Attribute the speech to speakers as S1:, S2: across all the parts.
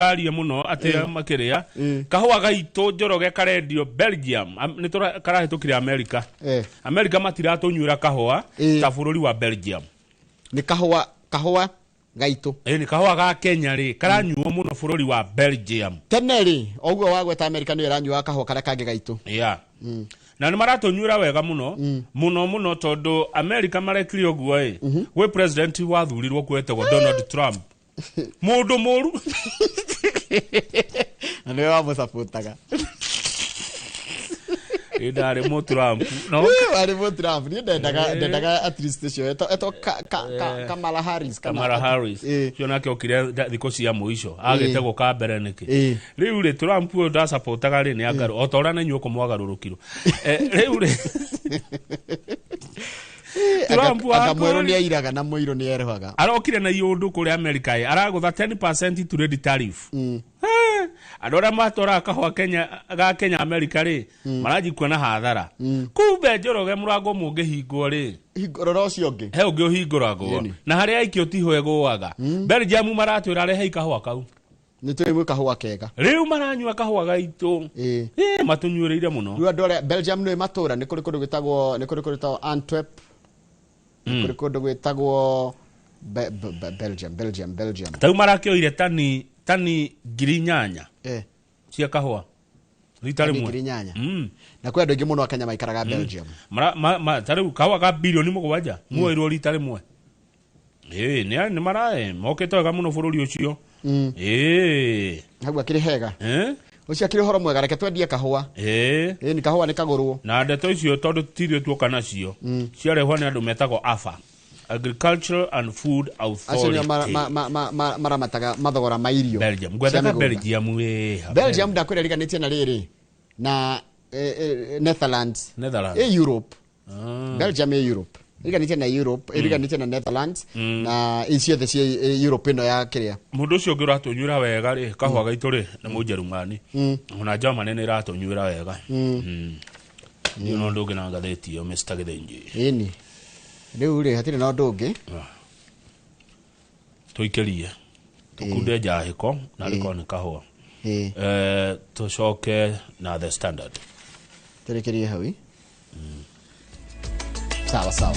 S1: Aria muno atä makä kahũa gaitũ Njoroge karendio Belgium. Nĩ karahĩtũkire America. America matiratũnyuĩra kahũa ta bũrũri wa Belgium.
S2: Nĩ kahũa, kahũa gaitũ.
S1: Ĩ nĩ kahũa ga Kenya rĩ karanyuo mũno bũrũri wa Belgium.
S2: Tene rĩ, o ũguo wagweta, America nĩyo ĩranyuaga kahũa karĩa kangĩ gaitũ.
S1: Yeah. Na nĩ maratũnyuĩra wega mũno mũno mũno tondũ America marekire ũguo ĩ gwĩ president wathurirwo kuo etagwo Donald Trump, mũndũ mũru.
S2: Na nĩwe wamũcabotaga.
S1: Ĩ ndarĩ mũ Trump no.
S2: Warĩ mũ Trump. Niĩ ndendaga ndendaga at least ũcio etwo Kamala Harris kana-
S1: Kamala Harris. Cio nake okire thikũ cia mũico agĩte gũka mbere nĩkĩ. Rĩu rĩ, Trump ũyũ ndacapotaga rĩ nĩ angarũ o ta ũrĩa na inyuĩ ũkũmwagarũrũkirwo. Rĩu rĩ, Trump
S2: anga mwerũ
S1: wakwa
S2: nĩ airaga na mũirũ nĩ erohaga.
S1: Arokire na iũndũ kũrĩa America ĩ aragũtha 10% trade tariff. Andũ arĩa matwaraga kahũa Kenya ga Kenya America rĩ maranji kuona hathara. Kumbe Njoroge, mũrango mũngĩhingwo rĩ,
S2: rora ũcio ũngĩ.
S1: He ũngĩ ũhingũragwo. Na harĩa aikio tiho ĩgũaga. Belgium maratwĩra rehei kahũa kau.
S2: Nĩ tũrĩ kahũa kega.
S1: Rĩu maranyua kahũa gaitũ. Matũnyuĩrĩire mũno.
S2: Rĩu andũ arĩa Belgium nĩ matũra, nĩ kũrĩ kũndũ gwĩtagwo, nĩ kũrĩ kũndũ gwĩtagwo Antwerp, nĩ kũrĩ kũndũ gwĩtagwo Belgium, Belgium, Belgium.
S1: Tau marakĩoire tani 8,000 cia kahũa rita
S2: Tani
S1: rĩmwe.
S2: 8,000. Na kwĩ andũ aingĩ mũno a Kenya maikaraga Belgium.
S1: Ta rĩu kahũa ka 7 bilioni muoirwo rita rĩmwe. Ĩ nĩ marae mokĩte wega mũno bũrũri ũcio. Ĩ.
S2: Hau akĩrĩ hega.
S1: Eh?
S2: Ũcio akĩrĩ ũhoro mwega, reke twendie kahũa.
S1: Ĩ.
S2: Ĩ nĩ kahũa nĩ kagũrwo.
S1: Na ndeto icio tondũ tithuĩ tuoka nacio, ciarehwo nĩ andũ metagwo AFA, Agricultural and Food
S2: Acio nĩo
S1: Authority.
S2: maramataga mathogora ma irio
S1: Belgium
S2: cia
S1: ngwethaga.
S2: mĩgũnda.
S1: Belgium ĩ
S2: Belgium ndakwĩra ĩriganĩtie na rĩrĩ na Netherlands.
S1: Netherlands.
S2: Ĩ Europe. Belgium ĩ Europe, ĩriganĩtie na Europe, ĩriganĩtie na Netherlands na ciothe ciĩ Europe ĩno ya kĩrĩa.
S1: Mũndũ ũcio ũngĩ ũratũnyuĩra wega rĩ kahũa gaitũ rĩ nĩ Mũnjerumani. Ona Germany nĩ ĩratũnyuĩra wega. Ndiũ no ũndũ ũngĩ na ngathĩti ĩyo, Mr. Gĩthĩnji.
S2: Ĩni rĩu rĩ hatirĩ na ũndũ ũngĩ.
S1: Tũikĩrie tũkunde njahĩko na rĩkorwo nĩ kahũa. Tũcoke na The Standard.
S2: Tũrĩkĩrie hau ĩ. Sawa sawa.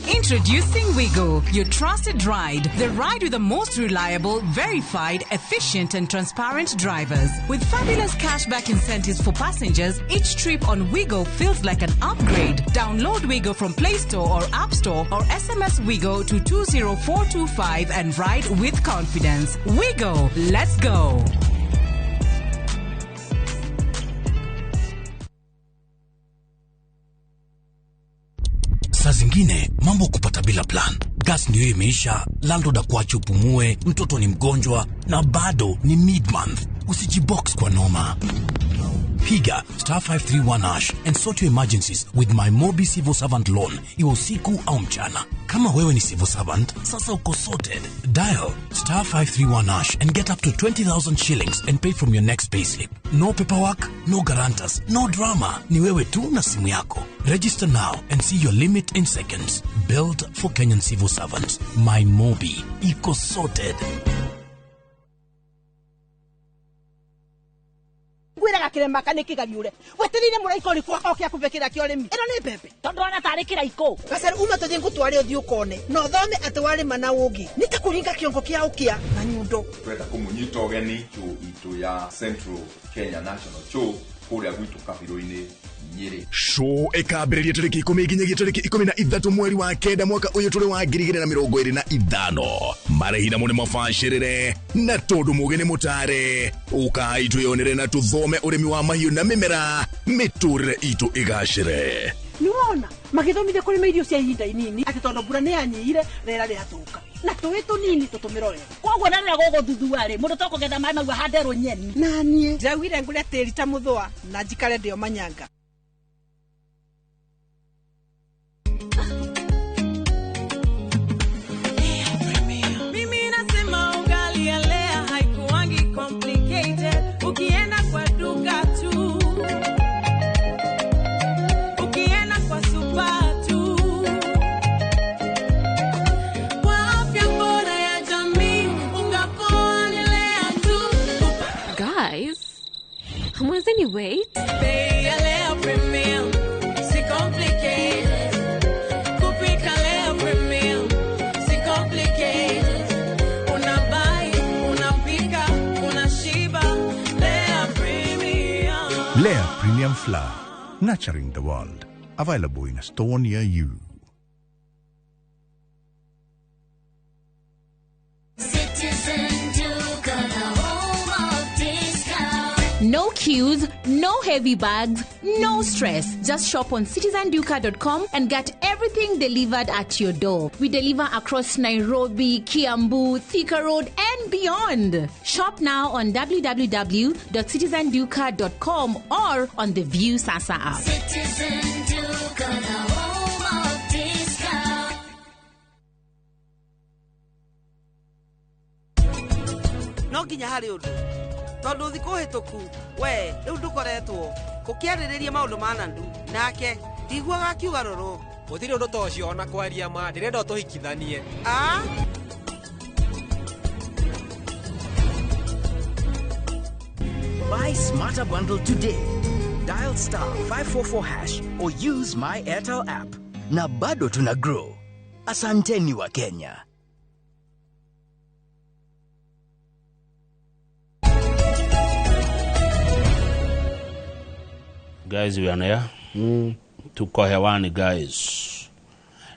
S3: Introducing Wigo, your trusted ride. The ride with the most reliable, verified, efficient, and transparent drivers. With fabulous cashback incentives for passengers, each trip on Wigo feels like an upgrade. Download Wigo from Play Store or App Store or SMS Wigo to 20425 and ride with confidence. Wigo, let's go.
S4: Saa zingine mambo kupata bila plan. Gas ndio imeisha, landlord akuache upumue, mtoto ni mgonjwa na bado ni mid-month. Usijibox kwa noma. Piga *531# and sort your emergencies with my Mobi Civil Servant Loan, iwe usiku au mchana. Kama wewe ni civil servant, sasa uko sorted. Dial *531# and get up to 20,000 shillings and pay from your next payslip. No paperwork, no guarantors, no drama. Ni wewe tu na simu yako. Register now and see your limit in seconds. Built for Kenyan civil servants. My Mobi. Iko sorted.
S5: Ngwĩraga kĩrema nĩ kĩgariũre wetereire mũraika ũrĩkũ oke akũbe kĩrĩa kĩa ũrĩmi ĩno nĩ mbembe
S6: tondũ ona tarĩ kĩraikũ.
S5: Gacaru uma tũthiĩ ngũtware ũthiĩ ũkone na ũthome atĩ warĩma na ũngĩ nĩ ta kũringa kĩongo kĩa ũkĩa na nyundo.
S7: Twenda kũmũnyita ũgeni show itũ ya Central Kenya National Show kũrĩa gwitũ Kabirũ-inĩ, Nyĩrĩ.
S8: Show ĩkambĩrĩria tarĩki 10 nginyagia tarĩki 13 mweri wa kenda mwaka ũyũ tũrĩ wa 2025. Marĩhi namo nĩ mabacĩrĩre na tondũ mũgĩ nĩ mũtare ũkai twĩyonere na tũthome ũrĩmi wa mahiũ na mĩmera mĩtũrĩre itũ ĩgacĩre.
S5: Nĩwona magĩthomithia kũrĩma irio cia ihinda inini atĩ tondũ mbura nĩ yanyihire rĩera rĩathũka na tũĩ tũnini tũtũmĩro wega.
S6: Koguo na rĩrĩa gũgũthuthua rĩ mũndũ tokũgetha maĩ mau ahande rũnyeni.
S5: Na niĩ ndĩraugire ngũre tĩri ta mũthũa na njikare ndĩo manyanga.
S9: Mimi nasema ugali ya Lea haikuwangi complicated. Ukienda kwa duka tu
S10: Tuanzeni wait.
S9: Bei ya Lea Premium, si complicated. Kupika Lea Premium, si complicated. Unabuy, unapika, unashiba. Lea Premium.
S11: Lea Premium Flour, nurturing the world. Available in a store near you.
S12: Citizen Duka, the home of discount.
S3: No queues, no heavy bags, no stress. Just shop on citizenduka.com and get everything delivered at your door. We deliver across Nairobi, Kiambu, Thika Road, and beyond. Shop now on www.citizenduka.com or on the View Sasa app.
S12: Citizen Duka, the home of discount.
S5: No nginya harĩ ũndũ tondũ thikũ hĩtũku we rĩu ndũkoretwo ũkĩarĩrĩria maũndũ ma nandu nake ndiguaga akiuga rũrũ.
S13: Gũtirĩ ũndũ ta ũcio ona kwaria ma ndĩrenda ũtũhikithanie.
S5: A
S14: Buy Smarter Bundle today. Dial star 544 hash or use my Airtel app. Na bado tuna grow. Asanteni wa Kenya.
S1: Guys, we are there. Tuko hewani guys.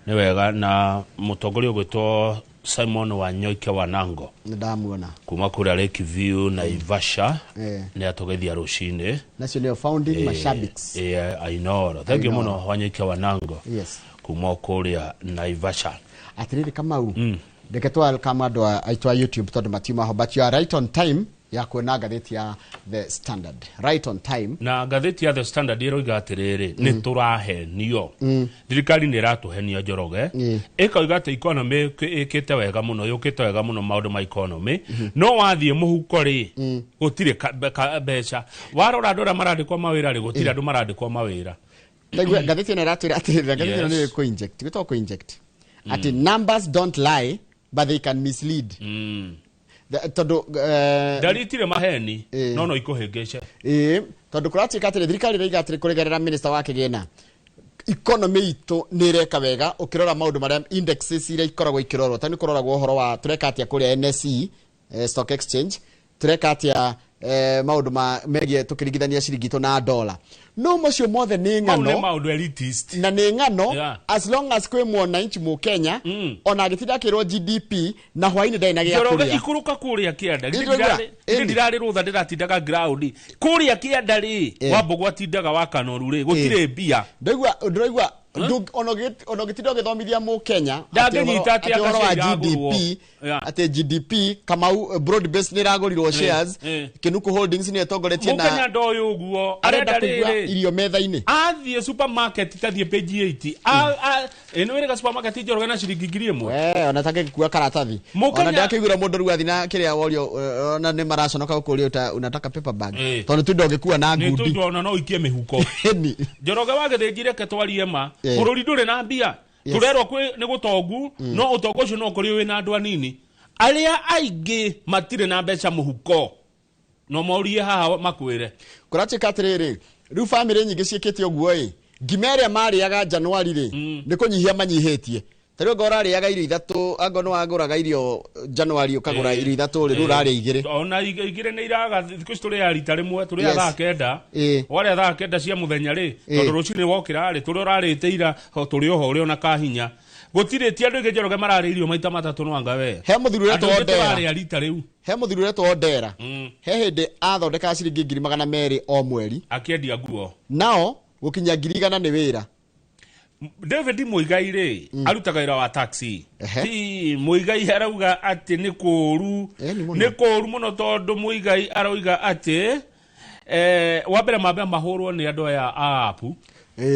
S1: Nĩ wega na mũtongoria ũgwĩtwo Simon Wanyoike Wanango
S2: Nĩ ndamuona.
S1: Kuma kũrĩa Lake View Naivasha
S2: Eh.
S1: nĩ atũgeithia rũcinĩ.
S2: Nacio nĩo founding mashabiks.
S1: Ainoro thank you
S2: Ainoro.
S1: mũno Wanyoike Wanango kuma kũrĩa Naivasha.
S2: Atiriri Kamau, reke twa welcome andũ aitũ a YouTube tondũ matiuma ho, but you are right on time ya kuona ngathĩti ya The Standard, right on time.
S1: Na ngathĩti ya The Standard ĩroiga atĩrĩrĩ, nĩ tũrahenio, thirikari nĩ ĩratũhenia Njoroge, ĩkoiga atĩ economy ĩkĩte wega mũno, yũkĩte wega mũno maũndũ ma economy, no wathiĩ mũhuko rĩ, gũtirĩ mbeca. Warora andũ arĩa marandĩkwo mawĩra rĩ, gũtirĩ andũ marandĩkwo mawĩra.
S2: Ndaigua ngathĩti ĩno ĩratwĩra atĩrĩrĩ, ngathĩti ĩno nĩ kũ-inject, gwĩtagwo kũ-inject, atĩ numbers don't lie but they can mislead. Tondũ
S1: Ndari itirĩ maheni no no ikũhĩngĩce.
S2: Ĩĩ, tondũ kũratuĩka atĩrĩ, thirikari ĩraiga atĩrĩ kũregerera minister wa kĩgĩna, economy itũ nĩ ĩreka wega ũkĩrora maũndũ marĩa indexes iria ikoragwo ikĩrorwo, ta nĩ kũroragwo ũhoro wa tũreka atĩa kũrĩa NSE, Stock Exchange, tũreka atĩa, maũndũ ma megiĩ tũkĩringithania ciringi itũ na dollar, no macio mothe nĩ
S1: Mau nĩ
S2: ng'ano.
S1: Maũndũ elitist.
S2: Na nĩ ng'ano.
S1: Yeah.
S2: As long as kwĩ mwananchi mũkenya ona agĩtinda akĩrwo GDP na hwainĩ ndarĩ na gĩa
S1: Njoroge,
S2: kũrĩa.
S1: ikũrũka kũrĩa kĩanda. Githĩ
S2: Ndĩraigua.
S1: githĩ ndirarĩ rũtha ndĩratindaga ground kũrĩa kĩanda rĩ, Wambũgũ atindaga wa Kanoru rĩ, gũtirĩ mbia.
S2: Ndaigua, ndĩraigua ona ũgĩtinda ũgĩthomithia mũkenya
S1: Ndangĩnyita atĩ
S2: atĩ ũhoro wa
S1: anga cia iragũrwo.
S2: GDP, atĩ GDP Kamau, broad base nĩ ĩragũrirwo shares, Kinuku Holdings nĩ ĩtongoretie
S1: Mũkenya
S2: na
S1: ndoĩ ũguo.
S2: Arenda
S1: Arenda
S2: kũigua
S1: rĩrĩ
S2: irio metha-inĩ.
S1: Athiĩ supermarket tathiĩ page 8 ĩno ĩrĩga supermarket Njoroge na ciringi 1,000.
S2: We ona takĩkua karatathi.
S1: Mũkenya-
S2: Ona ndakĩiguĩra mũndũ rĩu athi na kĩrĩa worio, ona nĩ maraconoka gũkũria unataka paper bag,
S1: Eh.
S2: tondũ tu ndũngĩkua na
S1: Nĩ
S2: ngundi.
S1: tondũ ona no ikie mĩhuko.
S2: Ĩni.
S1: Njoroge wa Gĩthĩnji, reke twarie ma.
S2: Eh.
S1: Bũrũri ndũrĩ na mbia.
S2: Yes.
S1: Tũrerwo kwĩ nĩ gũtongu, no ũtonga ũcio no ũkũrĩ wĩna andũ anini, arĩa aingĩ matirĩ na mbeca mũhuko, no morie haha makwĩre.
S2: Kũratuĩka atĩrĩrĩ, rĩu bamĩrĩ nyingĩ ciĩkĩte ũguo ĩ, ngima ĩrĩa marĩaga Januari rĩ, nĩ kũnyihia manyihĩtie. Ta rĩu angorwo ũrarĩaga irio ithatũ, angorwo nĩ wagũraga irio Januari ũkagũra irio ithatũ rĩ, rĩu ũrarĩa igĩrĩ.
S1: Ona igĩrĩ nĩ iraga. Thikũ ici tũrĩaga rita rĩmwe, tũrĩaga 9:00. Warĩa 9:00 cia mũthenya rĩ, tondũ rũcinĩ wokĩra rĩ, tũrĩa ũrarĩte ira ho tũrĩ oho ũrĩ ona kahinya gũtirĩ. Ti andũ aingĩ Njoroge mararĩa irio maita matatũ, no anga we
S2: He mũthuri
S1: Andũ
S2: ũretwo
S1: aingĩ
S2: Ondera.
S1: tũrarĩa rita rĩu.
S2: He mũthuri ũretwo Ondera, he hĩndĩ athondekaga ciringi 200,000 o mweri
S1: akĩendia nguo.
S2: Nao gũkinya 100,000 nĩ wĩra.
S1: David Muigai rĩ, arutaga wĩra wa taxi. Ti Muigai arauga atĩ nĩ kũũru, nĩ kũũru mũno, tondũ Muigai arauga atĩ wa mbere mambe mahũrwo nĩ andũ aya a app,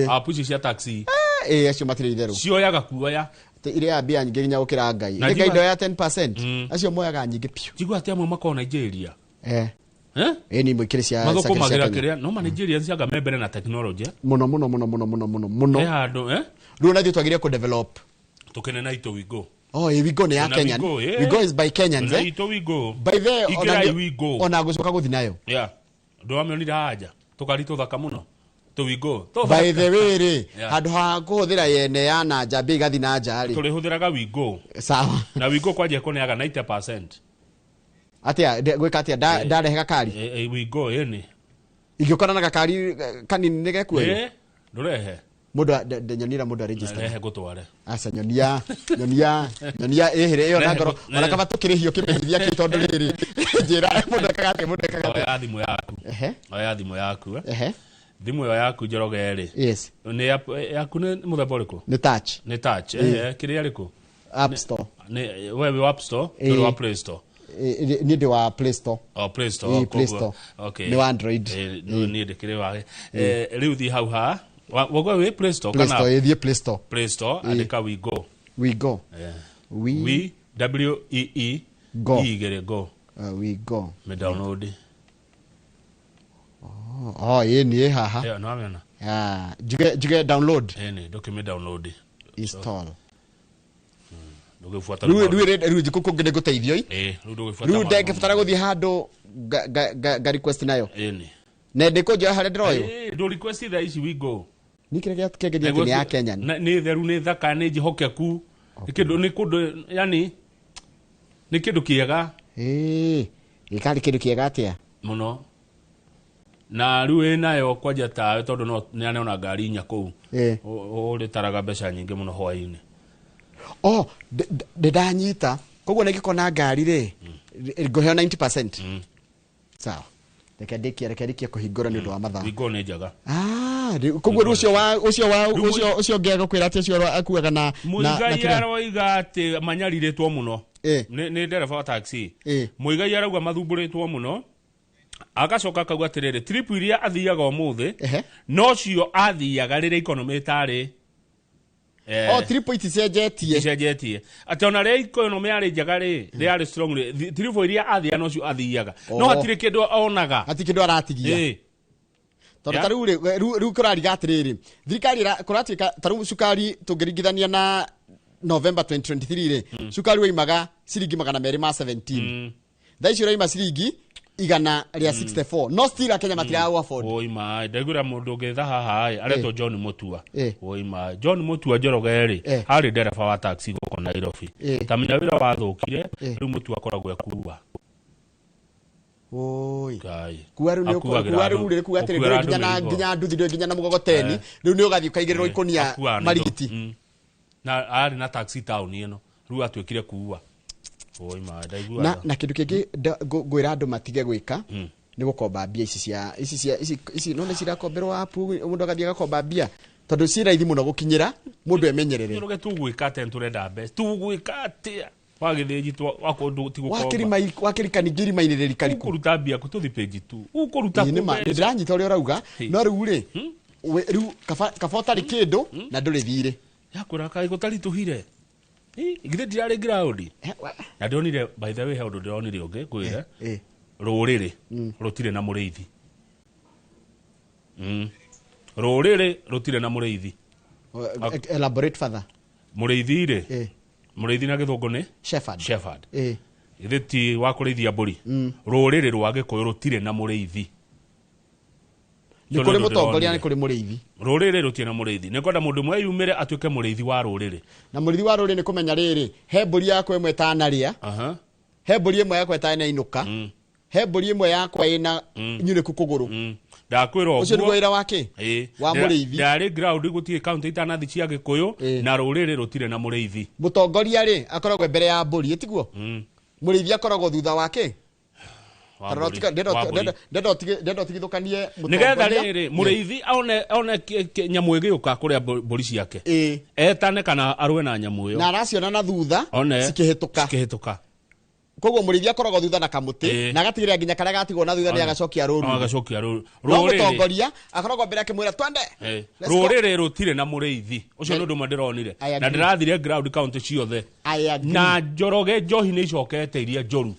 S1: app ici cia taxi.
S2: Ĩ, acio matirĩ itherũ.
S1: Cioyaga kuoya.
S2: Irĩa mbia nyingĩ nginya gũkĩra Ngai.
S1: Na
S2: Nĩ Ngai
S1: njigua-
S2: ndoya 10%, acio moyaga nyingĩ piũ.
S1: Njigua atĩ amwe makoragwo Nigeria.
S2: Eh.
S1: Eh?
S2: Ĩ, ni ikĩrĩ cia
S1: Mathũkũmagĩra
S2: cia Kenya.
S1: kĩrĩa no ma Nigeria cianga me mbere na technology.
S2: Mũno mũno mũno mũno mũno mũno mũno.
S1: He handũ
S2: Rĩu ona ithuĩ twagĩrĩire kũ develop.
S1: Tũkene na itũ Wigo.
S2: Oh, ĩ, Wigo nĩ ya
S1: Twĩna
S2: Kenya.
S1: Wigo,
S2: Wigo is by Kenyans.
S1: Twĩna itũ Wigo.
S2: By the
S1: Ingĩrai
S2: ona
S1: Wigo.
S2: Ona gũcoka gũthi nayo.
S1: Yeah. Ndwamĩonire haja tũkari tũthaka mũno tũwingo.
S2: By the way rĩ,
S1: Yeah.
S2: handũ ha kũhũthĩra yene ya na nja mbia igathi na nja rĩ,
S1: Tũrĩhũthĩraga wingo.
S2: Sawa.
S1: Na wingo kwanja ĩkũneaga 90%.
S2: Atia gwĩka atia? Ndarehe gakari?
S1: Wingo ĩni.
S2: Ingĩũkana na gakari kanini nĩ gekuoywo?
S1: Ndũrehe.
S2: Mũndũ nyonira mũndũ aregister.
S1: Rehe ngũtware.
S2: Aca, nyonia, nyonia, nyonia ĩhĩrĩ ĩyo na
S1: Rehe
S2: ngoro. Ona kaba tũkĩrĩhio kĩmenyithia kĩu, tondũ rĩrĩ, njĩra mũndũ ekaga atĩa, mũndũ ekaga atĩa?
S1: Oya thimũ yaku. Oya thimũ yaku.
S2: Ehe.
S1: Thimũ ĩyo yaku, Njoroge rĩ.
S2: Yes.
S1: Nĩ yaku nĩ mũthemba ũrĩkũ?
S2: Nĩ touch.
S1: Nĩ touch. Kĩrĩa rĩkũ?
S2: App Store.
S1: Nĩ we wĩ wa App Store?
S2: Ĩĩ.
S1: Ndũrĩ wa Play Store?
S2: Niĩ ndĩ wa Play Store.
S1: Oh, Play Store.
S2: Ĩĩ, Play
S1: Koguo-
S2: Store.
S1: Okay.
S2: Nĩ wa Android.
S1: No niĩ ndĩkĩrĩ wa rĩu thiĩ hau ha wagwa wĩ Play Store
S2: Play
S1: kana
S2: Store, ĩthiĩ Play Store.
S1: Play Store.
S2: Ĩĩ.
S1: Andĩka We Go.
S2: We Go. We
S1: We W E E
S2: Go.
S1: E igĩrĩ go.
S2: We Go.
S1: Me download.
S2: Oh, ĩĩ, nĩ ĩ haha.
S1: Ĩyo no amena.
S2: Ah, njuge download?
S1: Ĩni ndũkĩmĩ download.
S2: Install.
S1: Ndũgĩbuata.
S2: Rĩu rĩu rĩu njikũ kũngĩ nĩ ngũteithio i.
S1: Rĩu ndũgĩbuata.
S2: Rĩu ndengĩbatara gũthiĩ handũ nga request nayo?
S1: Ĩni.
S2: Na ndĩkũnjoya harĩa ndĩroywo?
S1: Ndũ request thaa ici We Go.
S2: Nĩ kĩrĩa kĩangeria atĩ nĩ ya Kenya.
S1: Nĩ theru, nĩ thaka, nĩ njĩhokeku. Nĩ kĩndũ, nĩ kũndũ, yani nĩ kĩndũ kĩega.
S2: Ĩĩ, gĩkarĩ kĩndũ kĩega atĩa?
S1: Mũno. Na rĩu ĩ nayo kwanja tawe, tondũ no nĩ aneona ngari inya kũu. Ũrĩtaraga mbeca nyingĩ mũno hwaĩ-inĩ.
S2: Oh, ndĩndanyita. Koguo nĩngĩkona ngari rĩ, ngũheo 90%. Sawa, reke ndĩkie, reke ndĩkie kũhingũra nĩ ũndũ wa mathaa.
S1: Wingo nĩ njega.
S2: Ah, koguo rĩu ũcio wa ũcio wa
S1: Rĩu
S2: ũcio ũcio ũngĩ agũkwĩra atĩ ũcio akuaga na
S1: Mũigai
S2: kĩrĩa?
S1: aroiga atĩ manyarirĩtwo mũno. Nĩ ndereba wa taxi. Mũigai arauga mathumbũrĩtwo mũno, agacoka akauga atĩrĩrĩ, trip iria athiaga ũmũthĩ nocio athiaga rĩrĩa economy ĩtarĩ
S2: Oh, trip iticenjetie.
S1: Icenjetie, atĩ ona rĩrĩa economy yarĩ njega rĩ, rĩarĩ strong rĩ, trip iria athiaga nocio athiaga, no
S2: Oh.
S1: hatirĩ kĩndũ onaga.
S2: Hatirĩ kĩndũ aratigia. Tondũ ta rĩu rĩ, rĩu kũrariga atĩrĩrĩ, thirikari kũratuĩka ta rĩu cukari tũngĩringithania na November 2023 rĩ, cukari waimaga ciringi 217, thaa ici ũraima ciringi 164, no still Akenya matiraũ afford.
S1: Oi ma, ndaiguĩra mũndũ ũngĩ tha haha ĩ, aretwo John Mutua. Oi ma, John Mutua Njoroge rĩ, arĩ ndereba wa taxi gũkũ Nairobi. Ta menya wĩra wathũkire, rĩu Mutua akoragwo akua.
S2: Oi.
S1: Ngai.
S2: Kuwa rĩu nĩ
S1: Akuagĩra
S2: kuwa
S1: andũ-
S2: rĩu rĩ kuga atĩrĩ,
S1: akuĩra
S2: ndũrĩ nginya
S1: andũ
S2: na
S1: mĩrigo.
S2: nginya nduthi, ndũrĩ nginya na mũgogoteni, rĩu nĩ ũgathiĩ ũkaigĩrĩrwo ikũnia
S1: Akuaga nĩ
S2: marigiti.
S1: Na arĩ na taxi town ĩno, rĩu atuĩkire kuua. Oi ma, ndaiguaga.
S2: Na kĩndũ kĩngĩ ngwĩra andũ matige gwĩka nĩ gũkomba mbia ici cia ici cia ici ici, no nĩ cirakomberwo app, mũndũ agathiĩ agakomba mbia tondũ ci raithi mũno gũkinyĩra, mũndũ emenyerere.
S1: Njoroge, tũgwĩka atĩa? Nĩtũrenda mbeca, tũgwĩka atĩa? Wagĩthĩnji wakwo ti gũkomba.
S2: Wakĩrima wakĩrika ningĩ irima-inĩ rĩrikariku.
S1: Ũkũruta mbia kũ? Tũthi page tu ũkũruta
S2: Ĩĩ,
S1: kũ
S2: nĩ ma
S1: mbeca?
S2: nĩ ndĩranyita ũrĩa ũrauga, no rĩu rĩ, rĩu kaba ũtarĩ kĩndũ na ndũrĩ thirĩ.
S1: Yakwĩra kaĩ gũtaritũhire. Githĩ ndirarĩ ground na ndĩronire, by the way, he ũndũ ndĩronire ũngĩ ngwĩre, rũrĩrĩ rũtirĩ na mũrĩithi. Rũrĩrĩ rũtirĩ na mũrĩithi.
S2: Elaborate further.
S1: Mũrĩithi rĩ, mũrĩithi na gĩthũngũ nĩ
S2: Shepherd.
S1: Shepherd. Githĩ ti wa kũrĩithia mbũri? Rũrĩrĩ rwa gĩkũyũ rũtirĩ na mũrĩithi.
S2: Nĩ kũrĩ mũtongoria, nĩ kũrĩ mũrĩithi.
S1: Rũrĩrĩ rũtirĩ na mũrĩithi. Nĩ kwenda mũndũ ũmwe yumĩre atuĩke mũrĩithi wa rũrĩrĩ.
S2: Na mũrĩithi wa rũrĩrĩ nĩ kũmenya rĩrĩ, he mbũri yakwa ĩmwe ĩtanarĩa, he mbũri ĩmwe yakwa ĩtanainũka, he mbũri ĩmwe yakwa ĩna nyunĩku kũgũrũ.
S1: Ndakwĩra.
S2: Ũcio nĩguo wĩra wake wa mũrĩithi.
S1: Ndarĩ ground, gũtirĩ kaunti itanathi cia gĩkũyũ na rũrĩrĩ rũtirĩ na mũrĩithi.
S2: Mũtongoria rĩ, akoragwo mbere ya mbũri, ĩtiguo? Mũrĩithi akoragwo thutha wake.
S1: Wa
S2: Tarora
S1: mbũri. Wa mbũri.
S2: Ndenda ũtigithũkanie
S1: Nĩgetha
S2: mũtongoria.
S1: rĩrĩ, mũrĩithi one nyamũ ĩgĩũka kũrĩa mbũri ciake, etane kana arũe na nyamũ ĩyo.
S2: Na araciona na thutha
S1: One.
S2: cikĩhĩtũka.
S1: Cikĩhĩtũka.
S2: Koguo mũrĩithi akoragwo thutha na kamũtĩ na agatigĩrĩra nginya karĩa gatigwo na thutha nĩ
S1: One.
S2: agacokia rũru.
S1: Agacokia rũru.
S2: No
S1: Rũrĩrĩ.
S2: mũtongoria akoragwo mbere akĩmwĩra twende. Let's go.
S1: Rũrĩrĩ rũtirĩ na mũrĩithi. Ũcio nĩ ũndũ ũmwe ndĩronire.
S2: I agree.
S1: Na ndĩrathire ground kaunti ciothe.
S2: I agree.
S1: Na Njoroge, njohi nĩ icokete iria njũru.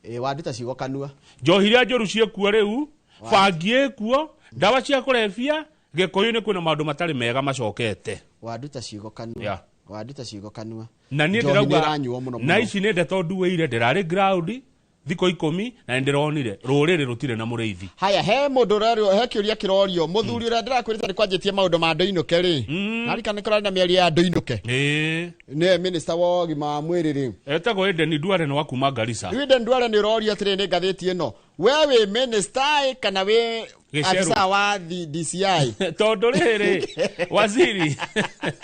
S2: Ĩ, wanduta ciugo kanua.
S1: Njohi iria njũru ciĩkuo rĩu, bangi ĩkuo, ndawa cia kũrebia. Gĩkũyũ-inĩ kwĩna maũndũ matarĩ mega macokete.
S2: Wanduta ciugo kanua. Wanduta ciugo kanua.
S1: Na niĩ
S2: Njohi nĩ
S1: ndĩrauga
S2: ĩranyuo mũno
S1: na
S2: mũno.
S1: ici nĩ ndeto nduĩire, ndĩrarĩ ground. Thikũ 10 na nĩndĩronire rũrĩrĩ rũtirĩ na mũrĩithi.
S2: Haya, he mũndũ ũrario, he kĩũria kĩrorio mũthuri ũrĩa ndĩrakwĩrĩte nĩ kwanjĩtie maũndũ ma ndũinũke rĩ, narika nĩ kũrarĩ na mĩario ya ndũinũke. Nĩwe minister wa ũgima wa mwĩrĩ rĩ.
S1: Etagwo Eden Duale, nĩ wa kuma Garissa.
S2: Rĩu Eden Duale nĩ ũrorio atĩrĩ nĩ ngathĩti ĩno, we wĩ minister ĩ, kana wĩ
S1: Gĩcerũ.
S2: afisa wa DCI?
S1: Tondũ rĩrĩ, waziri,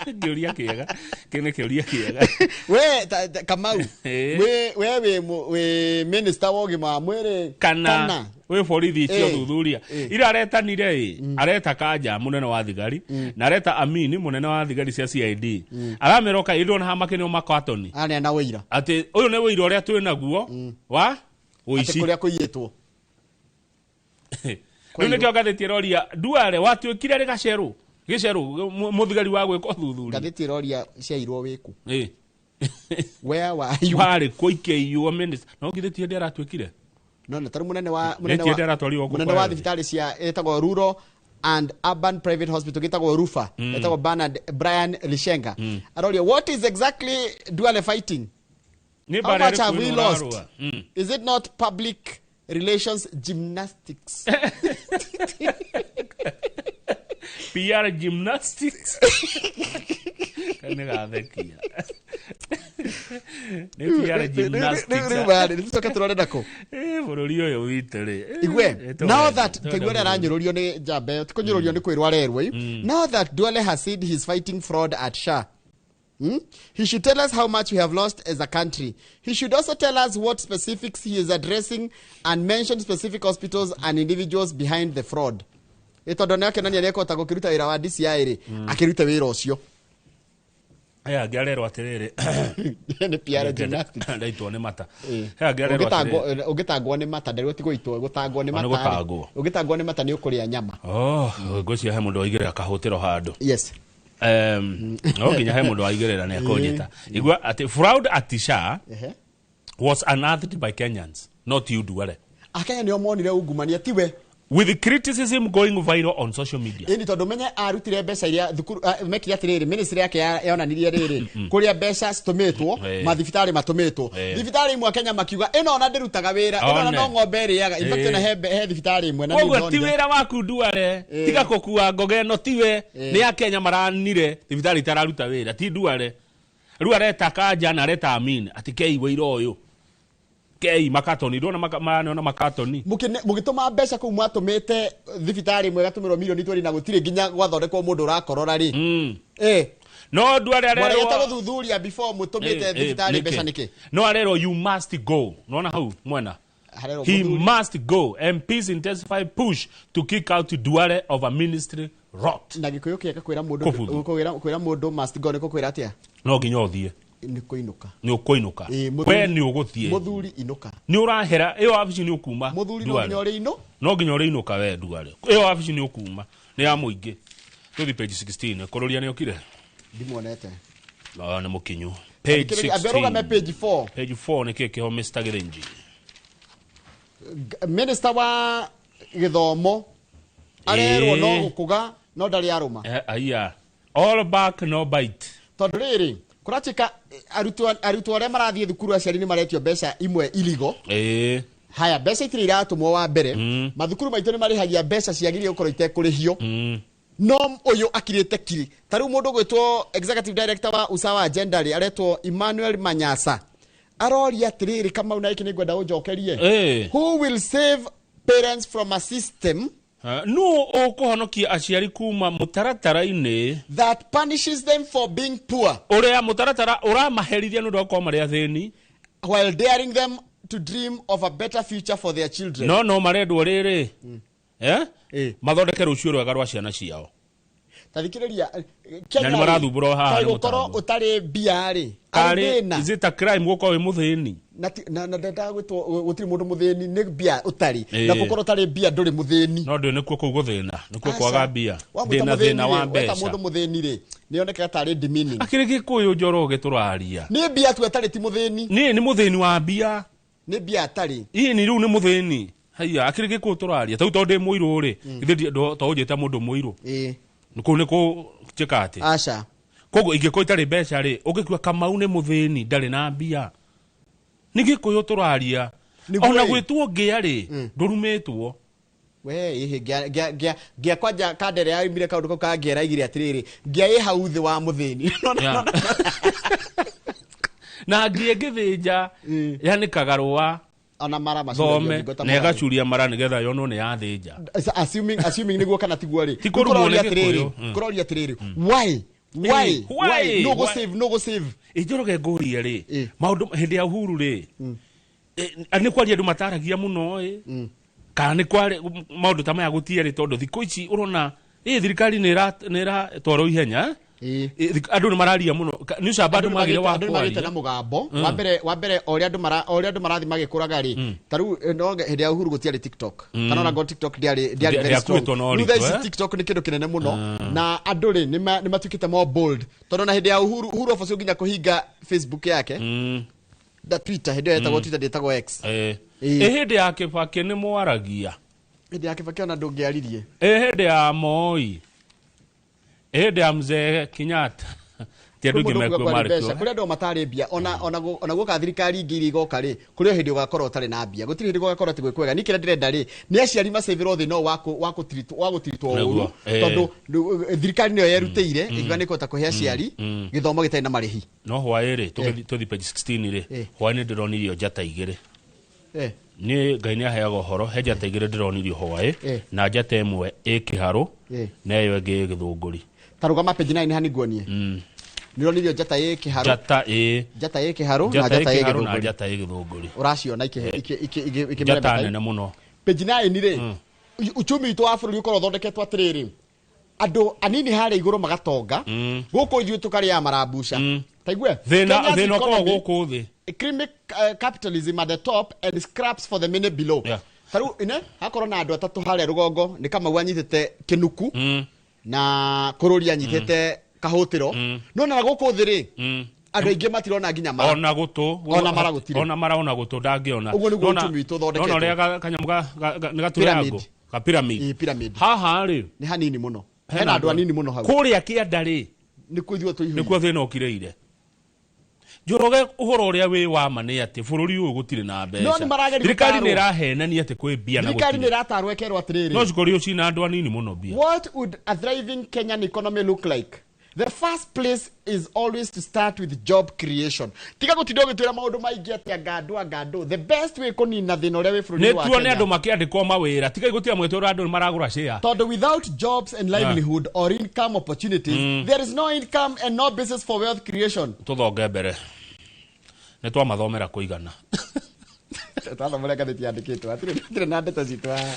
S1: kĩũria kĩega kĩ nĩ kĩũria kĩega.
S2: We Kamau, we wĩ minister wa ũgima wa mwĩrĩ
S1: kana wĩ borithi cio thuthuria ira aretanire ĩ, areta Kanja mũnene wa thigari na areta Amini mũnene wa thigari cia CID, aramera oka indona haha makĩnio makatoni.
S2: Aneana wĩira.
S1: Atĩ ũyũ nĩ wĩira ũrĩa twĩ naguo wa
S2: atĩ
S1: ũici
S2: kũrĩa kũiyĩtwo.
S1: Rĩu nĩkĩo ngathĩti ĩroria Duale watuĩkire rĩ gacerũ gĩcerũ mũthigari wa gwĩka ũthuthuria.
S2: Ngathĩti ĩroria ciairwo wĩkũ? Where were you?
S1: Warĩ kũikĩiywo minister no githĩ ti hĩndĩ aratuĩkire?
S2: No na tarĩ mũnene wa mũnene
S1: Nĩ ti hĩndĩ aratwarirwo
S2: mũnene
S1: gũkũ
S2: wa
S1: kwa
S2: thibitarĩ cia ĩtagwo Rural and Urban Private Hospital, gĩtagwo Rufa, ĩtagwo Bernard Brian Lishenga, aroria, what is exactly Duale fighting?
S1: Nĩ
S2: How
S1: mbara
S2: much
S1: ĩrĩkũ
S2: have we
S1: ĩno
S2: lost?
S1: ũrarũa?
S2: Is it not public relations gymnastics?
S1: PR gymnastics nĩ gathekia nĩ PR gymnastics.
S2: Rĩu barĩ, tũcoke tũrore nako.
S1: Bũrũri ũyũ witũ rĩ,
S2: Igwe, now that
S1: tũgende
S2: taiguo
S1: bũrũri.
S2: aranyũrũrio nĩ njamba ĩyo, ti kũnyũrũrio nĩ kwĩrwo arerwo ĩ. Now that Duale has said he's fighting fraud at SHA, He should tell us how much we have lost as a country. He should also tell us what specifics he is addressing and mention specific hospitals and individuals behind the fraud. Ĩ tondũ nĩ akenania nĩ ekũhota gũkĩruta wĩra wa DCI rĩ, akĩrute wĩra ũcio.
S1: Aya angĩ arerwo atĩrĩrĩ.
S2: Nĩ PR gymnastics.
S1: Ndaitwo nĩ mata. He angĩ arerwo atĩrĩrĩ.
S2: Ũngĩtangwo nĩ mata ndarĩo ti gũitwo, gũtangwo nĩ
S1: O, nĩ
S2: mata rĩ.
S1: gũtangwo.
S2: Ũngĩtangwo nĩ mata nĩ ũkũrĩa nyama.
S1: Oh, ngwĩciria he mũndũ waigĩrĩra kahũtĩro handũ.
S2: Yes.
S1: No nginya he mũndũ waigĩrĩra nĩ ekũnyita. Igua atĩ fraud at SHA was unearthed by Kenyans, not you, Duale.
S2: Akenya nĩo monire ungumania tiwe.
S1: With criticism going viral on social media.
S2: Ĩni tondũ menye arutire mbeca iria thukuru mekire atĩrĩrĩ, ministry yake yonanirie rĩrĩ kũrĩa mbeca citũmĩtwo, mathibitarĩ matũmĩtwo, thibitarĩ imwe Kenya makiuga ĩno ona ndĩrutaga wĩra, ĩno ona
S1: One.
S2: no ng'ombe ĩrĩaga. In fact, ona he thibitarĩ ĩmwe na niĩ
S1: Koguo ti
S2: ndonire.
S1: wĩra waku Duale, tiga kũkua ngoga ĩno tiwe, nĩ Akenya maranire thibitarĩ itararuta wĩra, ti Duale. Rĩu areta Kanja na areta Amin atĩ kei wĩira ũyũ. Kei makatoni, ndona maranona makatoni.
S2: Mũgĩtũma mbeca kũu mwatũmĩte thibitarĩ ĩmwe ĩgatũmĩrwo mirioni 20 na gũtirĩ nginya gwathondekwo mũndũ ũrakorora rĩ.
S1: No Duale arerwo
S2: Mwaregete gũthuthuria before mũtũmĩte thibitarĩ mbeca nĩkĩ?
S1: No arerwo you must go. Nona hau mwena.
S2: Harerwo
S1: He
S2: mũthuri.
S1: must go. MPs intensify push to kick out Duale over ministry rot.
S2: Na gĩkũyũ kĩega kwĩra mũndũ
S1: Kũbuthu.
S2: kwĩra mũndũ must go nĩ kũkwĩra atĩa?
S1: No nginya ũthiĩ.
S2: Nĩ kũinũka.
S1: Nĩ ũkũinũka. We nĩ ũgũthiĩ.
S2: Mũthuri inũka.
S1: Nĩ ũrahera ĩyo wabici nĩ ũkuma.
S2: Mũthuri no
S1: Duale.
S2: nginya ũrĩ inũ.
S1: No nginya ũrĩinũka we Duale. Ĩyo wabici nĩ ũkuma. Nĩ ya mũingĩ. Tũthi page 16. Kũrũria nĩ ũkire?
S2: Ndimuonete.
S1: No, nĩ mũkinyu. Page
S2: Thikĩrĩria, ambe ũrũgame
S1: 16.
S2: page 4.
S1: Page 4 nĩ kĩĩ kĩho Mr. Gĩthĩnji?
S2: Minister wa gĩthomo arerwo no gũkũga no ndarĩ arũma.
S1: Aya. All back no bite.
S2: Tondũ rĩrĩ kũratuĩka arutwo arĩa marathiĩ thukuru aciari nĩ maretio mbeca imwe irigo. Haya, mbeca itirĩ iratũmwo wa mbere. Mathukuru maitũ nĩ marĩhagia mbeca ciagĩrĩire gũkorwo itekũrĩhio. No ũyũ akirĩte kiri. Ta rĩu mũndũ ũgwĩtwo executive director wa Usawa Agenda rĩ aretwo Emmanuel Manyasa. Aroria atĩrĩrĩ, Kamau, na gĩkĩ nĩ ngwenda ũnjokerie. Who will save parents from a system
S1: Nũ ũkũhonokia aciari kuma mũtaratara-inĩ
S2: that punishes them for being poor,
S1: ũrĩa mũtaratara ũramaherithia nĩ ũndũ wa gũkorwo marĩ athĩni,
S2: while daring them to dream of a better future for their children?
S1: No marendwo rĩrĩ, mathondeke rũciũ rwega rwa ciana ciao.
S2: Ta thikĩrĩria,
S1: Na nĩ marathumbũrwo haha
S2: kaĩ
S1: nĩ
S2: gũkorwo
S1: mũtambo.
S2: ũtarĩ mbia rĩ arĩ
S1: Karĩ
S2: thĩna?
S1: is it a crime gũkorwo wĩ mũthĩni?
S2: Na na ndendaga gwĩtwo gũtirĩ mũndũ mũthĩni nĩ mbia ũtarĩ. Na gũkorwo ũtarĩ mbia ndũrĩ mũthĩni.
S1: No ndũĩ nĩkuo kũu gũthĩna, nĩkuo
S2: Aca.
S1: kwaga mbia.
S2: Wamwĩta
S1: Ndĩna
S2: mũthĩni
S1: thĩna wa
S2: rĩ, weta
S1: mbeca.
S2: mũndũ mũthĩni rĩ nĩ onekaga tarĩ demeaning.
S1: Akĩrĩ Gĩkũyũ Njoroge tũraria.
S2: Nĩ mbia tu atarĩ ti mũthĩni.
S1: Niĩ nĩ mũthĩni wa mbia.
S2: Nĩ mbia atarĩ.
S1: Ii ni rĩu nĩ mũthĩni. Haiya, akĩrĩ Gĩkũyũ tũraria. Tau tondũ ndĩ mũirũ rĩ, githĩ to ũnjĩte mũndũ mũirũ. Kũu nĩ kũnjĩka atĩ.
S2: Aca.
S1: Koguo ingĩkorwo itarĩ mbeca rĩ, ũngĩkua Kamau nĩ mũthĩni, ndarĩ na mbia. Nĩ Gĩkũyũ tũraria.
S2: Nĩguo
S1: Ona
S2: ĩ.
S1: gwĩtwo ngĩa rĩ, ndũrumĩtwo.
S2: We ĩhĩ ngĩa kwanja kandere yaimire kaũndũ kau ka ngĩa raigire atĩrĩrĩ, ngĩa ĩ hau thĩ wa mũthĩni.
S1: Yeah. Na ngĩa ĩngĩthĩnja yanĩkaga rũa
S2: ona mara macuragia
S1: thome
S2: ngingo ta
S1: na
S2: mũrarĩ.
S1: ĩgacuria mara nĩgetha yonwo nĩ yathĩnja.
S2: Assuming nĩguo kana tiguo rĩ,
S1: Ti kũrumwo nĩ
S2: kũroria atĩrĩrĩ,
S1: Gĩkũyũ.
S2: Kũroria atĩrĩrĩ, why why
S1: Eh,
S2: why
S1: why?
S2: no go
S1: Why?
S2: save, no go save.
S1: Ĩ, Njoroge, ngũrie rĩ, maũndũ hĩndĩ ya Uhuru rĩ, nĩ kwaria andũ mataragia mũno ĩ, kana nĩ kwarĩ maũndũ ta maya gũtiarĩ? Tondũ thikũ ici ũrona ĩ thirikari nĩ ĩratwarwo ihenya, eh? Andũ nĩ mararia mũno. Nĩ ũcamba andũ magire wa
S2: Andũ nĩ magĩte
S1: kwaria.
S2: Na mũgambo wa mbere o ũrĩa andũ marathiĩ magĩkũraga rĩ, ta rĩu no hĩndĩ ya Uhuru gũtiarĩ TikTok, kana ona ngo TikTok ndĩarĩ very strong.
S1: Ndĩakuĩtwo na
S2: Rĩu thaa
S1: ũritũ,
S2: ici
S1: eh?
S2: TikTok nĩ kĩndũ kĩnene mũno na andũ rĩ nĩ matuĩkĩte more bold, tondũ na hĩndĩ ya Uhuru, Uhuru abacio nginya kũhinga Facebook yake na Twitter, hĩndĩ ĩyo yetagwo Twitter, ndĩtagwo X.
S1: Ĩ hĩndĩ ya Kĩbakĩ nĩ mwaragia?
S2: Hĩndĩ ya Kĩbakĩ ona ndũngĩaririe.
S1: Ĩ hĩndĩ ya Moi, ĩ hĩndĩ ya mzee Kenyatta, ti andũ
S2: Kwĩ
S1: aingĩ
S2: mũndũ
S1: mekuo
S2: ũkuga kwarĩ
S1: marĩ
S2: mbeca
S1: kuo.
S2: kũrĩ andũ matarĩ mbia, ona guoka thirikari ingĩ iria igoka rĩ, kũrĩ o hĩndĩ ũgakorwo ũtarĩ na mbia, gũtirĩ hĩndĩ gũgakorwo atĩ gwĩ kwega. Niĩ kĩrĩa ndĩrenda rĩ, nĩ aciari macĩvĩrwo thĩna ũyũ wa gũtiritwo ũru,
S1: Nĩguo,
S2: tondũ thirikari nĩyo yerutĩire ĩkiuga nĩ ĩkũhota kũhe aciari gĩthomo gĩtarĩ na marĩhi.
S1: No hwaĩ rĩ, tũthiĩ page 16 rĩ, hwaĩ nĩ ndĩronirio njata igĩrĩ. Nĩ Ngai nĩ aheaga ũhoro. He njata igĩrĩ ndĩronirio hwaĩ, na njata ĩmwe ĩ kĩharũ na ĩyo ĩngĩ ĩ gĩthũngũri.
S2: Ta rũgama page 9 hani nguonie. Nĩronirio njata ĩ kĩharũ.
S1: Njata ĩ
S2: Njata ĩ kĩharũ na
S1: njata
S2: njata
S1: ĩ
S2: ĩ
S1: kĩharũ na
S2: gĩthũngũri.
S1: Njata ĩ gĩthũngũri.
S2: Ũraciona
S1: Njata
S2: ikĩmeremeta.
S1: nene mũno.
S2: Page 9 rĩ, uchumi witũ wa bũrũri ũkorwo ũthondeketwo atĩrĩrĩ, andũ anini harĩa igũrũ magatonga, gũkũ ithuĩ tũkarĩaga marambuca. Taigue
S1: Thĩna
S2: Kenya's
S1: thĩna ũkoragwo
S2: economy,
S1: gũkũ thĩ.
S2: Creamy capitalism at the top and scraps for the many below. Ta rĩu ine hakorwo na andũ atatũ harĩa rũgongo, nĩ Kamau anyitĩte kĩnuku na kũrũri anyitĩte kahũtĩro, no na gũkũ thĩ rĩ, andũ aingĩ matirona nginya mara.
S1: Ona gũtũ.
S2: Ona mara gũtirĩ.
S1: Ona mara, ona gũtũ ndangĩona.
S2: Ũguo nĩguo
S1: Nona-
S2: uchumi witũ ũthondeketwo.
S1: Nona ũrĩa kanyamũ nĩ gaturiango.
S2: Pyramid.
S1: Ka pyramid.
S2: Ĩ, pyramid.
S1: Haha rĩ
S2: nĩ hanini mũno, hena andũ anini mũno hau.
S1: Kũrĩa kĩanda rĩ,
S2: nĩkuo ithuĩ tũihũire.
S1: Nĩkuo thĩna ũkirĩire, Njoroge. Ũhoro ũrĩa wĩ wa ma nĩ atĩ bũrũri ũyũ gũtirĩ na
S2: No
S1: mbeca.
S2: nĩ marageria
S1: Thirikari nĩ
S2: gũtarwo.
S1: ĩrahenania atĩ kwĩ mbia na
S2: Thirikari nĩ
S1: gũtirĩ.
S2: ĩratarwo ĩkerwo atĩrĩrĩ,
S1: No cikũrio cina andũ anini mũno mbia.
S2: What would a thriving Kenyan economy look like? The first place is always to start with job creation. Tiga gũtinda ũgĩtwĩra maũndũ maingĩ atĩ anga andũ anga andũ. The best way kũnina thĩna ũrĩa wĩ bũrũri
S1: Nĩ
S2: wa
S1: tuone
S2: Kenya.
S1: andũ makĩandĩkwo mawĩra, tigai gũtiga mwĩtwĩra andũ nĩ maragũra share.
S2: Tondũ without jobs and livelihood or income opportunities, there is no income and no basis for wealth creation.
S1: Tũthonge mbere, nĩ twamathomera kũigana.
S2: Twathomera ngathĩti yandĩkĩtwo. Hatirĩ na ndeto citũ haha.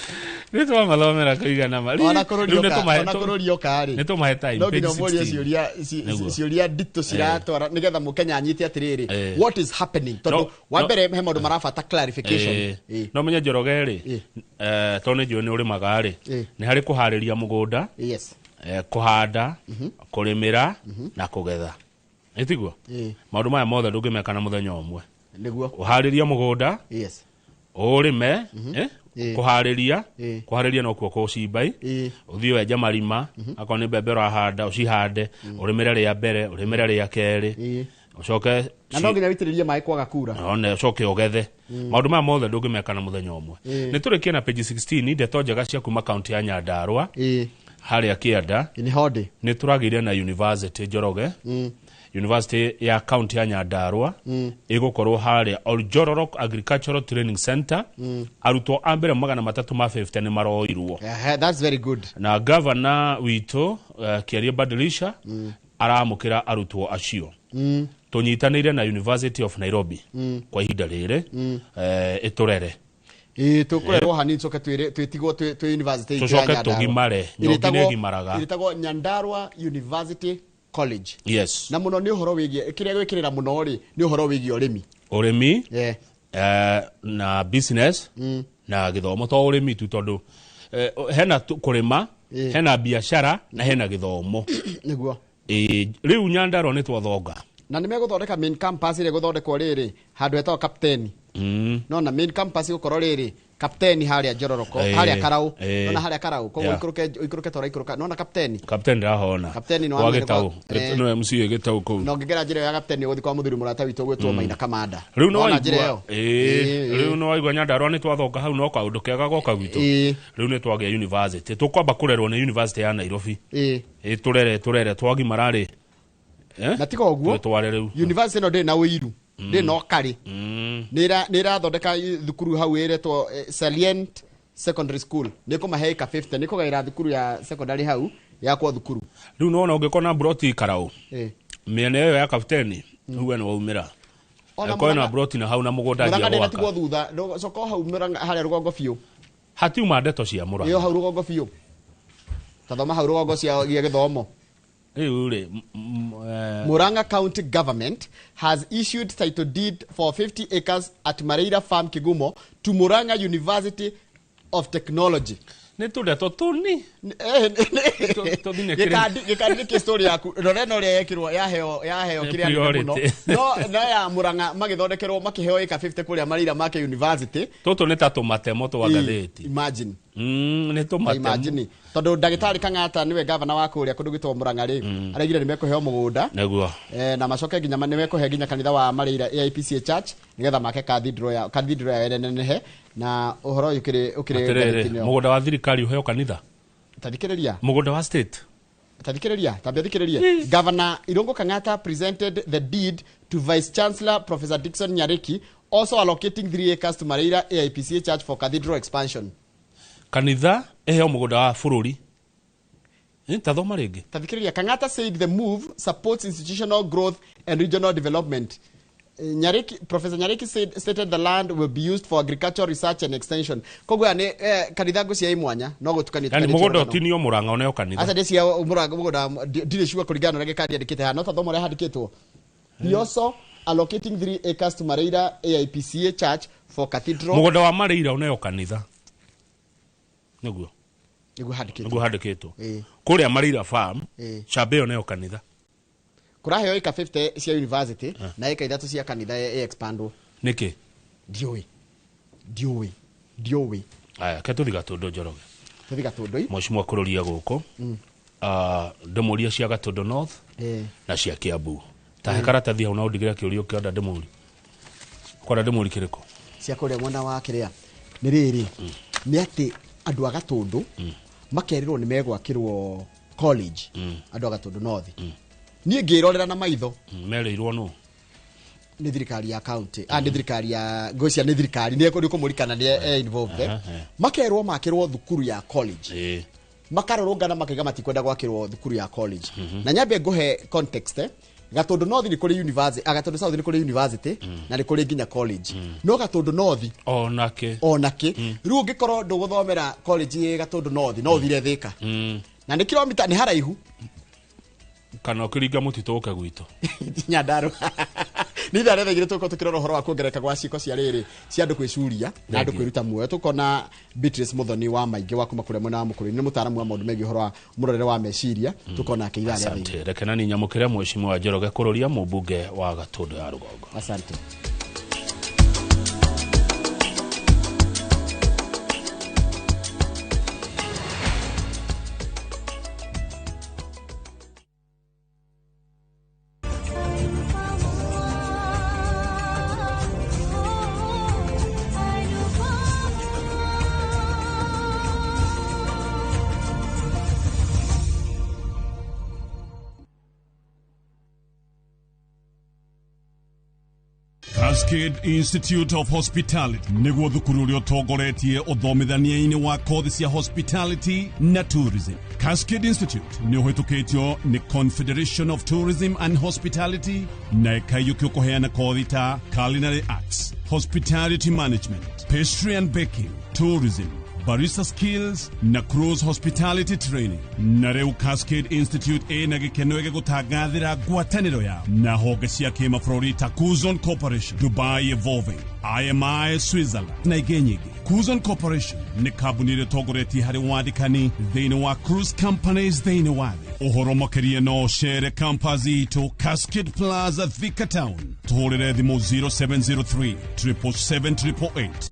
S1: Nĩ twamathomera kũigana ma.
S2: Ona kũrũri
S1: Rĩu nĩ
S2: oka, ona kũrũri oka rĩ.
S1: Nĩ tũmahe time,
S2: No nginya
S1: page
S2: ũmũrie
S1: 16.
S2: ciũria
S1: Nĩguo.
S2: ciũria nditũ ciratwara nĩgetha mũkenya anyite atĩrĩrĩ, what is happening, tondũ wa mbere he maũndũ marabata clarification.
S1: No menye, Njoroge rĩ, tondũ nĩ njũĩ nĩ ũrĩmaga rĩ, nĩ harĩ kũharĩria mũgũnda, kũhanda, kũrĩmĩra na kũgetha, ĩtiguo? Maũndũ maya mothe ndũngĩmeka na mũthenya ũmwe.
S2: Nĩguo.
S1: Ũharĩrie mũgũnda, ũrĩme, kũharĩria, kũharĩria nokuo kũcimba, ũthiĩ wenje marima, akorwo nĩ mbembe ũrahanda ũcihande, ũrĩmĩre rĩa mbere, ũrĩmĩre rĩa kerĩ, ũcoke
S2: Na no nginya wĩitĩrĩrie maĩ kwaga kura.
S1: One ũcoke ũgethe. Maũndũ maya mothe ndũngĩmeka na mũthenya ũmwe. Nĩ tũrĩkie na page 16, ndeto njega cia kuma kaunti ya Nyandarua harĩa kĩanda.
S2: Nĩ hondĩ.
S1: Nĩ tũragĩire na university, Njoroge. University ya kaunti ya Nyandarua ĩgũkorwo harĩa Oljororok Agricultural Training Center. Arutwo a mbere 350 nĩ maroirwo.
S2: Ehe, that's very good.
S1: Na gavana witũ Kĩaria Badilisha aramũkĩra arutwo acio. Tũnyitanĩire na University of Nairobi kwa ihinda rĩrĩ, ĩtũrere.
S2: Ĩĩ, tũkũrerwo hanini tũcoke twĩtigwo twĩ university itũ ya
S1: Tũcoke
S2: Nyandarua.
S1: tũgimare. Nyongi nĩ ĩgimaraga.
S2: Ĩrĩtagwo Nyandarua University College.
S1: Yes.
S2: Na mũno nĩ ũhoro wĩgiĩ kĩrĩa gwĩkĩrĩra mũno rĩ, nĩ ũhoro wĩgiĩ ũrĩmi.
S1: Ũrĩmi, na business na gĩthomo, to ũrĩmi tu, tondũ hena kũrĩma, hena biacara na hena gĩthomo.
S2: Nĩguo.
S1: Rĩu Nyandarua nĩ twathonga.
S2: Na nĩ megũthondeka main campus ĩrĩa ĩgũthondekwo rĩrĩ handũ hetagwo Kapteni. No na main campus ĩgũkorwo rĩrĩ Kapteni harĩa Njororoko, harĩa Karau. Nona harĩa Karau, koguo
S1: Yeah.
S2: ikũrũke tora ikũrũka. Nona Kapteni.
S1: Kapteni ndahona.
S2: Kapteni nĩ
S1: Kwa
S2: wamenya
S1: Gĩtaũ.
S2: nĩ
S1: No MC Gĩtaũ kũu.
S2: Na ũngĩgera njĩra ĩyo ya Kapteni ũgũthiĩ kwa mũthuri mũrata witũ ũgwĩtwo Maina Kamanda.
S1: Rĩu nĩ
S2: Wona njĩra
S1: waigua
S2: ĩyo?
S1: rĩu nĩ waigua Nyandarua nĩ twathonga hau no kaũndũ kega goka gwitũ. Rĩu nĩ twagĩa university, tũkwamba kũrerwo nĩ university ya Nairobi. Tũrere twagimara rĩ.
S2: Na tiga ũguo,
S1: tware rĩu
S2: university ĩno ndĩrĩ na ũiru, ndĩrĩ na ũkarĩ. Nĩ ĩrathondeka thukuru hau ĩretwo Salient Secondary School. Nĩ ĩkũmahe ĩka 50, nĩ ĩkũgaĩra thukuru ya secondary hau yakwo thukuru.
S1: Rĩu nĩwona ũngĩkona broti Karau, mĩena ĩyo ya Kapteni, rĩu we nĩ waumĩra.
S2: Ona
S1: Eko ĩna
S2: Murang'a-
S1: broti na hau na mũgũnda
S2: Murang'a
S1: ngia
S2: ndĩnatigwo
S1: gwaka.
S2: thutha. Coka o hau Murang'a harĩa rũgongo biũ.
S1: Hatiuma ndeto cia
S2: Ĩyo
S1: Murang'a.
S2: hau rũgongo biũ. Ta thoma hau rũgongo cia gĩa gĩthomo.
S1: Rĩu rĩ
S2: Murang'a County Government has issued title deed for 50 acres at Mareira Farm, Kigumo, to Murang'a University of Technology.
S1: Nĩ tũndeto tũni.
S2: Gĩkandi nĩ story yaku. Rora ĩno ũrĩa yekirwo yaheo
S1: Nĩ
S2: kĩrĩa nene mũno.
S1: priority.
S2: No ya Murang'a magĩthondekerwo makĩheo ĩka 50 kũrĩa Mareira make university.
S1: Tũtũ nĩ ta tũmatemo twa ngathĩti.
S2: Imagine.
S1: Nĩ tũmatemo.
S2: Imagine. Tondũ ndagĩtarĩ Kang'ata nĩwe gavana wa kũrĩa kũndũ gwĩtwo Murang'a rĩ, araigire nĩ mekũheo mũgũnda.
S1: Nĩguo.
S2: Na macoke nginya nĩ mekũhe nginya kanitha wa Mareira AIPCA Church nĩgetha make cathedral ya ĩnenehe na ũhoro ũyũ ũkĩrĩ
S1: Atĩrĩrĩ,
S2: ngathĩti-inĩ ĩyo.
S1: mũgũnda wa thirikari ũheo kanitha.
S2: Tathikĩrĩria.
S1: Mũgũnda wa state.
S2: Tathikĩrĩria, tambia thikĩrĩria. Governor Irungu Kang'ata presented the deed to Vice Chancellor Professor Dickson Nyariki, also allocating 3 acres to Mareira AIPCA Church for cathedral expansion.
S1: Kanitha ĩheo mũgũnda wa bũrũri. Tathoma rĩngĩ.
S2: Tathikĩrĩria, Kang'ata said the move supports institutional growth and regional development. Nyariki, Professor Nyariki stated the land will be used for agricultural research and extension. Koguo nĩ kanitha ngũcia imwanya no gũtukania.
S1: Yani mũgũnda ũtinio Murang'a ũneo kanitha.
S2: Aca ndĩcia Murang'a mũgũnda ndirĩ sure kũringana na ũrĩa gĩkandi andĩkĩte haha, no tathoma ũrĩa handĩkĩtwo. He also allocating 3 acres to Mareira AIPCA Church for cathedral.
S1: Mũgũnda wa Mareira ũneo kanitha. Nĩguo.
S2: Nĩguo handĩkĩtwo.
S1: Nĩguo handĩkĩtwo. Kũrĩa Mareira Farm, camba ĩyo nĩyo kanitha.
S2: Kũraheo ĩka 50 cia university na ĩka 3 cia kanitha ĩ expandwo.
S1: Nĩkĩ?
S2: Ndiũĩ.
S1: Aya, ke tũthi Gatũndũ Njoroge.
S2: Tũthi Gatũndũ.
S1: Mheshimiwa kũrũria gũkũ. Ndĩmũrie cia Gatũndũ North na cia Kiambu. Tahe karatathi hau na ũndigĩre kĩũria ũkĩenda ndĩmũrie. Kwenda ndĩmũrie kĩrĩkũ?
S2: Cia kũrĩa mwena wa kĩrĩa. Nĩ rĩrĩ, nĩ atĩ andũ a Gatũndũ makerĩrwo nĩ megwakĩrwo college, andũ a Gatũndũ North. Niĩ ngĩrorera na maitho.
S1: Merĩirwo nũ?
S2: Nĩ thirikari ya county. Nĩ thirikari ya ngũcia, nĩ thirikari nĩ kũmũrikana nĩ involved. Makerwo makĩrwo thukuru ya college. Makarũrũngana makaiga matikwenda gwakĩrwo thukuru ya college. Na nyambe ngũhe context. Gatũndũ North nĩ kũrĩ university, Gatũndũ South nĩ kũrĩ university na nĩ kũrĩ nginya college. No Gatũndũ North onake. Rĩu ũngĩkorwo ndũgũthomera college ĩ Gatũndũ North no ũthire Thika. Na nĩ kilomita nĩ haraihu.
S1: Kana ũkĩringa mũtitũ ũke gwitũ.
S2: Nyandarua. Nĩ ithaa rĩa 2:00 tũgũkorwo tũkĩrora ũhoro wa kuongerereka gwa ciĩko cia rĩrĩ cia andũ kwĩcuria na andũ kwĩruta muoyo. Tũkona Beatrice Muthoni wa Maingĩ wa kuma kũrĩa mwena wa Mũkũrwe, nĩ mũtaaramu wa maũndũ megiĩ ũhoro wa mũrorere wa meciria. Tũkona ake ithaa rĩa 2:00.
S1: Asante. Reke na ninyamũkĩre Mheshimiwa Njoroge kũrũria mũmbunge wa Gatũndũ ya Rũgongo.
S2: Asante.
S10: Cascade Institute of Hospitality nĩguo thukuru ũrĩa ũtongoretie ũthomithania-inĩ wa kothi cia hospitality na tourism. Cascade Institute nĩ ũhĩtũkĩtio nĩ Confederation of Tourism and Hospitality na ĩkaiyũkio kũheana kothi ta culinary arts, hospitality management, pastry and baking, tourism, barista skills na cruise hospitality training. Na rĩu Cascade Institute ĩna gĩkeno gĩgũtangathĩra ngwatanĩro yao na honge cia kĩmabũrũri ta Kuzon Corporation, Dubai Evolving, IMI Switzerland na ingĩ nyingĩ. Kuzon Corporation nĩ kambuni ĩrĩa ĩtongoretie harĩ wandĩkani thĩinĩ wa cruise companies thĩinĩ wa thĩ. Ũhoro makĩria no ũcere campus itũ Cascade Plaza, Thika Town. Tũhũrĩre thimũ 0703 777 888.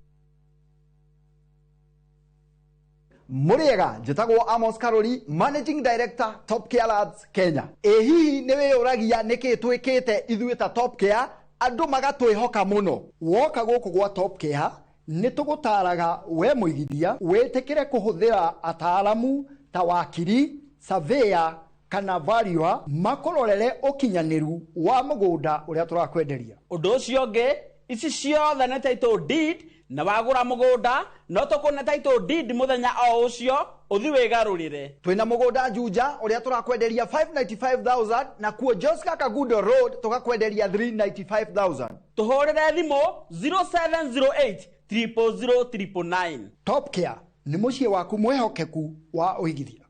S15: Mũrĩega, njĩtagwo Amos Karori, Managing Director, Top Care Lads Kenya. Ĩ hihi nĩ wĩyũragia nĩkĩ twĩkĩte ithuĩ ta Top Care andũ magatwĩhoka mũno? Woka gũkũ gwa Top Care nĩ tũgũtaraga we mũigithia wĩtĩkĩre kũhũthĩra ataaramu ta wakiri, surveyor kana valuer makũrorere ũkinyanĩru wa mũgũnda ũrĩa tũrakwenderia.
S16: Ũndũ ũcio ũngĩ, ici ciothe nĩ title deed, na wagũra mũgũnda no tũkũne title deed mũthenya o ũcio ũthi wĩgarũrĩre.
S15: Twĩna mũgũnda Juja ũrĩa tũrakwenderia 595,000, na kuo Joska Kagudo Road tũgakwenderia 395,000.
S16: Tũhũrĩre thimũ 0708 000 999.
S15: Top Care nĩ mũciĩ waku mwĩhokeku wa ũigithia.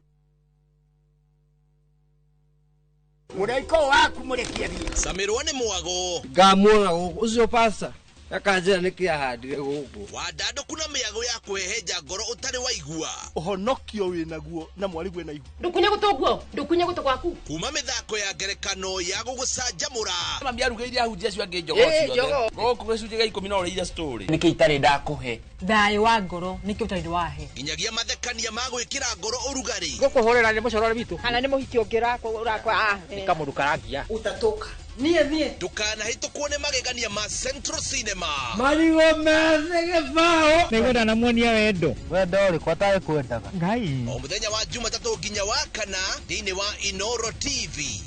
S17: Mũraika waku mũrekie thiĩ.
S18: Camirwo nĩ mwago.
S19: Ngamuona gũkũ ũcio pasta akanjĩra nĩkĩ ahandire gũkũ.
S18: Wandandũku na mĩago ya kwĩhehenja ngoro ũtarĩ waigua.
S20: Ũhonokio wĩnaguo na mwarĩguo na ihu.
S21: Ndũkunye gũtũ guo, ndũkunye gũtũ gwaku.
S18: Kuma mĩthako ya ngerekano ya gũgũcanjamũra.
S22: Mami arugĩire ahunjia acio angĩ njogoo
S21: Ĩ,
S22: ciothe.
S21: njogoo.
S22: Gũkũ gĩcunjĩ gĩa 10 no ũrĩire story.
S23: Nĩkĩ itarĩ ndakũhe?
S3: Thayũ wa ngoro nĩkĩo ũtarĩ wahe.
S18: Nginyagia mathekania ma gwĩkĩra ngoro ũrugarĩ.
S23: Gũkũhũrĩra nĩ mũcorore witũ.
S21: Kana nĩ mũhiki ũngĩ ũrakwa.
S23: Nĩ kamũndũ karangia.
S21: Utatoka. Niĩ niĩ.
S18: Ndũkanahĩtũkwo nĩ magegania ma Central Cinema.
S19: Marigũ methĩ gĩbaũ. Nĩngwenda namuonia wendo.
S23: Wendo ũrĩkũ atarĩ kwendaga?
S19: Ngai.
S18: O mũthenya wa Jumatatũ nginya wa kana thĩinĩ wa Inoro TV.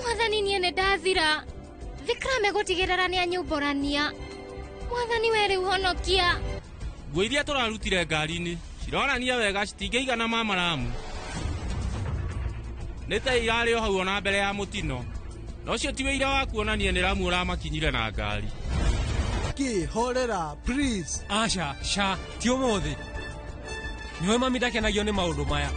S12: Mwathani, niĩ nĩ ndathira. Vikram egũtigĩrĩra nĩ anyumbũrania. Mwathani, we rĩu honokia.
S24: Nguo iria tũrarutire ngari-inĩ cironania wega citingĩigana mamaramu. Nĩ ta irarĩ o hau ona mbere ya mũtino. Na ũcio ti wĩira wa kuonania nĩ ramu ũramakinyire na ngari.
S20: Kĩ horera please.
S24: Aca, ca, ti ũmũthĩ. Nĩwe mami ndakenagio nĩ maũndũ maya.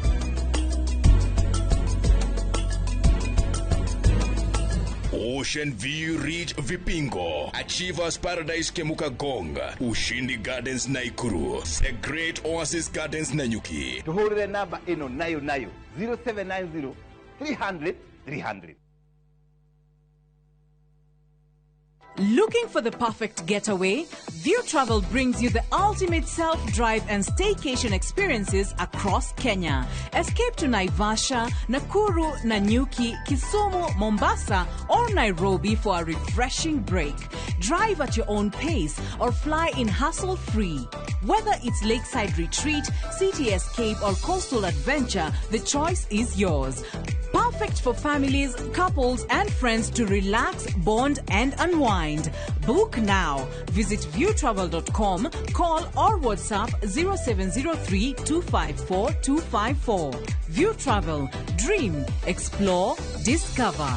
S8: Ocean View Ridge Vipingo, Achievers Paradise Kemuka Gong, Ushindi Gardens Naikuru, The Great Oasis Gardens Nanyuki.
S25: Tuhũrĩre namba ĩno nayo nayo 0790 300 300.
S3: Looking for the perfect getaway? View Travel brings you the ultimate self-drive and staycation experiences across Kenya. Escape to Naivasha, Nakuru, Nanyuki, Kisumu, Mombasa, or Nairobi for a refreshing break. Drive at your own pace or fly in hassle-free. Whether it's lakeside retreat, city escape, or coastal adventure, the choice is yours. Perfect for families, couples, and friends to relax, bond, and unwind. Book now. Visit viewtravel.com, call or WhatsApp 0703 254 254. View Travel. Dream, explore, discover.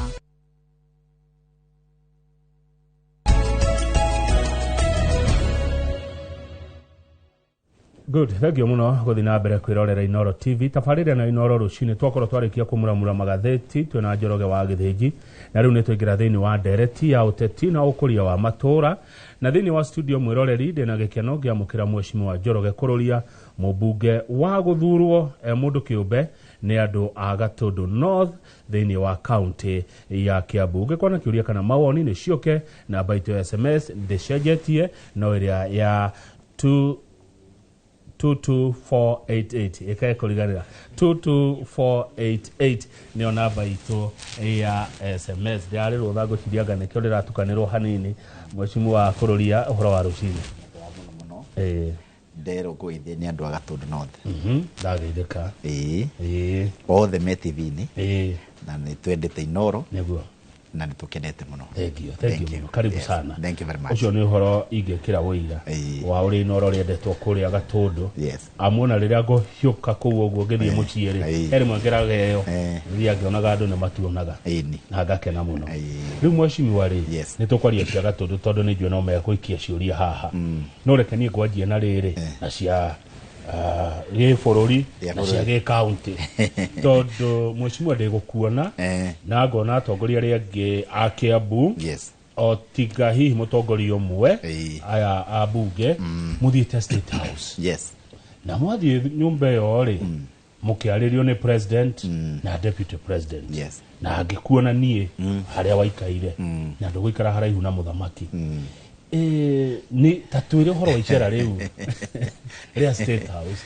S1: Good, thank you muno guthi na mbere kwirorera Inoro TV. Tabarĩra na Inoro rũcinĩ twakorwo twarĩkia kũmuramura magathĩti twĩna Njoroge wa Gĩthĩnji, na rĩu nĩ twaingĩra thĩinĩ wa ndereti ya ũteti na ũkũria wa matũũra. Na thĩinĩ wa studio mwĩroreri ndĩna gĩkeno ngĩamũkĩra mheshimiwa Njoroge Kũrũria, mũmbunge wa gũthurwo mũndũ kĩũmbe nĩ andũ a Gatũndũ North thĩinĩ wa kaunti ya Kiambu. Ũngĩkorwo na kĩũria kana mawoni nĩ ciũke namba itũ ya SMS ndĩcenjetie no ĩrĩa ya 2 22488 ikae kũriganĩra 22488 nĩyo namba itũ ya SMS. Ndĩrarĩ rũtha ngũciria anga nĩkĩo ndĩratukanĩrwo hanini. Mheshimiwa Kũrũria, ũhoro wa rũcinĩ? Ĩĩ.
S26: Nderwo ngũgeithie nĩ andũ a Gatũndũ North.
S1: Ndageithĩka.
S26: Ĩĩ. Othe me TV-inĩ. Na nĩ twendete Inoro.
S1: Nĩguo.
S26: Na nĩ tũkenete mũno.
S1: Thank you, thank you mũno. Karibu sana.
S26: Thank you very much.
S1: Ũcio nĩ ũhoro ingĩkĩra ũira wa ũrĩa Inoro rĩendetwo kũrĩa Gatũndũ. Amuona rĩrĩa ngũhiũka kũu ũguo ngĩthiĩ mũciĩ rĩ, he rĩmwe ngeraga ĩyo thiĩ ngĩonaga andũ nĩ matuonaga na ngakena mũno. Rĩu mheshimiwa rĩ, nĩ tũkwaria cia Gatũndũ tondũ nĩ njũĩ no megũikia ciũria haha. No reke niĩ ngwanjie na rĩrĩ na cia gĩbũrũri na cia gĩkaunti tondũ mheshimiwa ndĩgũkuona na ngona atongoria arĩa angĩ a Kiambu o tiga hihi mũtongoria ũmwe aya a bunge mũthiĩte State House. Na mwathiĩ nyũmba ĩyo rĩ, mũkĩarĩrio nĩ president na deputy president. Na ngĩkuona niĩ harĩa waikaire na ndũgũikara haraihu na mũthamaki. Nĩ ta twĩre ũhoro wa icera rĩu rĩa State House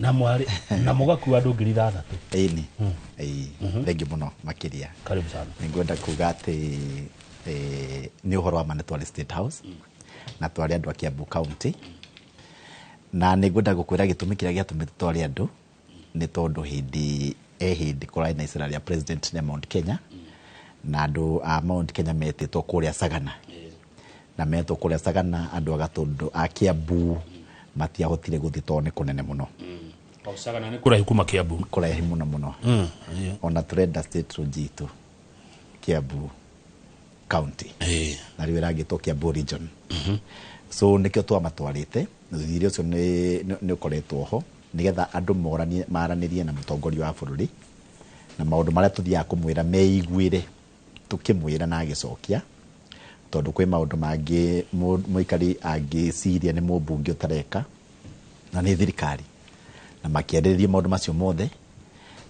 S1: na mwarĩ na mũgakua andũ 6,000.
S26: Ĩni, thengiũ mũno makĩria.
S1: Karibu sana.
S26: Nĩngwenda kuga atĩ nĩ ũhoro wa ma nĩ twarĩ State House na twarĩ andũ a Kiambu County, na nĩngwenda gũkwĩra gĩtũmi kĩrĩa gĩatũmĩte tware andũ nĩ tondũ hĩndĩ hĩndĩ kũrarĩ na icera rĩa president rĩa Mount Kenya, na andũ a Mount Kenya metĩtwo kũrĩa Sagana, na metwo kũrĩa Sagana andũ a Gatũndũ a Kiambu matiahotire gũthiĩ tondũ nĩ kũnene mũno.
S1: O Sagana nĩ kũraihu kuma Kiambu.
S26: Kũraihu mũno mũno. Ona tũrenda state road itũ Kiambu County, na rĩu ĩrangĩtwo Kiambu region. So nĩkĩo twamatwarĩte. Ũthuthuria ũcio nĩ ũkoretwo ho nĩgetha andũ maranĩrie na mũtongoria wa bũrũri na maũndũ marĩa tũthiaga kũmwĩra meiguĩre tũkĩmwĩra na agĩcokia, tondũ kwĩ maũndũ mangĩ mũikari angĩciria nĩ mũmbunge ũtareka na nĩ thirikari, na makĩarĩrĩria maũndũ macio mothe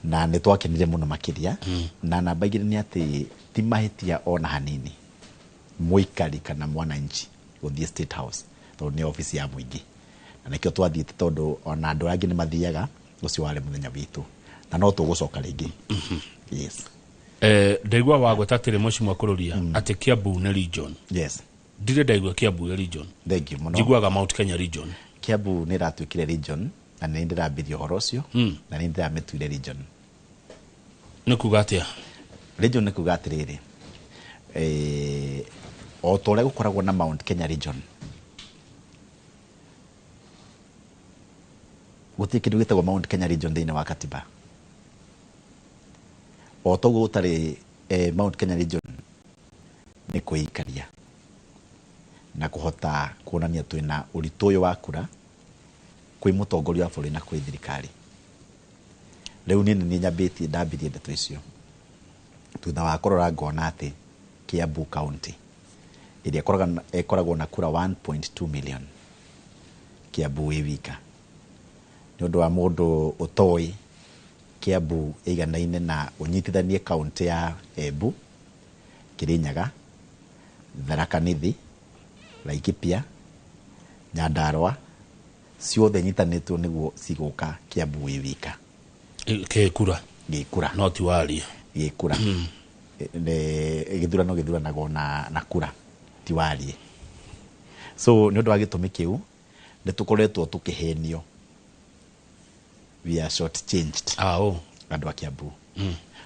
S26: na nĩ twakenire mũno makĩria. Na namba igĩrĩ nĩ atĩ ti mahĩtia ona hanini mũikari kana mwananchi gũthiĩ State House tondũ nĩ obici ya mũingĩ, na nĩkĩo twathiĩte tondũ ona andũ angĩ nĩ mathiaga. Ũcio warĩ mũthenya witũ na no tũgũcoka rĩngĩ. Yes.
S1: Ndaigua wagweta atĩrĩ Mheshimiwa Kururia atĩ Kiambu nĩ region.
S26: Yes.
S1: Ndirĩ ndaigua Kiambu ĩ region.
S26: Thank you mũno.
S1: Njiguaga Mount Kenya region.
S26: Kiambu nĩ ĩratuĩkire region na nĩ ndĩrambirie ũhoro ũcio na nĩ ndĩramĩtuire region.
S1: Nĩ kuga atĩa?
S26: Region nĩ kuga atĩrĩrĩ, o ta ũrĩa gũkoragwo na Mount Kenya region, gũtirĩ kĩndũ gĩtagwo Mount Kenya region thĩinĩ wa katiba. O toguo gũtarĩ Mount Kenya region nĩ kwĩikaria na kũhota kuonania twĩna ũritũ ũyũ wa kura kwĩ mũtongoria wa bũrũri na kwĩ thirikari. Rĩu niĩ nĩ nyambĩtie ndambirie ndeto icio thutha wa kũrora ngona atĩ Kiambu County ĩrĩa ĩkoragwo na kura 1.2 million Kiambu ĩ wika, nĩ ũndũ wa mũndũ ũtoĩ Kiambu ĩiganaine na ũnyitithanie kaunti ya Embu, Kirinyaga, Tharaka Nithi, Laikipia, Nyandarua, ciothe nyitanĩtwo nĩguo cigũka Kiambu ĩ wika.
S1: Gĩkura.
S26: Gĩkura.
S1: No ti waria.
S26: Gĩkura. Gĩthurano gĩthuranagwo na kura ti warie. So nĩ ũndũ wa gĩtũmi kĩu nĩ tũkoretwo tũkĩhenio. We are short changed. Andũ a Kiambu.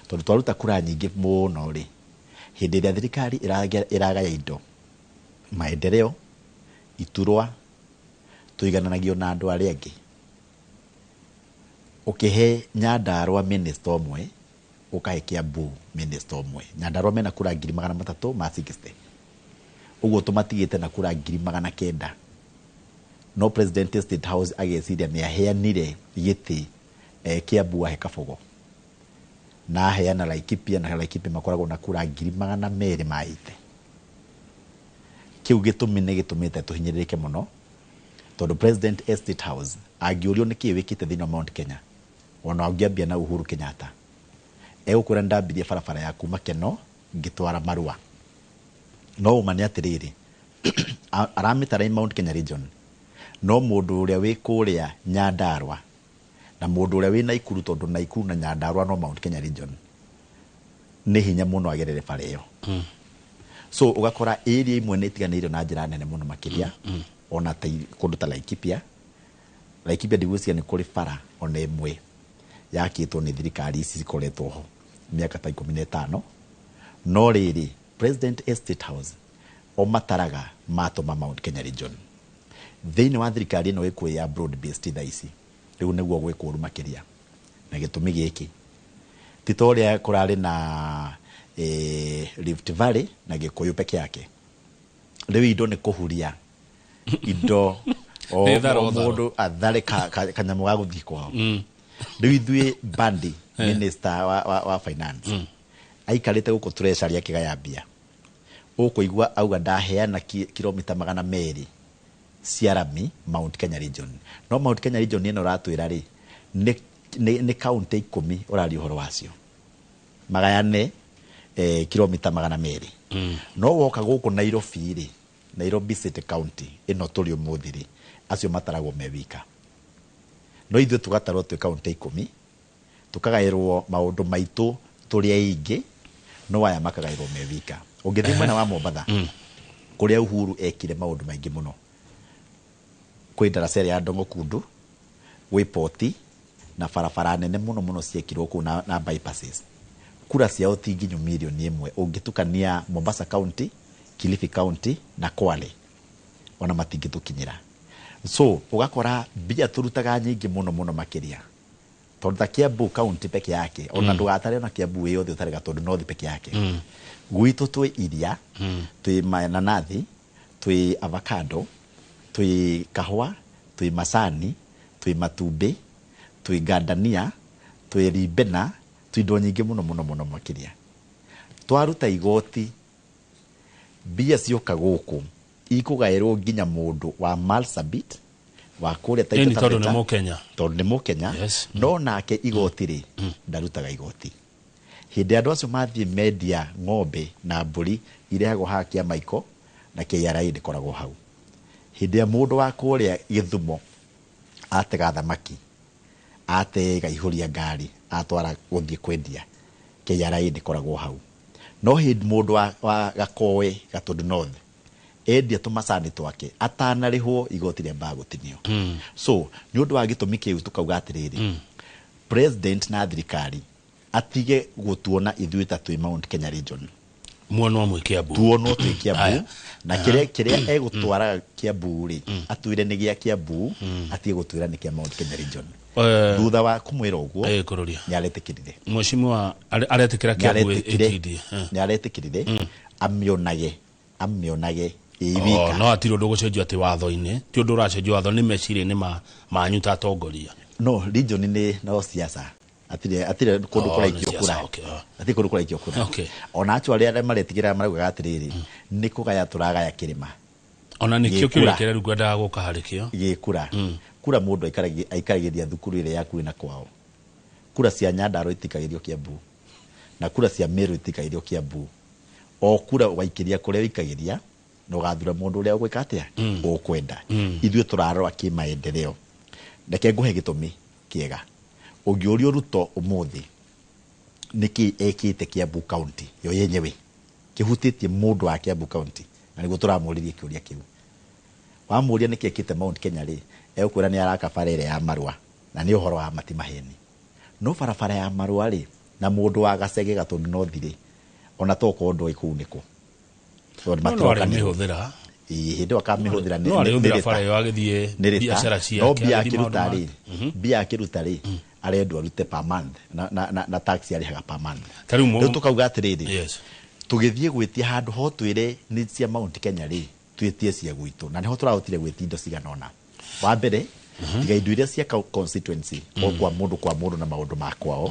S26: Tondũ twaruta kura nyingĩ mũno rĩ, hĩndĩ ĩrĩa thirikari ĩragaya indo maendeleo iturwa tũigananagio na andũ arĩa angĩ. Ũkĩhe Nyandarua minister ũmwe, ũkahe Kiambu minister ũmwe. Nyandarua mena kura 360,000, ũguo tũmatigĩte na kura 900,000. No president State House ageciria nĩ aheanire gĩtĩ Kiambu ahe Kabogo, na aheana Laikipia, na Laikipia makoragwo na kura 280,000. Kĩu gĩtũmi nĩ gĩtũmĩte tũhinyĩrĩrĩke mũno, tondũ president State House angĩũrio nĩ kĩĩ wĩkĩte thĩinĩ wa Mount Kenya, ona ũngĩambia na Uhuru Kenyatta, egũkwĩra ndambirie barabara ya kuma Keno ngĩtwara Marua. No ũma nĩ atĩrĩrĩ, aramĩtara Mount Kenya region, no mũndũ ũrĩa wĩ kũrĩa Nyandarua na mũndũ ũrĩa wĩ Naikuru, tondũ Naikuru na Nyandarua no Mount Kenya region, nĩ hinya mũno agerere bara ĩyo. So ũgakora area imwe nĩ itiganĩirio na njĩra nene mũno makĩria, ona kũndũ ta Laikipia. Laikipia ndigwĩciria nĩ kũrĩ bara ona ĩmwe yakĩtwo nĩ thirikari ici cikoretwo ho mĩaka ta 15. No rĩrĩ, president State House o mataraga matũma Mount Kenya region thĩinĩ wa thirikari ĩno ĩkuĩ ya broad based thaa ici. Rĩu nĩguo gwĩ kũũru makĩria, na gĩtũmi gĩkĩ ti ta ũrĩa kũrarĩ na Rift Valley na Gĩkũyũ peke yake. Rĩu indo nĩ kũhuria indo o mũndũ athare kanyamũ ga gũthiĩ kwao. Rĩu ithuĩ Bandi minister wa finance aikarĩte gũkũ treasury akĩgaya mbia, ũkũigua auga ndaheana kilomita 200 cia rami Mount Kenya region. No Mount Kenya region ĩno ũratwĩra rĩ nĩ kaunti 10 ũraria ũhoro wacio, magayane kilomita 200. No woka gũkũ Nairobi rĩ, Nairobi City County ĩno tũrĩ ũmũthĩ rĩ, acio mataragwo me wika, no ithuĩ tũgatarwo twĩ kaunti 10, tukagaĩrwo maũndũ maitũ tũrĩ aingĩ, no aya makagaĩrwo me wika. Ũngĩthiĩ mwena wa Mombatha, kũrĩa Uhuru ekire maũndũ maingĩ mũno, kwĩ ndaraca ĩrĩa ya Ndong'o Kundu, gwĩ poti na barabara nene mũno mũno ciekirwo kũu na bypasses. Kura ciao ti nginyu mirioni 1 ũngĩtukania Mombasa County, Kilifi County na Kwale, ona matingĩtũkinyĩra. So ũgakora mbia tũrutaga nyingĩ mũno mũno makĩria, tondũ ta Kiambu County peke yake, ona ndũgatare ona Kiambu ĩ yothe ũtarega, tondũ North peke yake, gwitũ twĩ iria, twĩ mananathi, twĩ avocado, twĩ kahũa, twĩ macani, twĩ matumbĩ, twĩ gardenia, twĩ ribena, twĩ indo nyingĩ mũno mũno mũno makĩria. Twaruta igoti, mbia cioka gũkũ ikũgaĩrwo nginya mũndũ wa Marsabit, wa kũrĩa Taita
S1: Ĩni tondũ nĩ
S26: Taveta,
S1: Mũkenya.
S26: Tondũ nĩ Mũkenya. No nake igoti rĩ, ndarutaga igoti. Hĩndĩ andũ acio mathiĩ mendia ng'ombe na mbũri, irehagwo haha Kĩamaiko na KRA ndĩkoragwo hau. Hĩndĩ ĩrĩa mũndũ wa kũrĩa Gĩthumo atega thamaki, atega ihũria ngari, atwara gũthiĩ kwendia, KRA ndĩkoragwo hau. No hĩndĩ mũndũ wa Gakoe, Gatundu North, endia tũmacani twake, atanarĩhwo igoti rĩambaga gũtinio. So nĩ ũndũ wa gĩtũmi kĩu tũkauga atĩrĩrĩ, president na thirikari atige gũtuona ithuĩ ta twĩ Mount Kenya region.
S1: Muonwo mwĩ Kiambu.
S26: Tuonwo twĩ Kiambu.
S1: Aya.
S26: Na kĩrĩa egũtwaraga Kiambu rĩ, atwĩre nĩ gĩa Kiambu, atige gũtwĩra nĩ kĩa Mount Kenya region. Thutha wa kũmwĩra ũguo,
S1: kũrũria
S26: nĩ aretĩkĩrire.
S1: Mheshimiwa aretĩkĩra Kiambu ĩtindie.
S26: Nĩ aretĩkĩrire amĩonage ĩ wika.
S1: No hatirĩ ũndũ ũgũcenjio atĩ watho-inĩ, ti ũndũ ũracenjio watho, nĩ meciria-inĩ manyu ta atongoria.
S26: No region nĩ no siasa, atirĩ kũndũ
S1: Oh,
S26: kũraikio
S1: nĩ
S26: kura.
S1: siasa, okay, oh.
S26: Atirĩ kũndũ kũraikio kura. Ona acio arĩa maretigĩra maraugaga atĩrĩrĩ, nĩ kũgaya tũragaya kĩrĩma.
S1: Ona nĩkĩo
S26: Gĩkura.
S1: kĩũria kĩrĩa rĩu ngwendaga gũka harĩ kĩo.
S26: Gĩkura kura mũndũ aikaragĩria thukuru ĩrĩa yakuĩ na kwao. Kura cia Nyandarua itikagĩrio Kiambu, na kura cia Meru itikagĩrio Kiambu. O kura waikĩria kũrĩa ũikagĩria, na ũgathura mũndũ ũrĩa ũgwĩka atĩa, ũkwenda. Ithuĩ tũrarora kĩmaendeleo. Reke ngũhe gĩtũmi kĩega. Ũngĩũrio Ruto ũmũthĩ nĩkĩ ekĩte Kiambu County yo yenyewe kĩhutĩtie mũndũ wa Kiambu County, na nĩguo tũramũririe kĩũria kĩu, wamũria nĩkĩ ekĩte Mount Kenya rĩ, egũkwĩra nĩ araka bara ĩrĩa ya Marua, na nĩ ũhoro wa mati maheni. No barabara ya Marua rĩ, na mũndũ wa Gacege Gatundu North rĩ, ona tokorwo ndũĩ kũu nĩkũ, tondũ
S1: No no arĩmĩhũthĩra.
S26: Ĩĩ, hĩndĩ ĩyo akamĩhũthĩra.
S1: No arĩhũthĩra bara ĩyo agĩthiĩ
S26: Nĩ rĩta.
S1: biacara ciake,
S26: No mbia
S1: agĩthiĩ
S26: akĩruta
S1: maũndũ
S26: rĩ, mbia akĩruta rĩ, arendwo arute per month, na tax arĩhaga per month.
S1: Ta rĩu
S26: Rĩu tũkauga atĩrĩrĩ, tũgĩthiĩ gwĩtia handũ ho twĩre nĩ cia Mount Kenya rĩ, twĩtie cia gwitũ, na nĩho tũrahotire gwĩtia indo cigana ũna. Wa mbere, tiga indo iria cia constituency, o kwa mũndũ na maũndũ ma kwao,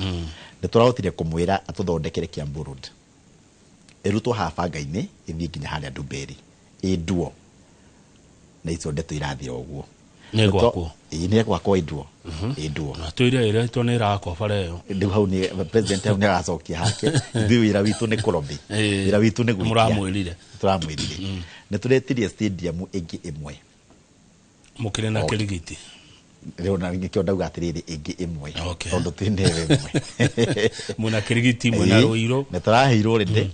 S26: nĩ tũrahotire kũmwĩra atũthondekere Kiambu Road, ĩrutwo haha banga-inĩ ĩthiĩ nginya harĩa Ndumberi, ĩnduo, na icio ndeto irathira ũguo.
S1: Nĩ gwakwo.
S26: Ĩĩ, nĩ gwakwo, ĩnduo, ĩnduo.
S1: Na twĩre ĩretwo nĩ ĩrakwo bara ĩyo.
S26: Rĩu hau nĩ president, hau nĩ agacokia hake. Ithuĩ wĩra witũ nĩ kũrobĩ, wĩra witũ nĩ gwĩtia.
S1: Mũramwĩrire.
S26: Tũramwĩrire. Nĩ tũretirie stadium ĩngĩ ĩmwe.
S1: Mũkĩrĩ na kĩrigiti.
S26: Rĩu na nĩkĩo ndauga atĩrĩrĩ, ĩngĩ ĩmwe, tondũ twĩ ndewe ĩmwe.
S1: Mwĩna kĩrigiti, mwĩna Rũirũ.
S26: Nĩ tũraheirwo rĩndĩ,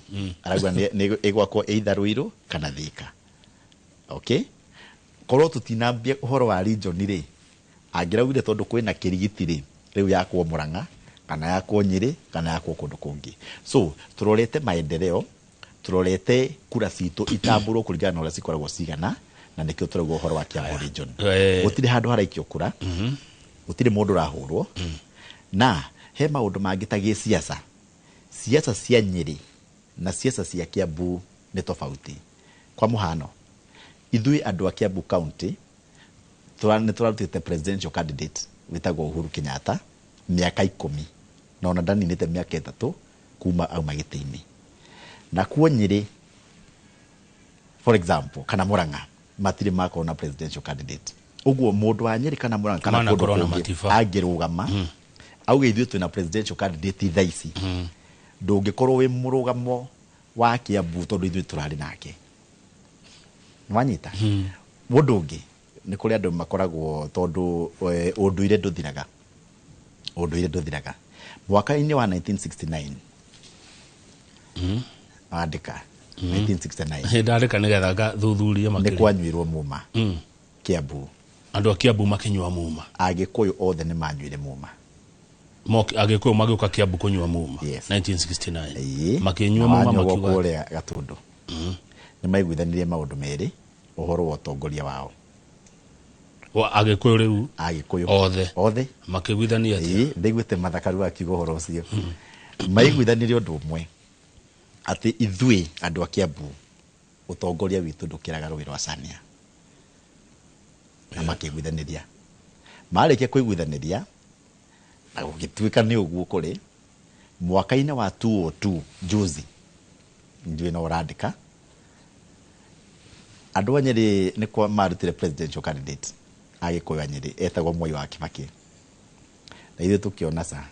S26: arauga nĩ ĩgwakwo either Rũirũ kana Thĩka. Okay, korwo tũtinambia ũhoro wa region rĩ, angĩraugire tondũ kwĩna kĩrigiti rĩ, rĩu yakwo Murang'a kana yakwo Nyĩrĩ kana yakwo kũndũ kũngĩ. So tũrorete maendeleo, tũrorete kura citũ itambũrwo kũringana na ũrĩa cikoragwo cigana, na nĩkĩo tũrauga ũhoro wa Kiambu region. Gũtirĩ handũ haraikio kura, gũtirĩ mũndũ ũrahũrwo. Na he maũndũ mangĩ ta gĩciaca, siasa cia Nyĩrĩ na siasa cia Kiambu nĩ tofauti. Kwa mũhano, ithuĩ andũ a Kiambu County nĩ tũrarutĩte presidential candidate wĩtagwo Uhuru Kenyatta mĩaka 10, na ona ndaninĩte mĩaka 3 kuma auma gĩtĩ-inĩ. Na kuo Nyĩrĩ, for example, kana Murang'a, matirĩ makorwo na presidential candidate. Ũguo mũndũ wa Nyĩrĩ kana Murang'a kana kũndũ
S1: Manakorwo na
S26: kũngĩ
S1: matiba.
S26: angĩrũgama auge ithuĩ twĩna presidential candidate thaa ici, ndũngĩkorwo wĩ mũrũgamo wa Kiambu tondũ ithuĩ tũrarĩ nake. Nĩwanyita? Mũndũ ũngĩ nĩ kũrĩ andũ makoragwo tondũ ũndũire ndũthiraga. Ũndũire ndũthiraga. Mwaka-inĩ wa 1969 wandĩka 1969
S1: Ndandĩka nĩgetha ngathuthurie
S26: nĩ
S1: makĩria.
S26: kwanyuirwo muma Kiambu.
S1: Andũ a Kiambu makĩnyua muma.
S26: Agĩkũyũ othe nĩ manyuire muma.
S1: Agĩkũyũ magĩũka Kiambu kũnyua muma 1969 makĩnyua
S26: Na
S1: muma
S26: wanyuagwo
S1: makiuga
S26: kũrĩa Gatũndũ. Nĩ maiguithanirie maũndũ merĩ ũhoro wa ũtongoria wao.
S1: Wa Agĩkũyũ rĩu
S26: Agĩkũyũ
S1: othe
S26: othe
S1: makĩiguithania atĩa?
S26: Ĩĩ, ndaiguĩte Mathakaru akiuga ũhoro ũcio. Maiguithanirie ũndũ ũmwe atĩ ithuĩ andũ a Kiambu ũtongoria witũ ndũkĩraga rũĩ rwa Cania. Na makĩiguithanĩria. Marĩkia kũiguithanĩria na gũgĩtuĩka nĩ ũguo kũrĩ mwaka-inĩ wa 2002 juzi, ndiũĩ no ũrandĩka, andũ a Nyĩrĩ nĩ kwa marutire presidential candidate Agĩkũyũ a Nyĩrĩ etagwo Mwai wa Kibaki, na ithuĩ tũkĩona ca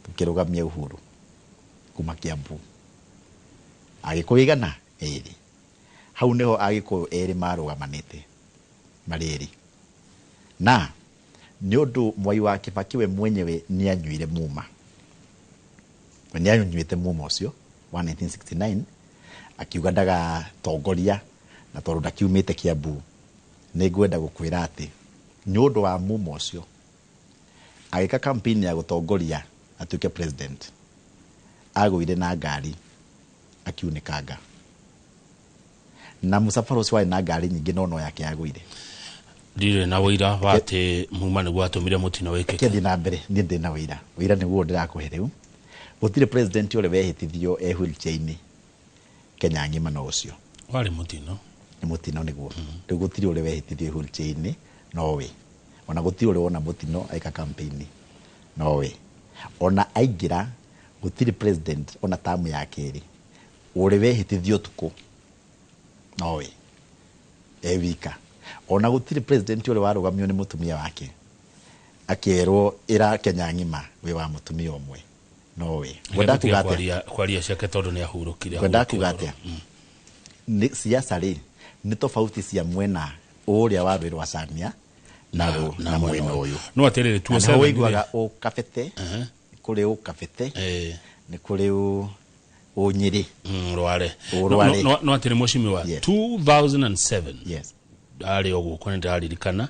S26: tũkĩrũgamia Uhuru kuma Kiambu. Agĩkũyũ igana erĩ, hau nĩho Agĩkũyũ erĩ marũgamanĩte marĩ erĩ, na nĩ ũndũ Mwai wa Kibaki we mwenyewe nĩ anyuire muma, we nĩ anyuĩte muma ũcio wa 1969 akiuga ndagatongoria, na tondũ ndakiumĩte Kiambu nĩ ngwenda gũkwĩra atĩ nĩ ũndũ wa muma ũcio agĩka campaign ya gũtongoria atuĩke president, agũire na ngari akiunĩkanga, na mũcabara ũcio warĩ na ngari nyingĩ no no yake yagũire.
S1: Ndirĩ na ũira wa atĩ muma nĩguo atũmire mũtino wĩkĩke.
S26: Kĩathiĩ na mbere, niĩ ndĩ na ũira. Ũira nĩguo ndĩrakũhe rĩu. Gũtirĩ president ũrĩ wehĩtithio e wheelchair-inĩ Kenya ng'ima no ũcio.
S1: Warĩ mũtino.
S26: Nĩ mũtino nĩguo. Rĩu gũtirĩ ũrĩ wehĩtithio e wheelchair-inĩ no we. Ona gũtirĩ ũrĩ wona mũtino eka campaign no we. Ona aingĩra gũtirĩ president ona tamu ya kerĩ ũrĩ wehĩtithio ũtukũ no we e wika. Ona gũtirĩ president ũrĩ warũgamio nĩ mũtumia wake akerwo ĩra Kenya ng'ima wĩ wa mũtumia ũmwe no we. Ngwenda kuga atĩa?
S1: Kwaria ciake tondũ nĩ ahurũkire.
S26: Ngwenda kuga atĩa? Nĩ siasa rĩ nĩ tofauti cia mwena ũrĩa wa rũĩ rwa Cania na mwena ũyũ.
S1: No atĩrĩrĩ,
S26: Na nĩho
S1: 2007
S26: ũiguaga ũkabete, kũrĩ ũkabete, nĩ kũrĩ ũnyĩrĩ.
S1: Rware.
S26: Ũrware.
S1: No atĩrĩ mheshimiwa, 2007
S26: yes,
S1: arĩ o gũkũ nĩ ndĩraririkana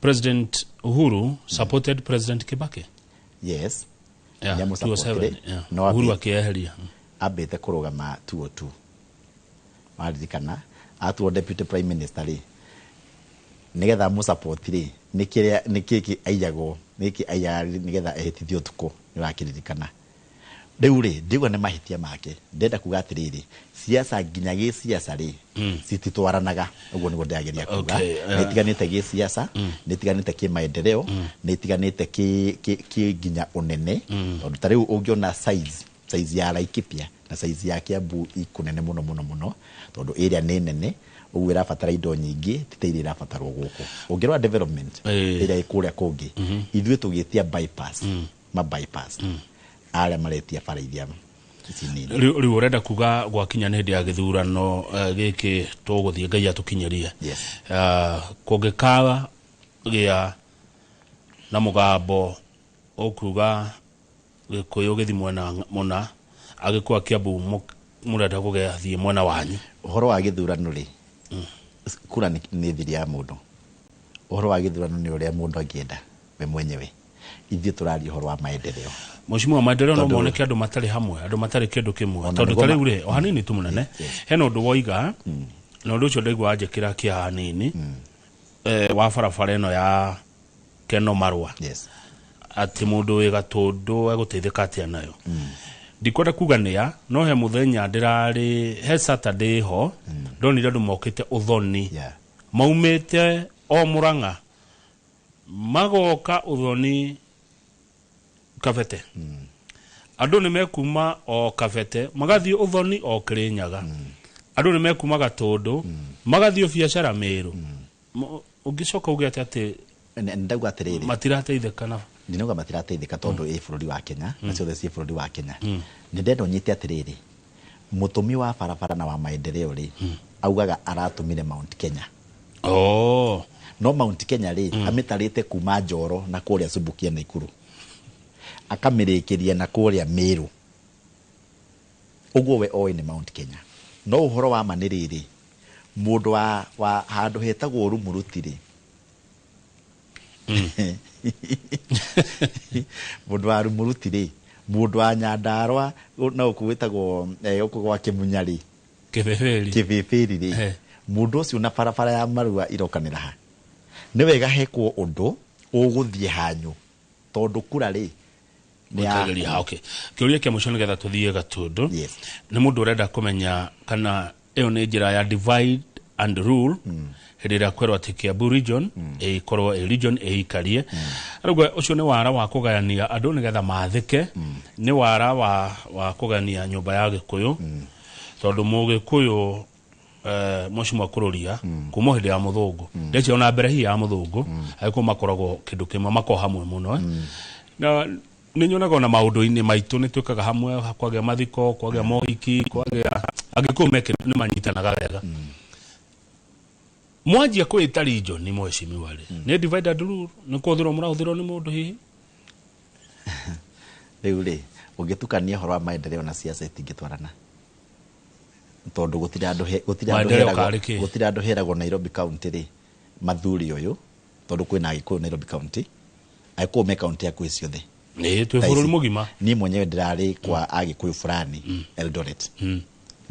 S1: President Uhuru supported President Kibaki.
S26: Yes.
S1: Yeah,
S26: Nĩamũsupportire,
S1: 2007, yeah.
S26: no
S1: Uhuru akĩeheria.
S26: Ambĩte kũrũgama 2002. Waririkana atuo deputy prime minister rĩ, nĩgetha amũsupport rĩ, nĩ kĩrĩa nĩ kĩkĩ aiyagwo, nĩkĩ aiyaga nĩgetha ehĩtithio ũtukũ, nĩ ũrakĩririkana. Rĩu rĩ, ndiuga nĩ mahĩtia make, ndĩrenda kuga atĩrĩrĩ, siasa nginya gĩsiasa rĩ, cititwaranaga, ũguo nĩguo ndĩrageria kuga. Nĩ itiganĩte gĩsiasa, nĩ itiganĩte kĩmaendeleo, nĩ itiganĩte kĩ nginya ũnene. Tondũ ta rĩu ũngĩona size ya Laikipia na size ya Kiambu ikũnene mũno mũno mũno, tondũ area nĩ nene, ũguo ĩrabatara indo nyingĩ ti ta iria irabatarwo gũkũ. Ũngĩrora development ĩrĩa ĩ kũrĩa kũngĩ, ithuĩ tũgĩtia bypass, ma bypass arĩa maretia bara iria ici nini.
S1: Rĩu ũrenda kuga gwakinya nĩ hĩndĩ ya gĩthurano gĩkĩ tũgũthiĩ Ngai atũkinyĩrie. Kũngĩkaga gĩa na mũgambo ũkuga Gĩkũyũ gĩthiĩ mwena mũna, Agĩkũyũ a Kiambu mũrenda gũgĩthiĩ mwena wanyu.
S26: Ũhoro wa gĩthurano rĩ, kura nĩ thiri ya mũndũ. Ũhoro wa gĩthurano nĩ ũrĩa mũndũ angĩenda we mwenyewe. Ithuĩ tũraria ũhoro wa maendeleo.
S1: Mheshimiwa, maendeleo no moneke andũ matarĩ hamwe, andũ matarĩ kĩndũ kĩmwe. Tondũ ta rĩu rĩ, o hanini tu mũnene, hena ũndũ woiga, na ũndũ ũcio ndaigua wanjĩkĩra kĩeha hanini, wa barabara ĩno ya Keno Marũa. Atĩ mũndũ wĩ Gatũndũ egũteithĩka atĩa nayo. Ndikwenda kuga nĩa, no he mũthenya ndĩrarĩ, he Saturday ho, ndonire andũ mokĩte Ũthoni. Maumĩte o Mũrang'a, magoka Ũthoni Kabete. Andũ nĩ mekuma o Kabete, magathiĩ Ũthoni o Kĩrĩnyaga. Andũ nĩ mekuma Gatũndũ, magathiĩ biacara Mĩrũ. Ũngĩcoka uge atĩa atĩ
S26: Ndauga atĩrĩrĩ,
S1: matirateithĩka na
S26: ndinauga matirateithĩka tondũ ĩ bũrũri wa Kenya, na ciothe ciĩ bũrũri wa Kenya. Nĩ ndenda ũnyite atĩrĩrĩ, mũtũmi wa barabara na wa maendeleo rĩ, Augaga aratũmire Mount Kenya.
S1: Oh.
S26: No Mount Kenya rĩ, amĩtarĩte kuma Njoro na kũrĩa Subukia Naikuru, akamĩrĩkĩria na kũrĩa Meru. Ũguo we oĩ nĩ Mount Kenya. No ũhoro wa ma nĩ rĩrĩ, mũndũ wa handũ hetagwo Rumuruti rĩ, mũndũ wa Rumuruti rĩ, mũndũ wa Nyandarua na gũkũ gwĩtagwo gũkũ gwa Kĩmunya rĩ,
S1: Kĩbĩbĩri.
S26: Kĩbĩbĩri rĩ, mũndũ ũcio na barabara ya Marua irokanĩra ha? Nĩ wega hekwo ũndũ ũgũthiĩ hanyu, tondũ kura rĩ nĩ
S1: Gũtegeria ha, okay. Kĩũria kĩa mũico nĩgetha tũthiĩ Gatũndũ. Nĩ mũndũ ũrenda kũmenya kana ĩyo nĩ njĩra ya divide and rule, hĩndĩ ĩrĩa kwerwo atĩ Kiambu region ĩkorwo ĩ region ĩikarie. Arauga ũcio nĩ wara wa kũgayania andũ nĩgetha mathĩke, nĩ wara wa kũgayania nyũmba ya Gĩkũyũ, tondũ Mũgĩkũyũ mheshimiwa Kururia kuma hĩndĩ ya mũthũngũ, ndeci ona mbere hihi ya mũthũngũ, agĩkũyũ makoragwo kĩndũ kĩmwe, makoragwo hamwe mũno. Na nĩ nyonaga ona maũndũ-inĩ maitũ nĩ twĩkaga hamwe, kwagĩa mathiko, kwagĩa mohiki, kwagĩa Agĩkũyũ meke nĩ manyitanaga wega. Mwanjia kwĩta region nĩ mheshimiwa rĩ, nĩ divide and rule, nĩ kũhũthĩrwo mũrahũthĩrwo nĩ mũndũ hihi?
S26: Rĩu rĩ, ũngĩtukania ũhoro wa maendeleo na siasa itingĩtwarana, tondũ gũtirĩ andũ gũtirĩ andũ
S1: Maendeleo
S26: heragwo,
S1: karĩ kĩ?
S26: gũtirĩ andũ heragwo Nairobi County rĩ, mathuri ũyũ, tondũ kwĩna Agĩkũyũ Nairobi County, Agĩkũyũ me county hakuhĩ ciothe.
S1: Ĩĩ, twĩ
S26: Thaa
S1: bũrũri
S26: ici,
S1: mũgima.
S26: Niĩ mwenyewe ndĩrarĩ kwa Agĩkũyũ fulani Eldoret,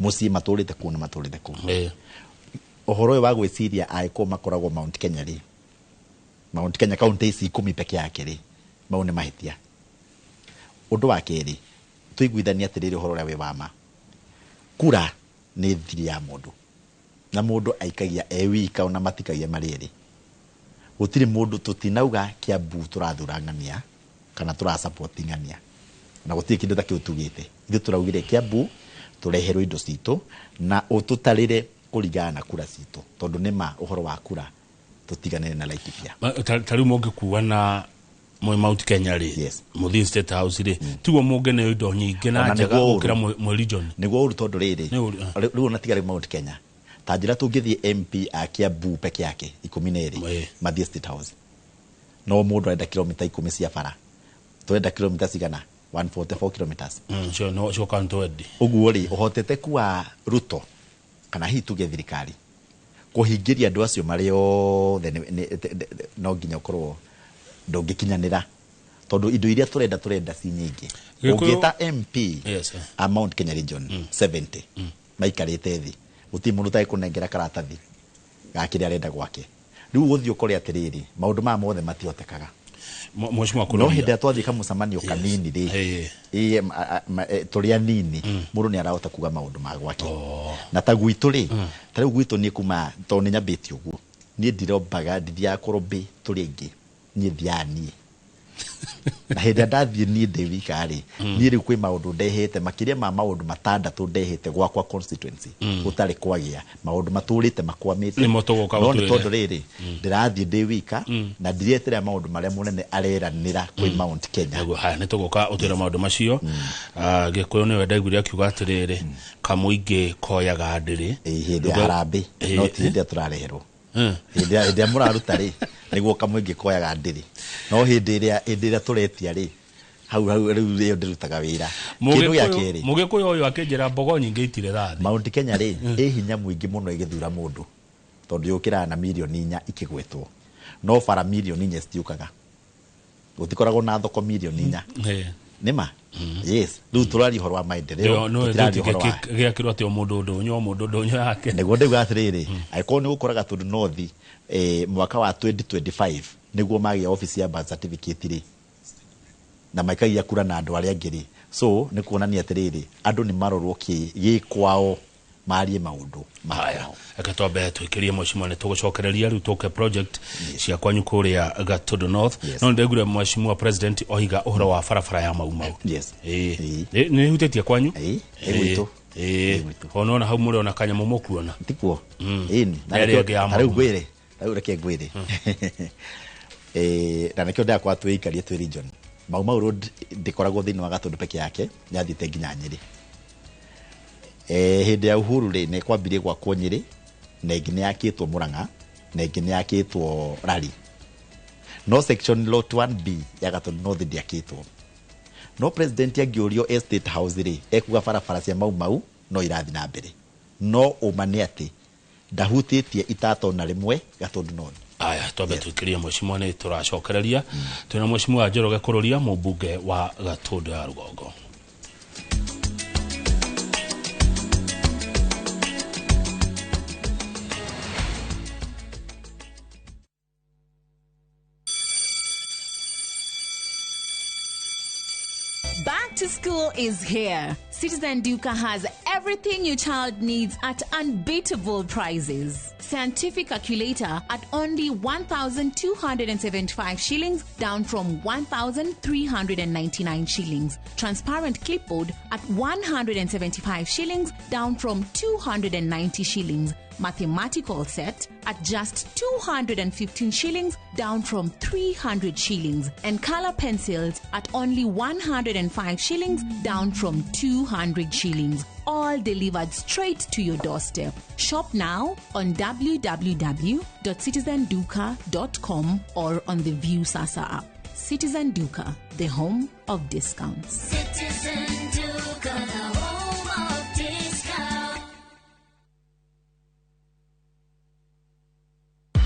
S26: mũciĩ matũrĩte kũu na matũrĩte kũu. Ũhoro ũyũ wa gwĩciria Agĩkũyũ makoragwo Mount Kenya rĩ, Mount Kenya county ici 10 peke yake rĩ, mau nĩ mahĩtia. Ũndũ wa kerĩ, tũiguithanie atĩrĩrĩ ũhoro ũrĩa wĩ wa ma. Kura nĩ thiri ya mũndũ, na mũndũ aikagia e wika ona matikagia marĩ erĩ. Gũtirĩ mũndũ, tũtinauga Kiambu tũrathura ng'ania kana tũrasupport ng'ania, na gũtirĩ kĩndũ ta kĩu tugĩte. Ithuĩ tũraugire Kiambu tũreherwo indo citũ na ũtũtarĩre kũringana na kura citũ, tondũ nĩ ma ũhoro wa kura tũtiganĩre na Laikipia.
S1: Ta rĩu mũngĩkua na mwĩ Mount Kenya rĩ, mũthiĩ State House rĩ, tiguo mũngeneo indo nyingĩ na
S26: Ona
S1: njega
S26: nĩguo ũru.
S1: gũkĩra mwĩ region.
S26: Nĩguo ũru, tondũ rĩrĩ,
S1: Nĩ ũru,
S26: rĩu ona tiga rĩu Mount Kenya, ta njĩra tũngĩthiĩ MP a Kiambu peke yake 12 mathiĩ State House, no mũndũ arenda kilomita 10 cia bara, tũrenda kilomita cigana? 144 kilometers.
S1: Cio no cio kan twendi.
S26: Ũguo rĩ, ũhotete kuwa Ruto kana hihi tuge thirikari kũhingĩria andũ acio marĩ othe, no nginya ũkorwo ndũngĩkinyanĩra, tondũ indo iria tũrenda ci nyingĩ. Ũngĩta MP a Mount Kenya region 70 maikarĩte thĩ, gũtirĩ mũndũ ũtarĩ karatathi ga kĩrĩa arenda gwake. Rĩu ũgũthiĩ ũkore atĩrĩrĩ, maũndũ maya mothe matihotekaga.
S1: Mheshimiwa
S26: No
S1: Kururia.
S26: hĩndĩ ĩrĩa twathiĩ kamũcemanio kanini rĩ, tũrĩ anini, mũndũ nĩ arahota kuga maũndũ ma gwake. Na ta gwitũ rĩ, ta rĩu gwitũ niĩ kuma tondũ nĩ nyambĩtie ũguo, niĩ ndirombaga, ndithiaga kũrobĩ tũrĩ aingĩ, niĩ thiaga niĩ. Na hĩndĩ ĩrĩa ndathiĩ niĩ ndĩ wika rĩ, niĩ rĩu kwĩ maũndũ ndehete makĩria ma maũndũ 6 ndehete gwakwa constituency, gũtarĩ kwagĩa maũndũ matũrĩte makwamĩte.
S1: Nĩmo tũgũka
S26: No nĩ
S1: gũtwĩre.
S26: tondũ rĩrĩ, ndĩrathiĩ ndĩ wika na ndiretera maũndũ marĩa mũnene areranĩra kwĩ Mount Kenya.
S1: Nĩguo, haya nĩ tũgũka ũtwĩre maũndũ macio. Gĩkũyũ nĩwe ndaiguire akiuga atĩrĩrĩ, kamũingĩ koyaga ndĩrĩ.
S26: Hĩndĩ ya harambĩ, no ti hĩndĩ ĩrĩa tũrareherwo. Hĩndĩ ĩrĩa mũraruta rĩ, nĩguo kamũingĩ koyaga ndĩrĩ. No hĩndĩ ĩrĩa tũretia rĩ, hau rĩu ĩyo ndĩrutaga wĩra. Kĩndũ gĩa kerĩ,
S1: Mũgĩkũyũ ũyũ akĩnjĩra mbogo nyingĩ itirĩ thathi.
S26: Mount Kenya rĩ, ĩ hinya mũingĩ mũno ĩgĩthura mũndũ, tondũ yũkĩraga na mirioni 4 ikĩgwetwo, no bara mirioni 4 citiũkaga. Gũtikoragwo na thoko mirioni 4. Nĩ ma? Yes. Rĩu tũraria ũhoro wa maendeleo, tũtiraria ũhoro wa
S1: gĩakĩrwo atĩ o mũndũ ndũnyũ, o mũndũ ndũnyũ yake.
S26: Nĩguo ndauga atĩrĩrĩ, angĩkorwo nĩ gũkoraga Gatũndũ North, mwaka wa 2025 nĩguo magĩa office ya birth certificate rĩ, na maikagia kura na andũ arĩa angĩ rĩ, so nĩ kuonania atĩrĩrĩ, andũ nĩ marorwo kĩ gĩ kwao marie maũndũ.
S1: Haya, reke twambe twĩkĩrie mheshimiwa, nĩ tũgũcokereria rĩu tũke project cia kwanyu kũrĩa Gatũndũ North. No nĩndaiguire mheshimiwa president oiga ũhoro wa barabara ya Mau Mau. Nĩ hutĩtie kwanyu?
S26: Ĩ gwitũ.
S1: Ona hau mũrĩ ona kanyamũ mũkuona.
S26: Tikuo. Ĩni.
S1: Na ĩrĩa ĩngĩ ya
S26: Na
S1: Mau
S26: rĩu
S1: Mau.
S26: ngwĩre, rĩu reke ngwĩre. Na nĩkĩo ndĩrakora twĩikarie twĩ region. Mau Mau Road ndĩkoragwo thĩinĩ wa Gatũndũ peke yake, yathiĩte nginya Nyĩrĩ. Hĩndĩ ya Uhuru rĩ, nĩ kwambirie gwakwo Nyĩrĩ, Na ĩngĩ nĩ yakĩtwo Murang'a, na ĩngĩ nĩ yakĩtwo Rari. No section lot 1B ya Gatundu North ndĩakĩtwo. No president angĩũrio e State House rĩ, ekuga barabara cia Mau Mau no irathi na mbere. No ũma nĩ atĩ ndahutĩtie itata ona rĩmwe Gatundu North.
S1: Aya, twambe tuikirie mheshimiwa, nĩ tũracokereria twĩna mheshimiwa Njoroge Kururia, mũmbunge wa Gatundu ya Rũgongo.
S3: Back to school is here. Citizen Duka has everything your child needs at unbeatable prices. Scientific calculator at only 1,275 shillings, down from 1,399 shillings. Transparent clipboard at 175 shillings, down from 290 shillings. Mathematical set at just 215 shillings, down from 300 shillings. And color pencils at only 105 shillings, down from 200 shillings. All delivered straight to your doorstep. Shop now on www.citizenduka.com or on the View Sasa app. Citizen Duka, the home of discounts.
S12: Citizen Duka, the home of discount.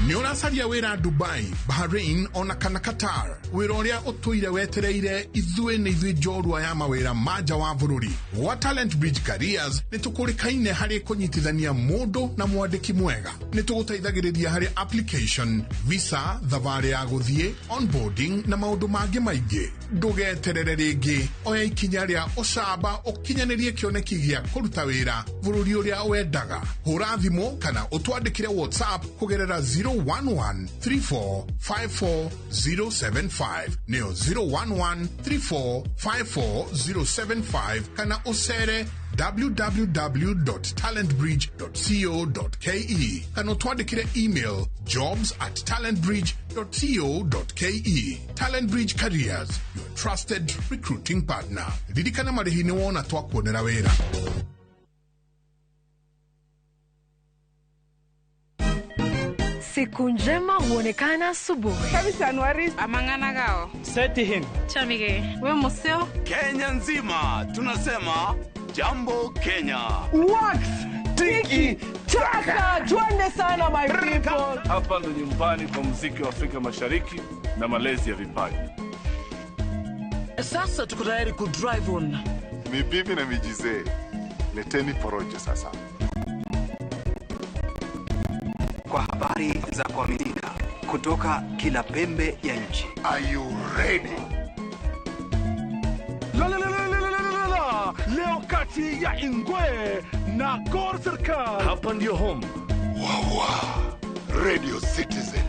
S4: Nĩ ũracaria wĩra Dubai, Bahrain ona kana Qatar? Wĩra ũrĩa ũtũire wetereire, ithuĩ nĩ ithuĩ njorua ya mawĩra ma nja wa bũrũri. Gwa Talent Bridge Careers nĩ tũkũrĩkaine harĩ kũnyitithania mũndũ na mwandĩki mwega. Nĩ tũgũteithagĩrĩria harĩ application, visa, thabarĩ ya gũthiĩ, onboarding na maũndũ mangĩ maingĩ. Ndũgeterere rĩngĩ, oya ikinya rĩa ũcamba ũkinyanĩrie kĩoneki gĩa kũruta wĩra bũrũri ũrĩa wendaga. Hũra thimũ kana ũtwandĩkĩre WhatsApp kũgerera 011 34 54 075, nĩyo 011 34 54 075, kana ũcere www.talentbridge.co.ke kana ũtwandĩkĩre email jobs@talentbridge.co.ke. Talent Bridge Careers, your trusted recruiting partner. Ririkana marĩhi nĩ wona twakuonera wĩra.
S6: Siku njema huonekana asubuhi.
S7: Kabisa Anuari. Amangana gao.
S9: Seti him.
S7: Chamige. We museo.
S11: Kenya nzima tunasema jambo Kenya.
S20: Wax tiki taka, twende sana my people.
S13: Hapa ndo nyumbani kwa muziki wa Afrika Mashariki na malezi ya vipaji.
S20: Sasa tuko tayari ku drive on.
S27: Ni bibi na mijizee. Leteni porojo sasa.
S28: Kwa habari za kuaminika kutoka kila pembe ya nchi.
S27: Are you ready?
S29: La la la la la la la la. Leo kati ya Ingwe na Gor Serikal.
S13: Hapa ndio home.
S27: Wawa. Radio Citizen,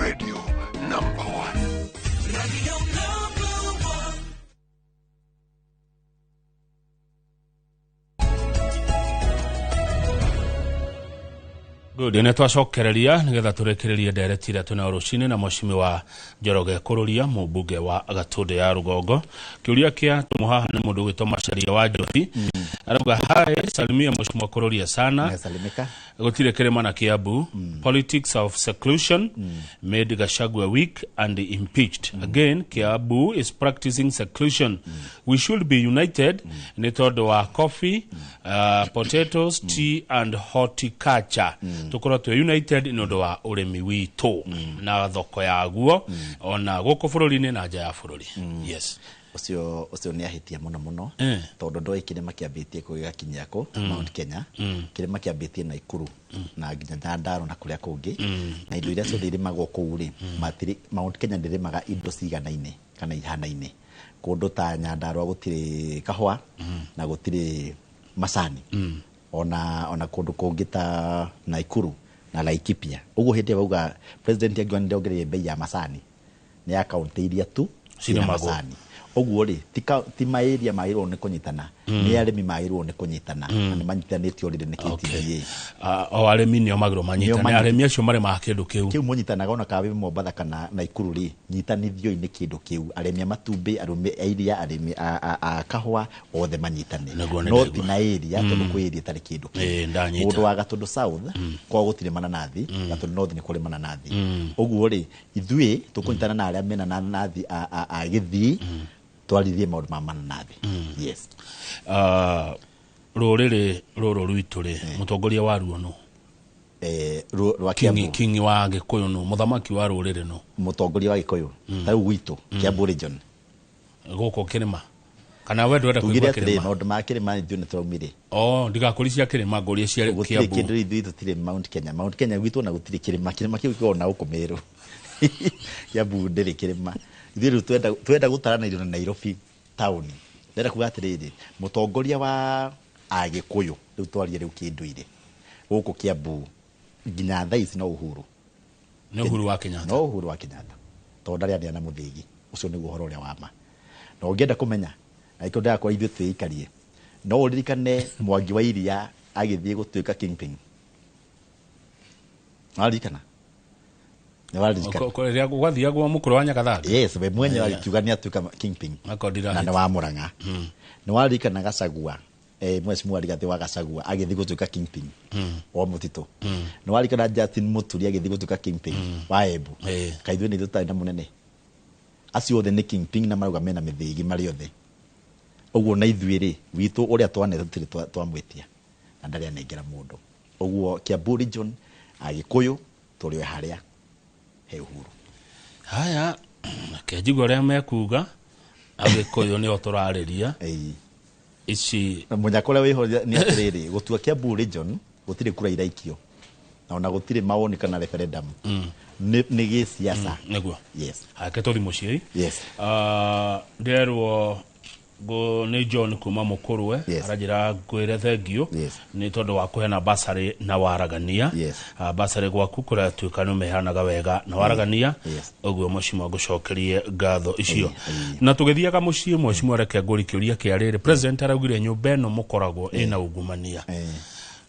S27: radio number 1.
S30: Radio number 1.
S1: Good, nä twacokereria nĩgetha tũrĩkĩrĩrie ndereti ĩrĩa twĩnayo rũcinĩ na mheshimiwa Njoroge Kururia, mũmbunge wa Gatundu ya Rũgongo. Kĩũria kĩa tũmũ haha nĩ mũndũ ũgwĩtwo Macharia wa Njohi, arauga hi, salimia mheshimiwa Kururia sana.
S26: Nasalimika.
S1: Gũtirĩ kĩrĩma na Kiambu. Politics of seclusion made Gachagua weak and impeached. Again, Kiambu is practicing seclusion. We should be united nĩ tondũ wa coffee, potatoes, tea and horticulture. Tukorwo twĩ united nĩ ũndũ wa ũrĩmi witũ na thoko yaguo ona gũkũ bũrũri-inĩ na nja ya bũrũri. Yes.
S26: Ũcio nĩ ahĩtia mũno mũno, tondũ ndoĩ kĩrĩma kĩambĩtie kũ gĩgakinyia kũ. Mount Kenya, kĩrĩma kĩambĩtie Naikuru na nginya Nyandarua na kũrĩa kũngĩ, na indo iria ciothe irĩmagwo kũu rĩ, Mount Kenya ndĩrĩmaga indo ciganaine kana ihanaine. Kũndũ ta Nyandarua gũtirĩ kahũa na gũtirĩ macani, ona kũndũ kũngĩ ta Naikuru na Laikipia. Ũguo hĩndĩ ĩyo bauga president angiuga nĩndongereire bei ya macani, nĩ ya kaũntĩ iria tu cina
S1: Cirĩmagwo.
S26: macani. Ũguo rĩ, ti maĩria magĩrĩirwo nĩ kũnyitana. Nĩ arĩmi magĩrĩirwo nĩ kũnyitana na nĩ manyitanĩtio already nĩ KTDA.
S1: O arĩmi nĩo magĩrĩirwo manyitane.
S26: Nĩo.
S1: Arĩmi acio marĩmaga kĩndũ kĩu.
S26: Kĩu mũnyitanaga ona kana wĩ Mombatha kana Naikuru rĩ, nyitanithio-inĩ kĩndũ kĩu, arĩmi a matumbĩ, arĩmi a iria, arĩmi a kahũa, othe manyitane.
S1: Nĩguo, nĩ
S26: no
S1: ndaigua.
S26: ti na area, tondũ kwĩ area ĩtarĩ kĩndũ kĩu.
S1: Ĩĩ, ndanyita.
S26: Mũndũ wa Gatũndũ South kwao gũtirĩ mananathi, Gatũndũ North nĩ kũrĩ mananathi. Ũguo rĩ, ithuĩ tũkũnyitana na arĩa mena mananathi a Gĩthii, twarithie maũndũ ma mananathi. Yes.
S1: Rũrĩrĩ rũrũ rwitũ rĩ, mũtongoria waruo nũ?
S26: Rwa
S1: Kingi,
S26: Kiambu.
S1: Kingi wa Gĩkũyũ nũ? Mũthamaki wa rũrĩrĩ nũ?
S26: Mũtongoria wa Gĩkũyũ ta rĩu gwitũ Kiambu region.
S1: Gũkũ kĩrĩma kana we ndwenda
S26: tugire
S1: kũigua
S26: atĩrĩ,
S1: kĩrĩma?
S26: Maũndũ ma kĩrĩma ithuĩ nĩ tũraumire.
S1: Oh, ndigakũria cia kĩrĩma, ngũrie cia
S26: gũtirĩ
S1: Kiambu.
S26: kĩndũ, ithuĩ tũtirĩ Mount Kenya. Mount Kenya gwitũ ona gũtirĩ kĩrĩma, kĩrĩma kĩu gĩkoragwo na gũkũ Meru. Kiambu ndĩrĩ kĩrĩma. Ithuĩ rĩu twenda gũtaranĩrio na Nairobi taũni. Ndĩrenda kuga atĩrĩrĩ, mũtongoria wa Agĩkũyũ rĩu, twarie rĩu kĩndũire gũkũ Kiambu nginya thaa ici no Uhuru.
S1: Nĩ Uhuru wa Kenyatta?
S26: No Uhuru wa Kenyatta, tondũ ndarĩ anĩa na mũthĩgi ũcio, nĩguo ũhoro ũrĩa wa ma. Na ũngĩenda kũmenya, angĩkorwo ndĩrakorwo ithuĩ twĩikarie, no ũririkane Mwangi wa Iria agĩthiĩ gũtuĩka kingpin, waririkana? Nĩ waririkana?
S1: Rĩrĩa gwathiagwo mũkũrũ wa Nyagathanga?
S26: Yes, we mwenyewe agĩkiuga nĩ atuĩka kingpin.
S1: Akorwo
S26: Na
S1: ndirahĩtia.
S26: nĩ wa Mũrang'a. Nĩ waririkana Gacagua, mheshimiwa Rigathĩ wa Gacagua agĩthiĩ gũtuĩka kingpin wa mũtitũ? Nĩ waririkana Justin Mũturi agĩthiĩ gũtuĩka kingpin wa Embu? Kaĩ ithuĩ nĩ ithuĩ tũtarĩ na mũnene? Acio othe nĩ kingpin na marauga mena mĩthĩgi marĩ othe ũguo. Na ithuĩ rĩ, witũ ũrĩa twanete tũtirĩ twamwĩtia na ndarĩ anengera mũndũ ũguo. Kiambu region, Agĩkũyũ tũrĩ o harĩa he Uhuru.
S1: Haya, reke njigue ũrĩa mekuga. Agĩkũyũ nĩo tũrarĩria ici.
S26: Mũnyaka ũrĩa wĩho nĩ atĩrĩrĩ, gũtua Kiambu region gũtirĩ kura iraikio na ona gũtirĩ mawoni kana referendum, nĩ gĩsiasa.
S1: Nĩguo.
S26: Yes.
S1: Hake tũthi mũciĩ.
S26: Yes.
S1: Ndĩrerwo nĩ John kuma Mũkũrwe. Aranjĩra ngwĩre thengio nĩ tondũ wa kũheana basarĩ na waragania. Basarĩ gwaku kũratuĩka nĩ ũmĩheanaga wega na waragania. Ũguo mheshimiwa ngũcokerie ngatho icio. Na tũgĩthiaga mũciĩ, mheshimiwa, reke ngũri kĩũria kĩa rĩrĩ. President araugire nyũmba ĩno mũkoragwo ĩna ungumania.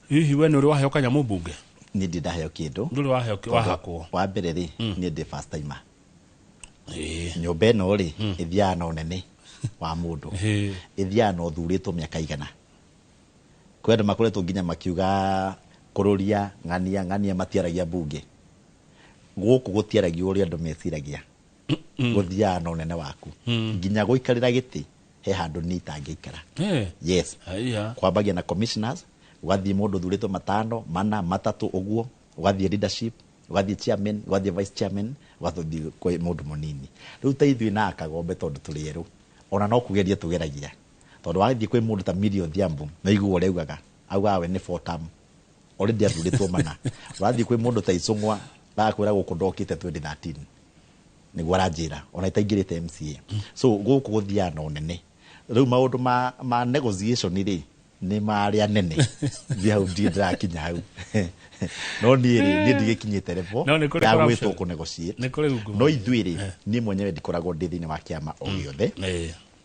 S1: Hihi we nĩ ũrĩ waheo kanyamũ mbunge?
S26: Niĩ ndĩ ndaheo kĩndũ.
S1: Ndũrĩ waheo wahakwo?
S26: Wa mbere rĩ, niĩ ndĩ first timer. Nyũmba ĩno rĩ, ĩthiaga na ũnene wa mũndũ, ĩthiaga na ũthurĩtwo mĩaka igana. Kwĩ andũ makoretwo nginya makiuga kũrũria ng'ania ng'ania matiaragia mbunge. Gũkũ gũtiaragio ũrĩa andũ meciragia, gũthiaga na ũnene waku. Nginya gũikarĩra gĩtĩ, he handũ niĩ itangĩikara. Yes.
S1: Haya.
S26: Kwambagia na commissioners, ũgathiĩ mũndũ ũthurĩtwo matano, mana, matatũ ũguo, ũgathiĩ leadership, ũgathiĩ chairman, ũgathiĩ vice chairman, ũgathiĩ kwĩ mũndũ mũnini. Rĩu ta ithuĩ na Akagombe, tondũ tũrĩ erũ, ona no kũgeria tũgeragia, tondũ wathiĩ kwĩ mũndũ ta Millie Odhiambo na igua ũrĩa augaga, augaga we nĩ four term, already athurĩtwo mana. Ũrathiĩ kwĩ mũndũ ta Icũng'wa, agakwĩra gũkũ ndokĩte 2013 nĩguo aranjĩra, ona itaingĩrĩte MCA. So gũkũ gũthiaga na ũnene. Rĩu maũndũ ma negotiation rĩ, nĩ marĩa nene thiĩ hau, ndirĩ ndĩrakinya hau. No niĩ rĩ, niĩ ndigĩkinyĩte level
S1: No nĩ kũrĩ
S26: ya
S1: corruption.
S26: gwĩtwo kũ negotiate.
S1: Nĩ kũrĩ ungumania.
S26: No ithuĩ rĩ, niĩ mwenyewe ndikoragwo ndĩ thĩinĩ wa kĩama o gĩothe.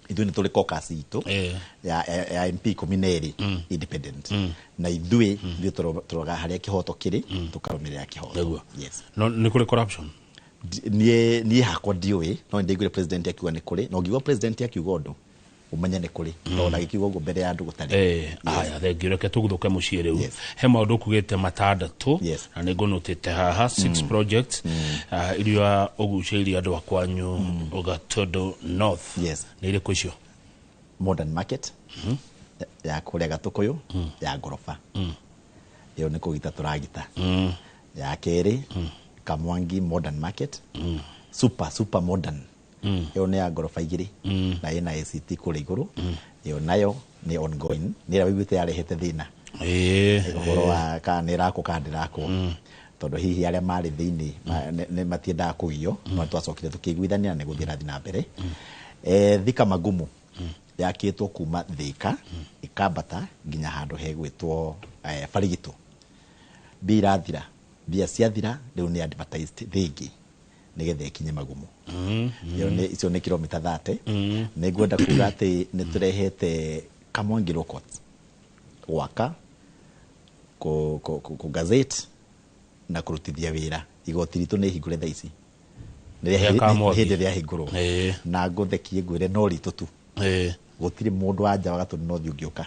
S26: Ithuĩ nĩ tũrĩ caucus itũ ya MP 12 independent, na ithuĩ tũroraga harĩa kĩhoto kĩrĩ, tũkarũmĩrĩra kĩhoto.
S1: Nĩguo.
S26: Yes.
S1: No nĩ kũrĩ corruption?
S26: Niĩ hakwa ndiũĩ, no nĩndaiguire president akiuga nĩ kũrĩ. Na ũngiigua president akiuga ũndũ, ũmenye nĩ kũrĩ, tondũ ndagĩkiuga ũguo mbere ya andũ gũtarĩ.
S1: Aya, thengio. Reke tũguthũke mũciĩ rĩu. He maũndũ ũkugĩte matandatũ na nĩ ngũnũtĩte haha, six projects iria ũgucĩirie andũ a kwanyu Gatũndũ North. Nĩ irĩkũ icio?
S26: Modern market ya kũrĩa Gatũkũyũ ya ngoroba, ĩyo nĩ kũgita tũragita. Ya kerĩ, Kamwangi modern market, super super modern, ĩyo nĩ ya ngoroba 2 na ĩna ACT kũrĩa igũrũ. Ĩyo nayo nĩ ongoing, nĩ ĩrĩa wĩiguĩte yarehete thĩna ũhoro wa kana nĩ ĩrakwo kana ndĩrakwo, tondũ hihi arĩa marĩ thĩinĩ nĩ matiendaga kũgio, no twacokire tũkĩiguithania na nĩ gũthiĩ ĩrathiĩ na mbere. Thika Magumu yakĩtwo kuma Thika ĩkambata nginya handũ hegwĩtwo Barigito. Mbia irathira, mbia ciathira, rĩu nĩ advertised thĩngĩ nĩgetha ĩkinye Magumu. Ĩyo icio nĩ kilomita 30. Nĩ ngwenda kuga atĩ nĩ tũrehete Kamwangi Law Courts, gwaka, kũ gazette na kũrutithia wĩra. Igoti ritũ nĩ ihingũre thaa ici.
S1: Rĩa Kamwangi.
S26: Hĩndĩ rĩahingũrwo na ngũthekie ngwĩre no ritũ tu, gũtirĩ mũndũ wa nja wa Gatũndũ North ũngĩũka.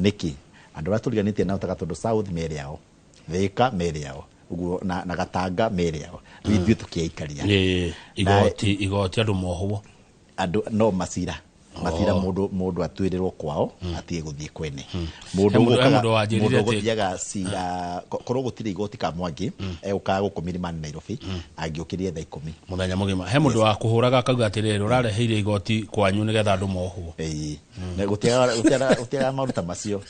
S26: Nĩkĩ? Andũ arĩa tũriganĩtie nao ta Gatũndũ South merĩ ao, Thĩka merĩ ao ũguo, na Gatanga merĩ ao, rĩu ithuĩ tũkĩaikaria.
S1: Igoti andũ mohwo.
S26: Andũ no macira mũndũ atuĩrĩrwo kwao, atige gũthiĩ kwene. Mũndũ
S1: He mũndũ wanjĩrire
S26: mũndũ
S1: atĩ
S26: ũgũthiaga cira, korwo gũtirĩ igoti Kamwangi, egũkaga gũkũ Milimani Nairobi, angĩũkĩrire thaa 10
S1: mũthenya mũgima. He mũndũ wa kũhũraga akauga atĩrĩrĩ, ũrareheire igoti kwanyu nĩgetha andũ mohwo.
S26: Ĩĩ. Na gũtiagaga maũndũ ta macio,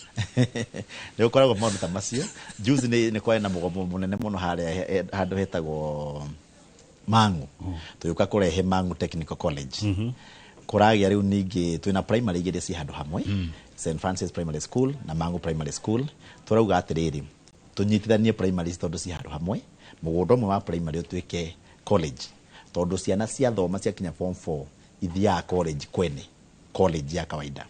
S26: nĩ gũkoragwo maũndũ ta macio. Juzi nĩ kwarĩ na mũgomo mũnene mũno harĩa handũ hetagwo Mang'u, tũgĩũka kũrehe Mang'u Technical College. Kũragĩa rĩu ningĩ twĩna primary igĩrĩ ci handũ hamwe, St Francis Primary School na Mang'u Primary School. Tũrauga atĩrĩrĩ, tũnyitithanie primary ici tondũ ci handũ hamwe, mũgũnda ũmwe wa primary ũtuĩke college, tondũ ciana ciathoma ciakinya form 4 ithiaga college kwene, college ya kawaida.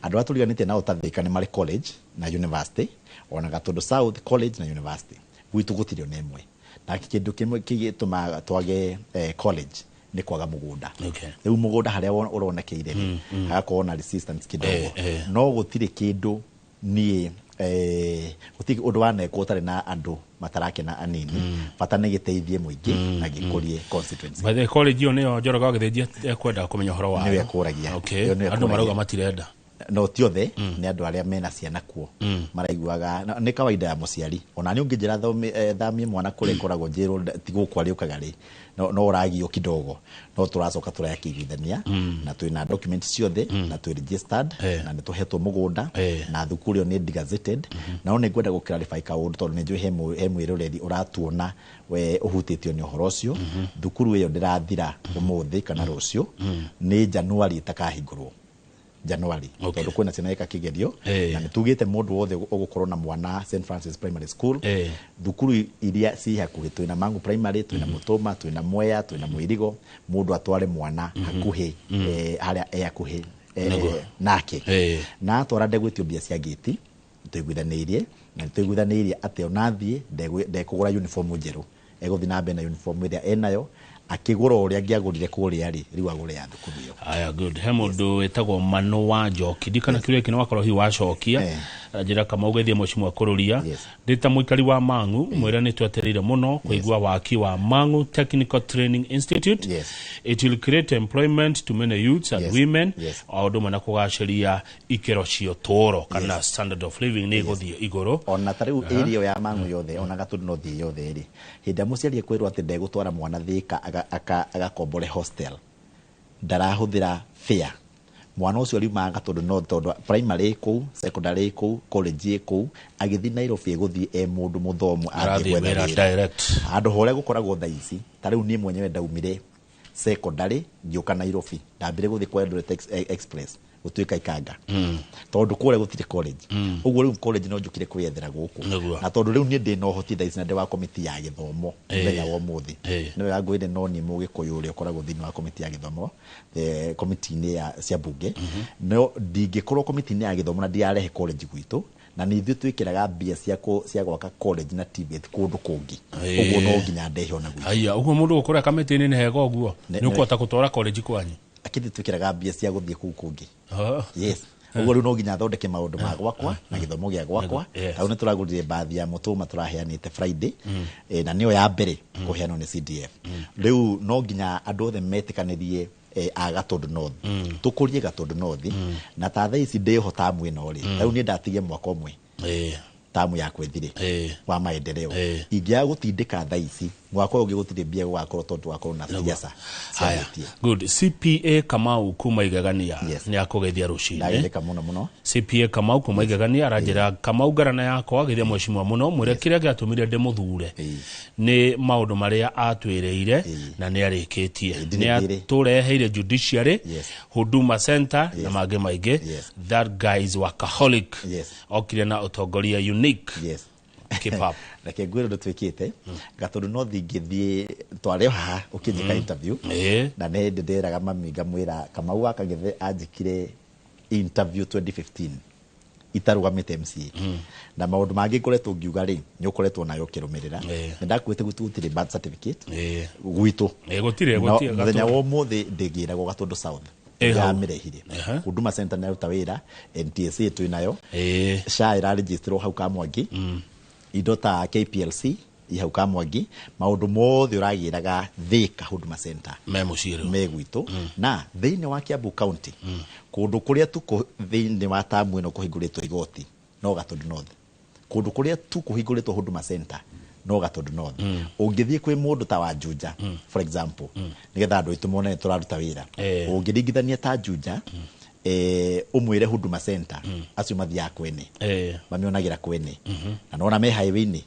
S26: Andũ arĩa tũriganĩtie nao ta Thika nĩ marĩ college na university, ona Gatũndũ South college na university. Gwitũ gũtirĩ ona ĩmwe, na kĩndũ kĩmwe kĩgĩtũmaga twage college nĩ kwaga mũgũnda. Rĩu mũgũnda harĩa ũronekeire rĩ, hagakorwo na resistance kidogo. No gũtirĩ kĩndũ niĩ, gũtirĩ ũndũ wanekwo ũtarĩ na andũ matarakena anini. Bata nĩ gĩteithie mũingĩ na gĩkũrie constituency.
S1: By the way, college ĩyo nĩyo Njoroge wa Gĩthĩnji ekwenda kũmenya ũhoro wayo.
S26: Nĩwe ekũragia.
S1: Okay.
S26: Ĩyo nĩwe
S1: Andũ
S26: ekũragia.
S1: marauga matirenda.
S26: No ti othe, nĩ andũ arĩa mena ciana kuo maraiguaga. Nĩ kawaida ya mũciari, ona nĩ ũngĩnjĩra thamie mwana kũrĩa ĩkoragwo njĩrwo ti gũkũ arĩũkaga rĩ, no ũragio kidogo, no tũracoka tũrakĩiguithania na twĩna document ciothe na twĩ registered na nĩ tũhetwo mũgũnda na thukuru ĩyo nĩ degazetted. Na no nĩ ngwenda gũ clarify kaũndũ tondũ nĩ njũĩ he mwĩroreri ũratuona we ũhutĩtio nĩ ũhoro ũcio. Thukuru ĩyo ndĩrathira ũmũthĩ kana rũciũ, nĩ January ĩtakahingũrwo, January, tondũ kwĩna ciana ĩka kĩgerio. Na nĩ tugĩte mũndũ wothe ũgũkorwo na mwana St Francis Primary School, thukuru iria ci hakuhĩ, twĩna Mangu Primary, twĩna Mũtũma, twĩna Mwea, twĩna Mwĩrigo, mũndũ atware mwana hakuhĩ, harĩa e hakuhĩ nake, na atwara ndegwĩtio mbia cia ngĩti. Tũiguithanĩirie na nĩ tũiguithanĩirie atĩ ona thiĩ ndekũgũra uniform njerũ, egũthiĩ na mbere na uniform ĩrĩa enayo, akĩgũra ũrĩa angĩagũrire kũrĩa rĩ, rĩu agũre ya thukuru ĩyo.
S1: Aya, good. He mũndũ wĩtagwo Mano wa Njoki, ndikana kĩũria gĩkĩ nĩ wakorwo hihi wacokia. Njĩra Kamau geithie mheshimiwa Kũrũria, ndĩ ta mũikari wa Mang'u, mwĩra nĩ twetereire mũno kũigua waki wa Mang'u Technical Training Institute. It will create employment to many youths and women, o ũndũ ũmwe na kũgacĩria ikĩro cia ũtũũro kana standard of living nĩ ĩgũthiĩ igũrũ.
S26: Ona ta rĩu area ĩyo ya Mang'u yothe, ona Gatũndũ North yothe rĩ, hĩndĩ ĩrĩa mũciari ekwĩrwo atĩ ndegũtwara mwana Thĩka agakombore hostel, ndarahũthĩra fare, mwana ũcio riumaga Gatũndũ North, tondũ primary ĩ kũu, secondary ĩ kũu, college ĩ kũu, agĩthiĩ Nairobi egũthiĩ e mũndũ mũthomu, athiĩ
S1: Arathiĩ
S26: gwetha
S1: wĩra
S26: wĩra.
S1: direct.
S26: Handũ ha ũrĩa gũkoragwo thaa ici, ta rĩu niĩ mwenyewe ndaumire secondary ngĩũka Nairobi, ndambire gũthiĩ kwa Eldoret Express gũtuĩka ikanga, tondũ kũrĩa gũtirĩ college. Ũguo rĩu college no njũkire kwĩyethera gũkũ. Na tondũ rĩu niĩ ndĩna ũhoti thaa ici na ndĩ wa komiti ya gĩthomo, mũthenya wa ũmũthĩ nĩ wega ngwĩre, no niĩ mũgĩkũyũ ũrĩa ũkoragwo thĩinĩ wa komiti ya gĩthomo, komiti-inĩ ya cia mbunge, no ndingĩkorwo komiti-inĩ ya gĩthomo na ndirarehe college gwitũ, na nĩ ithuĩ twĩkĩraga mbia cia gwaka college na TVET kũndũ kũngĩ. Ũguo no nginya ndehe ona gwitũ.
S1: Aya, ũguo mũndũ gũkũrĩa kamĩtĩ-inĩ nĩ hega ũguo nĩ ũkũhota gũtwara college kwanyu.
S26: Akĩndĩ twĩkĩraga mbia cia gũthiĩ kũu kũngĩ. Yes, ũguo rĩu no nginya thondeke maũndũ ma gwakwa na gĩthomo gĩa gwakwa. Tarĩu nĩ tũragũrire mbathi ya Mũtũma, tũraheanĩte Friday, na nĩyo ya mbere kũheanwo nĩ CDF. Rĩu no nginya andũ othe metĩkanĩrie, a Gatũndũ North, tũkũrie Gatũndũ North. Na ta thaa ici ndĩho tamu ĩno rĩ, rĩu niĩ ndatigie mwaka ũmwe tamu yakwa ĩthire wa maendeleo, ingĩaga gũtindĩka thaa ici, mwaka ũyũ ũngĩ gũtirĩ mbia gũgakorwo, tondũ tũgakorwo na siasa
S1: Haya,
S26: ciarĩtie.
S1: Good. CPA Kamau kuma Igegania nĩ akũgeithia rũcinĩ.
S26: Ndageithĩka mũno mũno.
S1: CPA Kamau kuma Igegania aranjĩra, Kamau ngarana yakwa, geithia mheshimiwa mũno, mwĩre kĩrĩa gĩatũmire ndĩmũthure nĩ maũndũ marĩa atwĩrĩire na nĩ arĩkĩtie.
S26: Ndirĩ
S1: Nĩ
S26: thirĩ.
S1: atũreheire judiciary, Huduma Center na mangĩ maingĩ. That guy is workaholic. Okire na ũtongoria unique. Keep up.
S26: Reke ngwĩre ũndũ twĩkĩte Gatũndũ North. Ingĩthiĩ twarĩ o haha ũkĩnjĩka interview, na nĩ hĩndĩ ndĩraga mami, ngamwĩra Kamau wa Kang'ethe anjĩkire interview 2015 itarugamĩte MCA na maũndũ mangĩ ngoretwo ngiuga rĩ nĩ ũkoretwo nayo ũkĩrũmĩrĩra. Nĩ ndakuĩte gwitũ gũtirĩ birth certificate gwitũ.
S1: Gũtirĩ,
S26: No,
S1: gũtirĩ,
S26: mũthenya
S1: Gatũndũ.
S26: wa ũmũthĩ ndĩgĩragwo Gatũndũ South.
S1: Hau.
S26: Yamĩrehire Huduma Center nĩyaruta wĩra, NTSA twĩ nayo, SHA ĩraregisterwo hau Kamwangi, indo ta KPLC i hau Kamwangi, maũndũ mothe ũragĩraga Thika Huduma Center
S1: me mũciĩ rĩu.
S26: Me gwitũ. Na thĩinĩ wa Kiambu County, kũndũ kũrĩa tu thĩinĩ wa tamu ĩno kũhingũrĩtwo igoti no Gatũndũ North, kũndũ kũrĩa tu kũhingũrĩtwo Huduma Center no Gatũndũ North. Ũngĩthiĩ kwĩ mũndũ ta wa Juja, for example, nĩgetha andũ aitũ mone nĩ tũraruta wĩra, ũngĩringithania ta Juja, ũmwĩre Huduma Center, acio mathiaga kwene, mamĩonagĩra kwene na nona me highway-inĩ.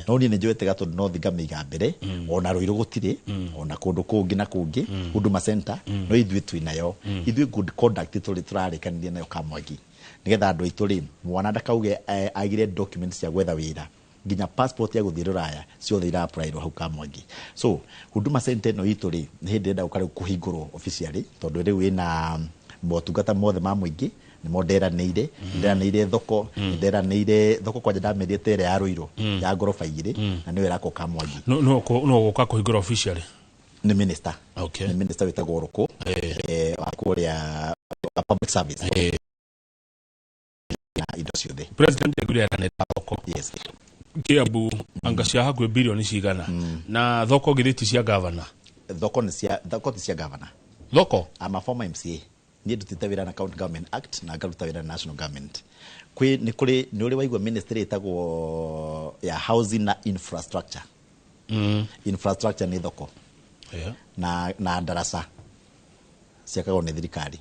S26: No niĩ nĩ njoete Gatũndũ North ngamĩiga mbere, ona Ruiru gũtirĩ, ona kũndũ kũngĩ na kũngĩ Huduma Center no ithuĩ twĩ nayo. Ithuĩ good conduct tũrĩ tũrarĩkanĩria nayo Kamwangi, nĩgetha andũ aitũ rĩ, mwana ndakauge agire documents cia gwetha wĩra, nginya passport ya gũthiĩ rũraya, ciothe ira-applyirwo hau Kamwangi. So Huduma Center ĩno itũ rĩ, nĩ hĩndĩ ĩrenda gũka rĩu kũhingũrwo officially, tondũ rĩu ĩna motungata mothe ma mũingĩ nĩmo nderanĩire. Nderanĩire thoko, nderanĩire thoko kwanja, ndamĩrire ta ĩrĩa ya Ruiru ya ngoroba igĩrĩ, na nĩyo ĩrakwo Kamwangi.
S1: No gũka kũhingũra officially?
S26: Nĩ minister.
S1: Okay.
S26: Nĩ minister wĩtagwo Rũkũ, wa kũrĩa wa public service na indo ciothe.
S1: President aiguire eranĩra thoko.
S26: Yes.
S1: Kiambu anga cia hakuhĩ bilioni cigana, na thoko githĩ ti cia gavana?
S26: Thoko nĩ cia, thoko ti cia governor.
S1: Thoko?
S26: I'm a former MCA. Niĩ ndutĩte wĩra na County Government Act na ngaruta wĩra na national government. Kwĩ nĩ kũrĩ nĩ ũrĩ waigua ministry ĩtagwo ya housing na infrastructure? Infrastructure nĩ thoko na ndaraca ciakagwo nĩ thirikari.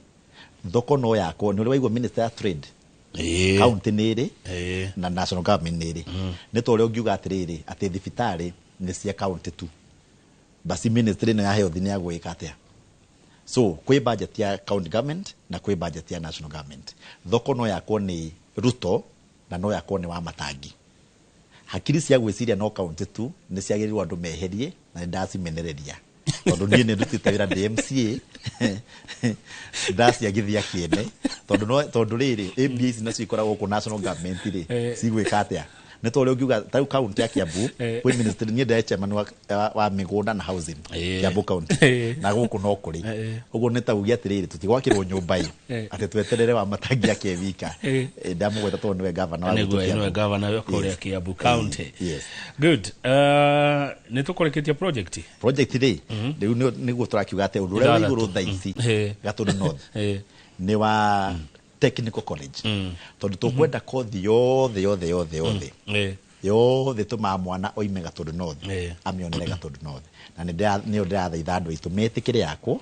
S26: Thoko no yakwo, nĩ ũrĩ waigua ministry ya trade? County nĩ ĩrĩ na national government nĩ ĩrĩ. Nĩ ta ũrĩa ũngiuga atĩrĩrĩ, atĩ thibitarĩ nĩ cia county tu, basi ministry ĩno ya health nĩ ya gwĩka atĩa? So kwĩ budget ya county government na kwĩ budget ya national government. Thoko no yakwo nĩ Ruto na no yakwo nĩ Wamatangi. Hakiri cia gwĩciria no county tu nĩ ciagĩrĩirwo andũ meherie, na nĩ ndacimenereria tondũ niĩ nĩ ndutĩte wĩra ndĩ MCA, ndaciagithia kĩene, tondũ no tondũ rĩrĩ ABA ici nacio ikoragwo gũkũ national government rĩ, cigwĩka atĩa? Nĩ ta ũrĩa ũngiuga ta rĩu county ya Kiambu kwĩ ministry, niĩ ndĩ chairman wa mĩgũnda na housing Kiambu County, na gũkũ no kũrĩ ũguo. Nĩ ta uge atĩrĩrĩ, tũtigwakĩrwo nyũmba ĩ atĩ tweterere Wamatangi ake wika. Ndamũgweta tondũ nĩwe gavana wa gwitũ
S1: Nĩguo
S26: Kiambu.
S1: nĩwe gavana wa kũrĩa Kiambu County.
S26: Yes.
S1: Good. Nĩ tũkũrĩkĩtie project.
S26: Project rĩ, rĩu nĩguo tũrakiuga atĩ ũndũ ũrĩa wĩ
S1: Ithathatũ.
S26: igũrũ thaa ici Gatũndũ North nĩ wa technical college, tondũ tũkwenda kothi yothe yothe yothe yothe yothe tũmaga mwana oime Gatũndũ North amĩonere Gatũndũ North, na nĩyo ndĩrathaitha andũ aitũ metĩkĩre yakwo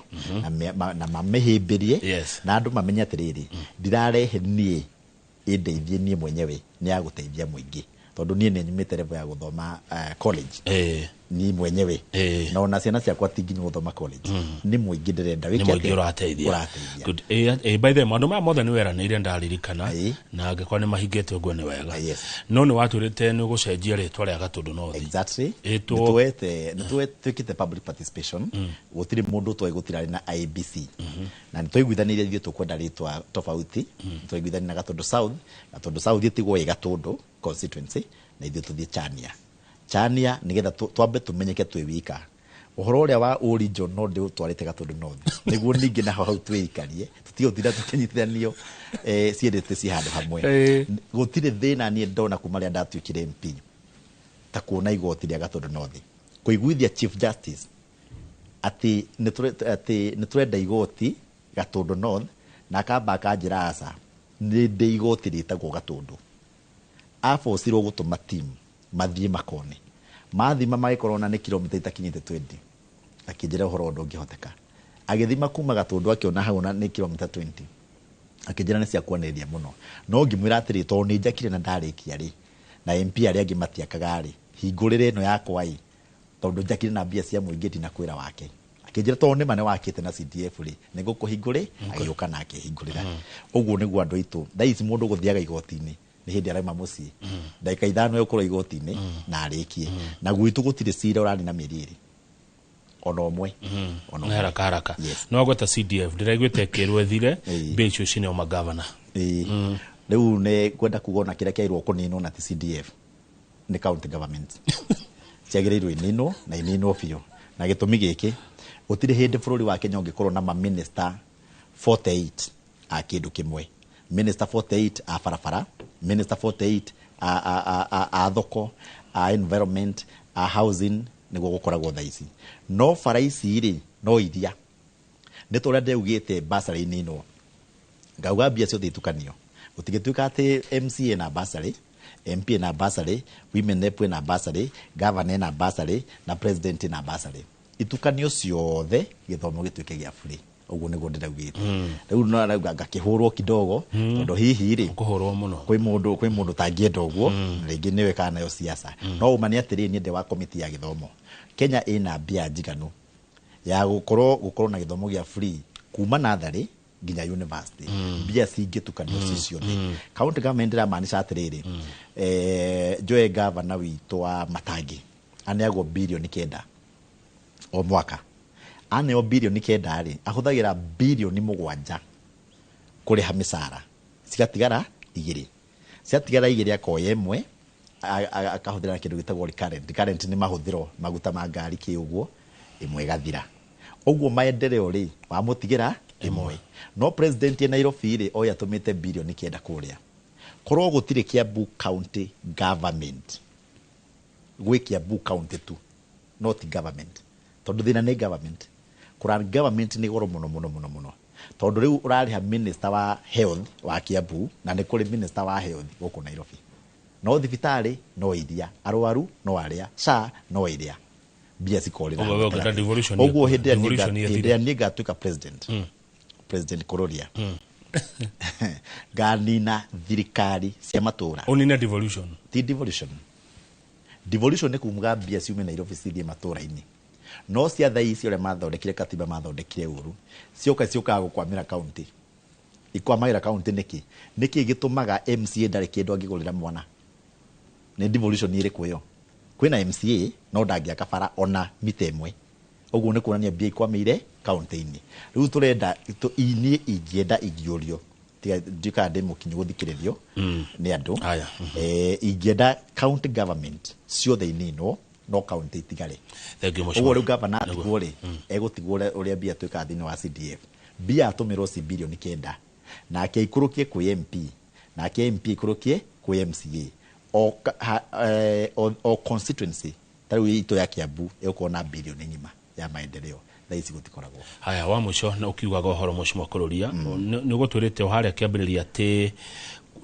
S26: na mamĩhĩmbĩrie, na andũ mamenye atĩrĩrĩ, ndirarehe niĩ ĩndeithie niĩ mwenyewe, nĩ ya gũteithia mũingĩ, tondũ niĩ nĩ nyumĩte level ya gũthoma college niĩ mwenyewe, na ona ciana ciakwa ti nginya gũthoma college, nĩ mũingĩ ndĩrenda
S1: Nĩ
S26: wĩke
S1: mũingĩ
S26: atĩa?
S1: ũrateithia.
S26: Ũrateithia.
S1: Good. By the way, maũndũ maya mothe nĩ weranĩire, ndaririkana, na angĩkorwo nĩ mahingĩte ũguo nĩ wega. No nĩ watwĩrĩte nĩ ũgũcenjia rĩtwa rĩa Gatũndũ North.
S26: Exactly.
S1: Ĩtwo
S26: Nĩtuete nĩtwĩkĩte public participation, gũtirĩ mũndũ twaĩ gũtirarĩ na IEBC, na nĩtwaiguithanĩirie ithuĩ tũkwenda rĩtwa tofauti. Twaiguithania na Gatũndũ South, Gatũndũ South ĩtigwo ĩ Gatũndũ constituency, na ithuĩ tũthiĩ Chania Chania, nĩgetha twambe tũmenyeke twĩ wika. Ũhoro ũrĩa wa region no ndĩũtwarĩte Gatũndũ North, nĩguo ningĩ naho hau twĩikarie, tũtige gũtinda tũkĩnyitithanio, ciendete ci handũ hamwe. Gũtirĩ thĩna niĩ ndona kuma rĩrĩa ndatuĩkire MP ta kuona igoti rĩa Gatũndũ North, kũiguithia Chief Justice atĩ nĩ tũrenda igoti Gatũndũ North, na akamba akanjĩra aca, nĩ ndĩ igoti rĩtagwo Gatũndũ. Abocirwo gũtũma team mathiĩ makone, mathima magĩkorwo na nĩ kilomita itakinyĩte 20, akĩnjĩra ũhoro ũndũ ũngĩhoteka. Agĩthima kuma Gatũndũ akĩona hau na nĩ kilomita 20, akĩnjĩra nĩ cia kwanĩrĩria mũno, no ngĩmwĩra atĩrĩ, tondũ nĩ njakire na ndarĩkia rĩ, na MP arĩa angĩ matiakaga rĩ, hingũrĩre ĩno yakwa ĩ, tondũ njakire na mbia cia mũingĩ, ndinakwĩra wake. Akĩnjĩra tondũ nĩma nĩ wakĩte na CDF rĩ, nĩ ngũkũhingũrĩ. Agĩũka na akĩhingũrĩra. Ũguo nĩguo andũ aitũ thaa ici, mũndũ gũthiaga igoti-inĩ nĩ hĩndĩ arauma mũciĩ, ndagĩka 5 egũkorwo igoti-inĩ na arĩkie. Na gwitũ gũtirĩ cira ũrarĩ na mĩeri 2. Ona ũmwe. Ona
S1: Nĩ haraka haraka no gweta CDF ndĩraiguĩte ĩkĩrwo ĩthire, mbia icio cineo magavana.
S26: Ĩĩ. Rĩu nĩ ngwenda kuga ona kĩrĩa kĩagĩrĩirwo kũninwo na ti CDF, nĩ county government ciagĩrĩirwo ininwo na ininwo biũ, na gĩtũmi gĩkĩ, gũtirĩ hĩndĩ bũrũri wa Kenya ũngĩkorwo na maminista 48 a kĩndũ kĩmwe, minister 48 a barabara, minister 48 a thoko, a environment, a housing. Nĩguo gũkoragwo thaa ici, no bara ici rĩ, no iria nĩ ta ũrĩa ndeugĩte basarĩ ininwo, ngauga mbia ciothe itukanio, gũtingĩtuĩka atĩ MCA na basarĩ, MP na basarĩ, women rep na basarĩ, governor na basarĩ, na president na basarĩ. Itukanio ciothe, gĩthomo gĩtuĩke gĩa free. Ũguo nĩguo ndĩraugĩte. Rĩu no arauga ngakĩhũrwo kidogo, tondũ hihi rĩ
S1: kũhũrwo mũno
S26: kwĩ mũndũ ũtangĩenda ũguo, rĩngĩ nĩwe kana nayo siasa. No ũma nĩ atĩrĩrĩ, niĩ ndĩ wa komiti ya gĩthomo. Kenya ĩna mbia njiganu ya gũkorwo na gĩthomo gĩa free kuma natharĩ nginya university, mbia cingĩtukanio ci ciothe. County government ĩramaanisha atĩrĩrĩ, njoe gavana witũ wa Matangi aneagwo 9 birioni o mwaka. Aneo 9 birioni rĩ, ahũthagĩra 7 birioni kũrĩha mĩcara, cigatigara 2. Ciatigara 2, akoya 1 akahũthĩra na kĩndũ gĩtagwo recurrent. Recurrent nĩ mahũthĩro, maguta ma ngari, kĩ ũguo, 1 ĩgathira ũguo. Maendeleo rĩ, wamũtigĩra 1. No president e Nairobi rĩ, oya atũmĩte 9 birioni kũrĩa, korwo gũtirĩ Kiambu county government. Gwĩ Kiambu county tu, no ti government, tondũ thĩna nĩ government. Kũran government nĩ goro mũno mũno mũno mũno, tondũ rĩu ũrarĩha minister wa health wa Kiambu, na nĩ kũrĩ minister wa health gũkũ Nairobi, no thibitarĩ no iria, arwaru no arĩa, SHA no ĩrĩa, mbia cikorĩra.
S1: Ũguo we ũngĩenda devolution
S26: Ũguo hĩndĩ ĩrĩa
S1: devolution
S26: hĩndĩ ĩrĩa niĩ ngatuĩka president, President Kururia, nganina thirikari cia matũra.
S1: Ũnine devolution?
S26: Ti devolution. Devolution nĩ kuga mbia ciume Nairobi cithiĩ matũra-inĩ. No cia thaa ici, ũrĩa mathondekire katiba, mathondekire ũru, cioka ciũkaga gũkwamĩra kaunti. Ikwamagĩra kaunti nĩkĩ? Nĩkĩ gĩtũmaga MCA ndarĩ kĩndũ angĩgũrĩra mwana? Nĩ devolution ĩrĩkũ ĩyo? Kwĩna MCA no ndangĩaka bara ona mita 1. Ũguo nĩ kuonania mbia ikwamĩire kaunti-inĩ. Rĩu tũrenda niĩ ingĩenda, ingĩũrio, tiga ndiũkaga ndĩ mũkinyu gũthikĩrĩrio nĩ andũ, ingĩenda county government ciothe ininwo, no county itigare.
S1: Thank you.
S26: Ũguo rĩu gavana atigwo rĩ, egũtigwo ũrĩa mbia twĩkaga thĩinĩ wa CDF, mbia atũmĩrwo ci 9 birioni, nake aikũrũkie kwĩ MP, nake MP aikũrũkie kwĩ MCA o, o constituency. Ta rĩu itũ ya Kiambu ĩgũkorwo na birioni ng'ima ya maendeleo. Thaa ici gũtikoragwo.
S1: Haya, wa mũico na ũkiugaga ũhoro, Mheshimiwa Kururia, nĩ ũgũtwĩrĩte o harĩa kĩambĩrĩria atĩ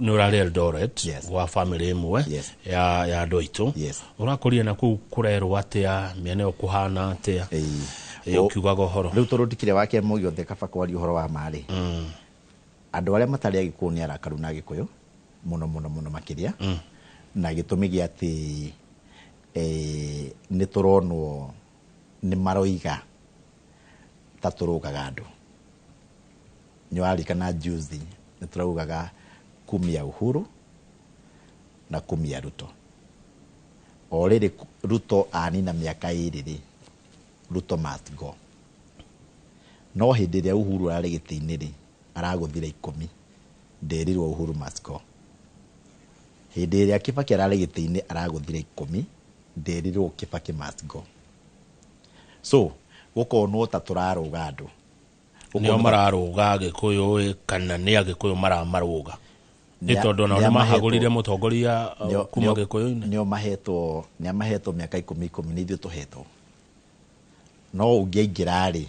S1: nĩ ũrarĩ Eldoret gwa bamĩrĩ ĩmwe ya andũ aitũ. Ũrakũria na kũu kũrerwo atĩa, mĩena ĩyo kũhana atĩa? Ũkiugaga ũhoro.
S26: Rĩu tondũ ndikĩrĩ wa kĩama gĩothe, kaba kwaria ũhoro wa marĩ. Andũ arĩa matarĩ Agĩkũyũ nĩ arakaru na Agĩkũyũ mũno mũno mũno makĩria, na gĩtũmi gĩa atĩ nĩ tũronwo nĩ maroiga ta tũrũgaga andũ. Nĩ warikana juzi nĩ tũraugaga kumi ya Uhuru na kumi ya Ruto. O rĩrĩ Ruto anina mĩaka 2 rĩ, Ruto must go. No hĩndĩ ĩrĩa Uhuru ararĩ gĩtĩ-inĩ rĩ, aragũthire 10, nderirwo Uhuru must go. Hĩndĩ ĩrĩa Kibaki ararĩ gĩtĩ-inĩ, aragũthire 10, nderirwo Kibaki must go. So gũkonwo ta tũrarũga andũ.
S1: Nĩo mararũga Agĩkũyũ ĩ, kana nĩ Agĩkũyũ maramarũga? Nĩ tondũ onao nĩ mahagũrire mũtongoria kuma Gĩkũyũ-inĩ.
S26: Nĩo mahetwo mĩaka 10 10, nĩ ithuĩ tũhetwo. No ũngĩaingĩra rĩ,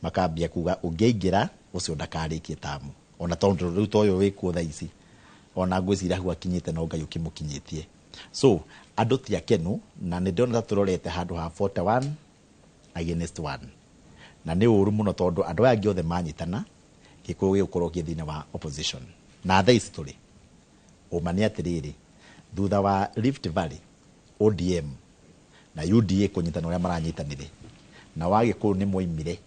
S26: makambia kuga ũngĩaingĩra ũcio ndakarĩkie tamu, ona tondũ rĩu ta ũyũ wĩkuo thaa ici, ona ngwĩciria hau akinyĩte no Ngai ũkĩmũkinyĩtie. So andũ ti akenu, na nĩ ndĩrona ta tũrorete handũ ha 41 against 1, na nĩ ũru mũno, tondũ andũ aya angĩ othe manyitana, Gĩkũyũ gĩgũkorwo kĩ thĩinĩ wa opposition. Na thaa ici tũrĩ, ũma nĩ atĩrĩrĩ, thutha wa Rift Valley ODM na UDA kũnyitana ũrĩa maranyitanire, na wa Gĩkũyũ nĩ moimire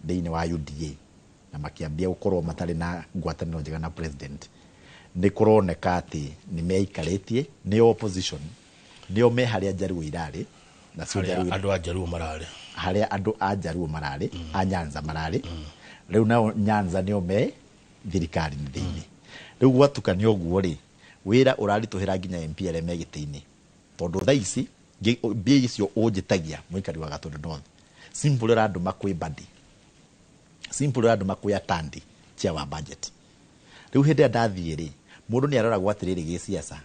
S26: thĩinĩ wa UDA na makĩambia gũkorwo matarĩ na ngwatanĩro njega na president, nĩ kũroneka atĩ nĩ meikarĩtie, nĩo opposition, nĩo me harĩa Njaruo irarĩ. Nacio
S1: Harĩa
S26: Njaruo
S1: andũ a Njaruo mararĩ.
S26: Harĩa andũ a Njaruo mararĩ, a Nyanza mararĩ. Rĩu nao Nyanza nĩo me thirikari-inĩ thĩinĩ. Rĩu gwatukanio ũguo rĩ, wĩra ũraritũhĩra nginya MP arĩa me gĩtĩ-inĩ, tondũ thaa ici mbia icio ũnjĩtagia mũikari wa Gatundu North, simple ũrandũma kwĩ Mbadi, simple ũrandũma kwĩ Atandi, chair wa budget. Rĩu hĩndĩ ĩrĩa ndathiĩ rĩ, mũndũ nĩ aroragwo atĩrĩrĩ gĩsiasa,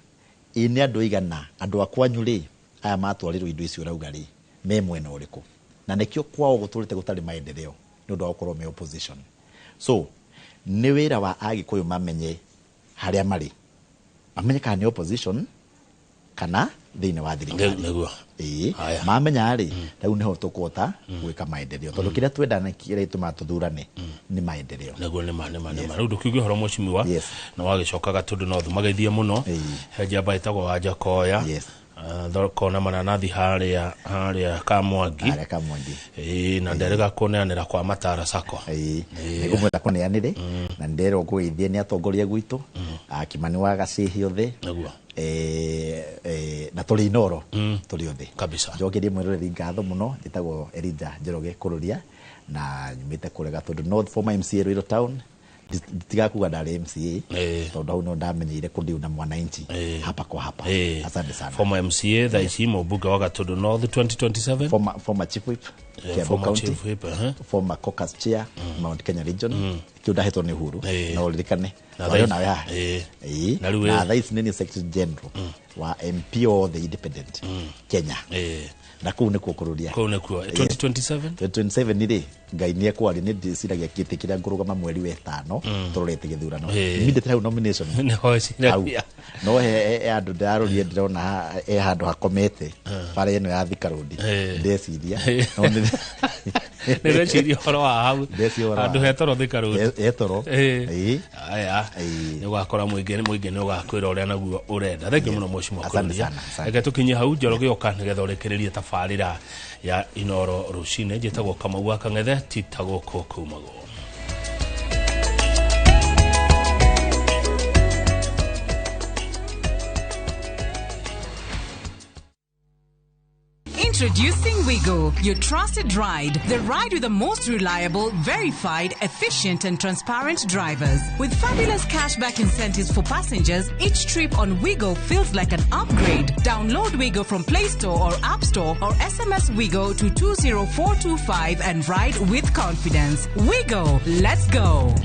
S26: ĩ nĩ andũ aigana, andũ a kwanyu rĩ, aya matwarĩrwo indo icio ũrauga rĩ, me mwena ũrĩkũ? Na nĩkĩo kwao gũtũrĩte gũtarĩ maendeleo nĩ ũndũ wa gũkorwo me opposition. So nĩ wĩra wa Agĩkũyũ mamenye harĩa marĩ, mamenye kana nĩ opposition kana thĩinĩ wa thirikari.
S1: Nĩguo.
S26: Ĩĩ, mamenya rĩ, rĩu nĩho tũkũhota gwĩka maendeleo, tondũ kĩrĩa twenda na kĩrĩa gĩtũmaga tũthurane nĩ maendeleo.
S1: Nĩguo, nĩma nĩma nĩma. Rĩu ndũkiuge ũhoro mheshimiwa na wagĩcoka Gatundu North mageithie mũno. He njamba ĩtagwo Wanjakoya kona mananathi harĩa harĩa Kamwangi.
S26: Harĩa Kamwangi.
S1: Ĩĩ, na nderĩga kũneanĩra kwa Matara Sacco.
S26: Nĩngũmwĩra kũneanĩre na nderwo ngũgeithie nĩ atongoria gwitũ, Kimani wa Gacĩhĩ othe.
S1: Nĩguo.
S26: Na tũrĩ Inoro tũrĩ othe
S1: kabisa.
S26: Njokerie mwĩroreri ngatho mũno. Njĩtagwo Elijah Njoroge Kũrũria na nyumĩte kũrĩa Gatundu North, former MCA Ruiru Town. Ndigakuga kuga ndarĩ MCA tondũ hau no ndamenyeire kũdeal na mwananchi hapa kwa hapa. Asante sana.
S1: Former MCA, thaa ici mũmbunge wa Gatundu North 2027.
S26: Former chief whip Kiambu
S1: former
S26: County,
S1: chief whip,
S26: former caucus chair Mount Kenya region, kĩu ndahetwo nĩ Uhuru no ũririkane.
S1: Na
S26: Warĩ
S1: thaa
S26: nawe haha. Ĩĩ.
S1: Na rĩu
S26: Na thaa ici nĩ niĩ secretary general wa MP othe independent Kenya, na kũu nĩkuo kũrũria.
S1: Kũu nĩkuo. 2027.
S26: 2027 rĩ, Ngai nĩ ekwaria, nĩ ndĩciragia kĩtĩ kĩrĩa ngũrũgama mweri wa ĩtano tũrorete gĩthurano, immediately hau nomination.
S1: Nĩho
S26: Hau.
S1: ĩciragia.
S26: No he handũ ndĩrarorire, ndĩrona he handũ hakomete bara ĩno ya Thika Road, ndeciria no
S1: Nĩndeciria ũhoro wa hau.
S26: Ndeciria ũhoro wa
S1: handũ
S26: hau.
S1: hetoro Thika Road.
S26: Hetoro. Ĩĩ.
S1: Aya, nĩ ũgakora mũingĩ nĩ ũgakwĩra ũrĩa naguo ũrenda. Thengiũ mũno mheshimiwa
S26: Asante
S1: Kũrũria.
S26: sana, asante.
S1: Reke tũkinye hau Njoroge oka nĩgetha ũrĩkĩrĩrie tabarĩra ya Inoro rũcinĩ. Njĩtagwo Kamau wa Kang'ethe, tita gũkũ kumagwo.
S3: Introducing Wigo, your trusted ride. The ride with the most reliable, verified, efficient, and transparent drivers. With fabulous cashback incentives for passengers, each trip on Wigo feels like an upgrade. Download Wigo from Play Store or App Store or SMS Wigo to 20425 and ride with confidence. Wigo, let's go.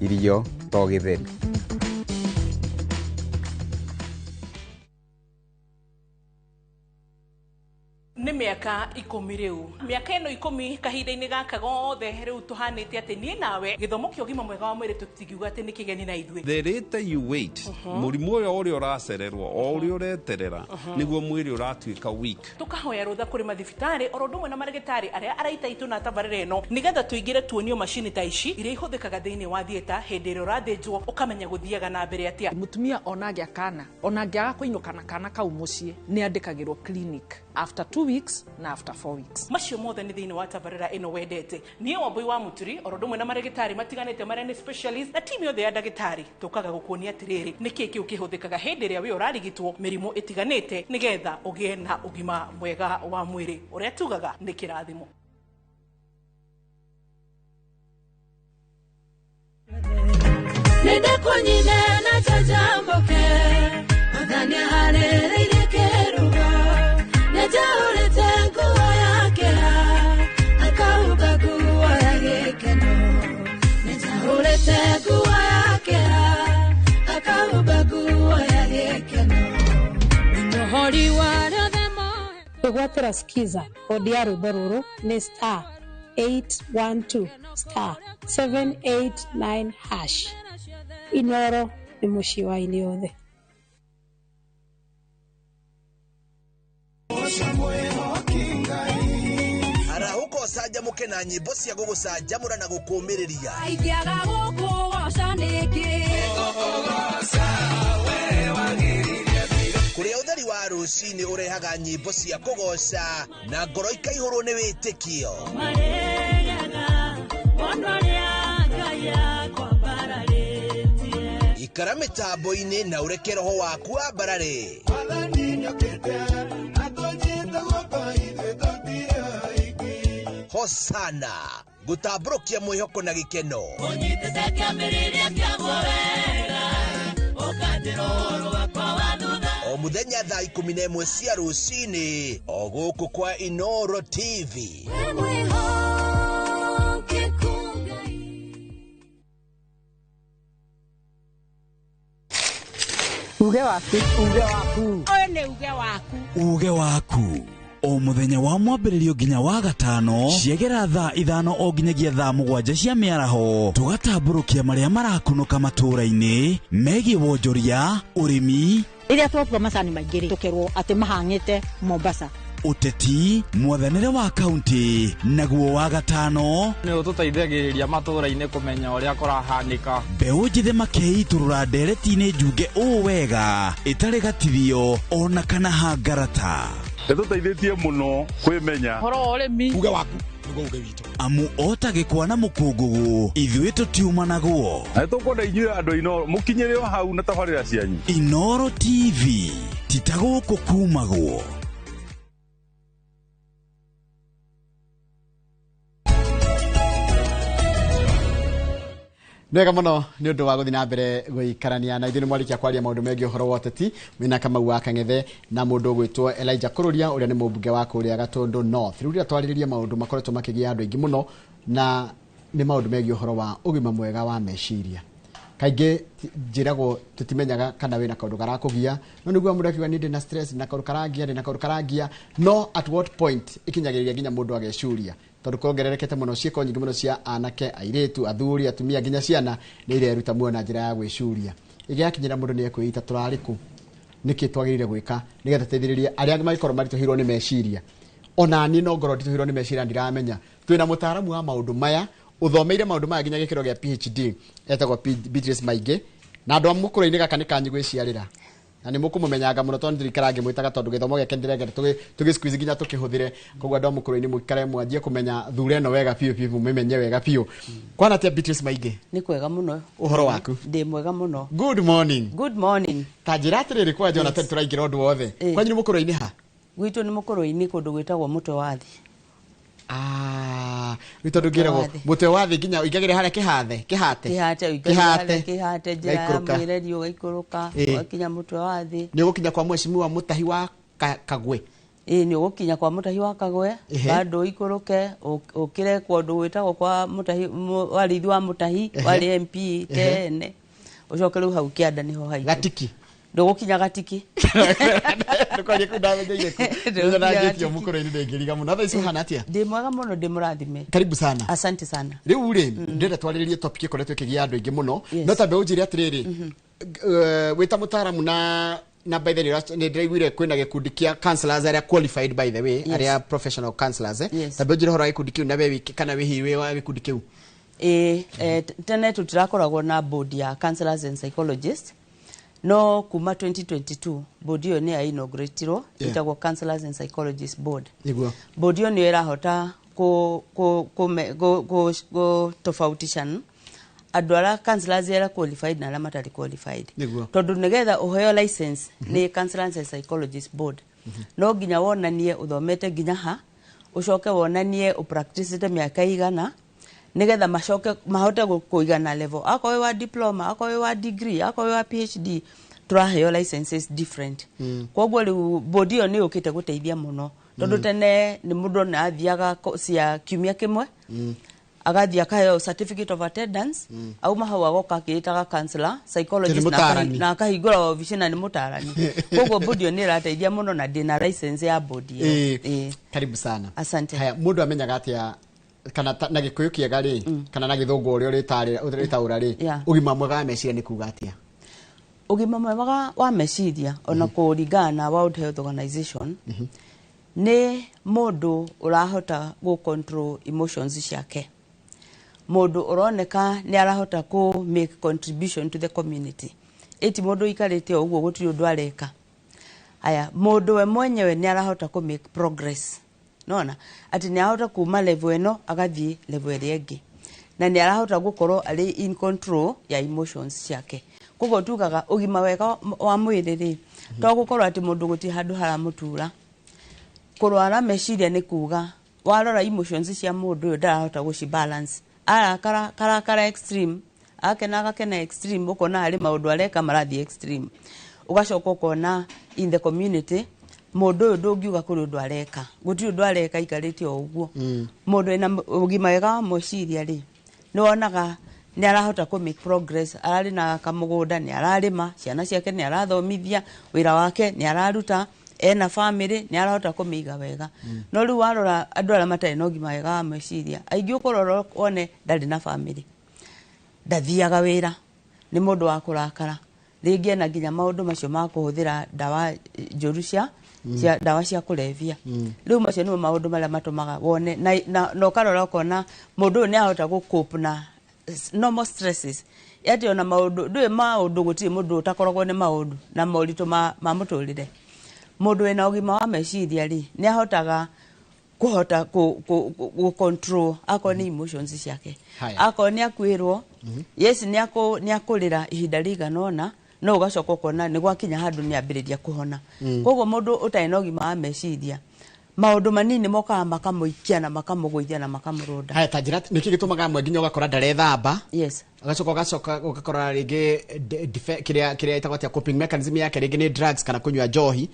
S25: Irio to gĩtheri.
S2: Nĩ mĩaka 10 rĩu, mĩaka ĩno 10, kahinda-inĩ gaka gothe rĩu tũhanĩte atĩ niĩ nawe gĩthomo kĩa ũgima mwega wa mwĩrĩ tũtingiuga atĩ nĩ kĩgeni na ithuĩ.
S11: The later you wait, mũrimũ ũyũ ũrĩa ũracererwo, o ũrĩa ũreterera, nĩguo mwĩrĩ ũratuĩka weak.
S2: Tũkahoya rũtha kũrĩ mathibitarĩ oro ũndũ ũmwe na marĩgĩtarĩ arĩa araita itũ na tabarĩra ĩno, nĩgetha tũingĩre tuonio macini ta ici iria ihũthĩkaga thĩinĩ wa theatre hĩndĩ ĩrĩa ũrathĩnjwo, ũkamenya gũthiaga na mbere atĩa.
S5: Mũtumia ona agĩa kana, ona angĩaga kũinũka na kana kau mũciĩ, nĩ andĩkagĩrwo clinic after 2 weeks na after 4 weeks.
S2: Macio mothe nĩ thĩinĩ wa tabarĩra ĩno wendete. Niĩ Wambui wa Mũturi, oro ũndũ ũmwe na marĩgĩtarĩ matiganĩte marĩa nĩ specialist na timu yothe ya ndagĩtarĩ, tũkaga gũkuonia atĩrĩrĩ nĩkĩĩ kĩu kĩhũthĩkaga hĩndĩ ĩrĩa wĩ ũrarigitwo mĩrimũ ĩtiganĩte, nĩgetha ũgĩe na ũgima mwega wa mwĩrĩ ũrĩa tugaga nĩ kĩrathimo.
S9: Nĩndĩkũnyine na njanjamũke, Mwathani aharĩrĩirie kĩrugo, nĩnjaũrĩte nguo ya kĩeha, akahumba nguo ya gĩkeno. Nĩnjaũrĩte nguo ya kĩeha, akahumba nguo ya gĩkeno. Mũhori wa rĩothe.
S10: Kwĩgwatĩra skiza kodi ya rwĩmbo rũrũ nĩ *812*789#. Inoro. Nĩ mũciĩ wa aini othe.
S14: Arahũka ũcanjamũke na nyĩmbo cia gũgũcanjamũra na gũkũũmĩrĩria.
S9: Ingĩaga gũkũgoca nĩkĩ?
S14: Kũrĩa ũtheri wa rũcinĩ ũrehaga nyĩmbo cia kũgoca na ngoro ikaihũrwo nĩ wĩtĩkio.
S9: Marĩaga ona ũrĩa Ngai akwambararĩtie.
S14: Ikara mĩtambo-inĩ na ũreke roho waku wambarare. Hosana gũtambũrũkia mwĩhoko na gĩkeno.
S9: Ũnyitĩte kĩambĩrĩria kĩaguo wega, ũkanjĩra ũhoro wakwa wa thutha.
S14: O mũthenya thaa 11 cia rũcinĩ o gũkũ kwa Inoro TV.
S9: Wĩ mwĩhokeku Ngai.
S20: Uge waku. Uge waku.
S5: Ũyũ nĩ uge waku.
S15: Uge waku o muthenya wa mwambĩrĩrio nginya wa gatano ciegera thaa 5 o nginyagia thaa 7 cia mĩaraho tũgatambũrũkia marĩa marakunũka matũũra-inĩ megiĩ wonjoria, ũrĩmi,
S16: rĩrĩa twatua macani maingĩ rĩ tũkerwo atĩ mahang'ĩte Mombasa,
S15: ũteti, mwathanĩre wa kaunti, naguo wa gatano
S17: nĩ ũtũteithagĩrĩria matũũra-inĩ kũmenya ũrĩa kũrahanĩka.
S15: Mbeũ njĩthĩ makeitũrũra ndereti-inĩ njunge ũũ wega ĩtarĩ gatithio ona kana hangarata.
S13: Ĩtũteithĩtie mũno kwĩmenya.
S5: Ũhoro wa ũrĩmi.
S15: Uge waku nĩguo uge witũ. Amu ota gĩkwa na mũkũngũgũ ithuĩ tũtiumanagwo.
S13: Na nĩtũkwenda inyuĩ andũ a Inoro mũkinyĩre o hau na tabarĩra cianyu.
S15: Inoro TV ti ta gũkũ kumagwo.
S18: Nĩ wega mũno nĩ ũndũ wa gũthiĩ na mbere gũikarania na ithuĩ. Nĩ mwarĩkia kwaria maũndũ megiĩ ũhoro wa ũteti mwĩna Kamau wa Kang'ethe na mũndũ ũgwĩtwo Elijah Kũrũria ũrĩa nĩ mũmbunge wa kũrĩa Gatũndũ North. Rĩu rĩrĩa twarĩrĩria maũndũ makoretwo makĩgia andũ aingĩ mũno na nĩ maũndũ megiĩ ũhoro wa ũgima mwega wa meciria. Kaingĩ njĩragwo tũtimenyaga kana wĩna kaũndũ karakũgia, no nĩguo mũndũ akiuga niĩ ndĩna stress na kaũndũ karangia, ndĩna kaũndũ karangia, no at what point ikinyagĩrĩria nginya mũndũ agecuria, tondũ kuongererekete mũno ciĩko nyingĩ mũno cia anake, airĩtu, athuri, atumia nginya ciana nĩ ireruta muoyo na njĩra ya gwĩcuria. Ĩgĩakinyĩra mũndũ nĩ ekwĩita tũrarĩ kũ, nĩkĩ twagĩrĩire gwĩka nĩgetha teithĩrĩrie arĩa mangĩkorwo maritũhĩirwo nĩ meciria. Ona niĩ no ngorwo nditũhĩirwo nĩ meciria ndiramenya. Twĩna mũtaaramu wa maũndũ maya ũthomeire maũndũ maya nginya gĩkĩro gĩa PhD, etagwo Beatrice Maingĩ, na andũ a mũkũrũ-inĩ gaka nĩ kanyu gwĩciarĩra na nĩ mũkũmũmenyanga mũno tondũ ndirikara ngĩmwĩtaga tondũ gĩthomo gĩake nĩndĩrengete tũgĩ squeeze nginya tũkĩhũthĩre. Koguo andũ a mũkũrũ-inĩ mũikare mwanjie kũmenya thure ĩno wega biũ biũ, mũmĩmenye wega biũ. Kwana atĩa Beatrice Maingĩ?
S19: Nĩ kwega mũno.
S18: Ũhoro waku?
S19: Ndĩ mwega mũno.
S18: Good morning.
S19: Good morning.
S18: Ta njĩra atĩrĩrĩ kwanja ona tene tũraingĩra ũndũ wothe. Kwanyu nĩ mũkũrũ-inĩ ha?
S19: Gwitũ nĩ mũkũrũ-inĩ kũndũ gwĩtagwo Mũtwe wa Thĩ.
S18: Rĩu tondũ ngĩragwo Mũtwe wa Thĩ nginya ũingagĩre harĩa kĩhathe, kĩhate.
S19: Kĩhate ũingagĩre harĩa kĩhate njĩra ya mwĩreri ũgaikũrũka ũgakinya Mũtwe wa Thĩ.
S18: Nĩ ũgũkinya kwa mheshimiwa Mũtahi wa Kagwe.
S19: Ĩĩ nĩ ũgũkinya kwa Mũtahi wa Kagwe, bado ũikũrũke ũkĩre kũndũ gwĩtagwo kwa Mũtahi Warĩithi wa Mũtahi warĩ MP tene. Ũcoke rĩu hau kĩanda nĩho haitũ.
S18: Gatiki.
S19: Ndũgũkinya Gatiki.
S18: Ndũkarie kũu ndamenyeire kũ. Nĩndangĩtio mũkũrũ-inĩ ndĩngĩriga mũno. Thaa ici ũhana atĩa?
S19: Ndĩ mwega mũno, ndĩ mũrathime.
S18: Karibu sana.
S19: Asante sana.
S18: Rĩu rĩ, ndĩrenda twarĩrĩrie topic ĩkoretwo ĩkĩgia andũ aingĩ mũno. No tambe ũnjĩre atĩrĩrĩ, wĩ ta mũtaaramu na by the way nĩ ndĩraiguire kwĩna gĩkundi kĩa counselors arĩa qualified by the way, arĩa professional counselors. Tambe ũnjĩre ũhoro wa gĩkundi kĩu na we kana wĩ hihi wĩ wa gĩkundi kĩu.
S19: Ĩĩ, tene tũtirakoragwo na board ya counselors and psychologists. No kuma 2022 board ĩyo nĩ ya inauguratirwo, ĩtagwo Counselors and Psychologists Board.
S18: Nĩguo.
S19: Board ĩyo nĩyo ĩrahota ku tofautishan andũ arĩa counselors arĩa qualified na arĩa matarĩ qualified.
S18: Nĩguo.
S19: Tondũ nĩgetha ũheo license nĩ Counselors and Psychologists Board, no nginya wonanie ũthomete nginya ha, ũcoke wonanie ũpracticĩte mĩaka igana, nigetha macoke mahote kũigana level. Akorwo wa diploma, akorwo wa degree, akorwo wa PhD, turaheo licenses different. Koguo rĩu board ĩyo nĩ yũkĩte gũteithia mũno tondũ tene nĩ mũndũ ona athiaga cia kiumia kĩmwe, agathiĩ akaheo certificate of attendance, auma hau agoka akĩĩtaga counselor psychologist na akahingũra obici na nĩ mũtarani. Koguo board ĩyo nĩ ĩrateithia mũno na ndĩna license ya board ĩyo.
S18: Karibu sana.
S19: Asante.
S18: Haya, mũndũ amenyaga atĩa kana na gĩkũyũ kĩega rĩ, kana na gĩthũngũ ũrĩa ũrĩtaũra rĩ, ũgima mwega wa meciria nĩ kuga atĩa?
S19: Ũgima mwega wa meciria, ona kũringana na World Health Organization, nĩ mũndũ ũrahota gũ control emotions ciake, mũndũ ũroneka nĩ arahota kũ make contribution to the community, ĩti mũndũ ũikarĩte o ũguo gũtirĩ ũndũ areka. Aya, mũndũ we mwenyewe nĩ arahota kũ make progress, nona atĩ nĩ arahota kuma level ĩno agathiĩ level ĩrĩa ĩngĩ, na nĩ arahota gũkorwo arĩ in control ya emotions ciake. Koguo tugaga ũgima wega wa mwĩrĩ rĩ, to gũkorwo atĩ mũndũ gũtirĩ handũ haramũtura. Kũrwara meciria nĩ kuga warora emotions cia mũndũ ũyũ, ndarahota gũci balance, arakara karakara extreme, akena agakena extreme, ũkona harĩ maũndũ areka marathiĩ extreme. Ũgacoka ũkona in the community mũndũ ũyũ ndũngiuga kũrĩ ũndũ areka, gũtirĩ ũndũ areka, aikarĩte o ũguo. Mũndũ wĩna ũgima wega wa meciria rĩ, nĩ wonaga nĩ arahota kũ make progress, ararĩ na kamũgũnda nĩ ararĩma, ciana ciake nĩ arathomithia, wĩra wake nĩ araruta, ena family nĩ arahota kũmĩiga wega. No rĩu warora andũ arĩa matarĩ na ũgima wega wa meciria, aingĩ ũkũrora wone ndarĩ na family, ndathiaga wĩra, nĩ mũndũ wa kũrakara, rĩngĩ ena nginya maũndũ macio ma kũhũthĩra ndawa njũru cia ndawa cia kũrebia. Rĩu macio nĩmo maũndũ marĩa matũmaga wone na ũkarora ũkona mũndũ ũyũ nĩ ahota gũ cope na normal stresses, atĩ ona maũndũ ndũĩ maũndũ, gũtirĩ mũndũ ũtakoragwo nĩ maũndũ na moritũ ma mũtũrĩre. Mũndũ wĩna ũgima wa meciria rĩ, nĩ ahotaga kũhota kũ control akorwo nĩ emotions ciake.
S18: Haya.
S19: Akorwo nĩ akuĩrwo, yes, nĩ akũrĩra ihinda rĩigana ũna, no ũgacoka ũkona nĩ gwakinya handũ nĩ ambĩrĩria kũhona. Koguo mũndũ ũtarĩ na ũgima wa meciria, maũndũ manini mokaga makamũikia na makamũgũithia na makamũrũnda.
S18: Haya, ta njĩra nĩkĩ gĩtũmaga amwe nginya ũgakora ndarethamba, agacoka ũgakora rĩngĩ kĩrĩa ĩtagwo atĩa, coping mechanism yake rĩngĩ nĩ drugs kana kũnyua njohi,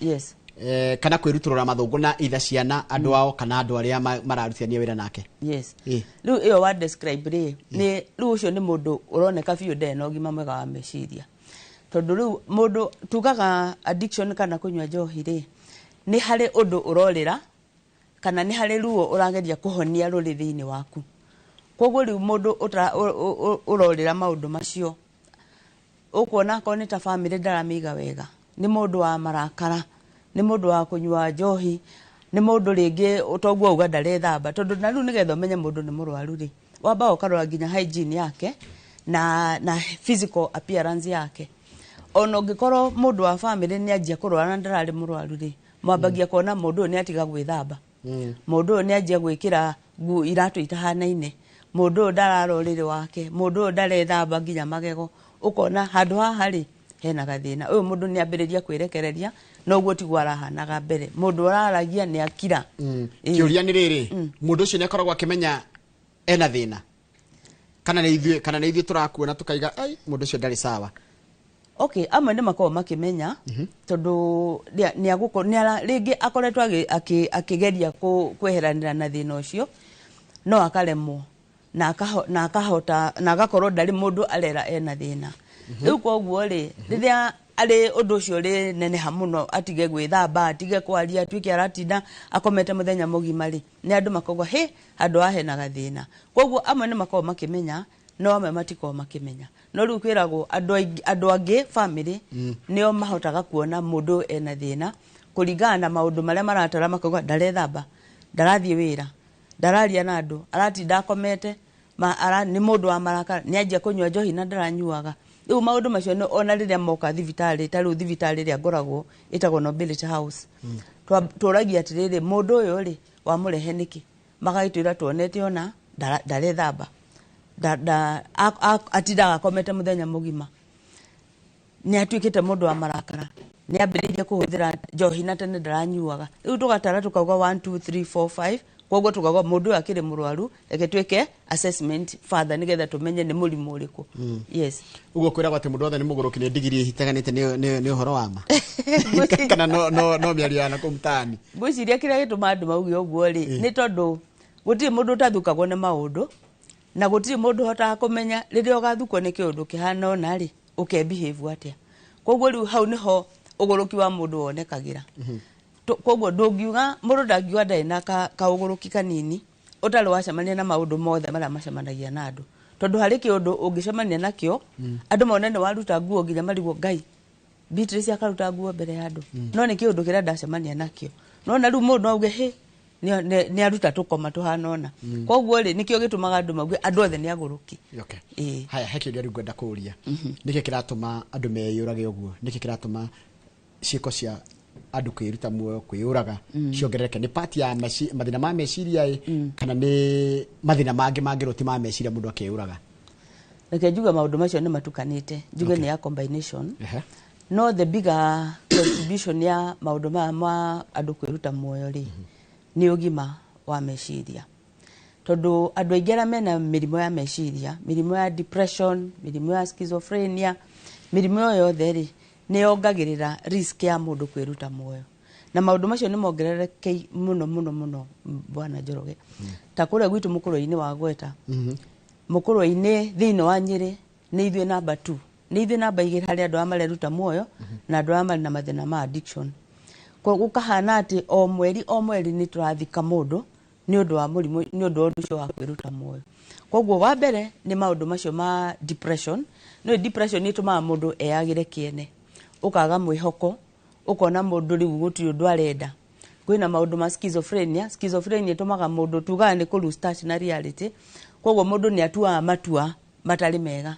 S18: kana kwĩrutũrũra mathũngũ na itha ciana, andũ ao kana andũ arĩa mararutithania wĩra nake?
S19: Rĩu ĩyo wa describe rĩ, nĩ rĩu ũcio nĩ mũndũ ũroneka biũ ndarĩ na ũgima mwega wa meciria, tondũ rĩu mũndũ tugaga addiction kana kũnyua njohi rĩ, nĩ harĩ ũndũ ũrorĩra kana nĩ harĩ ruo ũrageria kũhonia rũrĩ thĩinĩ waku. Koguo rĩu mũndũ ũrorĩra maũndũ macio, ũkuona akorwo nĩ ta family ndaramĩiga wega, nĩ mũndũ wa marakara, nĩ mũndũ wa kũnyua njohi, nĩ mũndũ rĩngĩ toguo auga ndarethamba, tondũ na rĩu nĩgetha ũmenye mũndũ nĩ mũrwaru rĩ, wambaga ũkarora nginya hygiene yake na physical appearance yake. Ona ũngĩkorwo mũndũ wa family nĩ anjia kũrwara na ndararĩ mũrwaru rĩ, mwambagia kuona mũndũ ũyũ nĩ atiga gwĩthamba, mũndũ ũyũ nĩ anjia gwĩkĩra nguo iratũ itahanaine, mũndũ ũyũ ndarara ũrĩrĩ wake, mũndũ ũyũ ndarethamba nginya magego, ũkona handũ haha rĩ hena gathĩna, ũyũ mũndũ nĩ ambĩrĩria kwĩrekereria na ũguo tiguo arahanaga mbere, mũndũ ũraragia nĩ akira.
S18: Kĩũria nĩ rĩrĩ, mũndũ ũcio nĩ akoragwo akĩmenya ena thĩna kana nĩ ithuĩ tũrakuona tũkaiga ai mũndũ ũcio ndarĩ sawa?
S19: Okay, amwe nĩ makoragwo makĩmenya, tondũ rĩngĩ akoretwo akĩgeria kweheranĩra na thĩna ũcio no akaremwo na akahota na agakorwo ndarĩ mũndũ arera ena thĩna. Rĩu koguo rĩ, rĩrĩa arĩ ũndũ ũcio ũrĩ neneha mũno, atige gwĩthamba, atige kwaria, atuĩke aratinda akomete mũthenya mũgima rĩ, nĩ andũ makauga hĩ, handũ haha hena gathĩna. Koguo amwe nĩ makoragwo makĩmenya, no amwe matikoragwo makĩmenya. No rĩu kwĩragwo andũ angĩ family nĩo mahotaga kuona mũndũ ena thĩna kũringana na maũndũ marĩa maratara, makauga ndarethamba, ndarathiĩ wĩra, ndararia na andũ, aratinda akomete, nĩ mũndũ wa marakara, nĩ anjia kũnyua njohi na ndaranyuaga. Rĩu maũndũ macio nĩ ona rĩrĩa moka thibitarĩ, ta rĩu thibitarĩ ĩrĩa ngoragwo ĩtagwo Nobility House, tũragia atĩrĩrĩ, mũndũ ũyũ rĩ wamũrehe nĩkĩ? Magagĩtwĩra tuonete ona ndarethamba, atindaga akomete mũthenya mũgima, nĩ atuĩkĩte mũndũ wa marakara, nĩ ambĩrĩirie kũhũthĩra njohi na tene ndaranyuaga. Rĩu tũgatara tũkauga 1 2 3 4 5, koguo tũkauga mũndũ ũyũ akĩrĩ mũrwaru, reke twĩke assessment further nĩgetha tũmenye nĩ mũrimũ ũrĩkũ. Yes.
S18: Ũguo kwĩragwo atĩ mũndũ wothe nĩ mũgũrũki nĩ ndigiri ĩhitaganĩte nĩ ũhoro wa ma kana no mĩario ya nakũu mtaani?
S19: Ngwĩciria kĩrĩa gĩtũmaga andũ mauge ũguo rĩ, nĩ tondũ gũtirĩ mũndũ ũtathukagwo nĩ maũndũ, na gũtirĩ mũndũ ũhotaga kũmenya rĩrĩa ũgathukwo nĩ kĩũndũ kĩhana ũna rĩ, ũkebehave atĩa. Koguo rĩu hau nĩho ũgũrũki wa mũndũ wonekagĩra. Koguo ndũngiuga, mũndũ ndangiuga ndarĩ na kaũgũrũki kanini ũtarĩ wacemania na maũndũ mothe marĩa macemanagia na andũ, tondũ harĩ kĩũndũ ũngĩcemania nakĩo andũ mone nĩ waruta nguo nginya marigwo Ngai Beatrice akaruta nguo mbere ya andũ. No nĩ kĩũndũ kĩrĩa ndacemania nakĩo. No na rĩu mũndũ no auge hĩ nĩ aruta tũkoma tũhana ũna. Koguo rĩ, nĩkĩo gĩtũmaga andũ mauge andũ othe nĩ agũrũki.
S18: Okay. Haya, he kĩũria rĩu ngwenda kũũria. Nĩkĩ kĩratũma andũ meyũrage ũguo? Nĩkĩ kĩratũma ciĩko cia andũ kwĩruta muoyo, kwĩyũraga ciongerereke? Nĩ part ya mathĩna ma meciria ĩ, kana nĩ mathĩna mangĩ mangĩrwo ti ma meciria mũndũ akeyũraga?
S19: Reke njuge maũndũ macio nĩ matukanĩte, njuge nĩ ya combination. No the bigger contribution ya maũndũ maya ma andũ kwĩruta muoyo rĩ, nĩ ũgima wa meciria, tondũ andũ aingĩ arĩa mena mĩrimũ ya meciria, mĩrimũ ya depression, mĩrimũ ya schizophrenia, mĩrimũ ĩyo yothe rĩ, nĩ yongagĩrĩra risk ya mũndũ kwĩruta muoyo. Na maũndũ macio nĩ mongerereke mũno mũno mũno, bwana Njoroge. Ta kũrĩa gwitũ mũkũrwe-inĩ wa Gweta, mũkũrwe-inĩ thĩinĩ wa Nyĩrĩ, nĩ ithuĩ namba 2, nĩ ithuĩ namba 2 harĩ andũ arĩa mareruta muoyo na andũ arĩa marĩ na mathĩna ma addiction. Gũkahana atĩ o mweri o mweri nĩ tũrathika mũndũ nĩ ũndũ wa mũrimũ, nĩ ũndũ wa ũndũ ũcio wa kwĩruta muoyo. Koguo wa mbere nĩ maũndũ macio ma depression. No depression nĩ ĩtũmaga mũndũ eyagĩre kĩene, ũkaga mwĩhoko, ũkona mũndũ rĩu gũtirĩ ũndũ arenda. Kwĩna maũndũ ma schizophrenia. Schizophrenia ĩtũmaga mũndũ, tugaga nĩ kũ lose touch na reality, koguo mũndũ nĩ atuaga matua matarĩ mega.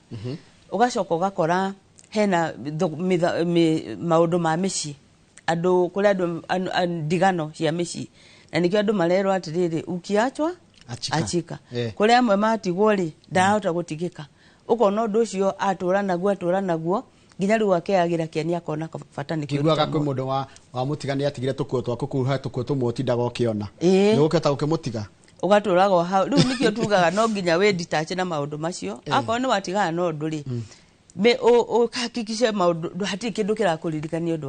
S19: Ũgacoka ũgakora hena maũndũ ma mĩciĩ, andũ kũrĩ andũ ndigano cia mĩciĩ, na nĩkĩo andũ marerwo atĩrĩrĩ, ukiachwa
S18: achika,
S19: achika. Kũrĩ amwe matigwo rĩ, ndarahota gũtigĩka, ũkona ũndũ ũcio atũra naguo, atũra naguo nginya rĩu akeyagĩra kĩani, akona bata nĩ
S18: Kiguaga
S19: kwĩruta
S18: kwĩ
S19: muoyo.
S18: Mũndũ wa mũtiga nĩ atigire tũkuo twaku kũu, he tũkuo tũmwe ũtindaga ũkĩona.
S19: Ĩĩ.
S18: Nĩ ũgũkĩhota gũkĩmũtiga?
S19: Ũgatũraga o hau. Rĩu nĩkĩo tugaga no nginya wĩ detach na maũndũ macio. Akorwo nĩ watigana na ũndũ rĩ, ũhakikishe maũndũ hatirĩ kĩndũ kĩrakũririkania ũndũ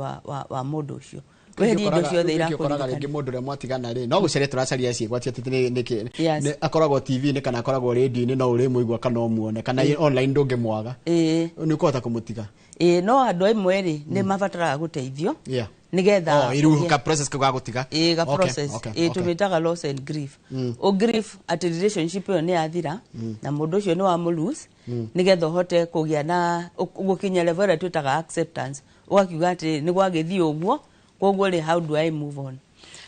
S19: wa mũndũ ũcio, weherie indo ciothe
S18: Rĩngĩ ũkoraga
S19: irakũririkania.
S18: Rĩngĩ mũndũ ũrĩa mwatigana rĩ, no gũcaria tũracaria ciĩgwatia atĩ nĩkĩ akoragwo TV-inĩ kana akoragwo radio-inĩ, no ũrĩmũigua kana ũmuone kana online, ndũngĩmwaga. Nĩ ũkũhota kũmũtiga?
S19: Ĩĩ, no andũ amwe rĩ, nĩ mabataraga gũteithio nĩgetha
S18: Oh, rĩu
S19: ũgĩe
S18: ka process kau ga gũtiga.
S19: Ĩĩ, ga process. Ĩĩ, tũmĩtaga loss and grief. O grief atĩ relationship ĩyo nĩ yathira na mũndũ ũcio nĩ wamũ lose, nĩgetha ũhote kũgĩa na gũkinya level ĩrĩa twĩtaga acceptance, ũgakiuga atĩ nĩ gwagĩthiĩ ũguo, koguo rĩ, how do I move on?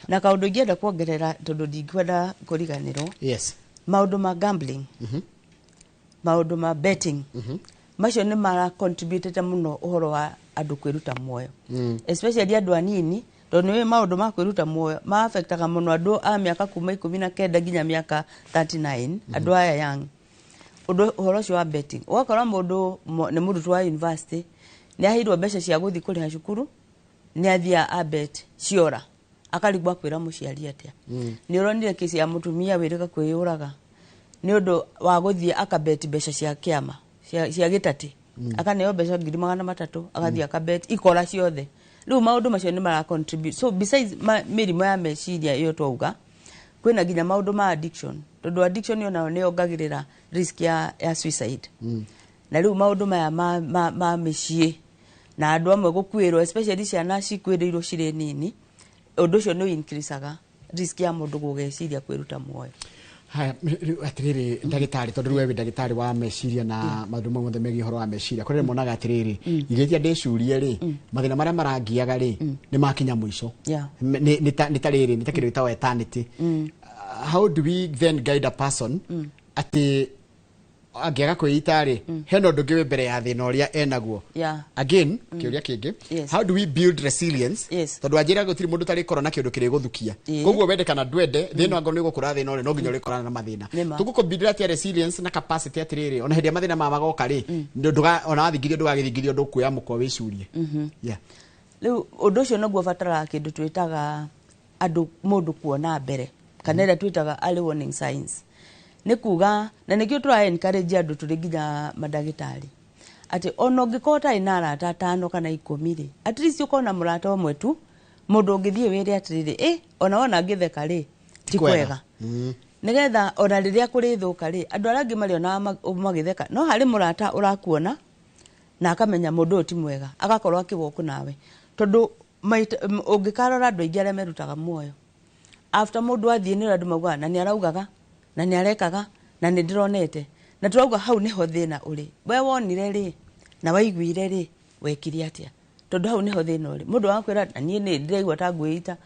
S19: Na kaũndũ ingĩenda kuongerera, tondũ ndingĩenda kũriganĩrwo, maũndũ ma gambling, maũndũ ma betting, macio nĩ mara contributĩte mũno ũhoro wa andũ kwĩruta muoyo, especially andũ anini, tondũ nĩ maũndũ ma kwĩruta muoyo ma affectaga mũno andũ a mĩaka kuma 19 nginya mĩaka 39, andũ aya young. Ũndũ ũhoro ũcio wa betting, ũgakora mũndũ nĩ mũrutwo wa university, nĩ aheirwo mbeca cia gũthiĩ kũrĩha cukuru, nĩ athiĩ a bet, ciora, akarigwo akwĩra mũciari atĩa. Nĩ ũronire kesi ya mũtumia wĩrĩga kwĩyũraga nĩ ũndũ wa gũthiĩ akabeti mbeca cia kĩama cia gĩtatĩ, akaneo mbeca 300,000, agathiĩ akabeti, ikora ciothe. Rĩu maũndũ macio nĩ mara contribute. So besides mĩrimũ ya meciria ĩyo twauga, kwĩna nginya maũndũ ma addiction, tondũ addiction yo nayo nĩ yongagĩrĩra risk ya suicide. Na rĩu maũndũ maya ma mĩciĩ na andũ amwe gũkuĩrwo, especially ciana cikuĩrĩirwo cirĩ nini, ũndũ ũcio nĩ increasaga risk ya mũndũ gũgeciria kwĩruta muoyo.
S18: Haya, rĩu atĩrĩrĩ ndagĩtarĩ, tondũ rĩu we wĩ ndagĩtarĩ wa meciria na maũndũ mau mothe megiĩ ũhoro wa meciria, kũrĩ monaga atĩrĩrĩ, ingĩtia ndĩcurie rĩ, mathĩna marĩa marangiaga rĩ, nĩ makinya mũico. Nĩ ta rĩrĩ, nĩ ta kĩndũ gĩtagwo eternity. How do we then guide a person atĩ angĩaga kwĩita rĩ, hena ũndũ ũngĩ wĩ mbere ya thĩna ũrĩa enaguo? Again, kĩũria kĩngĩ, how do we build resilience? Tondũ anjĩra gũtirĩ mũndũ ũtarĩkorwo na kĩũndũ kĩrĩgũthukia. Koguo wende kana ndwende, thĩna angorwo nĩ ũgũkũra thĩna ũrĩ, no nginya ũrĩkorana na mathĩna.
S19: Nĩma.
S18: Tũgũkũbindĩra atĩa resilience na capacity atĩrĩrĩ, ona hĩndĩ ĩrĩa mathĩna maya magoka rĩ, ona wathingithio ndũgagĩthingithio, ndũkuoya mũkwa wĩcurie?
S19: Rĩu ũndũ ũcio nĩguo ũbataraga kĩndũ twĩtaga andũ mũndũ kuona mbere, kana ĩrĩa twĩtaga early warning signs. Nĩ kuga na nĩkĩo tũra encourage andũ tũrĩ nginya mandagĩtarĩ atĩ ona ũngĩkorwo ũtarĩ na arata atano kana 10 rĩ, at least ũkorwo na mũrata ũmwe tu, mũndũ ũngĩthiĩ wĩre atĩrĩrĩ, ĩ ona wona ngĩtheka rĩ, ti kwega, nĩgetha ona rĩrĩa kũrĩthũka rĩ, andũ arĩa angĩ marĩonaga magĩtheka, no harĩ mũrata ũrakuona na akamenya mũndũ ũyũ ti mwega, agakorwo akĩwokũ nawe. Tondũ ũngĩkarora andũ aingĩ arĩa merutaga muoyo, after mũndũ athiĩ, nĩ ũrĩa andũ maugaga na nĩ araugaga na nĩ arekaga na nĩ ndĩronete, na tũrauga hau nĩho thĩna ũrĩ. We wonire rĩ na waiguire rĩ, wekire atĩa? Tondũ hau nĩho thĩna ũrĩ. Mũndũ wakwĩra na niĩ nĩ ndĩraigua ta ngwĩita,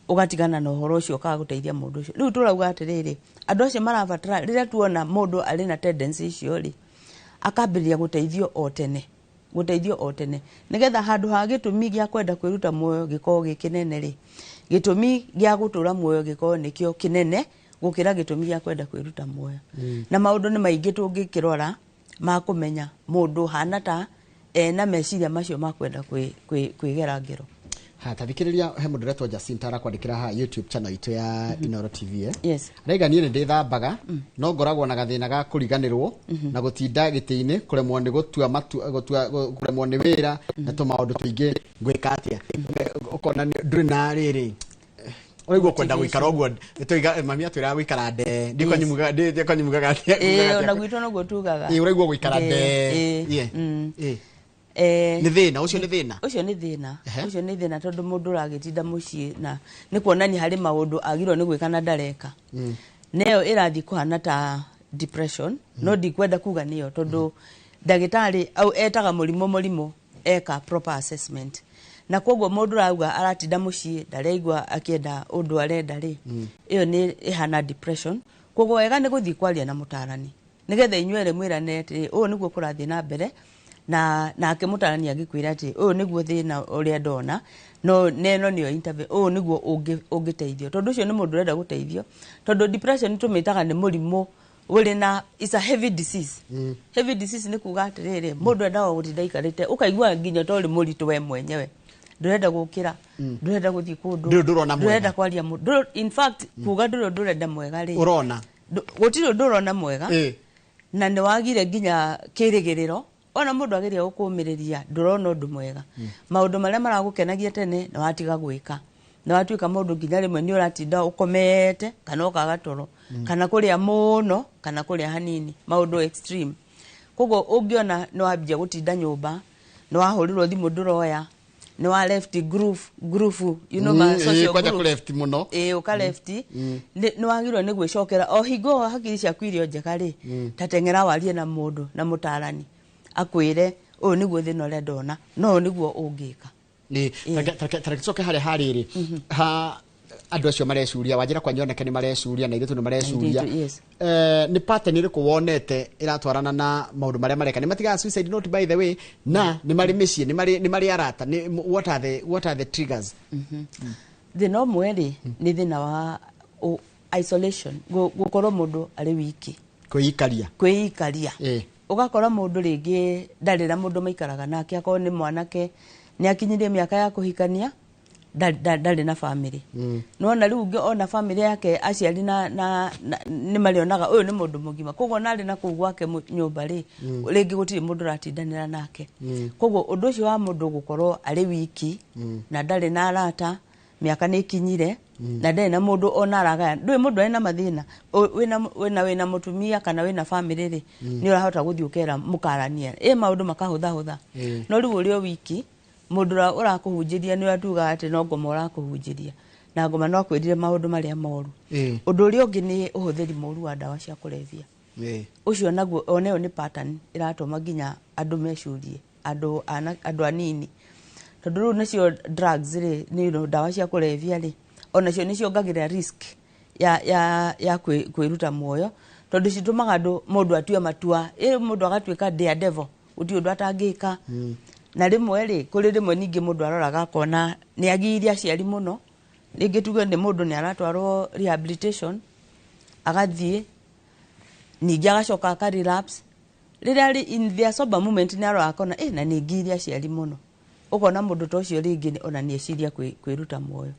S19: ũgatigana na ũhoro ũcio ũkaga gũteithia mũndũ ũcio. Rĩu tũrauga atĩrĩrĩ, andũ acio marabatara, rĩrĩa tuona mũndũ arĩ na tendency icio rĩ, akambĩrĩria gũteithio o tene, gũteithio o tene, nĩgetha handũ ha gĩtũmi gĩa kwenda kwĩruta muoyo gĩkorwo gĩ kĩnene rĩ, gĩtũmi gĩa gũtũra muoyo gĩkorwo nĩkĩo kĩnene gũkĩra gĩtũmi gĩa kwenda kwĩruta muoyo. Na maũndũ nĩ maingĩ tũngĩkĩrora ma kũmenya mũndũ hana ta ena meciria macio ma kwenda kwĩgera ngero.
S18: Ha, tathikĩrĩria, he mũndũ ũretwo Jacinta arakwandĩkĩra haha YouTube channel itũ ya Inoro TV, eh?
S19: Yes.
S18: Araiga, niĩ nĩ ndĩthambaga, no ngoragwo na gathĩna ga kũriganĩrwo na gũtinda gĩtĩ-inĩ, kũremwo nĩ gũtua matua, kũremwo nĩ wĩra na tũmaũndũ tũingĩ. Ngwĩka atĩa? Ũkona ndũrĩ na rĩrĩ, ũraigua kwenda gũikara ũguo. Nĩtũiga mami atwĩraga gũikara nde ndikwanyu mugaga atĩa?
S19: Ĩĩ, ona gwitũ noguo tugaga.
S18: Ĩĩ, ũraigua gũikara nde.
S19: Ĩĩ.
S18: Yeah. Ĩĩ. Nĩ thĩna ũcio, nĩ thĩna.
S19: Ũcio nĩ thĩna. Ũcio nĩ thĩna, tondũ mũndũ ũragĩtinda mũciĩ na nĩ kuonania harĩ maũndũ agirwo nĩ gwĩka na ndareka. Neyo ĩrathiĩ kũhana ta depression, no ndikwenda kuga nĩyo, tondũ ndagĩtarĩ au etaga mũrimũ eka proper assessment. Na koguo mũndũ ũrauga aratinda mũciĩ, ndareigua akĩenda ũndũ arenda rĩ, ĩyo nĩ ĩhana depression. Koguo wega nĩ gũthiĩ kwaria na mũtarani, nĩgetha inyuerĩ mwĩrane atĩ ũũ nĩguo kũrathiĩ na mbere, na nake mũtarani angĩkwĩra atĩ ũyũ nĩguo thĩna ũrĩa ndona, no neno nĩyo intervene, ũũ nĩguo ũngĩteithio, tondũ ũcio nĩ mũndũ ũrenda gũteithio. Tondũ depression tũmĩtaga nĩ mũrimũ ũrĩ na, is a heavy disease. Heavy disease nĩ kuga atĩrĩrĩ, mũndũ endaga gũtinda aikarĩte, ũkaigua nginya ta ũrĩ mũritũ we mwenyewe, ndũrenda gũkĩra, ndũrenda gũthiĩ kũndũ.
S18: Ndũrĩ ũndũ ũrona mwega.
S19: Ndũrenda kwaria mũndũ. In fact, kuga ndũrĩ ũndũ ũrenda mwega rĩ,
S18: Ũrona.
S19: Gũtirĩ ũndũ ũrona mwega. Na nĩ wagire nginya kĩrĩgĩrĩro. Ona mũndũ ageria gũkũmĩrĩria, ndũrona ũndũ mwega. Maũndũ marĩa maragũkenagia tene nĩ watiga gwĩka, nĩ watuĩka mũndũ nginya rĩmwe nĩ ũratinda ũkomete, kana ũkaga toro, kana kũrĩa mũno, kana kũrĩa hanini, maũndũ extreme. Koguo ũngĩona nĩ wambia gũtinda nyũmba, nĩ wahũrĩrwo thimũ ndũroya, nĩ wa left group, you know, ma social
S18: kwanja
S19: groups.
S18: Kũ left mũno.
S19: Ĩĩ, ũka left. Nĩ wagĩrĩirwo nĩ gwĩcokera o hingo hakiri ciaku irio njega rĩ, ta teng'era warie na mũndũ, na mũtarani akwĩre ũyũ nĩguo thĩna ũrĩa ndona, no ũyũ nĩguo ũngĩka.
S18: Nĩ tareke tucoke harĩa harĩrĩ ha andũ acio marecuria, wanjĩra kwanyu anake nĩ marecuria na airĩtu nĩ marecuria.
S19: Airĩtu, yes.
S18: Nĩ pattern ĩrĩkũ wonete ĩratwarana na maũndũ marĩa mareka? Nĩ matigaga suicide note, by the way, na nĩ marĩ mĩciĩ, nĩ marĩ arata, nĩ what are the triggers?
S19: Thĩna ũmwe rĩ, nĩ thĩna wa isolation, gũkorwo mũndũ arĩ wiki.
S18: Kwĩikaria.
S19: Kwĩikaria. Ũgakora mũndũ rĩngĩ ndarĩ na mũndũ maikaraga nake, akorwo nĩ mwanake nĩ akinyirie mĩaka ya kũhikania, ndarĩ na family. Nona rĩu ũngĩ ona family yake, aciari na nĩ marĩonaga ũyũ nĩ mũndũ mũgima, koguo ona arĩ na kũu gwake nyũmba rĩ, rĩngĩ gũtirĩ mũndũ ũratindanĩra nake. Koguo ũndũ ũcio wa mũndũ gũkorwo arĩ wiki na ndarĩ na arata, mĩaka nĩ ĩkinyire na ndarĩ na mũndũ ona aragaya, ndũĩ mũndũ arĩ na mathĩna. Wĩna mũtumia kana wĩna family rĩ, nĩ ũrahota gũthiĩ ũkera mũkarania ĩ maũndũ makahũthahũtha. No rĩu ũrĩ o wiki, mũndũ ũrĩa ũrakũhunjĩria nĩ ũrĩa tugaga atĩ no ngoma ũrakũhunjĩria, na ngoma no akwĩrire maũndũ marĩa moru. Ũndũ ũrĩa ũngĩ nĩ ũhũthĩri mũru wa ndawa cia kũrebia. Ũcio naguo onayo nĩ pattern ĩratũma nginya andũ mecurie, andũ anini, tondũ rĩu nacio drugs rĩ, nĩ ndawa cia kũrebia rĩ, onacio nĩ ciongagĩrĩra risk ya kwĩruta muoyo, tondũ citũmaga andũ mũndũ atue matua, ĩ mũndũ agatuĩka daredevil, gũtirĩ ũndũ atangĩka. Na rĩmwe rĩ, kũrĩ rĩmwe ningĩ mũndũ aroraga akona nĩ agiire aciari mũno. Rĩngĩ tuge nĩ mũndũ nĩ aratwarwo rehabilitation, agathiĩ ningĩ agacoka aka relapse. Rĩrĩa arĩ in their sober moment, nĩ aroraga akona na nĩ ngiire aciari mũno. Ũkona mũndũ ta ũcio rĩngĩ ona nĩ eciria kwĩruta muoyo.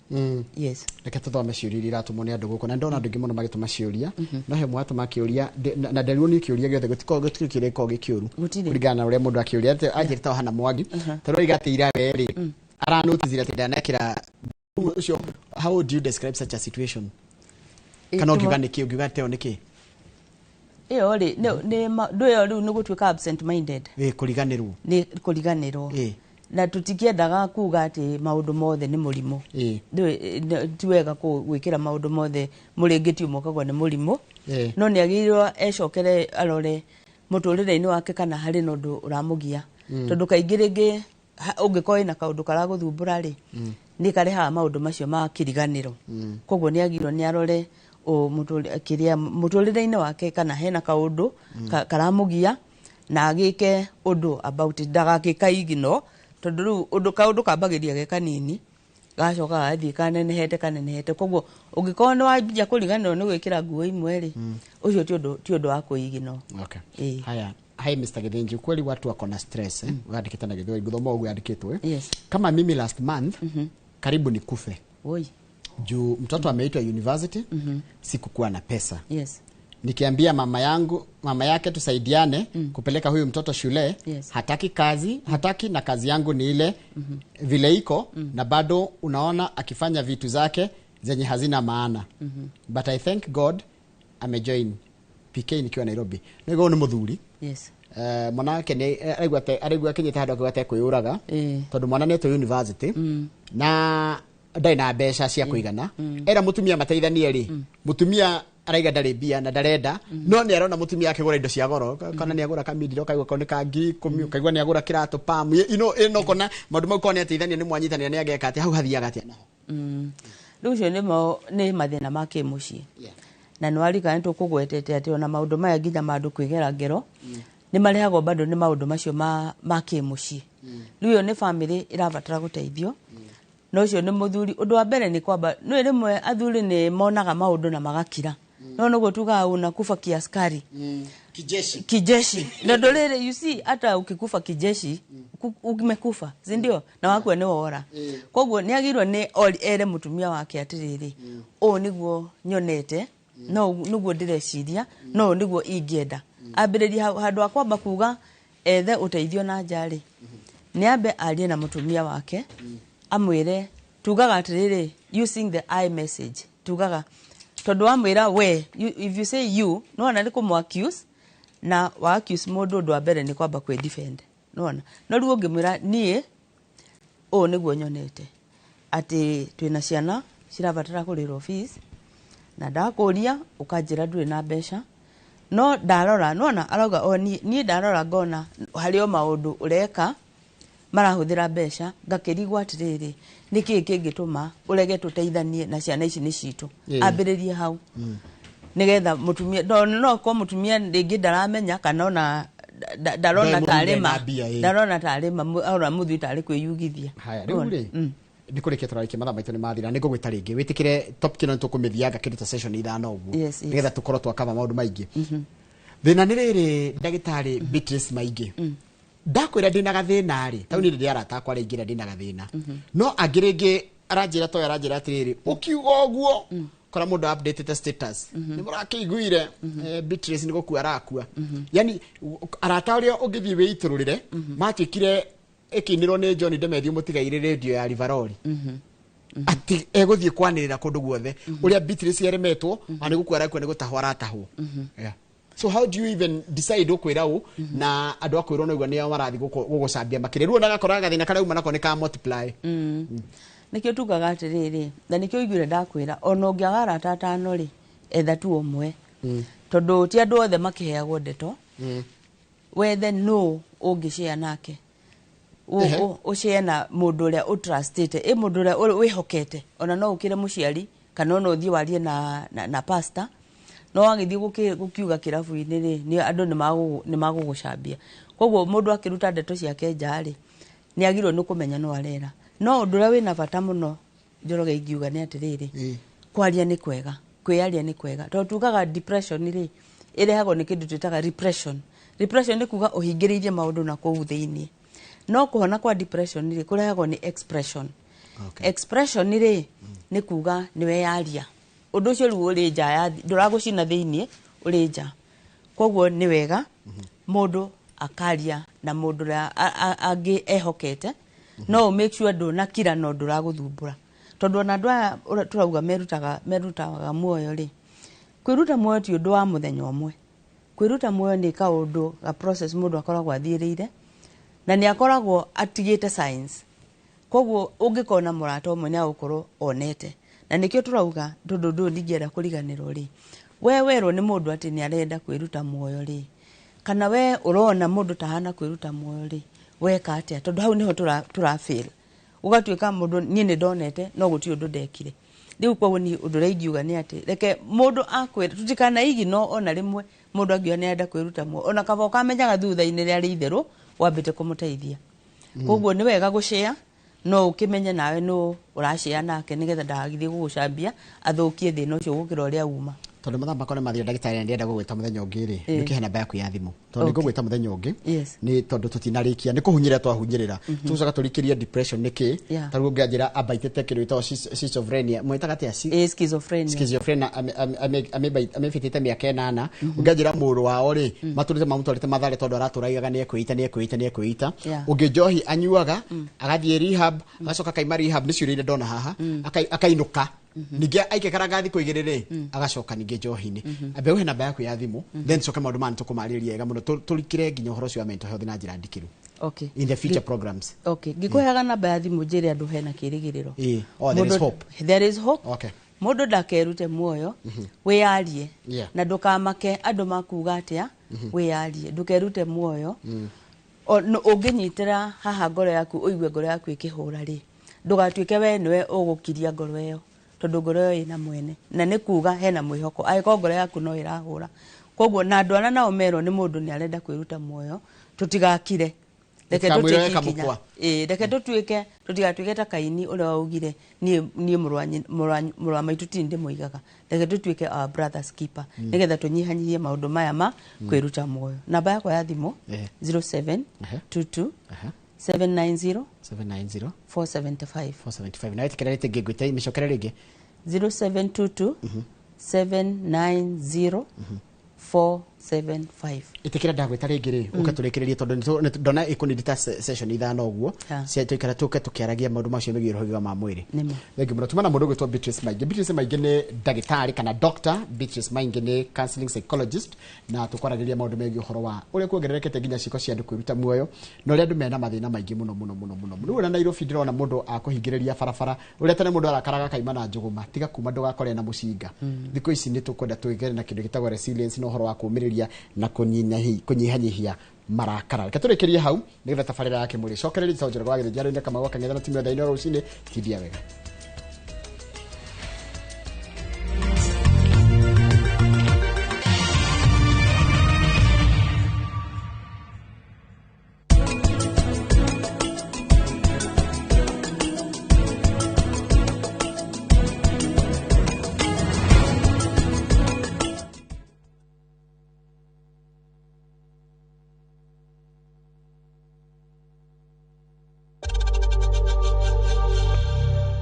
S19: Yes.
S18: Reke tũthome ciũria iria iratũmwo nĩ andũ gũkũ, na ndona andũ aingĩ mũno magĩtũma ciũria, no he mwatũma kĩũria na nderirwo nĩ kĩũria gĩothe gũtikoragwo, gũtirĩ kĩũria gĩkoragwo gĩ kĩũru.
S19: Gũtirĩ.
S18: Kũringana na ũrĩa mũndũ akĩũria, atĩ anjĩrĩta Hana Mwangi, tondũ oiga atĩ ira we rĩ aranoticire atĩ ndanekĩra ũcio. How would you describe such a situation? Kana ũngiuga nĩkĩ, ũngiuga atĩ ĩyo nĩkĩ?
S19: Ĩyo rĩ, ndũ ĩyo rĩu nĩ gũtuĩka absent minded.
S18: Ĩ, kũriganĩrwo.
S19: Nĩ kũriganĩrwo. Na tũtikĩendaga kuga atĩ maũndũ mothe nĩ mũrimũ. Ti wega gwĩkĩra maũndũ mothe mũrĩngĩti ũmwe ũkauga nĩ mũrimũ. No nĩ agĩrĩirwo ecokere, arore mũtũrĩre-inĩ wake kana harĩ na ũndũ ũramũgia. Tondũ kaingĩ rĩngĩ Ũngĩkorwo ĩna kaũndũ karagũthumbũra rĩ, nĩ karehaga maũndũ macio ma kĩriganĩro. Koguo nĩ agirwo nĩ arore kĩrĩa mũtũrĩre-inĩ wake, kana hena kaũndũ karamũgia, na agĩke ũndũ about it, ndagagĩka ignore, tondũ rĩu ũndũ kaũndũ kambagĩria ge kanini, gacoka gagathiĩ kanenehete kanenehete. Koguo ũngĩkorwo nĩ wanjia kũriganĩrwo nĩ gwĩkĩra nguo imwe rĩ, ũcio ti ũndũ wa kũignore.
S18: Okay. Haya, hi Mr. Githinji, kweli watu wako na stress, eh? Wandĩkĩte na Gĩthweri, ngũthoma ũguo yandĩkĩtwo, eh?
S19: Yes.
S18: Kama mimi last month karibu nikufe
S19: Oi.
S18: Juu mtoto ameitwa university, sikukuwa na pesa. Nikiambia mama yangu, mama yake tusaidiane kupeleka huyu mtoto shule, hataki kazi, hataki, na kazi yangu ni ile vile iko, na bado unaona akifanya vitu zake zenye hazina maana. But I thank God amejoin PK nikiwa Nairobi. Nĩguo nĩ mũthuri. Mwana wake nĩ araigua akinyĩte handũ akiuga atekwĩyũraga tondũ mwana nĩetwo university na ndarĩ na mbeca cia kũigana. Era mũtumia mateithanie rĩ, mũtumia araiga ndarĩ mbia na ndarenda, no nĩ arona mũtumia akĩgũra indo cia goro, kana nĩ agũra kamindiro kaigua ko nĩ ka 10,000, kaigua nĩ agũra kĩratũ pamu ino kona maũndũ mau, korwo nĩ ateithania, nĩ mwanyitanĩra, nĩ ageka atĩa hau, hathiaga atĩa naho?
S19: Rĩu ũcio nĩmo nĩ mathĩna ma kĩmũciĩ, na nĩ warikana nĩ tũkũgwetete atĩ ona maũndũ maya nginya ma andũ kwĩgera ngero nĩ marehagwo bado nĩ maũndũ macio ma kĩmũciĩ. Rĩu ĩyo nĩ family ĩrabatara gũteithio, na ũcio nĩ mũthuri. Ũndũ wa mbere nĩ kwamba nĩ rĩmwe athuri nĩ monaga maũndũ na magakira, no nĩguo tugaga unakufa kiaskari.
S18: Kijeshi.
S19: Kijeshi. Na ndo rĩrĩ, you see, hata ukikufa kijeshi, umekufa, si ndio? Na wakua nĩ wora. Koguo nĩ agĩrĩirwo nĩ ere mũtumia wake atĩrĩrĩ, ũũ nĩguo nyonete, no nĩguo ndĩreciria, no ũũ nĩguo ingĩenda. Ambĩrĩrie hau handũ ha kwamba kuga ethe ũteithio na nja rĩ, nĩ ambe arie na mũtumia wake, amwĩre, tugaga atĩrĩrĩ, using the I message, tugaga tondũ wamwĩra we, if you say you, nĩwona nĩ kũmũ accuse, na wa accuse mũndũ, ũndũ wa mbere nĩ kwamba kwĩ defend, nĩwona. No rĩu ũngĩmwĩra niĩ ũũ nĩguo nyonete atĩ twĩna ciana cirabatara kũrĩrwo fees, na ndakũria ũkanjĩra ndũrĩ na mbeca, no ndarora nona arauga o niĩ ndarora ngona harĩ o maũndũ ũreka marahũthĩra mbeca, ngakĩrigwo atĩrĩrĩ, nĩkĩĩ kĩngĩtũma ũrege tũteithanie na ciana ici nĩ citũ? Ambĩrĩrie hau nĩgetha mũtumia no korwo mũtumia rĩngĩ ndaramenya kana ona ndarona
S18: Ndarĩ
S19: tarĩ
S18: mũthuri
S19: ma
S18: ena mbia, ĩĩ.
S19: Ndarona tarĩ ma arona mũthuri tarĩ kwĩyugithia.
S18: Haya, rĩu rĩ, nĩ kũrĩkia tũrarĩkia, mathaa maitũ nĩ mathira. Nĩ ngũgwĩta rĩngĩ wĩtĩkĩre topic ĩno, nĩ tũkũmĩthianga kĩndũ ta session 5 ũguo, nĩgetha tũkorwo twakava maũndũ maingĩ. Thĩna nĩ rĩrĩ, ndagĩtarĩ Beatrice Maingĩ, ndakwĩra ndĩna gathĩna rĩ, tau niĩ ndĩ arata akwa rĩingĩra ndĩna gathĩna, no angĩ rĩngĩ aranjĩra toyo, aranjĩra atĩrĩrĩ, ũkiuga ũguo kora mũndũ updatete status, nĩ mũrakĩiguire, Beatrice nĩ gũkua arakua. Yani arata ũrĩa ũngĩthiĩ wĩitũrũrĩre matuĩkire ĩkĩinĩrwo nĩ John Demethew mũtigairĩ radio ya Rivaroli, atĩ egũthiĩ kwanĩrĩra kũndũ guothe ũrĩa Beatrice aremetwo, ona nĩ gũkua arakua, nĩ gũtahwo aratahwo. Yeah. So how do you even decide ũkwĩra ũ na andũ akwĩrwo naigua nĩo marathiĩ gũgũcambia makĩria? Rĩu ona gakora gathĩna karĩa uma nako nĩ ka multiply.
S19: Nĩkĩo tugaga atĩrĩrĩ, na nĩkĩo ũiguire ndakwĩra ona ũngĩaga arata atano rĩ, etha tu ũmwe, tondũ ti andũ othe makĩheagwo ndeto. Wethe nũ ũngĩshare nake. Ũshare na mũndũ ũrĩa ũtrustĩte, ĩ mũndũ ũrĩa wĩhokete, ona no ũkĩre mũciari kana ona ũthiĩ warie na pastor. No wagĩthiĩ gũkiuga kĩrabu-inĩ rĩ, nĩ andũ nĩ magũgũcambia. Koguo mũndũ akĩruta ndeto ciake nja rĩ, nĩ agĩrĩirwo nĩ kũmenya no arera. No ũndũ ũrĩa wĩna bata mũno, Njoroge, ingiuga nĩ atĩrĩrĩ, kwaria nĩ kwega, kwĩyaria nĩ kwega, tondũ tugaga depression rĩ, ĩrehagwo nĩ kĩndũ twĩtaga repression. Repression nĩ kuga ũhingĩrĩirie maũndũ na kũu thĩiniĩ, no kũhona kwa depression rĩ, kũrehagwo nĩ expression. Expression rĩ, nĩ kuga nĩ weyaria ũndũ ũcio rĩu ũrĩ nja ya ndũragũcina thĩiniĩ, ũrĩ nja. Koguo nĩ wega mũndũ akaria na mũndũ ũrĩa angĩ ehokete, no ũ make sure ndũnakira no ndũragũthumbũra, tondũ ona andũ aya ũrĩa tũrauga merutaga muoyo rĩ, kwĩruta muoyo ti ũndũ wa mũthenya ũmwe. Kwĩruta muoyo nĩ kaũndũ ga process mũndũ akoragwo athiĩrĩire, na nĩ akoragwo atigĩte signs. Koguo ũngĩkorwo na mũrata ũmwe, nĩ agũkorwo onete. Na nĩkĩo tũrauga, tondũ ũndũ ũyũ ndingĩenda kũriganĩrwo rĩ, we werwo nĩ mũndũ atĩ nĩ arenda kwĩruta muoyo rĩ, kana we ũrona mũndũ tahana kwĩruta muoyo rĩ, Weka atĩa? Tondũ hau nĩho tũra fail, ũgatuĩka mũndũ niĩ nĩ ndonete no gũtirĩ ũndũ ndekire. Rĩu koguo niĩ ũndũ ũrĩa ingiuga nĩ atĩ reke mũndũ akwĩra, tũtikana no ona rĩmwe mũndũ angiuga nĩ arenda kwĩruta muoyo, ona kaba ũkamenyaga thutha-inĩ rĩarĩ itherũ wambĩte kũmũteithia. Koguo nĩ wega gũshare, no ũkĩmenye nawe nũ ũrashare nake, nĩgetha ndagagĩthiĩ gũgũcambia athũkie thĩna ũcio gũkĩra ũrĩa uma.
S18: Tondũ mathaa makwa nĩ mathira, ndagĩtarĩ, ndĩrenda gũgwĩta mũthenya ũngĩ rĩ, ndũkĩhe namba yaku ya thimũ, tondũ nĩ ngũgwĩta mũthenya ũngĩ. Nĩ tondũ tũtinarĩkia, nĩ kũhunyĩrĩra twahunyĩrĩra. Tũcoka tũrikĩrie depression nĩ kĩ. Ta rĩu ũngĩanjĩra ambaitĩte kĩndũ gĩtagwo schizophrenia, mwĩtaga atĩa?
S19: Schizophrenia.
S18: Schizophrenia amĩbĩtĩte mĩaka 8. Ũngĩanjĩra mũrũ wao rĩ, matũrĩte mamũtwarĩte Mathare tondũ aratũraigaga nĩ ekwĩita, nĩ ekwĩita, nĩ ekwĩita. Ũngĩ njohi anyuaga, agathiĩ rehab, agacoka akaima rehab, nĩ ciũria iria ndona haha. Akainũka ningĩ aikĩkaranga thikũ 2 rĩ, agacoka ningĩ njohi-inĩ. Ambe ũhe namba yaku ya thimũ, then coke maũndũ maya nĩtũkũmarĩrĩria wega mũno, tũrikĩre nginya ũhoro ũcio wa mental health na njĩra ndikĩru in the future programs.
S19: Okay, ngĩkũheaga namba ya thimũ, njĩre andũ hena kĩrĩgĩrĩro.
S18: Oh, there is hope.
S19: There is hope. Mũndũ ndakerute muoyo, wĩyarie na ndũkamake andũ makuga atĩa. Wĩyarie, ndũkerute muoyo. Ũngĩnyitĩra haha ngoro yaku, ũigue ngoro yaku ĩkĩhũra rĩ, ndũgatuĩke we nĩwe ũgũkiria ngoro ĩyo, tondũ ngoro ĩyo ĩna mwene, na nĩ kuga hena mwĩhoko angĩkorwo ngoro yaku no ĩrahũra. Koguo na andũ arĩa nao merwo nĩ mũndũ nĩ arenda kwĩruta muoyo, tũtigakire, reke
S18: Ndũkamwĩre
S19: tũtuĩke
S18: weka
S19: ikinya.
S18: mũkwa.
S19: Ĩĩ, reke tũtuĩke, tũtigatuĩke ta Kaini ũrĩa waugire niĩ niĩ mũrũ wa maitũ ti ndĩmũigaga. Reke tũtuĩke our brother's keeper, nĩgetha tũnyihanyihie maũndũ maya ma kwĩruta muoyo. Namba yakwa ya thimũ 07 22 790
S18: 790
S19: 475.
S18: 475. Na wĩtĩkĩra rĩtĩ ngĩngwĩte mĩcokere rĩngĩ.
S19: 0722 790 475.
S18: Ĩtĩkĩra ndagwĩta rĩngĩ rĩ, ũke tũrĩkĩrĩrie, tondũ ndona ĩkũnindita session 5 ũguo cia tũikara tũke tũkĩaragia maũndũ macio megiĩ ũhoro ma mwĩrĩ.
S19: Nĩma.
S18: Thengiũ mũno. Tuma na mũndũ ũgwĩtwo Beatrice Maingi. Beatrice Maingi nĩ ndagĩtarĩ kana doctor. Beatrice Maingi nĩ counseling psychologist, na tũkwaragĩria maũndũ megiĩ ũhoro wa ũrĩa kuongererekete nginya ciĩko cia andũ kwĩruta muoyo, na ũrĩa andũ mena mathĩna maingĩ mũno mũno mũno mũno mũno. Rĩu ona Nairobi ndĩrona mũndũ akũhingĩrĩria barabara, ũrĩa tene mũndũ arakaraga akaima na njũgũma, tiga kuma ndũgakore na mũcinga. Thikũ ici nĩ tũkwenda twĩgere na kĩndũ gĩtagwo resilience, na ũhoro wa kũũmĩrĩria na kũnyihanyihia marakara. Reke tũrĩkĩrie hau nĩgetha tabarĩra ya kĩmũrĩ cokereria. Njĩra Njoroge wa Gĩthĩnji arĩ Kamau wa Kang'ethe na timu ya thaa rũcinĩ. Tindia wega.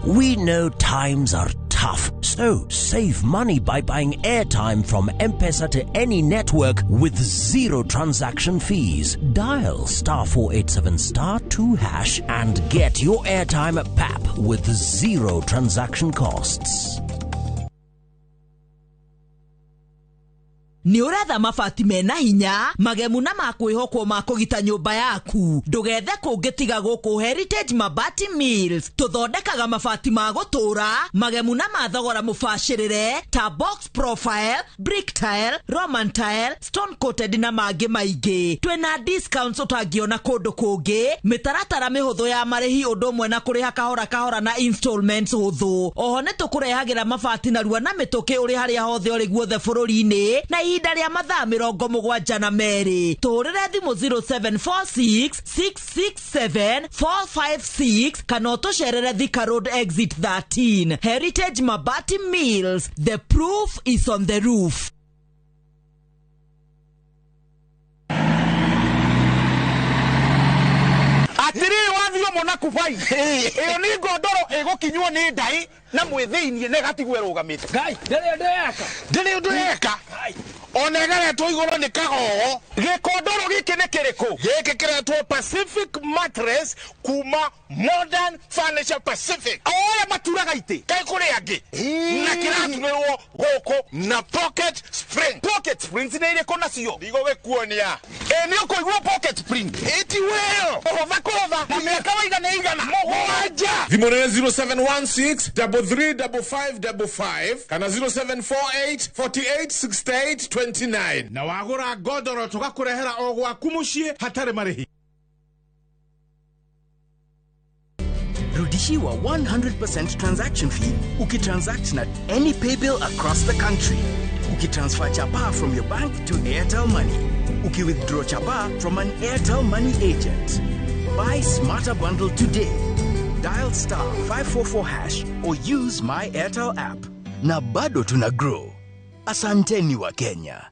S4: We know times are tough, so save money by buying airtime from M-Pesa to any network with zero transaction fees. Dial *487 *2# and get your airtime at PAP with zero transaction costs.
S6: Nĩ ũretha mabati mena hinya, magemu na makwĩhokwo ma kũgita nyũmba yaku? Ndũgethe kũngĩ tiga gũkũ Heritage Mabati Mills. Tũthondekaga mabati ma gũtũũra, magemu na ma thogora mũbacĩrĩre, ta box profile, brick tile, roman tile, stone coated na mangĩ maingĩ. Twĩna discounts ũtangĩona kũndũ kũngĩ, mĩtaratara mĩhũthũ ya marĩhi, ũndũ ũmwe na kũrĩha kahora kahora na installments hũthũ. Oho nĩ tũkũrehagĩra mabati narua na mĩtũkĩ ũrĩ harĩa hothe ũrĩ guothe bũrũri-inĩ na ihinda rĩa mathaa 72. Tũhũrĩre thimũ 0746 667 456 kana ũtũcerere Thika Road exit 13. Heritage Mabati Mills, the proof is on the roof.
S7: Atiriri, wathio mona kubai ĩyo nĩ ngondoro ĩgũkinywo nĩ ndai na mwĩthĩiniĩ na ĩgatigwo ĩrũgamĩte. Ngai, ndĩrĩ ũndũ eka, ndĩrĩ ũndũ eka, ona ĩgeretwo igũrũ nĩ kagogo. Gĩkondoro gĩkĩ nĩ kĩrĩkũ? Gĩkĩ kĩretwo Pacific Mattress kuma Modern Furniture Pacific, o arĩa maturaga itĩ kaĩ kũrĩ angĩ, na kĩraturĩrwo gũkũ na pocket spring. Pocket springs nĩ irĩkũ nacio? Ndigũgĩkuonia. Ĩ nĩ ũkũigua pocket spring ĩti wĩyo kũhũtha kũhũtha na mĩaka waiga nĩ igana mũgwanja.
S8: Thimũ nĩ 0716 335555 kana 0748 48 68 29, na wagũra ngondoro tũgakũrehera o gwaku mũciĩ hatarĩ marĩhi.
S12: Unarudishiwa 100% transaction fee ukitransact na any paybill across the country. Ukitransfer chapa from your bank to Airtel Money. Ukiwithdraw chapa from an Airtel Money agent. Buy smarter bundle today. Dial star 544 hash or use my Airtel app. Na bado tuna grow. Asanteni wa Kenya.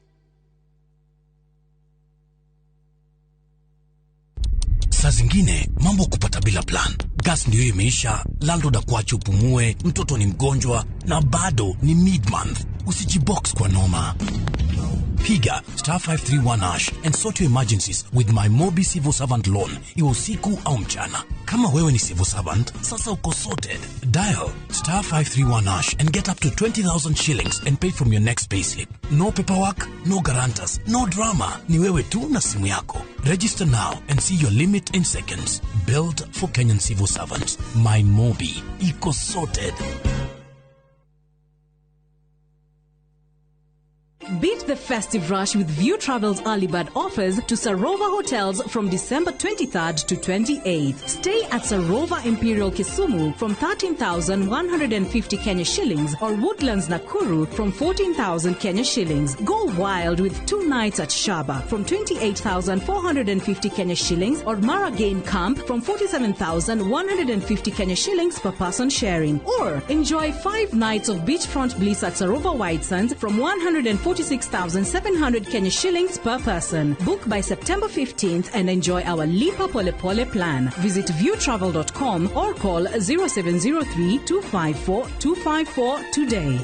S4: Saa zingine mambo kupata bila plan. Gas ndiyo imeisha, landlord akuache upumue, mtoto ni mgonjwa na bado ni mid month. Usijibox kwa noma. Piga star 531 hash and sort your emergencies with my Mobi Civil Servant Loan, iwe usiku au mchana. Kama wewe ni civil servant, sasa uko sorted. Dial star 531 hash and get up to 20,000 shillings and pay from your next payslip. No paperwork, no guarantors, no drama. Ni wewe tu na simu yako. Register now and see your limit in seconds. Built for Kenyan civil servants. My Mobi. Iko sorted.
S3: Beat the festive rush with View Travel's early bird offers to Sarova Hotels from December 23rd to 28th. Stay at Sarova Imperial Kisumu from 13,150 Kenya shillings or Woodlands Nakuru from 14,000 Kenya shillings. Go wild with 2 nights at Shaba from 28,450 Kenya shillings or Mara Game Camp from 47,150 Kenya shillings per person sharing. Or enjoy 5 nights of beachfront bliss at Sarova White Sands from 146,700 Kenya shillings per person. Book by September 15th and enjoy our Lipa Pole Pole plan. Visit viewtravel.com or call 0703 254 254 today.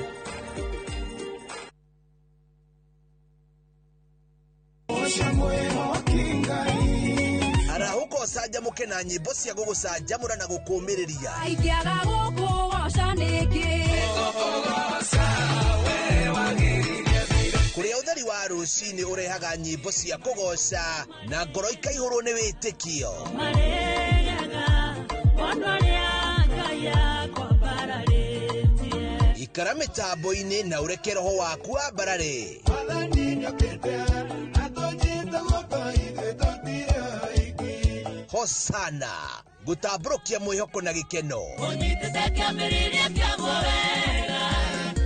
S14: Arahũka ũcanjamũke na nyĩmbo cia gũgũcanjamũra na gũkũũmĩrĩria.
S9: Ingĩaga gũkũgoca nĩkĩ?
S14: Kũrĩa ũtheri wa rũcinĩ ũrehaga nyĩmbo cia kũgoca na ngoro ikaihũrwo nĩ wĩtĩkio.
S9: Marĩaga ona arĩa Ngai akwambararĩtie.
S14: Ikara mĩtambo-inĩ na ũreke roho waku wambarare. Hosana gũtambũrũkia mwĩhoko na gĩkeno.
S9: Ũnyitĩte kĩambĩrĩria kĩaguo wega,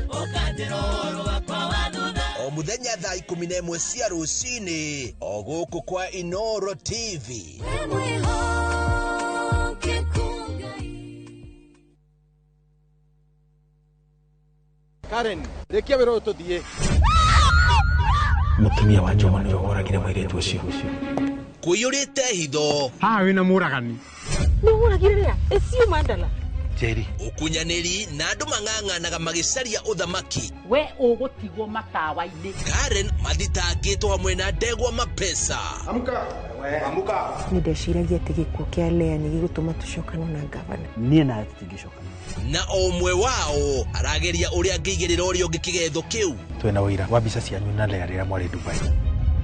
S9: ũkanjĩra ũhoro wakwa wa thutha.
S14: O mũthenya thaa 11 cia rũcinĩ o gũkũ kwa Inoro TV.
S9: Wĩ mwĩhokeku Ngai.
S7: Karen, rĩkia wĩra ũyũ tũthiĩ.
S21: Mũtumia wa Njoma nĩwe woragire mũirĩtu ũcio.
S14: Kũiyũrĩte hitho.
S7: Haha wĩna mũragani.
S5: Nĩũragire rĩa? Ĩciũ Mandala.
S21: Njeri.
S14: Ũkunyanĩri na andũ mang'ang'anaga magĩcaria ũthamaki.
S2: We ũgũtigwo matawa-inĩ.
S14: Karen mathitangĩtwo hamwe na ndegwa mapesa.
S7: Amka. Amka.
S22: Nĩ ndeciragia atĩ gĩkuũ kĩa Lea nĩ gĩgũtũma tũcokane na ngavana.
S21: Niĩ nawe tũtingĩcokana.
S14: Na o ũmwe wao arageria ũrĩa angĩigĩrĩra ũrĩa ũngĩ kĩgetho kĩu.
S21: Twĩna ũira wa mbica cianyu na Lea rĩrĩa mwarĩ Dubai.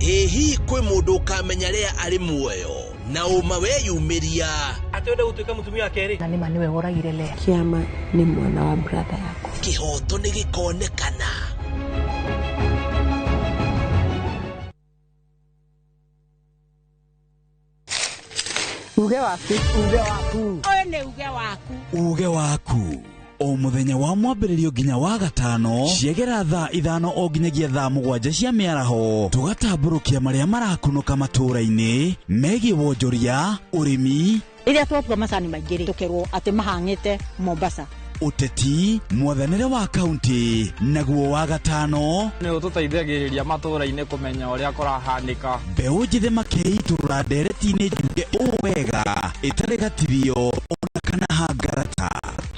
S14: Ĩ hihi kwĩ mũndũ ũkamenya Lea arĩ muoyo na ũma weyumĩria.
S21: Atĩ wenda gũtuĩka mũtumia wa kerĩ.
S22: Na nĩma nĩwe woragire Lea. Kĩama nĩ mwana wa brother yakwa.
S14: Kĩhoto nĩ gĩkonekana.
S20: Uge waku.
S18: Uge waku.
S20: Ũyũ nĩ uge waku.
S15: Uge waku. O mũthenya wa mwambĩrĩrio nginya wa gatano ciegera thaa 5 o nginyagia thaa 7 cia mĩaraho tũgatambũrũkia marĩa marakunũka matũũra-inĩ megiĩ wonjoria, ũrĩmi,
S16: Rĩrĩa twatua macani maingĩ rĩ, tũkerwo atĩ mahang'ĩte Mombasa.
S15: Ũteti, mwathanĩre wa kaunti, naguo wa gatano
S17: nĩ ũtũteithagĩrĩria matũũra-inĩ kũmenya ũrĩa kũrahanĩka.
S15: Mbeũ njĩthĩ makeitũrũra ndereti-inĩ njuge ũũ wega ĩtarĩ gatirio ona kana hangarata.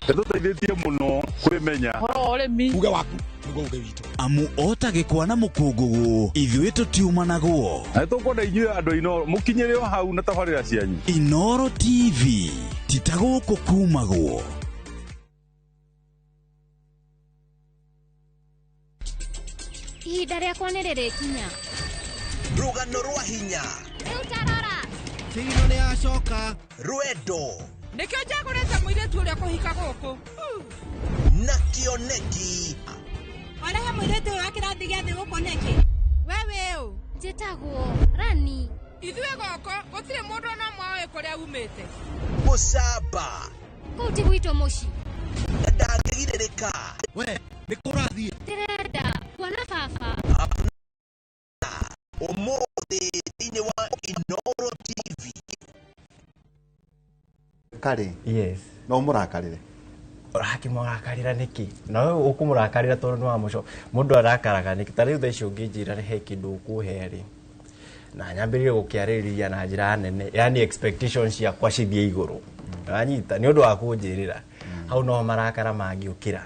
S13: Ĩtũteithĩtie mũno kwĩmenya.
S2: Ũhoro wa ũrĩmi.
S7: Uge waku nĩguo uge witũ.
S15: Amu ota gĩkwa na mũkũngũgũ ithuĩ tũtiumanagwo.
S13: Na nĩtũkwenda inyuĩ andũ a Inooro mũkinyĩre o hau na tabarĩra cianyu.
S15: Inooro TV ti ta gũkũ kumagwo.
S23: Ihinda rĩakwa nĩ rĩrĩkinya.
S14: Rũgano rwa hinya.
S23: Rĩu tarora.
S14: Tino nĩ acoka. Rwendo.
S2: Nĩkĩo njagũrĩte mũirĩtu ũrĩa kũhika gũkũ.
S14: Na kĩoneki.
S24: Warehe mũirĩtu ũyũ wa kĩrathi gĩa thĩ gũkũ nĩkĩ?
S23: We wĩ ũ? Njĩtagwo Rani.
S2: Ithuĩ gũkũ gũtirĩ mũndũ ona ũmwe ũĩ kũrĩa umĩte.
S14: Mũcamba.
S23: Kũu ti gwitũ mũciĩ.
S14: Na ndangĩgirĩrĩka.
S7: We nĩ kũrathiĩ.
S23: Ndĩrenda kuona baba.
S14: Ũmũthĩ thĩinĩ wa Inoro TV.
S1: Karĩ.
S10: Yes.
S1: No mũrakarĩre.
S10: Ũrakĩmũrakarĩra nĩkĩ? Na we ũkũmũrakarĩra tondũ nĩ wa mũco. Mũndũ arakaraga nĩkĩ? Ta rĩu thaa ici ũngĩnjĩra he kĩndũ ũkũhe rĩ, na nyambĩrĩrie gũkĩarĩrĩria na njĩra nene, yani expectations ciakwa cithiĩ igũrũ. Wanyita nĩ ũndũ wa kũnjĩrĩra. Hau no marakara mangĩũkĩra.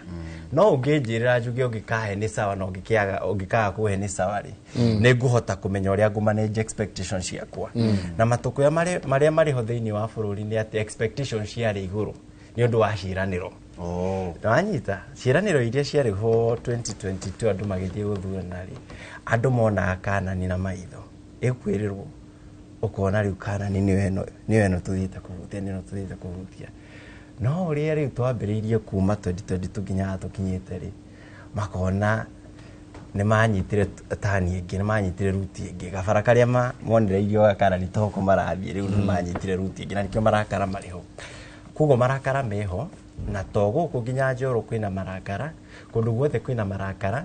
S10: No ũngĩnjĩrĩra njuge ũngĩkahe nĩ sawa na ũngĩkaga kũhe nĩ sawa rĩ, nĩ ngũhota kũmenya ũrĩa ngũ manage expectations ciakwa. Na matũkũya marĩa marĩ ho thĩinĩ wa bũrũri nĩ atĩ expectations ciarĩ igũrũ nĩ ũndũ wa ciĩranĩro. Wanyita ciĩranĩro iria ciarĩ ho 2022 andũ magĩthiĩ gũthurana rĩ, andũ monaga Kanani na maitho. Ĩkwĩrĩrwo ũkona rĩu Kanani nĩyo ĩno tũthiĩte kũhutia, nĩyo ĩno tũthiĩte kũhutia. No ũrĩa rĩu twambĩrĩirie kuma 2022 nginya haha tũkinyĩte rĩ, makona nĩ manyitire tani ĩngĩ, nĩ manyitire ruti ĩngĩ. Gabara karĩa monereirio ga Kanani toho marathiĩ rĩu nĩ manyitire ruti ĩngĩ na nĩkĩo marakara marĩ ho. Koguo marakara meho, na to gũkũ nginya Njoro kwĩna marakara, kũndũ guothe kwĩna marakara,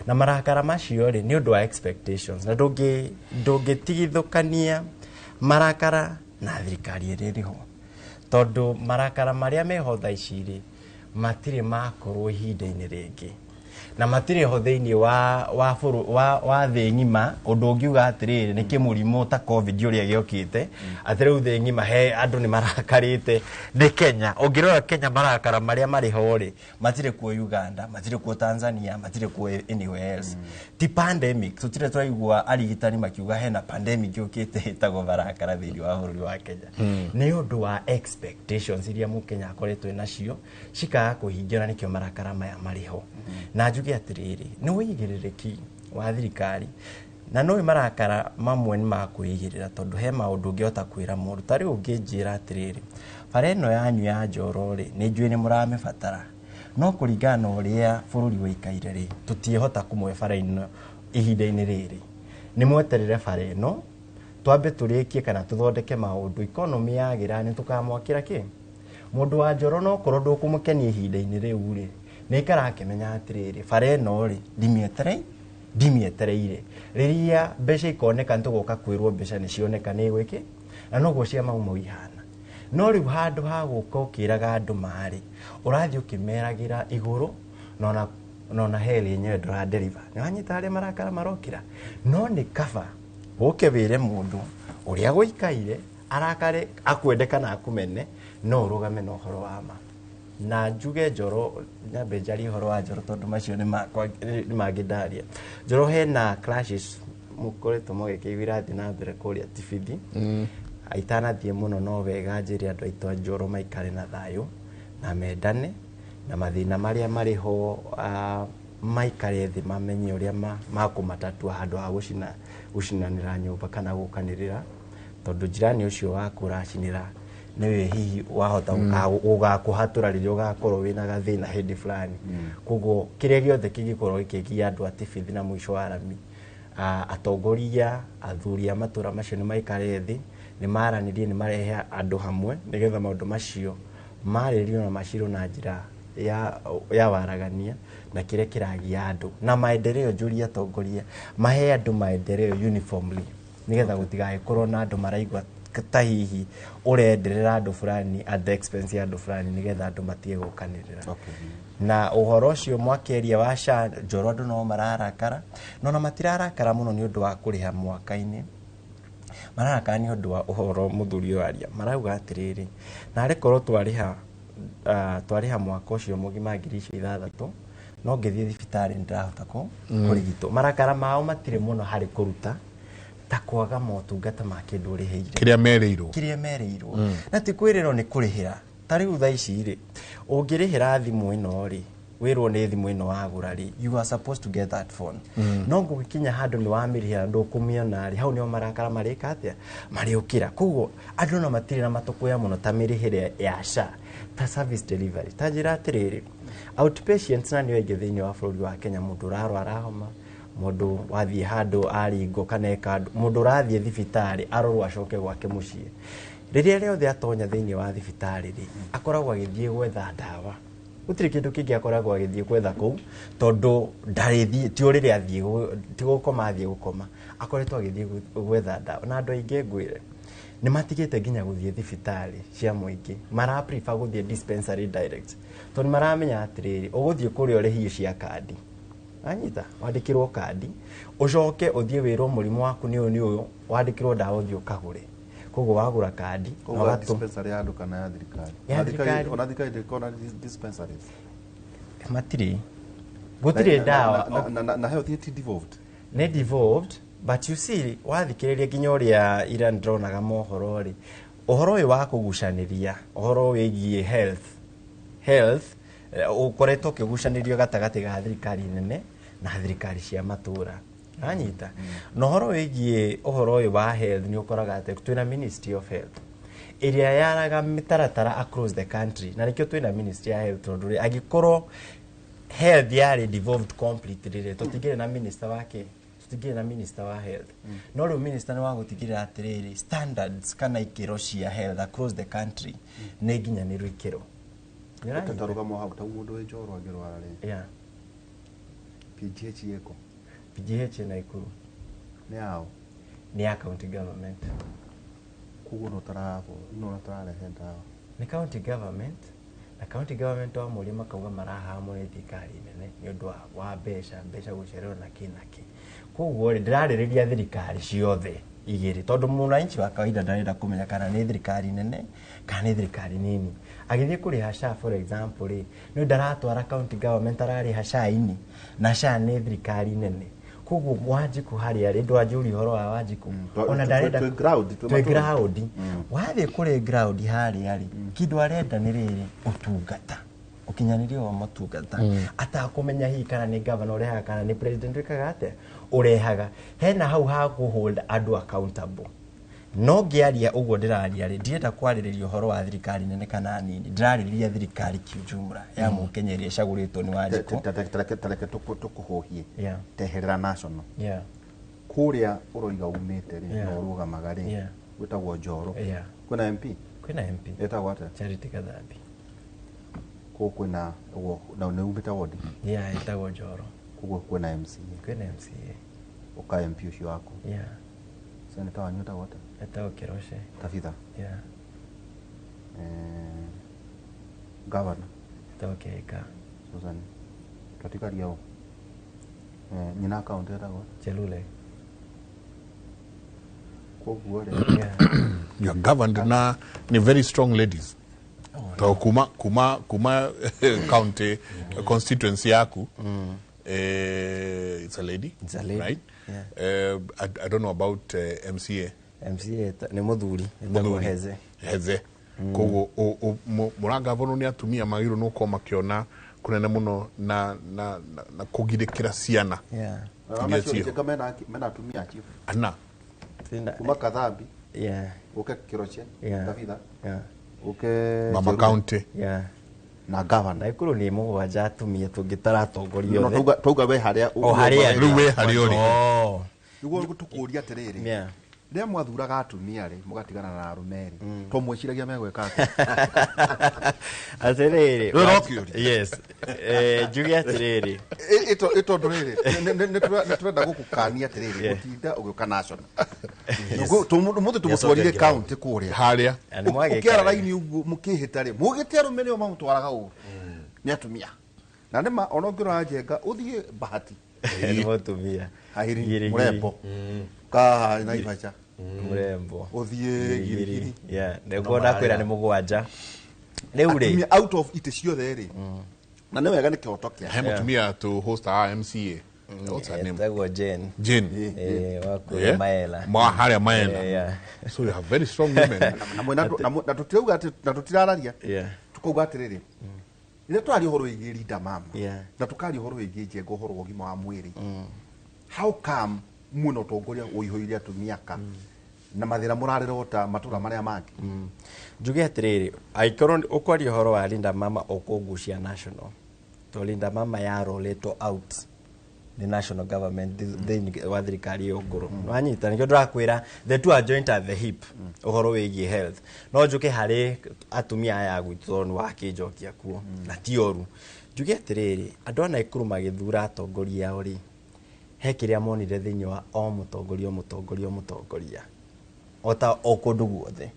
S10: na marakara macio rĩ nĩ ũndũ wa expectations, na ndũngĩtigithũkania marakara na thirikari ĩrĩa ĩrĩ ho, tondũ marakara marĩa meho thaa ici rĩ matirĩ makorwo ihinda-inĩ rĩngĩ, na matirĩ ho thĩinĩ wa thĩ ng'ima. Ũndũ ũngiuga atĩrĩrĩ nĩ kĩmũrimũ ta COVID ũrĩa gĩokĩte, atĩ rĩu thĩ ng'ima he andũ nĩ marakarĩte. Nĩ Kenya, ũngĩrora Kenya marakara marĩa marĩ ho rĩ matirĩ kuo Uganda, matirĩ kuo Tanzania, matirĩ kuo anywhere else. Ti pandemic, tũtirĩ twaigua arigitani makiuga hena pandemic yũkĩte ĩtagwo marakara thĩinĩ wa bũrũri wa Kenya. Nĩ ũndũ wa expectations iria mũkenya akoretwo nacio cikaga kũhingio, na nĩkĩo marakara maya marĩ ho. Na njuge atĩrĩrĩ, nĩ ũigĩrĩrĩki wa thirikari, na nĩ marakara mamwe nĩ makwĩigĩrĩra, tondũ he maũndũ ũngĩhota kwĩra mũndũ. Ta rĩu ũngĩnjĩra atĩrĩrĩ, bara ĩno yanyu ya Njoro rĩ, nĩ njũĩ nĩ mũramĩbatara, no kũringana na ũrĩa bũrũri ũikaire rĩ, tũtiĩhota kũmũhe bara ĩno ihinda-inĩ rĩrĩ. Nĩ mweterere bara ĩno twambe tũrĩkie kana tũthondeke maũndũ, economy yagĩra nĩ tũkamwakĩra kĩ. Mũndũ wa Njoro no korwo ndũkũmũkenia ihinda-inĩ rĩu rĩ, nĩ aikara akĩmenya atĩrĩrĩ, bara ĩno rĩ ndimĩetereire, rĩrĩa mbeca ikoneka nĩ tũgoka kwĩrwo mbeca nĩ cioneka nĩ gwĩkĩ, na noguo cia Mau Mau ihana. No rĩu handũ ha gũka ũkĩraga andũ marĩ, ũrathiĩ ũkĩmeragĩra igũrũ, nona heli yenyewe ndũra deliver. Nĩ wanyita arĩa marakara marokĩra. No nĩ kaba ũke wĩre mũndũ ũrĩa gũikaire arakare akwende kana akũmene, no ũrũgame na ũhoro wa ma. Na njuge Njoro, nyambe njarie ũhoro wa Njoro tondũ macio nĩ mangĩ ndaria. Njoro hena clashes mũkoretwo mũgĩkĩigua irathiĩ na mbere kũrĩa Tibithi. Itanathiĩ mũno no wega njĩre andũ aitũ a Njoro maikare na thayũ na mendane, na mathĩna marĩa marĩ ho maikare thĩ mamenye ũrĩa makũmatatua handũ ha gũcinanĩra nyũmba kana gũkanĩrĩra, tondũ jirani ũcio waku ũracinĩra nĩwe hihi wahota gũgakũhatũra rĩrĩa ũgakorwo wĩna gathĩna hĩndĩ fulani. Koguo kĩrĩa gĩothe kĩngĩkorwo gĩkĩgia andũ a Tibithi na mũico wa rami, atongoria athuri a matũra macio nĩ maikare thĩ, nĩ maranĩrie, nĩ marehe andũ hamwe nĩgetha maũndũ macio marĩrio na macirwo na njĩra ya waragania na kĩrĩa kĩragia andũ na maendeleo. Njũria atongoria mahe andũ maendeleo uniformly nĩgetha gũtigagĩkorwo na andũ maraigua ta hihi ũrenderera andũ fulani at the expense ya andũ fulani, nĩgetha andũ matige gũkanĩrĩra. Na ũhoro ũcio mwakĩaria wa SHA, Njoro andũ no mararakara, no na matirarakara mũno nĩ ũndũ wa kũrĩha mwaka-inĩ, mararakara nĩ ũndũ wa ũhoro mũthuri ũyũ aria. Marauga atĩrĩrĩ, narĩ korwo twarĩha mwaka ũcio mũgima 6,000, no ngĩthiĩ thibitarĩ nĩndĩrahota kũrigitwo. Marakara mao matirĩ mũno harĩ kũruta ta kwaga motungata ma kĩndũ ũrĩhĩire,
S7: kĩrĩa merĩirwo.
S10: Na ti kwĩrĩrwo nĩ kũrĩhĩra. Ta rĩu thaa ici rĩ, ũngĩrĩhĩra thimũ ĩno rĩ, wĩrwo nĩ thimũ ĩno wagũra rĩ, you are supposed to get that phone. No ngũgĩkinya handũ nĩ wamĩrĩhĩra ndũkũmĩona rĩ, hau nĩho marakara marĩka atĩa, marĩũkĩra. Koguo andũ no matirĩ na matũkũya mũno ta mĩrĩhĩre ya SHA, ta service delivery. Ta njĩra atĩrĩrĩ, outpatients na nĩo aingĩ thĩinĩ wa bũrũri wa Kenya, mũndũ ũrarwara homa, mũndũ wathiĩ handũ aringwo kana eka, mũndũ ũrathiĩ thibitarĩ arorwo acoke gwake mũciĩ, Rĩrĩa rĩothe atonya thĩinĩ wa thibitarĩ rĩ, akoragwo agĩthiĩ gwetha ndawa. Gũtirĩ kĩndũ kĩngĩ akoragwo agĩthiĩ gwetha kũu, tondũ ndarĩthiĩ, ti ũrĩrĩ athiĩ, ti gũkoma athiĩ gũkoma, akoretwo agĩthiĩ gwetha ndawa. Na andũ aingĩ ngwĩre nĩ matigĩte nginya gũthiĩ thibitarĩ cia mũingĩ, mara prefer gũthiĩ dispensary direct, tondũ nĩ maramenya atĩrĩrĩ, ũgũthiĩ kũrĩa ũrĩhie cia kandi, anyita wandĩkĩrwo kandi, ũcoke ũthiĩ wĩrwo mũrimũ waku nĩ ũyũ nĩ ũyũ, wandĩkĩrwo ndawa ũthiĩ ũkagũre. Koguo wagũra kandi
S1: na dispensary ya andũ kana ya thirikari?
S10: Ya thirikari.
S1: Ona thirikari ndĩkoragwo na dispensaries?
S10: Matirĩ, gũtirĩ ndawa.
S1: Na health ti devolved?
S10: Nĩ devolved, but you see, wathikĩrĩria nginya ũrĩa ira ndĩronaga mohoro rĩ, ũhoro ũyũ wa kũgucanĩria ũhoro wĩgiĩ health ũkoretwo ũkĩgucanĩrio gatagatĩ ga thirikari nene na thirikari cia matũra. Anyita na ũhoro wĩgiĩ ũhoro ũyũ wa health, nĩ ũkoraga atĩ twĩna Ministry of Health ĩrĩa yaraga mĩtaratara across the country, na nĩkĩo twĩna Ministry ya Health, tondũ rĩ, angĩkorwo health yarĩ devolved completely rĩ, tũtingĩrĩ na minister wake, tũtingĩrĩ na minister wa health. No rĩu minister nĩ wa gũtigĩrĩra atĩrĩrĩ, standards kana ikĩro cia health across the country nĩ nginyanĩru ikĩro.
S1: Tarũgamo hau, ta mũndũ wĩ Njoro angĩrwara rĩ,
S10: Yeah.
S1: PGH ĩko?
S10: PGH Nakuru.
S1: Nĩ yao?
S10: Nĩ ya county government.
S1: Koguo no tararehe ndawa?
S10: Nĩ county government, na county government wa mũria makauga marahamwo nĩ thirikari nene nĩ ũndũ wa mbeca gũcererwo na kĩ na kĩ. Koguo rĩ, ndĩrarĩrĩria thirikari ciothe igĩrĩ, tondũ mwananchi wa kawaida ndarenda kũmenya kana nĩ thirikari nene kana nĩ thirikari nini. Agĩthiĩ kũrĩha SHA for example rĩ, nĩ ndaratwara county government ararĩha SHA-inĩ, na SHA nĩ thirikari nene. Koguo Wanjiku harĩa rĩ, ndwanjũria ũhoro wa Wanjiku, ona ndarenda twĩ ground. Wathiĩ kũrĩ ground harĩa rĩ, kĩndũ arenda nĩ rĩrĩ, ũtungata, ũkinyanĩria wa motungata, atakũmenya hihi kana nĩ governor ũrehaga kana nĩ president wĩkaga atĩa ũrehaga. Hena hau ha kũ hold andũ accountable. No ngĩaria ũguo ndĩraria rĩ, ndirenda kwarĩrĩria ũhoro wa thirikari nene kana nini, ndĩrarĩrĩria thirikari kiujumla ya mũkenya ĩrĩa ĩcagũrĩtwo nĩ Wanjikũ.
S1: Tareke tũkũhũhie, teherera national. Kũrĩa ũroiga umĩte rĩ, na ũrũgamaga rĩ, gwĩtagwo Njoro. Kwĩna MP?
S10: Kwĩna MP.
S1: Ĩtagwo atĩa?
S10: Charity Kathambi.
S1: Koguo kwĩna, na nĩ umĩte ward?
S10: Yeah, ĩtagwo Njoro.
S1: Koguo kwĩna MCA?
S10: Kwĩna MCA.
S1: Ũka MP ũcio waku?
S10: Yeah.
S1: Senator wanyu etagwo atĩa?
S10: Etagwo Keroche.
S1: Tabitha?
S10: Yeah.
S1: Governor?
S10: Etagwo Kihika.
S1: Susan. Twatigaria ũ? Nyina county etagwo?
S10: Chelule.
S1: Koguo rĩ,
S8: you are governed na ni very strong ladies. To kuma county constituency yaku, it's a lady.
S10: It's a lady,
S8: right?
S10: Yeah.
S8: I don't know about MCA.
S10: MCA nĩ mũthuri, etagwo Heze.
S8: Heze. Koguo mũragavano nĩ atumia magĩrĩirwo nĩ gũkorwo makĩona kũnene mũno na kũgirĩkĩra ciana.
S10: Yeah.
S1: Mena atumia chief.
S8: Ana.
S1: Kuma Kathambi.
S10: Yeah.
S1: Uke Kiroche.
S10: Yeah.
S1: Tabitha.
S10: Yeah.
S1: Uke
S8: Mama county.
S10: Yeah.
S1: Na governor.
S10: Nakuru nĩ mũgwanja atumia tũngĩtaratongoria othe.
S1: Twauga we harĩa
S10: o harĩa
S8: rĩu we harĩa ũrĩ.
S1: Nĩguo tũkũria atĩrĩrĩ,
S10: Yeah.
S1: rĩrĩa mwathuraga atumia rĩ, mũgatigana na arũme rĩ, to mwĩciragia megwĩka atĩa?
S10: Atĩrĩrĩ,
S1: Rĩu no kĩũria.
S10: Yes. Njuge atĩrĩrĩ,
S1: Tondũ rĩrĩ, nĩ tũrenda gũkũkania atĩrĩrĩ, gũtinda ũgĩũka national. Mũthĩ tũmũtwarire county kũrĩa
S8: harĩa
S1: ũkĩara raini ũguo mũkĩhĩta rĩ, mũgĩte arũme nĩo mamũtwaraga ũru, nĩ atumia. Na nĩma ona ũngĩrora Njenga ũthiĩ Bahati,
S10: nĩ mũtumia.
S1: Hairi Mũrembo, ka Naivasha,
S10: Mũrembo,
S1: ũthiĩ Girigiri.
S10: Yeah, nĩguo ndakwĩra nĩ mũgwanja. Rĩu rĩ,
S1: atumia out of itĩ ciothe rĩ, na nĩ wega nĩ kĩhoto kĩa
S8: he mũtumia to host our MCA. What's her name?
S10: Etagwo Jane.
S8: Jane.
S10: Wa kũrĩa Maela.
S8: Ma harĩa Maela.
S10: Yeah.
S8: So you have very strong women.
S1: Na tũtirauga atĩ, na tũtirararia.
S10: Yeah.
S1: Tukauga atĩrĩrĩ, rĩrĩa tũraria ũhoro wĩgiĩ Linda Mama,
S10: Yeah.
S1: na tũkaria ũhoro wĩgiĩ Njenga, ũhoro wa ũgima wa mwĩrĩ, how come mwĩna ũtongoria ũihũire atumia ka na mathĩna mũrarĩrota matũra marĩa mangĩ?
S10: Njuge atĩrĩrĩ, angĩkorwo ũkwaria ũhoro wa Linda Mama ũkũngucia national, to Linda Mama yarolĩtwo out Nĩ national government thĩinĩ wa thirikari ĩyo ngũrũ, wanyita? Nĩkĩo ndĩrakwĩra the two are joint at the hip. Ũhoro wĩgiĩ health, no njũke harĩ atumia aya gwitũ tondũ nĩ wakĩnjokia kuo, na ti ũru njuge atĩrĩrĩ, andũ a Naikuru magĩthura atongoria ao rĩ, he kĩrĩa monire thĩinĩ wa o mũtongoria, o mũtongoria, o mũtongoria, o ta o kũndũ guothe.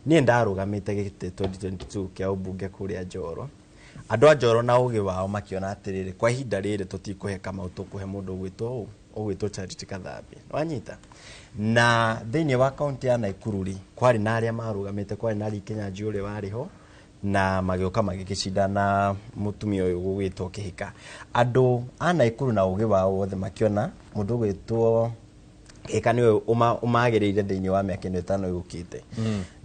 S10: Niĩ ndarũgamĩte gĩtĩ 2022 kĩa ũmbunge kũrĩa Njoro. Andũ a Njoro na ũgĩ wao makĩona atĩrĩrĩ, kwa ihinda rĩrĩ tũtikũhe Kamau, tũkũhe mũndũ ũgwĩtwo ũũ, ũgwĩtwo Charity Kathambi, wanyita? Na thĩinĩ wa kaunti ya Naikuru rĩ, kwarĩ na arĩa marũgamĩte, kwarĩ na Lee Kinyanjui ũrĩa warĩ ho, na magĩũka magĩgĩcinda na mũtumia ũyũ ũgwĩtwo Kĩhika. Andũ a Naikuru na ũgĩ wao wothe makĩona mũndũ ũgwĩtwo Kĩhika nĩwe ũmagĩrĩire thĩinĩ wa mĩaka ĩno 5 yũkĩte.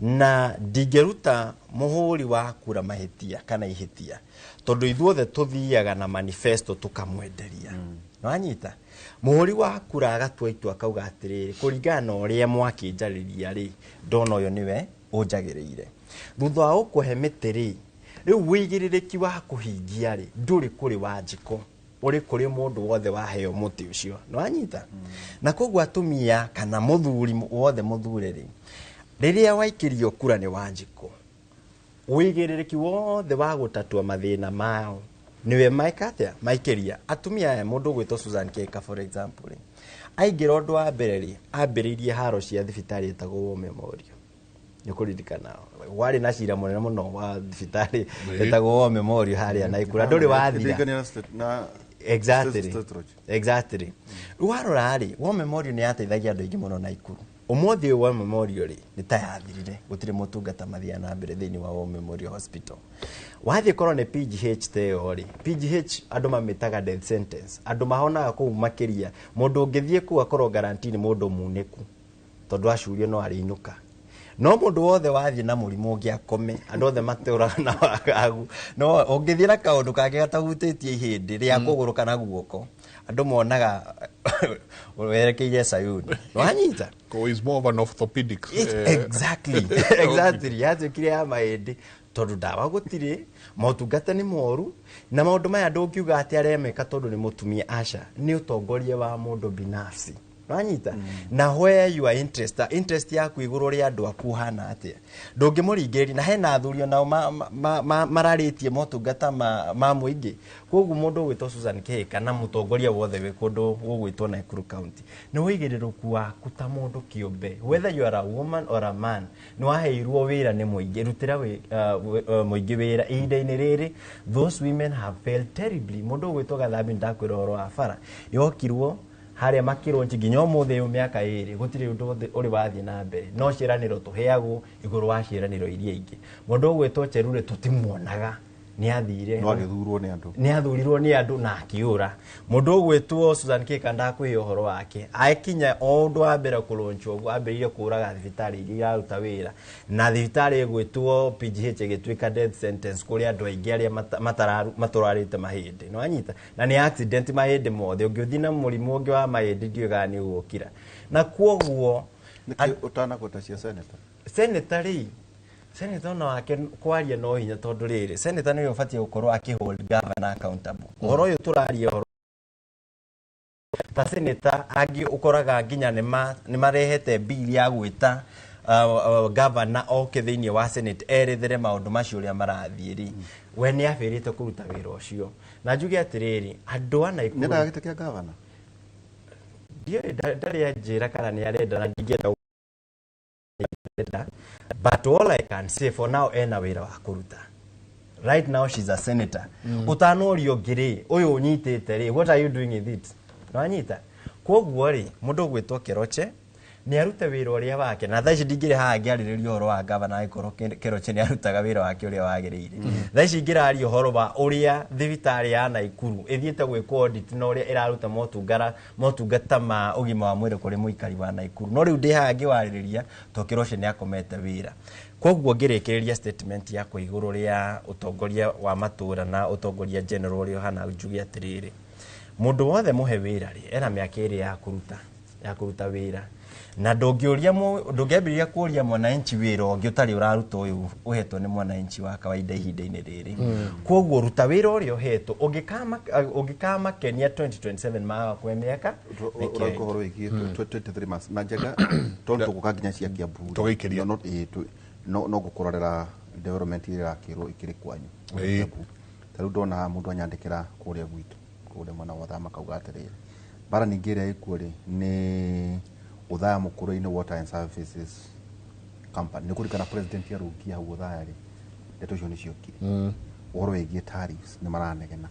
S10: Na ndingĩruta mũhũri wa kura mahĩtia kana ihĩtia, tondũ ithuothe tũthiaga na manifesto tũkamwenderia, nĩwanyita? Mũhũri wa kura agatua itua akauga atĩrĩrĩ, kũringana na ũrĩa mwakĩnjarĩria rĩ, ndona ũyũ nĩwe ũnjagĩrĩire. Thutha wa gũkũhe mĩtĩ rĩ, rĩu wĩigĩrĩrĩki wa kũhingia rĩ, ndũrĩ kũrĩ Wanjikũ, ũrĩ kũrĩ mũndũ wothe waheo mũtĩ ũcio, nĩwanyita? Na koguo atumia kana mũthuri wothe mũthure rĩ, rĩrĩa waikĩrio kura nĩ Wanjikũ, wĩigĩrĩrĩki wothe wa gũtatua mathĩna mao nĩwe maika atĩa maikĩria. Atumia aya, mũndũ ũgwĩtwo Susan Keka, for example rĩ, aingĩra ũndũ wa mbere rĩ, ambĩrĩirie haro cia thibitarĩ ĩtagwo War Memorial. Nĩ kũririkana warĩ na cira mũnene mũno wa thibitarĩ ĩtagwo War Memorial harĩa Naikuru, ndũrĩ wathira.
S1: Na
S10: Exactly. Rĩu warora rĩ, War Memorial nĩ yateithagia andũ aingĩ mũno Naikuru. Ũmũthĩ ũyũ War Memorial rĩ, nĩ ta yathirire, gũtirĩ motungata mathiaga na mbere thĩinĩ wa War Memorial Hospital. Wathiĩ korwo nĩ PGH ta ĩyo rĩ, PGH andũ mamĩtaga death sentence. Andũ mahonaga kũu makĩria, mũndũ ũngĩthiĩ kũu akorwo guarantee nĩ mũndũ munĩku, tondũ acurio no arĩinũka. No mũndũ wothe wathiĩ na mũrimũ ũngĩ akome, andũ othe matũraga na wagagu, no ũngĩthiĩ na kaũndũ kangĩ gatahutĩtie ihĩndĩ rĩa kũgũrũ kana guoko, andũ monaga werekeire Sayuni, wanyita?
S8: Is more of an orthopedic.
S10: Exactly, yatuĩkire ya mahĩndĩ tondũ ndawa gũtirĩ, motungata nĩ moru, na maũndũ maya ndũngiuga atĩ aremeka tondũ nĩ mũtumia, aca, nĩ ũtongoria wa mũndũ binafsi, wanyita? Na where your interest yaku igũrũ rĩa andũ aku hana atĩa, ndũngĩmũringĩrĩria. Na hena athuri onao mararĩtie motungata ma mũingĩ. Koguo mũndũ ũgwĩtwo Susan Kĩhĩka na mũtongoria wothe wĩ kũndũ gũgwĩtwo Nakuru County, nĩ wĩigĩrĩrũku waku ta mũndũ kĩũmbe, whether you are a woman or a man, nĩ waheirwo wĩra nĩ mũingĩ, rutĩra mũingĩ wĩra. Ihinda-inĩ rĩrĩ those women have failed terribly. Mũndũ ũgwĩtwo Gathambi, ndakwĩra ũhoro wa bara yokirwo harĩa makĩronji, nginya ũmũthĩ ũyũ mĩaka 2 gũtirĩ ũndũ ũrĩ wathiĩ na mbere, no ciĩranĩro tũheagwo igũrũ wa ciĩranĩro iria ingĩ. Mũndũ ũgwĩtwo Cherure tũtimuonaga, nĩ athire.
S1: No agĩthurwo nĩ andũ.
S10: Nĩ athurirwo nĩ andũ na akĩũra. Mũndũ ũgwĩtwo Susan Kĩka, ndakũhe ũhoro wake, akinya o ũndũ wa mbere kũronchwo ũguo, ambĩrĩirie kũraga thibitarĩ iria iraruta wĩra, na thibitarĩ ĩgwĩtwo PGH ĩgĩtuĩka death sentence kũrĩ andũ aingĩ arĩa matũrarĩte mahĩndĩ, nĩ wanyita? Na nĩ accident mahĩndĩ mothe, ũngĩthiĩ na mũrimũ ũngĩ wa mahĩndĩ ndiũĩ kana nĩ ũgũkira. Na kwoguo
S1: Nĩkĩ ũtanagweta cia senator?
S10: Senator rĩ, senator ona wake kwaria no hinya, tondũ rĩrĩ, senator nĩwe ũbatiĩ gũkorwo akĩhold governor accountable. Ũhoro ũyũ tũraria ũhoro ta senator angĩ, ũkoraga nginya nĩ marehete bill ya gwĩta governor oke thĩinĩ wa senate erethere maũndũ macio ũrĩa marathiĩ rĩ, we nĩ abĩrĩte kũruta wĩra ũcio. Na njuge atĩrĩrĩ, andũ a Naikuru
S1: Nĩendaga gĩtĩ kĩa governor?
S10: Ndiũĩ, ndarĩ anjĩra kana nĩ arenda, na ndingĩenda arenda, but all I can say for now, ena wĩra wa kũruta. Right now she's a senator. Ũtanorio ũngĩ rĩ, ũyũ ũnyitĩte rĩ, what are you doing with it? Nĩwanyita? Koguo rĩ, mũndũ ũgwĩtwo Keroche nĩ arute wĩra ũrĩa wake, na thaa ici ndingĩrĩ haha ngĩarĩrĩria ũhoro wa gavana angĩkorwo Keroche nĩ arutaga wĩra wake ũrĩa wagĩrĩire. Thaa ici ingĩraria ũhoro wa ũrĩa thibitarĩ ya Naikuru ĩthiĩte gwĩkwo audit na ũrĩa ĩraruta motungata ma ũgima wa mwĩrĩ kũrĩ mũikari wa Naikuru, no rĩu ndĩ haha ngĩwarĩrĩria to Keroche nĩ akomete wĩra. Koguo ngĩrĩkĩrĩria statement yakwa igũrũ rĩa ũtongoria wa matũra na ũtongoria general ũrĩa ũhana, njuge atĩrĩrĩ, mũndũ wothe mũhe wĩra rĩ, ena mĩaka 2 ya kũruta. Ya kũruta wĩra na ndũngĩũria ndũngĩambĩrĩria kũũria mwananchi wĩra ũngĩ ũtarĩ ũraruta ũyũ ũhetwo nĩ mwananchi wa kawaida ihinda-inĩ rĩrĩ. Koguo ruta wĩra ũrĩa ũhetwo, ũngĩkamakenia 2027 maga kwe mĩaka.
S1: Ũrauga ũhoro wĩgiĩ 23 months na Njenga, tondũ tũgũka nginya cia Kiambu.
S8: Tũgĩikĩria.
S1: No gũkũrorera development ĩrĩa ĩrakĩrwo ĩkĩrĩ kwanyu. Ta rĩu ndona mũndũ anyandĩkĩra kũrĩa gwitũ, kũrĩa mwena wa Othaya, makauga atĩrĩrĩ, mbara ningĩ ĩrĩa ĩkuo rĩ nĩ Othaya Mũkũrũ-inĩ Water and Services Company. Nĩ kũririkana president arũngia hau Othaya rĩ, ndeto icio nĩ ciokire. Ũhoro wĩgiĩ tariffs nĩ maranegena.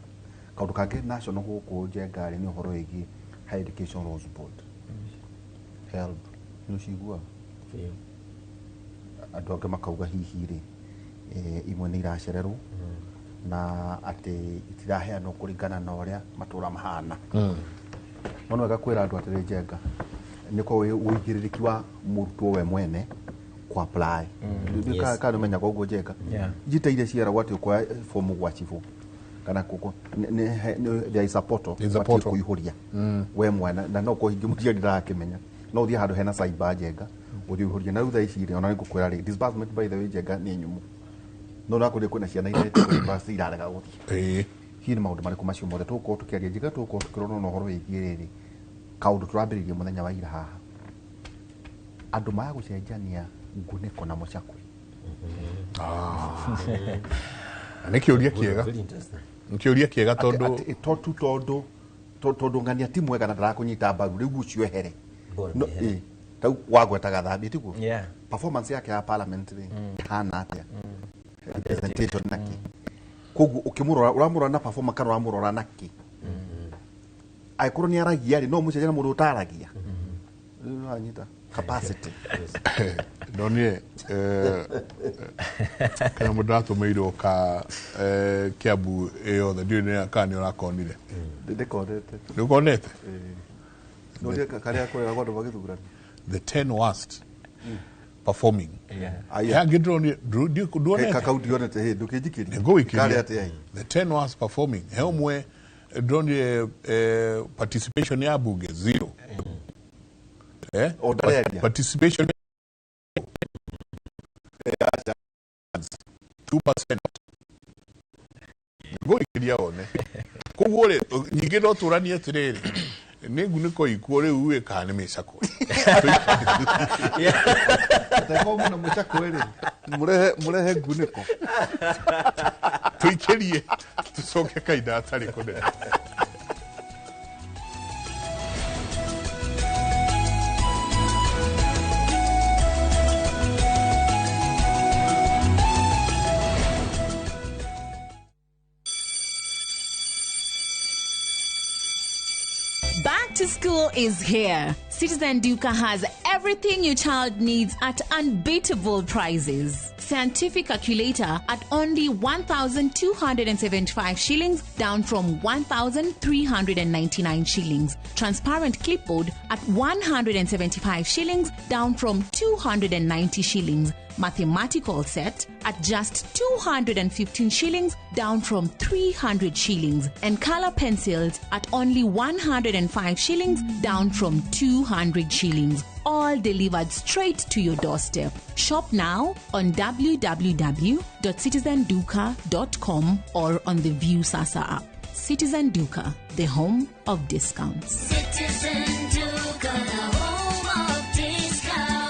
S1: Kaũndũ kangĩ national gũkũ Njenga rĩ nĩ ũhoro wĩgiĩ Higher Education Loans Board, HELB, nĩ ũciguaga? Andũ angĩ makauga hihi rĩ, imwe nĩ iracererwo na atĩ itiraheanwo kũringana na ũrĩa matũra mahana. No nĩ wega kwĩra andũ atĩrĩ, Njenga, nĩ kwa ũigĩrĩrĩki wa mũrutwo we mwene ku apply. Kana ũmenyaga ũguo, Njenga? Njita iria ciaragwo atĩ ũkoya fomu gwa cibũ kana kũkũ, there is a portal.
S8: There is a
S1: ũbatiĩ
S8: portal.
S1: kũihũria we mwana, na no kũhingi mũciari ndarakĩmenya, no ũthiĩ handũ hena cyber, Njenga, ũthiĩ ũihũrie. Na rĩu thaa ici rĩ, ona nĩngũkwĩra rĩ, disbursement, by the way, Njenga, nĩ nyũmũ, no ũrakorire kwĩna ciana iretwo university irarega gũthiĩ. Hihi nĩ maũndũ marĩkũ macio mothe tũgũkorwo tũkĩaria, Njenga? Tũgũkorwo tũkĩrora na ũhoro wĩgiĩ rĩrĩ kaũndũ tũrambĩrĩirie mũthenya wa ira haha, andũ maya gũcenjania ngunĩko na mũcakwe.
S8: Na nĩ kĩũria kĩega, nĩ kĩũria kĩega tondũ
S1: Atĩ tondũ ng'ania ti mwega na ndarakũnyita mbaru, rĩu ũcio ehere. No, rĩu wagwetaga thambia tiguo?
S10: Yeah.
S1: Performance yake ya parliament rĩ hana atĩa, representation naki? Koguo ũkĩmũrora, ũramũrora na performance kana ũramũrora naki? Angĩkorwo nĩ aragia rĩ, no mũcenjia na mũndũ ũtaragia. Rĩu nĩwanyita capacity.
S8: Ndonire kana mũndũ aratũmĩirwo ka Kiambu ĩyothe, ndiũĩ kana nĩ ũrakonire.
S1: Ndĩkonete.
S8: Nĩ ũkonete?
S1: Ndorie karĩa kũreragwo andũ magĩthurana.
S8: The 10 worst performing.
S1: Aya.
S8: Angĩ ndĩronire nduonete.
S1: Kakau ndionete hĩ, ndũkĩnjikĩrie.
S8: Ngũgĩkĩria.
S1: Karĩ atĩa ĩ?
S8: The 10 worst performing, he ũmwe ndĩronire participation ya bunge zero.
S1: O ndareria.
S8: Participation 2%. Ngũgĩkĩria wone. Koguo rĩ, ningĩ no tũranie atĩrĩrĩ, nĩ ngunĩko ikuo rĩu ĩ kana nĩ mĩcakwe?
S1: Atakorwo mwĩna mũcakwe rĩ, mũrehe ngunĩko.
S8: Tũikĩrie tũcoke kahinda gatarĩ kũnene.
S3: Back to school is here. Citizen Duka has everything your child needs at unbeatable prices. Scientific calculator at only 1,275 shillings, down from 1,399 shillings. Transparent clipboard at 175 shillings, down from 290 shillings. Mathematical set at just 215 shillings, down from 300 shillings. And color pencils at only 105 shillings, down from 200 shillings. All delivered straight to your doorstep. Shop now on www.citizenduka.com or on the View Sasa app. Citizen Duka, the home of discounts.
S9: Citizen Duka, the home of discount.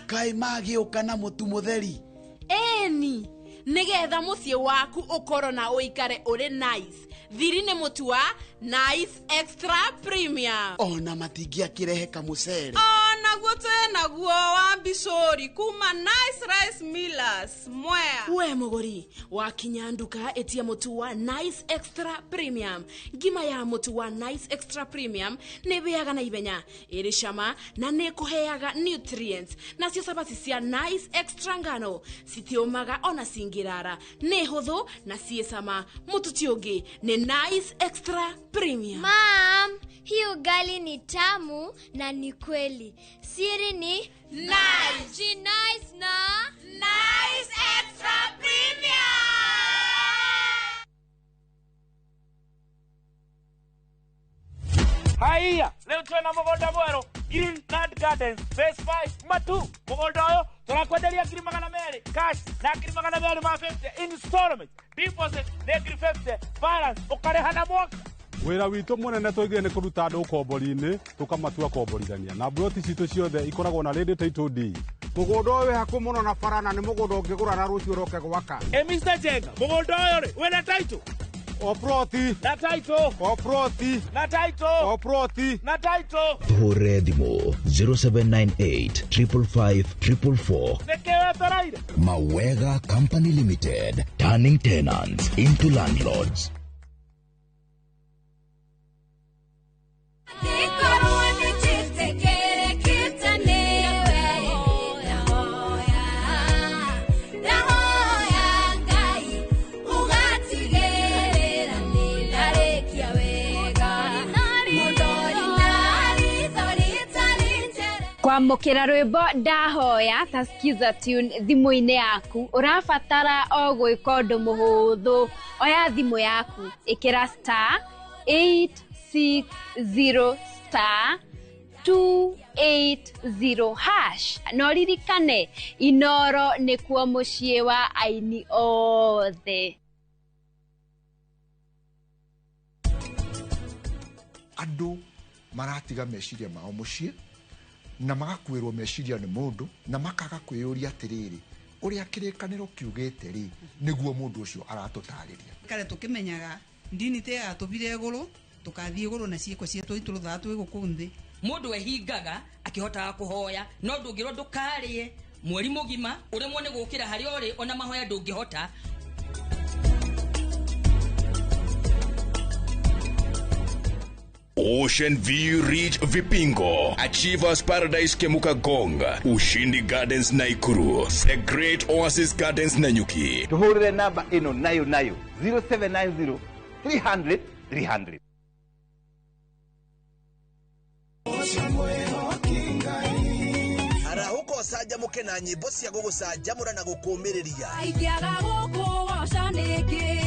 S6: Kaĩ magĩũka na mũtu mũtheri?
S11: Ĩni, nĩgetha mũciĩ waku ũkorwo na ũikare ũrĩ nice, thiri nĩ mũtu wa Nice Extra Premium.
S6: Ona matingĩakĩrehe kamũcere?
S12: Onaguo twĩ naguo wa mbicũri kuma Nice Rice Millers Mwea.
S11: We mũgũri, wakinya nduka ĩtia mũtu wa Nice Extra Premium. Ngima ya mũtu wa Nice Extra Premium nĩ ĩhĩaga na ihenya, ĩrĩ cama na nĩ ĩkũheaga nutrients. Nacio cabaci cia Nice Extra ngano citiũmaga ona cingĩrara, nĩ hũthũ na ciĩ cama. Mũtu ti ũngĩ, nĩ Nice Extra Premium.
S23: Mam, Hii ugali ni tamu na ni kweli. Siri ni Nice. Nice na Nice Extra Premium.
S4: Haiya, leo twena mũgũnda mwerũ Green Land Gardens Phase 5 Matu. Mũgũnda ũyũ tũrakwenderia 200,000 cash na 250,000 installment. Deposit nĩ 50,000, balance ũkarĩha na mwaka.
S5: Wĩra witũ mũnene twaigire nĩ kũruta andũ ũkombori-inĩ tũkamatua komborithania na mburoti citũ ciothe ikoragwo na ready title deed.
S19: Mũgũnda ũyũ wĩ hakuhĩ mũno na bara na nĩ mũgũnda ũngĩgũra na rũciũ ũroke gwaka.
S4: Ĩ Mr. Jenga, mũgũnda ũyũ rĩ wĩna title?
S5: O ploti.
S4: Na title.
S5: O ploti.
S4: Na title.
S5: O ploti.
S4: Na title.
S14: Tũhũrĩre thimũ 0798 555 444.
S4: Nĩkĩ wetereire?
S14: Mawega Company Limited, turning tenants into landlords.
S21: Kwamũkĩra rwĩmbo ndahoya ta Skiza Tune thimũ-inĩ yaku ũrabatara o gwĩka ũndũ mũhũthũ. Oya thimũ yaku, ĩkĩra star 860 star 280 hash na ũririkane Inoro nĩkuo mũciĩ wa aini othe.
S25: Andũ maratiga meciria mao mũciĩ na magakuĩrwo meciria nĩ mũndũ na makaga kwĩyũria atĩrĩrĩ ũrĩa kĩrĩkanĩro kiugĩte rĩ nĩguo mũndũ ũcio aratũtarĩria.
S26: Kare tũkĩmenyaga ndini te yatũbire igũrũ tũkathiĩ igũrũ na ciĩko cietũ itũrũthaga twĩ gũkũ nthĩ.
S27: Mũndũ ehingaga akĩhotaga kũhoya no ndũngĩrwo ndũkarĩe mweri mũgima ũremwo nĩ gũkĩra harĩa ũrĩ ona mahoya ndũngĩhota.
S28: Ocean View Ridge Vipingo, Achievers Paradise Kemuka Gonga, Ushindi Gardens Naikuru, The Great Oasis Gardens Nanyuki.
S29: Tuhurire namba ino nayo nayo 0790 300 300.
S14: Arahũka ũcanjamũke na nyĩmbo cia gũgũcanjamũra na gũkũũmĩrĩria.
S9: Ingĩaga gũkũgoca nĩkĩ?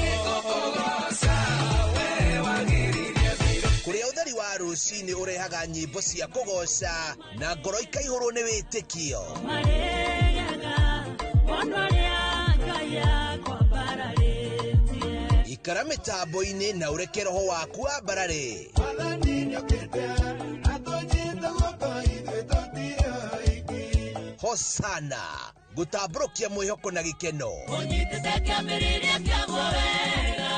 S14: Kũrĩa ũtheri wa rũcinĩ ũrehaga nyĩmbo cia kũgoca na ngoro ikaihũrwo nĩ wĩtĩkio. Ikara mĩtambo-inĩ na ũreke roho waku wambarare. Hosana gũtambũrũkia mwĩhoko na gĩkeno.
S9: Ũnyitĩte kĩambĩrĩria kĩaguo wega,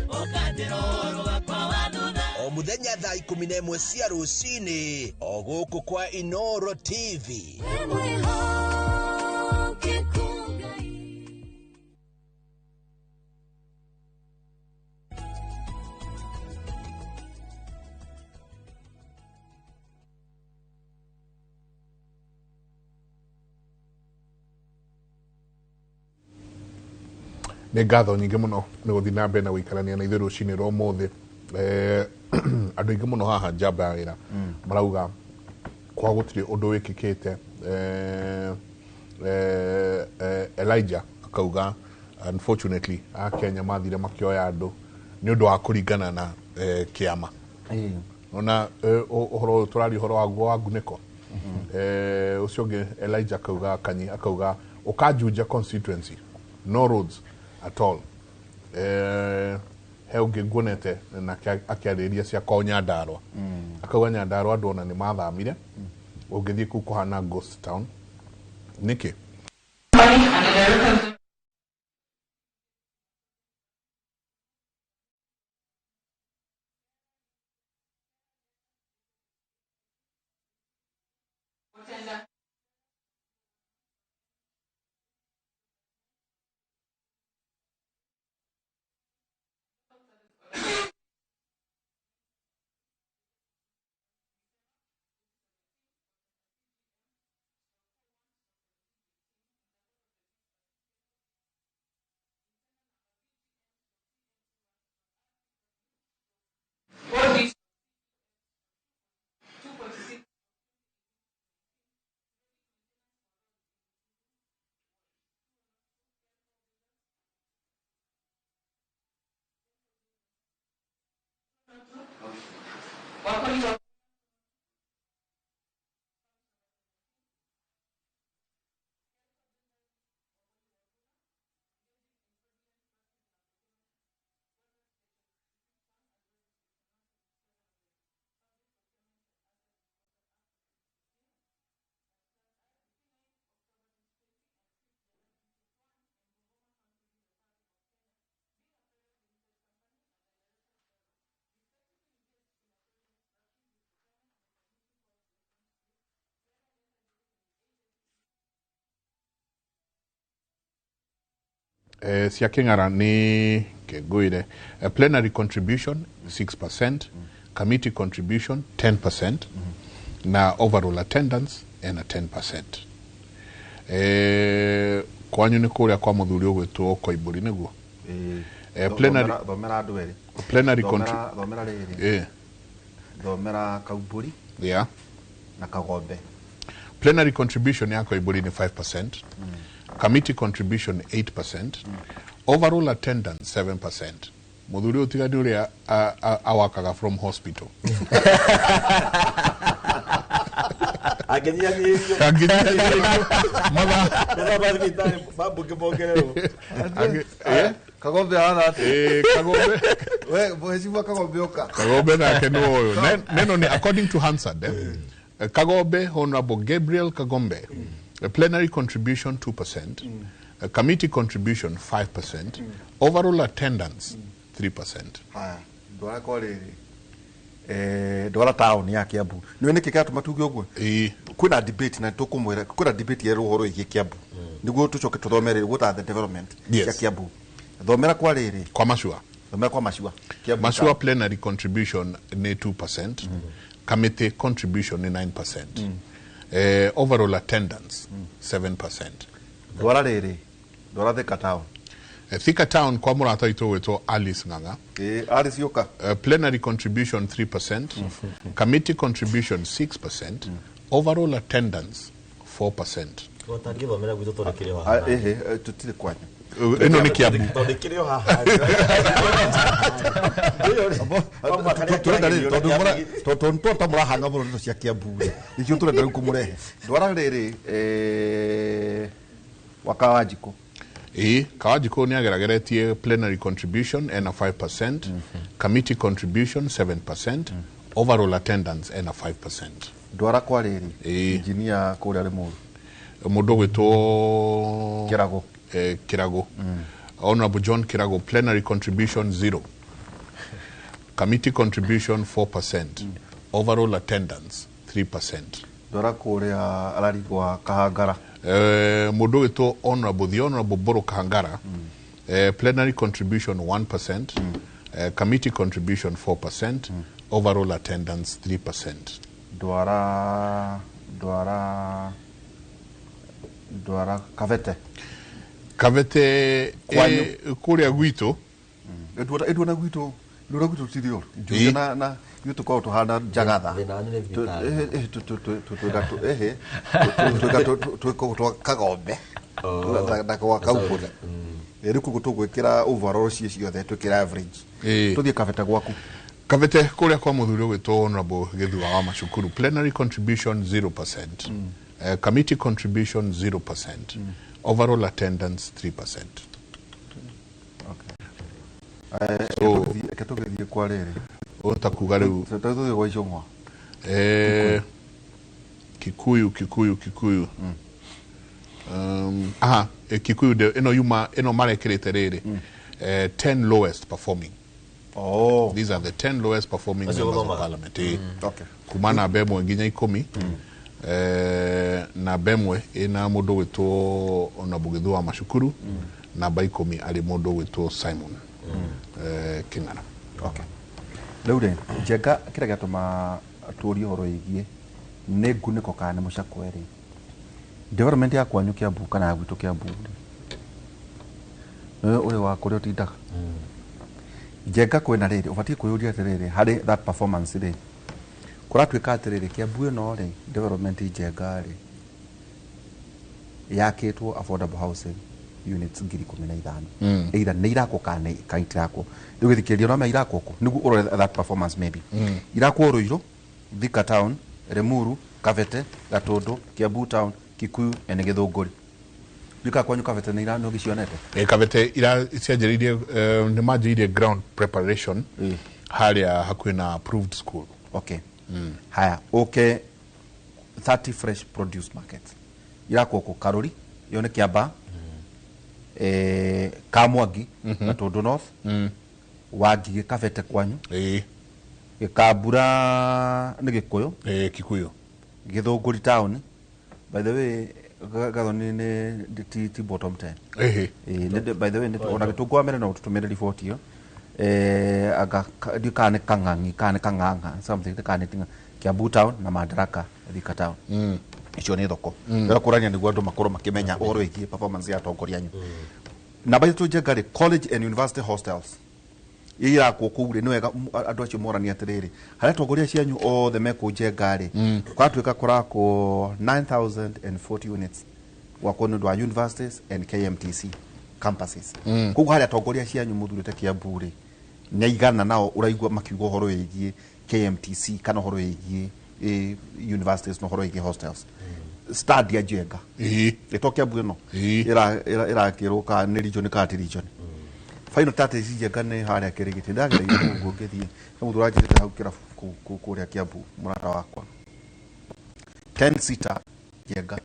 S9: ũkanjĩra ũhoro wakwa wa thutha.
S14: O mũthenya thaa 11 cia rũcinĩ o gũkũ kwa Inoro TV.
S8: Nĩ ngatho nyingĩ mũno nĩ gũthiĩ na mbere na gũikarania na ithuĩ rũcinĩ rwa ũmũthĩ. Andũ aingĩ mũno haha njamba ya wĩra marauga kwa gũtirĩ ũndũ wĩkĩkĩte. Elijah akauga unfortunately Akenya mathire makĩoya andũ nĩ ũndũ wa kũringana na kĩama. Ona ũhoro ũyũ tũraria ũhoro waguo wa ngunĩko. Ũcio ũngĩ Elijah akauga Kanyi akauga ũkanjunja constituency no roads at all. He ũngĩ nguonete nake akĩarĩrĩria cia kwao Nyandarua. Akauga Nyandarua andũ ona nĩ mathamire. Ũngĩthiĩ kũu kũhana ghost town. Nĩkĩ? Cia King'ara nĩ kengũire plenary contribution 6%, committee contribution 10%, na overall attendance ena 10%. Kwanyu nĩ kũrĩa kwa mũthuri ũgwĩtwo Koimbũri nĩguo? Plenary
S1: Thomera andũ erĩ.
S8: Plenary
S1: Thomera rĩrĩ. Thomera Kaumbũri.
S8: Yeah.
S1: Na Kagombe.
S8: Plenary contribution ya Koimbũri nĩ 5%, committee contribution 8%, overall attendance 7%. Mũthuri ũyũ tiga nĩ ũrĩa awakaga from hospital.
S2: Angĩnyihanyihirio.
S8: Angĩnyihanyihirio.
S2: Mathaa ma thibitarĩ mambunge mongererwo.
S1: Kagombe hana
S8: atĩa? Kagombe.
S1: We mheshimiwa Kagombe oka.
S8: Kagombe nake nĩ ũyũ. Neno ni according to Hansard. Kagombe, Honorable Gabriel Kagombe. Plenary contribution 2%, committee contribution 5%, overall attendance 3%.
S1: Haya, ndwara kwa rĩrĩ. Ndwara town ya Kiambu. Nĩ nĩkĩ kĩratũma tuge ũguo? Kwĩna debate na tũkũmwĩra kwĩna debate yerũ ũhoro wĩgiĩ Kiambu. Nĩguo tũcoke tũthome rĩrĩ what are the development cia Kiambu. Thomera kwa rĩrĩ.
S8: Kwa Mashua.
S1: Thomera kwa Mashua. Kiambu
S8: Mashua
S1: town.
S8: Plenary contribution nĩ 2%, committee contribution nĩ 9%. Overall attendance 7%.
S1: Ndwara rĩrĩ. Ndwara Thika town.
S8: Thika town kwa mũrata witũ gwĩtwo Alice Ng'ang'a.
S1: Alice yoka.
S8: Plenary contribution 3%, committee contribution 6%, overall attendance 4%.
S2: Ũtangĩthomera gwitũ tondũ kĩrĩ o haha.
S1: Tũtirĩ kwanyu.
S8: Ĩno nĩ Kiambu.
S2: Tondũ kĩrĩ o haha.
S1: Tũrenda rĩrĩ tondũ tondũ mũrahanga mũno ndeto cia Kiambu rĩ. Nĩkĩo tũrenda rĩu kũmũrehe. Ndwara rĩrĩ Wakawanjikũ.
S8: Kawanjikũ nĩ agerageretie plenary contribution ena 5%, committee contribution 7%, overall attendance ena 5%.
S1: Ndwara kwa rĩrĩ engineer kũrĩa Limuru.
S8: Mũndũ ũgwĩtwo
S1: Kĩrago.
S8: Kĩrago. Honorable John Kirago, plenary contribution 0, committee contribution 4%, overall attendance 3%.
S1: Ndwara kũrĩa ararigwa Kahangara.
S8: Mũndũ ũgwĩtwo Honorable, the Honorable Boro Kahangara, plenary contribution 1%, committee contribution 4%, overall attendance 3%.
S1: Ndwara Kabete.
S8: Kabete kũrĩa gwitũ.
S1: Ĩnduona gwitũ, ĩnduona gwitũ tiri ũru. Njuge na ithuĩ tũkoragwo tũhana njagatha. Twĩka Kagombe na kwa Kaumbũri. Rĩu koguo tũgwĩkĩra overall ciĩ ciothe twĩkĩre average. Tũthiĩ Kabete gwaku.
S8: Kabete kũrĩa kwa mũthuri ũgwĩtwo Honorable Gĩthua wa Macukuru, plenary contribution 0%, committee contribution 0%, overall attendance 3%.
S1: Okay. Reke tũgĩthiĩ kwa rĩrĩ.
S8: Ũtakuga rĩu.
S1: Tũthiĩ gwa Icũng'wa.
S8: Kikuyu. Kikuyu ĩno yuma ĩno marekĩrĩte rĩrĩ. 10 lowest performing.
S1: Oh.
S8: These are the 10 lowest performing members of parliament.
S1: Okay.
S8: Kuma namba ĩmwe nginya 10. Namba ĩmwe ĩna mũndũ ũgwĩtwo Honorable Gĩthua wa Macukuru, namba 10 arĩ mũndũ ũgwĩtwo Simon King'ara.
S1: Okay. Rĩu rĩ, Njenga kĩrĩa gĩatũma tũrie ũhoro wĩgiĩ nĩ ngunĩko kana nĩ mũcakwe rĩ, development ya kwanyu Kiambu kana ya gwitũ Kiambu rĩ, nĩwe ũrĩ wa kũrĩa ũtindaga. Njenga kwĩna rĩrĩ, ũbatiĩ kwĩyũria atĩrĩrĩ harĩ that performance rĩ, kũratuĩka atĩrĩrĩ Kiambu ĩno rĩ, development Njenga rĩ, yakĩtwo affordable housing units 15,000. Either nĩ irakwo kana itirakwo. Rĩu gĩthikĩrĩria no irakwo kũ nĩguo ũrore that performance maybe. Irakwo Ruiru, Thika town, Limuru, Kabete, Gatũndũ, Kiambu town, Kikuyu na Gĩthũngũri. Ndika kwanyu Kabete nĩ ira nĩ ũgĩcionete?
S8: Kabete ira cianjĩrĩirie nĩ manjĩrĩirie ground preparation harĩa hakuhĩ na approved school.
S1: Okay. Haya, okay, 30 fresh produce markets. Irakwo kũ Karuri, ĩyo nĩ Kiambaa, Kamwangi, Gatũndũ North, Wangigĩ Kabete kwanyu, Gĩkambura nĩ Gĩkũyũ,
S8: Kikuyu,
S1: Gĩthũngũri town. By the way, Gathoni nĩ ti bottom 10.
S8: Ĩhĩ.
S1: Ĩĩ, by the way, ona gĩtũngwa mbere no tũtũmĩre report ĩyo, anga ndiũ kana nĩ Kang'ang'i kana nĩ Kang'ang'a something, kana nĩ tinga Kiambu town na Madaraka Thika town. Icio nĩ thoko. Ndĩrenda kũrania nĩguo andũ makorwo makĩmenya ũhoro wĩgiĩ performance ya atongoria anyu. Namba ithatũ, Njenga rĩ, college and university hostels irakwo kũu rĩ, nĩ wega andũ acio moranie atĩrĩrĩ, harĩa atongoria cianyu othe mekũ Njenga rĩ, kũratuĩka kũrakwo 9040 units gwakwo nĩ ũndũ wa universities and KMTC campuses. Koguo harĩa atongoria cianyu mũthurĩte Kiambu rĩ, nĩ aigana nao ũraigua makiuga ũhoro wĩgiĩ KMTC kana ũhoro wĩgiĩ universities na ũhoro wĩgiĩ hostels? Stadi ya Njenga ĩto Kiambu ĩno ĩrakĩrwo kana nĩ region kana ti region. Final tate ici, Njenga, nĩ harĩa Kĩrĩgĩtĩ. Ndagereire kũu ũguo ngĩthiĩ he mũndũ ũranjĩrĩte hau kĩrabu kũrĩa Kiambu, mũrata wakwa. 10 seater Njenga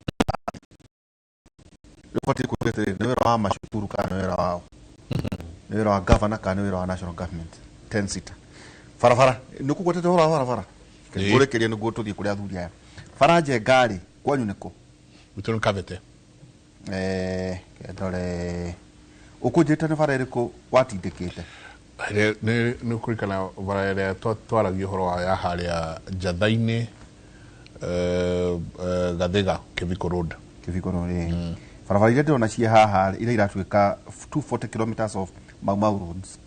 S1: rĩu batiĩ kũria atĩrĩrĩ, nĩ wĩra wa macukuru kana nĩ wĩra wao, nĩ wĩra wa governor kana nĩ wĩra wa national government? 10 seater barabara nĩ kũgwetete ũhoro wa barabara. Ngũrĩkĩrie nĩguo tũthiĩ kũrĩ athuri aya. Bara Njenga rĩ, kwanyu nĩkũ?
S8: Gwitũ nĩ Kabete.
S1: Ndore ũkũnjĩte nĩ bara ĩrĩkũ watindĩkĩte?
S8: Nĩ kũririkana bara ĩrĩa twaragia ũhoro wa ya harĩa Njatha-inĩ, Gathiga Kĩbiko Road.
S1: Kĩbiko Road, ĩĩ. Barabara iria ndĩrona ciĩ haha rĩ, iria iratuĩka 240 kilometers of Mau Mau roads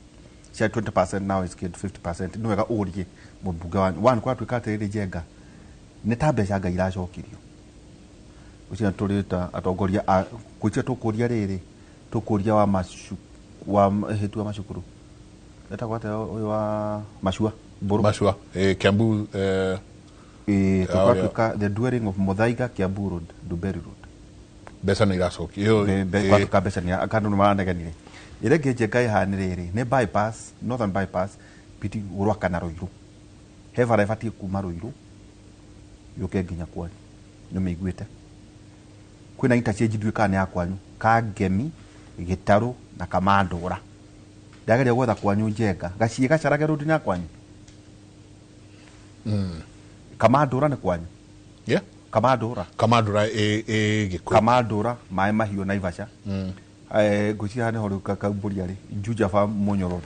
S1: cia 20%, now is 50%. Nĩ wega ũrie mũmbunge wanyu one kũratuĩka atĩrĩrĩ, Njenga, nĩ ta mbeca Ngai iracokirio ũcio tũrĩta atongoria a gwĩtia. Tũkũria rĩrĩ, tũkũria wa macu wa hĩtu wa macukuru etagwo atĩa, ũyũ wa Macua Mbũrũ.
S8: Macua, Kiambu.
S1: Ĩĩ, tũgatuĩka the dwelling of Muthaiga Kiambu Road, Ndumberi Road.
S8: Mbeca nĩ iracokio.
S1: Kwatuĩka mbeca nĩ kandũ nĩ maranegenire. Ĩrĩa ĩngĩ Njenga ĩhana nĩ rĩrĩ, nĩ bypass, northern bypass biti Rwaka na Ruiru. He bara ĩbatiĩ kuma Ruiru yũke nginya kwanyu, nĩ mĩiguĩte kwĩna interchange, ndiũĩ kana nĩ ya kwanyu, Kangemi, Gĩtarũ na Kamandũra. Ndageria gwetha kwanyu Njenga, gaciĩ Gacarage Road nĩ ya kwanyu? Kamandũra nĩ kwanyu?
S8: Yeah.
S1: Kamandũra.
S8: Kamandũra ĩ Gĩkũyũ.
S1: Kamandũra, Maĩ Mahiũ, Naivasha. Ngwĩciria haha nĩho rĩu Kaumbũria rĩ, Juja Farm, Munyo Road.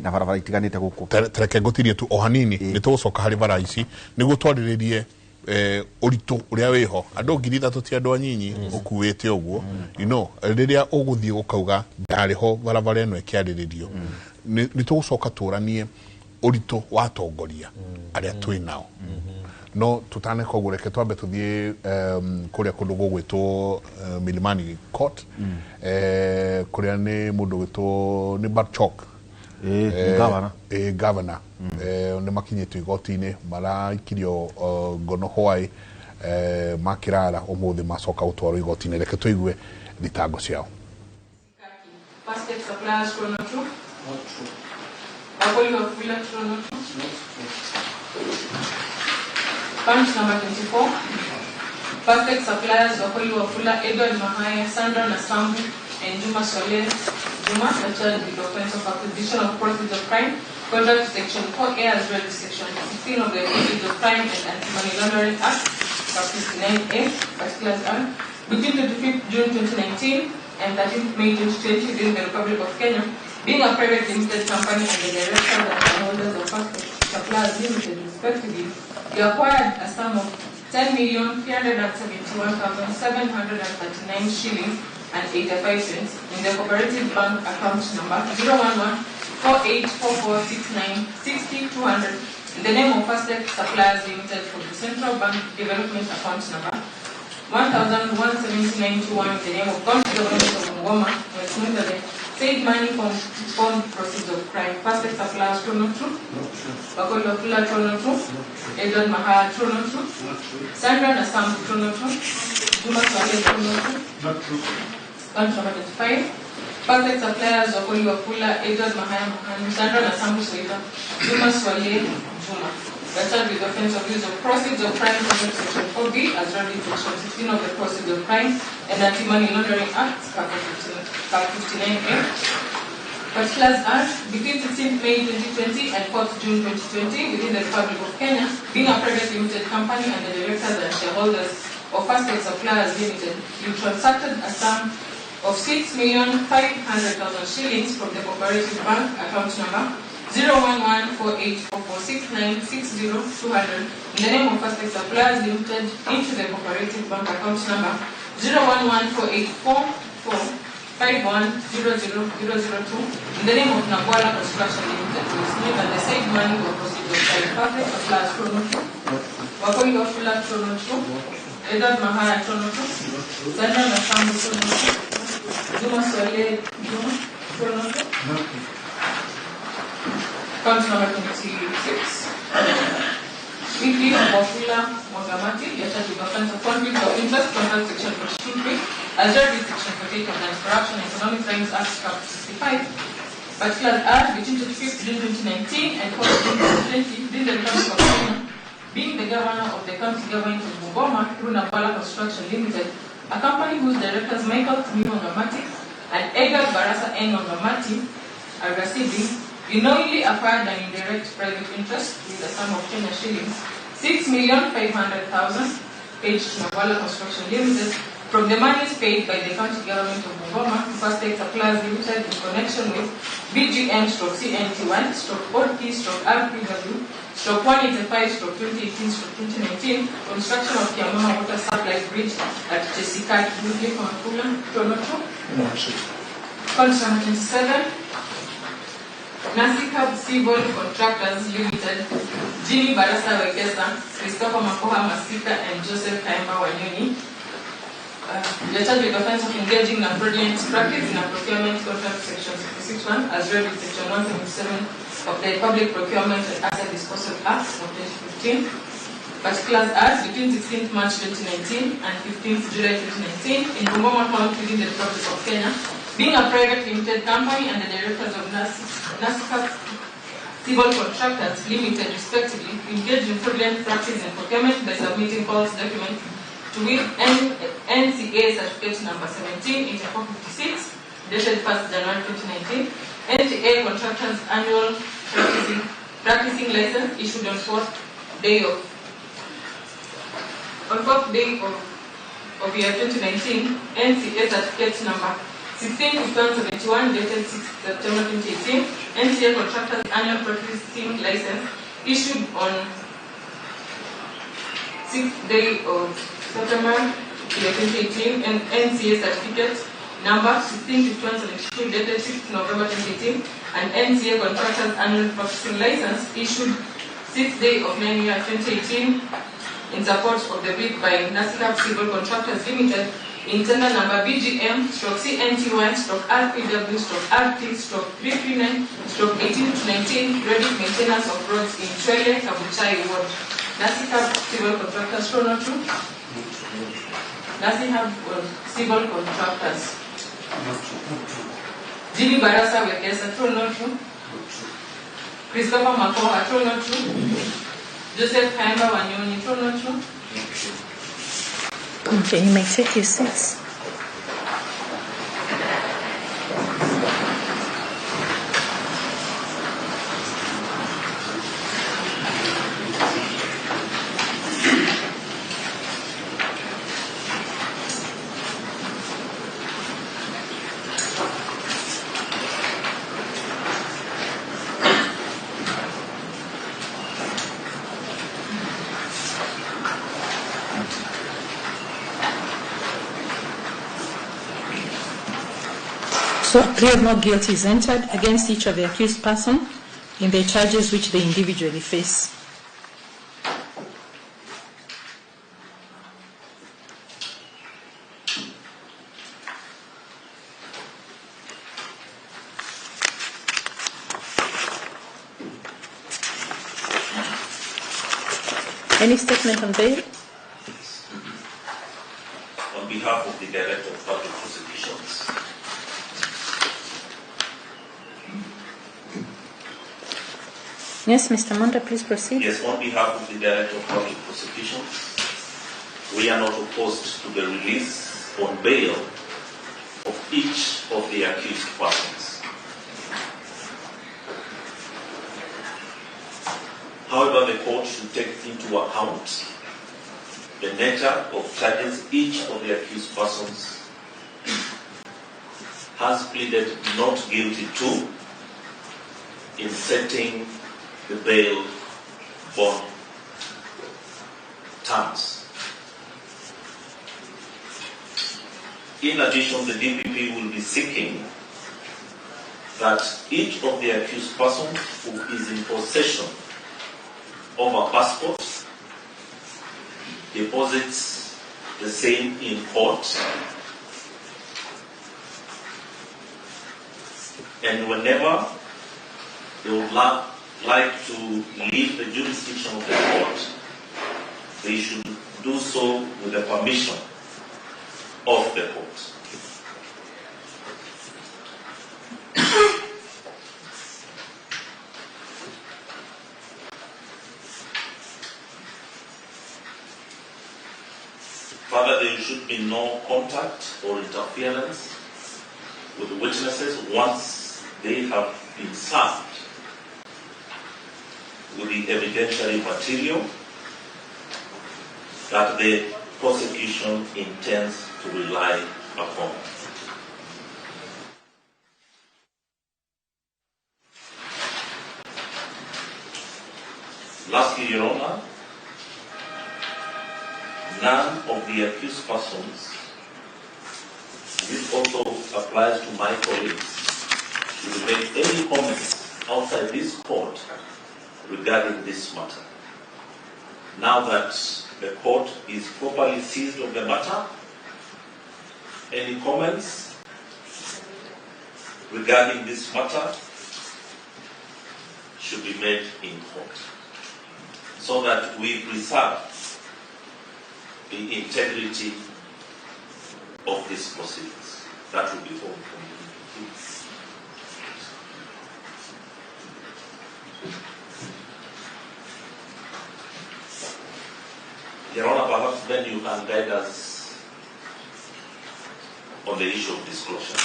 S1: Na barabara itiganĩte gũkũ.
S8: Tereke ngũtirie tu o hanini, nĩ tũgũcoka harĩ bara ici nĩguo twarĩrĩrie ũritũ ũrĩa wĩho. Andũ 3,000 ti andũ anyinyi ũkuĩte ũguo, rĩrĩa ũgũthiĩ gũkauga ndarĩ ho barabara ĩno ĩkĩarĩrĩrio. Nĩ tũgũcoka tũranie ũritũ wa atongoria arĩa twĩ nao, no tũtaneka ũguo, reke twambe tũthiĩ kũrĩa kũndũ gũgwĩtwo Milimani Court, kũrĩa nĩ mũndũ gwĩtwo nĩ Barchok.
S1: Governor.
S8: Governor. Nĩ makinyĩtio igoti-inĩ, maraikirio ngono hwaĩ, makĩrara ũmũthĩ macoka gũtwarwo igoti-inĩ. Reke tũigue thitango ciao.
S7: Basket suppliers, true or not true? Not true. Wakoli Wafula, true or not true? Not true. Punch number 24. Basket suppliers, Wakoli Wafula, Edward Mahaya, Sandra Nasambu, and Juma Soleh Juma are charged with the offense of acquisition of proceeds of crime, contrary to Section 4A as well as Section 16 of the Proceeds of Crime and Anti-Money Laundering Act, Part 59A, particulars are between 25th June 2019 and 13th May 2020 within the Republic of Kenya, being a private limited company and the directors and shareholders of First Suppliers Limited, respectively, you acquired a sum of 10,371,739 shillings and 85 cents in the Cooperative Bank account number 011 484469 60 200 in the name of First Suppliers Limited for the Central Bank Development Account number 117921 in the name of County Government of Bungoma, Westminster. Said money from proceeds of crime. First Suppliers, true or not true? Not true. Wakoli Wafula, true or not true? Not true. Edward Mahaya, true or not true? Not true. Sandra Nasambu, true or not true? Juma Swale, true or not true? Not true. Count number 25. Perfect Suppliers, Wakoli Wafula, Edward Mahaya Mahanu, Sandra Nasambu Soita, Juma Swale, Juma. Were charged with the offense of use of proceeds of crime under Section 4B as read in Section 16 of the Proceeds of Crime and Anti-Money Laundering Act, Cap 59A. Particulars are between 16th May 2020 and 4th June 2020 within the Republic of Kenya, being a private limited company and the directors and shareholders of First State Suppliers Limited, you transacted a sum of 6,500,000 shillings from the Cooperative Bank account number 01148446960 in the name of First State Suppliers Limited into the Cooperative Bank account number 0114844510002 in the name of Nagwala Construction Limited. It is known that the said money was proceeds of crime. Perfect Suppliers True, Wakoi Wafula True, Edward Mahaya True, Sandra Nasambu True, Juma Swale Juma True. Count number 26. Weekly Wafula Wangamati, you're charged with offense of conflict of interest, contract section 42.3, as read with section 48 of the Anti-Corruption and Economic Crimes Act, Chapter 65. Particulars are between 25th June 2019 and 4th June 2020, during the Republic of Kenya, being the governor of the county government of Bungoma through Nagwala Construction Limited, a company whose directors Michael Timi Wangamati and Edgar Barasa N. Wangamati are receiving, you knowingly acquired an indirect private interest with a sum of Kenya shillings 6,500,000 paid to Nagwala Construction Limited from the monies paid by the county government of Bungoma to First State Suppliers Limited in connection with BGM/CNT1/OP/RPW/185/2018/2019 construction of Kiamama Water Supply Bridge at Chesikaki, Wycliffe Wafula, Tonoto. Count number 27. Nasikab Civil Contractors Limited, Jimmy Barasa Wekesa, Christopher Makoha Masika, and Joseph Kaimba Wanyonyi. You're charged with offense of engaging in a fraudulent practice in a procurement contract section 66.1 as read with section 177 of the Public Procurement and Asset Disposal Act of 2015. Particulars are between 16th March 2019 and 15th July 2019 in Bungoma County within the Republic of Kenya, being a private limited company and the directors of Nasikab Civil Contractors Limited, respectively, engaged in fraudulent practice in procurement by submitting false documents to with NCA certificate number 178456, dated 1st January 2019, NCA Contractors Annual Practicing License issued on 4th day of year 2019, NCA certificate number 165171 dated 6 September 2018, NCA Contractors Annual Practicing License issued on 6th day of September 2018, and NCA certificate number 165172 dated 6th November 2018, and NCA Contractors Annual Practicing License issued 6th day of 9 year 2018 in support of the bid by Nasikab Civil Contractors Limited in tender number BGM/CNT1/RPW/RT/339/18-19 ready maintenance of roads in Chwele, Kabuchai Ward. Nasikab Civil Contractors, true or not true? Nasikab Civil Contractors. Jimmy Barasa Wekesa, true or not true? Christopher Makoha, true or not true? Joseph Kaimba Wanyonyi, true or not true?
S10: Okay, you may take your seats. So a plea of not guilty is entered against each of the accused person in the charges which they individually face. Any statement on bail?
S13: On behalf of the Director of Public Prosecutions.
S10: Yes, Mr. Monda, please proceed.
S13: Yes, on behalf of the Director of Public Prosecutions, we are not opposed to the release on bail of each of the accused persons. However, the court should take into account the nature of charges each of the accused persons has pleaded not guilty to in setting the bail bond terms. In addition, the DPP will be seeking that each of the accused persons who is in possession of a passport deposits the same in court, and whenever they would like to leave the jurisdiction of the court, they should do so with the permission of the court. Further, there should be no contact or interference with the witnesses once they have been served with the evidentiary material that the prosecution intends to rely upon. Lastly, Your Honor, none of the accused persons, this also applies to my colleagues, should make any comments outside this court regarding this matter. Now that the court is properly seized of the matter, any comments regarding this matter should be made in court, so that we preserve the integrity of these proceedings. That will be all from me. Your Honor, perhaps then you can guide us on the issue of disclosure.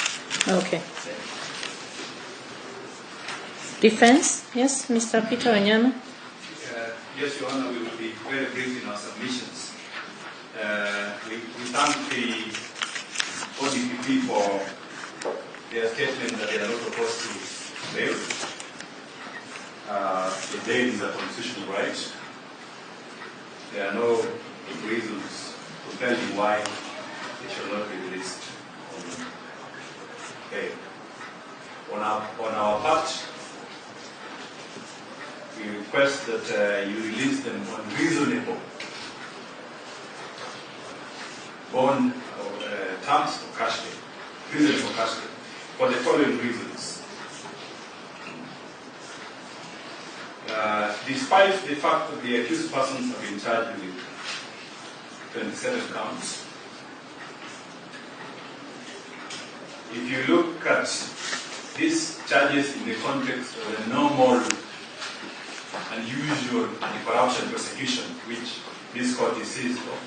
S10: Okay. Defense? Yes, Mr. Peter Onyema.
S3: Yes, Your Honor, we will be very brief in our submissions. We thank the ODPP for their statement that they are not opposed to bail. The bail is a constitutional right. There are no reasons to tell you why they shall not be released on bail. On our part, we request that you release them on reasonable bond terms or cash bail, reasonable cash bail, for the following reasons. Despite the fact that the accused persons have been charged with 27 counts, if you look at these charges in the context of the normal and usual anti-corruption prosecution, which this court is seized of,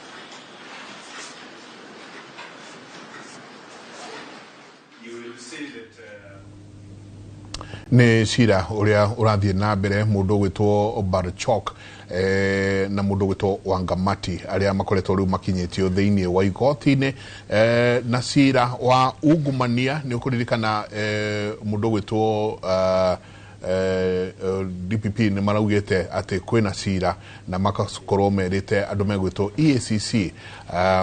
S3: you will see that
S8: Nĩ cira ũrĩa ũrathiĩ na mbere mũndũ ũgwĩtwo Barchok na mũndũ ũgwĩtwo Wangamati arĩa makoretwo rĩu makinyĩtio thĩinĩ wa igoti-inĩ na cira wa ungumania. Nĩ ũkũririkana mũndũ ũgwĩtwo DPP nĩ maraugĩte atĩ kwĩna cira na makakorwo merĩte andũ megwĩtwo EACC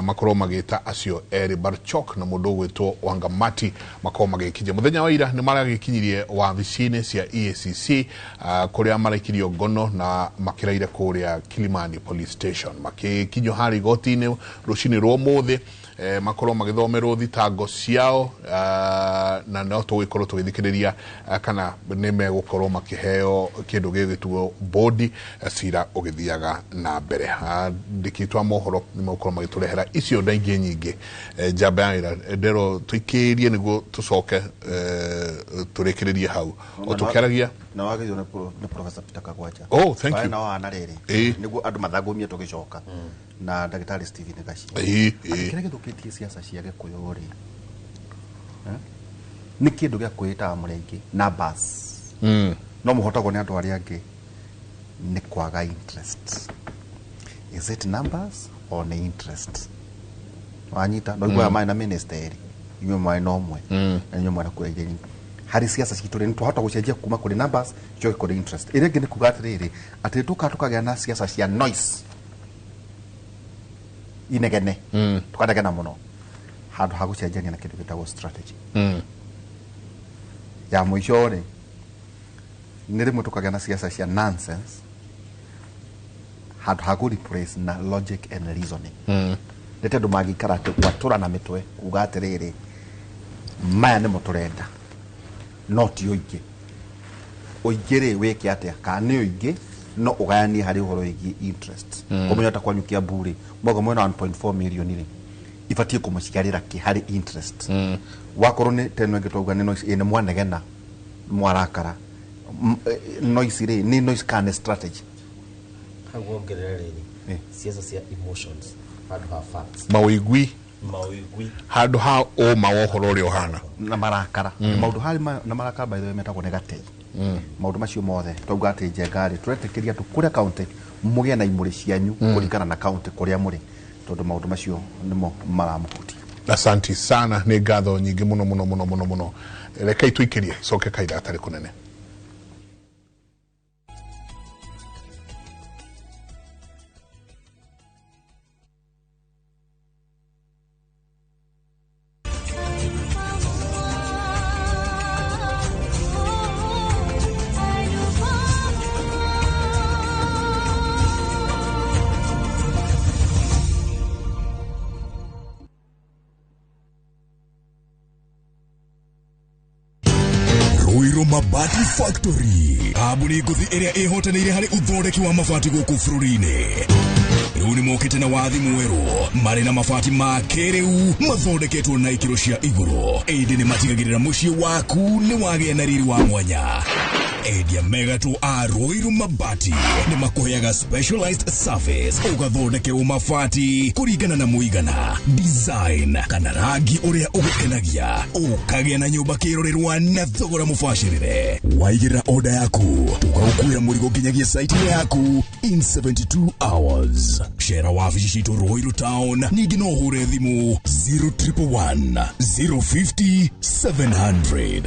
S8: makorwo magĩta acio erĩ Barchok na mũndũ ũgwĩtwo Wangamati makorwo magĩkinyia mũthenya wa ira. Nĩ maragĩkinyirie wabici-inĩ cia EACC kũrĩa maraikirio ngono na makĩraire kũrĩa Kilimani Police Station. Makĩkinyio harĩa igoti-inĩ rũcinĩ rwa ũmũthĩ makorwo magĩthomerwo thitango ciao na no tũgĩkorwo tũgĩthikĩrĩria kana nĩ megũkorwo makĩheo kĩndũ gĩgĩtuo bodi cira ũgĩthiaga na mbere. Andĩki twa mohoro nĩ megũkorwo magĩtũrehera icio na ingĩ nyingĩ. Njamba ya wĩra ndero tũikĩrie nĩguo tũcoke tũrĩkĩrĩrie hau o tũkĩaragia
S1: na wagĩrĩirwo nĩ Professor Peter Kagwacha.
S8: Oh, thank you.
S1: Na wana rĩrĩ nĩguo andũ mathagũmie tũgĩcoka na ndagĩtarĩ Stephen Gashi. Kĩrĩa gĩthũkĩtie siasa cia Gĩkũyũ rĩ nĩ kĩndũ gĩa kwĩĩtaga mũrengĩ na bas no mũhotagwo nĩ andũ arĩa angĩ nĩ kwaga interest. Is it numbers On interest wanyita no igua marĩ na minister erĩ, inyuĩ mwarĩ na ũmwe na inyuĩ mwarĩ na kura igĩrĩ. Harĩ ciaca citũ rĩ, nĩtwahota gũcenjia kuma kũrĩ numbers coke kũrĩ interest. Ĩrĩa ĩngĩ nĩ kuga atĩrĩrĩ, atĩ tũka tũkagĩa na ciaca cia noise, inegene, tũkanegena mũno handũ ha gũcenjania na kĩndũ gĩtagwo strategy. Ya mũico rĩ, nĩ rĩmwe tũkagĩa na ciaca cia nonsense handũ ha kũ replace na logic and reasoning. Nĩ tondũ mangĩikara atĩ gwatũra na mĩtwe kuga atĩrĩrĩ, maya nĩmo tũrenda, no ti ũingĩ. Ũingĩ rĩ, wĩke atĩa? Kana nĩ ũingĩ no ũgayanie harĩ ũhoro wĩgiĩ interest. Kũmenya ta kwanyu Kiambu rĩ, mwauga mwena 1.4 million rĩ, ibatiĩ kũmũciarĩra kĩ harĩ interest? Wakorwo nĩ teno ĩngĩ twauga nĩ noise, ĩ nĩ mwanegena mwarakara. Noise rĩ, nĩ noise kana nĩ strategy?
S2: Hau wongerera rĩrĩ, ciaca cia emotions handũ ha facts.
S8: Mawĩigwi.
S2: Mawĩigwi.
S8: Handũ ha ũma wa ũhoro ũrĩa ũhana.
S1: Na marakara. Maũndũ harĩ na marakara, by the way, metagwo nĩ gatei. Maũndũ macio mothe twauga atĩ Njenga rĩ, tũretĩkĩria andũ kũrĩa kaunti mũgĩe na imũrĩ cianyu kũringana na kaunti kũrĩa mũrĩ, tondũ maũndũ macio nĩmo maramũhutia.
S8: Asanti sana, nĩ ngatho nyingĩ mũno mũno mũno mũno mũno. Rekei tũikĩrie coke kahinda gatarĩ kũnene.
S28: Ruiru Mabati Factory, kambuni ngũthi ĩrĩa ĩhotanĩire harĩ ũthondeki wa mabati gũkũ bũrũri-inĩ. Rĩu nĩ mokĩte na wathi mwerũ, marĩ na mabati ma kĩrĩu mathondeketwo na ikĩro cia igũrũ, ĩndĩ nĩ matigagĩrĩra mũciĩ waku nĩ wagĩa na riri wa mwanya. Endia megatũ a Ruiru Mabati nĩ makũheaga specialized service, ũgathondekerwo mabati kũringana na mũigana, design kana rangi ũrĩa ũgũkenagia, ũkagĩa na nyũmba kĩrorerwa na thogora mũbacĩrĩre. Waigĩrĩra order yaku, tũgagũkuĩra mũrigo nginyagia site-inĩ yaku in 72 hours. Cera wabici citũ Ruiru Town, ningĩ no ũhũre thimũ 0111 050 700.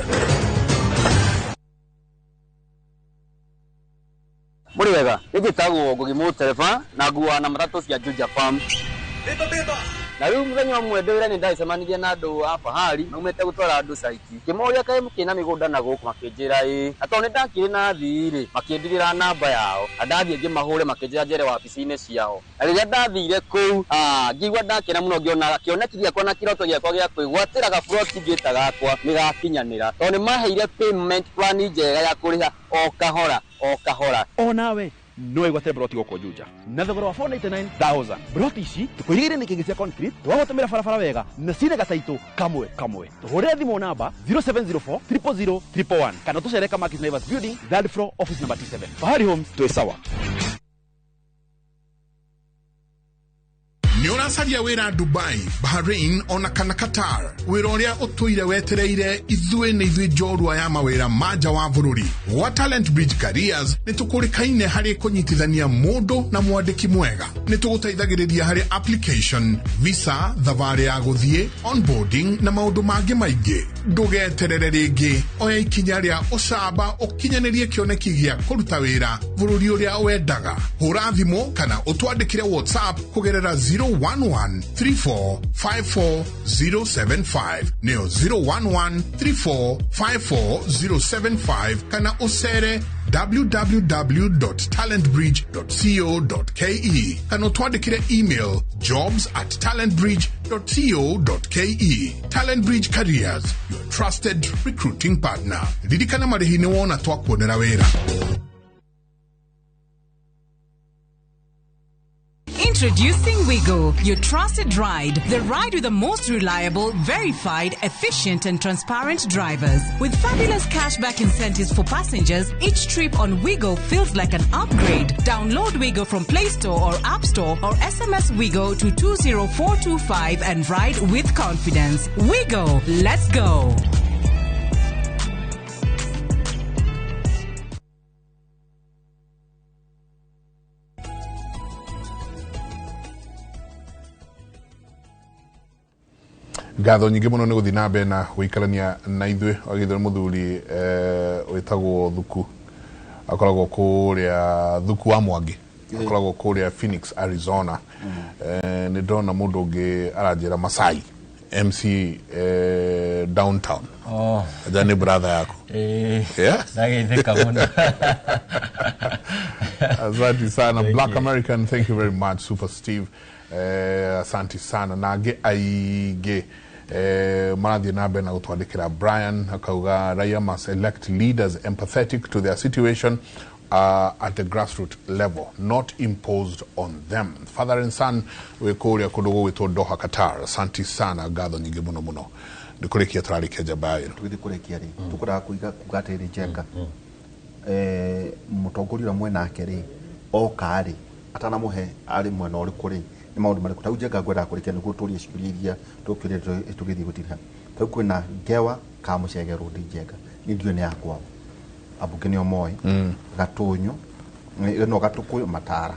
S6: Mũrĩ wega, nĩ njĩtagwo Ngugi Mũtereba na nguaga na matatũ cia Juja Farm. Na rĩu mũthenya ũmwe ndĩ wĩra nĩ ndacemanirie na andũ a Fahari maumĩte gũtwara andũ caiti. Ngĩmoria kaĩ mũkĩrĩ na mĩgũnda na gũkũ, makĩnjĩra ĩĩ. Na tondũ nĩ ndakĩrĩ na athii rĩ, makĩndigĩra namba yao. Na ndathiĩ ngĩmahũre makĩnjĩra njere wabici-inĩ ciao. Na rĩrĩa ndathire kũu, ngĩigua ndakena mũno ngĩona kĩoneki gĩakwa na kĩroto gĩakwa gĩa kwĩgwatĩra gaburoti ngĩta gakwa nĩ gakinyanĩra. Tondũ nĩ maheire payment plan njega ya kũrĩha o kahora o kahora.
S12: Onawe no ĩgwatĩre broti gũkũ Juja na thogora wa 499,000. Broti ici tũkũigĩire nĩ kĩngĩ cia concrete, twagũtũmĩra barabara wega na cina gataitũ kamwe kamwe. Tũhũrĩre thimũ namba 0704 000 111 kana tũcere Kamakis Naivas Building, third floor, office number T7. Fahari Homes, twĩ sawa.
S8: Nĩ ũracaria wĩra Dubai, Bahrain ona kana Qatar? Wĩra ũrĩa ũtũire wetereire, ithuĩ nĩ ithuĩ njorua ya mawĩra ma nja wa bũrũri. Gwa Talent Bridge Careers nĩ tũkũrĩkaine harĩ kũnyitithania mũndũ na mwandĩki mwega. Nĩ tũgũteithagĩrĩria harĩ application, visa, thabarĩ ya gũthiĩ, onboarding na maũndũ mangĩ maingĩ. Ndũgeterere rĩngĩ, oya ikinya rĩa ũcamba ũkinyanĩrie kĩoneki gĩa kũruta wĩra bũrũri ũrĩa wendaga. Hũra thimũ kana ũtwandĩkĩre WhatsApp kũgerera 011 34 54 075, nĩyo 011 34 54 075, kana ũcere www.talentbridge.co.ke kana ũtwandĩkĩre email jobs@talentbridge.co.ke. Talent Bridge Careers, your trusted recruiting partner. Ririkana marĩhi nĩ wona twakuonera wĩra.
S15: Introducing Wigo, your trusted ride. The ride with the most reliable, verified, efficient and transparent drivers. With fabulous cashback incentives for passengers, each trip on Wigo feels like an upgrade. Download Wigo from Play Store or App Store or SMS Wigo to 20425 and ride with confidence. Wigo, let's go.
S8: Ngatho nyingĩ mũno nĩ gũthiĩ na mbere na gũikarania na ithuĩ. Wagithwo nĩ mũthuri wĩtagwo Thuku, akoragwo kũrĩa Thuku wa Mwangi, akoragwo kũrĩa Phoenix, Arizona. Nĩ ndona mũndũ ũngĩ aranjĩra Masai MC downtown.
S11: Oh.
S8: Aja nĩ brother yaku. Yeah?
S11: Ndageithĩka mũno.
S8: Asante sana.
S11: Thank
S8: Black
S11: you.
S8: American, thank you very much. Super Steve, asante sana. Na angĩ aingĩ marathiĩ na mbere na gũtwandĩkĩra. Brian akauga raia must elect leaders empathetic to their situation at the grassroots level, not imposed on them. Father and son wĩ kũrĩa kũndũ gũgwĩtwo Doha, Qatar, asante sana. Ngatho nyingĩ mũno mũno. Nĩ kũrĩkia tũrarĩkia njamba ya wĩra.
S1: Tũgĩthiĩ kũrĩkia rĩ, tũkũraga kuiga kuga atĩrĩrĩ, Njenga, mũtongoria ũrĩa mwenake rĩ, oka rĩ, atanamũhe arĩ mwena ũrĩkũ rĩ, nĩ maũndũ marĩkũ tarĩu Njenga ngwendaga kũrĩkia nĩguo tũrie ciũria iria tũkĩũria tũgĩthiĩ gũtiriha. Tarĩu kwĩna Ngewa Kamũcege Road, Njenga, niĩ ndiũĩ nĩ ya kwao, ambunge nĩo moĩ. Gatũnyũ no Gatũkũyũ, Matara,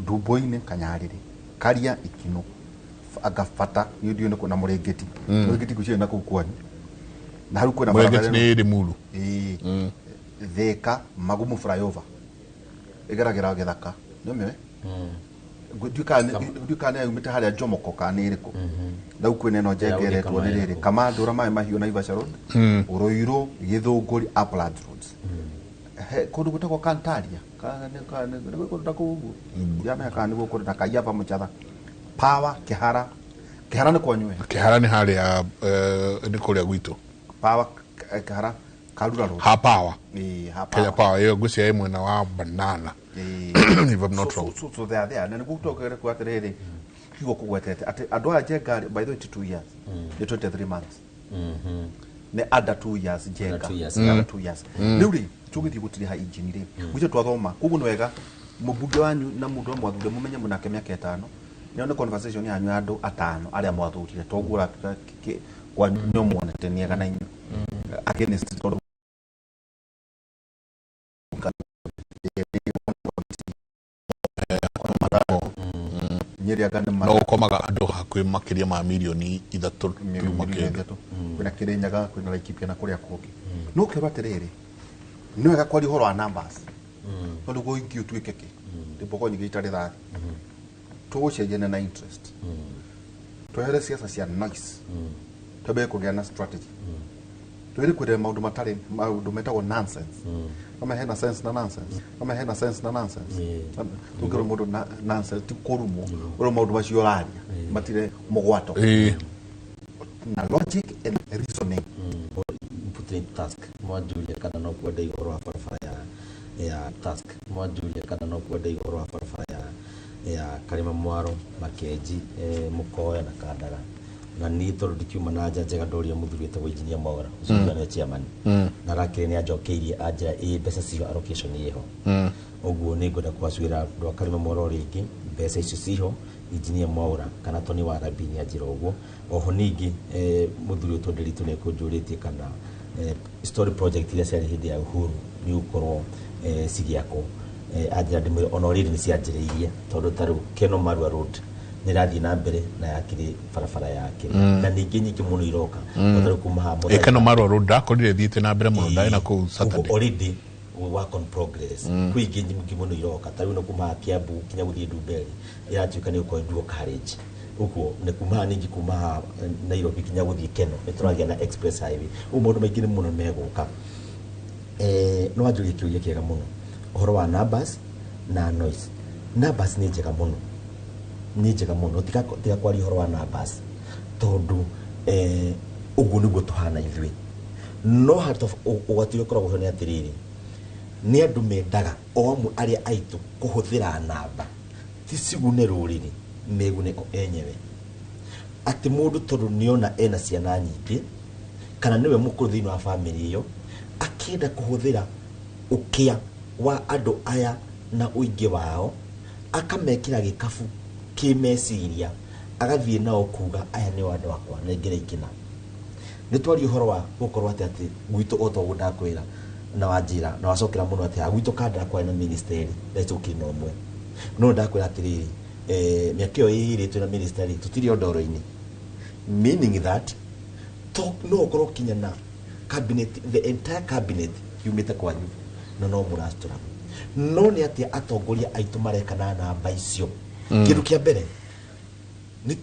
S1: Ndumbo-inĩ, Kanyarĩrĩ, Karia, Ikinũ, anga Bata, niĩ ndiũĩ nĩ kũ, na Mũrĩngĩti. Mũrĩngĩti ngwĩciria na kũu kwanyu na hau kwĩna
S8: Mũrĩngĩti
S1: barabara ĩno.
S8: nĩ Limuru.
S1: Ĩĩ. Thika Magumu flyover ĩgeragĩra gĩthaka, nĩ ũmĩũĩ? Ndiũĩ kana nĩ yumĩte harĩa Jomoko kana nĩ ĩrĩkũ. Rĩu kwĩna ĩno Njenga
S2: Ĩrĩa
S1: ĩretwo nĩ rĩrĩ, Kamandũra, Maĩ Mahiũ, Naivasha Road, Ruiru, Gĩthũngũri, Uplands Roads. He kũndũ gwĩtagwo Kantaria. Nĩ kũndũ ta kũu ũguo, ndiramenya kana nĩguo kũndũ na Kaiyaba, Mũchatha, Power, Kĩhara. Kĩhara nĩ kwanyu we?
S8: Kĩhara nĩ harĩa nĩ kũrĩa gwitũ.
S1: Power, Kĩhara, Karura Road.
S8: Ha Power.
S1: Ĩĩ, ha
S8: Kenya
S1: Power.
S8: Power ĩyo ngwĩciria ĩ mwena wa Banana, if I'm not wrong.
S1: So they are there. Na nĩguo tũkere kuga atĩrĩrĩ, kiugo kũgwetete atĩ andũ aya Njenga rĩ, by the way, ti 2 years, nĩ 23 months, nĩ under 2 years, Njenga.
S2: Under 2 years.
S1: Under 2 years. Rĩu rĩ, tũgĩthiĩ gũtiriha injini rĩ, gwitũ twathoma koguo nĩ wega mũmbunge wanyu na mũndũ ũrĩa mwathure mũmenye mũnake mĩaka 5, nĩyo nĩ conversation yanyu ya andũ atano arĩa mwathurire, toguo ũratuĩka kwanyu nĩ muonete nĩ ega na inyuĩ against, tondũ Nyeri anga nĩ
S8: No gũkomaga andũ hakuhĩ makĩria ma mirioni 3 turuma
S1: mirioni
S8: kĩndũ.
S1: 3. Kwĩna Kĩrĩnyaga, kwĩna Laikipia na kũrĩa kũngĩ. No kĩrwo atĩrĩrĩ, nĩ wega kwaria ũhoro wa numbers, tondũ guo ingĩ ũtuĩke kĩ ndĩmbogo nyingĩ itarĩ thathi tũgũcenjania na interest, twehere siasa cia noise, twambie kũgĩa na strategy, twĩre kwĩrĩra maũndũ matarĩ maũndũ metagwo nonsense. Kama hena sense na nonsense, kama hena sense na nonsense, tũngĩrwo mũndũ nonsense ti kũrumwo ũrĩa maũndũ macio ũraria matirĩ mũgwato na logic and reasoning.
S2: Put in task mwanjuria kana no kwenda ũhoro wa barabara ya task mwanjuria kana no kwenda ũhoro wa barabara ya Karima Mwaro, Makenji, Mukoya na Kandara, na niĩ tondũ ndikiuma na nja njega, ndoria mũthuri wĩtagwo Engineer Mwaura ũcio nĩwe chairman, na rakĩrĩ nĩ anjokeirie anjĩra ĩ mbeca ciho, allocation ĩho. Ũguo nĩ ngwenda kũgacwĩra andũ a Karima Mwaro rĩngĩ, mbeca icio ciho. Engineer Mwaura kana Tony wa Rabi nĩ anjĩra ũguo. Oho ningĩ mũthuri ũyũ Nderitu nĩ ekũnjũrĩtie kana story project iria ciarĩ hĩndĩ ya Uhuru nĩ gũkorwo cigĩakwo. Anjĩra ndĩmwĩre ona already nĩ cianjĩrĩirie, tondũ ta rĩu Keno Marua Road nĩ ĩrathiĩ na mbere na yakĩrĩ barabara ya kĩrĩ na ningĩ nyingĩ mũno iroka. Ta rĩu kuma haha Muthaiga-
S8: Ĩkeno Marua Road ndakorire ĩthiĩte na mbere mũno, ndarĩ na kũu Saturday.
S2: Already we work on progress. Kwĩ ingĩ nyingĩ mũno iroka, ta rĩu nĩ kuma haha Kiambu kinya gũthiĩ Ndumberi ĩratuĩka nĩ gũkorwo dual carriage. Ũguo nĩ kuma haha ningĩ kuma haha Nairobi kinya gũthiĩ Keno nĩ tũragĩa na express highway. Ũguo maũndũ maingĩ nĩ mũno megũka. No wanjũrie kĩũria kĩega mũno ũhoro wa numbers na noise. Numbers nĩ njega mũno, nĩ njega mũno. Tiga kwaria ũhoro wa numbers, tondũ ũguo nĩguo tũhana ithuĩ. No hatũ ũgwati ũrĩa ũkoragwo ho nĩ atĩrĩrĩ, nĩ andũ mendaga o amwe arĩa aitũ kũhũthĩra namba ti cigune rũrĩrĩ, megune o enyewe, atĩ mũndũ tondũ nĩona ena ciana nyingĩ kana nĩwe mũkũrũ thĩinĩ wa bamĩrĩ ĩyo, akĩenda kũhũthĩra ũkĩa wa andũ aya na ũingĩ wao, akamekĩra gĩkabu kĩmeciria, agathiĩ nao kuga aya nĩo andũ akwa nengera ikĩna. Nĩ twaria ũhoro wa gũkorwo atĩ gwitũ o ta ũguo ndakwĩra na wanjĩra na wacokera mũno atĩ ha gwitũ Kandara kwarĩ na ministry ndecũkire na ũmwe, no ndakwĩra atĩrĩrĩ, mĩaka ĩyo ĩrĩ twĩna ministry tũtirĩ o ndoro-inĩ. Meaning that to no ũkorwo kinya na cabinet, the entire cabinet yumĩte kwanyu na no mũracitũra. No nĩ atĩa atongoria aitũ mareka na namba icio? Kĩndũ kĩa mbere nĩ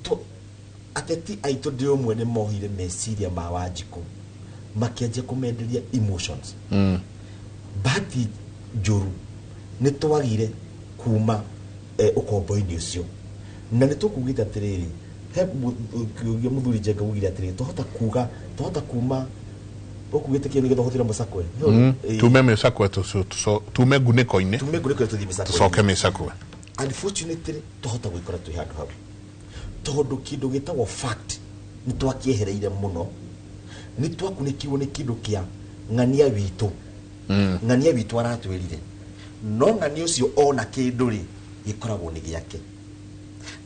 S2: ateti aitũ ndĩ ũmwe nĩ mohire meciria ma Wanjikũ makĩanjia kũmenderia emotions. Bahati njũru nĩ twagire kuma ũkombo-inĩ ũcio, na nĩ tũkugĩte atĩrĩrĩ, he kĩũria mũthuri Njenga ugire atĩrĩrĩ, twahota kuga twahota kuma ũkugĩte kĩo nĩgetha ũhũthĩre mũcakwe.
S8: Tume mĩcakwe, tume ngunĩko-inĩ,
S2: tume ngunĩko tũthiĩ mĩcakwe,
S8: tũcoke mĩcakwe.
S2: Unfortunately twahota gwĩkora twĩ handũ hau tondũ kĩndũ gĩtagwo fact nĩ twakĩehereire mũno, nĩ twakunĩkirwo nĩ kĩndũ kĩa ng'ania witũ. Ng'ania witũ aratwĩrire, no ng'ania ũcio ona kĩndũ rĩ gĩkoragwo nĩ gĩake,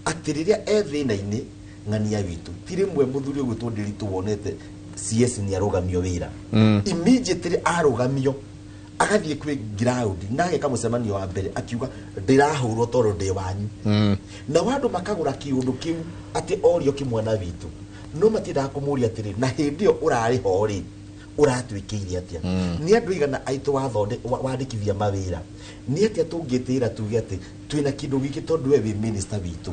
S2: atĩ rĩrĩa e thĩna-inĩ ng'ania witũ ti rĩmwe mũthuri ũgwĩtwo Ndiritu wonete CS nĩ arũgamio wĩra. Immediately arũgamio agathiĩ kwĩ ground na ageka mũcemanio wa mbere akiuga ndĩrahũrwo tondũ ndĩ wanyu. Na andũ makagũra kĩũndũ kĩu atĩ orio kĩmwana witũ, no matiendaga kũmũria atĩrĩ, na hĩndĩ ĩyo ũrarĩ ho rĩ ũratwĩkĩire atĩa? Nĩ andũ igana aitũ wandĩkithia mawĩra, nĩ atĩa tũngĩtĩra tuge atĩ twĩna kĩndũ gĩkĩ tondũ we wĩ minister witũ?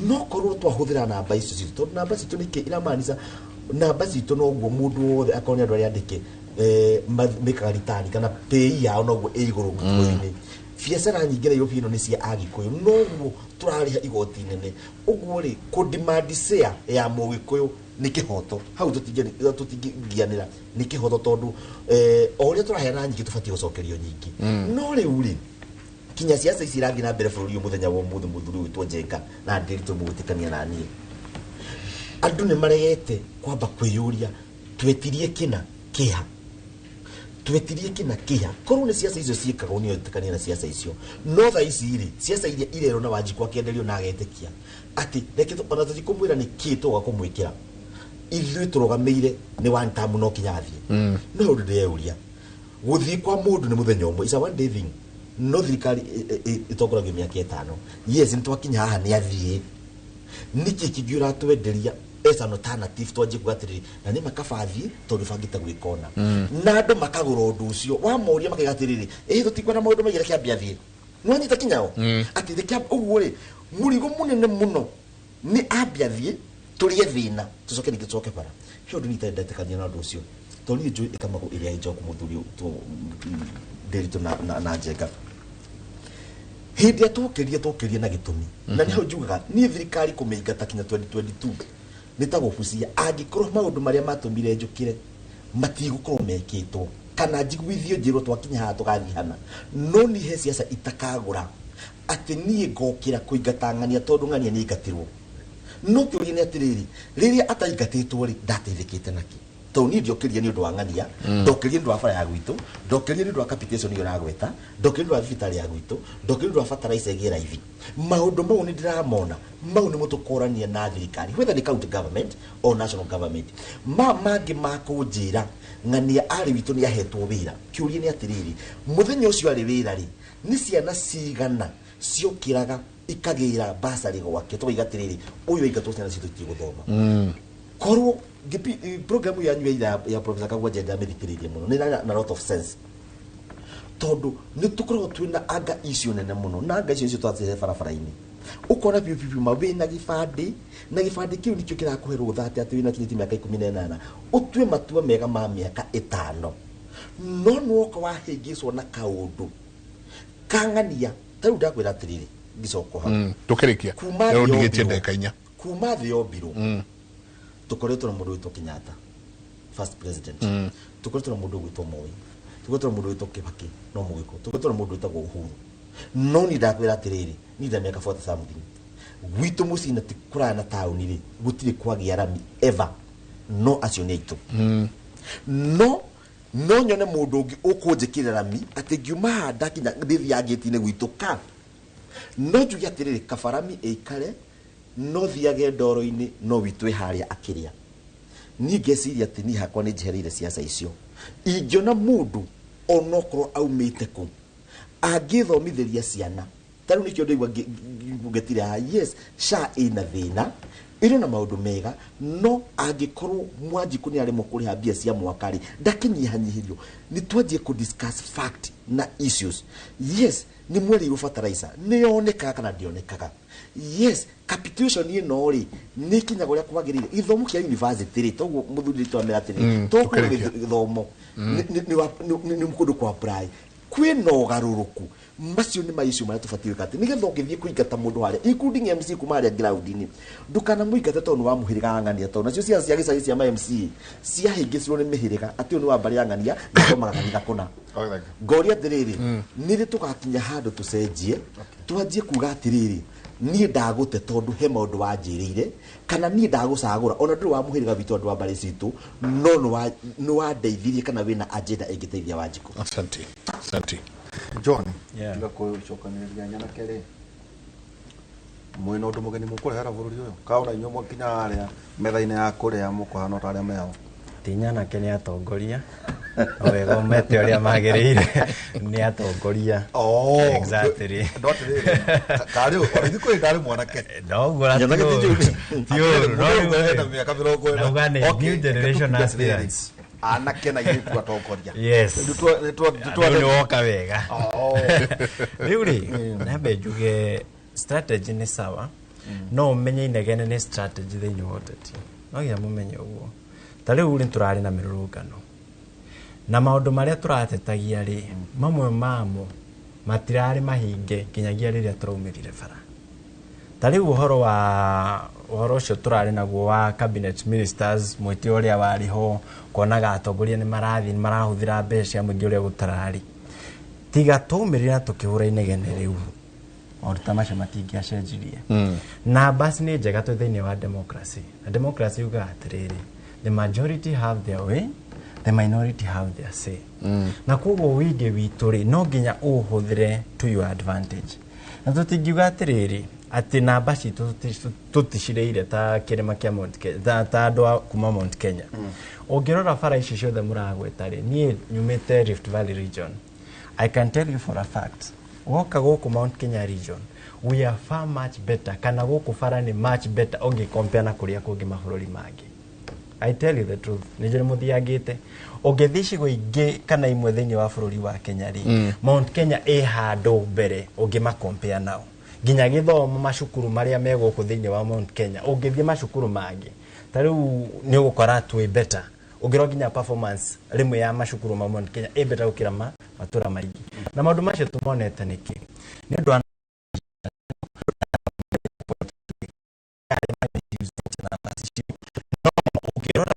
S2: No korwo twahũthĩra namba icio citũ, tondũ namba citũ nĩkĩ iramaanisha namba citũ noguo mũndũ wothe akorwo nĩ andũ arĩa andĩke mekaga ritani kana pay yao noguo ĩ igũrũ gĩkũyũ-inĩ. Biacara nyingĩ Nairobi ĩno nĩ cia Agĩkũyũ, noguo tũrarĩha igoti nene. Ũguo rĩ kũ demand share ya mũgĩkũyũ nĩ kĩhoto, hau tũtingĩgianĩra, nĩ kĩhoto tondũ o ũrĩa tũraheana nyingĩ tũbatiĩ gũcokerio nyingĩ. No rĩu rĩ kinya ciaca ici irathiĩ na mbere bũrũri ũyũ mũthenya wa ũmũthĩ, mũthuri ũyũ Njenga na Ndiritu mũgwĩtĩkania na niĩ, andũ nĩ maregete kwamba kwĩyũria twetirie kĩna kĩha, twetirie kĩna kĩha. Korwo nĩ ciaca icio ciĩkagwo nĩ etĩkania na ciaca icio, no thaa ici rĩ ciaca iria irerwo na Wanjikũ akĩenderio na agetĩkia atĩ reke ona tũtikũmwĩra nĩ kĩ tũgoka kũmwĩkĩra, ithuĩ tũrũgamĩire nĩ one term no kinya athiĩ. No ũndũ ndĩreyũria, gũthiĩ kwa mũndũ nĩ mũthenya ũmwe, it's a one day thing, no thirikari ĩtongoragio mĩaka 5. Yes, nĩ twakinya haha nĩ athiĩ, nĩkĩ kĩngĩ ũratwenderia as an alternative? Twanjie kuga atĩrĩrĩ, na nĩ makabathiĩ tondũ bangĩte gwĩka ona na andũ makagũra ũndũ ũcio wamoria makaiga atĩrĩrĩ, ĩĩ tũtikwenda maũndũ maingĩ, reke ambie athiĩ. Nĩwanyita kinyao atĩ reke ũguo rĩ mũrigo mũnene mũno nĩ ambie athiĩ tũrĩe thĩna tũcoke ningĩ tũcoke bara. He ũndũ niĩ itarĩ ndetĩkania na ũndũ ũcio, tondũ niĩ njũĩ ĩkamagũ ĩrĩa ĩnjoku mũthuri Ndiritu na Njenga hĩndĩ ĩrĩa tũkĩrie na gĩtũmi, na nĩho njugaga niĩ thirikari kũmĩingata kinya 2022 nĩ ta gũbucia, angĩkorwo maũndũ marĩa matũmire njũkĩre matigũkorwo mekĩtwo kana njiguithio njĩrwo twakinya haha tũgathiĩ hana. No niĩ he ciaca itakagũra atĩ niĩ ngokĩra kũingata ng'ania tondũ ng'ania nĩ aingatirwo. No kĩũria nĩ atĩrĩrĩ, rĩrĩa ataingatĩtwo rĩ ndateithĩkĩte nakĩ? Tondũ niĩ ndiokĩrire nĩ ũndũ wa ng'ania, ndokĩrire nĩ ũndũ wa bara ya gwitũ, ndokĩrire nĩ ũndũ wa capitation ĩyo ũragweta, ndokĩrire nĩ ũndũ wa thibitarĩ ya gwitũ, ndokĩrire nĩ ũndũ wa fertilizer ĩgĩe raithi. Maũndũ mau nĩ ndĩramona, mau nĩmo tũkorania na thirikari, whether nĩ county government or national government. Ma mangĩ ma kũnjĩra ng'ania arĩ witũ nĩ ahetwo wĩra, kĩũria nĩ atĩrĩrĩ, mũthenya ũcio arĩ wĩra rĩ nĩ ciana cigana ciokĩraga ikagĩra basarĩ gwake tũkaiga atĩrĩrĩ, ũyũ aingatwo ciana citũ itigũthoma. Korwo programu yanyu ya Professor Kagwanja ndamĩthikĩrĩirie mũno, nĩ na lot of sense, tondũ nĩ tũkoragwo twĩna anga icio nene mũno, na anga icio icio twacihe barabara-inĩ ũkona biũ biũ ma wĩna gĩbandĩ, na gĩbandĩ kĩu nĩkĩo kĩrakũhe rũtha atĩ wĩna kinyĩtie mĩaka 18 ũtue matua mega ma mĩaka 5, no nĩwoka wahĩngĩcwo na kaũndũ kang'ania. Ta rĩu ndakwĩra atĩrĩrĩ, ngĩcoka hau
S8: tũkĩrĩkia rĩu ndigĩtie ndagĩka 4
S2: kuma thĩ yombirwo tũkoretwo na mũndũ wĩtwo Kenyatta first president, tũkoretwo na mũndũ wĩtwo Moi, tũkoretwo na mũndũ wĩtwo Kibaki no mũgĩkũ, tũkoretwo na mũndũ wĩtagwo Uhuru. No niĩ ndakwĩra atĩrĩrĩ, niĩ ndĩ mĩaka 40 something, gwitũ mũciĩ na ti kũraya na taũni rĩ gũtirĩ kwagĩa rami ever, no acio nĩ aitũ. No nyone mũndũ ũngĩ ũkũnjĩkĩra rami atĩ ngiuma haha ndakinya ndĩthiaga ngĩti-inĩ gwitũ ka no njuge atĩrĩrĩ, kabarami ĩikare no thiage ndoro-inĩ no witũ ĩ harĩa akĩrĩa. Niĩ ngeciria atĩ niĩ hakwa nĩ njehereire ciaca icio. Ingĩona mũndũ onokorwo aumĩte kũ angĩthomithĩria ciana, ta rĩu nĩkĩo ndaigua ngetire haha, yes SHA ĩna thĩna, Ĩrĩ na maũndũ mega, no angĩkorwo Mwanjikũ nĩ aremwo kũrĩha mbia cia mwaka rĩ, ndakĩnyihanyihĩrio. Nĩ twanjie kũ discuss fact na issues. Yes, nĩ mwerĩirwo fertilizer nĩ yonekaga kana ndĩonekaga. Yes, capitation ĩno rĩ nĩ ikinyaga ũrĩa kwagĩrĩire. Gĩthomo kĩa university rĩ, toguo mũthuri twamera atĩrĩ, tũkũrĩ gĩthomo nĩ kũndũ kwa apply kwĩna ũgarũrũku. Macio nĩ ma issue marĩa tũbatiĩ gwĩka atĩ nĩgetha ũngĩthiĩ kũingata mũndũ harĩa, including MC kuma harĩa ground-inĩ, ndũkanamũingate tondũ nĩ wa mũhĩrĩga wa ng'ania, tondũ nacio ciana cia gĩcagi cia ma MC ciahĩngĩcirwo nĩ mĩhĩrĩga atĩ ũyũ nĩ wa mbarĩ ya ng'ania na athomaga kanitha kũna. Ngoria atĩrĩrĩ, nĩ rĩ tũgakinya handũ tũcenjie, twanjie kuga atĩrĩrĩ, niĩ ndagũte tondũ he maũndũ wanjĩrĩire, kana niĩ ndagũcagũra ona ndũrĩ wa mũhĩrĩga witũ andũ wa mbarĩ citũ, no nĩ wandeithirie kana wĩna agenda ĩngĩteithia Wanjikũ.
S8: Asante. Asante.
S1: John, tiga kũcokanĩrĩria nyanake rĩ, mwĩna ũndũ mũgeni mũkũrehera bũrũri ũyũ kaona inyuĩ mwakinya harĩa metha-inĩ ya kũrĩa mũkũhana ta arĩa meho?
S11: Ti nyanake, nĩ atongoria. No wega ũmete ũrĩa magĩrĩire, nĩ atongoria. Exactly.
S1: Ndo atĩrĩrĩ, karĩ ona ithuĩ ndarĩ mwanake.
S11: Noguo na
S1: Nyanake
S11: ti
S1: ti
S11: ũru.
S1: njũru.
S11: Ti ũru, no
S1: Mũndũ
S11: rĩu
S1: ena mĩaka 40.
S11: Nauga nĩ
S1: Okay,
S11: new generation
S1: reke tuge atĩrĩrĩ,
S11: aspirants.
S1: anake na airĩtu atongoria.
S11: Yes.
S1: Nĩ
S11: Rĩu nĩ woka wega. Rĩu rĩ, nambe njuge strategy nĩ sawa, no ũmenye inegene nĩ strategy thĩinĩ wa ũteti. No nginya mũmenye ũguo. Ta rĩu rĩ, tũrarĩ na mĩrũrũngano na maũndũ marĩa tũratetagia rĩ, mamwe mamo matirarĩ mahinge nginyagia rĩrĩa tũraumĩrire bara. Ta rĩu ũhoro wa ũhoro ũcio tũrarĩ naguo wa cabinet ministers, mwĩtĩ ũrĩa warĩ ho, kuonaga atongoria nĩ marathiĩ nĩ marahũthĩra mbeca cia mũingĩ ũrĩa gũtararĩ. Tiga twaumĩrire na tũkĩhũra inegene rĩu, maũndũ ta macio matingĩacenjirie. Numbers nĩ njega twĩ thĩinĩ wa democracy, na democracy yugaga atĩrĩrĩ, the majority have their way, the minority have their say. Na koguo wĩingĩ witũ rĩ, no nginya ũũhũthĩre to your advantage. Na tũtingiuga atĩrĩrĩ atĩ namba citũ tũticirĩire ta kĩrĩma kĩa Mount Kenya, ta andũ a kuma Mount Kenya. Ũngĩrora bara ici ciothe mũragweta rĩ, niĩ nyumĩte Rift Valley region. I can tell you for a fact, woka gũkũ Mount Kenya region, we are far much better, kana gũkũ bara nĩ much better ũngĩ compare na kũrĩa kũngĩ mabũrũri mangĩ. I tell you the truth, nĩ njũrĩ mũthiangĩte. Ũngĩthiĩ icigo ingĩ kana imwe thĩinĩ wa bũrũri wa Kenya rĩ, Mount Kenya ĩ handũ mbere ũngĩmakompea nao. Nginya gĩthomo, macukuru marĩa me gũkũ thĩinĩ wa Mount Kenya, ũngĩthiĩ macukuru mangĩ ta rĩu nĩ ũgũkora twĩ better. Ũngĩrora nginya performance rĩmwe ya macukuru ma Mount Kenya ĩ better gũkĩra matũra maingĩ. Na maũndũ macio tũmonete nĩkĩ? Nĩ ũndũ wa ũngĩrora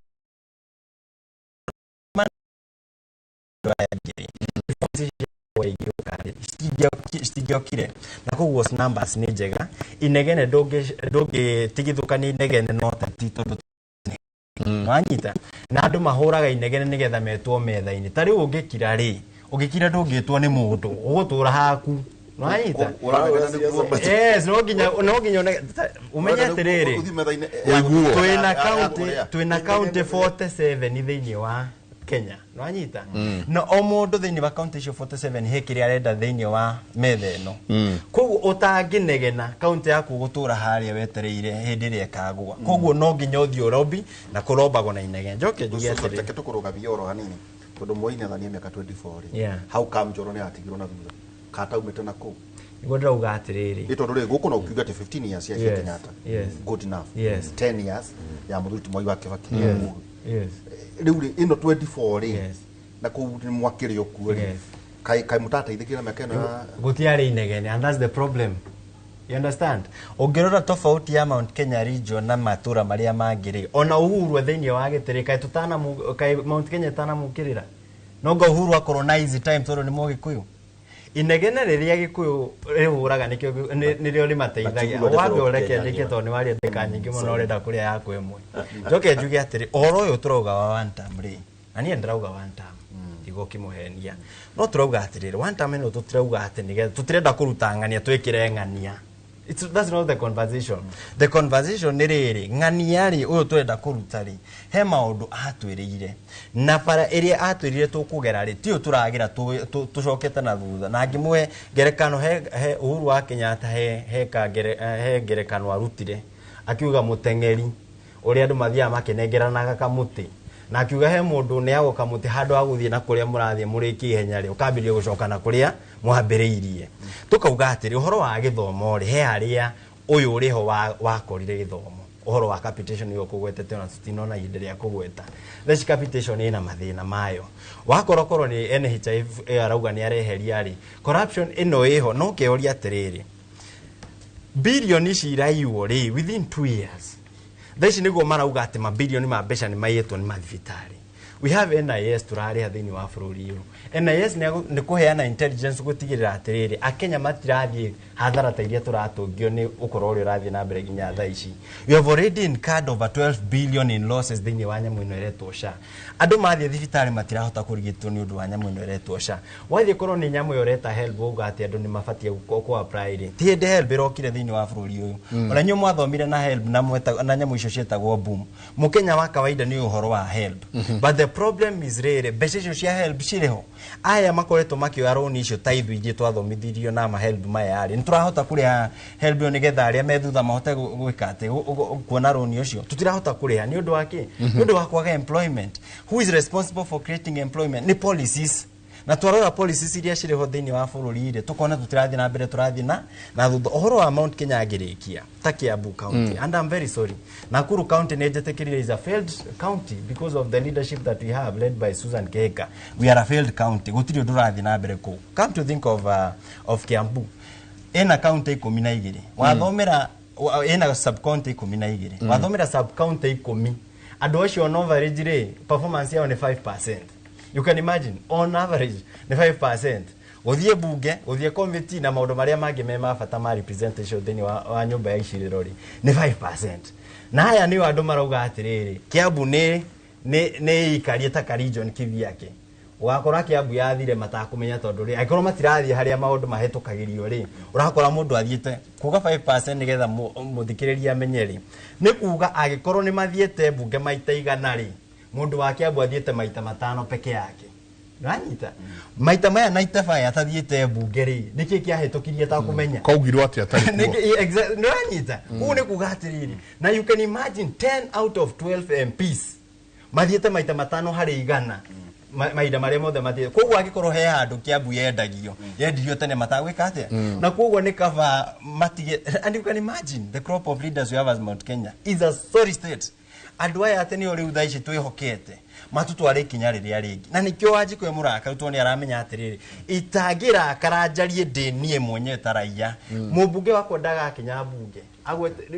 S11: citingĩokire, na koguo numbers nĩ njega. Inegene ndũngĩtigithũkania inegene no teti, tondũ wanyita na andũ mahũraga inegene nĩgetha metwo metha-inĩ. Ta rĩu ũngĩkira rĩ, ũngĩkira ndũngĩtwo nĩ mũndũ, ũgũtũra haku, nwanyita. Yes, no nginya ũmenye atĩrĩrĩ, twĩna county 47 thĩinĩ wa Kenya, nwanyita, na o mũndũ thĩinĩ wa county icio 47 he kĩrĩa arenda thĩinĩ wa metha ĩno. Koguo ũtangĩnegena, kaunti yaku ũgũtũra harĩa wetereire hĩndĩ ĩrĩa ĩkagũa. Koguo no nginya ũthiĩ ũrombi, na kũrombagwo na inegene. Njoke njuge atĩrĩ,
S1: Reke tũkũrũgamie oro hanini, tondũ Moi nĩathanie mĩaka 24 rĩ, how come Njoro nĩ atigirwo na thutha kataumĩte na kũu?
S11: Nĩguo ndĩrauga atĩrĩrĩ,
S1: Nĩ tondũ rĩ, gũkũ no ũkiuga atĩ 15 years cia Kenyatta, good enough, 10 years ya mũthuri ti Mwai wa Kibaki. Rĩu rĩ, ĩno 24 rĩ, na kũu nĩ mwakĩrĩ o kuo rĩ, kaĩ mũtateithĩkire na mĩaka ĩno ya
S11: Gũtiarĩ inegene, and that's the problem, you understand? Ũngĩrora tofauti ya Mount Kenya region na matũra marĩa mangĩ rĩ, ona Uhuru e thĩinĩ wa gĩtĩ rĩ, kaĩ tũtanamu, kaĩ Mount Kenya ĩtanamũkĩrĩra? No nga Uhuru akorwo na easy time tondũ nĩ Mũgĩkũyũ. Inegene rĩrĩa Gĩkũyũ rĩhũraga nĩkĩo nĩrĩo rĩmateithagia.
S2: But
S11: Wambe
S2: Kenya
S11: ũreke ndĩke,
S2: ng'ima.
S11: tondũ nĩ waria ndagĩka nyingĩ mũno, ũrenda kũrĩa yaku ĩmwe. Njoke njuge atĩrĩ, ũhoro ũyũ tũrauga wa one term rĩ, na niĩ ndĩrauga one term ndigũkĩmũhenia, no tũrauga atĩrĩrĩ, one term ĩno tũtirauga atĩ nĩgetha, tũtirenda kũruta ng'ania twĩkĩre ng'ania. That's not the conversation. The conversation nĩ rĩrĩ, ng'ania rĩ, ũyũ tũrenda kũruta rĩ, he maũndũ atwĩrĩire, na bara ĩrĩa atwĩrire tũkũgera rĩ, tiyo tũragera, tũcokete na thutha. Na ngĩmũhe ngerekano, he Uhuru wa Kenyatta, he ngerekano arutire. Akiuga mũteng'eri ũrĩa andũ mathiaga makĩnengeranaga kamũtĩ na akiuga he mũndũ ũneagwo kamũtĩ handũ ha gũthiĩ na kũrĩa mũrathiĩ mũrĩkie ihenya rĩ ũkambĩrĩria gũcoka na kũrĩa mwambĩrĩirie. Tũkauga atĩrĩ ũhoro wa gĩthomo rĩ he harĩa ũyũ ũrĩho wakorire gĩthomo ũhoro wa capitation ũyũ ũkũgwetete ona tũtinona ihinda rĩa kũgweta. Thaa ici capitation ĩna mathĩna mayo. Wakorwo korwo nĩ NHIF ĩyo arauga nĩ areheria rĩ corruption ĩno ĩho no kĩoria atĩrĩrĩ bilioni ici iraiywo rĩ within 2 years thaa ici nĩguo marauga atĩ mabilioni ma mbeca nĩ maiyĩtwo nĩ mathibitarĩ. We have NIS tũrarĩha thĩinĩ wa bũrũri ũyũ. NIS nĩ kũheana intelligence gũtigĩrĩra atĩrĩrĩ Akenya matirathiĩ hathara ta iria tũratũngio nĩ ũkorwo ũrĩa ũrathiĩ na mbere nginya thaa ici. We have already incurred over 12 billion in losses thĩinĩ wa nyamũ ĩno ĩretwo SHA. Andũ mathiĩ thibitarĩ matirahota kũrigitwo nĩ ũndũ wa nyamũ ĩno ĩretwo SHA. Wathiĩ korwo nĩ nyamũ ĩyo ũreta HELB wauga atĩ andũ nĩ mabatiĩ kũ apply rĩ ti hĩndĩ HELB ĩrokire thĩinĩ wa bũrũri ũyũ. Ona inyuĩ mwathomire na HELB na nyamũ icio ciĩtagwo boom. Mũkenya wa kawaida nĩ ũhoro wa HELB. But the problem is rĩrĩ mbeca icio cia HELB cirĩ ho. Aya makoretwo makĩoya rũni icio ta ithuĩ ingĩ twathomithirio na ma HELB maya rĩ nĩ tũrahota kũrĩha HELB ĩyo nĩgetha arĩa me thutha mahote gwĩka atĩ kuona rũni ũcio tũtirahota kũrĩha nĩ ũndũ wa kĩ? Nĩ ũndũ wa kwaga employment. Who is responsible for creating employment? Nĩ policies. Na twarora policies iria cirĩ ho thĩinĩ wa bũrũri rĩ tũkona tũtirathiĩ na mbere tũrathiĩ na thutha. Ũhoro wa Mount Kenya ngĩrĩkia ta Kiambu County and I'm very sorry Nakuru County nĩ njetĩkĩrire is a failed county because of the leadership that we have led by Susan Kihika. We are a failed county gũtirĩ ũndũ ũrathiĩ na mbere kũu. Come to think of Kiambu ĩna county 12 wathomera ĩna sub county 12 wathomera sub county 10 andũ acio on average rĩ performance yao nĩ 5%. You can imagine on average nĩ 5%. Gũthiĩ bunge gũthiĩ committee na maũndũ marĩa mangĩ me ma bata ma representation thĩinĩ wa nyũmba ya icirĩro rĩ nĩ 5%. Na aya nĩo andũ marauga atĩrĩrĩ Kiambu nĩ ikarie ta ka region kivyake. Ũgakora Kiambu yathire matakũmenya tondũ rĩ angĩkorwo matirathiĩ harĩa maũndũ mahĩtũkagĩrio rĩ ũrakora mũndũ athiĩte kuga 5% nĩgetha mũthikĩrĩria amenye rĩ nĩ kuga angĩkorwo nĩ mathiĩte bunge maita 100 rĩ mũndũ wa Kiambu athiĩte maita 5 peke yake. Nĩwanyita? Maita maya 95 atathiĩte bunge rĩ nĩkĩ kĩahĩtũkirie takũmenya
S8: kaugirwo atĩ atarĩ kuo.
S11: Nĩwanyita? Ũguo nĩ kuga atĩrĩrĩ na you can imagine 10 out of 12 MPs mathiĩte maita 5 harĩ 100 mahinda marĩa mothe mathiĩte. Koguo angĩkorwo he handũ Kiambu yendagio yendirio tene matagwĩka atĩa na koguo nĩ kaba matige. And you can imagine the crop of leaders we have as Mount Kenya is a sorry state. Andũ aya atĩ nĩo rĩu thaa ici twĩhokete matũtware ikinya rĩrĩa rĩngĩ na nĩkĩo Wanjikũ e mũrakaru tondũ nĩ aramenya atĩrĩrĩ itangĩrakara njarie ndĩ niĩ mwenyewe ta raiya mũmbunge wakwa ndagakinya mbunge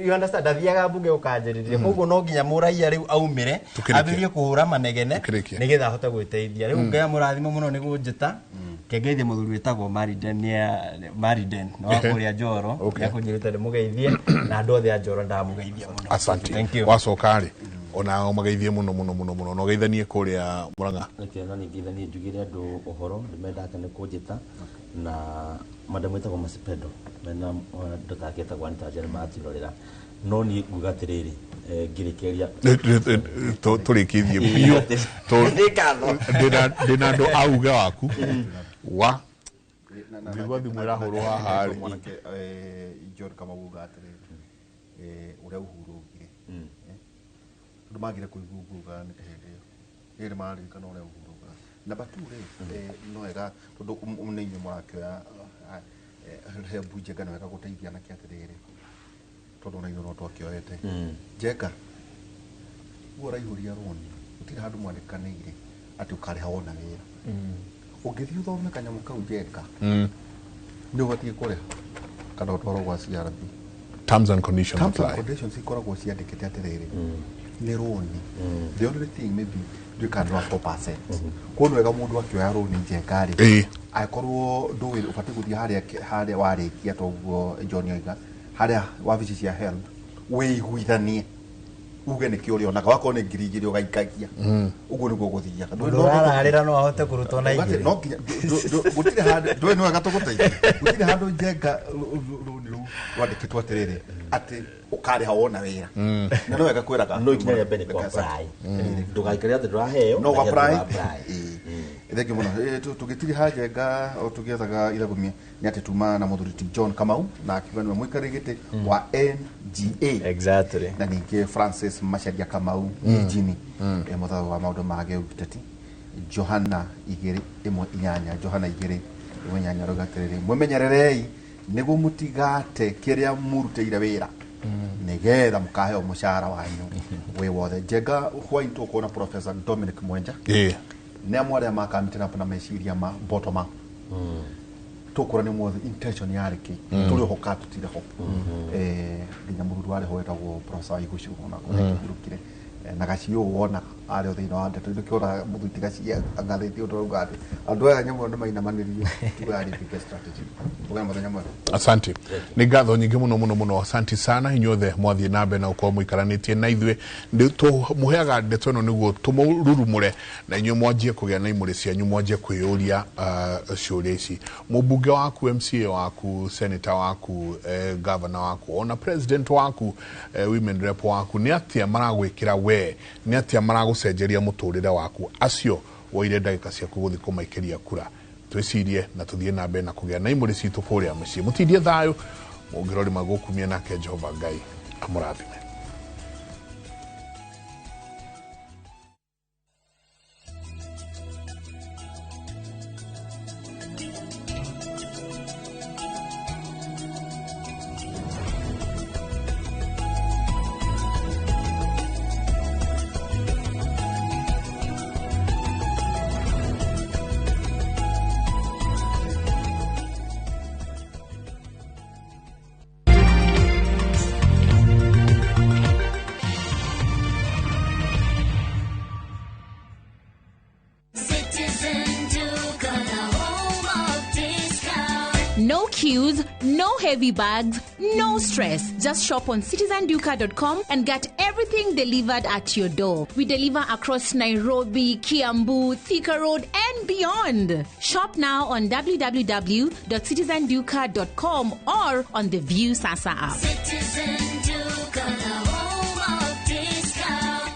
S11: you understand ndathiaga mbunge gũkanjĩrĩria koguo no nginya mũraiya rĩu aumĩre ambĩrĩrie kũhũra manegene nĩgetha ahote gwĩteithia. Rĩu Ngai amũrathime mũno nĩ kũnjĩta kengeithie mũthuri wĩtagwo Mariden Mariden no kũrĩa Njoro nĩakũnjĩrĩte ndĩmũgeithie na andũ othe a Njoro ndamũgeithia mũno.
S8: Asante.
S11: Thank you.
S8: Wacoka rĩ ona ũmageithie mũno mũno mũno mũno na ũgeithanie kũrĩa Murang'a.
S2: Reke na ningithanie njugire andũ ũhoro nĩmendete nĩ kũnjĩta na madamu ĩtagwo Masipedo mena andũ take etagwo Anita Njeri matirorera no niĩ nguga atĩrĩrĩ ngĩrĩkĩria
S8: tũrĩkĩtie biũ ndĩna andũ a uge waku wa nĩguo thimũ ĩrahũrwo haha rĩ
S1: mwanake John Kamau uga atĩrĩrĩ ũrĩa Uhuru augire andũ magire kũigua nĩ hĩndĩ ĩyo ĩrĩ mararirikana ũrĩa Uhuru auga. Namba 2 rĩ no wega tondũ nĩ inyuĩ mũrakĩoya HELB Njenga nĩ wega gũteithia anake atĩrĩrĩ tondũ ona ithuĩ no twakĩoete Njenga guo ũraihũria rũni gũtirĩ handũ mwandĩkanĩire atĩ ũkarĩha wona wĩra. Ũngĩthiĩ ũthome kanyamũ kau Njenga nĩ ũbatiĩ kũrĩha kana ũtwarwo gwa CRB.
S8: Terms and conditions
S1: Terms and conditions ikoragwo ciandĩkĩte atĩrĩrĩ nĩ rũni. The only thing maybe nduĩkaga nĩ rwa 4%. Koguo nĩ wega mũndũ akĩoya rũni Njenga rĩ angĩkorwo ndũĩ ũbatiĩ gũthiĩ harĩa warĩkia toguo John oiga harĩa wabici cia HELB wĩiguithanie uge nĩkĩ ũrĩonaga wakorwo nĩ 2,000 ũgaikagia ũguo nĩguo gũthiaga.
S11: Mũndũ ũrararĩra no ahote kũrutwo na 2
S1: no nginya gũtirĩ handũ ndũĩ nĩ wega tũgũteithia gũtirĩ handũ Njenga rũni rũu rwandĩkĩtwo atĩrĩrĩ atĩ ũkarĩha wona wĩra na no wega kwĩraga
S2: no ikinya rĩa mbere kwa apply ndũgaikare atĩ ndũraheo
S1: no apply. Thank you muno. Tũgĩtiriha njenga o tũgĩethaga ithagumia nĩ atĩ tuma na mũthuri ti John Kamau na akiuga nĩwe mũikarĩri gĩtĩ wa NGA.
S11: Exactly.
S1: Na ningĩ Francis Macharia Kamau Jini, mũthatho wa maũndũ ma gĩũteti. Johana 2:18, Johana 2:18 rauga atĩrĩrĩ, mwĩmenyererei nĩguo mũtigate kĩrĩa mũrutĩire wĩra, nĩgetha mũkaheo mũcara wanyu wĩ wothe. Njenga hwaĩ tũkuona Professor Dominic Mwenja. Nĩ amwe arĩa makamĩte na meciria ma bottom up. Tũkũra nĩ mothe intention yarĩ kĩ, tũrĩ oho ka tũtirĩ ho. Nginya mũthuri warĩ ho wetagwo Professor Waigucu ona kũrĩa na gaciũ wona arĩ o thĩinĩ wa ndeto nĩkĩo mũthuri ti gaciĩ angathĩtie ũndũ ũrauga atĩ andũ aya nyamũ nĩ mainamanĩrio tiga yarĩ big strategy. Ũgĩa mũthenya mwega.
S8: Asante, nĩ ngatho nyingĩ mũno mũno mũno, asanti sana inyuothe mwathiĩ na mbere na gũkorwo mũikaranĩtie na ithuĩ. Tũmũheaga ndeto ĩno nĩguo tũmũrurumũre na inyuĩ mwanjie kũgĩa na imũrĩ cianyu, mwanjie kwĩyũria ciũria ici. Mũmbunge waku, MCA waku, senator waku, governor waku, ona president waku, women rep waku, nĩ atĩa maragwĩkĩra we, nĩ atĩa maragũcenjeria mũtũrĩre waku? Acio woire ndagĩka ciaku gũthiĩ kũmaikĩria kura. Twĩcirie na tũthiĩ na mbere na kũgĩa na imũrĩ citũ kũrĩa mũciĩ. Mũtindie thayũ, mũngĩrorima gũkumia nake Jehova Ngai amũrathime.
S15: No queues, no heavy bags, no stress. Just shop on citizenduka.com and get everything delivered at your door. We deliver across Nairobi, Kiambu, Thika Road, and beyond. Shop now on www.citizenduka.com or on the View Sasa app.
S9: Citizen Duka, the home of discount.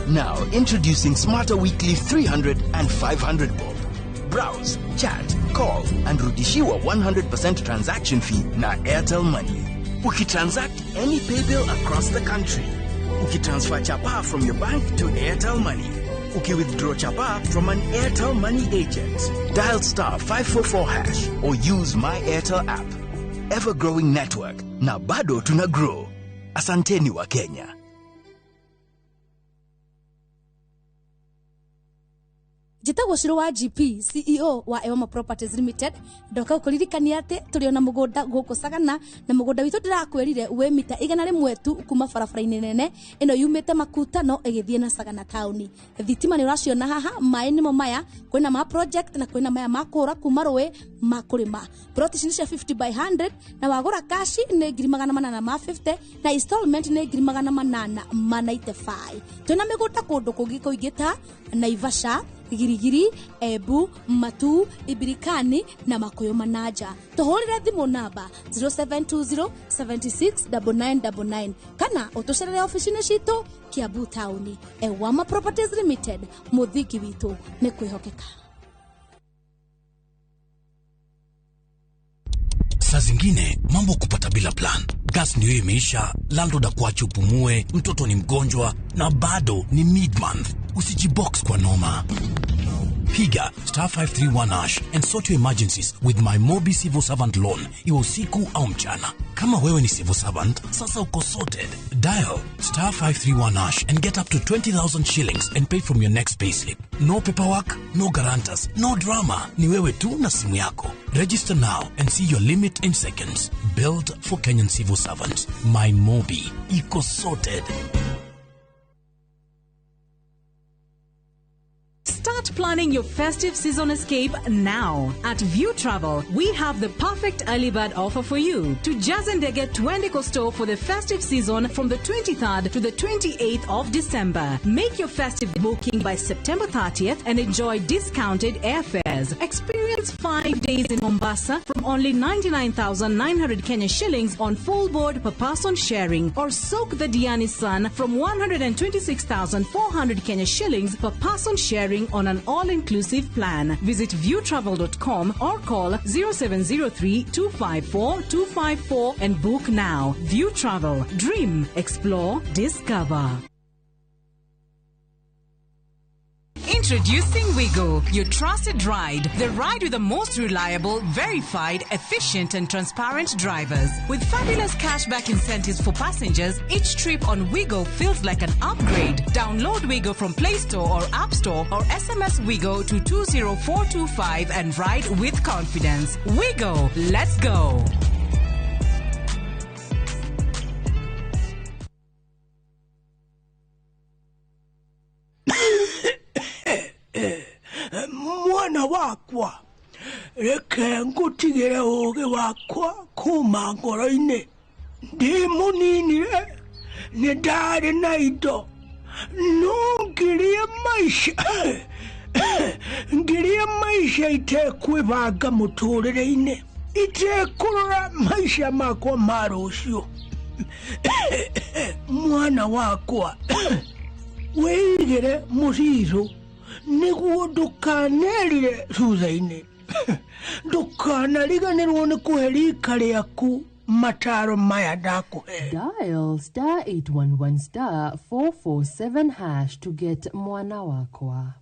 S5: Now, introducing Smarter Weekly 300 and 500 bob. Browse, chat, call, and rudishiwa 100% transaction fee na Airtel Money. Ukitransact any paybill across the country. Ukitransfer chapa from your bank to Airtel Money. Ukiwithdraw chapa from an Airtel Money agent. Dial star 544# or use My Airtel app. Ever-growing network. Na bado tuna grow. Asanteni wa Kenya.
S16: Njĩtagwo Shiro wa GP, CEO wa Ewama Properties Limited. Ndoka gũkũririkania atĩ tũrĩ ona mũgũnda gũkũ Sagana, na mũgũnda witũ ndĩrakwĩrire wĩ mita 100 tu kuma barabara-inĩ nene ĩno yumĩte Makutano ĩgĩthiĩ na Sagana taũni. Thitima nĩ ũraciona haha, maĩ nĩmo maya, kwĩna ma project na kwĩna maya ma kũra kuma rũĩ ma kũrĩma. Plot ici nĩ cia 50 by 100 na wagũra cash nĩ 850 na installment nĩ 895. Twĩna mĩgũnda kũndũ kũngĩ kũingĩ ta Naivasha, Girigiri, Ebu, Matu, Ibirikani na Makuyu Manaja. Tuhurire thimu namba 0720 76 9999 kana utucerere ofici-inĩ citũ Kiambu taũni. Ewama Properties Limited, mũthingi witũ nĩ kwĩhokeka.
S17: Saa zingine mambo kupata bila plan. Gas ndio imeisha, landlord akuache upumue, mtoto ni mgonjwa na bado ni mid-month. Usijibox kwa noma. Piga star 531# and sort your emergencies with my Mobi Civil Servant Loan, iwe usiku au mchana. Kama wewe ni civil servant, sasa uko sorted. Dial star 531# and get up to 20,000 shillings and pay from your next payslip. No paperwork, no guarantors, no drama. Ni wewe tu na simu yako. Register now and see your limit in seconds. Built for Kenyan civil servants. My Mobi. Iko sorted.
S15: Start planning your festive season escape now. At View Travel, we have the perfect early bird offer for you. To Jazendege Twendeko store for the festive season from the 23rd to the 28th of December. Make your festive booking by September 30th and enjoy discounted airfares. years. Experience 5 days in Mombasa from only 99,900 Kenya shillings on full board per person sharing, or soak the Diani sun from 126,400 Kenya shillings per person sharing on an all-inclusive plan. Visit viewtravel.com or call 0703 254 254 and book now. View Travel. Dream, explore, discover. Introducing Wigo, your trusted ride. The ride with the most reliable, verified, efficient and transparent drivers. With fabulous cashback incentives for passengers, each trip on Wigo feels like an upgrade. Download Wigo from Play Store or App Store or SMS Wigo to 20425 and ride with confidence. Wigo, let's go.
S4: Mwana wakwa reke ngutigire ugi wakwa kuma ngoro-inĩ. Ndĩ mũnini-rĩ, nĩ ndarĩ na indo no ngirie maica itekwĩbanga mũtũrĩre-inĩ, itekũrora maica makwa ma rũciũ. Mwana wakwa, wĩigĩre mũcirũ nĩguo ndũkanerire thutha-inĩ. Ndũkanariganĩrwo nĩ kũhe rika rĩaku mataro maya ndakũhe.
S18: Dial star 811 star 447 hash to get mwana wakwa.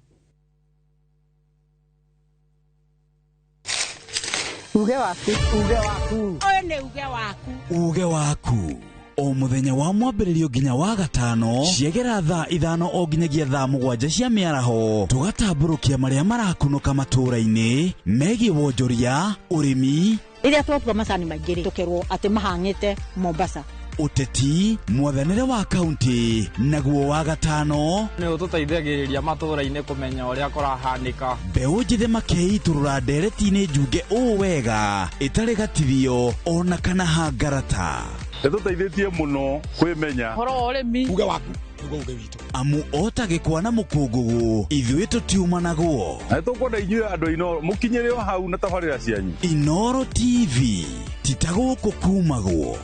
S19: Uge waku, uge waku. Ũyũ nĩ uge waku.
S5: Uge waku. O muthenya wa mwambĩrĩrio nginya wa gatano ciegera thaa 5 o nginyagia thaa 7 cia mĩaraho, tũgatambũrũkia marĩa marakunũka matũũra-inĩ megiĩ wonjoria, ũrĩmi.
S19: Rĩrĩa twatua macani maingĩ rĩ, tũkerwo atĩ mahang'ĩte Mombasa.
S5: Ũteti, mwathanĩre wa kaunti, naguo wa gatano
S20: nĩ ũtũteithagĩrĩria matũũra-inĩ kũmenya ũrĩa kũrahanĩka.
S5: Mbeũ njĩthĩ makeitũrũra ndereti-inĩ njunge ũũ wega ĩtarĩ gatithio ona kana hangarata.
S21: Nĩtũteithĩtie mũno kwĩmenya
S19: ũhoro wa ũrĩmi.
S5: Uge waku nĩguo uge witũ. Amu ota gĩkwa na mũkũngũgũ ithuĩ tũtiumanagwo.
S21: Na nĩtũkwenda inyuĩ andũ a Inooro mũkinyĩre o hau na tabarĩra cianyu.
S5: Inooro TV ti ta gũkũ kumagwo.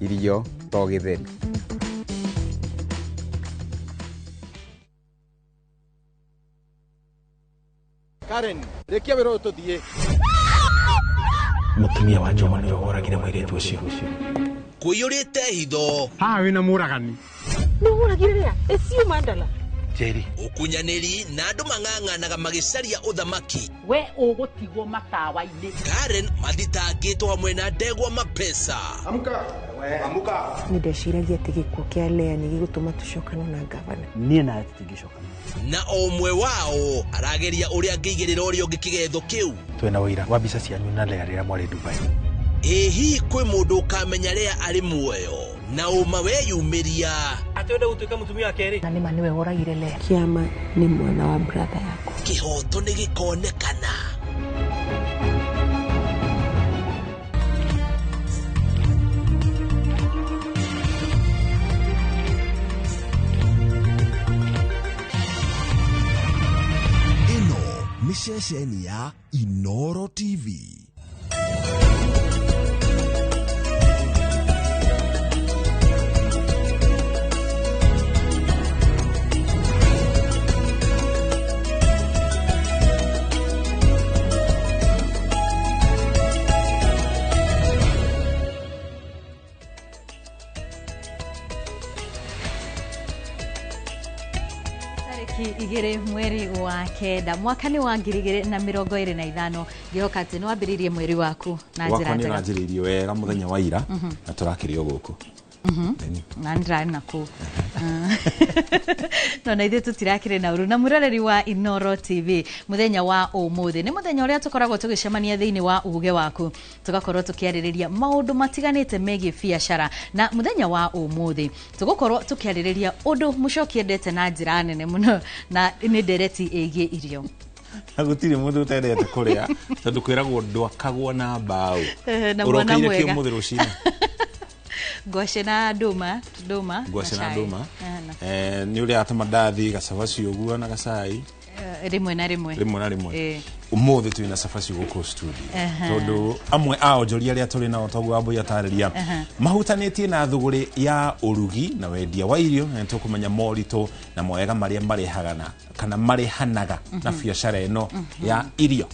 S29: Irio to gĩtheri.
S12: Karen, rĩkia wĩra ũyũ tũthiĩ.
S22: Mũtumia wa Njoma nĩwe woragire mũirĩtu ũcio.
S14: Kũiyũrĩte hitho.
S22: Haha wĩna mũragani.
S19: Nĩ ũragire rĩa? Ĩciũ mandala.
S22: Njeri.
S14: Ũkunyanĩri na andũ mang'ang'anaga magĩcaria ũthamaki.
S19: We ũgũtigwo matawa-inĩ.
S14: Karen mathitangĩtwo hamwe na ndegwa mapesa.
S12: Amka. Amuka.
S23: Nĩ ndeciragia atĩ gĩkuũ kĩa Lea nĩ gĩgũtũma tũcokane na gavana.
S22: Niĩ nawe tũtingĩcokana.
S14: Na o ũmwe wao arageria ũrĩa angĩigĩrĩra ũrĩa ũngĩ kĩgetho kĩu.
S22: Twĩna ũira wa mbica cianyu na Lea rĩrĩa mwarĩ Dubai.
S14: Ĩ hihi kwĩ mũndũ ũkamenya Lea arĩ muoyo na ũma weyumĩria?
S22: Atĩ wenda gũtuĩka mũtumia wa kerĩ?
S23: Na nĩma nĩwe woragire Lea. Kĩama nĩ mwana wa brother yakwa.
S14: Kĩhoto nĩ gĩkonekana.
S24: Ĩno nĩ ceceni ya Inooro TV.
S25: Igere mweri wa kenda mwaka ni wa 2025 ngihoka ati ni wambiririe mweri waku na njira
S26: njega. Wakwa ni ranjiririe wega muthenya wa ira na turakirio guku.
S25: Na ndĩrarĩ na kũu no na ithuĩ tũtirakĩrĩ na ũru. Na mwĩroreri wa Inooro TV, mũthenya wa ũmũthĩ nĩ mũthenya ũrĩa tũkoragwo tũgĩcemania thĩinĩ wa uge waku, tũgakorwo tũkĩarĩrĩria maũndũ matiganĩte megiĩ biacara. Na mũthenya wa ũmũthĩ tũgũkorwo tũkĩarĩrĩria ũndũ Mũcoki endete na njĩra nene mũno, na nĩ ndereti ĩgiĩ irio.
S2: Na gũtirĩ mũndũ ũtendete kũrĩa, tondũ kwĩragwo ndwakagwo na mbaũ.
S25: Na mwana
S2: Ũrokeire kĩ
S25: mwega.
S2: ũmũthĩ rũcinĩ?
S25: Ngwacĩ na ndũma, ndũma
S2: Ngwacĩ na
S25: cai.
S2: ndũma. Nĩ ũrĩa tũmandathi, gacabaci ũguo na gacai.
S25: Rĩmwe na rĩmwe.
S2: Rĩmwe na rĩmwe. Ũmũthĩ twĩna cabaci gũkũ studio, tondũ amwe a onjoria arĩa tũrĩ nao, toguo Wambui atarĩria, mahutanĩtie na thũgũrĩ ya ũrugi na wendia wa irio, na nĩtũkũmenya moritũ na mawega marĩa marehaga na kana marehanaga na biacara ĩno ya irio.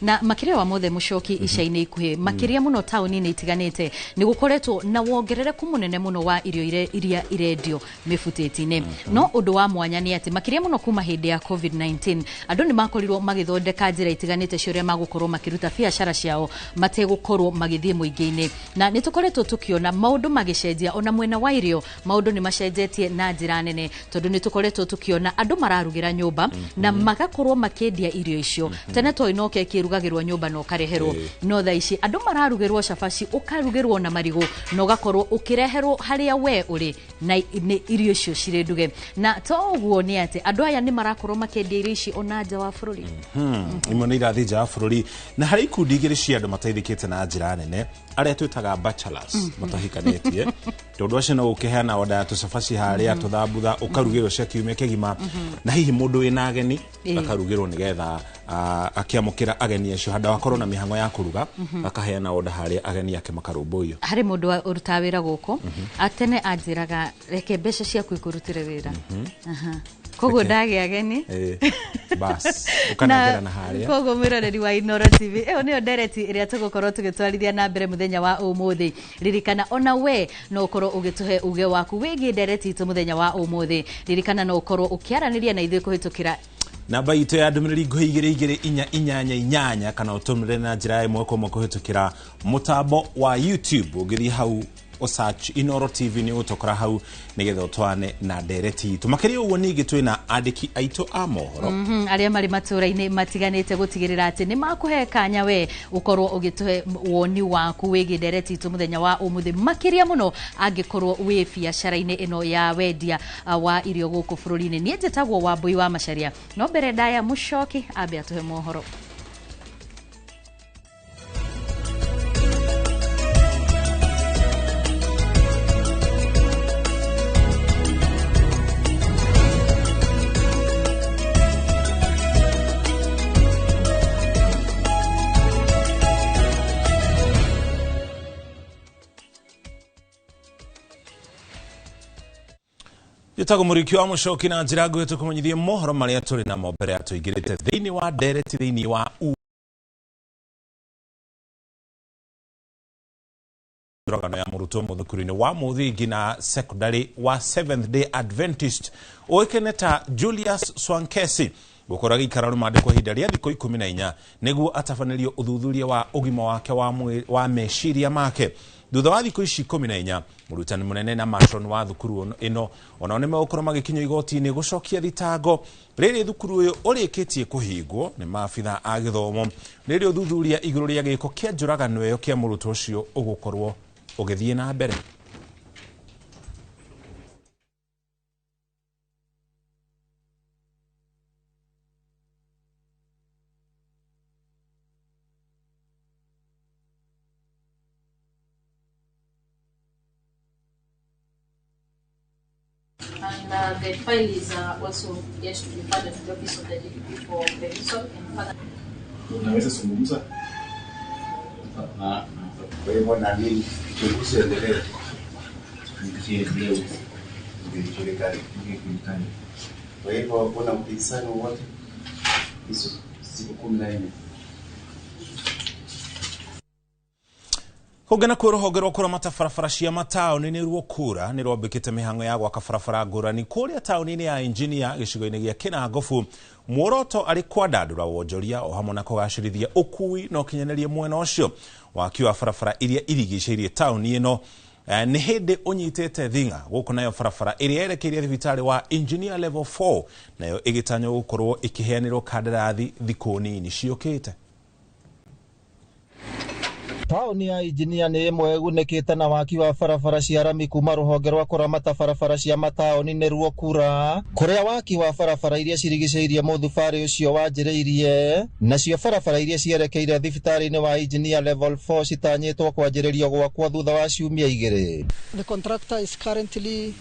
S25: Na makĩria wa mothe Mũcoki, ica-inĩ ikuhĩ makĩria mũno taũni-inĩ itiganĩte nĩ gũkoretwo na wongerereku mũnene mũno wa irio iria irendio mĩbutĩti-inĩ. No ũndũ wa mwanya nĩ atĩ makĩria mũno kuma hĩndĩ ya COVID-19 andũ nĩ makorirwo magĩthondeka njĩra itiganĩte cia ũrĩa magũkorwo makĩruta biacara ciao mategũkorwo magĩthiĩ mũingĩ-inĩ, na nĩ tũkoretwo tũkĩona maũndũ magĩcenjia. Ona mwena wa irio maũndũ nĩ macenjetie na njĩra nene, tondũ nĩ tũkoretwo tũkĩona andũ mararugĩra nyũmba na magakorwo makĩendia irio icio. Tene toi no keki ĩrugagĩrwo nyũmba na ũkareherwo, no thaa ici andũ mararugĩrwo cabaci, ũkarugĩrwo na marigũ na ũgakorwo ũkĩreherwo harĩa we ũrĩ na nĩ irio icio cirĩ nduge. Na to ũguo nĩ atĩ andũ aya nĩ marakorwo makĩendia irio ici ona nja wa bũrũri.
S2: Imwe nĩ irathiĩ nja wa bũrũri, na harĩ ikundi igĩrĩ cia andũ mateithĩkĩte na njĩra nene, arĩa twĩtaga bachelors, matahikanĩtie, tondũ acio no ũkĩheana oda ya tũcabaci harĩa, tũthambutha, ũkarugĩrwo cia kiumia kĩgima, na hihi mũndũ wĩna ageni akarugĩrwo nĩgetha akĩamũkĩra ageni acio, handũ akorwo na mĩhang'o ya kũruga, akaheana oda harĩa ageni ake makarũmbũiyo.
S25: Harĩ mũndũ ũrutaga wĩra gũkũ atene anjĩraga reke mbeca ciaku ikũrutĩre wĩra. Koguo ndagĩa ageni
S2: bas ũkanengerana harĩa.
S25: Koguo mwĩroreri wa Inooro TV, ĩyo nĩyo ndereti ĩrĩa tũgũkorwo tũgĩtwarithia na mbere mũthenya wa ũmũthĩ. Ririkana ona we no ũkorwo ũgĩtũhe uge waku wĩgiĩ ndereti itũ mũthenya wa ũmũthĩ. Ririkana no ũkorwo ũkĩaranĩria na ithuĩ kũhĩtũkĩra
S2: namba itũ ya ndũmĩrĩri ngũhĩ igĩrĩ igĩrĩ inya inyanya inyanya, kana ũtũmĩre na njĩra ya ĩmwe kwa ĩmwe kũhĩtũkĩra mũtambo wa YouTube. Ũngĩthiĩ hau ũsearch Inooro TV nĩ ũgũtũkora hau nĩgetha ũtwane na ndereti itũ. Makĩria ũguo ningĩ twĩna andĩki aitũ a mohoro
S25: arĩa marĩ matũũra-inĩ matiganĩte gũtigĩrĩra atĩ nĩ makũhe kanya we ũkorwo ũgĩtũhe woni waku wĩgiĩ ndereti itũ mũthenya wa ũmũthĩ, makĩria mũno angĩkorwo wĩ biacara-inĩ ĩno ya wendia wa irio gũkũ bũrũri-inĩ. Niĩ njĩtagwo Wambui wa Macharia, no mbere ndaya Mũcoki ambe atũhe mohoro.
S2: Njĩtagwo Mũrĩki wa Mũcoki, na njĩra nguhĩ tũkũmenyithie mohoro marĩa tũrĩ namo mbere ya tũingĩrĩte thĩinĩ wa ndereti thĩinĩ wa njũragano ya mũrutwo mũthukuru-inĩ wa mũthingi na secondary wa Seventh Day Adventist ũĩkaine ta Julius Swankesi gũkorwo agĩikara rũmande kwa ihinda rĩa thikũ 14 nĩguo atabanĩrio ũthuthuria wa ũgima wake wa meciria make. Thutha wa thikũ ici 14, mũrutani mũnene na matron wa thukuru ĩno onao nĩ megũkorwo magĩkinyio igoti-inĩ gũcokia thitango rĩrĩ thukuru ũyũ ũrĩkĩtie kũhingwo nĩ maabitha a gĩthomo. Rĩrĩ ũthuthuria igũrũ rĩa gĩko kĩa njũragano ĩyo kĩa mũrutwo ũcio ũgũkorwo ũgĩthiĩ na mbere.
S3: And the file is also yet to be forwarded to the office of the DPP for perusal and further.
S6: Unaweza zungumza? Kwa hivyo naamini uchunguzi endelee. Kwa hivyo hakuna upinzani wowote hizo siku 14.
S2: Kũngĩ kuo rũhonge rwa kũramata barabara cia mataũni nĩruo KURA nĩ rwambĩkĩte mĩhang'o ya gwaka barabara ngũrani kũrĩa taũni-inĩ ya Engineer gĩcigo-inĩ gĩa Kĩnangobu, muoroto arĩ kwandandũra wonjoria o hamwe na kũgacĩrithia ũkui na ũkinyanĩria mwena ũcio. Waki wa barabara iria irigicĩirie taũni ĩno Nĩ hĩndĩ ũnyitĩte thing'a gũkũ nayo barabara ĩrĩa yerekeirie thibitarĩ wa Engineer Level 4 nayo ĩgĩtanywo gũkorwo ĩkĩheanĩrwo kandarathi thikũ nini ciũkĩte.
S1: Taũni ya Injinia nĩ ĩmwe ĩgunĩkĩte na waki wa barabara cia rami kuma rũhonge rwa kũramata barabara cia mataũni nĩruo KURA, kũrĩa waki wa barabara iria cirigicĩirie mũthubarĩ ũcio wanjĩrĩirie, nacio barabara iria cierekeire thibitarĩ-inĩ wa Engineer Level 4 citanyĩtwo kwanjĩrĩrio gwakwo thutha wa ciumia 2.
S7: The contractor is currently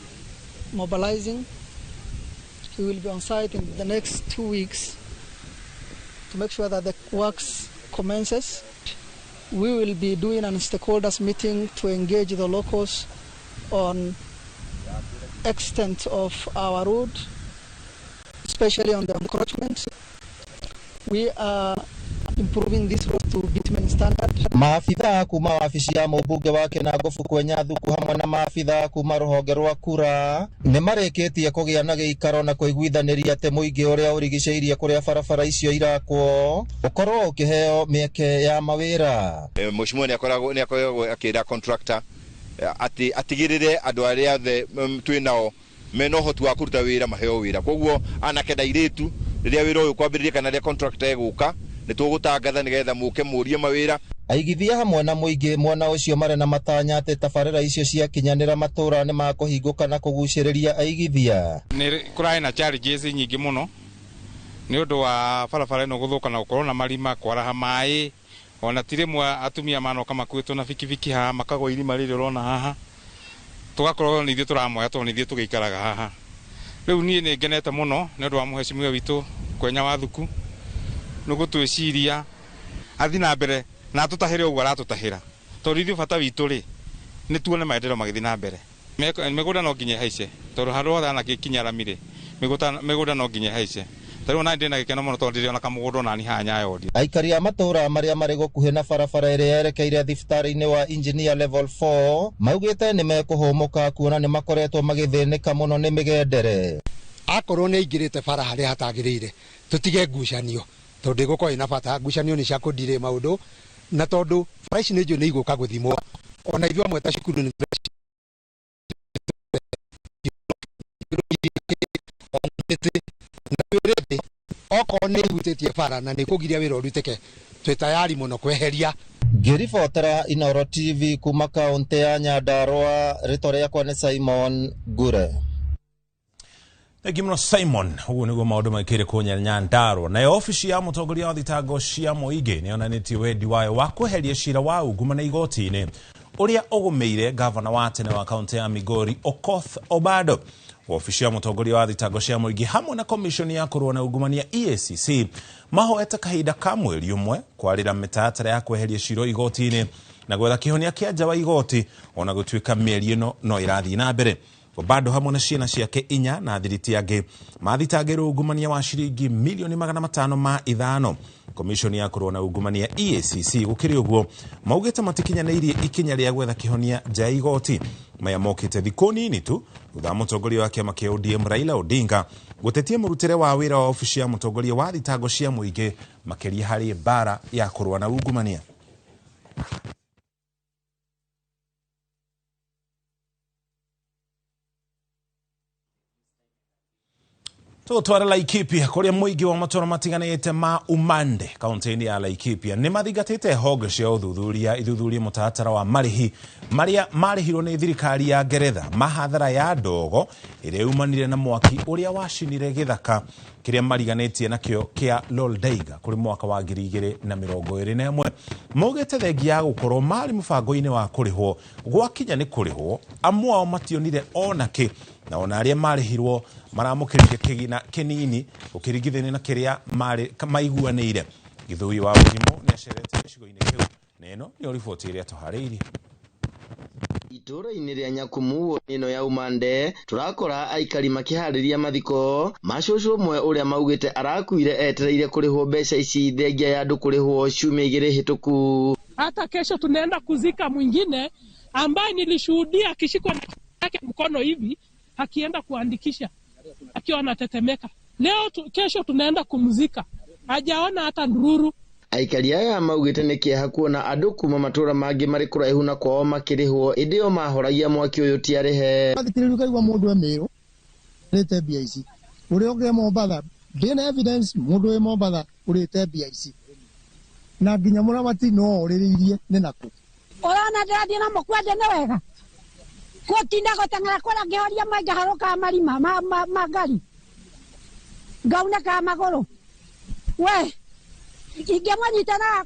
S7: mobilizing. He will be on site in the next 2 weeks to make sure that the works commences. We will be doing an stakeholders meeting to engage the locals on extent of our road, especially on the encroachment. We are improving this road to bitumen standard.
S1: Maabithaa kuma wabici ya mũmbunge wa Kĩnangobu Kwenya Thuku hamwe na maabithaa kuma rũhonge rwa KURA nĩ marĩkĩtie kũgĩa na gĩikaro na kũiguithanĩria atĩ mũingĩ ũrĩa ũrigicĩirie kũrĩa barabara icio irakwo ũkorwo ũkĩheo mĩeke ya mawĩra.
S29: Mheshimiwa nĩ akoragwo akĩra contractor atĩ atigĩrĩre andũ arĩa othe twĩ nao mena ũhoti wa kũruta wĩra maheo wĩra. Koguo anake na airĩtu rĩrĩa wĩra ũyũ kwambĩrĩria kana rĩrĩa contractor egũka nĩ tũgũtangatha nĩgetha mũke mũrie mawĩra.
S1: Aigithia hamwe na mũingĩ mwena ũcio marĩ na matanya atĩ tabarĩra icio ciakinyanĩra matũra nĩ makũhingũka na kũgucĩrĩria aigithia.
S8: Nĩ kũrarĩ na challenges nyingĩ mũno nĩ ũndũ wa barabara ĩno gũthũka na gũkorwo na marima, kwaraha maĩ, ona ti rĩmwe atumia manoka makuĩtwo na bikibiki haha makagwa irima rĩrĩ ũrona haha, tũgakorwo nĩ ithuĩ tũramoya tondũ nĩ ithuĩ tũgĩikaraga haha. Rĩu niĩ nĩ ngenete mũno nĩ ũndũ wa mũhecimiwa witũ Kwenya wa Thuku nĩ gũtwĩciria athi na mbere na atũtahĩre ũguo aratũtahĩra, tondũ ithuĩ bata witũ rĩ nĩ tuone maendeleo magĩthiĩ na mbere. Mĩgũnda no nginya ĩhaice tondũ handũ hothe anagĩkinya rami rĩ mĩgũnda no nginya ĩhaice. Ta rĩu ona ndĩ na gĩkeno mũno tondũ ndĩrĩ ona kamũgũnda onani haha Nyayo.
S1: Aikari a matũra marĩa marĩ gũkuhĩ na barabara ĩrĩa yerekeire thibitarĩ-inĩ wa Engineer Level 4 maugĩte nĩ mekũhũmũka kuona nĩ makoretwo magĩthĩnĩka mũno nĩ mĩgendere.
S9: Akorwo nĩ aingĩrĩte bara harĩa hatagĩrĩire tũtige ngucanio tondũ ĩgũkorwo ĩna bata. Ngucanio nĩ cia kũndirĩ maũndũ na tondũ bara ici nĩ njũĩ nĩ igũka gũthimwo ona ithuĩ amwe ta cukuru nĩ okorwo nĩ ĩhutĩtie bara na nĩ kũgiria wĩra ũrutĩke twĩ tayari mũno kweheria.
S1: Ngĩribotera Inooro TV kuma kaũntĩ ya Nyandarua, rĩtwa rĩakwa nĩ Simon Ngure.
S2: Thengi mũno Simon. Ũguo nĩguo maũndũ maikĩire kũnya Nyandarua. Nayo obici ya mũtongoria wa thitango cia mũingĩ nĩyonanĩtie wendi wayo wa kweheria cira wa ungumania igoti-inĩ ũrĩa ũgũmĩire gavana wa tene wa kaũntĩ ya Migori Okoth Obado. Obici ya mũtongoria wa thitango cia mũingĩ hamwe na komishoni ya kũrũa na ungumania EACC mahoete kahinda ka mweri ũmwe kwarĩra mĩtaratara ya kweheria cira igoti-inĩ na gwetha kĩhonia kĩa nja wa igoti ona gũtuĩka mĩeri ĩno no ĩrathiĩ na mbere. Obado hamwe na ciana ciake 4 na athiriti angĩ mathitangĩirwo ungumania wa ciringi milioni 505. Komishoni ya kũrũa na ungumania EACC gũkĩrĩ ũguo maugĩte matikinyanĩirie ikinya rĩa gwetha kĩhonia nja ya igoti. Maya mokĩte thikũ nini tu thutha wa mũtongoria wa kĩama kĩa ODM Raila Odinga gũtetia mũrutĩre wa wĩra wa obici ya mũtongoria wa thitango cia mũingĩ makĩria harĩ mbara ya kũrũa na ungumania. Tũtware Laikipia kũrĩa mũingĩ wa matũra matiganĩte ma Umande kaũntĩ-inĩ ya Laikipia nĩ mathingatĩte honge cia ũthuthuria ithuthurie mũtaratara wa marĩhi marĩa marĩhirwo nĩ thirikari ya Ngeretha ma hathara ya ndogo ĩrĩa yumanire na mwaki ũrĩa wacinire gĩthaka kĩrĩa mariganĩtie nakĩo kĩa Loldaiga kũrĩ mwaka wa 2021. Maugĩte thengia ya gũkorwo marĩ mũbango-inĩ wa kũrĩhwo gwakinya nĩ kũrĩhwo amwe ao mationire ona kĩ na ona arĩa marĩhirwo maramũkĩrire kĩgina kĩnini ũkĩringithania na kĩrĩa maiguanĩire. Gĩthũi wa Mũrimũ nĩ acerete gĩcigo-inĩ kĩu na ĩno nĩyo riboti ĩrĩa tũharĩirie.
S10: Itũũra-inĩ rĩa Nyakumu ĩno ya Umande tũrakora aikari makĩharĩria mathiko ma cũcũ ũmwe ũrĩa maugĩte arakuire etereire kũrĩhwo mbeca ici thengia ya andũ kũrĩhwo ciumia 2 hĩtũku.
S11: Hata kesho tunaenda kuzika mwingine ambaye nilishuhudia akishikwa na yake mkono hivi akienda kuandikisha akiwa anatetemeka. Leo kesho tunaenda kumzika, hajaona hata ndururu.
S10: Aikari aya maugĩte nĩ kĩeha kuona andũ kuma matũra mangĩ marĩ kũraihu na kwao makĩrĩhwo ĩndĩ o mahoragia mwaki ũyũ ti arĩhe.
S4: Thikĩrĩria ũkaigua mũndũ e Mĩrũ ũrĩte mbia ici, ũrĩa ũngĩ e Mombatha, ndĩna evidence mũndũ wĩ Mombatha ũrĩte mbia ici, na nginya mũramati no orĩrĩirie nĩ nakũ.
S13: Ũrona ndĩrathiĩ na mũkwende nĩ wega gũtinda gũteng'era kũrĩa ngĩhoria maĩ ngaharũkaga marima ma ngari ngaunĩkaga magũrũ we ingĩmũnyita na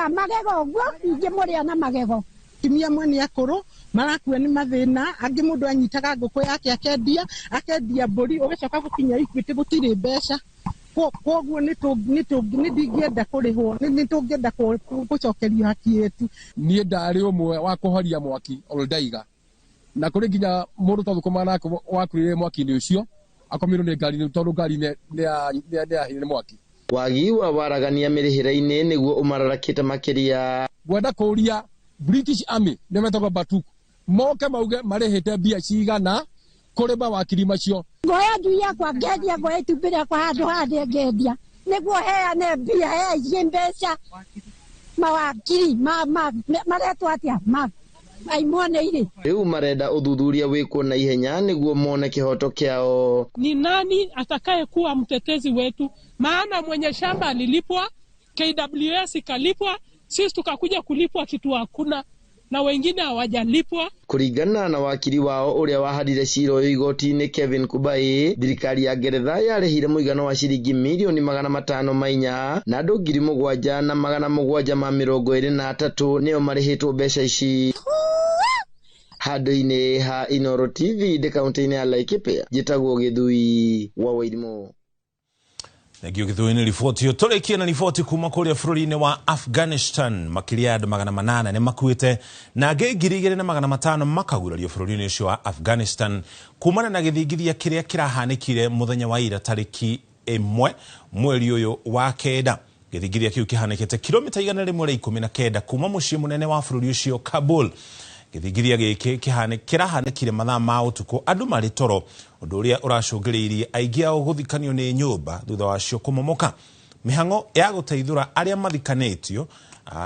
S13: magego ũguo ingĩmũrĩa na magego.
S15: Atumia amwe nĩ akũrũ marakua nĩ mathĩna, angĩ mũndũ anyitaga ngũkũ yake akendia, akendia mbũri, ũgĩcoka gũkinya Equity gũtirĩ mbeca. Koguo nĩ ndingĩenda kũrĩhwo, nĩ tũngĩenda gũcokerio haki yetu.
S16: Niĩ ndarĩ ũmwe wa kũhoria mwaki Oldaiga, na kũrĩ nginya mũndũ twathũkũmaga nake wakuire mwaki-inĩ ũcio akomirwo nĩ ngari tondũ ngari nĩ yahĩire nĩ mwaki.
S10: Wagi wa waragania mĩrĩhĩre-inĩ nĩguo ũmararakĩte makĩria.
S16: Ngwenda kũũria British Army nĩ metagwo Batuk moke mauge marĩhĩte mbia cigana kũrĩ mawakiri macio.
S13: Ngoya njui yakwa ngendia, ngoya itumbĩ rĩakwa handũ harĩa ngendia nĩguo heane mbia, he ici mbeca mawakiri maretwo atĩa aimuoneire.
S10: Rĩu marenda ũthuthuria wĩkwo na ihenya nĩguo mone kĩhoto kĩao.
S11: Ni nani atakayekuwa mtetezi wetu? Maana mwenye shamba alilipwa, KWS ikalipwa, sisi tukakuja kulipwa kitu hakuna na wengine hawajalipwa.
S10: Kuringana na wakiri wao uria waharire cira uyu igoti-inĩ Kevin Kubai, thirikari ya Ngeretha yarĩhire mũigana wa ciringi mirioni 504 na andũ 7,723 nĩo marĩhĩtwo mbeca ici. Handũ-inĩ ha Inooro TV ndĩ kaunti-inĩ ya Laikipia, njĩtagwo Gĩthui wa Wairimu.
S2: Thengio Gĩthui nĩ riboti ĩyo. Tũrĩkie na riboti kuma kũrĩa bũrũri-inĩ wa Afghanistan. Makĩria ya andũ 800 nĩ makuĩte na angĩ 2500 makagurario bũrũri-inĩ ũcio wa Afghanistan kumana na gĩthingithia kĩrĩa kĩrahanĩkire mũthenya wa ira tarĩki 1 mweri ũyũ wa 9. Gĩthingithia kĩu kĩhanĩkĩte kilomita 119 kuma mũciĩ mũnene wa bũrũri ũcio Kabul. Gĩthingithia gĩkĩ kĩrahanĩkire mathaa ma ũtukũ andũ marĩ toro, ũndũ ũrĩa ũracũngĩrĩirie aingĩ ao gũthikanio nĩ nyũmba thutha wacio kũmomoka. Mĩhang'o ya gũteithũra arĩa mathikanĩtio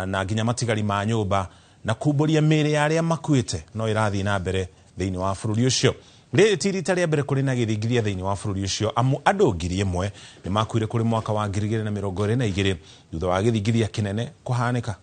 S2: na nginya matigari ma nyũmba na kumbũria mĩĩrĩ ya arĩa makuĩte no ĩrathiĩ na mbere thĩinĩ wa bũrũri ũcio. Rĩrĩ ti rita rĩa mbere kũrĩ na gĩthingithia thĩinĩ wa bũrũri ũcio, amu andũ 1000 nĩ makuire kũrĩ mwaka wa 2022 thutha wa gĩthingithia kĩnene kũhanĩka.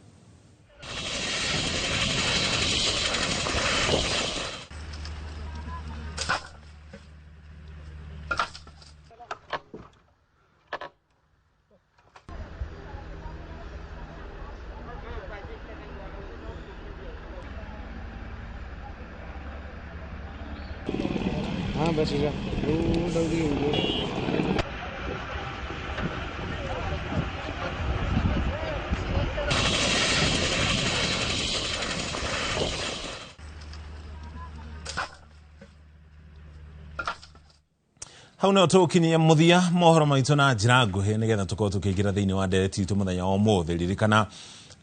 S2: Hau no tũkinyie mũthia mohoro maitũ na njĩra nguhĩ nĩgetha tũkorwo tũkĩingĩra thĩinĩ wa ndereti itũ mũthenya wa ũmũthĩ. Ririkana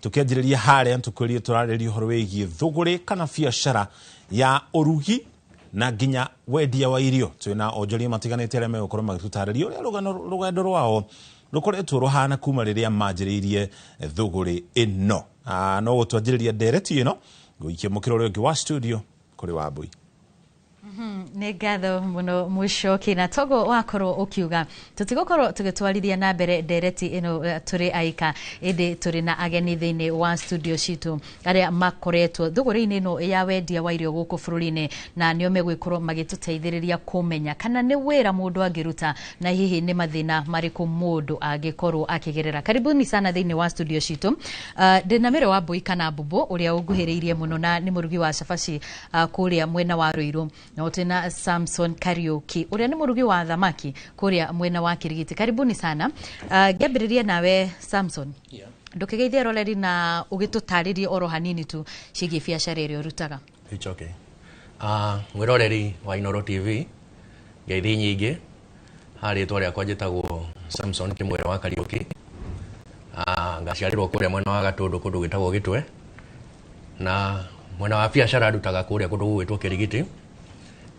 S2: tũkĩanjĩrĩria harĩa tũkwĩrire tũrarĩria ũhoro wĩgiĩ thũgũrĩ kana biacara ya ũrugi na nginya wendia wa irio. Twĩna onjoria matiganĩte arĩa megũkorwo magĩtũtarĩria ũrĩa rũgendo rwao rũkoretwo rũhana kuma rĩrĩa manjĩrĩirie thũgũrĩ ĩno. No gũtwanjĩrĩria ndereti ĩno ngũikie mũkĩra ũrĩa ũngĩ wa studio kũrĩ Wambui.
S25: Nĩ ngatho mũno Mũcoki, na togo wakorwo ũkiuga tũtigũkorwo tũgĩtwarithia na mbere ndereti ĩno tũrĩ aika, ĩndĩ tũrĩ na ageni thĩinĩ wa studio citũ arĩa makoretwo thũgũrĩ-inĩ ĩno ya wendia wa irio gũkũ bũrũri-inĩ, na nĩo megũkorwo magĩtũteithĩrĩria kũmenya kana nĩ wĩra mũndũ angĩruta na hihi nĩ mathĩna marĩkũ mũndũ angĩkorwo akĩgerera. Karibuni sana thĩinĩ wa studio citũ. Ndĩna Mĩrĩ wa Mbui kana Mbũmbũ ũrĩa ũnguhĩrĩirie mũno na nĩ mũrugi wa cabaci kũrĩa mwena wa Ruiru, na tena Samson Kariuki uria ni murugi wa thamaki kuria mwena wa Kirigiti. Karibuni sana. Ngĩambĩrĩria nawe Samson. Yeah. Ndũkĩgeithie roreri na ũgĩtũtarĩrie oro hanini tu ciĩgiĩ biacara ĩrĩa ũrutaga.
S17: It's okay. Mwĩroreri wa Inooro TV, ngeithi nyingĩ. Harĩ rĩtwa rĩakwa njĩtagwo Samson Kĩmwere wa Kariuki. Ngaciarĩrwo kũrĩa mwena wa Gatũndũ kũndũ gwĩtagwo Gĩtwe, na mwena wa biacara ndutaga kũrĩa kũndũ gũgwĩtwo Kirigiti.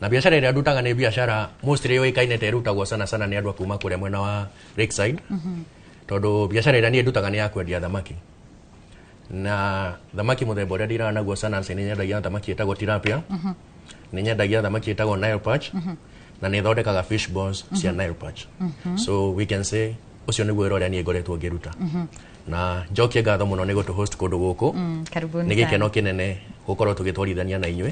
S17: Na biacara ĩrĩa ndutaga nĩ biacara mostly yũĩkaine ta ĩrutagwo sana sana nĩ andũ a kuma kũrĩa mwena wa Lakeside. Tondũ biacara ĩrĩa niĩ ndutaga nĩ ya kwendia thamaki. Na thamaki mũthemba ũrĩa ndiraga naguo sana nĩ nyendagia thamaki ĩtagwo tilapia, nĩ nyendagia thamaki ĩtagwo Nile perch, na nĩ thondekaga fish balls cia Nile perch. So we can say ũcio nĩguo wĩra ũrĩa niĩ ngoretwo ngĩruta. Na njokie ngatho mũno nĩ gũtũ host kũndũ gũkũ.
S25: Karibuni
S17: Nĩ
S25: sana.
S17: gĩkeno kĩnene gũkorwo tũgĩtwarithania na inyuĩ.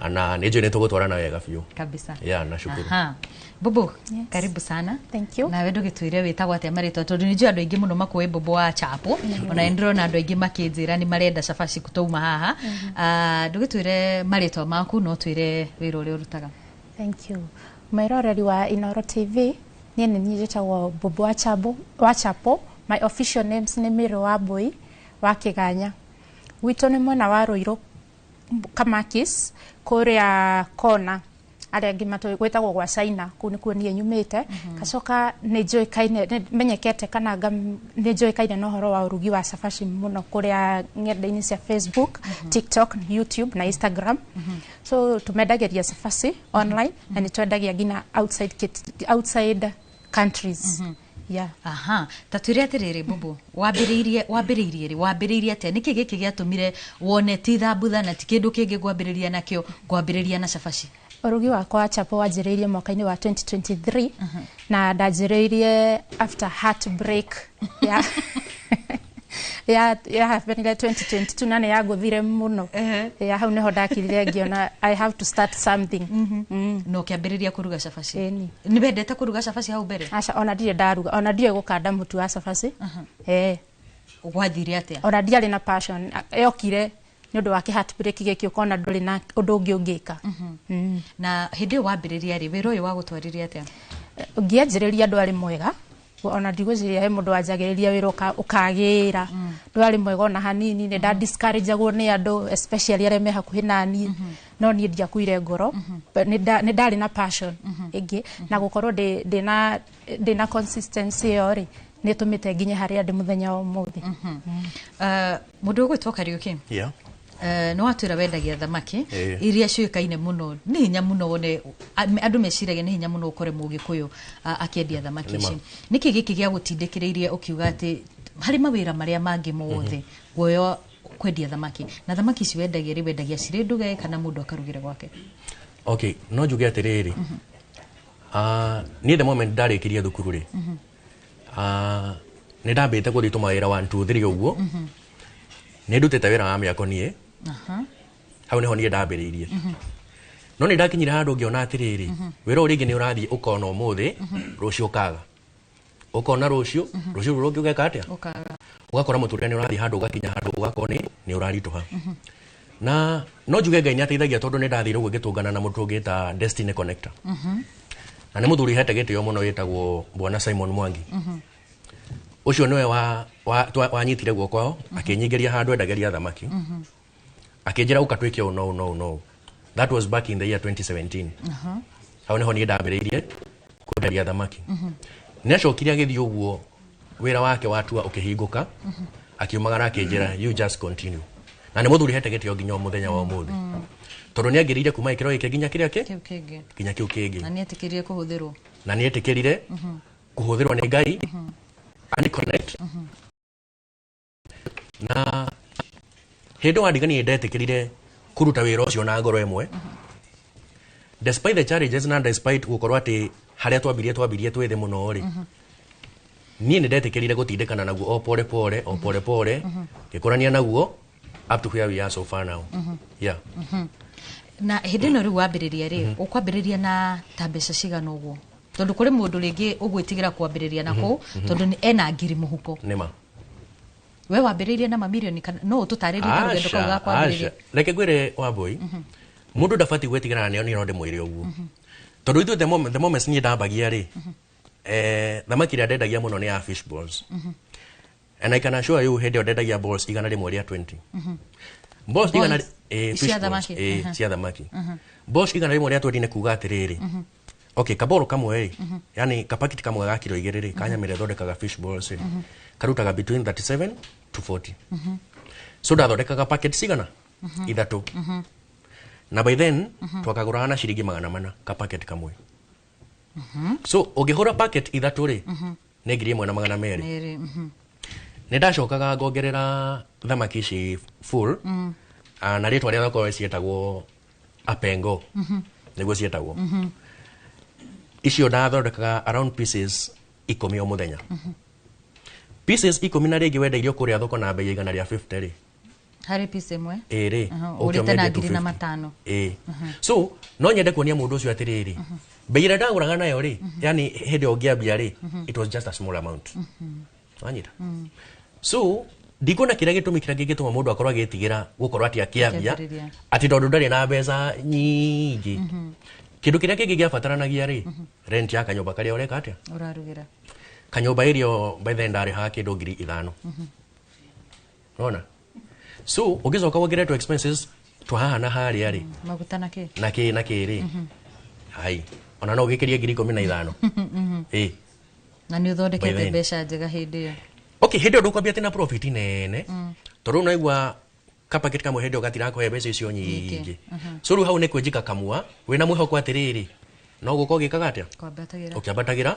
S17: Na nĩ njũĩ nĩ tũgũtwarana wega biũ.
S25: Kabisa.
S17: Yeah, nashukuru.
S25: Aha. Bubu, yes. Karibu sana.
S5: Thank you.
S25: Nawe ndũgĩtwĩre wĩtagwo atĩa marĩtwa tondũ nĩ njũĩ andũ aingĩ mũno makũĩ Bubu wa Chapo. Ona nĩ ndĩrona andũ aingĩ makĩnjĩra nĩ marenda cabaci twauma haha. Ndũgĩtwĩre marĩtwa maku no twĩre wĩra ũrĩa ũrutaga.
S5: Thank you. Mwĩroreri wa Inoro TV, niĩ nĩ niĩ njĩtagwo Bubu wa Chapo, wa Chapo. My official names nĩ Mĩrũ wa Mbũi wa Kĩganya. Gwitũ nĩ mwena wa Ruiru Kamakis kũrĩa kona arĩa angĩ matũĩ gwĩtagwo gwa China kũu nĩkuo niĩ nyumĩte. Ngacoka nĩ njũĩkaine nĩ menyekete kana nĩ njũĩkaine na ũhoro wa ũrugi wa cabaci mũno kũrĩa ng'enda-inĩ cia Facebook, TikTok, YouTube na Instagram. So tũmendagĩria cabaci online na nĩ twendagia nginya outside, outside countries. Yeah.
S25: Aha, ta twĩre atĩrĩrĩ Bubu, wambĩrĩirie rĩ, wambĩrĩirie atĩa? Nĩkĩ gĩkĩ gĩatũmire wone ti thambutha na ti kĩndũ kĩngĩ ngwambĩrĩria nakĩo, ngwambĩrĩria na cabaci?
S5: Ũrugi wakwa wa chapo wanjĩrĩirie mwaka-inĩ wa 2023 na ndanjĩrĩirie after heartbreak ya happenire 2022 na nĩ yangũthire mũno. Ya hau nĩho ndakirire ngĩona I have to start something.
S25: Na ũkĩambĩrĩria kũruga cabaci?
S5: Ĩni.
S25: Nĩ wendete kũruga cabaci hau mbere?
S5: Aca, ona ndirĩ ndaruga, ona ndiũĩ gũkanda mũtu wa cabaci.
S25: Gwathire atĩa?
S5: Ona ndiarĩ na passion, yokire nĩ ũndũ wa kĩ-heartbreak gĩkĩ ũkona ndũrĩ na ũndũ ũngĩ ũngĩka.
S25: Na hĩndĩ ĩyo wambĩrĩria rĩ, wĩra ũyũ wagũtwarire atĩa?
S5: Ngĩanjĩrĩria ndwarĩ mwega, ona ndigwĩciria he mũndũ wanjagĩrĩria wĩra ũkagĩra. Ndwarĩ mwega ona hanini, nĩ nda discourage-agwo nĩ andũ especially arĩa me hakuhĩ naniĩ, no niĩ ndiakuire ngoro. Nĩ ndarĩ na passion ĩngĩ na gũkorwo ndĩna consistency ĩyo rĩ nĩ ĩtũmĩte nginye harĩa ndĩ mũthenya wa ũmũthĩ.
S25: Mũndũ ũgwĩtwo Kariũki,
S17: Yeah.
S25: Nĩ watwĩra wendagia thamaki iria ciũĩkaine mũno, nĩ hinya mũno wone andũ meciragia nĩ hinya mũno ũkore mũgĩkũyũ akĩendia thamaki ici. Nĩkĩ gĩkĩ gĩagũtindĩkĩrĩirie ũkiuga atĩ harĩ mawĩra marĩa mangĩ mothe guoya kwendia thamaki, na thamaki ici wendagia rĩ, wendagia cirĩ nduge kana mũndũ akarugĩre gwake?
S17: Okay, no njuge atĩrĩrĩ, niĩ the moment ndarĩkirie thukuru rĩ, nĩ ndambĩte gũthiĩ tũmawĩra 1 2 3 ũguo. Nĩ ndutĩte wĩra wa mĩako niĩ. Hau nĩho niĩ ndambĩrĩirie. No nĩ ndakinyire handũ ngĩona atĩrĩrĩ, wĩra ũyũ rĩngĩ nĩ ũrathiĩ ũkona ũmũthĩ, rũciũ ũkaga, ũkona rũciũ, rũciũ rũrũ rũngĩ ũgeka atĩa, ũgakora mũtũrĩre nĩ ũrathiĩ handũ ũgakinya handũ ũgakorwo nĩ ũraritũha. Na no njuge Ngai nĩ ateithagia tondũ nĩ ndathire ũguo ngĩtũngana na mũndũ ũngĩ ta Destiny Connector. Na nĩ mũthuri hete gĩtĩo mũno wĩtagwo Bwana Simon Mwangi. Ũcio nĩwe wanyitire guoko akĩnyingĩria handũ endagĩria thamaki. Akĩnjĩra ũka twĩke ũũ no no no. That was back in the year 2017. Hau nĩho niĩ ndambĩrĩirie kwenderia thamaki. Nĩ acokire agĩthiĩ ũguo wĩra wake watua ũkĩhingũka, akiumagara akĩnjĩra you just continue. Na nĩ mũthuri hete gĩtĩo nginya mũthenya wa ũmũthĩ. Tondũ nĩ angĩrĩire kuma gĩkĩro gĩkĩ nginya kĩrĩa
S25: kĩu kĩngĩ.
S17: Nginya kĩu kĩngĩ.
S25: Na nĩ etĩkĩrire kũhũthĩrwo.
S17: Na nĩ etĩkĩrire kũhũthĩrwo nĩ Ngai. And connect. Na hĩndĩ wandiganie ndetĩkĩrire kũruta wĩra ũcio na ngoro ĩmwe. Despite the challenges na despite gũkorwo atĩ harĩa twambirie twĩ thĩ mũno rĩ, niĩ nĩ ndetĩkĩrire gũtindĩkana naguo o pole pole o pole pole, ngĩkũrania naguo up to where we are so far now. Yeah.
S25: Na hĩndĩ ĩno rĩu wambĩrĩria rĩ, ũkwambĩrĩria na ta mbeca cigana ũguo? Tondũ kũrĩ mũndũ rĩngĩ ũgwĩtigĩra kwambĩrĩria na kũu tondũ ena ngiri mũhuko.
S17: Nĩma.
S25: We wambĩrĩirie na mamirioni kana no ũtũtarĩrie karũgendo kau ga kwambĩrĩria?
S17: Reke ngwĩre Wambui, mũndũ ndabatiĩ gwĩtigĩra na nĩ no ndĩmwĩre ũguo. Tondũ ithuĩ the moment niĩ ndambagia rĩ, thamaki ĩrĩa ndendagia mũno nĩ ya fish balls. And I can assure you hĩndĩ ĩyo ndendagia balls 120. Balls igana fish
S25: cia
S17: balls,
S25: thamaki.
S17: Cia thamaki. Balls 120 nĩ kuga atĩrĩrĩ, okay, kaboro kamwe rĩ, yani kapakiti kamwe ga kiro 2 rĩ, kanyamĩre ĩrĩa ĩthondekaga fish balls rĩ, karutaga between 37 to 40. So ndathondekaga packet cigana? 3. Na by then twakagũraga na ciringi 400 ka packet kamwe. So ũngĩhũra packet 3 rĩ, Nĩ 1200.
S25: Merĩ.
S17: Nĩ ndacokaga ngongerera thamaki ici full. Na rĩtwa rĩa thoko ciĩtagwo apengo. Nĩguo ciĩtagwo. Icio ndathondekaga around pieces 10 o mũthenya. Pieces 10 na rĩngĩ wenda irio kũrĩa thoko na bei ya 150 rĩ.
S25: Harĩ piece ĩmwe.
S17: Ĩrĩ.
S25: Ũrĩte na 1500.
S17: Ĩĩ. So no nyende kuonia mũndũ ũcio atĩrĩrĩ, bei ĩrĩa ndagũraga nayo rĩ, yani hĩndĩ ĩyo ngĩambia rĩ, it was just a small amount. Wanyita? So ndikuona kĩrĩa gĩtũmi kĩrĩa kĩngĩtũma mũndũ akorwo agĩtigĩra gũkorwo atĩ akĩambia
S25: Akĩambĩrĩria.
S17: atĩ tondũ ndarĩ na mbeca nyingĩ. Kĩndũ kĩrĩa kĩngĩ gĩabataranagia rĩ, rent ya kanyũmba karĩa ũreka atĩa.
S25: Ũrarugĩra.
S17: Kanyũmba ĩrĩa by then ndarĩhaga kĩndũ 5000. Nona so ũgĩcoka wongerere tũ expenses twa haha na harĩa rĩ,
S25: Maguta na kĩ?
S17: Na kĩ na kĩ rĩ, hai ona no ũgĩkĩrie 15,000. Ĩ.
S25: Na nĩ
S17: By
S25: ũthondekete
S17: then.
S25: mbeca njega hĩndĩ ĩyo.
S17: Okay, hĩndĩ ĩyo ndũkwambia atĩ na profit nene, tondũ naigua kapaketi kamwe hĩndĩ ĩyo gatirakũhe mbeca icio nyingĩ. So rĩu hau nĩ kwĩnjika kamua wĩna mwĩhoko atĩrĩrĩ, no gũka ũgĩkaga atĩa,
S25: Kwambatagĩra.
S17: ũkĩambatagĩra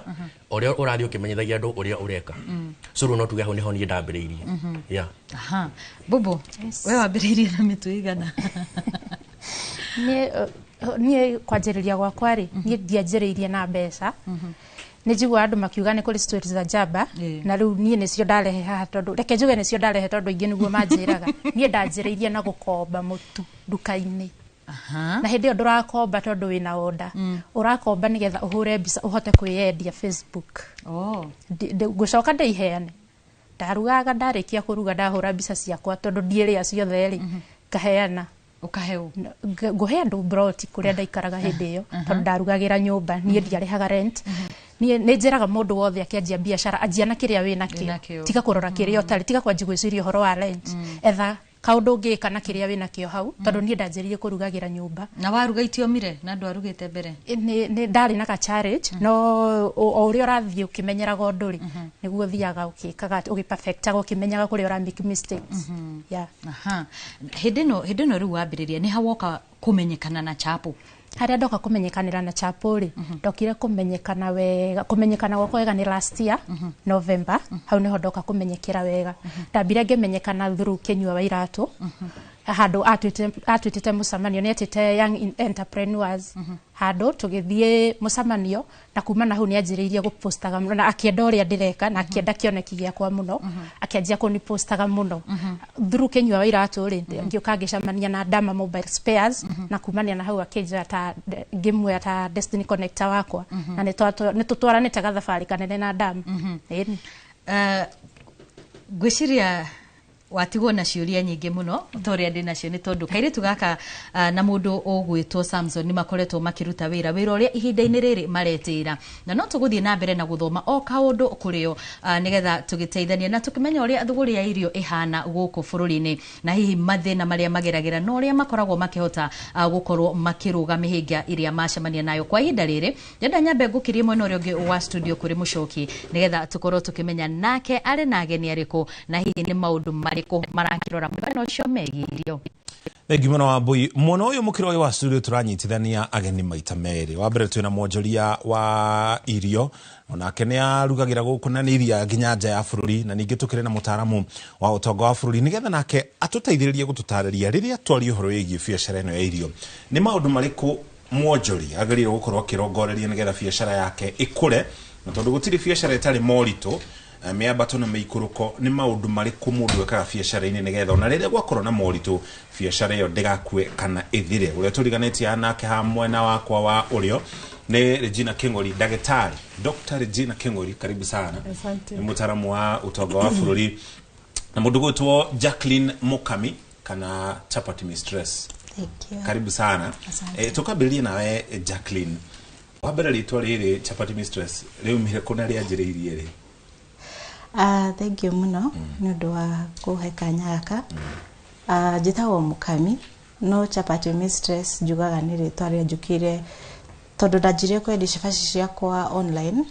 S17: ũrĩa ũrathiĩ ũkĩmenyithagia andũ ũrĩa ũreka. So rĩu no tuge hau nĩho niĩ ndambĩrĩirie. Yeah.
S25: Aha. Bubu, we wambĩrĩirie na mĩtu igana?
S5: Niĩ kwanjĩrĩria gwakwa rĩ, niĩ ndianjĩrĩirie na mbeca. Nĩ njiguaga andũ makiuga nĩ kũrĩ stories za njamba, na rĩu niĩ nĩcio ndarehe haha, tondũ reke njuge nĩcio ndarehe, tondũ aingĩ nĩguo manjĩraga. Niĩ ndanjĩrĩirie na gũkomba mũtu nduka-inĩ, na hĩndĩ ĩyo ndũrakomba tondũ wĩna order, ũrakomba nĩgetha ũhũre mbica ũhote kwĩyendia Facebook. Ngũcoka ndĩiheane. Ndarugaga, ndarĩkia kũruga, ndahũra mbica ciakwa, tondũ ndiĩrĩa ciothe rĩ, ngaheana.
S25: Ũkaheo?
S5: Ngũhe andũ broti kũrĩa ndaikaraga hĩndĩ ĩyo, tondũ ndarugagĩra nyũmba, niĩ ndiarĩhaga rent. Niĩ nĩ njĩraga mũndũ wothe akĩanjia biacara, anjia na kĩrĩa wĩ nakĩo.
S25: Wĩnakĩo.
S5: Tiga kũrora kĩrĩa ũtarĩ, tiga kwanjia gwĩciria ũhoro wa rent. Etha kaũndũ ũngĩka na kĩrĩa wĩ nakĩo hau, tondũ niĩ ndanjĩrĩirie kũrugagĩra nyũmba.
S25: Na waruga itiomire na andũ arugĩte mbere?
S5: Nĩ ndarĩ na ka challenge, no o ũrĩa ũrathiĩ ũkĩmenyeraga ũndũ rĩ, nĩguo ũthiaga ũgĩkaga, ũgĩperfectaga, ũkĩmenyaga kũrĩa ũra make mistakes. Yeah.
S25: Aha. Hĩndĩ ĩno rĩu wambĩrĩria, nĩ ha woka kũmenyekana na chapo?
S5: Harĩa ndoka kũmenyekanĩra na chapo rĩ, ndokire kũmenyekana wega, kũmenyekana gwakwa wega nĩ last year November. Hau nĩho ndoka kũmenyekera wega. Ndambire ngĩmenyekana through Kĩnyua wa Iratũ, handũ atuĩtĩte mũcemanio, nĩ etĩte young entrepreneurs handũ, tũgĩthiĩ mũcemanio, na kuma na hau nĩ anjĩrĩirie gũpostaga mũno, na akĩenda ũrĩa ndĩreka, na akĩenda kĩoneki gĩakwa mũno, akĩanjia kũnipostaga mũno. Through Kĩnyua wa Iratũ rĩ, ngĩũka ngĩcemania na Dama Mobile Spares, na kumania na hau akĩnjoya ta ngĩmuoya ta Destiny Connector wakwa, na nĩ tũtwaranĩte gathabarĩ kanene na Dama. Ĩni.
S25: Ngwĩciria watigwo na ciũria nyingĩ mũno ta ũrĩa ndĩ nacio, nĩ tondũ kairĩtu gaka na mũndũ ũgwĩtwo Samson nĩ makoretwo makĩruta wĩra ũrĩa ihinda-inĩ rĩrĩ maretĩĩra, na no tũgũthiĩ na mbere na gũthoma o kaũndũ kũrĩo, nĩgetha tũgĩteithanie na tũkĩmenya ũrĩa thũgũrĩ ya irio ĩhana gũkũ bũrũri-inĩ, na hihi mathĩna marĩa mageragĩra na ũrĩa makoragwo makĩhota gũkorwo makĩrũga mĩhĩnga ĩrĩa macemania nayo. Kwa ihinda rĩrĩ ndĩrenda nyambe ngũkĩrie mwena ũrĩa ũngĩ wa studio kũrĩ Mũcoki, nĩgetha tũkorwo tũkĩmenya nake arĩ na ageni arĩkũ, na hihi nĩ maũndũ marĩkũ marakĩrora mwena ũcio megiĩ irio.
S2: Thengi mũno Wambui. Mwena ũyũ mũkĩra ũyũ wa studio tũranyitithania ageni maita merĩ. Wa mbere twĩna mwonjoria wa irio, onake nĩ arugagĩra gũkũ na nĩ iria nginya nja ya bũrũri, na ningĩ tũkĩrĩ na mũtaaramu wa ũtonga wa bũrũri, nĩgetha nake atũteithĩrĩrie gũtũtarĩria rĩrĩa twaria ũhoro wĩgiĩ biacara ĩno ya irio, nĩ maũndũ marĩkũ mwonjori agĩrĩirwo gũkorwo akĩrongoreria nĩgetha biacara yake ĩkũre, na tondũ gũtirĩ biacara ĩtarĩ moritũ, mĩambato na mĩikũrũko, nĩ maũndũ marĩkũ mũndũ ekaga biacara-inĩ nĩgetha ona rĩrĩa gwakorwo na moritũ biacara ĩyo ndĩgakue kana ĩthire. Ũrĩa tũriganĩtie nake ha mwena wakwa wa ũrĩo nĩ Regina King'ori, ndagĩtarĩ Dr. Regina King'ori, karibu sana.
S12: Asante.
S2: Nĩ mũtaaramu wa ũtonga wa bũrũri, na mũndũ gwĩtwo Jacqueline Mukami kana Chapati Mistress.
S12: Thank you.
S2: Karibu sana.
S12: Asante.
S2: Tukambĩrĩrie nawe Jacqueline. Wa mbere, rĩtwa rĩrĩ Chapati Mistress rĩumire kũ na rĩanjĩrĩirie rĩ?
S12: Thank you mũno nĩ ũndũ wa kũhe kanya gaka. Njĩtagwo Mũkami, no Chapati Mistress njugaga nĩ rĩtwa rĩanjũkĩire tondũ ndanjirie kwendia cabaci ciakwa online,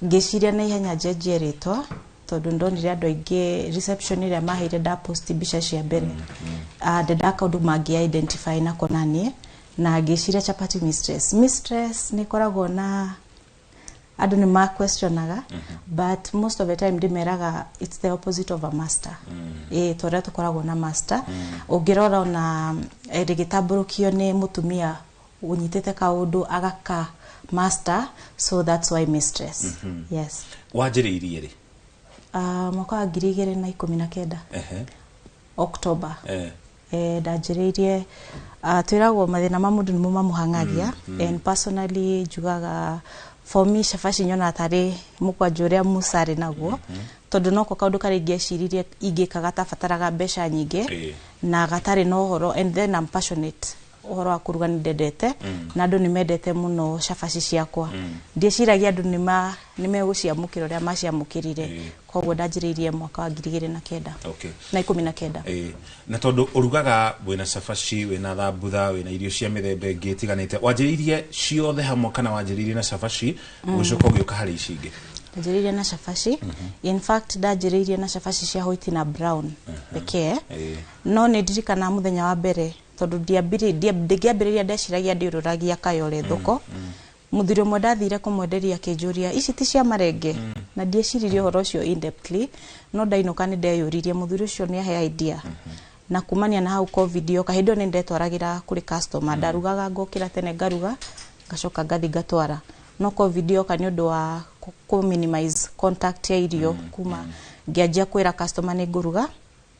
S12: ngĩciria na ihenya njenjie rĩtwa, tondũ ndonire andũ aingĩ reception ĩrĩa maheire ndapost mbica cia mbere. Ndendaga kaũndũ mangĩ identify nako naniĩ, na ngĩciria Chapati Mistress. Mistress nĩ ĩkoragwo na Andũ nĩ ma questionaga, but most of the time ndĩmeraga it's the opposite of a master. Ĩĩ, ta ũrĩa tũkoragwo na master, ũngĩrora ona rĩgĩtambũrũkio nĩ mũtumia ũnyitĩte kaũndũ agaka master, so that's why mistress. Yes.
S2: Wanjĩrĩirie rĩ?
S12: Mwaka wa 2019. October. Ndanjĩrĩirie, twĩragwo mathĩna ma mũndũ nĩmo mamũhang'agia. And personally njugaga for me cabaci nyonaga tarĩ mũkwanjũ ũrĩa Musa arĩ naguo, tondũ noko kaũndũ karĩa ingĩeciririe ingĩka gatabataraga mbeca nyingĩ na gatarĩ na ũhoro, and then I'm passionate ũhoro wa kũruga, nĩ ndendete na andũ nĩ mendete mũno cabaci ciakwa. Ndieciragia andũ nĩ megũciamũkĩra ũrĩa maciamũkĩrire. Koguo ndanjĩrĩirie mwaka wa 2009 na 19.
S2: Ĩĩ. Na tondũ ũrugaga wĩna cabaci, wĩna thambutha, wĩna irio cia mĩthemba ĩngĩ ĩtiganĩte, wanjĩrĩirie ciothe hamwe kana wanjĩrĩirie na cabaci ũgĩcoka ũgĩũka harĩ ici ingĩ?
S12: Ndanjĩrĩirie na cabaci. In fact, ndanjĩrĩirie na cabaci cia white na brown pekee. No nĩ ndirikanaga mũthenya wa mbere, tondũ ndĩngĩambĩrĩria ndeciragia ndĩũrũragia kayore thoko. Mũthuri ũmwe ndathire kũmwenderia akĩnjũria, "Ici ti cia marenge?" Na ndieciririe ũhoro ũcio in depthly, no ndainũka nĩ ndeyũririe. Mũthuri ũcio nĩ ahe idea, na kumania na hau COVID yoka. Hĩndĩ ĩyo nĩ ndetwaragĩra kũrĩ customer, ndarugaga, ngokĩra tene, ngaruga, ngacoka ngathi ngatwara. No COVID yoka, nĩ ũndũ wa kũ minimize contact ya irio, kuma ngĩanjia kwĩra customer nĩ ngũruga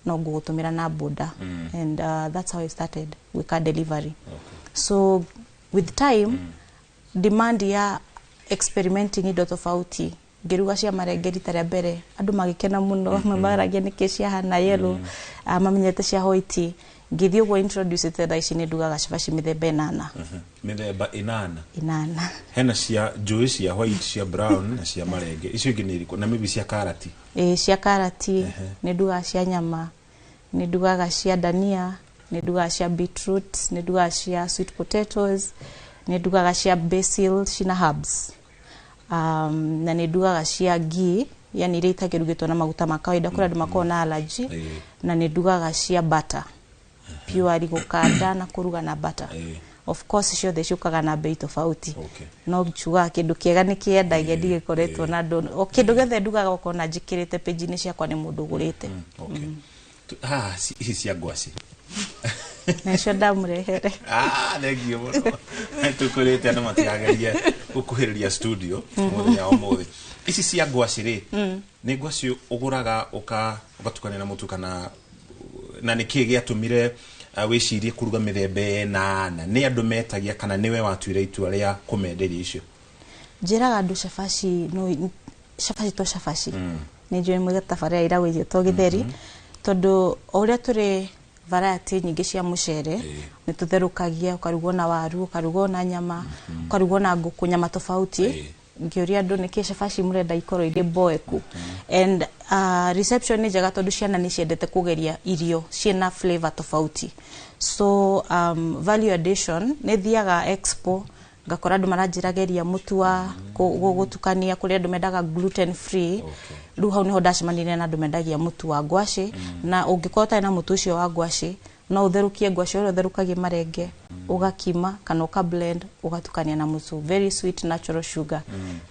S12: no ngũgũtũmĩra na boda. And that's how I started gwĩka delivery. So with time, demand ya experimenting indo tofauti, ngĩruga cia marenge rita rĩa mbere, andũ magĩkena mũno. Amwe maragia nĩkĩ ciahana yellow, mamenyete cia white. Ngĩthiĩ ũguo introduce te, thaa ici nĩ ndugaga cabaci mĩthemba 8.
S2: Mĩthemba 8?
S12: 8.
S2: Hena cia njũĩ, cia white, cia brown na cia marenge. Icio ingĩ nĩ irĩkũ? Na maybe cia karati?
S12: Ĩĩ, cia karati nĩ ndugaga, cia nyama nĩ ndugaga, cia dania nĩ ndugaga, cia beetroot nĩ ndugaga, cia sweet potatoes nĩ ndugaga, cia basil cina herbs, na nĩ ndugaga cia ghee, yani iria itakĩrugĩtwo na maguta ma kawaida, kũrĩ andũ makoragwo na allergy. Na nĩ ndugaga cia butter purely, gũkanda na kũruga na butter. Of course ciothe ciũkaga na bei tofauti, no njugaga kĩndũ kĩega nĩ kĩendagia. Ndigĩkoretwo na andũ o kĩndũ gĩothe ndugaga ũkona njĩkĩrĩte page-inĩ ciakwa nĩ mũndũ ũgũrĩte.
S2: Okay. Haha ici cia ngwaci?
S12: Nacio ndamũrehere.
S2: Ah, thank you mũno. Tũkwĩrĩte andũ matikagerie gũkuhĩrĩria studio mũthenya wa ũmũthĩ. Ici cia ngwaci rĩ, nĩ ngwaci ũgũraga ũgatukania na mũtu kana? Na nĩ kĩĩ gĩatũmire wĩcirie kũruga mĩthemba 8? Nĩ andũ metagia kana nĩwe watuire itua rĩa kũmenderia icio?
S12: Njĩraga andũ cabaci no cabaci to cabaci. Nĩ njũĩ mũgĩtabarĩra iragwo irio to gĩtheri, tondũ o ũrĩa tũrĩ variety nyingĩ cia mũcere, nĩ tũtherũkagia, ũkarugwo na waru, ũkarugwo na nyama, ũkarugwo na ngũkũ, nyama tofauti. Ngĩũria andũ nĩkĩ cabaci mũrenda ikorwo irĩ mboeku, and reception nĩ njega tondũ ciana nĩ ciendete kũgeria irio ciĩna flavor tofauti. So value addition, nĩ thiaga expo ngakora andũ maranjĩra geria mũtu wa gũtukania, kũrĩ andũ mendaga gluten free. Rĩu hau nĩho ndacemanirie na andũ mendagia mũtu wa ngwacĩ, na ũngĩkorwo ũtarĩ na mũtu ũcio wa ngwacĩ, no ũtherũkie ngwacĩ ũrĩa ũtherũkagia marenge, ũgakima kana ũka blend, ũgatukania na mũtu, very sweet, natural sugar,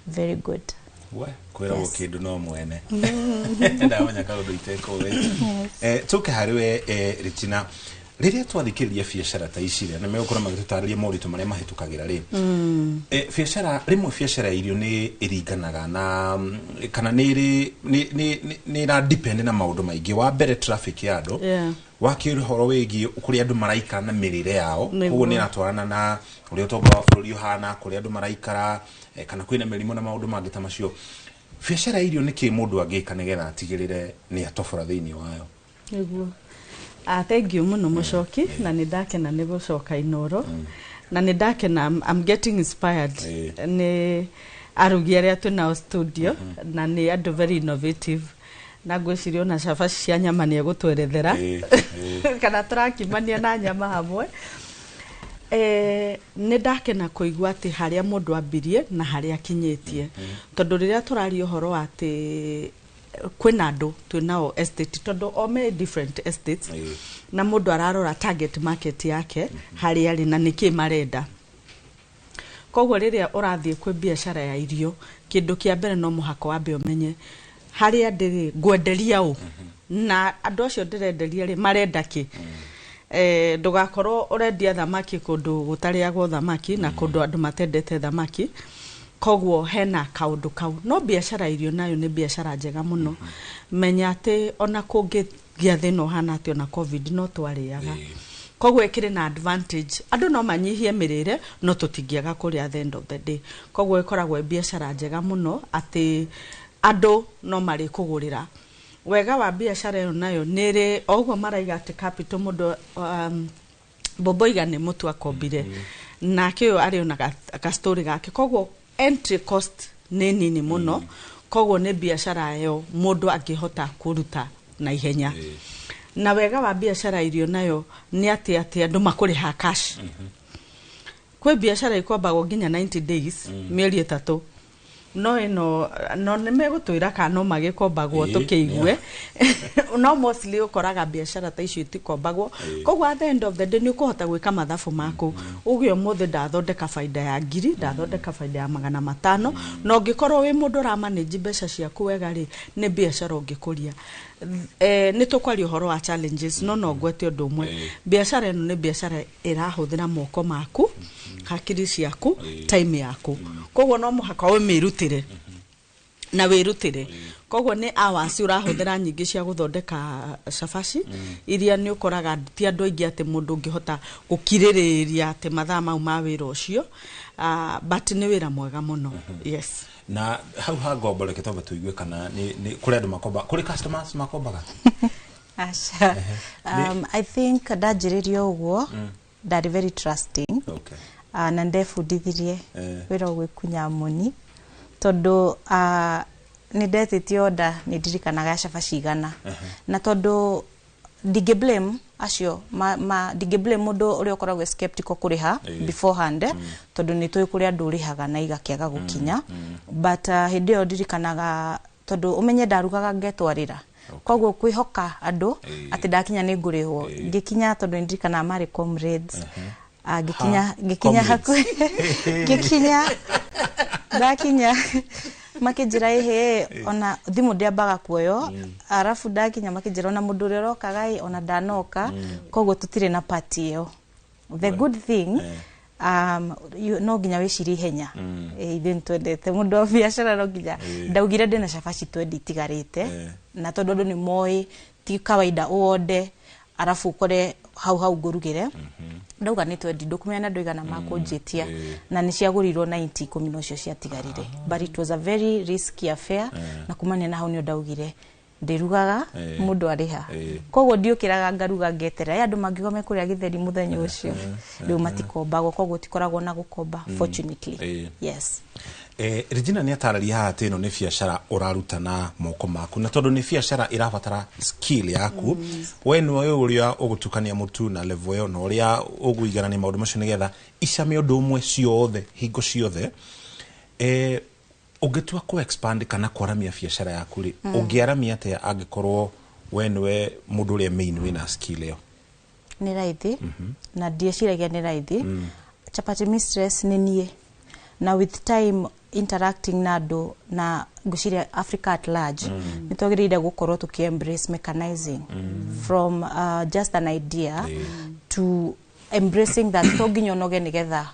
S12: very good.
S2: We kwĩragwo kĩndũ no mwene ndamenya kaũndũ itekũĩ. Tũke harĩ we, Regina. Rĩrĩa twathikĩrĩria biacara ta ici rĩ, na megũkorwo magĩtũtarĩria moritũ marĩa mahĩtũkagĩra rĩ, biacara rĩmwe, biacara ya irio nĩ ĩringanaga na kana nĩ ĩrĩ nĩ ĩra depend na maũndũ maingĩ. Wa mbere, traffic ya andũ. Wa kerĩ, ũhoro wĩgiĩ kũrĩa andũ maraikara na mĩrĩre yao. Koguo nĩ ĩratwarana na ũrĩa ũtonga wa bũrũri ũhana, kũrĩa andũ maraikara, kana kwĩna mĩrimũ na maũndũ mangĩ ta macio. Biacara ya irio, nĩ kĩ mũndũ angĩka nĩgetha atigĩrĩre nĩ atobora thĩinĩ wayo?
S14: Nĩguo. Thank you mũno Mũcoki, na nĩ ndakena nĩ gũcoka Inoro, na nĩ ndakena, I'm getting inspired nĩ arugi arĩa twĩnao studio, na nĩ andũ very innovative, na ngwĩciria ona cabaci cia nyama nĩ egũtwerethera kana tũrakimania na nyama hamwe. Nĩ ndakena kũigua atĩ harĩa mũndũ ambirie na harĩa akinyĩtie, tondũ rĩrĩa tũraria ũhoro wa atĩ kwĩna andũ twĩnao estate, tondũ o me different estates, na mũndũ ararora target market yake harĩa arĩ na nĩkĩ marenda. Koguo rĩrĩa ũrathiĩ kwĩ biacara ya irio, kĩndũ kĩa mbere no mũhaka wambe ũmenye harĩa ndĩrĩ ngwenderia ũ, na andũ acio ndĩrenderia rĩ marenda kĩ. Ndũgakorwo ũrendia thamaki kũndũ gũtarĩagwo thamaki na kũndũ andũ matendete thamaki. Koguo hena kaũndũ kau. No biacara irio nayo nĩ biacara njega mũno. Menya atĩ ona kũngĩgĩa thĩna ũhana atĩ ona COVID no twarĩaga. Koguo ĩkĩrĩ na advantage, andũ no manyihie mĩrĩre no tũtingĩaga kũrĩa at the end of the day. Koguo ĩkoragwo ĩ biacara njega mũno atĩ andũ no marĩkũgũrĩra. Wega wa biacara ĩyo nayo nĩ ĩrĩ o ũguo maraiga atĩ capital mũndũ Boboiga nĩ mũtu akombire, nake ũyũ arĩ ona gastori gake, koguo entry cost nĩ nini mũno. Koguo nĩ biacara ĩyo mũndũ angĩhota kũruta na ihenya. Na wega wa biacara irio nayo nĩ atĩ andũ makũrĩha cash. Kwĩ biacara ikombagwo nginya 90 days, mĩeri 3, no ĩno no nĩ megũtwĩra kana no magĩkombagwo tũkĩigue, no mostly ũkoraga biacara ta icio itikombagwo. Koguo at the end of the day nĩ ũkũhota gwĩka mathabu maku, uge ũmũthĩ ndathondeka baida ya 1,000, ndathondeka baida ya 500. Na ũngĩkorwo wĩ mũndũ ũramanage mbeca ciaku wega rĩ, nĩ biacara ũngĩkũria. Nĩ tũkwaria ũhoro wa challenges, no ngwete ũndũ ũmwe. Biacara ĩno nĩ biacara ĩrahũthĩra moko maku, hakiri ciaku, time yaku, koguo no mũhaka ũmĩrutĩre na wĩrutĩre. Koguo nĩ hours ũrahũthĩra nyingĩ cia gũthondeka cabaci iria nĩ ũkoraga ti andũ aingĩ atĩ mũndũ ũngĩhota gũkirĩrĩria atĩ mathaa mau ma wĩra ũcio, but nĩ wĩra mwega mũno. Yes.
S2: Na hau ha ngombo, reke twambe tũigue kana nĩ kũrĩ andũ makomba, kũrĩ customers makombaga?
S12: Aca. I think ndanjĩrĩria ũguo ndarĩ very trusting. Na ndebundithirie wĩra wa gwĩkunya moni, tondũ nĩ ndetĩtie order, nĩ ndirikanaga cabaci 100, na tondũ ndingĩ blame acio ndingĩ blame mũndũ ũrĩa ũkoragwo skeptical kũrĩha beforehand, tondũ nĩ tũĩ kũrĩa andũ ũrĩhaga na igakĩaga gũkinya. But hĩndĩ ĩyo ndirikanaga, tondũ ũmenye ndarugaga ngetwarĩra, koguo kwĩhoka andũ atĩ ndakinya nĩ ngũrĩhwo, ngĩkinya, tondũ nĩ ndirikanaga marĩ comrades. Ngĩkinya
S2: Ha,
S12: ngĩkinya
S2: comrades.
S12: Hakuhĩ ngĩkinya, ndakinya makĩnjĩra ĩhĩ, ona thimũ ndĩambaga kuoywo. Arabu ndakinya makĩnjĩra ona mũndũ ũrĩa ũrokaga ĩ ona ndanoka, koguo tũtirĩ na party ĩyo. The good thing, no nginya wĩcirie ihenya. Ithuĩ nĩtwendete mũndũ wa biacara, no nginya ndaugire ndĩna cabaci 20 itigarĩte, na tondũ andũ nĩ moĩ ti kawaida ũonde arabu ũkore hau hau ngũrugĩre. Ndauga nĩ 20, ndũkũmenya na andũ aigana makũnjĩtia, na nĩ ciagũrirwo 90, 10 nocio ciatigarire. But it was a very risky affair. Na kumania na hau nĩo ndaugire ndĩrugaga mũndũ arĩha. Koguo ndiũkĩraga ngaruga ngeterera. Andũ mangiuga mekũrĩa gĩtheri mũthenya ũcio, rĩu matikombagwo, koguo tikoragwo na gũkomba, fortunately. Yes.
S2: Regina nĩ atarĩria haha atĩ ĩno nĩ biacara ũraruta na moko maku, na tondũ nĩ biacara ĩrabatara skill yaku, we nĩwe ũrĩa ũgũtukania mũtu na level ĩyo na ũrĩa ũgũiganania maũndũ macio nĩgetha icame ũndũ ũmwe ciothe hingo ciothe. Ũngĩtua kũ expand kana kwaramia biacara yaku rĩ, ũngĩaramia atĩa angĩkorwo we nĩwe mũndũ ũrĩa main wĩna skill ĩyo?
S12: Nĩ raithi, na ndieciragia nĩ raithi. Chapati Mistress nĩ niĩ, na with time interacting na andũ na ngwĩciria Africa at large, nĩ twagĩrĩire gũkorwo tũkĩ embrace mechanizing from just an idea to embracing that to nginya ũnoge nĩgetha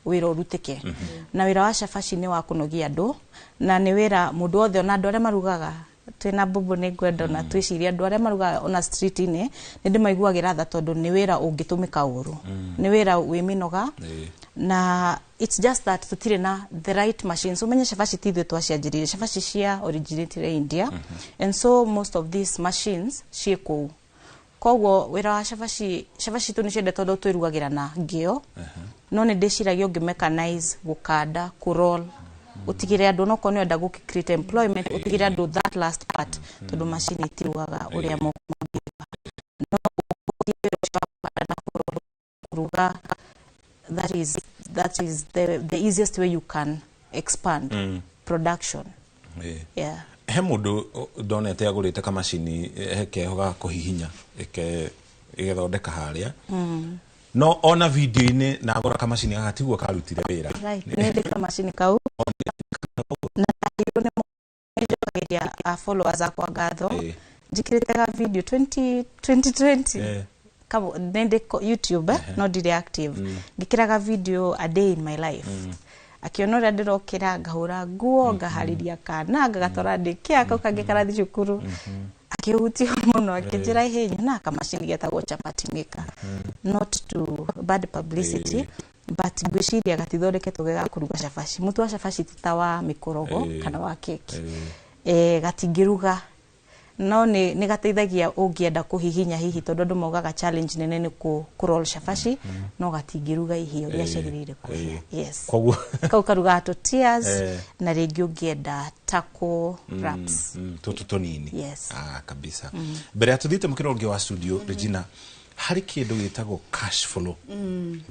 S12: wĩra ũrutĩke. Na wĩra wa cabaci nĩ wa kũnogia andũ, na nĩ wĩra mũndũ wothe, ona andũ arĩa marugaga twĩna mbũmbũ, nĩ ngwenda ona twĩcirie andũ arĩa marugaga ona street-inĩ nĩ ndĩmaiguagĩra tha, tondũ nĩ wĩra ũngĩtũmĩka ũru, nĩ wĩra wĩ mĩnoga. Na it's just that tutire na the right machines. Umenye cabaci ti ithuĩ twacianjĩrĩirie, cabaci cia originated India, and so most of these machines ciĩ kũu. Koguo wĩra wa cabaci, cabaci tu nĩ ciende tondũ twĩrugagĩra na ngĩo, no nĩ ndĩciragia ũngĩ mechanize gũkanda, kũroll, ũtigĩre andũ, onokorwo nĩ ũrenda gũ create employment, ũtigĩre andũ that last part, tondũ macini itirugaga ũrĩa moko mangĩruga. No wĩra ũcio wa gũkanda na kũroll, kũruga, that is the easiest way you can expand production. Yeah.
S2: He mũndũ ndonete agũrĩte kamacini, he keho ga kũhihinya ĩgethondeka harĩa. No ona video-inĩ na agũra kamacini gaka tiguo karutire wĩra.
S12: Right, nĩ ndĩ kamacini kau na nĩ njokagĩria followers akwa ngatho. Njikĩrĩte ga video 20 2020 kabo nĩ YouTube, no ndirĩ active. Ngĩkĩraga video a day in my life, akiona ũrĩa ndĩrokĩra, ngahũra nguo, ngaharĩria kana ngagatwara daycare, kau kangĩ karathiĩ cukuru. Akĩhutio mũno, akĩnjĩra, "Hĩ, nyonaga kamacini getagwo chapati maker." Not to bad publicity, but ngwĩciria gatithondeketwo ge ga kũruga cabaci. Mũtu wa cabaci ti ta wa mĩkorogo kana wa keki, gatingĩruga, no nĩ gateithagia ũngĩenda kũhihinya hihi, tondũ andũ maugaga challenge nene nĩ kũ roll cabaci, no gatingĩruga ihia ũrĩa ciagĩrĩire kũhĩa. Yes.
S2: Koguo
S12: kau karugaga tortillas na rĩngĩ ũngĩenda taco wraps.
S2: Tũtũ tũnini.
S12: Yes.
S2: Ah, kabisa. Mbere ya tũthiĩte mũkĩra ũngĩ wa studio, Regina, harĩ kĩndũ gĩtagwo cash flow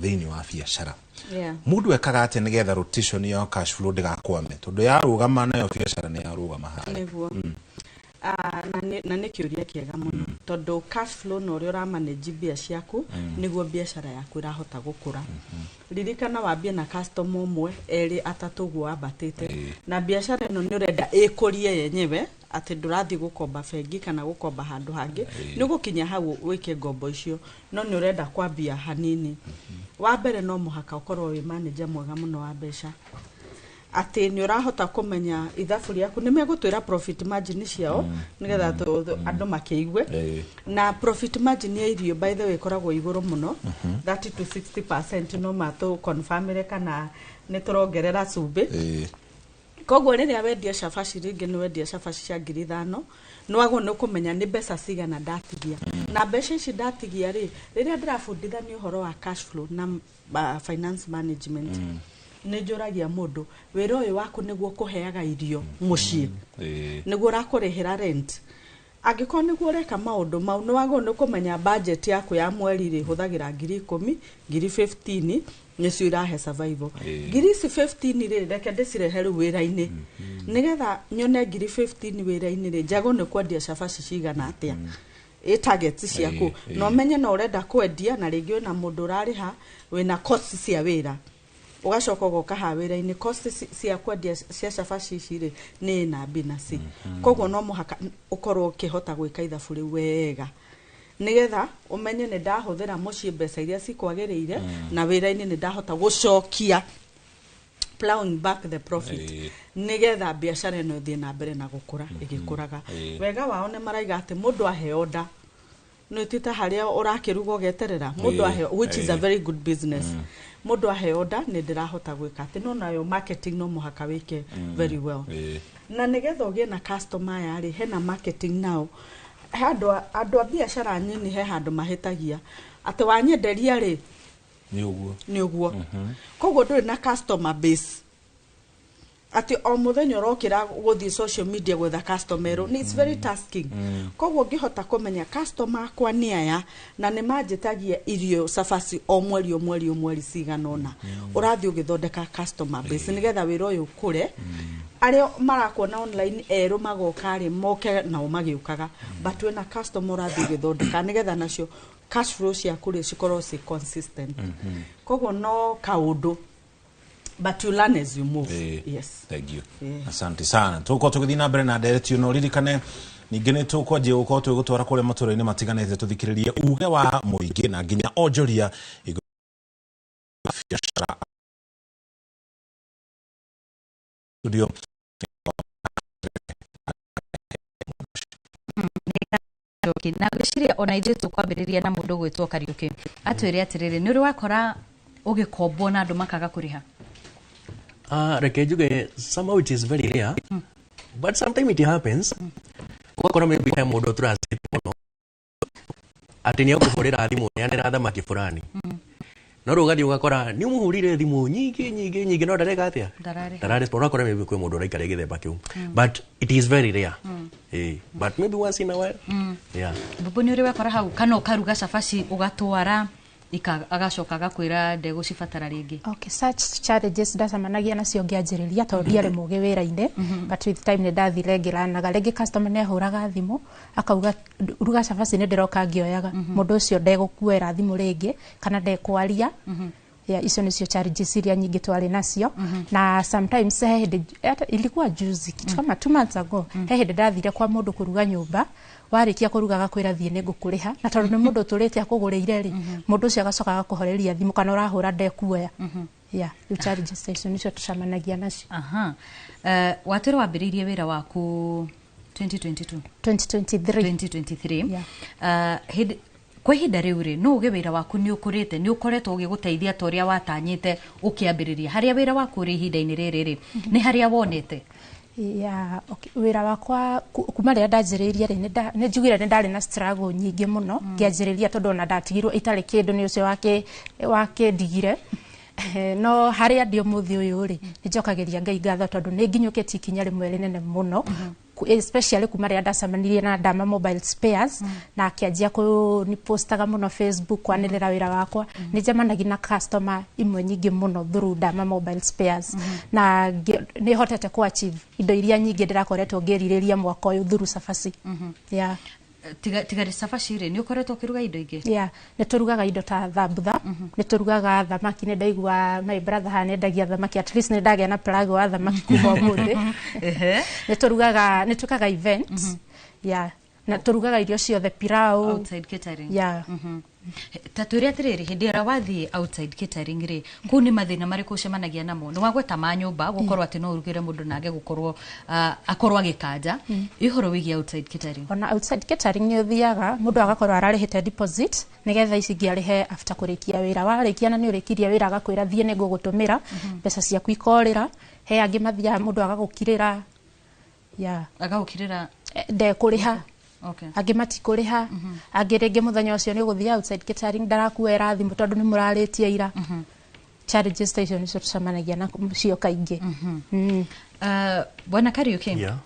S2: thĩinĩ wa biacara. Mũndũ ekaga atĩa nĩgetha rotation ya cash flow ndĩgakwame, tondũ yarũgama nayo biacara nĩ yarũgama harĩa?
S14: Nĩguo. Ah, na nĩ kĩũria kĩega mũno, tondũ cash flow na ũrĩa ũramanage mbia ciaku nĩguo biacara yaku ĩrahota gũkũra. Ririkana wambie na customer ũmwe, erĩ, atatũ, ũguo wambatĩte, na biacara ĩno nĩ ũrenda ĩkũrie yenyewe, atĩ ndũrathiĩ gũkomba bengi kana gũkomba handũ hangĩ. Nĩ ũgũkinya hau wĩke ngombo icio, no nĩ ũrenda kwambia hanini. Wa mbere, no mũhaka ũkorwo wĩ manager mwega mũno wa mbeca, atĩ nĩ ũrahota kũmenya ithabu rĩaku. Nĩ megũtwĩra profit margin ciao nĩgetha andũ makĩigue. Na profit margin ya irio, by the way, ĩkoragwo igũrũ mũno, 30 to 60%. No matũ confirmĩre kana nĩ tũrongerera cumbĩ. Koguo rĩrĩa wendia cabaci, rĩngĩ nĩ wendia cabaci cia 5,000, nĩ wagwo nĩ ũkũmenya nĩ mbeca cigana ndatigia. Na mbeca ici ndatigia rĩ, rĩrĩa ndĩrabundithania ũhoro wa cash flow na finance management, nĩ njũragia mũndũ, wĩra ũyũ waku nĩguo kũheaga irio mũciĩ, nĩguo ũrakũrĩhĩra rent? Angĩkorwo nĩguo ũreka maũndũ mau, nĩ wagĩrĩirwo nĩ kũmenya budget yaku ya mweri rĩ, hũthagĩra 10,000, 15,000 nĩcio irahe survival. Ngiri ici 15 rĩ, reke ndĩcirehe rĩu wĩra-inĩ, nĩgetha nyone 15,000 wĩra-inĩ rĩ, njagwo nĩ kwendia cabaci cigana atĩa, ĩ targets ciaku. Na ũmenye no ũrenda kwendia, na rĩngĩ wĩna mũndũ ũrarĩha, wĩna cost cia wĩra, ũgacoka ũgoka haha wĩra-inĩ, cost cia kwendia cia cabaci ici rĩ, nĩ A na B na C. Koguo no mũhaka ũkorwo ũkĩhota gwĩka ithabu rĩu wega, nĩgetha ũmenye nĩ ndahũthĩra mũciĩ mbeca iria cikwagĩrĩire, na wĩra-inĩ nĩ ndahota gũcokia, plowing back the profit, nĩgetha biacara ĩno ĩthiĩ na mbere na gũkũra ĩgĩkũraga. Wega wao nĩ maraiga atĩ mũndũ aheo nda nĩ ti ta harĩa ũrakĩruga ũgeterera mũndũ aheo, which is a very good business. Mũndũ aheo nda nĩ ndĩrahota gwĩka atĩ, no nayo marketing no mũhaka wĩke very well. Na nĩgetha ũgĩe na customer aya rĩ, hena marketing nao. He andũ a biacara nyini, he handũ mahĩtagia atĩ wanyenderia rĩ,
S2: Nĩ ũguo.
S14: Nĩ ũguo. Koguo ndũrĩ na customer base, atĩ o mũthenya ũrokĩra gũthiĩ social media gwetha customer erũ. It's very tasking. Koguo ngĩhota kũmenya customer akwa nĩ aya na nĩ manjĩtagia irio cabaci o mweri, o mweri, o mweri cigana ũna, ũrathiĩ ũgĩthondeka customer base nĩgetha wĩra ũyũ ũkũre. Arĩa marakuona online erũ magoka rĩ, moke nao magĩũkaga, but wĩna customer ũrathiĩ ũgĩthondeka, nĩgetha nacio cash flow ciaku rĩ, cikorwo ci consistent. Koguo no kaũndũ, but you learn as you move. Yes.
S2: Thank you.
S14: Yeah.
S2: Asante sana. Tũgũkorwo tũgĩthiĩ na mbere na ndereti ĩno. Ririkane ningĩ nĩ tũkwanjia gũkorwo twĩgũtwara kũrĩa matũra-inĩ matiganĩte, tũthikĩrĩrie uge wa mũingĩ na nginya onjoria igũrũ biacara studio.
S25: Kariũki. Na ngwĩciria ona ithuĩ tũkwambĩrĩria na mũndũ ũgwĩtwo Kariũki atwĩre atĩrĩrĩ, nĩ ũrĩ wakora ũgĩkombwo na andũ makaga kũrĩha?
S17: Reke njuge somehow it is very rare, but sometimes it happens. Ũgakora maybe he mũndũ trust mũno atĩ nĩ ekũhũrĩra thimũ neanĩra thamaki fulani, no rĩu ũgathiĩ ũgakora nĩ ũmũhũrire thimũ nyingĩ nyingĩ nyingĩ, no ndareka atĩa?
S25: Ndararĩha.
S17: Ndararespond. Ũgakora maybe kwĩ mũndũ ũraikara gĩthemba kĩu, but it is very rare. But maybe once in a while, yeah.
S25: Mbũmbũ, nĩ ũrĩ wekora hau kana ũkaruga cabaci ũgatwara Agacoka agakwĩra ndegũcibatara rĩngĩ.
S5: Okay, such challenges ndacemanagia nacio ngĩanjĩrĩria tondũ ndiarĩ mũgĩ wĩra-inĩ, but with time nĩ ndathire ngĩranaga. Rĩngĩ customer nĩ ahũraga thimũ akauga, "Ruga cabaci, nĩ ndĩroka ngĩoyaga." Mũndũ ũcio ndegũkuoera thimũ rĩngĩ kana ndekwaria. Yeah, icio nĩcio challenges iria nyingĩ twarĩ nacio. Na sometimes he hĩndĩ, hata ilikuwa juzi, kitu kama 2 months ago, he hĩndĩ ndathire kwa mũndũ kũruga nyũmba. Warĩkia kũruga agakwĩra, "Thiĩ, nĩ ngũkũrĩha." Na tondũ nĩ mũndũ ũtũrĩte akũgũrĩire rĩ, mũndũ ũcio agacoka agakũhoreria thimũ kana ũrahũra ndekuoya. Yeah, rĩu challenges ta icio nĩcio tũcemanagia nacio.
S25: Aha. Watwĩra wambĩrĩirie wĩra waku 2022?
S5: 2023.
S25: 2023.
S5: Yeah.
S25: Hĩndĩ kwa ihinda rĩu rĩ, no uge wĩra waku nĩ ũkũrĩte, nĩ ũkoretwo ũgĩgũteithia ta ũrĩa watanyĩte ũkĩambĩrĩria? Harĩa wĩra waku ũrĩ ihinda-inĩ rĩrĩ rĩ, nĩ harĩa wonete?
S5: Yeah, okay. Wĩra wakwa kuma rĩrĩa ndanjĩrĩirie rĩ, nĩ njugire nĩ ndarĩ na struggle nyingĩ mũno ngĩanjĩrĩria, tondũ ona ndatigirwo itarĩ kĩndũ nĩ ũcio wakĩndigire. No harĩa ndĩ ũmũthĩ ũyũ rĩ, nĩ njokagĩria Ngai ngatho tondũ nĩ nginyũkĩtie ikinya rĩmwe rĩnene mũno, especially kuma rĩrĩa ndacemanirie na Dama Mobile Spares na akĩanjia kũnipostaga mũno Facebook kwanĩrĩra wĩra wakwa. Nĩ njemanagia na customer imwe nyingĩ mũno through Dama Mobile Spares, na nĩ hotete ku achieve indo iria nyingĩ ndĩrakoretwo ngĩrirĩria mwaka ũyũ through cabaci. Yeah.
S25: Tiga cabaci rĩ, nĩ ũkoretwo ũkĩruga indo ingĩ?
S5: Yeah, nĩ tũrugaga indo ta thambutha, nĩ tũrugaga thamaki. Nĩ ndaigua my brother haha nĩendagia thamaki. At least nĩ ndagĩa na plug wa thamaki kuma ũmũthĩ. Nĩ tũrugaga, nĩ twĩkaga events. Yeah, na tũrugaga irio ciothe, pilau.
S25: Outside catering?
S5: Yeah.
S25: Ta twĩre atĩrĩrĩ, hĩndĩ ĩrĩa wathiĩ outside catering rĩ, kũu nĩ mathĩna marĩkũ ũcemanagia namo? Nĩ wagweta ma nyũmba, gũkorwo atĩ no ũrugĩre mũndũ nage gũkorwo akorwo agĩkanja. Ĩ ũhoro wĩgiĩ outside catering?
S5: Ona outside catering nĩ ũthiaga mũndũ agakorwo ararĩhĩte deposit nĩgetha ici ingĩ arĩhe after kũrĩkia wĩra. Warĩkia na nĩ ũrĩkirie wĩra, agakwĩra, "Thiĩ, nĩ ngũgũtũmĩra." Mbeca ciaku ikorĩra. He angĩ mathiaga mũndũ agagũkirĩra, yeah.
S25: Agagũkirĩra?
S5: Ndekũrĩha. Angĩ matikũrĩha. Angĩ rĩngĩ mũthenya ũcio nĩ ũgũthiĩ outside catering, ndarakuoera thimũ tondũ nĩ mũrarĩtie ira. Challenges ta icio nĩcio tũcemanagia nacio kaingĩ.
S25: Bwana Kariuki,
S17: Yeah.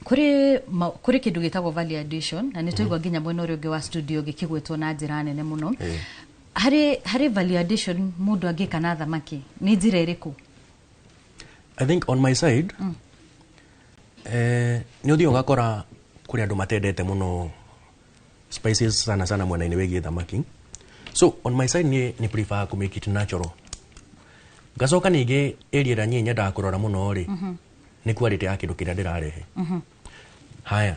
S25: kũrĩ kĩndũ gĩtagwo value addition, na nĩ twaigua nginya mwena ũrĩa ũngĩ wa studio gĩkĩgwetwo na njĩra nene mũno. Harĩ value addition mũndũ angĩka na thamaki nĩ njĩra ĩrĩkũ?
S17: I think on my side, nĩ ũthiaga ũgakora kũrĩ andũ matendete mũno spices, sana sana mwena-inĩ wĩgiĩ thamaki. So on my side nĩ prefer kũ make it natural. Ngacoka ningĩ area ĩrĩa niĩ nyendaga kũrora mũno rĩ, nĩ quality ya kĩndũ kĩrĩa ndĩrarehe. Haya,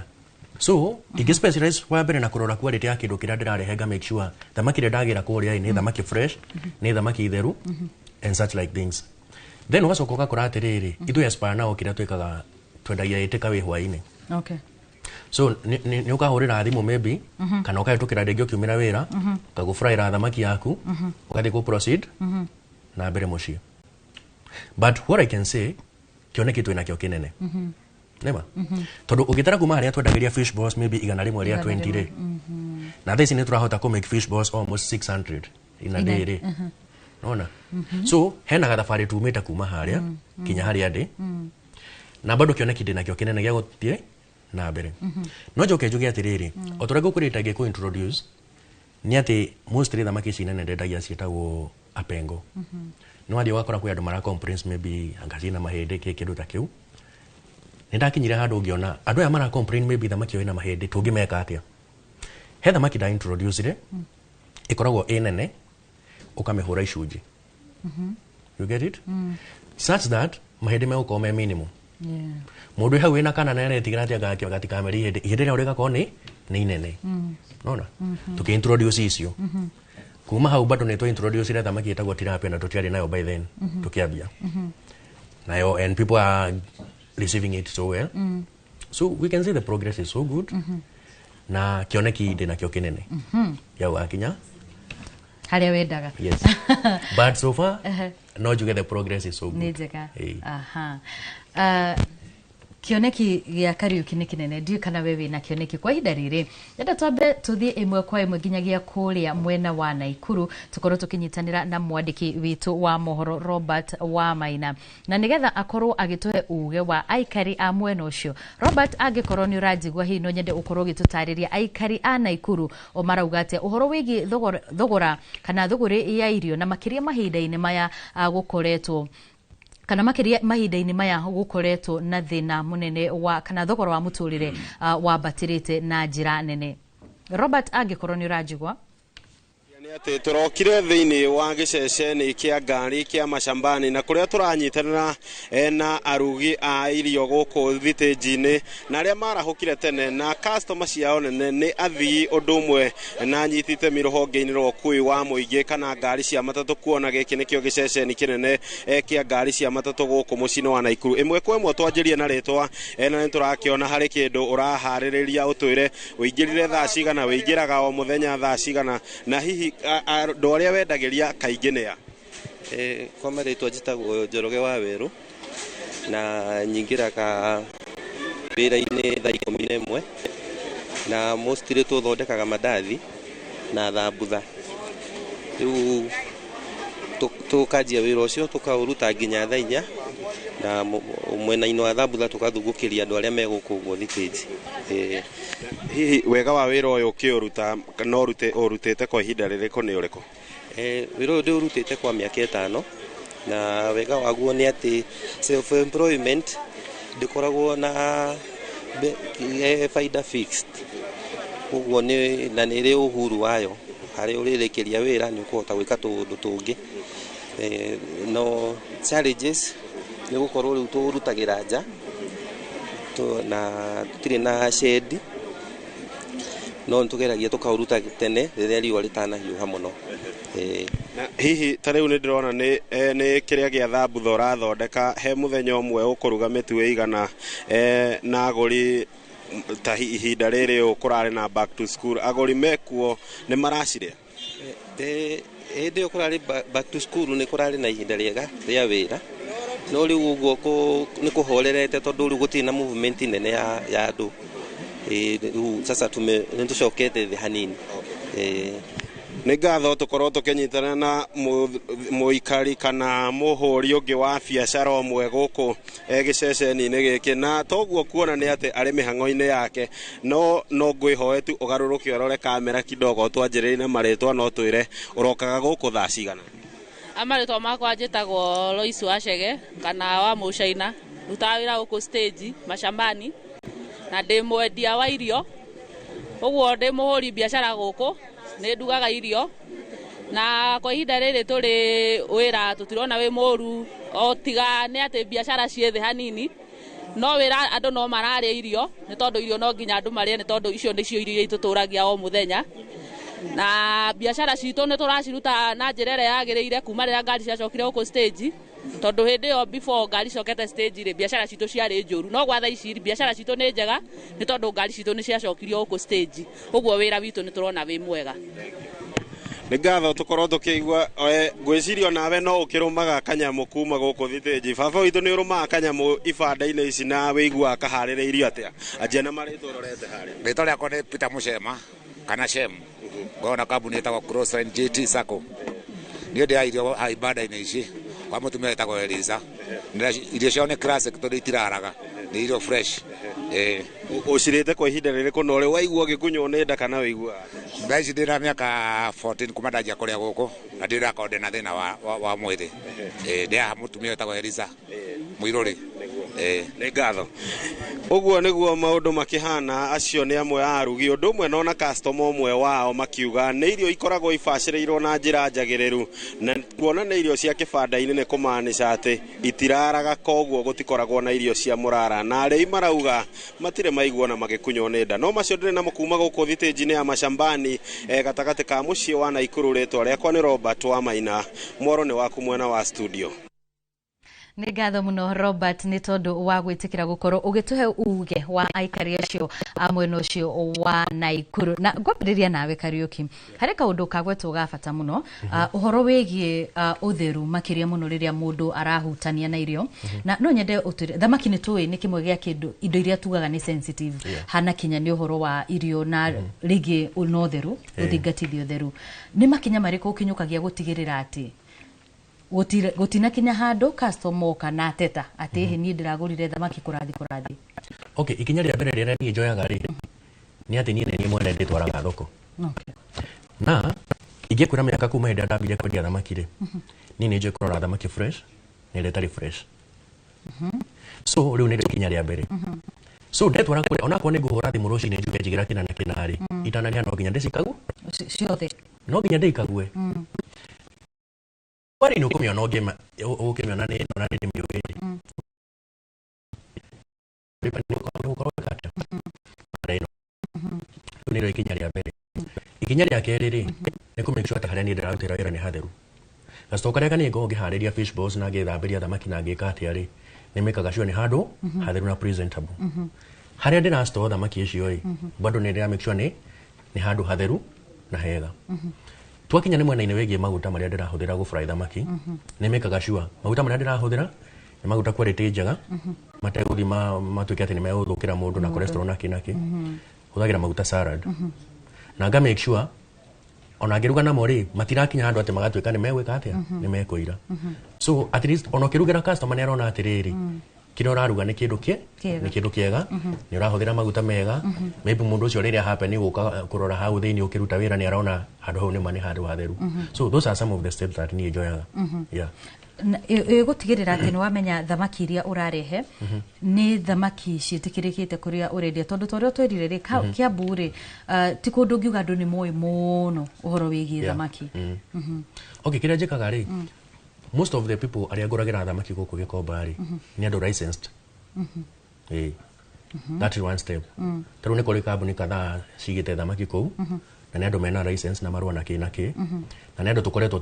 S17: so ingĩ specialize wa mbere na kũrora quality ya kĩndũ kĩrĩa ndĩrarehe, nga make sure thamaki ĩrĩa ndagĩra kũrĩa ĩ nĩ thamaki fresh, nĩ thamaki theru and such like things. Then ũgacoka ũgakora atĩrĩrĩ, ithuĩ Aspire nao kĩrĩa twĩkaga, twendagia ĩ takeaway hwaĩ-inĩ. So nĩ ũkahũrĩra thimũ maybe kana ũkahĩtũkĩra rĩngĩ ũkiumĩra wĩra, ũkagũfryĩra thamaki yaku, ũgathiĩ kũ proceed na mbere mũciĩ. But what I can say, kĩoneki twĩ nakĩo kĩnene nĩma, tondũ ũngĩtara kuma harĩa twendagĩria fish balls maybe 100 rĩa 20 rĩ, na thaa ici nĩ tũrahota kũ make fish balls almost 600 in a day rĩ, nona so hena gathabarĩ tumĩte kuma harĩa kinya harĩa ndĩ, na bado kĩoneki ndĩ nakĩo kĩnene gĩa gũthiĩ na mbere. No njoke njuge atĩrĩrĩ, o ta ũrĩa ngũkwĩrĩte ngĩkũ introduce, nĩ atĩ mostly thamaki ici nene ndendagia ciĩtagwo apengo. Nĩ wathiĩ ũgakora kwĩ andũ mara complains maybe anga ciĩna mahĩndĩ, kĩ kĩndũ ta kĩu. Nĩ ndakinyire handũ ngĩona andũ aya mara complain maybe thamaki ĩyo ĩna mahĩndĩ, tũngĩmeka atĩa? He thamaki nda introduce rĩ, ĩkoragwo ĩ nene, ũkamĩhũra icunjĩ, you get it, such that mahĩndĩ megũkorwo me minimum. Mũndũ wĩ hau wĩna kana na aretigĩra atĩ anga gatikamere ihĩndĩ, ihĩndĩ rĩao rĩgakorwo nĩ inene. Nona tũkĩ introduce icio. Kuma hau bado nĩ twa introduce ire thamaki ĩtagwo tilapia, na tũtiarĩ nayo by then tũkĩambia nayo, and people are receiving it so well. So we can say the progress is so good, na kĩoneki ndĩ nakĩo kĩnene gĩa gũgakinya
S25: harĩa wendaga.
S17: Yes, but so far no njuge the progress is so good.
S25: Nĩ njega.
S17: Ĩĩ.
S25: Aha. Kĩoneki gĩa Kariuki nĩ kĩnene, ndiũĩ kana we wĩna kĩoneki kwa ihinda rĩrĩ. Enda twambe tũthiĩ ĩmwe kwa ĩmwe nginyagia kũrĩa mwena wa Naikuru, tũkorwo tũkĩnyitanĩra na mwandĩki witũ wa mohoro Robert Wamaina, na nĩgetha akorwo agĩtũhe uge wa aikari a mwena ũcio. Robert, angĩkorwo nĩ ũranjigua, hihi no nyende ũkorwo ũgĩtũtarĩria aikari a Naikuru o marauga atĩa ũhoro wĩgiĩ thogora kana thũgũrĩ ya irio, na makĩria mahinda-inĩ maya gũkoretwo kana makĩria mahinda-inĩ maya gũkoretwo na thĩna mũnene wa kana thogora wa mũtũrĩre wambatĩrĩte na njĩra nene. Robert, angĩkorwo nĩ ũranjigua.
S18: Nĩ atĩ tũrokire thĩinĩ wa gĩceceni kĩa ngari kĩa Mashambani, na kũrĩa tũranyitanĩra na arugi a irio gũkũ thitĩnji-inĩ, na arĩa marahũkire tene na customer ciao nene nĩ athii ũndũ ũmwe na anyiti itemi rũhonge-inĩ rwa ũkui wa mũingĩ kana ngari cia matatũ, kuona gĩkĩ nĩkĩo gĩceceni kĩnene kĩa ngari cia matatũ gũkũ mũciĩ-inĩ wa Naikuru. Ĩmwe kwa ĩmwe twanjĩrie na rĩtwa, na nĩ tũrakĩona harĩ kĩndũ ũraharĩrĩria, ũtwĩre ũingĩrire thaa cigana, ũingĩraga o mũthenya thaa cigana, na hihi andũ arĩa wendagĩria kaingĩ nĩ a?
S19: Kwa marĩtwa njĩtagwo Njoroge wa Werũ, na nyingĩraga wĩra-inĩ thaa 11, na mostly tũthondekaga mandathi na thambutha. Rĩu tũkanjia wĩra ũcio tũkaũruta nginya thaa 4, na mwena-inĩ wa thambutha tũkathungũkĩria andũ arĩa me gũkũ ũguo thitĩnji.
S18: Hihi wega wa wĩra ũyũ ũkĩũruta no ũrutĩte kwa ihinda rĩrĩkũ nĩ ũrĩkũ?
S19: Wĩra ũyũ ndĩũrutĩte kwa mĩaka 5, na wega waguo nĩ atĩ self employment ndĩkoragwo na baida fixed, ũguo na nĩ ĩrĩ uhuru wayo, harĩa ũrĩrĩkĩria wĩra nĩ ũkũhota gwĩka tũũndũ tũngĩ. No challenges nĩ gũkorwo rĩu tũrutagĩra nja na tũtirĩ na shedi, no nĩtũgeragia tũkaũruta tene rĩrĩa riũa rĩtanahiũha mũno.
S18: Na hihi ta rĩu nĩ ndĩrona nĩ kĩrĩa gĩa thambutha ũrathondeka, he mũthenya ũmwe ũkũruga mĩtu ĩigana na agũri ta ihinda rĩrĩ ũũ kũrarĩ na back to school, agũri mekuo nĩ maracirĩa?
S19: Hĩndĩ ĩyo kũrarĩ back to school nĩ kũrarĩ na ihinda rĩega rĩa wĩra, no rĩu ũguo nĩ kũhorerete tondũ rĩu gũtirĩ na movement nene ya andũ. Rĩu sasa nĩ tũcokete thĩ hanini.
S18: Nĩ ngatho tũkorwo tũkĩnyitana na mũikari kana mũhũri ũngĩ wa biacara ũmwe gũkũ gĩceceni-inĩ gĩkĩ, na toguo kuona nĩ atĩ arĩ mĩhang'o-inĩ yake, no ngwĩhoe tu ũgarũrũke ũrore kamera kidogo, twanjĩrĩrie na marĩtwa, no twĩre ũrokaga gũkũ thaa cigana?
S3: Marĩtwa makwa njĩtagwo Lois Wachege kana wa Mũcaina, ndutaga wĩra gũkũ stage Mashambani, na ndĩ mwendia wa irio, ũguo ndĩ mũhũri biacara gũkũ, nĩ ndugaga irio, na kwa ihinda rĩrĩ tũrĩ wĩra tũtirona wĩ mũru, o tiga nĩ atĩ biacara ciĩ thĩ hanini, no wĩra andũ no mararĩa irio, nĩ tondũ irio no nginya andũ marĩe, nĩ tondũ icio nĩcio irio iria itũtũragia o mũthenya. Na biacara citũ nĩ tũraciruta na njĩra ĩrĩa yagĩrĩire kuma rĩrĩa ngari ciacokire gũkũ stage, tondũ hĩndĩ ĩyo before ngari cokete stage rĩ, biacara citũ ciarĩ njũru, no gwa thaa ici biacara citũ nĩ njega nĩ tondũ ngari citũ nĩ ciacokirio gũkũ stage, ũguo wĩra witũ nĩ tũrona wĩ mwega.
S18: Nĩ ngatho tũkorwo tũkĩigua, ngwĩciria onawe no ũkĩrũmaga kanyamũ kuma gũkũ thitĩnji. Baba witũ nĩ ũrũmaga kanyamũ ibanda-inĩ ici na wĩiguaga kaharĩrĩirio atĩa? Anjia na marĩtwa ũrorete harĩa.
S20: Rĩtwa rĩakwa nĩ Peter Mũcema kana Shem, ngoragwo na kambuni ĩtagwo Crossline JT Sacco. Niĩ ndĩaga irio haha ibanda-inĩ ici kwa mũtumia wĩtagwo Eliza. Irio ciao nĩ classic tondũ itiraraga, nĩ irio fresh.
S18: Ũcirĩte kwa ihinda rĩrĩkũ na ũrĩ waigua ũgĩkunywo nĩ nda kana ũiguaga atĩa?
S20: Thaa ici ndĩna mĩaka 14 kuma ndanjia kũrĩa gũkũ, na ndĩrakorwo ndĩna thĩna wa mwĩrĩ. Ndĩaha mũtumia wĩtagwo Eliza Mũirũrĩ.
S18: Nĩ ngatho. Ũguo nĩguo maũndũ makĩhana, acio nĩ amwe a arugi, ũndũ ũmwe na ona customer ũmwe wao makiuga nĩ irio ikoragwo ibacĩrĩirwo na njĩra njagĩrĩru, na kuona nĩ irio cia kĩbanda-inĩ nĩ kũmaanisha atĩ itiraraga, koguo gũtikoragwo na irio cia mũrara, na arĩi marauga matirĩ maigua na magĩkunywo nĩ nda. No macio ndĩrĩ namo kuma gũkũ thitĩnji-inĩ ya Mashambani, gatagatĩ ka mũciĩ wa Naikuru. Rĩtwa rĩakwa nĩ Robert Wamaina, mworo nĩ waku mwena wa studio.
S25: Nĩ ngatho mũno Robert nĩ tondũ wa gwĩtĩkĩra gũkorwo ũgĩtũhe uge wa aikari acio a mwena ũcio wa Naikuru. Na ngwambĩrĩria nawe Kariũki, harĩ kaũndũ kagwetwo ga bata mũno, ũhoro wĩgiĩ ũtheru makĩria mũno rĩrĩa mũndũ arahutania na irio. Na no nyende ũtwĩre, thamaki nĩ tũĩ nĩ kĩmwe gĩa kĩndũ indo iria tugaga nĩ sensitive, hana kinya nĩ ũhoro wa irio na rĩngĩ na ũtheru, ũthingatithia ũtheru. Nĩ makinya marĩkũ ũkinyũkagia gũtigĩrĩra atĩ gũtinakinya handũ customer oka na ateta atĩ ĩhĩ niĩ ndĩragũrire thamaki kũrathi kũrathi?
S17: Okay, ikinya rĩa mbere rĩrĩa niĩ njoyaga rĩ, nĩ atĩ niĩ nĩ niĩ mwene ndĩtwaraga thoko. Na ingĩkwĩra mĩaka kuma hĩndĩ ĩrĩa ndambire kwendia thamaki rĩ, niĩ nĩ njũĩ kũrora thamaki fresh na ĩrĩa ĩtarĩ fresh. So rĩu nĩrĩo ikinya rĩa mbere. So ndetwara kũrĩa, onakorwo nĩ ngũhũra thimũ rũcinĩ njuge njigĩra kĩna na kĩna rĩ, itanarĩha no nginya ndĩcikague
S25: ciothe,
S17: no nginya ndĩikague. Kwani nĩ ũkũmĩona ũkĩmĩona nĩ ĩno na nĩ ndĩmĩũĩ rĩ, nĩ ũgũkorwo ũgĩka atĩa? Bara ĩno. Rĩu nĩrĩo ikinya rĩa mbere. Ikinya rĩa kerĩ rĩ, nĩ kũ make sure atĩ harĩa niĩ ndĩrarutĩra wĩra nĩ hatheru. Gacoka karĩa niĩ ngoragwo ngĩharĩria fish balls na ngĩthambĩria thamaki na ngĩka atĩa rĩ, nĩ mĩkaga sure nĩ handũ hatheru na presentable. Harĩa ndĩra store thamaki icio rĩ, bado nĩ ndĩra make sure nĩ handũ hatheru na hega. Twakinya nĩ mwena-inĩ wĩgiĩ maguta marĩa ndĩrahũthĩra gũ fry thamaki, nĩ mĩkaga sure maguta marĩa ndĩrahũthĩra nĩ maguta quality njega, mategũthiĩ matuĩke atĩ nĩ megũthũkĩra mũndũ na cholesterol na kĩ na kĩ. Hũthagĩra maguta salad. Na nga make sure ona ngĩruga namo rĩ, matirakinya handũ atĩ magatuĩka nĩ megwĩka atĩa, nĩ mekũira. So at least ona ũkĩrugĩra customer nĩ arona atĩrĩrĩ, kĩrĩa ũraruga nĩ kĩndũ kĩ
S25: Kĩega.
S17: Nĩ kĩndũ kĩega, nĩ ũrahũthĩra maguta mega. Maybe mũndũ ũcio rĩrĩa happen gũka kũrora hau thĩinĩ ũkĩruta wĩra nĩ arona handũ hau nĩma nĩ handũ hatheru. So those are some of the steps that niĩ njoyaga. Yeah.
S25: Ĩgũtigĩrĩra atĩ nĩ wamenya thamaki iria ũrarehe nĩ thamaki ciĩtĩkĩrĩkĩte kũrĩa ũrendia, tondũ ta ũrĩa ũtwĩrire rĩ, Kiambu rĩ, ti kũndũ ũngiuga andũ nĩ moĩ mũno ũhoro wĩgiĩ thamaki.
S17: Okay, kĩrĩa njĩkaga rĩ, most of the people arĩa ngũragĩra thamaki gũkũ Gĩkomba rĩ, nĩ andũ licensed. Ĩĩ. That is one step. Ta rĩu nĩ kũrĩ kambuni kadhaa cigĩte thamaki kũu, na nĩ andũ mena license na marũa na kĩ na kĩ, na nĩ andũ tũkoretwo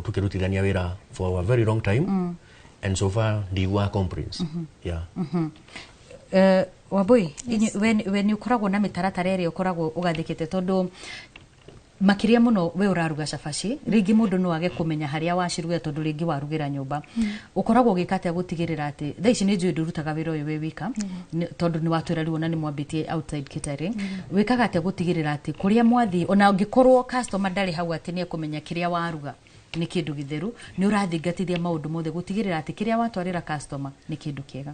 S17: tũkĩrutithania wĩra for a very long time, and so far ndiguaga complaints. Yeah.
S25: Wambui, we nĩ ũkoragwo na mĩtaratara ĩrĩa ũkoragwo ũgathĩkĩte, tondũ makĩria mũno we ũraruga cabaci, rĩngĩ mũndũ no age kũmenya harĩa waciruga tondũ rĩngĩ warugĩra nyũmba. Ũkoragwo ũgĩka atĩa gũtigĩrĩra atĩ thaa ici nĩ njũĩ ndũrutaga wĩra ũyũ wĩ wika, tondũ nĩ watwĩra rĩu ona nĩ mwambĩtie outside catering? Wĩkaga atĩa gũtigĩrĩra atĩ kũrĩa mwathiĩ, ona ũngĩkorwo customer ndarĩ hau atĩ nĩ ekũmenya kĩrĩa waruga nĩ kĩndũ gĩtheru, nĩ ũrathingatithia maũndũ mothe gũtigĩrĩra atĩ kĩrĩa watwarĩra customer nĩ kĩndũ kĩega?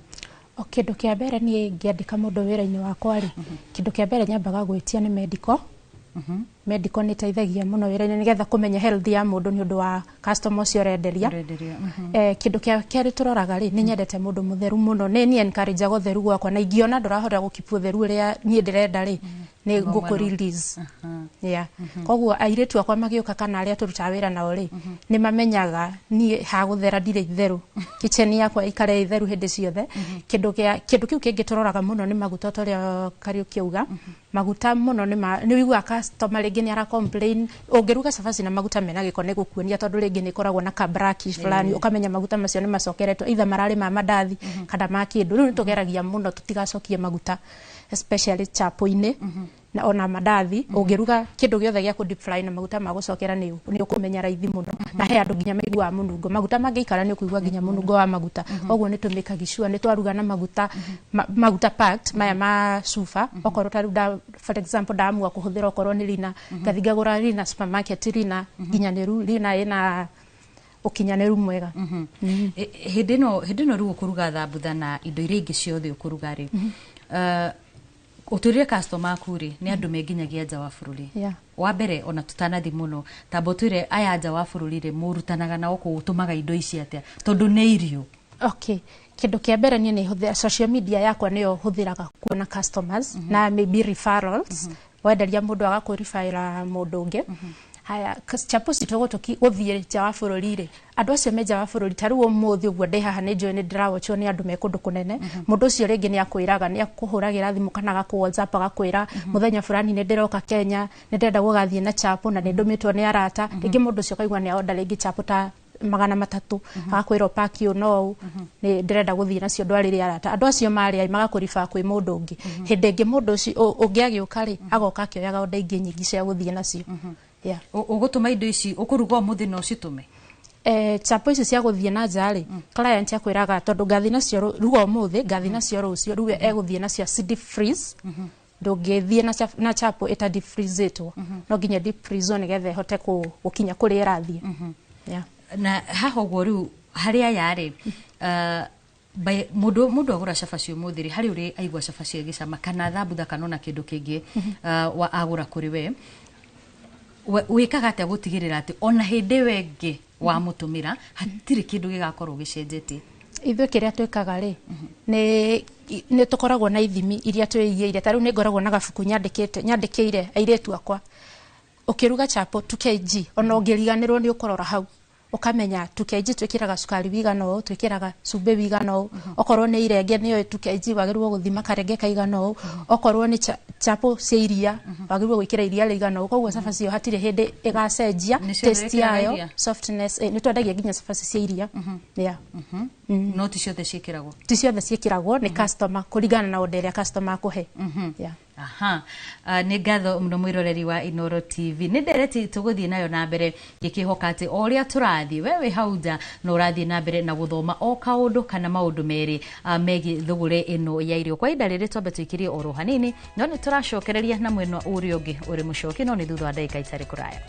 S5: O kĩndũ kĩa mbere, niĩ ngĩandĩka mũndũ wĩra-inĩ wakwa rĩ, kĩndũ kĩa mbere nyambaga gwĩtia nĩ medical. Medical nĩ ĩteithagia mũno wĩra-inĩ nĩgetha kũmenya health ya mũndũ nĩ ũndũ wa customer ũcio ũrenderia.
S25: Ũrenderia.
S5: Kĩndũ kĩa kerĩ tũroraga rĩ, nĩ nyendete mũndũ mũtheru mũno. Nĩ niĩ encourage ũtheru gwakwa, na ingĩona ndũrahota gũkeep ũtheru ũrĩa niĩ ndĩrenda rĩ, nĩ
S25: Ngo
S5: ngũkũ
S25: mwena.
S5: release. Yeah. Koguo airĩtu akwa magĩũka kana arĩa tũrutaga wĩra nao rĩ, nĩ mamenyaga niĩ ha gũthera ndirĩ itherũ. Kitchen yakwa ikare ĩtheru hĩndĩ ciothe. Kĩndũ kĩu kĩngĩ tũroraga mũno nĩ maguta, ta ũrĩa Kariũki auga. Maguta mũno nĩ ũiguaga customer rĩngĩ nĩ ara complain. Ũngĩruga cabaci na maguta mena gĩko nĩ gũkuonia, tondũ rĩngĩ nĩ ĩkoragwo na ka blackish fulani, ũkamenya maguta macio nĩ macokeretwo either mararĩ ma mandathi kana ma kĩndũ. Rĩu nĩ tũgeragia mũno tũtigacokie maguta, especially chapo-inĩ na ona mandathi. Ũngĩruga kĩndũ gĩothe gĩa kũ deep fry na maguta ma gũcokera, nĩ ũkũmenya raithi mũno. Na he andũ nginya maiguaga mũnungo maguta mangĩikara, nĩ ũkũigua nginya mũnungo wa maguta. Koguo nĩ tũmĩkaga sure nĩ twaruga na maguta maguta packed maya ma cuba. Okorwo ta rĩu for example ndamua kũhũthĩra okorwo nĩ Rina, ngathi ngagũra Rina supermarket, Rina nginyanĩru, Rina ĩna ũkinyanĩru mwega.
S25: Hĩndĩ ĩno rĩu ũkũruga thambutha na indo iria ingĩ ciothe ũkũruga rĩ, ũtwĩrire customer aku rĩ nĩ andũ me nginyagia nja wa bũrũri. Wa mbere, ona tutanathi mũno, tamba ũtwĩre aya nja wa bũrũri rĩ, mũrutanaga nao kũ, ũtũmaga indo ici atĩa, tondũ nĩ irio?
S5: Okay, kĩndũ kĩa mbere niĩ nĩ hũthĩra social media yakwa, nĩyo hũthĩraga kuona customers na maybe referrals. Wenderia mũndũ agakũribaĩra mũndũ ũngĩ. Haya, chapo citũ gũthiĩ nja wa bũrũri rĩ, andũ acio me nja wa bũrũri, ta rĩu ũmũthĩ ũguo ndĩ haha nĩ njũĩ nĩ ndĩrawochwo nĩ andũ me kũndũ kũnene. Mũndũ ũcio rĩngĩ nĩ akwĩraga, nĩ akũhũragĩra thimũ kana agakũ WhatsApp agakwĩra, "Mũthenya fulani nĩ ndĩroka Kenya, nĩ ndĩrenda gũgathiĩ na chapo na nĩ ndũmĩtwo nĩ arata." Rĩngĩ mũndũ ũcio ũkaigua nĩ order rĩngĩ chapo ta 300 agakwĩra ũpaki ũũ no ũũ nĩ ndĩrenda gũthiĩ nacio ndwarĩre arata andũ acio marĩa magakũriba kwĩ mũndũ ũngĩ. Hĩndĩ ĩngĩ mũndũ ũcio ũngĩ agĩũka rĩ, agoka akĩoyaga onda ingĩ nyingĩ cia gũthiĩ nacio. Yeah.
S25: Ũgũtũma indo ici ũkũruga ũmũthĩ na ũcitũme?
S5: Chapo ici cia gũthiĩ na nja rĩ, client akwĩraga tondũ ngathiĩ nacio ruga ũmũthĩ, ngathiĩ nacio rũciũ, rĩu egũthiĩ nacio ci deep freeze. Ndũngĩthiĩ na chapo ĩta deep freeze-ĩtwo, no nginya deep freeze nĩgetha ĩhote gũkinya kũrĩa ĩrathiĩ. Yeah.
S25: Na haha ũguo rĩu harĩ aya rĩ, mũndũ agũra cabaci ũmũthĩ rĩ, harĩ ũrĩ aigua cabaci ĩgĩcama kana thambutha kana ona kĩndũ kĩngĩ wa agũra kũrĩ we, wĩkaga atĩa gũtigĩrĩra atĩ ona hĩndĩ ĩyo ĩngĩ wamũtũmĩra hatirĩ kĩndũ gĩgakorwo gĩcenjetie?
S5: Ithuĩ kĩrĩa twĩkaga rĩ, nĩ tũkoragwo na ithimi iria twĩigĩire. Ta rĩu nĩ ngoragwo na gabuku nyandĩkĩire airĩtu akwa, ũkĩruga chapo 2 kg ona ũngĩriganĩrwo nĩ ũkũrora hau ũkamenya 2 kg twĩkĩraga cukari wĩigana ũũ, twĩkĩraga cumbĩ wĩigana ũũ, okorwo nĩ irenge nĩyo 2 kg wagĩrĩirwo gũthima karenge kaigana ũũ, okorwo nĩ chapo cia iria wagĩrĩirwo gwĩkĩra iria rĩigana ũũ. Koguo cabaci ĩyo hatirĩ hĩndĩ ĩgacenjia taste yayo, softness. Nĩ twendagia nginya cabaci cia iria. Yeah.
S25: No ti ciothe ciĩkĩragwo?
S5: Ti ciothe ciĩkĩragwo, nĩ customer kũringana na order ĩrĩa customer akũhe. Yeah.
S25: Aha. Nĩ ngatho mũno mwĩroreri wa Inooro TV. Nĩ ndereti tũgũthiĩ nayo na mbere ngĩkĩhoka atĩ o ũrĩa tũrathiĩ we wĩ hau nja no ũrathiĩ na mbere na gũthoma o kaũndũ kana maũndũ merĩ megiĩ thũgũrĩ ĩno ya irio. Kwa ihinda rĩrĩ twambe tũikĩrie oro hanini, no nĩ tũracokereria na mwena ũrĩa ũngĩ ũrĩ mũcoki, no nĩ thutha wa ndagĩka itarĩ kũraya.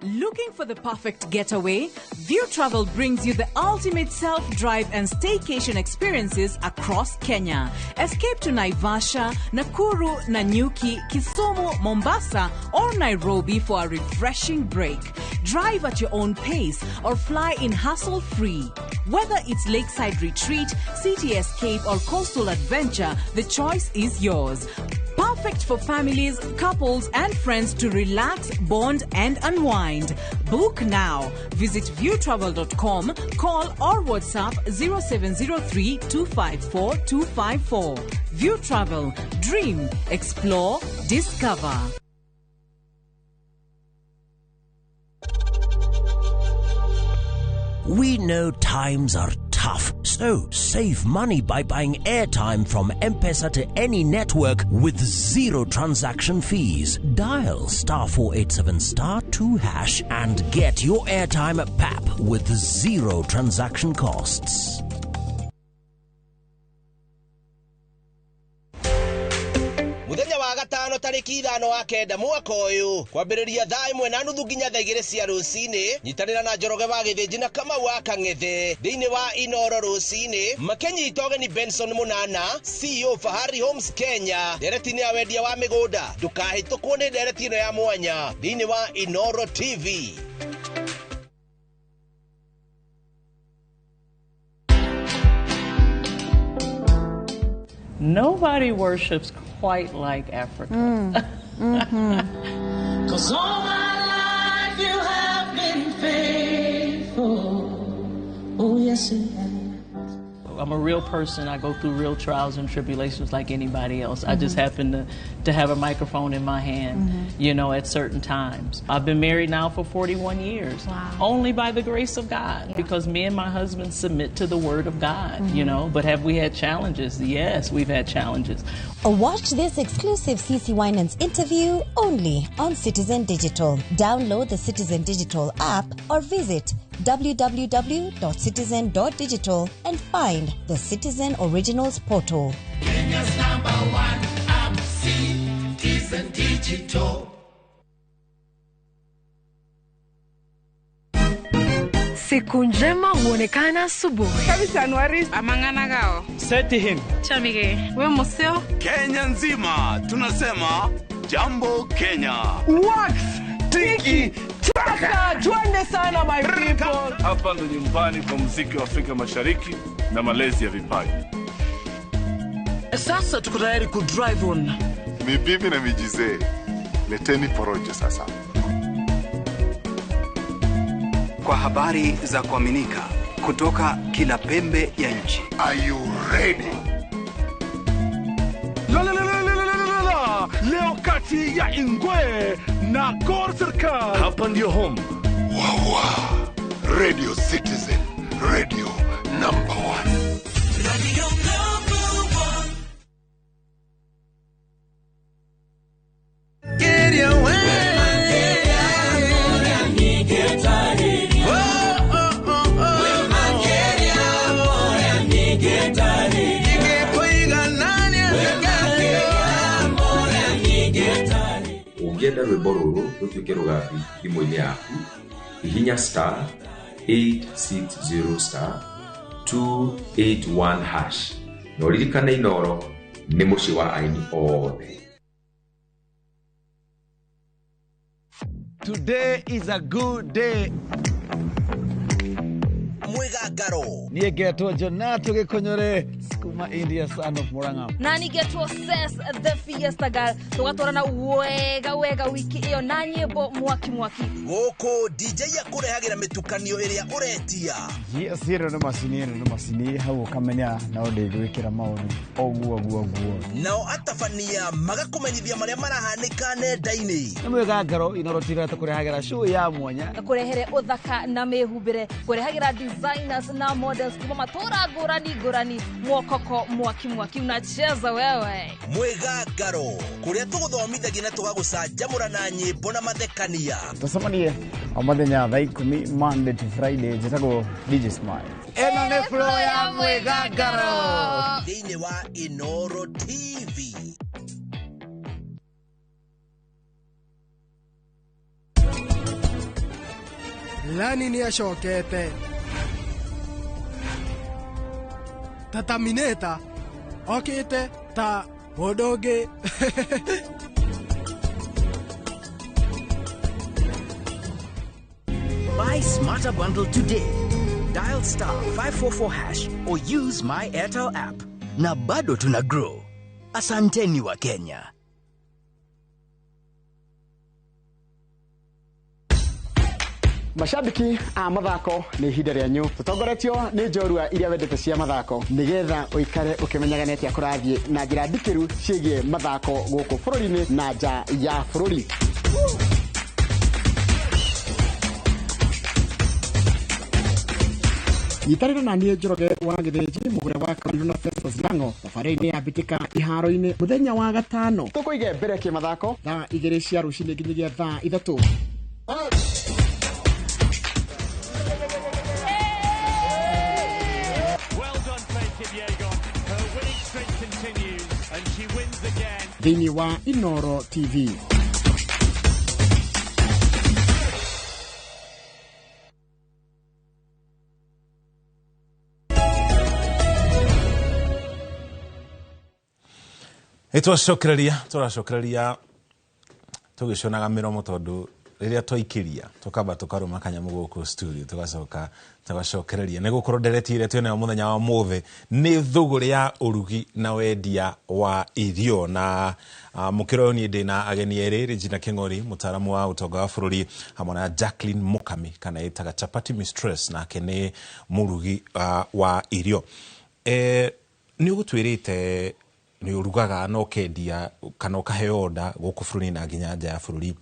S6: Looking for the perfect getaway? View Travel brings you the ultimate self-drive and staycation experiences across Kenya. Escape to Naivasha, Nakuru, Nanyuki, Kisumu, Mombasa, or Nairobi for a refreshing break. Drive at your own pace or fly in hassle-free. Whether it's lakeside retreat, city escape, or coastal adventure, the choice is yours. Perfect for families, couples, and friends to relax, bond, and unwind. Book now. Visit viewtravel.com, call or WhatsApp 0703 254 254. View Travel. Dream, explore, discover.
S7: We know times are tough, so save money by buying airtime from M-Pesa to any network with zero transaction fees. Dial *487*2# and get your airtime at PAP with zero transaction costs.
S21: Muthenya wa gatano tarĩki 5 wa 9 mwaka ũyũ kwambĩrĩria thaa 1:30 nginya thaa 2 cia rũcinĩ, nyitanĩra na Njoroge wa Gĩthĩnji na Kamau wa Kang'ethe thĩinĩ wa Inooro rũcinĩ makĩnyita ũgeni Benson Munana, CEO Fahari Homes Kenya, ndereti-inĩ ya wendia wa mĩgũnda. Ndũkahĩtũkwo nĩ ndereti ĩno ya mwanya thĩinĩ wa Inooro TV.
S22: Nobody worships quite like Africa.
S23: 'Cause all my life you have been faithful. Oh, yes, you have.
S22: I'm a real person. I go through real trials and tribulations like anybody else. I just happen to have a microphone in my hand, you know, at certain times. I've been married now for 41 years.
S23: Wow.
S22: Only by the grace of God, because me and my husband submit to the Word of God, you know. But have we had challenges? Yes, we've had challenges.
S24: Watch this exclusive CC Winans interview only on Citizen Digital. Download the Citizen Digital app or visit www.citizen.digital and find the Citizen Originals portal.
S23: Kenya's number one app, Citizen Digital.
S26: Siku njema huonekana asubuhi.
S27: Amangana gao.
S28: Seti him.
S27: Chamige. We museo.
S30: Kenya nzima tunasema jambo Kenya.
S31: Wax tiki taka, twende sana my people.
S32: Hapa ndo nyumbani kwa muziki wa Afrika Mashariki na malezi ya vipaji.
S31: Sasa tuko tayari ku drive on.
S33: Ni bibi na mijizee. Leteni porojo sasa.
S34: Kwa habari za kuaminika kutoka kila pembe ya nchi.
S33: Are you ready?
S30: Kati ya Ingwe na Gor Serikal.
S32: Hapa ndio home.
S33: Wawa. Radio Citizen, radio number 1.
S23: Radio number 1.
S1: Get your way.
S2: Ũngĩenda rwĩmbo rũrũ rũtuĩke rũgambi thimũ-inĩ yaku, hihinya *860*281# na ũririkane Inooro nĩ mũciĩ wa aini othe.
S31: Today is a good day.
S21: Mwigangaro.
S31: Niĩ ngetwo Jonato Gĩkũnyũre kuma India, son of Murang'a.
S4: Na nĩngetwo Ses the Fiesta Girl. Tũgatwarana wega wega wiki ĩyo na nyĩmbo mwaki mwaki.
S21: Gũkũ DJ akũrehagĩra mĩtukanio ĩrĩa ũretia.
S8: Yes, ĩno nĩ macini, ĩno nĩ macini, hau ũkamenya no ndĩgwĩkĩra maũndũ ũguo ũguo ũguo.
S21: Nao atabania magakũmenyithia marĩa marahanĩka nenda-inĩ.
S31: Nĩ Mwigangaro Inooro TV tũkũrehagĩra show ya mwanya.
S4: Kũrehere ũthaka na mĩhumbĩre, kũrehagĩra designers na models kuma matũra ngũrani ngũrani, mwokoko mwaki mwaki unacheza wewe.
S21: Mwigangaro kũrĩa tũgũthomithagia na tũgagũcanjamũra na nyĩmbo na mathekania.
S8: Tũcemanie o mũthenya thaa 10 Monday to Friday. Njĩtagwo DJ Smile.
S31: Ĩno nĩ flow ya Mwigangaro
S21: thĩinĩ wa Inooro TV.
S9: Lani nĩ acokete ta Terminator okĩte ta mũndũ ũngĩ.
S10: Buy Smarter Bundle today. Dial *544# or use my Airtel app. Na bado tuna grow. Asanteni wa Kenya.
S8: Mashabiki a mathako nĩ ihinda rĩanyu tũtongoretio nĩ njorua iria wendete cia mathako nĩgetha ũikare ũkĩmenyaga nĩ atĩa kũrathiĩ na njĩra ndikĩru ciĩgiĩ mathako gũkũ bũrũri-inĩ na nja ya bũrũri. Nyitanĩra na niĩ Njoroge wa Gĩthĩnji mũgũre wa Kaũndũ na Festus Ng'ang'o thabarĩ-inĩ ya mbĩtĩka iharo-inĩ mũthenya wa gatano tũkũige mbere kĩmathako thaa 2 cia rũcinĩ nginyagia thaa 3. Thĩinĩ wa Inooro TV.
S11: Tũracokereria tũgĩconaga mĩromo tondũ rĩrĩa twaikĩria tũkamba tũkarũma kanyamũ gũkũ studio tũgacoka tũgacokereria nĩ gũkorwo ndereti ĩrĩa twĩnayo mũthenya wa mũthĩ nĩ thũgũrĩ ya ũrugi na wendia wa irio na mũkĩra ũyũ niĩ ndĩna ageni erĩ Regina Kĩng'ori mũtaaramu wa ũtonga wa bũrũri hamwe na Jacqueline Mukami kana ĩtaga Chapati Mistress nake nĩ mũrugi wa irio. Nĩ ũgũtwĩrĩte nĩ ũrugaga na ũkendia kana ũkaheo order gũkũ bũrũri na nginya nja ya bũrũri.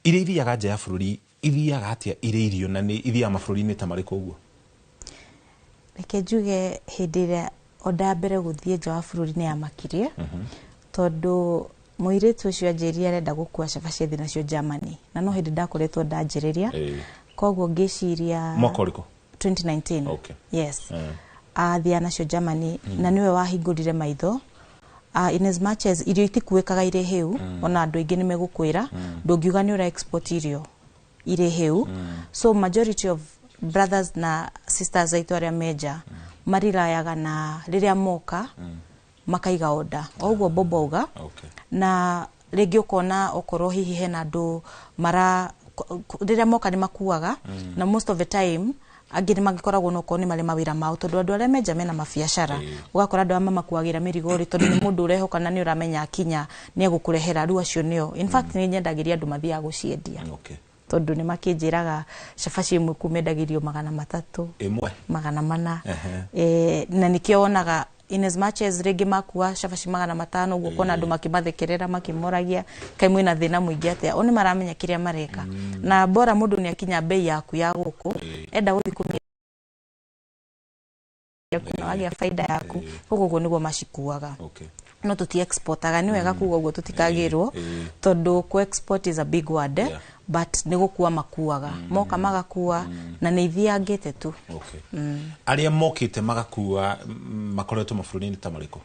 S11: Iria ithiaga nja ya bũrũri ithiaga atĩa irĩ irio na nĩ ithiaga mabũrũri-inĩ ta marĩkũ ũguo?
S12: Reke njuge hĩndĩ ĩrĩa order mbere gũthiĩ nja wa bũrũri nĩ yamakirie tondũ mũirĩtu ũcio anjĩrire arenda gũkua cabaci thĩ nacio Germany na no hĩndĩ ndakoretwo ndanjĩrĩria koguo ngĩciria.
S11: Mwaka ũrĩkũ?
S12: 2019.
S11: Okay.
S12: Yes. Athiaga nacio Germany na nĩwe wahingũrire maitho. In as much as irio itikuĩkaga irĩ hĩu, ona andũ aingĩ nĩ megũkwĩra ndũngiuga nĩ ũra export irio irĩ hĩu. So majority of brothers na sisters aitũ arĩa menja marirayaga na rĩrĩa moka makaiga order o ũguo Bobo auga. Na rĩngĩ ũkona okorwo hihi hena andũ mara rĩrĩa moka nĩ makuaga na most of the time angĩ nĩ mangĩkoragwo no korwo nĩ marĩ mawĩra mao tondũ andũ arĩa menja mena mabiacara ũgakora andũ aya mamakuagĩra mĩrigo rĩ tondũ nĩ mũndũ ũrehoka na nĩ ũramenya akinya nĩ egũkũrehera rĩu acio nĩo. In fact nĩ nyendagĩria andũ mathiaga gũciendia tondũ nĩ makĩnjĩraga cabaci ĩmwe kuu mendagĩrio 300
S11: ĩmwe
S12: 400 na nĩkĩo wonaga In as much as rĩngĩ makua cabaci 500 ũguo, kona andũ makĩmathekerera makĩmoragia kaĩ mwĩna thĩna mũingĩ atĩa, o nĩ maramenya kĩrĩa mareka. Na bora mũndũ nĩ akinya bei yaku ya gũkũ, enda gũthiĩ kũmĩendia na wagĩa faida yaku. Koguo ũguo nĩguo macikuaga. No tũti exportaga, nĩ wega kuga ũguo tũtikagĩrwo, tondũ ku export is a big word, but nĩ gũkua makuaga, moka magakua na nĩ ithiangĩte tu.
S11: Arĩa mokĩte magakua makoretwo mabũrũri-inĩ ta marĩkũ?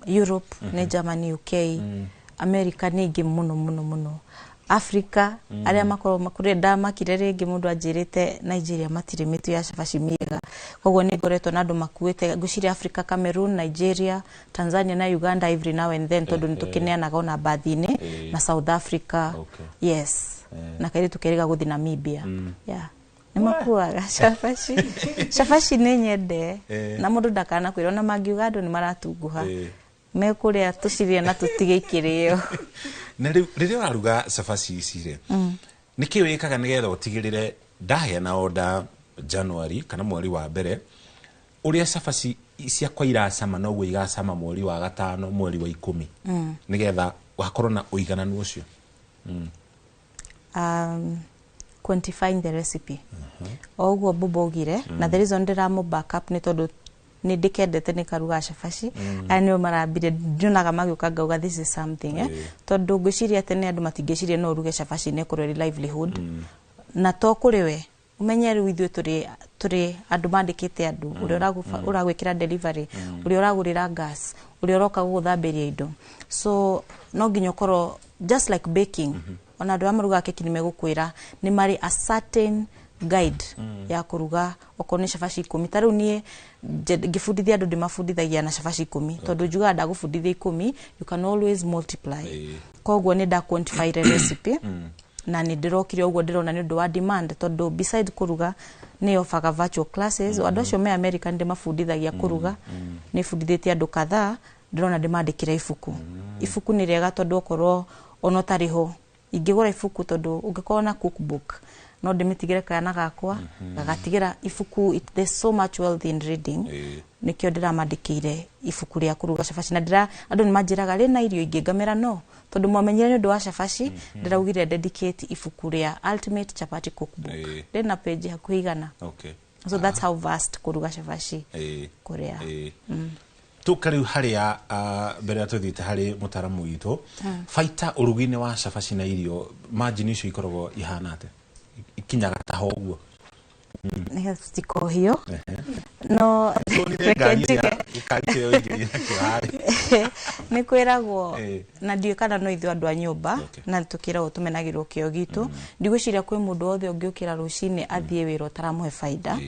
S12: Europe, nĩ Germany, UK, America nĩ ingĩ mũno mũno mũno. Africa, arĩa makorwo kũrĩa ndamakire rĩngĩ mũndũ anjĩrĩte Nigeria matirĩ mĩtu ya cabaci mĩega, koguo nĩ ngoretwo na andũ makuĩte, ngwĩciria Africa, Cameroon, Nigeria, Tanzania na Uganda every now and then, tondũ nĩ tũkĩneanaga ona mbathi-inĩ, na South Africa. Yes, na kairĩtu kerĩga gũthiĩ Namibia. Yeah, nĩ makuaga cabaci. Cabaci nĩ nyende na mũndũ ndakanakwĩra, ona mangiuga andũ nĩ maratunguha, mekũrĩa tũcirĩe na tũtige ikĩrĩo.
S11: Na rĩu rĩrĩa ũraruga cabaci ici rĩ, nĩ kĩ wĩkaga nĩgetha ũtigĩrĩre ndaheana order January kana mweri wa mbere, ũrĩa cabaci ciakwa iracama noguo igacama mweri wa gatano, mweri wa 10, nĩgetha hakorwo na ũigananu ũcio?
S12: Quantifying the recipe, o ũguo Bobo augire. Na the reason ndĩramũ back up nĩ tondũ nĩ ndĩkendete nĩ karuga cabaci. Aya nĩo marambire ndionaga magĩũka ngauga this is something, eh? Tondũ ngwĩciria tene andũ matingĩciria no ũruge cabaci na ĩkorwo ĩrĩ livelihood, na to kũrĩ we ũmenye rĩu ithuĩ tũrĩ andũ mandĩkĩte andũ, ũrĩa ũragwĩkĩra delivery, ũrĩa ũragũrĩra gas, ũrĩa ũroka gũgũthambĩria indo. So no nginya ũkorwo just like baking, ona andũ arĩa marugaga keki nĩ megũkwĩra nĩ marĩ a certain guide ya kũruga okorwo nĩ cabaci 10. Ta rĩu niĩ ngĩbundithia andũ ndĩmabundithagia na cabaci 10, tondũ njugaga ndagũbundithia 10, you can always multiply. Koguo nĩ nda quantify the recipe na nĩ ndĩrokire ũguo ndĩrona nĩ ũndũ wa demand, tondũ beside kũruga nĩ offerga virtual classes. Andũ acio me America nĩ ndĩmabundithagia kũruga, nĩ bundithĩtie andũ kadhaa. Ndĩrona ndĩmandĩkĩra ibuku. Ibuku nĩ rĩega tondũ okorwo ona ũtarĩ ho ingĩgũra ibuku, tondũ ũngĩkorwo na cookbook no ndĩmĩtigĩre kana gakwa gagatigĩra ibuku. There's so much wealth in reading. Nĩkĩo ndĩramandĩkĩire ibuku rĩa kũruga cabaci, na ndĩra andũ nĩ manjĩraga rĩna irio ingĩ, ngamera no tondũ mwamenyire nĩ ũndũ wa cabaci, ndĩraugire dedicate ibuku rĩa ultimate chapati cookbook, rĩna page hakuhĩ 100. So that's how vast kũruga cabaci kũrĩa.
S11: Tũka rĩu harĩa mbere ya tũthiĩte harĩ mũtaramu witũ, baita ũrugi-inĩ wa cabaci na irio margin icio ikoragwo ihana atĩa, ikinyaga taho ũguo?
S12: Nĩgetha tũtikohio, no
S11: Tuonire
S12: reke
S11: ngari
S12: njuge.
S11: ĩrĩa gĩkari kĩrĩa ũingĩrire nakĩo harĩa.
S12: Nĩ kwĩragwo na ndiũĩ kana no ithuĩ andũ a nyũmba na tũkĩragwo tũmenagĩrwo kĩo gitũ. Ndigwĩciria kwĩ mũndũ wothe ũngĩũkĩra rũcinĩ athiĩ wĩra ũtaramũhe baida,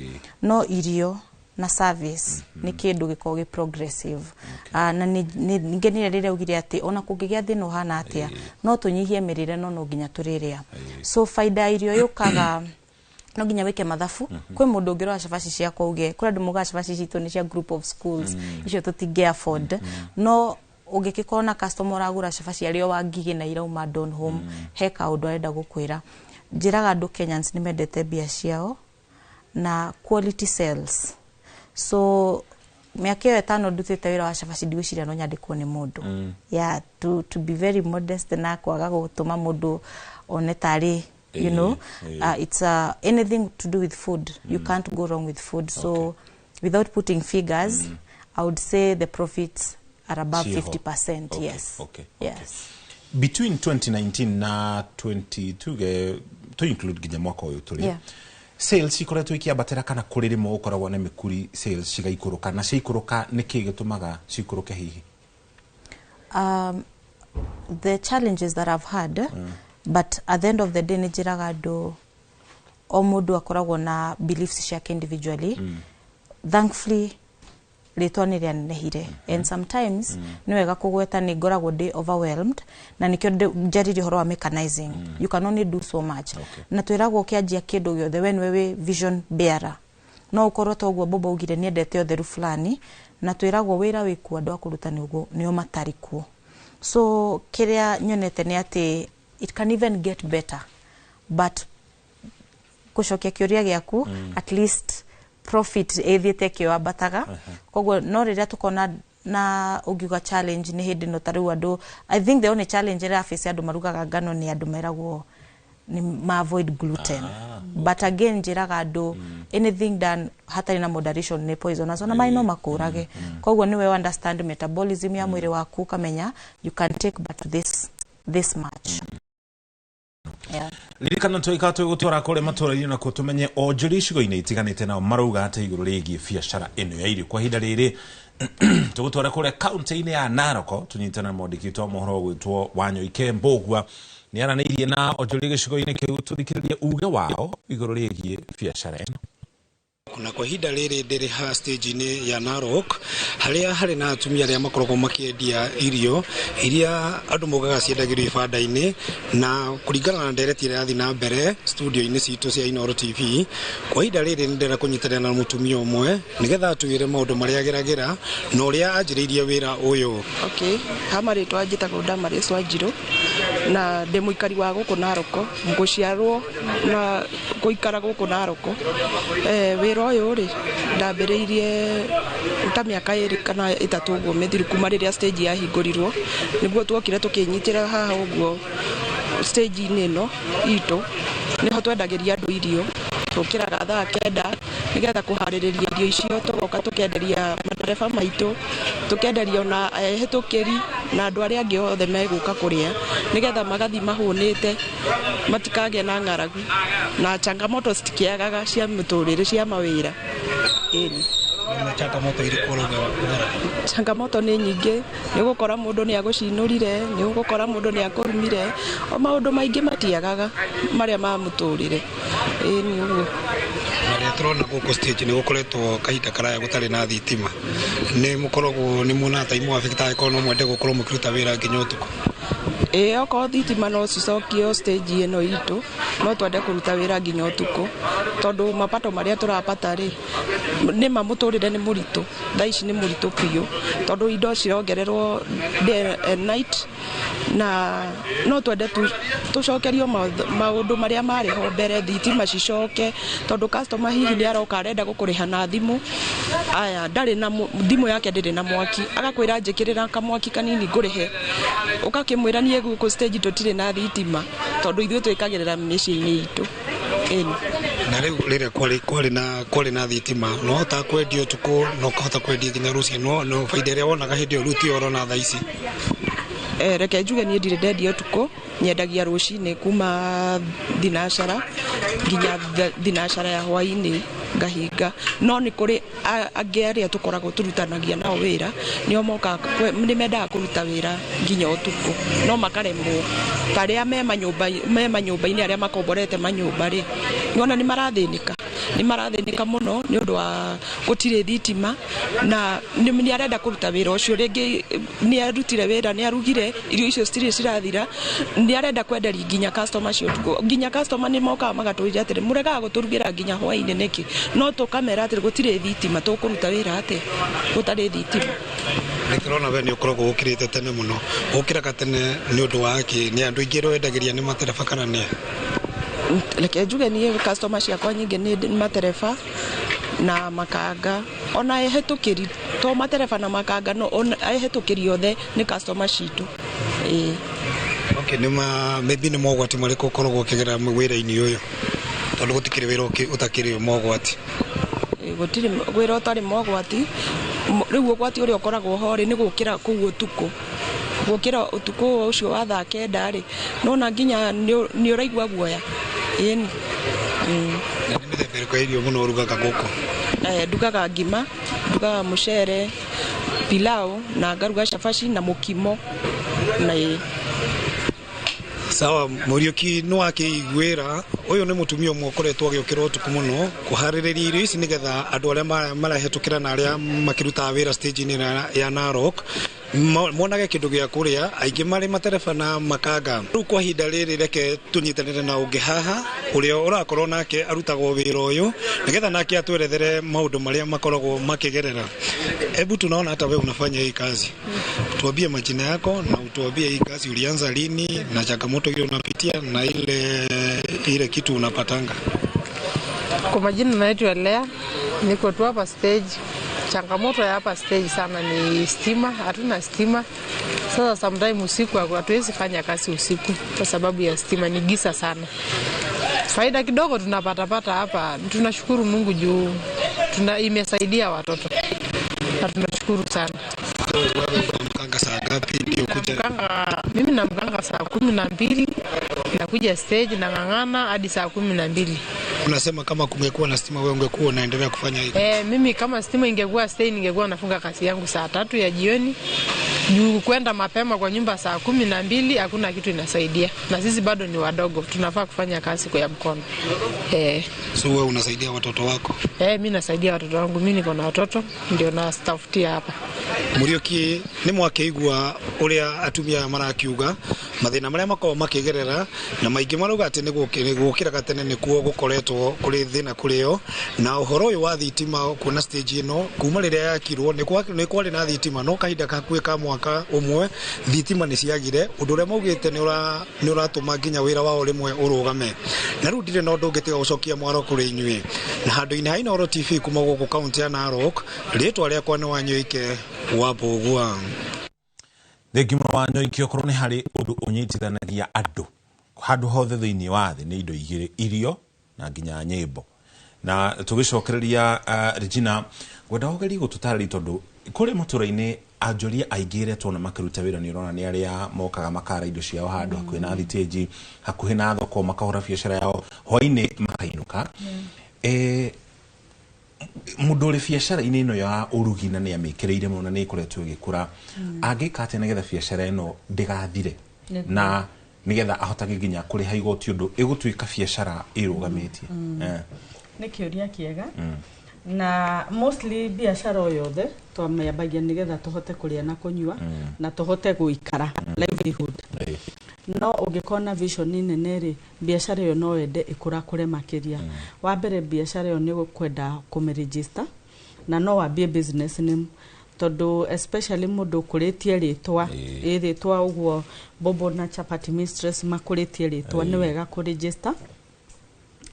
S12: no irio na service nĩ kĩndũ gĩkoragwo gĩ progressive. Na ngenire rĩrĩa augire atĩ ona kũngĩgĩa thĩna ũhana atĩa no tũnyihie mĩrĩre, no no nginya tũrĩrĩa. So baida ya irio yũkaga no nginya wĩke mathabu. Kwĩ mũndũ ũngĩrora cabaci ciakwa uge kũrĩ andũ mugaga cabaci citũ nĩ cia group of schools, icio tũtingĩ afford, no ũngĩgĩkorwo na customer ũragũra cabaci arĩ o wa ngigĩ na irauma Donholm, he kaũndũ arenda gũkwĩra. Njĩraga andũ Kenyans nĩ mendete mbia ciao na quality sales. So mĩaka ĩyo 5 ndutĩte wĩra wa cabaci, ndigwĩciria no nyandĩkwo nĩ mũndũ. Yeah, to be very modest na kwaga gũtũma mũndũ one tarĩ it's anything to do with food, you can't go wrong with food. So without putting figures, I would say the profits are above
S11: Ciho.
S12: 50%. Yes. Yes.
S11: Between 2019 na 20 tuge to include nginya mwaka ũyũ tũrĩ, sales ikoretwo ikĩambatĩra kana kũrĩ rĩmwe ũkoragwo na mĩkuri sales cigaikũrũka, na ciaikũrũka nĩkĩ gĩtũmaga cikũrũke hihi?
S12: The challenges that I've had, but at the end of the day nĩ njĩraga andũ o mũndũ akoragwo na beliefs ciake individually. Thankfully rĩtwa nĩ rĩanenehire, and sometimes nĩ wega kũgweta nĩ ngoragwo ndĩ overwhelmed, na nĩkĩo njaririe ũhoro wa mechanizing. You can only do so much. Na twĩragwo ũkĩanjia kĩndũ gĩothe we nĩwe wĩ vision bearer, no ũkorwo ta ũguo Bobo augire nĩendete ũtheru fulani, na twĩragwo wĩra wĩkuo andũ a kũruta nĩguo nĩo matarĩ kuo. So kĩrĩa nyonete nĩ atĩ it can even get better, but gũcokia kĩũria gĩaku, at least Profit ĩthiĩte ĩkĩambataga. Koguo no rĩrĩa tũkona na ũngiuga challenge nĩ hĩndĩ ĩno, ta rĩu andũ, I think the only challenge ĩrĩa face andũ marugaga ngano nĩ andũ meragwo nĩ ma avoid gluten. But again, njĩraga andũ anything done hatarĩ na moderation nĩ poisonous, ona maĩ no makũrage. Koguo nĩwe understand metabolism ya mwĩrĩ waku, ũkamenya you can take but this much, yeah.
S11: Ririkana twĩka twĩgũtwara kũrĩa matũra-inĩ nakuo tũmenye onjoria icigo-inĩ itiganĩte nao marauga atĩ igũrũ rĩgiĩ biacara ĩno ya irio. Kwa ihinda rĩrĩ tũgũtwara kũrĩa kaunti-inĩ ya Narok, tũnyitana na mwandĩki witũ wa mohoro gwĩtwo Wanyoike Mbũgua, nĩ aranĩirie na onjoria gĩcigo-inĩ kĩu. Tũthikĩrĩrie uge wao igũrũ rĩgiĩ biacara ĩno.
S1: Na kwa ihinda rĩrĩ ndĩrĩ ha stage-inĩ ya Narok, harĩa harĩ na atumia arĩa makoragwo makĩendia irio iria andũ maugaga ciendagĩrio ibanda-inĩ. Na kũringana na ndereti ĩrĩa ĩrathiĩ na mbere studio-inĩ citũ cia Inooro TV, kwa ihinda rĩrĩ nĩ ndĩrenda kũnyitanĩra na mũtumia ũmwe nĩgetha atwĩre maũndũ marĩa ageragĩra na ũrĩa anjĩrĩirie wĩra ũyũ.
S3: Okay, ha marĩtwa njĩtagwo Damaris Wanjirũ na ndĩ mũikari wa gũkũ Naroko, gũciarwo na gũikara gũkũ Naroko. Wĩra ũyũ rĩ, ndambĩrĩirie ta mĩaka 2 kana 3 ũguo mĩthiru, kuma rĩrĩa stage yahingũrirwo, nĩguo tuokire tũkĩnyitĩra haha ũguo stage-inĩ ĩno itũ. Nĩho twendagĩria andũ irio. Tũkĩraga thaa 9 nĩgetha kũharĩrĩria irio icio, tũgoka tũkenderia madereba maitũ, tũkenderia ona ehĩtũkĩri na andũ arĩa angĩ othe megũka kũrĩa, nĩgetha magathiĩ mahũnĩte, matikagĩe na ng'aragu. Na changamoto citikĩagaga cia mũtũrĩre, cia mawĩra, ĩni.
S1: Changamoto irĩkũ ũrauga ũgeragĩra?
S3: Changamoto nĩ nyingĩ. Nĩ ũgũkora mũndũ nĩ agũcinũrire, nĩ ũgũkora mũndũ nĩ akũrumire, o maũndũ maingĩ matiagaga marĩa ma mũtũrĩre, ĩni ũguo.
S1: Na rĩrĩa tũrona gũkũ stage nĩ gũkoretwo kahinda karaya gũtarĩ na thitima, nĩ mũkoragwo nĩ muonaga ta imwe affect angĩkorwo no mwende gũkorwo mũkĩruta wĩra nginya ũtukũ?
S3: Ĩĩ, okorwo thitima no cicokio stage ĩno itũ, no twende kũruta wĩra nginya ũtukũ, tondũ mapato marĩa tũrapata rĩ, nĩ ma mũtũrĩre nĩ mũritũ thaa ici, nĩ mũritũ biũ, tondũ indo cirongererwo day and night. Na no twende tũcokerio maũndũ marĩa marĩ ho mbere, thitima cicoke, tondũ customer hihi nĩ aroka arenda gũkũrĩha na thimũ, aya ndarĩ na thimũ yake ndĩrĩ na mwaki, agakwĩra njĩkĩrĩra kamwaki kanini ngũrĩhe, ũgakĩmwĩra niĩ gũkũ stage tũtirĩ na thitima, tondũ ithuĩ twĩkagĩrĩra mĩciĩ-inĩ itũ, ĩni.
S1: Na rĩu rĩrĩa kwarĩ na thitima, no hotaga kwendia ũtukũ na ũkahota kwendia nginya rũciinĩ, no baida ĩrĩa wonaga hĩndĩ ĩyo rĩu tiyo ũrona thaa ici?
S3: Reke njuge niĩ ndirĩ ndendia ũtukũ, nyendagia rũcinĩ kuma thinacara nginya thinacara ya hwainĩ ngahinga. No nĩ kũrĩ angĩ arĩa tũkoragwo tũrutanagia nao wĩra, nĩo mokaga nĩ mendaga kũruta wĩra nginya ũtukũ no makaremwo, ta arĩa me manyũmba-inĩ, arĩa makomborete manyũmba rĩ, nĩwona nĩ marathĩnĩka mũno nĩ ũndũ wa gũtirĩ thitima, na nĩ arenda kũruta wĩra ũcio. Rĩngĩ nĩ arutire wĩra, nĩ arugire irio icio, citirĩ cirathira, nĩ arenda kwenderia nginya customer cio ũtukũ. Nginya customer nĩ mokaga magatũria atĩrĩ, mũregaga gũtũrugĩra nginya hwainĩ nĩkĩ? No tũkamera atĩrĩ, gũtirĩ thitima, tũkũruta wĩra atĩa gũtarĩ thitima?
S1: Nĩ tũrona we nĩ ũkoragwo ũkĩrĩte tene mũno. Ũkĩraga tene nĩ ũndũ wa kĩ? Nĩ andũ aingĩ wendagĩria, nĩ matereba kana nĩa?
S3: Reke njuge niĩ customer ciakwa nyingĩ nĩ matereba na makanga, ona ehĩtũkĩri, to matereba na makanga, no ona ehĩtũkĩri othe nĩ customer citũ, ĩĩ.
S1: Okay, nĩ ma maybe nĩ mogwati marĩkũ ũkoragwo ũkĩgerera wĩra-inĩ ũyũ, tondũ gũtikĩrĩ wĩra ũtakĩrĩ mogwati?
S3: Gũtirĩ wĩra ũtarĩ mogwati. Rĩu ũgwati ũrĩa ũkoragwo ho rĩ, nĩ gũkĩra kũu ũtukũ, gũkĩra ũtukũ ũcio wa thaa 9 rĩ, nona nginya nĩ ũraigua guoya, ĩni.
S1: Na nĩ mĩthemba ĩrĩkũ ya irio mũno ũrugaga gũkũ?
S3: Ndugaga ngima, ndugaga mũcere, pilau, na ngaruga cabaci na mũkimo na ĩĩ.
S1: Sawa, Mũriũki, nĩ wakĩiguĩra ũyũ nĩ mũtumia ũmwe ũkoretwo agĩũkĩra ũtukũ mũno kũharĩrĩria irio ici nĩgetha andũ arĩa marahĩtũkĩra na arĩa makĩrutaga wĩra stage-inĩ ya Narok monage kĩndũ gĩa kũrĩa, aingĩ marĩ matereba na makanga. Rĩu kwa ihinda rĩrĩ reke tũnyitanĩre na ũngĩ haha ũrĩa ũrakorwo nake arutagwo wĩra ũyũ, nĩgetha nake atwerethere maũndũ marĩa makoragwo makĩgerera. Hebu tunaona hata wewe unafanya hii kazi, tuambie majina yako na utuambie hii kazi ulianza lini na changamoto ile unapitia na ile ile kitu unapatanga.
S27: Kwa majina naitwa Lea. Niko tu hapa stage. Changamoto ya hapa stage sana ni stima, hatuna stima. Sasa sometimes usiku hatuwezi fanya kazi usiku kwa sababu ya stima, ni giza sana. Faida kidogo tunapata hapa, tunashukuru Mungu juu imesaidia watoto. Na tunashukuru sana.
S1: Mkanga saa ngapi ndio kuja?
S27: Mimi na mkanga saa 12 nakuja stage na ngangana hadi saa 12.
S1: Unasema kama kungekuwa na stima wewe ungekuwa unaendelea kufanya hivi?
S27: Mimi kama stima ingekuwa stage ningekuwa nafunga kazi yangu saa 3 ya jioni. Juu kwenda mapema kwa nyumba saa 12 hakuna kitu inasaidia. Na sisi bado ni wadogo, tunafaa kufanya kazi kwa mkono.
S1: So wewe unasaidia watoto wako?
S27: Mimi nasaidia watoto wangu, mimi niko na watoto ndio na stafutia hapa.
S1: Muriuki ni mwakeigua uria atumia marakiuga mathina maria makoragwo makigerera na maingi marauga ati ni gukira gatene nikuo gukoretwo kuri thina kurio na uhoro uyu wa thitima kuona stage ino kuma riria yakirwo ni kwari na thitima no kahinda gakuhi ka mwaka umwe thitima ni ciagire undu uria maugite ni uratuma nginya wira wao rimwe urugame na riu ndire na undu ungitiga gucokia mwaro kuri inyui na handu-ini ha Inooro TV kuma guku kaunti ya Narok ritwa riakwa ni Wanyoike wa Mbugua.
S11: Thengi mũno Wanyoike, okorwo nĩ harĩ ũndũ ũnyitithanagia andũ handũ hothe thĩinĩ wa thĩ nĩ indo igĩrĩ, irio na nginya nyĩmbo. Na tũgĩcokereria Regina, ngwenda ũgerie gũtũtarĩria tondũ kũrĩ matũra-inĩ anjoria aingĩ arĩa tuona makĩruta wĩra nĩ ũrona nĩ arĩa mokaga makara indo ciao handũ hakuhĩ na thitĩnji, hakuhĩ na thoko, makahũra biacara yao hwainĩ makainũka. Mũndũ ũrĩ biacara-inĩ ĩno ya ũrugi na nĩ amĩkĩrĩire mũno na nĩ ĩkoretwo ĩgĩkũra, angĩka atĩa nĩgetha biacara ĩno ndĩgathire na nĩgetha ahotage nginya kũrĩha igoti ũndũ ĩgũtuĩka biacara ĩrũgamĩtie?
S5: Nĩ kĩũria kĩega. Na mostly biacara o yothe twamĩambagia nĩgetha tũhote kũrĩa na kũnyua na tũhote gũikara, livelihood. No ũngĩkorwo na vision nene rĩ, biacara ĩyo no wende ĩkũrakũre makĩria. Wa mbere biacara ĩyo nĩ ũkwenda kũmĩregister na no wambie business name tondũ especially mũndũ ũkũrĩtie rĩtwa rĩtwa ũguo Bobo na Chapati Mistress makũrĩtie rĩtwa, nĩ wega kũregister.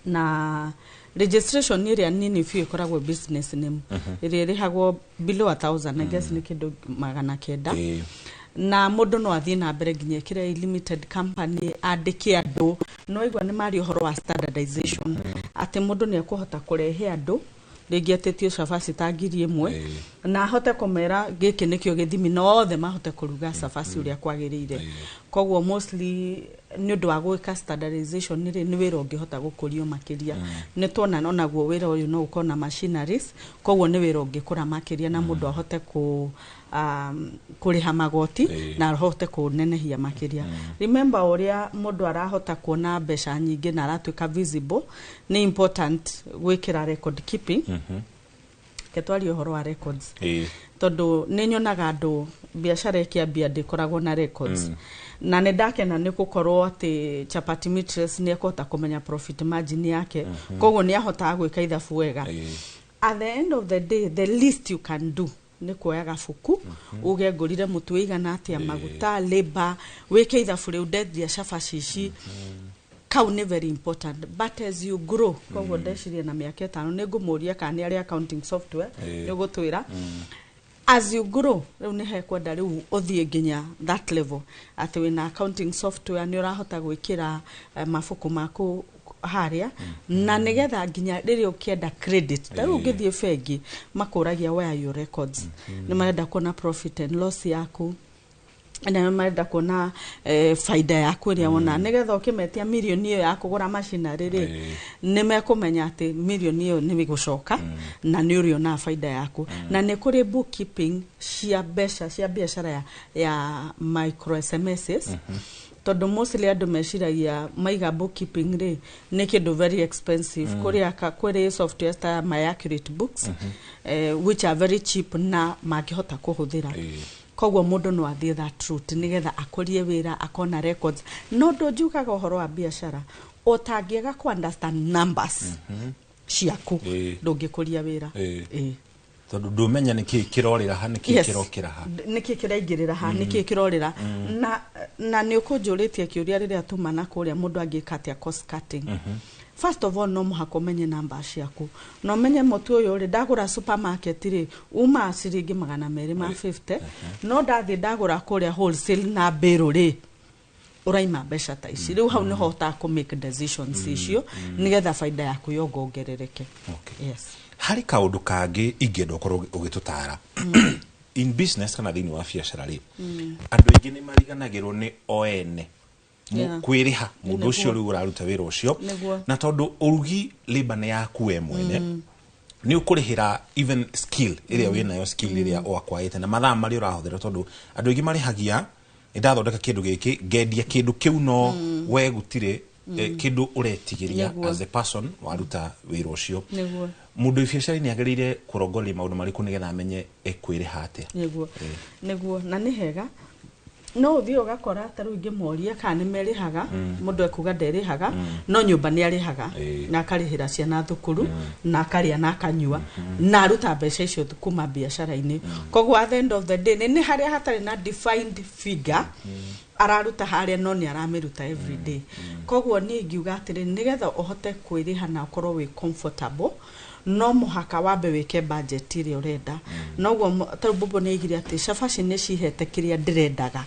S5: Na registration ĩrĩa nini biũ ĩkoragwo business name ĩrĩa ĩrĩhagwo below 1000, I guess nĩ kĩndũ 900. Na mũndũ no athiĩ na mbere nginya ĩkĩre limited company andĩke andũ. No igua nĩ maria ũhoro wa standardization atĩ mũndũ nĩ ekũhota kũrehe andũ rĩngĩ atĩtio cabaci ta 1000 na ahote kũmera gĩkĩ nĩkĩo gĩthimi na othe mahote kũruga cabaci ũrĩa kwagĩrĩire. Koguo mostly nĩ ũndũ wa gwĩka standardization rĩ, nĩ wĩra ũngĩhota gũkũrio makĩria. Nĩ tuona onaguo wĩra ũyũ no ũkorwo na machineries, koguo nĩ wĩra ũngĩkũra makĩria na mũndũ ahote kũrĩha magoti na ahote kũnenehia makĩria. Remember ũrĩa mũndũ arahota kuona mbeca nyingĩ na aratuĩka visible, nĩ important gwĩkĩra record keeping. Ke twarie ũhoro wa records tondũ nĩ nyonaga andũ biacara ĩkĩambia ndĩkoragwo na records. Na nĩ ndakena nĩ gũkorwo atĩ Chapati Mistress nĩ ekũhota kũmenya profit margin yake, koguo nĩ ahotaga gwĩka ithabu wega. At the end of the day, the least you can do nĩ kuoya gabuku uge ngũrire mũtu ũigana atĩa, maguta, labor, wĩke ithabu rĩu ndendia cabaci ici. Kau nĩ very important, but as you grow, koguo ndeciria na mĩaka 5 nĩ ngũmũria kana nĩ arĩ accounting software nĩ ũgũtwĩra. As you grow rĩu nĩ hekwenda rĩu ũthiĩ nginya that level atĩ wĩna accounting software nĩ ũrahota gwĩkĩra mabuku maku harĩa na nĩgetha nginya rĩrĩa ũkĩenda credit ta rĩu ũngĩthiĩ bengi makũragia where are your records, nĩ marenda kuona profit and loss yaku na nĩ marenda kuona faida yaku ĩrĩa wona nĩgetha ũkĩmetia mirioni ĩyo ya kũgũra machinery rĩ, nĩ mekũmenya atĩ mirioni ĩyo nĩ ĩgũcoka na nĩ ũrĩonaga faida yaku. Na nĩ kũrĩ bookkeeping cia mbeca cia biacara ya micro SMSs tondũ mostly andũ meciragia maiga bookkeeping rĩ nĩ kĩndũ very expensive. Kũrĩ software ta My Accurate Books which are very cheap na mangĩhota kũhũthĩra. Koguo mũndũ no athiĩ that route nĩgetha akũrie wĩra akona records. No ũndũ njugaga ũhoro wa biacara ũtangĩaga kũ understand numbers ciaku ndũngĩkũria wĩra.
S11: Tondũ ndũmenya nĩkĩĩ kĩrorĩra ha, nĩkĩĩ kĩrokĩra ha,
S5: nĩkĩĩ kĩraingĩrĩra ha, nĩkĩĩ kĩrorĩra. Na nĩ ũkũnjũrĩtie kĩũria rĩrĩa tuma na kũrĩa mũndũ angĩka atĩa cost cutting. First of all, no mũhaka ũmenye namba ciaku na ũmenye mũtu ũyũ rĩ, ndagũra supermarket rĩ, uma ciringi 250, no ndathiĩ ndagũra kũrĩa wholesale na mbĩrũ rĩ, ũraima mbeca ta ici. Rĩu hau nĩho ũhotaga kũ make decisions icio nĩgetha baida yaku yongongerereke. Yes.
S11: Harĩ kaũndũ kangĩ ingĩenda ũkorwo ũgĩtũtara in business kana thĩinĩ wa biacara rĩ, andũ aingĩ nĩ mariganagĩrwo nĩ o ene kwĩrĩha mũndũ ũcio rĩu ũraruta wĩra ũcio, na tondũ ũrugi labor nĩ yaku we mwene, nĩ ũkũrĩhĩra even skill ĩrĩa wĩnayo, skill ĩrĩa ũakwaĩte na mathaa marĩa ũrahũthĩra, tondũ andũ aingĩ marĩhagia nĩ ndathondeka kĩndũ gĩkĩ, ngendia kĩndũ kĩu, no we gũtirĩ kĩndũ ũretigĩria as a person waruta wĩra ũcio. Mũndũ wĩ biacara-inĩ agĩrĩire kũrongoreria maũndũ marĩkũ nĩgetha amenye ekwĩrĩha atĩa?
S5: Nĩguo, na nĩ hega no ũthiĩ ũgakora ta rĩu ingĩmoria kana nĩ merĩhaga, mũndũ ekuga nderĩhaga, no nyũmba nĩ arĩhaga na akarĩhĩra ciana thukuru na akarĩa na akanyua na aruta mbeca icio kuma biacara-inĩ. Koguo at the end of the day nĩ harĩa hatarĩ na defined figure araruta harĩa, no nĩ aramĩruta every day. Koguo niĩ ingiuga atĩrĩ, nĩgetha ũhote kwĩrĩha na ũkorwo wĩ comfortable, no mũhaka wambe wĩke budget ĩrĩa ũrenda. Noguo tarĩu Mbũmbũ nĩ aigire atĩ cabaci nĩ cihete kĩrĩa ndĩrendaga.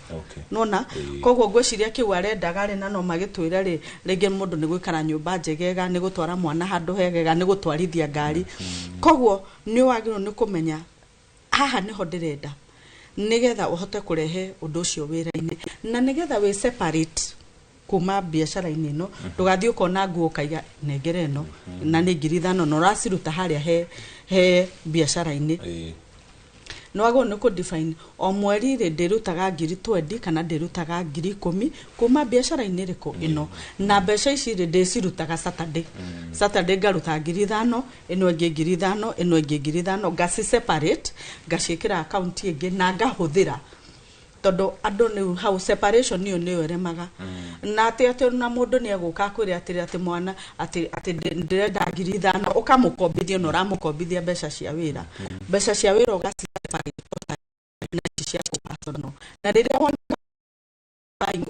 S5: Nona koguo ngwĩciria kĩu arendaga rĩ, na no magĩtwĩre rĩ, rĩngĩ mũndũ nĩ gũikara nyũmba njegega, nĩ gũtwara mwana handũ hegega, nĩ gũtwarithia ngari. Koguo nĩ wagĩrĩirwo nĩ kũmenya haha nĩho ndĩrenda, nĩgetha ũhote kũrehe ũndũ ũcio wĩra-inĩ na nĩgetha wĩ separate kuma biacara-inĩ ĩno. Ndũgathiĩ ũkona nguo ũkaiga nengere ĩno na nĩ 5,000 na ũraciruta harĩa he biacara-inĩ. Nĩ wagĩrĩirwo nĩ kũ-define o mweri rĩ, ndĩrutaga 20,000 kana ndĩrutaga 10,000 kuma biacara-inĩ ĩrĩkũ ĩno, na mbeca ici rĩ, ndĩcirutaga Saturday, Saturday ngaruta 5,000, ĩno ĩngĩ 5,000, ĩno ĩngĩ 5,000, ngaci separate, ngaciĩkĩra akaunti ĩngĩ na ngahũthĩra, tondũ andũ nĩ hau separation ĩyo nĩyo ĩremaga. Na atĩ na mũndũ nĩ egũka akwĩre atĩrĩ, atĩ mwana atĩ ndĩrenda 5,000, ũkamũkombithia na ũramũkombithia mbeca cia wĩra. Mbeca cia wĩra ũgaci separate na ici ciaku personal, na rĩrĩa wona buying,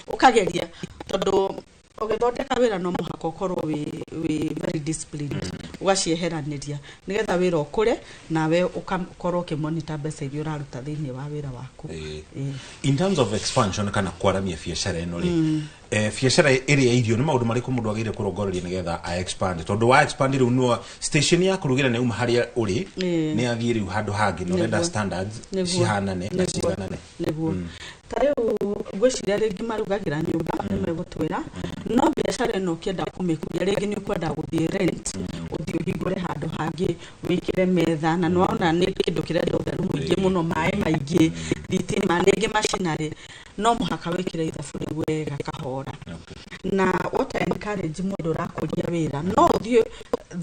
S5: ũkageria, tondũ ũgĩthondeka wĩra no mũhaka ũkorwo wĩ very disciplined, ũgacieheranĩria nĩgetha wĩra ũkũre nawe ũgakorwo ũkĩmonitor mbeca iria ũraruta thĩinĩ wa wĩra waku.
S11: In terms of expansion kana kwaramia biacara ĩno rĩ, biacara ĩrĩa ya irio, nĩ maũndũ marĩkũ mũndũ agĩrĩire kũrongoreria nĩgetha a expand? Tondũ wa expand rĩu no station ya kũrugĩra nĩ uma harĩa ũrĩ, nĩ athiĩ rĩu handũ hangĩ na ũrenda standards cihanane na ciganane.
S5: Nĩguo, ta rĩu ngwĩciria rĩngĩ marugagĩra nyũmba nĩ megũtwĩra, no biacara ĩno ũkĩenda kũmĩkũria rĩngĩ nĩ ũkwenda gũthiĩ rent, ũthiĩ ũhingũre handũ hangĩ, wĩkĩre metha, na nĩwona nĩ kĩndũ kĩrenda ũtheru mũingĩ mũno, maĩ maingĩ, thitima, rĩngĩ macinarĩ, no mũhaka wĩkĩre ithabu rĩu wega kahora. Na what I encourage mũndũ ũrakũria wĩra, no ũthiĩ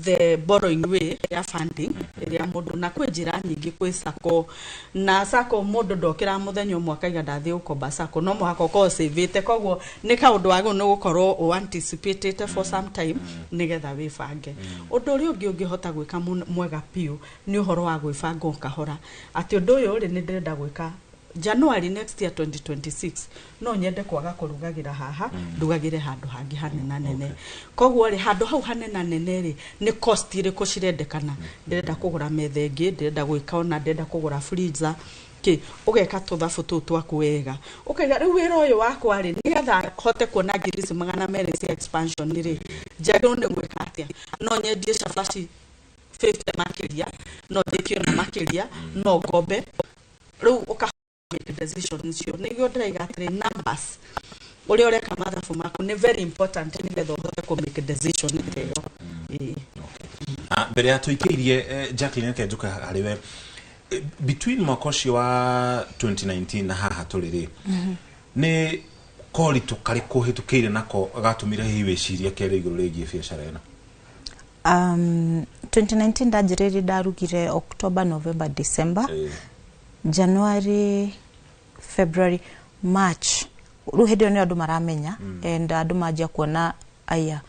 S5: the borrowing way ya funding ĩrĩa mũndũ, na kwĩ njĩra nyingĩ, kwĩ sacco, na sacco mũndũ ndokĩra mũthenya ũmwe akaiga ndathiĩ gũkomba sacco, no mũhaka ũkorwo savĩte. Koguo nĩ kaũndũ wagĩrĩirwo nĩ gũkorwo ũ anticipatĩte for some time nĩgetha wĩbange. Ũndũ ũrĩa ũngĩ ũngĩhota gwĩka mwega biũ nĩ ũhoro wa gwĩbanga o kahora, atĩ ũndũ ũyũ rĩ, nĩ ndĩrenda gwĩka January next year 2026, no nyende kwaga kũrugagĩra haha, ndugagĩre handũ hangĩ hanenanene. Koguo rĩ, handũ hau hanenanene rĩ, nĩ cost irĩkũ cirendekana? Ndĩrenda kũgũra metha ĩngĩ, ndĩrenda gwĩka ona ndĩrenda kũgũra freezer kĩ, ũgeka tũthabu tũu twaku wega, ũkaiga rĩu wĩra ũyũ wakwa rĩ, nĩgetha hote kuona 200,000 ici cia expansion rĩ, njagĩrĩirwo nĩ gwĩka atĩa? No nyendie cabaci 50 makĩria, no njĩke ona makĩria, no ngombe. Rĩu ũka make decision icio. Nĩguo ndĩraiga atĩrĩ, numbers, ũrĩa ũreka mathabu maku nĩ very important nĩgetha ũhote kũ make decision ta ĩyo. Ĩĩ.
S11: Ah, mbere ya tũikĩirie, Jacqueline, reke njũke harĩ we. Between mwaka ũcio wa 2019 na haha tũrĩ rĩ, nĩ koritũ karĩkũ hĩtũkĩire nako gatũmire hihi wĩcirie kerĩ igũrũ rĩgiĩ biacara ĩno?
S12: 2019 ndanjĩrĩirie, ndarugire October, November, December, January, February, March, rĩu hĩndĩ ĩyo nĩ andũ maramenya and andũ manjia kuona aya.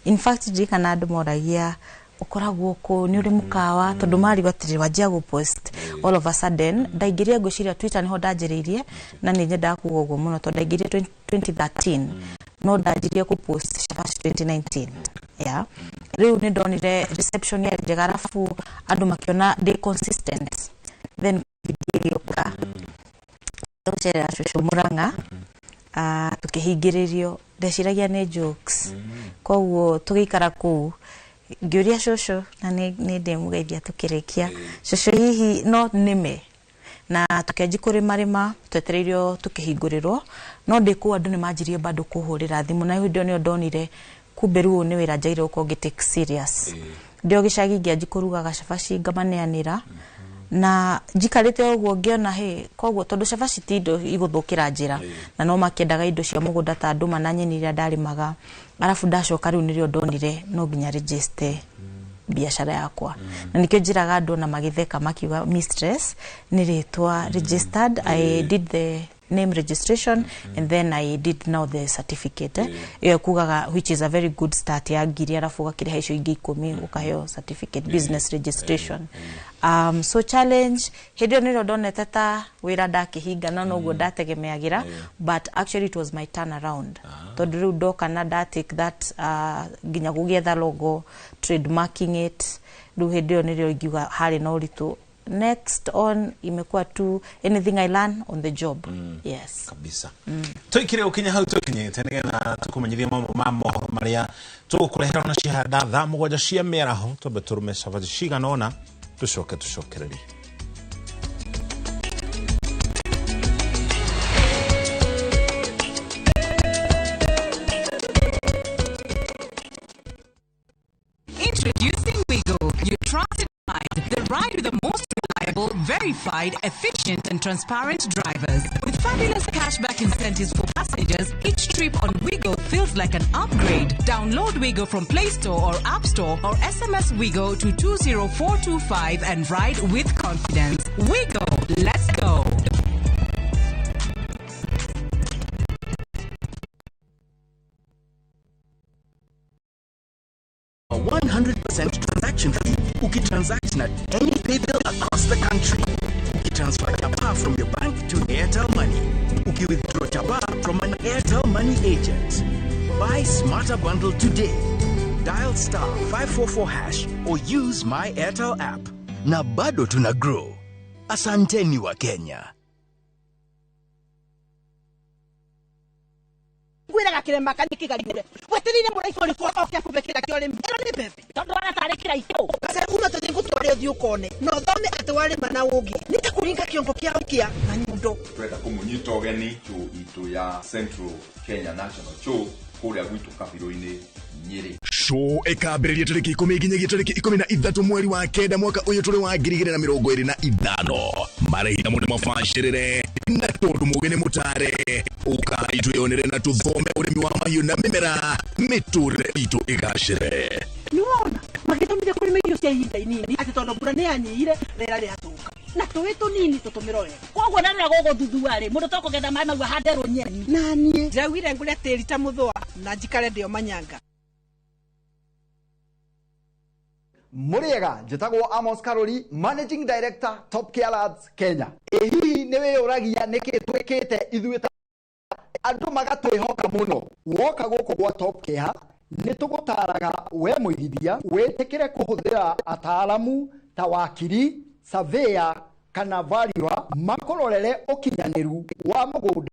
S12: In fact, ndirikana andũ moragia ũkoragwo kũ, nĩ ũrĩ mũkawa, tondũ marigwo atĩrĩ wanjia gũ post all of a sudden. Ndaingĩrire, ngwĩciria Twitter nĩho ndanjĩrĩirie, na nĩ nyendaga kuga ũguo mũno tondũ ndaingĩrire 2013 no ndanjirie kũ post cabaci 2019. Yeah, rĩu nĩ ndonire reception yarĩ njega, arabu andũ makĩona ndĩ consistent. Then COVID ĩgĩũka, gũcerera cũcũ Mũrang'a, tũkĩhingĩrĩrio. Ndeciragia nĩ jokes, koguo tũgĩikara kũu ngĩũria cũcũ, na nĩ ndĩmũgeithia tũkĩrĩkia, cũcũ hihi no nĩme? Na tũkĩanji kũrĩmarĩma twetereirio tũkĩhingũrĩrwo. No ndĩ kũu andũ nĩ manjirie bado kũhũrĩra thimũ, na hĩndĩ ĩyo nĩyo ndonire kumbe rĩu ũyũ nĩ wĩra njagĩrĩirwo gũkorwo ngĩ take serious. Ndĩ o gĩcagi ngĩanji kũrugaga cabaci ngamaneanĩra, na njikarĩte ũguo ngĩona hĩ koguo, tondũ cabaci ti indo igũthũkĩra njĩra, na no makĩendaga indo cia mũgũnda ta ndũma na nyeni iria ndarĩmaga. Arabu ndacoka rĩu nĩrĩo ndonire no nginya register biacara yakwa, na nikĩo njĩraga andũ na magĩtheka makiuga mistress nĩ rĩtwa registered. I did the name registration and then I did now the certificate ĩyo kugaga, which is a very good start ya ngiri, arabu ũgakĩrĩha icio ingĩ 10 ũkaheo certificate, business registration. So challenge hĩndĩ ĩyo nĩrĩo ndonete ta wĩra ndakĩhinga, no noguo ndategemeagĩra, but actually it was my turn around, tondũ rĩu ndoka na nda take that nginya gũgĩetha logo, trademarking it. Rĩu hĩndĩ ĩyo nĩrĩo ingiuga harĩ na ũritũ. Next on imekuwa tu anything I learn on the job. Yes.
S11: Kabisa. Tũikire ũkinya hau tũkinyĩte nĩgetha tũkũmenyithie mamwe ma mohoro marĩa tũgũkũrehera ona cihanda thaa 7 cia mĩaraho. Twambe tũrume cabaci cigana ũna, tũcoke tũcokererie.
S6: Introducing Wigo, your trusted ride, the ride with the most reliable, verified, efficient, and transparent drivers. With fabulous cashback incentives for passengers, each trip on Wigo feels like an upgrade. Download Wigo from Play Store or App Store, or SMS Wigo to 20425 and ride with confidence. Wigo, let's go.
S10: A 100% transaction fee ukitransact na any paybill across the country. Ukitransfer chapa from your bank to Airtel Money. Ukiwithdraw chapa from an Airtel Money agent. Buy Smarter Bundle today. Dial star 544 hash or use My Airtel app. Na bado tuna grow. Asanteni wa Kenya.
S7: Ngwiraga kirema kani kigarire weterire mũraibũ ũrĩkũ oke akũbe kĩra kĩa ũrĩmi ĩno nĩ mbembe tondũ wana tarĩ kĩraibũ kaca uma tũthiĩ ngũtware ũthiĩ ũkone na ũthome atĩ warĩma na ũngĩ nĩ ta kũringa kĩongo kĩa ũkia na nyundo.
S2: Twenda kũmũnyita ũgeni show itũ ya Central Kenya National Show kũrĩa gwitũ Kabirũ-inĩ Nyĩrĩ.
S13: Show ĩkambĩrĩria tarĩki 10 nginyagia tarĩki 13 mweri wa 9 mwaka ũyũ tũrĩ wa 2025. Marĩhi namo nĩ mabacĩrĩre na tondũ mũgĩ nĩ mũtare, ũkai twĩyonere na tũthome ũrĩmi wa mahiũ na mĩmera, mĩtũrĩre itũ ĩgacĩre.
S7: Nĩwona magĩtũmire kũrĩma irio cia ihinda inini atĩ tondũ mbura nĩ yanyihire rĩera rĩathũka na tũĩ tũnini tũtũmĩro wega, koguo na rĩrĩa gũgũthuthua rĩ mũndũ tokũgetha maĩ mau ahande rũnyeni. Na niĩ ndĩraugire ngũre tĩri ta mũthũa na njikare ndĩo manyanga.
S8: Mũrĩega, njĩtagwo Amos Karori, Managing Director Top Care Lads Kenya. Ĩ hihi nĩ wĩyũragia nĩkĩ twĩkĩte ithuĩ ta andũ magatwĩhoka mũno? Woka gũkũ gwa Top Care nĩ tũgũtaraga we mũigithia wĩtĩkĩre kũhũthĩra ataalamu ta wakiri, surveyor kana valuer makũrorere ũkinyanĩru wa mũgũnda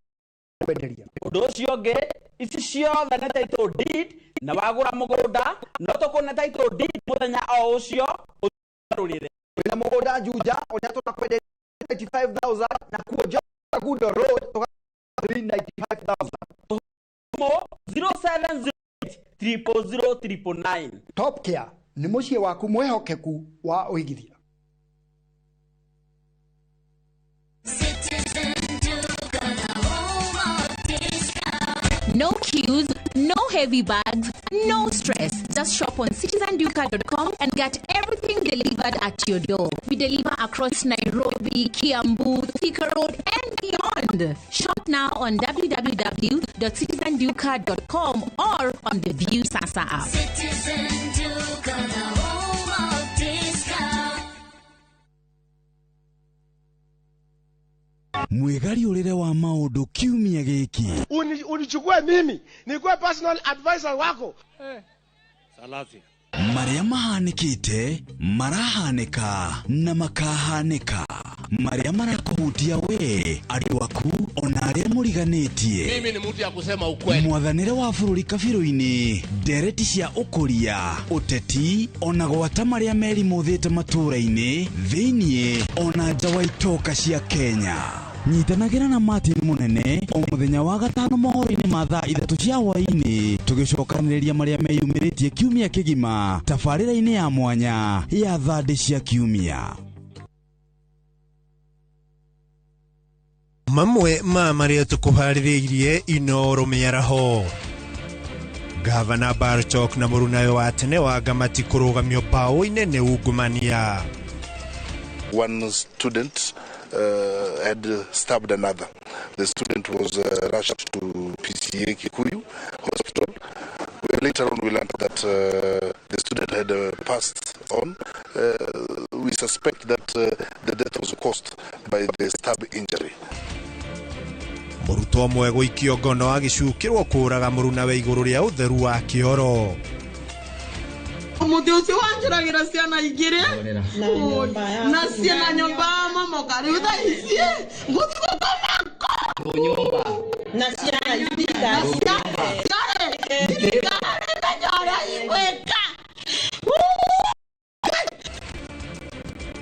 S8: kwenderia.
S14: Ũndũ ũcio ũngĩ, ici ciothe nĩ title deed, na wagũra mũgũnda no tũkũne title deed mũthenya o ũcio ũgarũrĩre.
S8: Wĩna mũgũnda Juja ũrĩa tũrakwenderia 95,000 na kuo Jagudo Road tũga 395,000.
S14: 0708 000 999.
S8: Top Care nĩ mũciĩ waku mwĩhokeku wa ũigithia.
S15: No queues, no heavy bags, no stress. Just shop on citizenduka.com and get everything delivered at your door. We deliver across Nairobi, Kiambu, Thika Road, and beyond. Shop now on www.citizenduka.com or on the View Sasa app.
S23: Citizen Duka, the home of discount.
S16: Mwĩgariũrĩre wa maũndũ kiumia gĩkĩ.
S9: Unichukue mimi nikuwe personal advisor wako.
S17: Salasia.
S16: Marĩa mahanĩkĩte marahanĩka na makahanĩka, marĩa marakũhutia we, andũ aku ona arĩa mũriganĩtie.
S18: Mimi ni mtu ya kusema ukweli.
S16: Mwathanĩre wa bũrũri kabirũ-inĩ, ndereti cia ũkũria, ũteti ona gwata marĩa merimũthĩte matũũra-inĩ thĩiniĩ ona nja wa itoka cia Kenya. Nyitanagĩra na Martin Mũnene o mũthenya wa gatano mohoro-inĩ ma thaa 3 cia hwaĩ-inĩ, tũgĩcokanĩrĩria marĩa meyumĩrĩtie kiumia kĩgima tabarĩra-inĩ ya mwanya ya thandĩ cia kiumia.
S19: Mamwe ma marĩa tũkũharĩrĩirie Inoro mĩaraho. Gavana Barchok na mũrunawe wa tene wa Ngamati kũrũgamio mbaũ-inĩ nĩ ungumania.
S20: One student had stabbed another. The student was rushed to PCA Kikuyu Hospital, where later on we learned that the student had passed on. We suspect that the death was caused by the stab injury.
S19: Mũrutwo ũmwe gũikio ngono agĩcukĩrwo kũũraga mũrunawe igũrũ rĩa ũtheru wa kĩoro.
S22: Mũtĩ ũcio wanjũragĩra ciana igĩrĩ na ciana nyũmba momoka rĩu thaa ici ngũthiĩ gũkoma
S24: kũ
S22: na ciana thirikari menya ũrĩa igwĩka.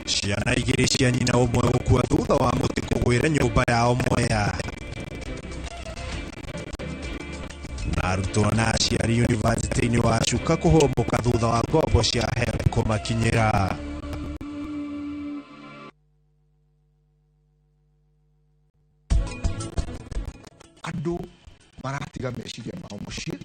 S19: Ciana igĩrĩ cia nyina ũmwe gũkua thutha wa mũtĩ kũgwĩra nyũmba yao Mwea. Na arutwo na aciari yunivasĩtĩ-inĩ wa Chuka kũhũmũka thutha wa ngombo cia HELB kũmakinyĩra.
S25: Andũ maratiga meciria mao mũciĩ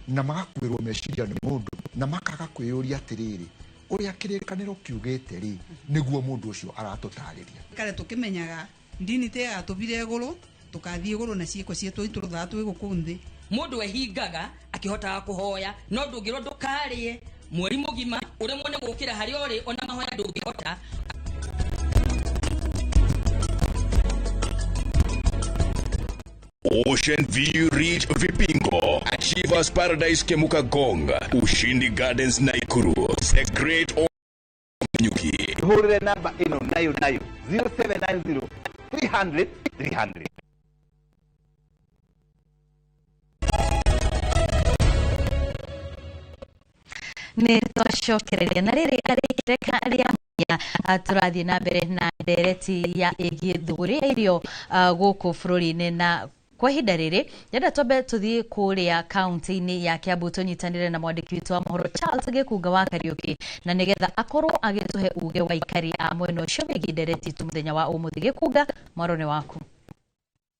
S25: na magakuĩrwo meciria nĩ mũndũ na makaga kwĩyũria atĩrĩrĩ, ũrĩa kĩrĩkanĩro kiugĩte rĩ nĩguo mũndũ ũcio aratũtarĩria.
S26: Kare tũkĩmenyaga ndini tĩ yatũbire igũrũ tũkathiĩ igũrũ na ciĩko ciitũ itũrũthaga twĩ gũkũ nthĩ.
S24: Mũndũ ehingaga akĩhotaga kũhoya no ndũngĩrwo ndũkarĩe mweri mũgima ũremwo nĩ gũkĩra harĩa ũrĩ ona mahoya ndũngĩhota.
S13: Ocean View Ridge Vipingo, Achievers Paradise Kemuka Gong, Ushindi Gardens Nakuru, The Great Nyuki.
S28: Hũrĩre namba ĩno nayo nayo 0790 300 300.
S29: Nĩ twacokereria na rĩrĩ arĩ rĩa tũrathiĩ na mbere na ndereti ya ĩgiĩ thũgũrĩ ya irio gũkũ bũrũri-inĩ. Na kwa ihinda rĩrĩ ndĩrenda twambe tũthiĩ kũrĩa kaunti-inĩ ya Kiambu tũnyitanĩre na mwandĩki witũ wa mohoro Charles Gĩkunga wa Kariũki, na nĩgetha akorwo agĩtũhe uge wa aikari a mwena ũcio wĩgiĩ ndereti itũ mũthenya wa ũmũthĩ. Gĩkunga, mwaro nĩ waku.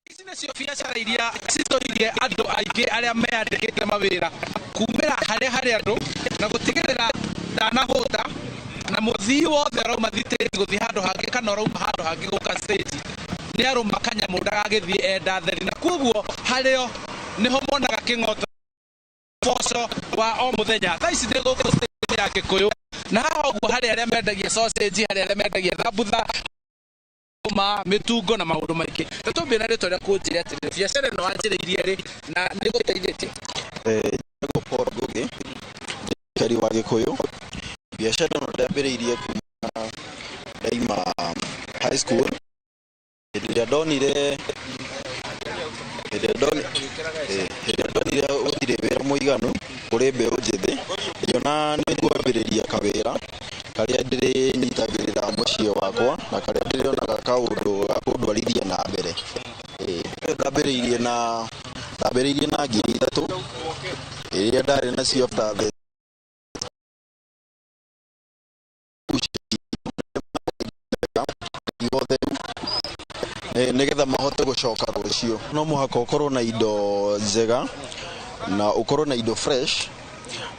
S30: Ici nĩcio biacara iria citũirie andũ aingĩ arĩa meyandĩkĩte mawĩra kumĩra harĩa harĩ andũ na gũtigĩrĩra ndanahũta na mũthii wothe ũrauma thitĩji gũthiĩ handũ hangĩ kana ũrauma handũ hangĩ gũka stage nĩ arũma kanyamũ ndagagĩthiĩ enda theri, na koguo harĩo nĩho monaga kĩng'oto boco wa o mũthenya. Thaa ici ndĩ gũkũ stage ya Gĩkũyũ na haha ũguo harĩ arĩa mendagia sausage, harĩ arĩa mendagia thambutha ma mĩtungo na maũndũ maingĩ. Tũtũmbie na rĩtwa rĩa kũnjĩra atĩrĩrĩ, biacara ĩno wanjĩrĩirie rĩ na nĩ gũteithĩtie?
S32: Njĩtagwo Paul Ngugi, mũikari wa Gĩkũyũ. Biacara ĩno ndambĩrĩirie kuma ndaima high school. Hĩndĩ ĩrĩa ndonire gũtirĩ wĩra mũiganu kũrĩ mbeũ njĩthĩ, ngĩona nĩ ngwambĩrĩria kawĩra karĩa ndĩrĩnyitagĩrĩra mũciĩ wakwa na karĩa ndĩrĩonaga kaũndũ ga kũndwarithia na mbere. Ndambĩrĩirie na 3,000 iria ndarĩ nacio after the nĩgetha mahote gũcoka rũciũ. No mũhaka ũkorwo na indo njega na ũkorwo na indo fresh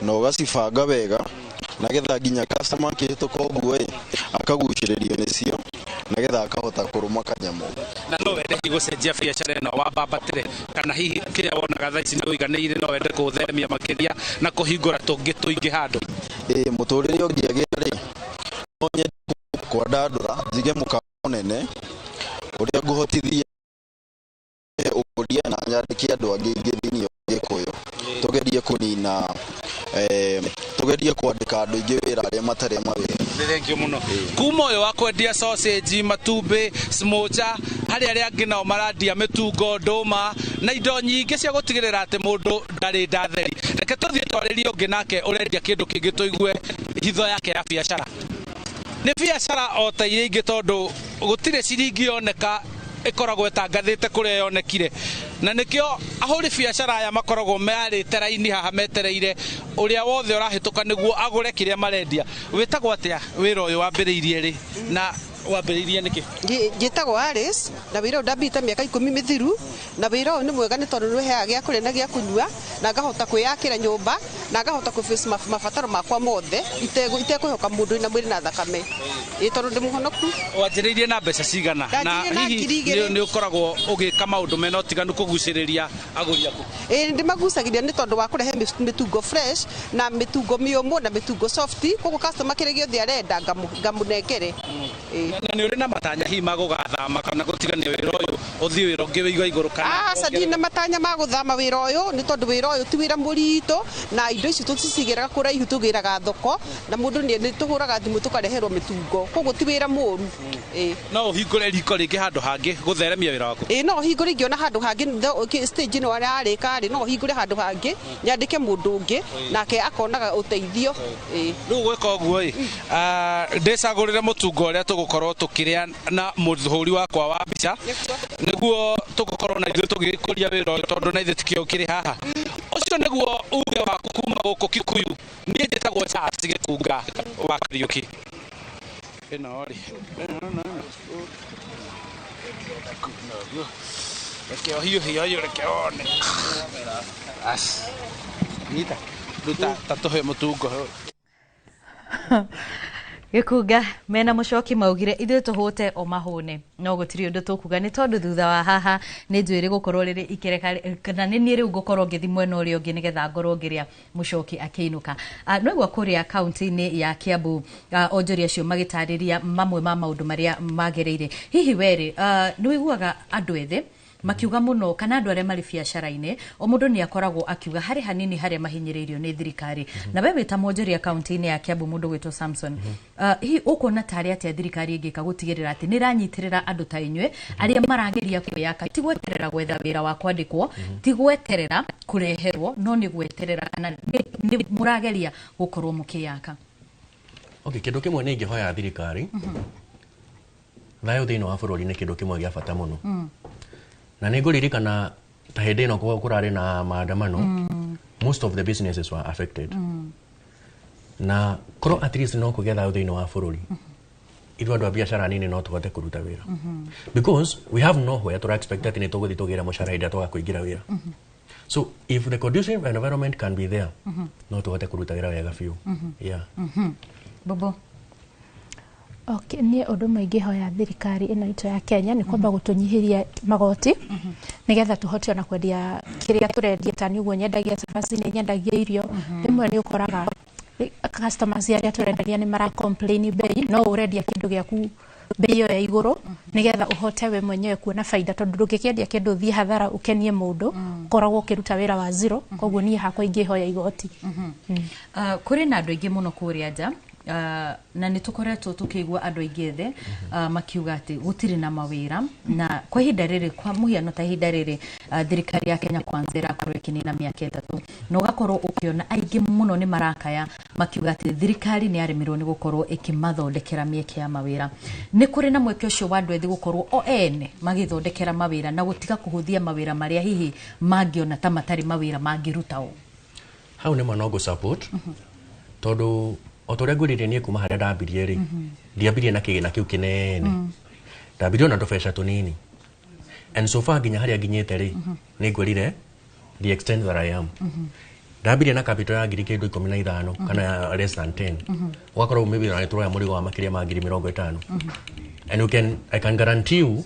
S32: na ũgacibanga wega nagetha nginya customer akĩhĩtũka ũguo ĩ akagucĩrĩrio nĩcio nagetha akahota kũrũma kanyamũ.
S30: Na no wende hihi gũcenjia biacara ĩno wambambatĩre, kana hihi kĩrĩa wonaga thaa ici nĩ ũiganĩire no wende kũũtheremia makĩria na kũhingũra tũngĩ tũingĩ handũ?
S32: Ĩĩ, mũtũrĩre ũngĩagĩra rĩ no nyende kwandandũra njige mũkawa mũnene ũrĩa ngũhotithia ũkũria na nyandĩke andũ angĩ aingĩ thĩinĩ wa Gĩkũyũ, tũgerie kũnina Tugerie kwandĩka andũ aingĩ wĩra arĩa matarĩ mawĩra.
S30: Nĩ thengio mũno. Kuma ũyũ wa kwendia sausage, matumbĩ, smocha, harĩ arĩa angĩ nao marandia mĩtungo, ndũma na indo nyingĩ cia gũtigĩrĩra atĩ mũndũ ndarĩ ndatheri. Reke tũthiĩ twarĩrie ũngĩ nake ũrendia kĩndũ kĩngĩ tũigue hitho yake ya biacara. Nĩ biacara o ta iria ingĩ tondũ gũtirĩ ciringi yoneka ĩkoragwo ĩtangathĩte kũrĩa yonekire, na nĩkĩo ahũri biacara aya makoragwo mearĩte raini haha metereire ũrĩa wothe ũrahĩtũka nĩguo agũre kĩrĩa marendia. Wĩtagwo atĩa? Wĩra ũyũ wambĩrĩirie rĩ na wambĩrĩirie nĩkĩ?
S1: Njĩtagwo Alice na wĩra ũyũ ndambĩte mĩaka 10 mĩthiru, na wĩra ũyũ nĩ mwega nĩ tondũ nĩũheaga gĩa kũrĩa na gĩa kũnyua, na ngahota kwĩyakĩra nyũmba, na ngahota kũ-face mabataro makwa mothe itekũĩhoka mũndũ wĩna mwĩrĩ na thakame. Ĩ tondũ ndĩ mũhonoku.
S30: Wanjĩrĩirie na mbeca cigana? Na
S1: Ndanjirie na
S30: hihi
S1: 2,000.
S30: nĩ ũkoragwo ũgĩka maũndũ mena ũtiganu kũgucĩrĩria agũri aku?
S1: Ĩ ndĩmagucagĩrĩria nĩ tondũ wa kũrehe mĩtungo fresh na mĩtungo mĩũmũ na mĩtungo soft, koguo customer kĩrĩa gĩothe arenda ngamũnengere.
S30: Na nĩ ũrĩ na matanya hihi ma gũgathama kana gũtigania wĩra ũyũ ũthiĩ wĩra ũngĩ wĩ igũrũ kana?
S1: Aca, ndirĩ na matanya ma gũthama wĩra ũyũ nĩ tondũ wĩra ũyũ ti wĩra mũritũ, na indo ici tũticigĩraga kũraihu, tũgĩraga thoko na mũndũ nĩ tũhũraga thimũ tũkareherwo mĩtungo, koguo ti wĩra mũru.
S30: No ũhingũre riko rĩngĩ handũ hangĩ gũtheremia wĩra waku?
S1: Ĩ no ũhingũre ingĩona handũ hangĩ stage ĩno ararĩka rĩ, no ũhingũre handũ hangĩ nyandĩke mũndũ ũngĩ nake akonaga ũteithio.
S30: Rĩu gwĩka ũguo ĩ, ndĩcagũrĩre mũtungo ũrĩa tũgũkorwo tũkĩrĩa na mũhũri wakwa wa mbica nĩguo tũgũkorwo na ithuĩ tũgĩkũria wĩra ũyũ tondũ na ithuĩ tikĩo kĩrĩ haha. Ũcio nĩguo uge waku kuma gũkũ Kikuyu. Niĩ njĩtagwo Charles Gĩkunga wa Kariũki. Ĩno rĩ, reke ũhiũhie ũyũ, reke wone. As nyita rĩu ta tũhe mũtungo.
S29: Gĩkunga mena mũcoki maugire ithuĩ tũhũte o mahũne, no gũtirĩ ũndũ tũkuga nĩ tondũ thutha wa haha nĩ njũĩ rĩgũkorwo rĩrĩ ikereka kana nĩ niĩ rĩu ngũkorwo ngĩthiĩ mwena ũrĩa ũngĩ nĩgetha ngorwo ngĩrĩa mũcoki akĩinũka. Noigua kũrĩa kaunti-inĩ ya Kiambu onjoria acio magĩtarĩria mamwe ma maũndũ marĩa magereire. Hihi werĩ nĩ ũiguaga andũ ethĩ makiuga mũno kana andũ arĩa marĩ biacara-inĩ o mũndũ nĩ akoragwo akiuga harĩ hanini harĩa mahinyĩrĩirio nĩ thirikari, na we wĩta mwonjoria kaunti-inĩ ya Kiambu mũndũ gwĩtwo Samson, hihi ũkuona tarĩ atĩa thirikari ĩngĩka gũtigĩrĩra atĩ nĩ ĩranyitĩrĩra andũ ta inyuĩ arĩa marageria kwĩyaka, ti gweterera gwetha wĩra wa kwandĩkwo, ti gweterera kũreherwo, no nĩ gweterera kana nĩ mũrageria gũkorwo mũkĩyaka?
S3: Okay, kĩndũ kĩmwe nĩ ingĩhoya thirikari, thayũ thĩinĩ wa bũrũri nĩ kĩndũ kĩmwe gĩa bata mũno. Na nĩ ngũririkana ta hĩndĩ ĩno kũrarĩ na maandamano, most of the businesses were affected. Na korwo at least no kũgĩa thayũ thĩinĩ wa bũrũri, ithuĩ andũ a biacara nini no tũhote kũruta wĩra, because we have nowhere tũra expect atĩ nĩ tũgũthiĩ tũgĩre mũcara hĩndĩ ĩrĩa twaga kũingĩra wĩra. So if the conducive environment can be there, no tũhote kũruta wĩra wega biũ. Yeah.
S29: Bobo.
S4: Okay, niĩ ũndũ ũmwe ingĩhoya thirikari ĩno itũ ya Kenya nĩ kwamba gũtũnyihĩria magoti nĩgetha tũhote ona kwendia kĩrĩa tũrendia. Ta nĩ ũguo nyendagia cabaci, nĩ nyendagia irio, rĩmwe nĩ ũkoraga customers arĩa tũrenderia nĩ mara complain bei, no ũrendia kĩndũ gĩaku bei ĩyo ya igũrũ nĩgetha ũhote we mwenyewe kuona baida, tondũ ndũngĩkĩendia kĩndũ ũthiĩ hathara ũkenie mũndũ, ũkoragwo ũkĩruta wĩra wa zero. Koguo niĩ hakwa ingĩhoya igoti.
S29: Kũrĩ na andũ aingĩ mũno kũrĩa nja, na nĩ tũkoretwo tũkĩigua andũ aingĩ ethĩ makiuga atĩ gũtirĩ na mawĩra, na kwa ihinda rĩrĩ, kwa mũhiano ta ihinda rĩrĩ, thirikari ya Kenya Kwanza ĩrakorwo ĩkĩnina mĩaka 3, na ũgakorwo ũkĩona aingĩ mũno nĩ marakaya makiuga atĩ thirikari nĩ yaremirwo nĩ gũkorwo ĩkĩmathondekera mĩeke ya mawĩra. Nĩ kũrĩ na mweke ũcio wa andũ ethĩ gũkorwo o ene magĩthondekera mawĩra na gũtiga kũhũthia mawĩra marĩa hihi mangĩona ta matarĩ mawĩra mangĩruta o?
S3: Hau nĩ ma no ngũ support, tondũ o ta ũrĩa ngwĩrire niĩ kuma harĩa ndambirie rĩ, ndiambirie na kĩgĩna kĩu kĩnene, ndambirie ona tũbeca tũnini, and so far nginya harĩa nginyĩte rĩ, nĩ ngwĩrire the extent that I am, ndambirie na capital ya ngiri kĩndũ 15 kana less than 10, ũgakorwo maybe ona nĩtũroya mũrigo wa makĩria ma ngiri 50, and I can guarantee you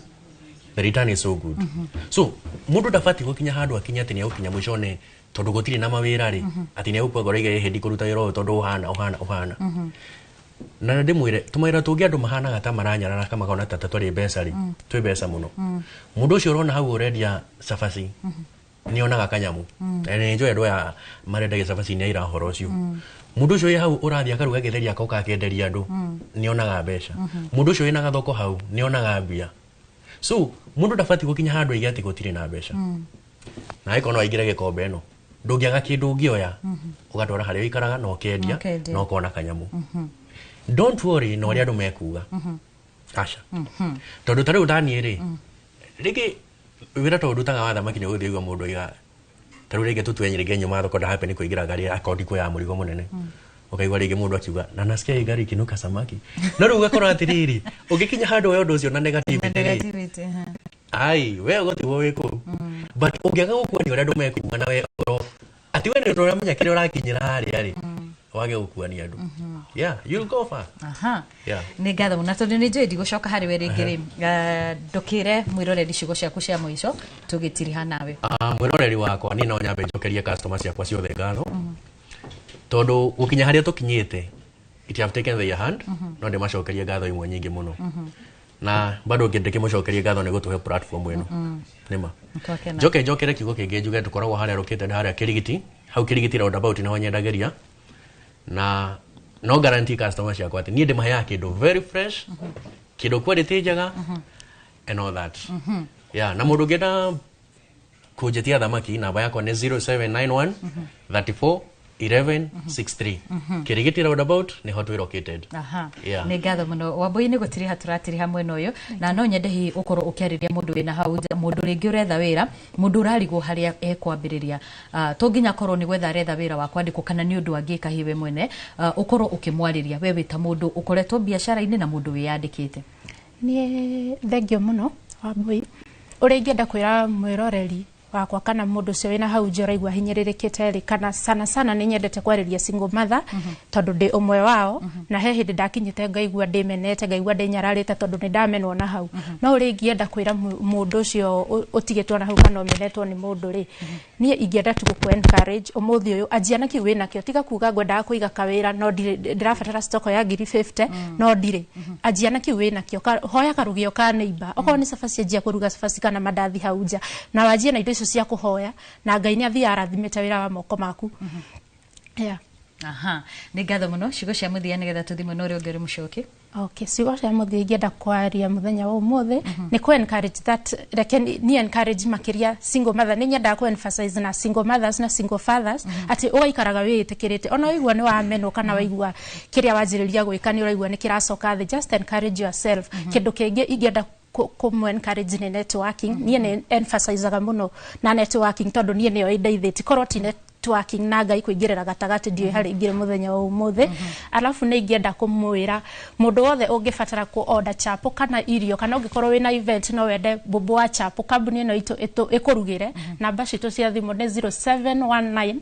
S3: the return is so good. So mũndũ ndabatiĩ gũkinya handũ akinye atĩ nĩegũkinya mũico one tondũ gũtirĩ na mawĩra rĩ, atĩ nĩegũkua ngoro aige hĩndĩ kũruta wĩra ũyũ tondũ ũhana ũhana ũhana. Na ndĩmwĩre tũmawĩra tũngĩ andũ mahanaga ta maranyarara kana makona ta tũrĩ mbeca rĩ, twĩ mbeca mũno. Mũndũ ũcio ũrona hau ũrendia cabaci, Nĩ onaga kanyamu. Na nĩ njũĩ andũ aya marendagia cabaci nĩ aira ũhoro ũcio. Mũndũ ũcio wĩ hau ũrathiĩ akaruga gĩtheri akoka akenderia andũ, nĩ onaga mbeca. Mũndũ ũcio wĩna gathoko hau nĩ onaga mbia. So mũndũ ndabatiĩ gũkinya handũ aige atĩ gũtirĩ na mbeca. Na angĩkorwo no aingĩre gĩkombe ĩno, ndũngĩaga kĩndũ ũngĩoya ũgatwara harĩa ũikaraga na ũkendia
S29: Ũkendia.
S3: na ũkona kanyamũ. Don't worry na ũrĩa andũ mekuga, aca, tondũ ta rĩu ndaniĩ rĩ, rĩngĩ wĩra ta ũndutaga wa thamaki, nĩ ũgũthiĩ igua mũndũ aiga ta rĩu rĩngĩ tũtue rĩngĩ nyuma thoko ndahape nĩ kũingĩra ngari akondi kuoya mũrigo mũnene, ũkaigua rĩngĩ mũndũ akiuga na nasikia hii gari ikinuka samaki. No rĩu ũgakora atĩrĩrĩ, ũngĩkinya handũ woe ũndũ ũcio na negativity rĩ,
S29: Negativity, ha.
S3: Ai, we ũgũtigwo wĩ kũu. But ũngĩaga gũkuania ũrĩa andũ mekuga na we ũkorwo atĩ we nĩ ũndũ ũramenya kĩrĩa ũrakinyĩra harĩa rĩ, wage gũkuania andũ, yeah, you'll go far. Yeah.
S29: Nĩ ngatho mũno, na tondũ nĩ njũĩ ndigũcoka harĩ we rĩngĩ rĩ, ndũkĩre mwĩroreri ciugo ciaku cia mũico tũgĩtiriha nawe.
S3: Ah, mwĩroreri wakwa, niĩ no nyambe njokerie customer ciakwa ciothe ngatho, tondũ gũkinya harĩa tũkinyĩte, it have taken their hand. No ndĩmacokerie ngatho imwe nyingĩ mũno, na bado ndĩkĩmũcokerie ngatho nĩ gũtũhe platform ĩno. Nĩma.
S29: Twakena.
S3: Njoke njokere kiugo kĩngĩ njuge tũkoragwo harĩa rũkĩte harĩa Kĩrigiti, hau Kĩrigiti roundabout nĩho nyendagĩria, na no guarantee customer ciakwa atĩ niĩ ndĩmaheaga kĩndũ very fresh, kĩndũ quality njega and all that. Yeah, na mũndũ ũngĩenda kũnjĩtia thamaki, namba yakwa nĩ 0791 34 11 63. Kĩrigiti roundabout nĩho twĩ located. Yeah.
S29: Nĩ ngatho mũno, Wambui. Nĩ gũtiriha tũratiriha mwena ũyũ, na no nyende hihi ũkorwo ũkĩarĩria mũndũ wĩna hau nja, mũndũ rĩngĩ ũretha wĩra, mũndũ ũrarigwo harĩa ekwambĩrĩria. To nginya akorwo nĩ gwetha aretha wĩra wa kwandĩkwo kana nĩ ũndũ angĩka hihi we mwene, ũkorwo ũkĩmwarĩria we wĩ ta mũndũ ũkoretwo biacara-inĩ na mũndũ wĩyandĩkĩte.
S4: Niĩ thengio mũno, Wambui. Ũrĩa ingĩenda kwĩra mwĩroreri wakwa kana mũndũ ũcio wĩna hau nja ũraigua hinyĩrĩrĩkĩte rĩ, kana sana sana nĩ nyendete kwarĩria single mother, tondũ ndĩ ũmwe wao, na he hĩndĩ ndakinyĩte ngaigua ndĩmenete, ngaigua ndĩnyararĩte tondũ nĩ ndamenwo na hau. No ũrĩa ingĩenda kwĩra mũndũ ũcio ũtigĩtwo na hau kana ũmenetwo nĩ mũndũ rĩ, niĩ ingĩenda tu gũkũ encourage ũmũthĩ ũyũ, anjia na kĩu wĩnakĩo. Tiga kuga ngwendaga kũiga kawĩra no ndirĩ, ndĩrabatara stock ya ngiri 50 no ndirĩ. Anjia na kĩu wĩnakĩo. Hoya karũgĩo ka neighbor, okorwo nĩ cabaci, anjia kũruga cabaci kana mandathi hau nja, na wanjie na indo icio cia kũhoya, na Ngai nĩ athiaga arathimĩte wĩra wa moko maku, yeah.
S29: Aha, nĩ ngatho mũno. Ciugo cia mũthia nĩgetha tũthiĩ mwena ũrĩa ũngĩ ũrĩ mũcoki.
S4: Okay, ciugo cia mũthia ingĩenda kwaria mũthenya wa ũmũthĩ nĩ kũ encourage that, reke ni encourage makĩria single mother. Nĩ nyendaga kũ emphasize na single mothers na single fathers atĩ ũgaikaraga wĩĩtĩkĩrĩte, ona waigua nĩ wamenwo kana waigua kĩrĩa wanjĩrĩria gwĩka nĩ ũraigua nĩ kĩracoka thĩ, just encourage yourself. Kĩndũ kĩngĩ ingĩenda kũmũ encourage nĩ networking. Niĩ nĩ emphasizaga mũno na networking, tondũ niĩ nĩyo ĩndeithĩtie. Korwo ti networking na Ngai kũingĩrĩra gatagatĩ, ndiũĩ harĩa ingĩrĩ mũthenya wa ũmũthĩ. Alafu nĩ ingĩenda kũmwĩra mũndũ wothe ũngĩbatara kũ order chapo kana irio, kana ũngĩkorwo wĩna event no wende mbũmbũ wa chapo, kambuni ĩno itũ ĩkũrugĩre, namba citũ cia thimũ nĩ 0719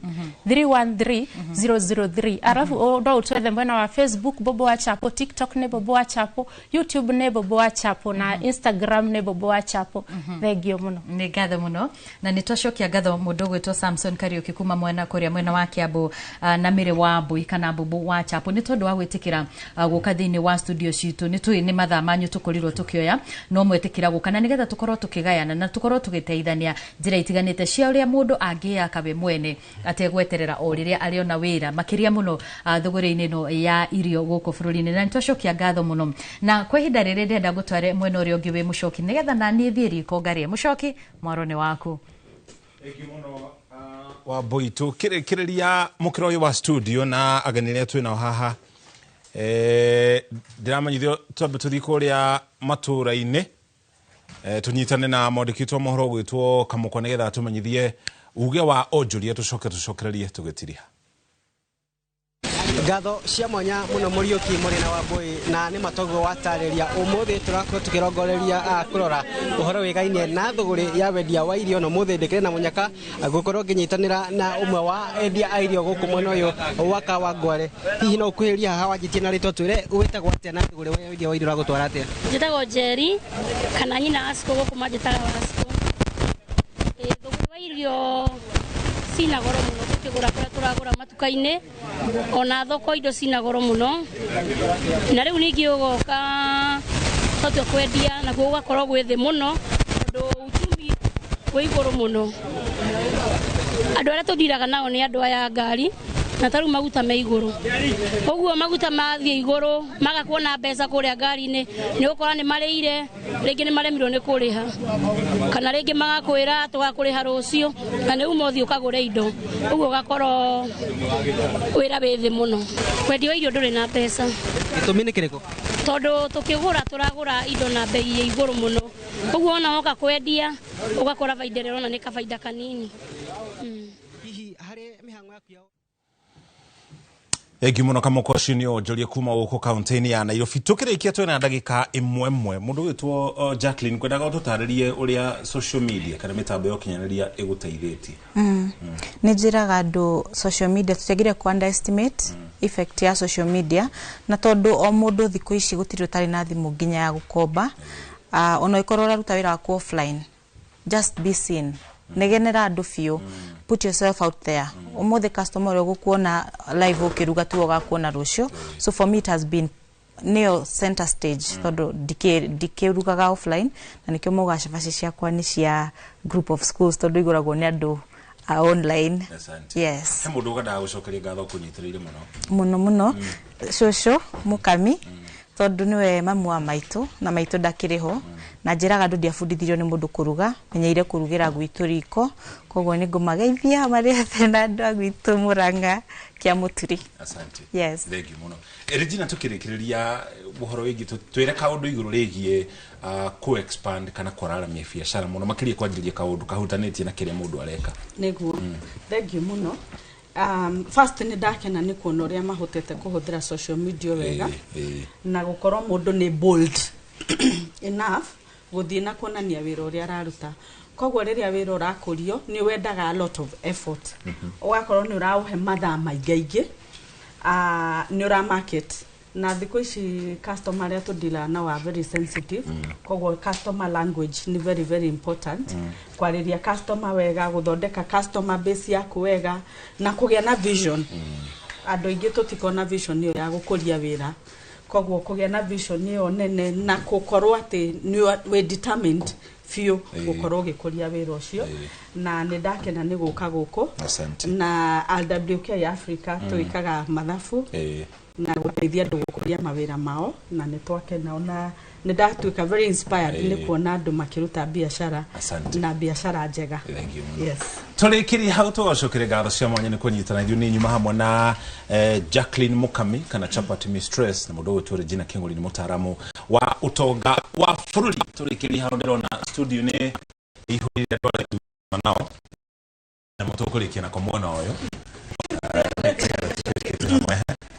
S4: 313 003. Alafu no ũtwethe mwena wa Facebook, mbũmbũ wa chapo, TikTok nĩ mbũmbũ wa chapo, YouTube nĩ mbũmbũ wa chapo, na Instagram nĩ mbũmbũ wa chapo. Thengio mũno.
S29: Nĩ ngatho mũno, na nĩ twacokia ngatho mũndũ ũgwĩtwo Samson Kariũki kuma mwena kũrĩa mwena wa Kiambu, na mĩrĩ wa mbũi kana mbũmbũ wa chapo, nĩ tondũ wa gwĩtĩkĩra gũka thĩinĩ wa studio citũ. Nĩ tũĩ nĩ mathaa manyu tũkorirwo tũkĩoya, no mwetĩkĩra gũka na nĩgetha tũkorwo tũkĩgayana na tũkorwo tũgĩteithania njĩra itiganĩte cia ũrĩa mũndũ angĩyaka we mwene ategweterera o rĩrĩa arĩona wĩra, makĩria mũno thũgũrĩ-inĩ ĩno ya irio gũkũ bũrũri-inĩ. Na nĩ twacokia ngatho mũno, na kwa ihinda rĩrĩ ndĩrenda ngũtware mwena ũrĩa ũngĩ wĩ mũcoki, nĩgetha na niĩ thiĩ riko ngarĩe. Mũcoki, mwaro nĩ waku.
S30: Wambui, tũkĩrĩkĩrĩria mũkĩra ũyũ wa studio na ageni arĩa twĩ nao haha, ndĩramanyithio twambe tũthiĩ kũrĩa matũũra-inĩ, tũnyitane na mwandĩki witũ wa mohoro ũgwĩtwo Kamũkwa, nĩgetha tũmenyithie uge wa onjoria, tũcoke tũcokererie tũgĩtiriha.
S2: Ngatho cia mwanya muno, Mũriũki mũrĩ na Wambui, na nĩ matoguo watarĩria. Ũmũthĩ tũrakorwo tũkĩrongoreria kũrora ũhoro wĩgainie na thũgũrĩ ya wendia wa irio, na ũmũthĩ ndĩkĩrĩ na mũnyaka gũkorwo ngĩnyitanĩra na ũmwe wa endia a irio gũkũ mwena ũyũ wa Kawangware. Hihi no ũkuhĩrĩria haha wanjĩtie na rĩtwa, twĩre wĩtagwo atĩa na thũgũrĩ wa wendia wa irio ũragũtwara atĩa?
S5: Njĩtagwo Njeri kana nyina Asko, gũkũ manjĩtaga Asko. Thũgũrĩ wa irio cina goro mũno tũkĩgũra kũrĩa tũragũra matuka-inĩ, ona thoko indo cina goro mũno, na rĩu ningĩ ũgoka twatua kwendia nakuo gũgakorwo gwĩ thĩ mũno, tondũ uchumi Wĩ igũrũ mũno. Andũ arĩa tũthiraga nao nĩ andũ aya ngari na tarĩu maguta me igũrũ. Ũguo maguta mathiĩ igũrũ maga kuona mbeca kũrĩa ngari-inĩ nĩ ũgũkora nĩ marĩire rĩngĩ nĩ maremirwo nĩ kũrĩha kana rĩngĩ magakwĩra tũgakũrĩha rũciũ na nĩ uma ũthiĩ ũkagũre indo. Ũguo ũgakorwo wĩra wĩ thĩ mũno. Wendia wa irio ndũrĩ na mbeca.
S2: Gĩtũmi nĩ kĩrĩkũ?
S5: Tondũ tũkĩgũra tũragũra indo na bei ya igũrũ mũno. Ũguo ona woka kwendia ũgakora baida ĩrĩa ũrona nĩ kabaida kanini.
S2: Hihi harĩ mĩhang'o yaku ya
S6: Thengiũ mũno Kamũko ũcio nĩ onjoria kuma gũkũ kaunti-inĩ ya Nairobi. Tũkĩrĩkia twĩna ndagĩka ĩmwe ĩmwe mũndũ wĩtwo Jacqueline kwendaga ũtũtarĩrie ũrĩa social media kana mĩtambo ya ũkinyanĩria ĩgũteithĩtie.
S7: Nĩ njĩraga andũ social media tũtiagĩrĩire ku underestimate effect ya social media na tondũ o mũndũ thikũ ici gũtirĩ ũtarĩ na thimũ nginya ya gũkomba. Ona ĩkorwo ũraruta wĩra waku offline, just be seen, negenera andũ biũ, put yourself out there. Ũmũthĩ customer ũrĩa ũgũkuona live ũkĩruga tiwe ũgakuona rũciũ. So for me it has been nĩyo center stage tondũ ndikĩrugaga offline na nĩkĩo maugaga cabaci ciakwa nĩ cia group of schools tondũ igũragwo nĩ andũ a online.
S6: Asante.
S7: Yes.
S6: He mũndũ ũkendaga gũcokeria ngatho kũnyitĩrĩire mũno.
S7: Mũno mũno cũcũ Mũkami tondũ nĩwe mamu wa maitũ na maitũ ndakĩrĩ ho na njĩraga andũ ndiabundithirio nĩ mũndũ kũruga menyeire kũrugĩra gwitũ riko koguo nĩ ngũmageithia marĩ othe na andũ a gwitũ Mũrang'a kĩa Mũturi.
S6: Asante.
S7: Yes.
S6: Thengiũ mũno. Regina tũkĩrĩkĩrĩria ũhoro wĩgiĩ twĩre kaũndũ igũrũ rĩgiĩ ku expand kana kwararamia biacara mũno makĩria kwanjĩrĩria kaũndũ kahutanĩtie na kĩrĩa mũndũ areka.
S8: Nĩguo. Thengiũ mũno. First nĩ ndakena nĩ kuona ũrĩa mahotete kũhũthĩra social media wega na gũkorwo mũndũ nĩ bold enough gũthiĩ na kuonania wĩra ũrĩa araruta. Koguo rĩrĩa wĩra ũrakũrio nĩ wendaga a lot of effort, ũgakorwo nĩ ũraũhe mathaa maingaingĩ, nĩ ũra market na thikũ ici customer arĩa tũdealaga nao are very sensitive. Koguo customer language nĩ very very important, kwarĩria customer wega, gũthondeka customer base yaku wega na kũgĩa na vision. Andũ aingĩ tũtikona vision ĩyo ya gũkũria wĩra, koguo kũgĩa na vision ĩyo nene na gũkorwo atĩ nĩ wĩ determined biũ gũkorwo ũgĩkũria wĩra ũcio. Na nĩ ndakena nĩ gũka gũkũ.
S6: Asante.
S8: Na RWK Africa twĩkaga mathabu na gũteithia andũ gũkũria mawĩra mao na nĩ twakena ona nĩ ndatuĩka very inspired nĩ kuona andũ makĩruta biacara.
S6: Asante.
S8: Na biacara njega.
S6: Thank you mũno.
S8: Yes.
S6: Tũrĩkĩrie hau tũgacokere ngatho cia mwanya nĩ kũnyitana ithuĩ nĩ nyuma hamwe na Jacqueline Mukami kana Chapati Mistress na mũndũ ũgwĩtwo Regina Kĩng'ũri nĩ mũtaaramu wa ũtonga wa bũrũri. Tũrĩkĩrie hau ndĩrona studio nĩ ĩihũrĩire andũ arĩa tuma nao na mũtũkũrĩkia nako mwena ũyũ.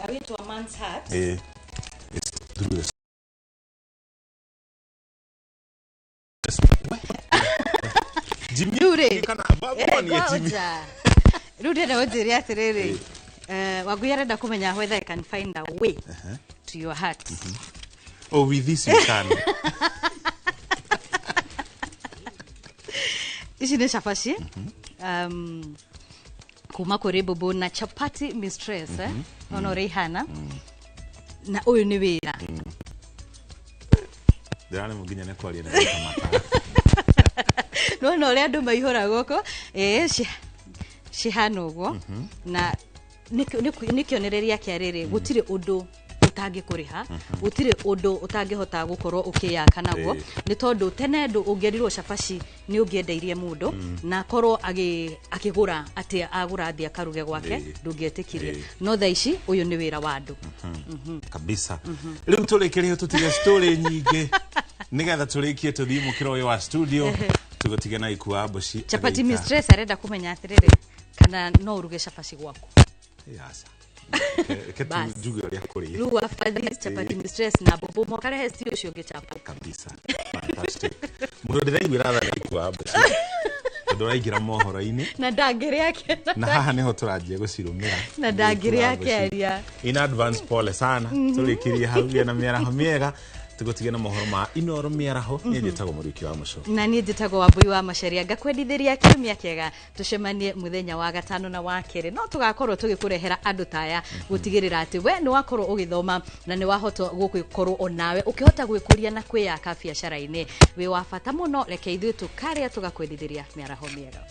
S29: Agĩtwo Man's Heart.
S6: It's through the Jimmy
S29: Rĩu rĩ,
S6: kana babu ni Jimmy.
S29: Ngoja. Rĩu ndĩrenda ũnjĩre atĩrĩrĩ, Wangui arenda kũmenya whether I can find a way to your heart.
S6: Oh, with this you can.
S29: Ici nĩ cabaci kuma kũrĩ Bobo na Chapati Mistress, eh? Ona ũrĩa ihana na ũyũ nĩ wĩra.
S6: Ndĩraremwo nginya nĩ kwaria na gwĩka mata.
S29: Nĩwona ũrĩa andũ maihũra gũkũ, cihana ũguo na nĩ kĩonereria kĩa rĩrĩ gũtirĩ ũndũ ũtangĩkũrĩha, gũtirĩ ũndũ ũtangĩhota gũkorwo ũkĩyaka naguo nĩ tondũ tene andũ ũngĩerirwo cabaci nĩ ũngĩendeirie mũndũ na akorwo akĩgũra atĩ agũra athiĩ akaruge gwake ndũngĩetĩkirie, no thaa ici ũyũ nĩ wĩra wa andũ.
S6: Kabisa. Rĩu tũrĩkĩrie tũtige story nyingĩ nĩgetha tũrĩkie tũthiĩ mũkĩra ũyũ wa studio tũgũtige na ikua mboci.
S29: Chapati
S6: agĩita.
S29: Mistress arenda kũmenya atĩrĩrĩ kana no ũruge cabaci gwaku.
S6: Aca. Reke tu
S29: Bas.
S6: njuge ũrĩa kũrĩ.
S29: Rĩu wabathi Chapati Mistress na Bobo mokarehe stew ũcio ũngĩ chapo.
S6: Kabisa. Fantastic. Mũndũ ndĩraiguĩra tha na ikua mboci tondũ ũraingĩra mohoro-inĩ
S29: na ndangĩrĩa
S6: na haha nĩho tũranjia gũcirũmĩra.
S29: Na ndangĩrĩa akĩaria.
S6: In advance pole sana. Tũrĩkĩrie hau gĩa na mĩaraho mĩega. Tũgũtige na mohoro ma Inoro mĩaraho. Niĩ njĩtagwo Mũriũki wa Mũco.
S29: Na niĩ njĩtagwo Wambui wa Macharia. Ngakwendithĩria kiumia kĩega, tũcemanie mũthenya wa gatano na wa kerĩ, no tũgakorwo tũgĩkũrehera andũ ta aya gũtigĩrĩra atĩ we nĩ wakorwo ũgĩthoma na nĩ wahota gũkorwo onawe ũkĩhota gwĩkũria na kwĩyaka biacara-inĩ. Wĩ wa bata mũno, reke ithuĩ tũkarĩa tũgakwendithĩria mĩaraho mĩega.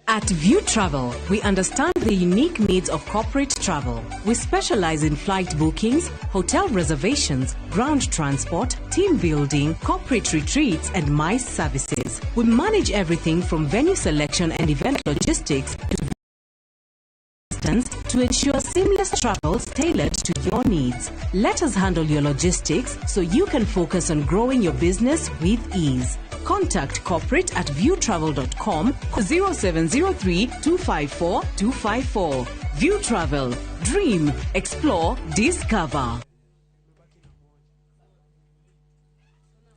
S9: At View Travel, we understand the unique needs of corporate travel. We specialize in flight bookings, hotel reservations, ground transport, team building, corporate retreats, and MICE services. We manage everything from venue selection and event logistics to to ensure seamless travels tailored to your needs. Let us handle your logistics so you can focus on growing your business with ease. Contact corporate at viewtravel.com 0703 254 254. View Travel. Dream, explore, discover.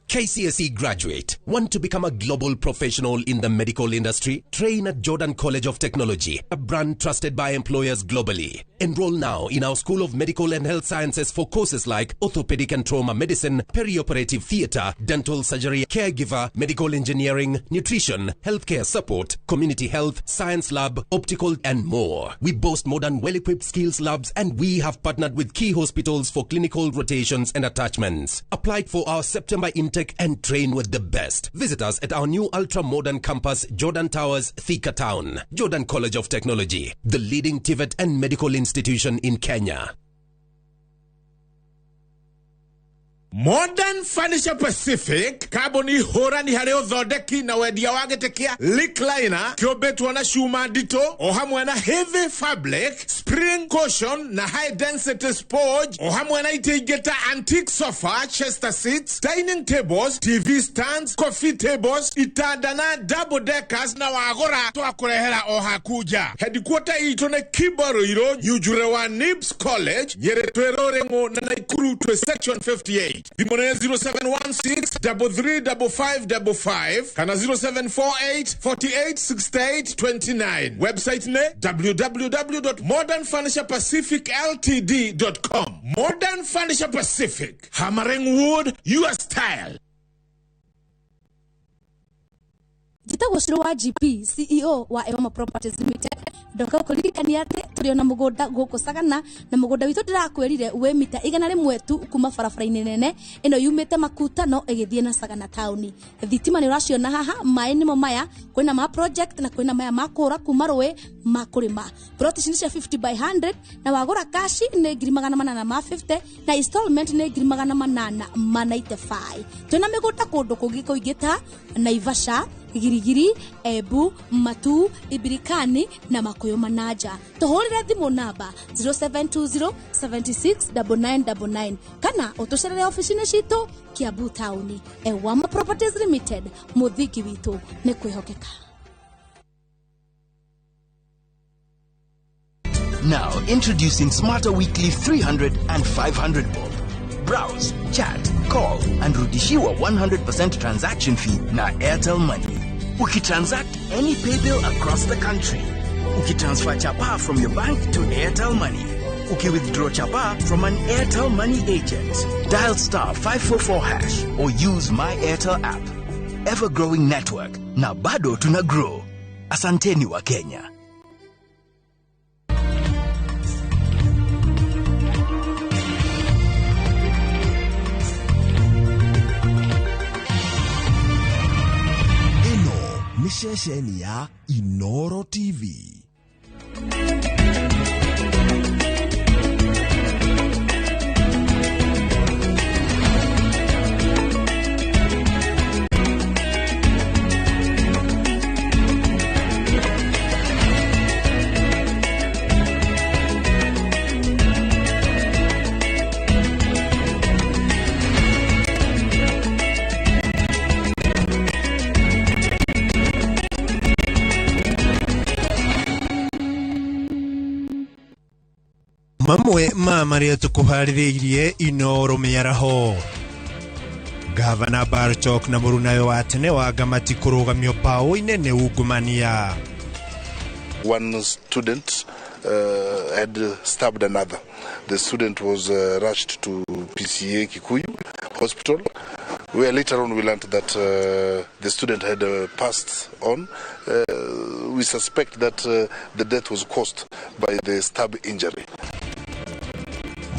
S10: KCSE graduate, want to become a global professional in the medical industry? Train at Jordan College of Technology, a brand trusted by employers globally. Enroll now in our School of Medical and Health Sciences for courses like orthopedic and trauma medicine, perioperative theater, dental surgery, caregiver, medical engineering, nutrition, healthcare support, community health, science lab, optical, and more. We boast modern, well-equipped skills labs, and we have partnered with key hospitals for clinical rotations and attachments. Apply for our September intake and train with the best. Visit us at our new ultra-modern campus, Jordan Towers, Thika Town. Jordan College of Technology, the leading TVET and medical institution in Kenya.
S11: Modern Furniture Pacific kambuni hũrani harĩ ũthondeki na wendia wa gĩtĩ kĩa recliner kĩũmbĩtwo na cuma nditũ o hamwe na heavy fabric, spring cushion na high density sponge o hamwe na itĩ ingĩ ta antique sofa, chester seats, dining tables, TV stands, coffee tables, itanda na double deckers na wagũra twakũrehera o haku nja. Headquarter itũ nĩ Kibo Ruiru, Nyunjure wa Nibs College, Nyĩrĩ twĩ Rũrĩng'ũ na Naikuru twĩ section 58. Thimũ nĩ 0716 335555 kana 0748 48 68 29. Website nĩ www.modernfurniturepacificltd.com. Modern Furniture Pacific, hammering wood, your style.
S12: Njĩtagwo Shiro wa GP, CEO wa Ewama Properties Limited. Ndoka gũkũririkania atĩ tũrĩ ona mũgũnda gũkũ Sagana, na mũgũnda witũ ndĩrakwĩrire wĩ mita 100 tu kuma barabara-inĩ nene ĩno yumĩte Makutano ĩgĩthiĩ na Sagana taũni. Thitima nĩ ũraciona haha, maĩ nĩmo maya, kwĩna ma project na kwĩna maya ma kũra kuma rũĩ ma kũrĩma. Plot ici nĩ cia 50 by 100 na wagũra kashi nĩ 850 na installment nĩ 895. Twĩna mĩgũnda kũndũ kũngĩ kũingĩ ta Naivasha, Girigiri, Ebu, Matu, Ibirikani na Makuyu Manaja. Tuhurire thimu namba 0720 76 9999 kana utucerere ofici-inĩ citũ Kiambu taũni. Ewama Properties Limited, mũthingi witũ nĩ kwĩhokeka.
S14: Now introducing Smarter Weekly 300 and 500 bob. Browse, chat, call and rudishiwa 100% transaction fee na Airtel Money. Ukitransact any pay bill across the country. Ukitransfer chapa from your bank to Airtel Money. ukiwithdraw chapa from an Airtel Money agent. Dial star 544 hash or use My Airtel app. Ever growing network na bado tuna grow. Asanteni wa Kenya.
S13: Ĩno nĩ ceceni ya Inoro TV.
S15: Mamwe ma marĩa tũkũharĩrĩirie Inoro mĩaraho. Gavana Barchok na mũrunawe wa tene wa Ngamati kũrũgamio mbaũ-inĩ nĩ ungumania.
S16: One student had stabbed another. The student was rushed to PCA Kikuyu Hospital, where later on we learned that the student had passed on. We suspect that the death was caused by the stab injury.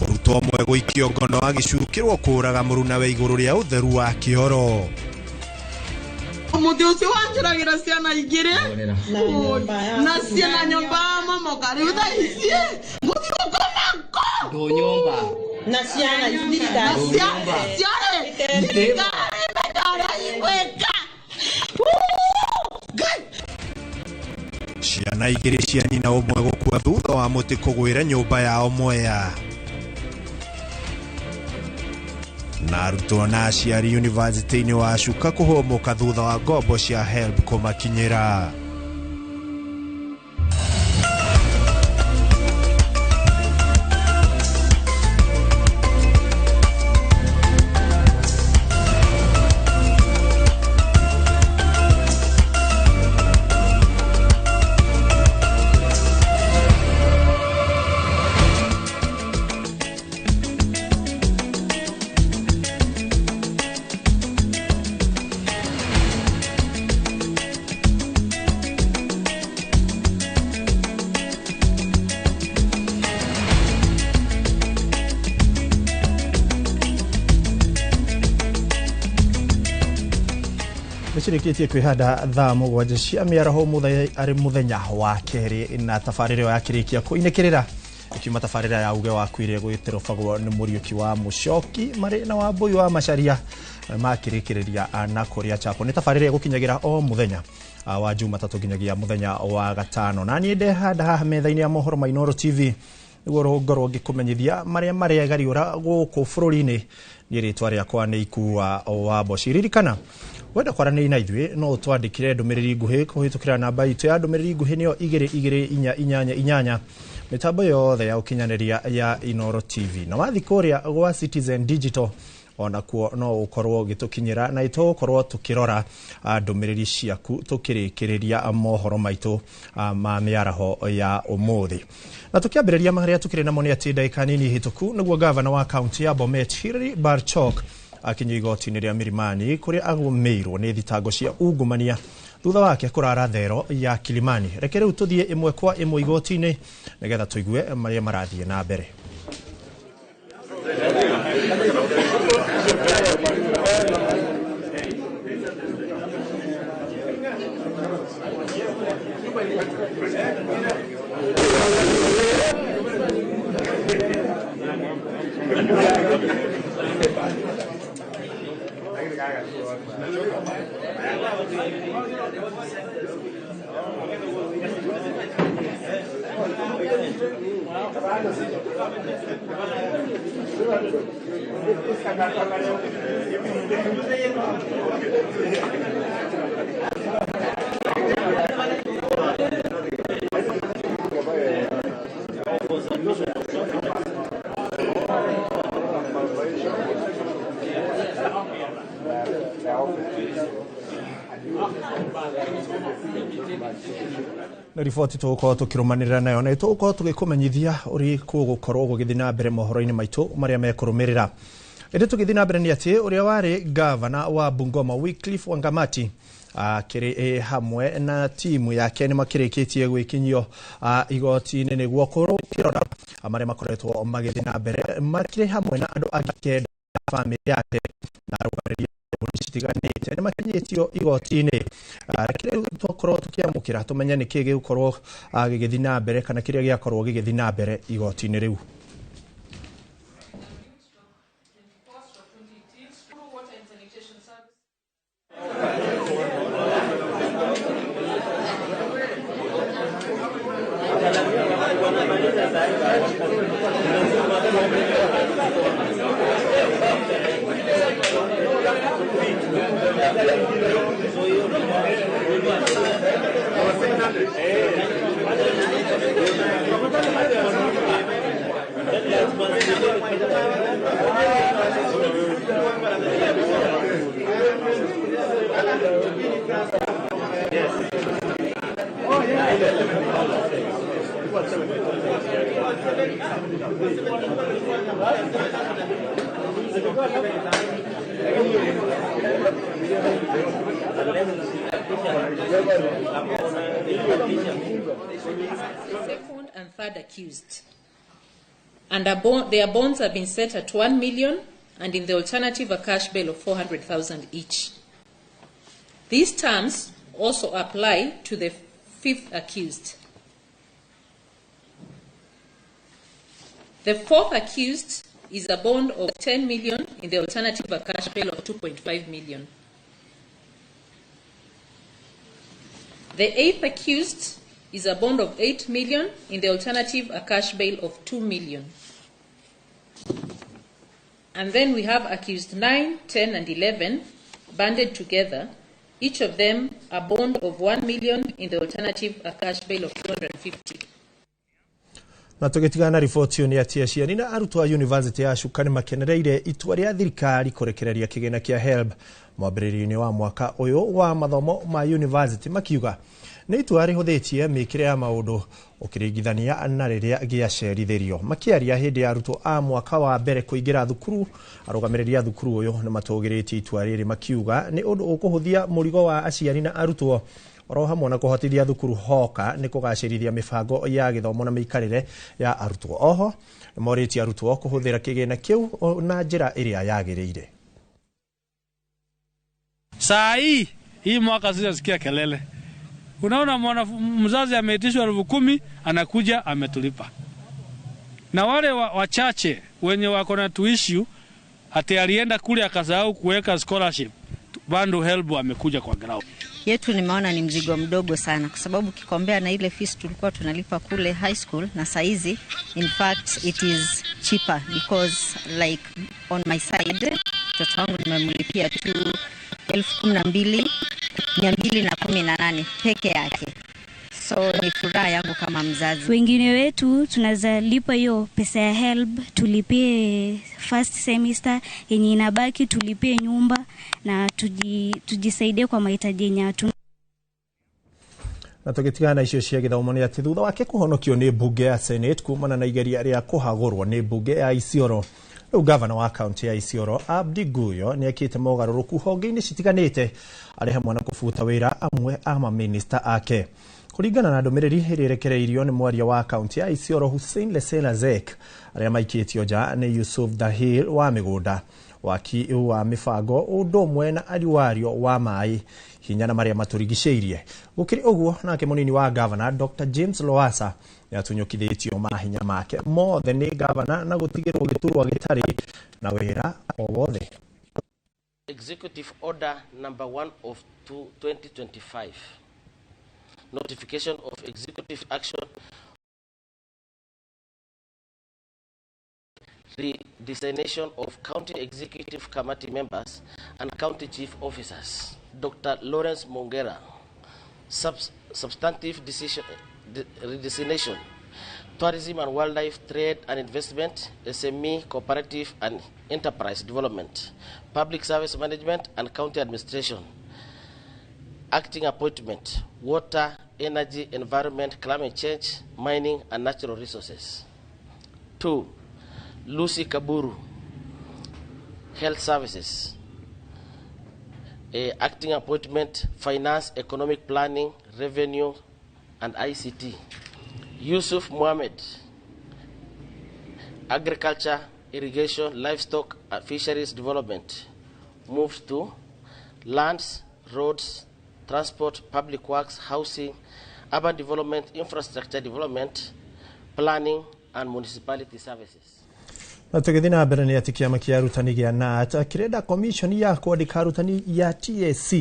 S15: Mũrutwo ũmwe gũikio ngono agĩcukĩrwo kũũraga mũrunawe igũrũ rĩa ũtheru wa kĩoro.
S17: Mũtĩ ũcio wanjũragĩra ciana igĩrĩ na ciana nyũmba ya momoka rĩu thaa ici mũthiĩ gũkoma kũ
S24: ndũnyũmba
S17: na ciana thirikari thirikari menya ũrĩa igwĩka.
S15: Ciana igĩrĩ cia nyina ũmwe gũkua thutha wa mũtĩ kũgwĩra nyũmba yao Mwea. Na arutwo na aciari yunivasĩtĩ-inĩ wa Chuka kũhũmũka thutha wa ngombo cia HELB kũmakinyĩra.
S18: Nĩcirĩkĩtie kwĩhanda thaa 7 cia mĩaraho arĩ mũthenya wa kerĩ na tabarĩra ĩyo yakĩrĩkia kũinĩkĩrĩra ĩkiuma tabarĩra ya uge waku ĩrĩa ĩgwĩterobagwo nĩ Mũriũki wa Mũcoki marĩ na Wambũi wa Macharia makĩrĩkĩrĩria na kũrĩa chapo. Nĩ tabarĩra ĩgũkinyagĩra o mũthenya wa Jumatatũ nginyagia mũthenya wa gatano, na niĩ ndehanda haha metha-inĩ ya mohoro ma Inoro TV nĩguo ngorwo ngĩkũmenyithia marĩa marĩa gũkũ bũrũri-inĩ. Niĩ rĩtwa rĩakwa nĩ Ikua wa Mboci. Ririkana wenda kwaranĩria na ithuĩ no ũtwandĩkĩre ndũmĩrĩri nguhĩ kũhĩtũkĩra namba itũ ya ndũmĩrĩri nguhĩ nĩyo 22488 mĩtambo yothe ya ũkinyanĩria ya Inoro TV. Na wathiĩ kũrĩa gwa Citizen Digital onakuo no ũkorwo ũgĩtũkinyĩra na tũgũkorwo tũkĩrora ndũmĩrĩri ciaku tũkĩrĩkĩrĩria mohoro maitũ ma mĩaraho ya ũmũthĩ. Na tũkĩambĩrĩria marĩa tũkĩrĩ namo nĩ atĩ ndagĩka nini hĩtũku nĩguo gavana wa kaunti ya Bomet Hilary Barchok akinyio igoti-inĩ rĩa Milimani kũrĩa agũmĩirwo nĩ thitango cia ungumania thutha wake kũrara thero ya Kilimani. Reke rĩu tũthiĩ ĩmwe kwa ĩmwe igoti-inĩ nĩgetha tũigue marĩa marathiĩ na mbere. Nĩ riboti tũgũkorwo tũkĩrũmanĩrĩra nayo na tũgũkorwo tũgĩkũmenyithia ũrĩa gũgũkorwo gũgĩthiĩ na mbere mohoro-inĩ maitũ marĩa mekũrũmĩrĩra. Ĩndĩ tũgĩthiĩ na mbere nĩ atĩ ũrĩa warĩ gavana wa Bungoma Wycliffe Wangamati akĩrĩ hamwe na timu yake nĩ makĩrĩkĩtie gwĩkinyio igoti-inĩ nĩguo kũrora marĩa makoretwo magĩthiĩ na mbere makĩrĩ hamwe na andũ angĩ 9 bamĩrĩ yake na arũgamĩrĩri citiganĩte nĩ makinyĩtio igoti-inĩ. Reke rĩu tũkorwo tũkĩamũkĩra tũmenye nĩ kĩĩ gĩgũkorwo gĩgĩthiĩ na mbere kana kĩrĩa gĩakorwo gĩgĩthiĩ na mbere igoti-inĩ rĩu.
S1: Second and third accused, and their bonds have been set at 1 million, and in the alternative a cash bail of 400,000 each. These terms also apply to the fifth accused. The fourth accused is a bond of 10 million, in the alternative a cash bail of 2.5 million. The eighth accused is a bond of 8 million, in the alternative a cash bail of 2 million. And then we have accused 9, 10, and 11 banded together, each of them a bond of 1 million, in the alternative a cash bail of 250.
S18: Na tũgĩtigana na riboti ĩyo nĩ atĩ aciari na arutwo a University ya Chuka nĩ makenereire itua rĩa thirikari kũrekereria kĩgĩna kĩa HELB mwambĩrĩrio-inĩ wa mwaka ũyũ wa mathomo ma university, makiuga nĩ itua rĩhũthĩtie mĩkĩre ya maũndũ ũkĩringithania na rĩrĩa gĩacerithĩrio. Makĩaria hĩndĩ ya arutwo a mwaka wa mbere kũingĩra thukuru, arũgamĩrĩri a thukuru ũyũ nĩ matũgĩrĩtie itua rĩrĩ makiuga nĩ ũndũ ũkũhũthia mũrigo wa aciari na arutwo oro hamwe na kũhotithia thukuru hoka nĩ kũgacĩrithia mĩbango ya gĩthomo na mĩikarĩre ya arutwo. Oho nĩ morĩtie arutwo kũhũthĩra kĩgĩna kĩu na njĩra ĩrĩa yagĩrĩire.
S19: Saa hii mwaka sijasikia kelele. Unaona mwana mzazi ameitishwa 10,000 anakuja ametulipa. Na wale wachache wenye wako na tuishu ati alienda kule akasahau kuweka scholarship, bado HELB amekuja kwa ground.
S20: Yetu nimeona ni mzigo mdogo sana kwa sababu kikombea na ile fees tulikuwa tunalipa kule high school na saizi, in fact it is cheaper because like on my side mtoto wangu nimemlipia tu 12,218 peke yake. So ni furaha yangu kama mzazi.
S21: Wengine wetu tunaweza lipa hiyo pesa ya HELB, tulipie first semester yenye inabaki, tulipie nyumba na tujisaidie kwa mahitaji yenye hatuna.
S18: Na tũgĩtigana na icio cia gĩthomo nĩ atĩ thutha wake kũhonokio nĩ mbunge ya Senate kumana na igeria rĩa kũhagũrwo nĩ mbunge ya Isiolo, rĩu gavana wa kaunti ya Isiolo Abdi Guyo nĩ ekĩte mogarũrũku honge-inĩ citiganĩte arĩ hamwe na kũbuta wĩra amwe a mamĩnĩsta ake. Kũringana na ndũmĩrĩri ĩrĩa ĩrekereirio nĩ mwaria wa kaunti ya Isiolo Hussein Lesela Zek, arĩa maikĩtio nja nĩ Yusuf Dahir wa mĩgũnda, waki wa mĩbango ũndũ ũmwe na ariwario wa maĩ hinya na marĩa matũrigicĩirie. Gũkĩrĩ ũguo, nake mũnini wa gavana Dr. James Lowassa nĩatunyũkithĩtio mahinya make mothe nĩ gavana na gũtigĩrwo gĩturwa gĩtarĩ na wĩra o wothe.
S22: Executive Order number 1 of 2025. Notification of executive action redesignation of county executive committee members and county chief officers. Dr. Lawrence Mongera, substantive decision redesignation, tourism and wildlife, trade and investment, SME, cooperative and enterprise development, public service management and county administration, acting appointment, water, Energy, Environment, Climate Change, Mining and Natural Resources. 2. Lucy Kaburu, Health Services. Acting appointment, Finance, Economic Planning, Revenue and ICT. Yusuf Mohammed, Agriculture, Irrigation, Livestock and Fisheries Development, moves to Lands, Roads, Transport, Public Works, Housing, Urban Development, Infrastructure Development, Planning and Municipality Services.
S18: Na tũgĩthiĩ na mbere nĩ atĩ kĩama kĩa arutani gĩa KNUT kĩrenda komishoni ya kwandĩka arutani ya TSC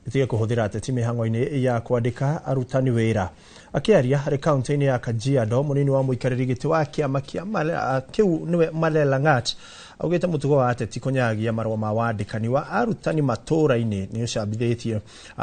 S18: ĩtige kũhũthĩra ateti mĩhang'o-inĩ ya kwandĩka arutani wĩra. Akĩaria harĩ kaunti-inĩ ya Kajiado, mũnini wa mũikarĩri gĩtĩ wa kĩama kĩu nĩwe Malela Ng'at augĩte mũtugo wa ateti kũnyagia marũa ma wandĩkani wa arutani matũũra-inĩ nĩ ũcambithĩtie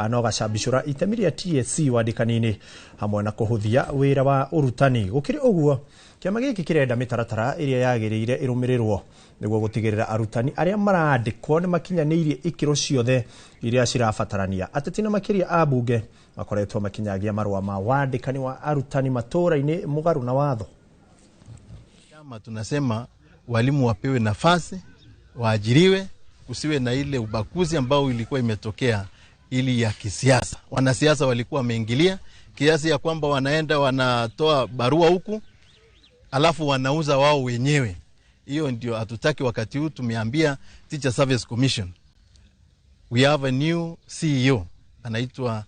S18: na ũgacambicũra itemi rĩa TSC wandĩkani-inĩ hamwe na kũhũthia wĩra wa ũrutani. Gũkĩrĩ ũguo, kĩama gĩkĩ kĩrenda mĩtaratara ĩrĩa yagĩrĩire ĩrũmĩrĩrwo nĩguo gũtigĩrĩra arutani arĩa marandĩkwo nĩ makinyanĩirie ikĩro ciothe iria cirabatarania. Ateti na makĩria a mbunge makoretwo makinyagia marũa ma wandĩkani wa arutani matũũra-inĩ mũgarũ na watho.
S2: Kama tunasema walimu wapewe nafasi, waajiriwe, kusiwe na ile ubaguzi ambao ilikuwa imetokea ili ya kisiasa. Wanasiasa walikuwa wameingilia kiasi ya kwamba wanaenda wanatoa barua huku alafu wanauza wao wenyewe. Hiyo ndio hatutaki. Wakati huu tumeambia Teacher Service Commission, we have a new CEO anaitwa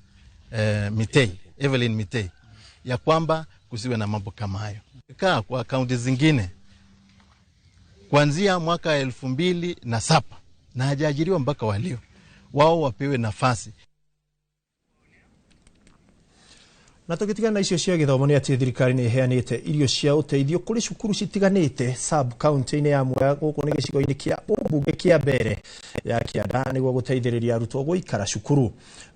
S2: Mitei, Evelyn Mitei, ya kwamba kusiwe na mambo kama hayo. Kaa kwa kaunti zingine kuanzia mwaka 2007 na hajaajiriwa mpaka walio, wao wapewe nafasi.
S18: Na tũgĩtigana na icio cia gĩthomo nĩ atĩ thirikari nĩ ĩheanĩte irio cia ũteithio kũrĩ cukuru citiganĩte sub county-inĩ ya Mwea gũkũ nĩ gĩcigo-inĩ kĩa ũmbunge kĩa Mbere ya Kĩanda nĩguo gũteithĩrĩria arutwo gũikara cukuru.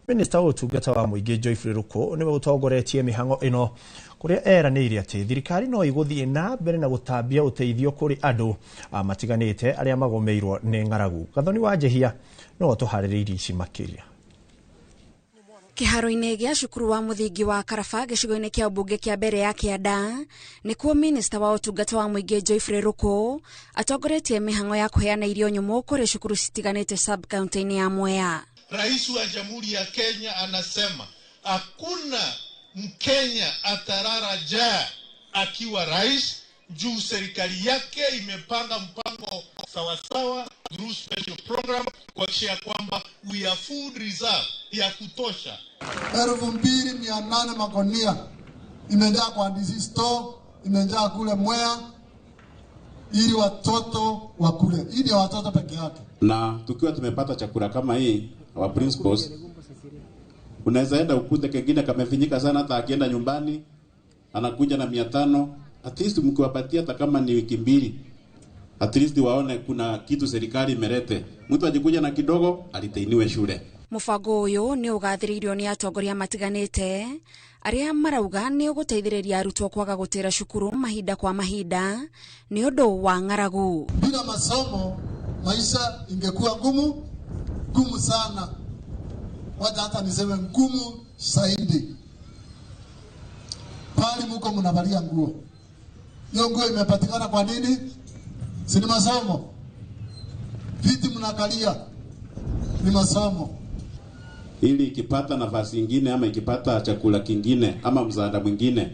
S18: Minista wa ũtungata wa mũingĩ Geoffrey Ruku nĩwe ũtongoretie mĩhang'o ĩno kũrĩa eranĩire atĩ thirikari no ĩgũthiĩ na mbere na gũtambia ũteithio kũrĩ andũ matiganĩte arĩa magomeirwo nĩ ng'aragu. Gathoni wa Njehia no atũharĩrĩirie ici makĩria.
S24: Kĩharo-inĩ gĩa cukuru wa mũthingi wa Karaba gĩcigo-inĩ kĩa ũmbunge kĩa Mbere ya Kĩanda nĩkuo minista wa ũtungata wa mũingĩ Geoffrey Ruku atongoretie mĩhang'o ya kũheana irio nyũmũ kũrĩ cukuru citiganĩte sub county-inĩ ya Mwea.
S3: Rais wa Jamhuri ya Kenya anasema hakuna Mkenya atarara njaa akiwa rais, juu serikali yake imepanga mpango sawasawa through special program kuhakikisha kwamba we are food reserve ya kutosha.
S4: 2800 magunia imejaa kwa DC store, imejaa kule Mwea ili watoto wakule, ili watoto peke yake.
S5: Na tukiwa tumepata chakula kama hii, our principals, unaweza enda ukute kengine kamefinyika sana, hata akienda nyumbani anakuja na 500. At least mkiwapatia hata kama ni wiki mbili, at least waone kuna kitu serikali imelete. Mtu ajikuja na kidogo alitainiwe shule.
S24: Mũbango ũyũ nĩ ũgathĩrĩirio nĩ atongoria matiganĩte arĩa marauga nĩ ũgũteithĩrĩria arutwo kwaga gũtĩra cukuru mahinda kwa mahinda nĩ ũndũ wa ng'aragu.
S4: Bila masomo maisha ingekuwa ngumu ngumu sana, wacha hata niseme ngumu zaidi. Pali muko mnavalia nguo, hiyo nguo imepatikana kwa nini? Si ni masomo. Viti mnakalia ni masomo.
S5: Ili ikipata nafasi nyingine ama ikipata chakula kingine ama msaada mwingine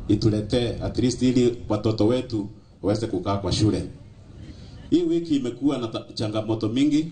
S5: ituletee at least ili watoto wetu waweze kukaa kwa shule. Hii wiki imekuwa na changamoto mingi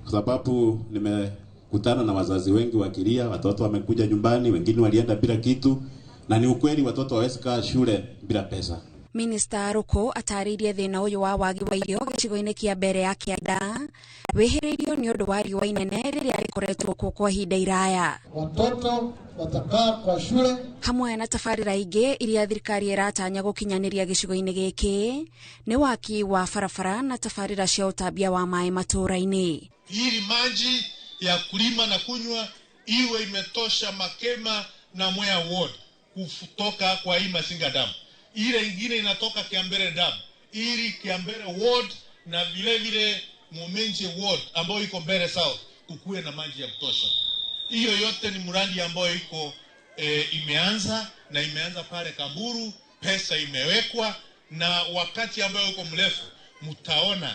S5: kwa sababu nimekutana na wazazi wengi wakilia, watoto wamekuja nyumbani, wengine walienda bila kitu, na ni ukweli watoto hawawezi kaa shule bila pesa.
S24: Minista Ruku atarĩirie thĩna ũyũ wa wagi wa irio gĩcigo-inĩ kĩa Mbere ya Kĩanda wĩhĩrĩirio nĩ ũndũ wa riũa inene rĩrĩa rĩkoretwo kuo kwa ihinda iraya.
S4: Watoto watakaa kwa shule
S24: hamwe na tabarĩra ingĩ iria thirikari ĩratanya gũkinyanĩria gĩcigo-inĩ gĩkĩ nĩ waki wa barabara na tabarĩra cia ũtambia wa maĩ matũũra-inĩ.
S3: Ili maji ya kulima na kunywa iwe imetosha Makema na Mwea Ward kutoka kwa hii Masinga Dam. Ile ingine inatoka Kiambere Dam, ili Kiambere Ward na vile vile Mumenje Ward ambayo iko Mbere South kukue na maji ya kutosha. Hiyo yote ni mradi ambayo iko imeanza na imeanza pale Kamburu, pesa imewekwa, na wakati ambayo uko mrefu mtaona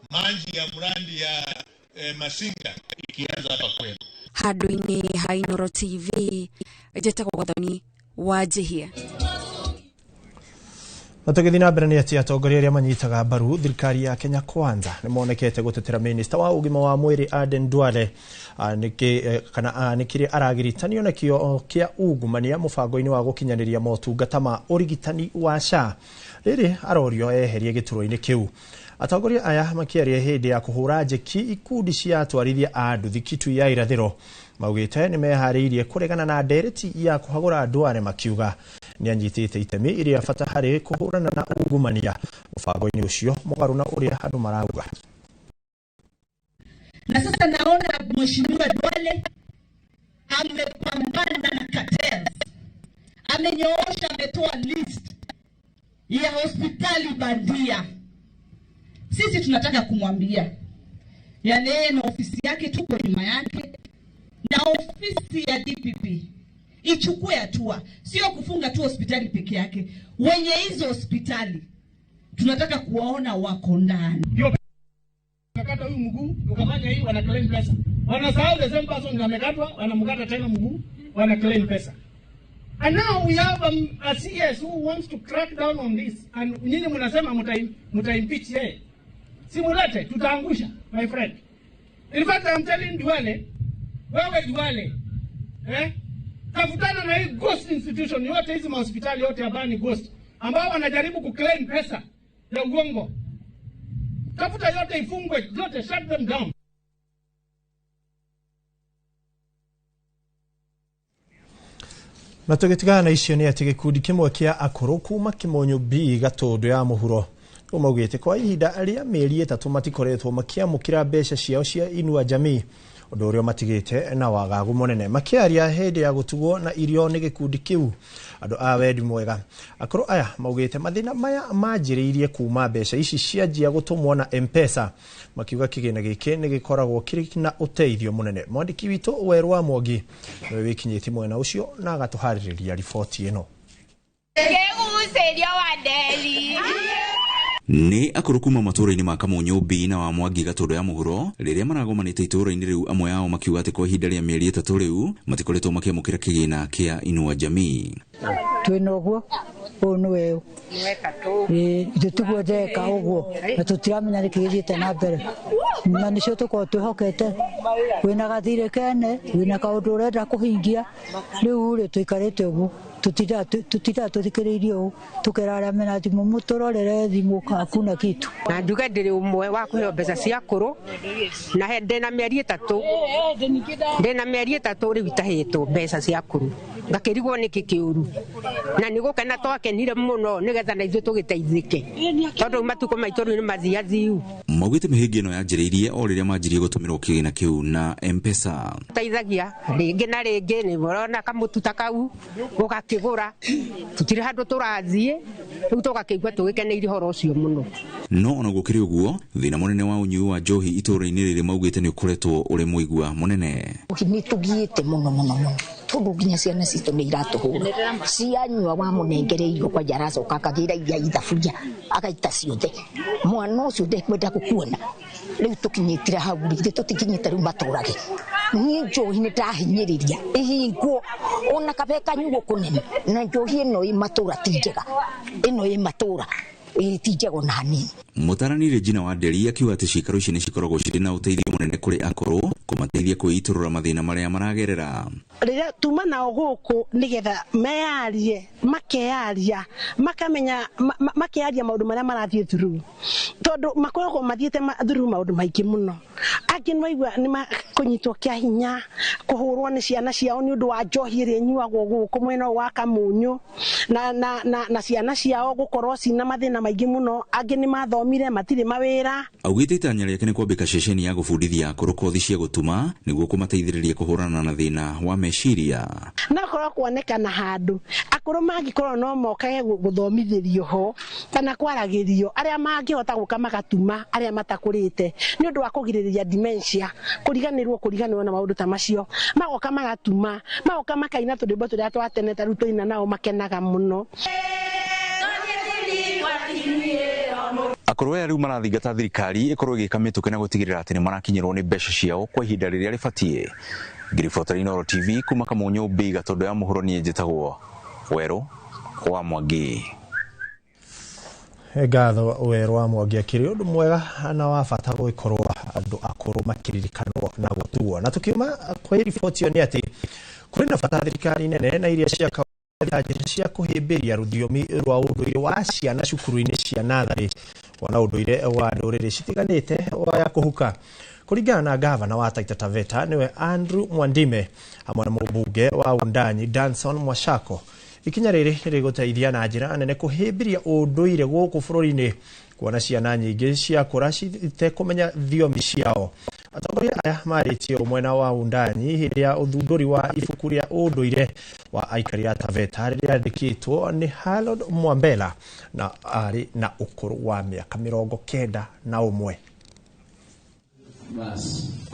S3: maji ya mradi ya Masinga ikianza hapa kwetu.
S24: Handũ-inĩ ha Inooro TV njĩtagwo Gathoni wa Njihia.
S18: Na tũgĩthiĩ na mbere nĩ atĩ atongoria arĩa manyitaga mbaru thirikari ya Kenya Kwanza nĩ monekete gũtetera minista wa ũgima wa mwĩrĩ Aden Duale kana nĩ kĩrĩa aragiritanio nakĩo kĩa ungumania mũbango-inĩ wa gũkinyanĩria motungata ma ũrigitani wa SHA rĩrĩ arorio eherie gĩturwa-inĩ kĩu. Atongoria aya makĩaria hĩndĩ ya kũhũra njeki ikundi cia atwarithia a nduthi Kitui ya irathĩro maugĩte nĩ meharĩirie kũregana na ndereti ya kũhagũra Duale, makiuga nĩ anyitĩte itemi rĩa bata harĩ kũhũrana na ungumania mũbango-inĩ ũcio mũgarũ na ũrĩa andũ marauga.
S6: Na sasa naona Mheshimiwa Duale amepambana na cartels, amenyoosha, ametoa list ya hospitali bandia. Sisi tunataka kumwambia, yani yeye na ofisi yake, tuko nyuma yake, na ofisi ya DPP ichukue hatua, sio kufunga tu hospitali peke yake. Wenye hizo hospitali tunataka kuwaona wako ndani.
S7: Ukakata huyu mguu, ukafanya hii, wana claim pesa. Wanasahau the same person amekatwa, wanamkata tena mguu, wana claim pesa. And now we have a CS who wants to crack down on this. And nyinyi mnasema muta-impeach yeye. Simulate, tutaangusha, my friend. In fact, I'm telling Duale, wewe Duale, tafutana na hii ghost institution yote, hizi mahospitali yote ambayo ni ghost, ambao wanajaribu kuclaim pesa ya uongo. Tafuta yote ifungwe, yote, shut them down.
S18: Na tũgĩtigana na icio nĩ atĩ gĩkundi kĩmwe kĩa akũrũ kuma Kĩmonyo B Gatũndũ ya mũhuro maugĩte kwa ihinda rĩa mĩeri 3 matikoretwo makĩamũkĩra mbeca ciao cia Inua Jamii, ũndũ ũrĩa matigĩte na wagagu mũnene. Makĩaria hĩndĩ ya gũtugwo na irio nĩ gĩkundi kĩu andũ a wendi mwega, akũrũ aya maugĩte mathĩna maya manjĩrĩirie kuma mbeca ici cianjia gũtũmwo na M-Pesa, makiuga kĩgĩna gĩkĩ nĩ gĩkoragwo kĩrĩ na ũteithio mũnene. Mwandĩki witũ Werũ wa Mwangi nĩwe wĩkinyĩtie mwena ũcio na agatũharĩrĩria riboti ĩno.
S8: Nĩ akũrũ kuma matũũra-inĩ ma Kamunyũ B na wa Mwangi Gatũndũ ya mũhuro rĩrĩa maragomanĩte itũũra-inĩ rĩu, amwe ao makiuga atĩ kwa ihinda rĩa mĩeri 3 rĩu matikoretwo makĩamũkĩra kĩgĩna kĩa Inua Jamii.
S9: Twĩna ũguo ũyũ nĩ weũ ithuĩ tiguo ndeka ũguo na tũtiramenya nĩkĩ gĩthiĩte na mbere, na nĩcio tũkorwo twĩhokete. Wĩna gathirĩ kene, wĩna kaũndũ ũrenda kũhingia, rĩu rĩ tũikarĩte ũguo tutindaga tũthikĩrĩirie ũũ, tũkera arĩa mena thimũ mũtũrorere thimũ hakuna kitu.
S10: Na njuge ndĩrĩ ũmwe wa kũheo mbeca cia akũrũ, na ndĩna mĩeri 3 ndĩna mĩeri 3 rĩu itahĩtwo mbeca cia akũrũ, ngakĩrigwo nĩkĩ kĩũru, na nĩ gũkena twakenire mũno nĩgetha na ithuĩ tũgĩteithĩke, tondũ matukũ maitũ rĩu nĩ mathiathiu.
S8: Maugĩte mĩhĩnga ĩno yanjĩrĩirie o rĩrĩa manjirie gũtũmĩrwo kĩgĩna kĩu na M-Pesa.
S10: Teithagia rĩngĩ na rĩngĩ, nĩ ũrona kamũtu ta kau ũgakĩgũra, tũtirĩ handũ tũrathiĩ, rĩu tũgakĩigua tũgĩkeneire ũhoro ũcio mũno.
S8: No ona gũkĩrĩ ũguo, thĩna mũnene wa ũnyui wa njohi itũũra-inĩ rĩrĩ maugĩte nĩ ũkoretwo ũrĩ mũigua mũnene.
S11: Nĩ tũgiĩte mũno mũno mũno, tondũ nginya ciana citũ nĩ iratũhũra, cianyua wamũnengere irio kwanja aracoka akagĩra iria ithaburia agaita ciothe, mwana ũcio ndekwenda gũkuona. Rĩu tũkinyĩtire hau rĩ, tũtikinyĩte rĩu matũrage. Niĩ njohi nĩ ndahinyĩrĩria ĩhingwo ona kabe kanyuo kũnene, na njohi ĩno ĩ matũra ti njega, ĩno ĩ matũra ti njega ona hanini.
S8: Mũtaarani Regina Wanderi akiuga atĩ ciikaro ici nĩ cikoragwo cirĩ na ũteithio mũnene kũrĩ akũrũ kũmateithia kwĩitũrũra mathĩna marĩa maragerera.
S12: Rĩrĩa tuma nao gũkũ nĩgetha meyarie, makeyaria, makamenya, makeyaria maũndũ marĩa marathiĩ through, tondũ makoragwo mathiĩte through maũndũ maingĩ mũno. Angĩ nĩwaigua nĩ kũnyitwo kĩa hinya, kũhũrwo nĩ ciana ciao nĩ ũndũ wa njohi ĩrĩa ĩnyuagwo gũkũ mwena ũyũ wa Kamunyũ, na ciana ciao gũkorwo cina mathĩna maingĩ mũno. Angĩ nĩ mathomire matirĩ mawĩra.
S8: Augĩte itanya rĩake nĩ kwambĩka ceceni ya gũbundithia Gũthomithia akũrũ kothi cia gũtuma nĩguo kũmateithĩrĩria kũhũrana na thĩna wa meciria.
S13: Nakorwo kuonekana handũ akũrũ mangĩkorwo no mokage gũthomithĩrio ho kana kwaragĩrio arĩa mangĩhota gũka magatuma arĩa matakũrĩte nĩ ũndũ wa kũgirĩrĩria dementia kũriganĩrwo na maũndũ ta macio, magoka magatuma, magoka makaina tũrwĩmbo tũrĩa twa tene ta rĩu tũina nao makenaga mũno.
S8: Akũrũ aya rĩu marathingata thirikari ĩkorwo ĩgĩka mĩtũkĩ na gũtigĩrĩra atĩ nĩ marakinyĩrwo nĩ mbeca ciao kwa ihinda rĩrĩa rĩbatiĩ. Ngĩribotera Inooro TV kuma Kamunyũ Mbiga tondũ ya mũhuro niĩ njĩtagwo Werũ wa Mwangi.
S18: Ngatho Werũ wa Mwangi, akĩrĩ ũndũ mwega na wa bata gũgĩkorwo andũ akũrũ makĩririkanwo na gũtuo. Na tũkiuma kwĩ riboti ĩyo nĩ atĩ kũrĩ na bata thirikari nene na iria cia njĩra cia kũhĩmbĩria rũthiomi rwa ũndũire wa ciana cukuru-inĩ cia natharĩ ona ũndũire wa ndũrĩrĩ citiganĩte wa kũhuka. Kũringana na gavana wa Taita Taveta nĩwe Andrew Mwandime hamwe na mũmbunge wa Wundanyi Danson Mwashako, ikinya rĩrĩ nĩrĩgũteithia na njĩra nene kũhĩmbĩria ũndũire gũkũ bũrũri-inĩ kuona ciana nyingĩ ciakũra citekũmenya thiomi ciao. Atongoria aya marĩtie mwena wa Wundanyi hĩndĩ ya ũthundũri wa ibuku rĩa ũndũire wa aikari a Taveta rĩrĩa rĩandĩkĩtwo nĩ Harold Mwambela na arĩ na ũkũrũ wa mĩaka 91.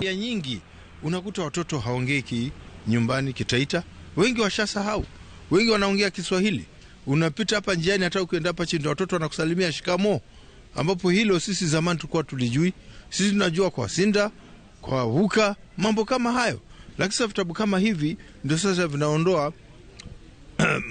S14: Ya nyingi unakuta watoto haongei nyumbani Kitaita, wengi washasahau, wengi wanaongea Kiswahili. Unapita hapa njiani, hata ukienda hapa chini watoto wanakusalimia shikamo, ambapo hilo sisi zamani tulikuwa tulijui. Sisi tunajua kwa sinda, kwa huka, mambo kama hayo. Lakini sasa vitabu kama hivi ndio sasa vinaondoa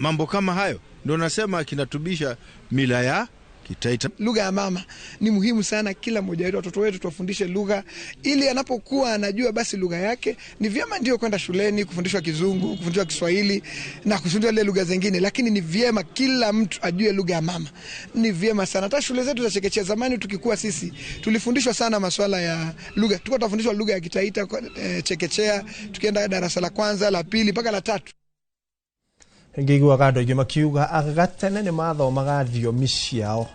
S14: mambo kama hayo. Ndio nasema kinatubisha mila ya Kitaita.
S16: Lugha ya mama ni muhimu sana, kila mmoja wetu, watoto wetu tuwafundishe lugha ili anapokuwa anajua basi lugha yake. Ni vyema ndio kwenda shuleni kufundishwa Kizungu, kufundishwa Kiswahili na kufundishwa ile lugha zingine, lakini ni vyema kila mtu ajue lugha ya mama. Ni vyema sana. Hata shule zetu za chekechea zamani tukikuwa sisi tulifundishwa sana masuala ya lugha. Tulikuwa tunafundishwa lugha ya Kitaita chekechea, tukienda darasa la kwanza, la pili mpaka la tatu.
S18: Ngĩiguaga andũ aingĩ makiuga gatene nĩ mathomaga thiomi ciao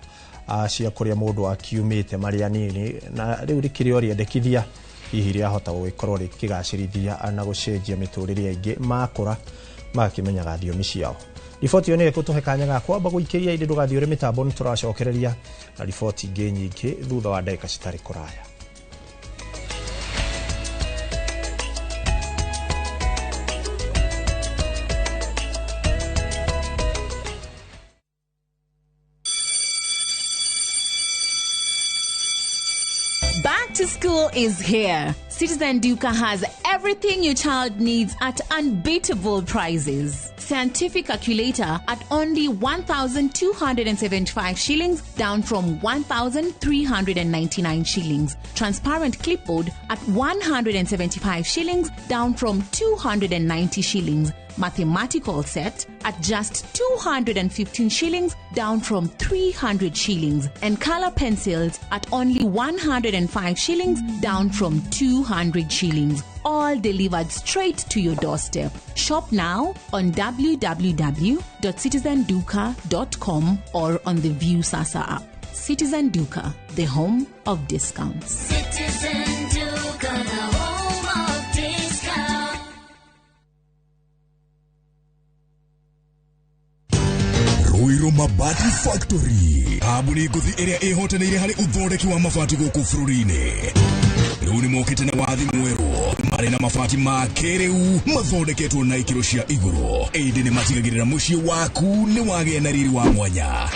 S18: cia kũrĩa mũndũ akiumĩte marĩ anini, na rĩu rĩkĩrĩ o rĩendekithia hihi rĩahota gũgĩkorwo rĩkĩgacĩrithia na gũcenjia mĩtũrĩre aingĩ makũra makĩmenyaga thiomi ciao. Riboti ĩyo nĩ ĩgũtũhe kanya ga kwamba gũikĩria ĩndĩ ndũgathiĩ ũrĩ mĩtambo, nĩ tũracokereria na riboti ingĩ nyingĩ thutha wa ndagĩka citarĩ kũraya.
S23: Back to school is here. Citizen Duka has everything your child needs at unbeatable prices. Scientific calculator at only 1,275 shillings, down from 1,399 shillings. Transparent clipboard at 175 shillings, down from 290 shillings. Mathematical set at just 215 shillings, down from 300 shillings. And color pencils at only 105 shillings, down from 200 shillings. All delivered straight to your doorstep. Shop now on www.citizenduka.com or on the View Sasa app. Citizen Duka, the home of discounts.
S25: Citizen Duka, the home of discounts.
S26: Ruiru Mabati Factory, kambuni ngũthi ĩrĩa ĩhotanĩire harĩ ũthondeki wa mabati gũkũ bũrũri-inĩ. Rĩu nĩ mokĩte na wathi mwerũ marĩ na mabati ma kĩrĩu mathondeketwo na ikĩro cia igũrũ, ĩndĩ nĩ matigagĩrĩra mũciĩ waku nĩ wagĩa na riri wa mwanya.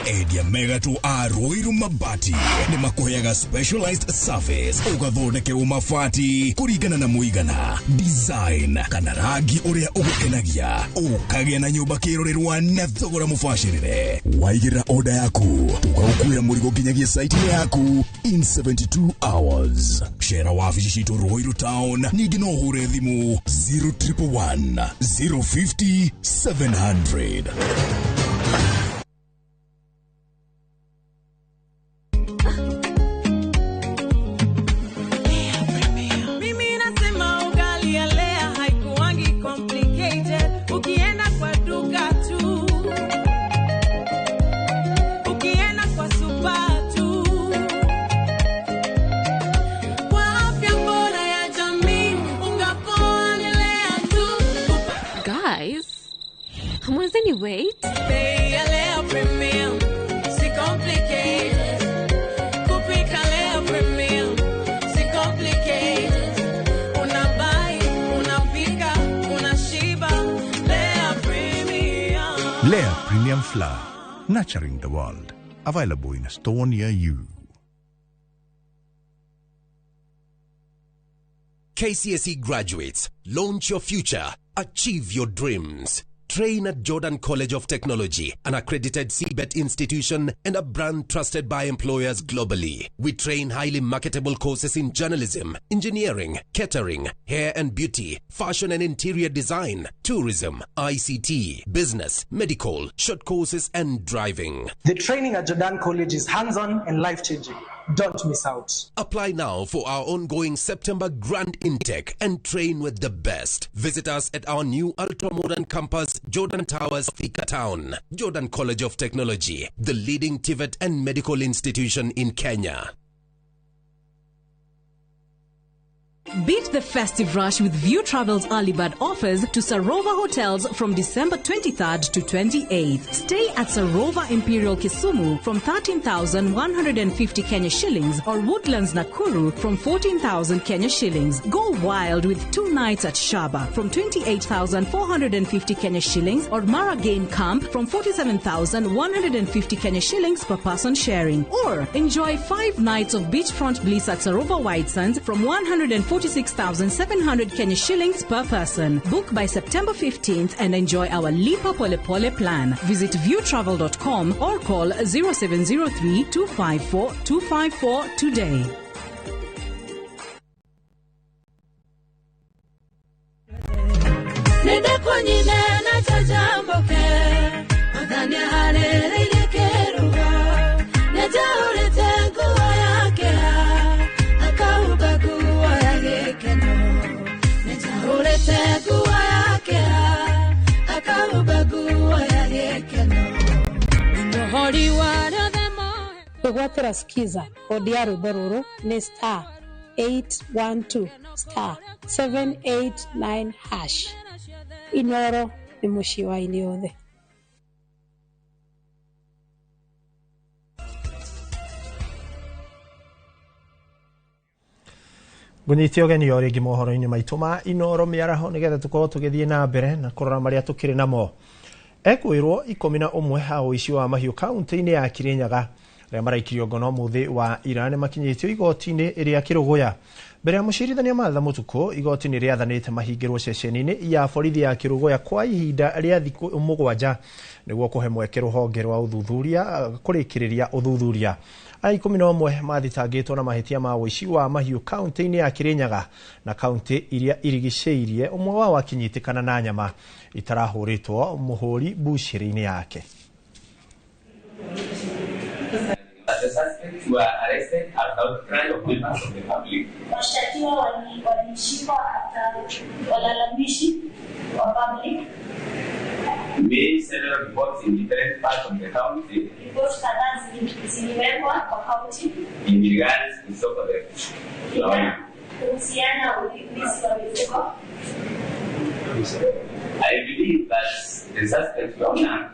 S26: Endia megatũ a Ruiru Mabati nĩ makũheaga specialized service, ũgathondekerwo mabati kũringana na mũigana, design kana rangi ũrĩa ũgũkenagia, ũkagĩa na nyũmba kĩrorerwa na thogora mũbacĩrĩre. Waigĩrĩra order yaku tũgagũkuĩra mũrigo nginyagia site-inĩ yaku in 72 hours. Cera wabici citũ Ruiru Town, ningĩ no ũhũre thimũ 0111 050 700.
S27: Kwa afya
S1: Premium Flour, nurturing the world. Available in a store near you.
S10: KCSE graduates, launch your future, achieve your dreams. Train at Jordan College of Technology, an accredited CBET institution and a brand trusted by employers globally. We train highly marketable courses in journalism, engineering, catering, hair and beauty, fashion and interior design, tourism, ICT, business, medical, short courses and driving.
S15: The training at Jordan College is hands-on and life-changing. Don't miss out.
S10: Apply now for our ongoing September grand intake and train with the best. Visit us at our new ultra-modern campus, Jordan Towers, Thika Town. Jordan College of Technology, the leading TVET and medical institution in Kenya.
S9: Beat the festive rush with View Travel's early bird offers to Sarova Hotels from December 23rd to 28th. Stay at Sarova Imperial Kisumu from 13,150 Kenya shillings or Woodlands Nakuru from 14,000 Kenya shillings. Go wild with 2 nights at Shaba from 28,450 Kenya shillings or Mara Game Camp from 47,150 Kenya shillings per person sharing. Or enjoy 5 nights of beachfront bliss at Sarova White Sands from 146,700 Kenya shillings per person. Book by September 15th and enjoy our Lipa Pole Pole plan. Visit viewtravel.com or call 0703 254 254 today.
S13: Kwĩgwatĩra skiza kodi ya rwĩmbo rũrũ nĩ star 812 star 789 hash. Inoro nĩ mũciĩ wa aini othe.
S18: Ngũnyite ũgeni o rĩngĩ mohoro-inĩ maitũ ma Inoro mĩaraho nĩgetha tũkorwo tũgĩthiĩ na mbere na kũrora marĩa tũkĩrĩ namo. Ekwĩrwo 11 a ũici wa mahiũ kaunti-inĩ ya Kirinyaga arĩa maraikirio ngono mũthĩ wa ira nĩ makinyĩtio igoti-inĩ rĩa Kĩrũgũya. Mbere ya mũcirithania Martha Mũtukũ, igoti nĩ rĩathanĩte mahingĩrwo ceceni-inĩ ya borithi ya Kĩrũgũya kwa ihinda rĩa thikũ 7 nĩguo kũhe mweke rũhonge rwa ũthuthuria kũrĩkĩrĩria ũthuthuria. Aya 11 mathitangĩtwo na mahĩtia ma ũici wa mahiũ kaunti-inĩ ya Kirinyaga na kaunti iria irigicĩirie, ũmwe wao akinyitĩkana na nyama itarahũrĩtwo mũhũri mbucĩrĩ-inĩ yake.
S17: The suspects were arrested after outcry of members of the public.
S19: Washtakiwa walishikwa after walalamishi wa public.
S17: Made several reports in different parts of the county.
S19: Reports kadhaa ziliwekwa kwa county.
S17: In regards to soko theft.
S19: Kuhusiana na wizi wa mifugo.
S17: I believe that the suspects were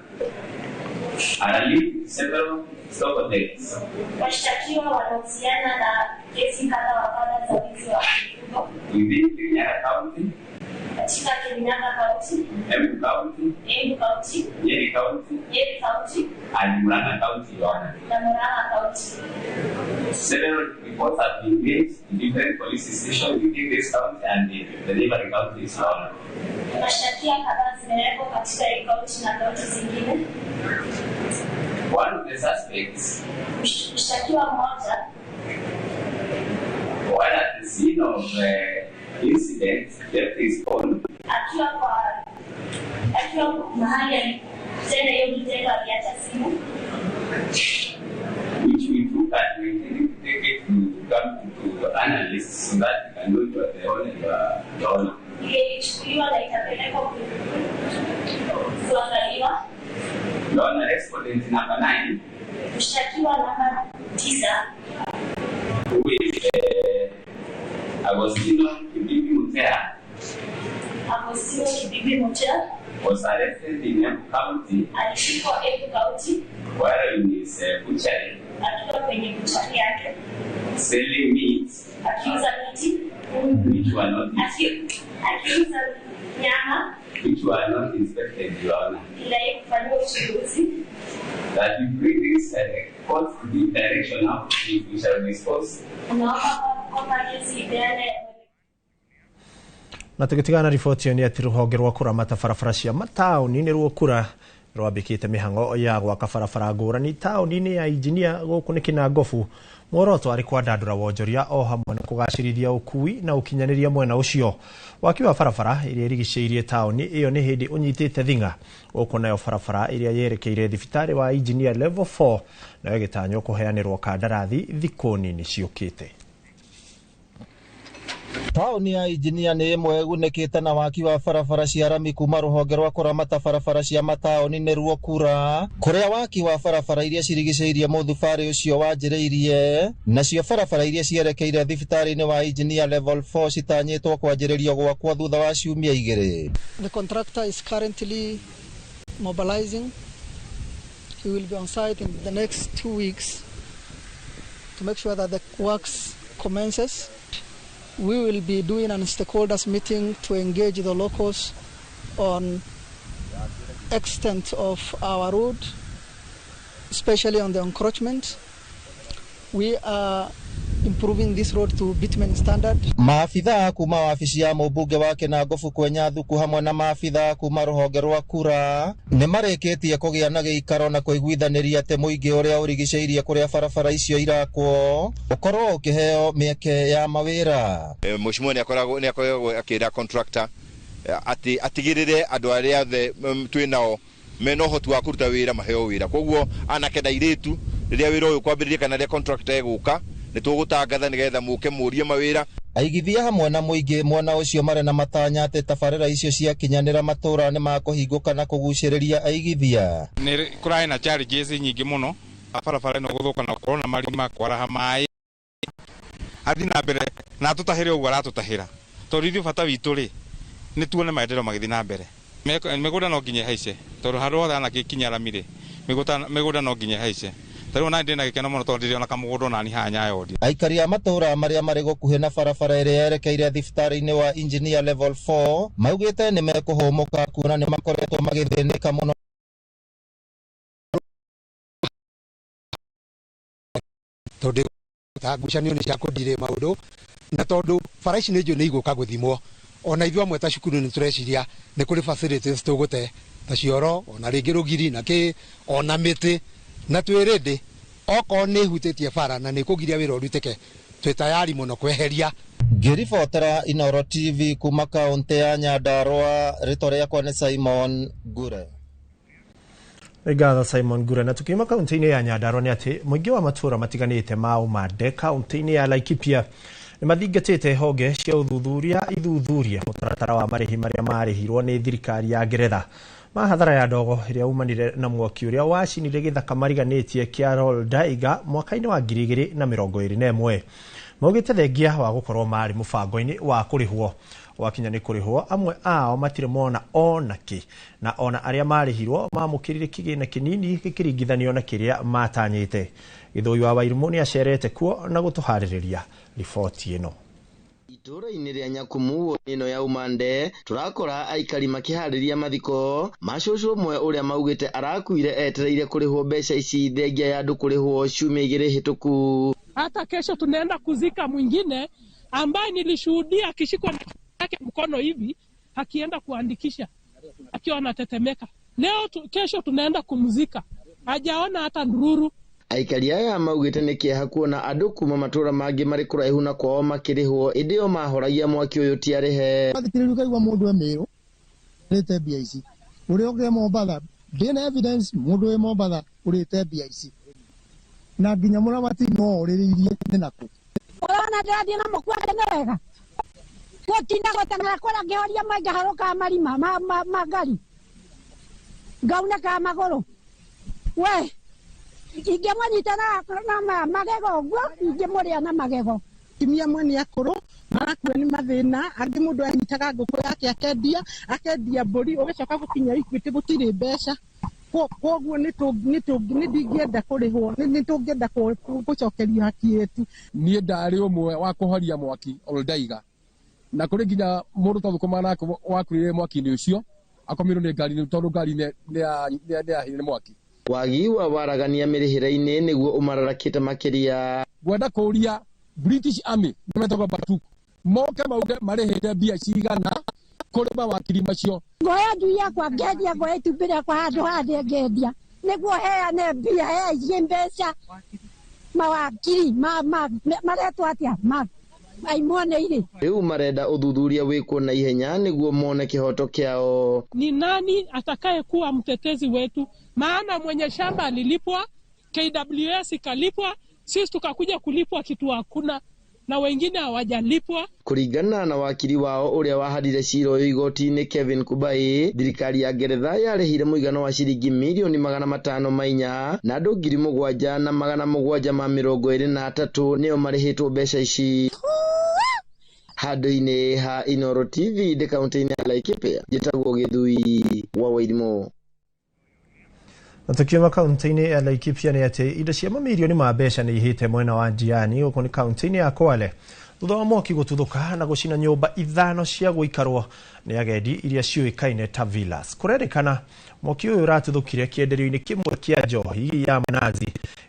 S17: are linked to several soko thefts.
S19: Washtakiwa wanahusiana na kesi kadha wa kadha za wizi wa mifugo.
S17: Within Kirinyaga County,
S19: katika Kirinyaga County,
S17: Embu County,
S19: Embu County,
S17: Nyeri County,
S19: Nyeri County,
S17: and Murang'a County,
S19: na Murang'a County.
S17: Several reports have been made in different police stations within this county and the neighboring counties.
S19: Mashtaka kadhaa zimewekwa katika hii county na county zingine.
S17: One of the suspects,
S19: mshtakiwa mmoja,
S17: while at the scene of incident, left his phone.
S19: Akiwa mahali alitenda hiyo kitendo aliacha simu,
S17: which we took and we intended to take it to come to analysts so that we can know it was the owner. The owner.
S19: Ilichukuliwa na ikapelekwa kuangaliwa.
S17: The owner, respondent number 9,
S19: mshtakiwa namba 9,
S17: who is Agostino Kibibi Mutea,
S19: Agostino Kibibi Mutea
S17: was arrested in Embu County,
S19: alishikwa Embu County
S17: while in his butchery,
S19: akiwa kwenye buchari yake,
S17: selling meat,
S19: akiuza miti,
S17: which were not
S19: akiuza nyama,
S17: which were not inspected, Your Honor,
S19: Bila yeye kufanyiwa uchunguzi.
S17: That you bring this court to give direction how we shall dispose.
S19: Naomba kwamba kesi ipeane
S18: Na tũgĩtigana na riboti ĩyo nĩ atĩ rũhonge rwa kũramata barabara cia mataũni nĩ ruokura rwambĩkĩte mĩhang'o ya gwaka barabara ngũrani taũni-inĩ ya Injinia gũkũ nĩ Kĩnangobu. Muoroto arĩ kwandandũra wonjoria o hamwe na kũgacĩrithia ũkui na ũkinyanĩria mwena ũcio. Waki wa barabara ĩrĩa ĩrigicĩirie taũni ĩyo nĩ hĩndĩ ũnyitĩte thing'a. Gũkũ nayo barabara ĩrĩa yerekeire thibitarĩ wa Injinia level 4 nayo ĩgĩtanywo kũheanĩrwo kandarathi thikũ nini ciũkĩte.
S2: Taũni ya Injinia nĩ ĩmwe ĩgunĩkĩte na waki wa barabara cia rami kuma rũhonge rwa kũramata barabara cia mataũni nĩruo KURA, kũrĩa waki wa barabara iria cirigicĩirie mũthubarĩ ũcio wanjĩrĩirie, nacio barabara iria cierekeire thibitarĩ-inĩ wa Injinia level 4 citanyĩtwo kwanjĩrĩrio gwakwo thutha wa ciumia 2.
S4: The contractor is currently mobilizing. He will be on site in the next 2 weeks to make sure that the works commences. We will be doing an stakeholders meeting to engage the locals on extent of our road, especially on the encroachment. We are improving this road to bitumen standard.
S2: Maabithaa kuma wabici ya mũmbunge wa Kĩnangobu Kwenya Thuku hamwe na maabithaa kuma rũhonge rwa KURA nĩ marĩkĩtie kũgĩa na gĩikaro na kũiguithanĩria atĩ mũingĩ ũrĩa ũrigicĩirie kũrĩa barabara icio irakwo ũkorwo ũkĩheo mĩeke ya mawĩra.
S5: Mheshimiwa nĩ akoragwo akĩra contractor atĩ atigĩrĩre andũ arĩa othe twĩ nao mena ũhoti wa kũruta wĩra maheo wĩra. Koguo anake na airĩtu rĩrĩa wĩra ũyũ kwambĩrĩria kana rĩrĩa contractor egũka nĩ tũgũtangatha nĩgetha mũke mũrie mawĩra.
S2: Aigithia hamwe na mũingĩ mwena ũcio marĩ na matanya atĩ tabarĩra icio ciakinyanĩra matũra nĩ makũhingũka na kũgucĩrĩria aigithia.
S23: Nĩ kũrarĩ na challenges nyingĩ mũno, barabara ĩno gũthũka na gũkorwo na marima kwaraha maĩ athi na mbere na atũtahĩre ũguo aratũtahĩra, tondũ ithuĩ bata witũ rĩ nĩ tuone maendereo magĩthiĩ na mbere. Mĩgũnda no nginya ĩhaice, tondũ handũ hothe anake ikinya rami rĩ, mĩgũnda no nginya ĩhaice. Tarĩu ona ndĩ na gĩkeno mũno tondũ ndĩrĩ ona kamũgũnda onani haha Nyayo.
S2: Aikari a matũra marĩa marĩ gũkuhĩ na barabara ĩrĩa yerekeire thibitarĩ-inĩ wa Engineer level 4 maugĩte nĩ mekũhũmũka kuona nĩ makoretwo magĩthĩnĩka mũno.
S24: Tondũ ta ngucanio nĩ cia kũndirĩ maũndũ, na tondũ bara ici nĩ njũĩ nĩ igũka gũthimwo, ona ithuĩ amwe ta cukuru nĩ tũreciria nĩ kũrĩ facilities tũgũte ta cioro ona rĩngĩ rũgiri na kĩ ona mĩtĩ, na twĩ ready okorwo nĩ ĩhutĩtie bara na nĩ kũgiria wĩra ũrutĩke, twĩ tayari mũno kweheria.
S2: Ngĩribotera Inooro TV kuma kaũntĩ ya Nyandarua, rĩtwa rĩakwa nĩ Simon Ngure.
S18: Ngatho Simon Ngure. Na tukiuma kaũntĩ-inĩ ya Nyandarua nĩ atĩ mũingĩ wa matũũra matiganĩte ma Ũmande kaũntĩ-inĩ ya Laikipia nĩ mathingatĩte honge cia ũthuthuria ithuthurie mũtaratara wa marĩhi marĩa marĩhirwo nĩ thirikari ya Ngeretha ma hathara ya ndogo ĩrĩa umanire na mwaki ũrĩa wacinire gĩthaka mariganĩtie kĩa Roldaiga mwaka-inĩ wa 2021. Maugĩte thengia wa gũkorwo marĩ mũbango-inĩ wa kũrĩhwo wakinya nĩ kũrĩhwo, amwe ao matirĩ mona ona kĩ, na ona arĩa marĩhirwo mamũkĩrire kĩgĩna kĩnini gĩkĩringithanio na kĩrĩa matanyĩte. Gĩthũi wa Wairimũ nĩ acerete kuo na gũtũharĩrĩria riboti ĩno.
S25: Itũũra-inĩ rĩa Nyakumu ĩno ya Umande tũrakora aikari makĩharĩria mathiko ma cũcũ ũmwe ũrĩa maugĩte arakuire etereire kũrĩhwo mbeca ici thengia ya andũ kũrĩhwo ciumia 2 hĩtũku.
S26: Hata kesho tunaenda kuzika mwingine ambaye nilishuhudia akishikwa na yake mkono hivi akienda kuandikisha akiwa anatetemeka. Leo kesho tunaenda kumzika, hajaona hata ndururu.
S25: Aikari aya maugĩte nĩ kĩeha kuona andũ kuma matũũra mangĩ marĩ kũraihu na kwao makĩrĩhwo ĩndĩ o mahoragia mwaki ũyũ ti arĩhe.
S20: Wathikĩrĩria ũkaigua mũndũ e Mĩrũ ũrĩte mbia ici, ũrĩa ũngĩ e Mombatha, ndĩna evidence mũndũ wĩ Mombatha ũrĩte mbia ici, na nginya mũramati no orĩrĩirie nĩ nakũ.
S21: Ũrona ndĩrathiĩ na mũkuo nĩ wega gũtinda gũteng'era kũrĩa ngĩhoria maĩ ngaharũkaga marima ma ngari ngaunĩkaga magũrũ we ingĩmũnyita na magego ũguo ingĩmũrĩa na magego.
S13: Atumia amwe nĩ akũrũ marakua nĩ mathĩna, angĩ mũndũ anyitaga ngũkũ yake akendia mbũri, ũgĩcoka gũkinya Equity gũtirĩ mbeca. Koguo nĩ ndingĩenda kũrĩhwo, nĩ tũngĩenda gũcokerio haki yetu.
S22: Niĩ ndarĩ ũmwe wa kũhoria mwaki Oldaiga, na kũrĩ nginya mũndũ twathũkũmaga nake wakuire mwaki-inĩ ũcio, Akomirwo nĩ ngari tondũ ngari nĩ yahĩire nĩ mwaki.
S25: Wagi wa waragania mĩrĩhĩre-inĩ nĩguo ũmararakĩte makĩria.
S22: Ngwenda kũria British Army metagwo Batuk moke mauge marĩhĩte mbia cigana kũrĩ mawakiri macio.
S21: Ngoya njui yakwa ngendia, ngoya itumbĩ rĩakwa handũ harĩa ngendia nĩguo heane mbia heaigie mbeca mawakiri maretwo atĩa aimone.
S25: Rĩu marenda ũthuthuria wĩkwo na ihenya nĩguo mone kĩhoto kĩao.
S3: Ni nani atakayekuwa mtetezi wetu? Maana mwenye shamba alilipwa, KWS ikalipwa, sisi tukakuja kulipwa kitu hakuna na wengine hawajalipwa.
S25: Kũringana na wakiri wao ũrĩa waharire cira ũyũ igoti-inĩ Kevin Kubai, thirikari ya Ngeretha yarĩhire mũigana wa ciringi mirioni 504 na andũ 7,723 nĩo marĩhĩtwo mbeca ici. Handũ-inĩ ha Inooro TV ndĩ kaunti-inĩ ya Laikipia, njĩtagwo Gĩthui wa Wairimu.
S18: Na tukiuma kaunti-inĩ ya Laikipia nĩ atĩ indo cia mamirioni ma mbeca nĩ ihĩte mwena wa Njiani gũkũ nĩ kaunti-inĩ ya Kwale thutha wa mwaki gũtuthũka na gũcina nyũmba 5 cia gũikarwo nĩ agendi iria ciũĩkaine ta villas. Kũrerĩkana mwaki ũyũ ũratuthũkire kĩenderio-inĩ kĩmwe kĩa njohi ya manazi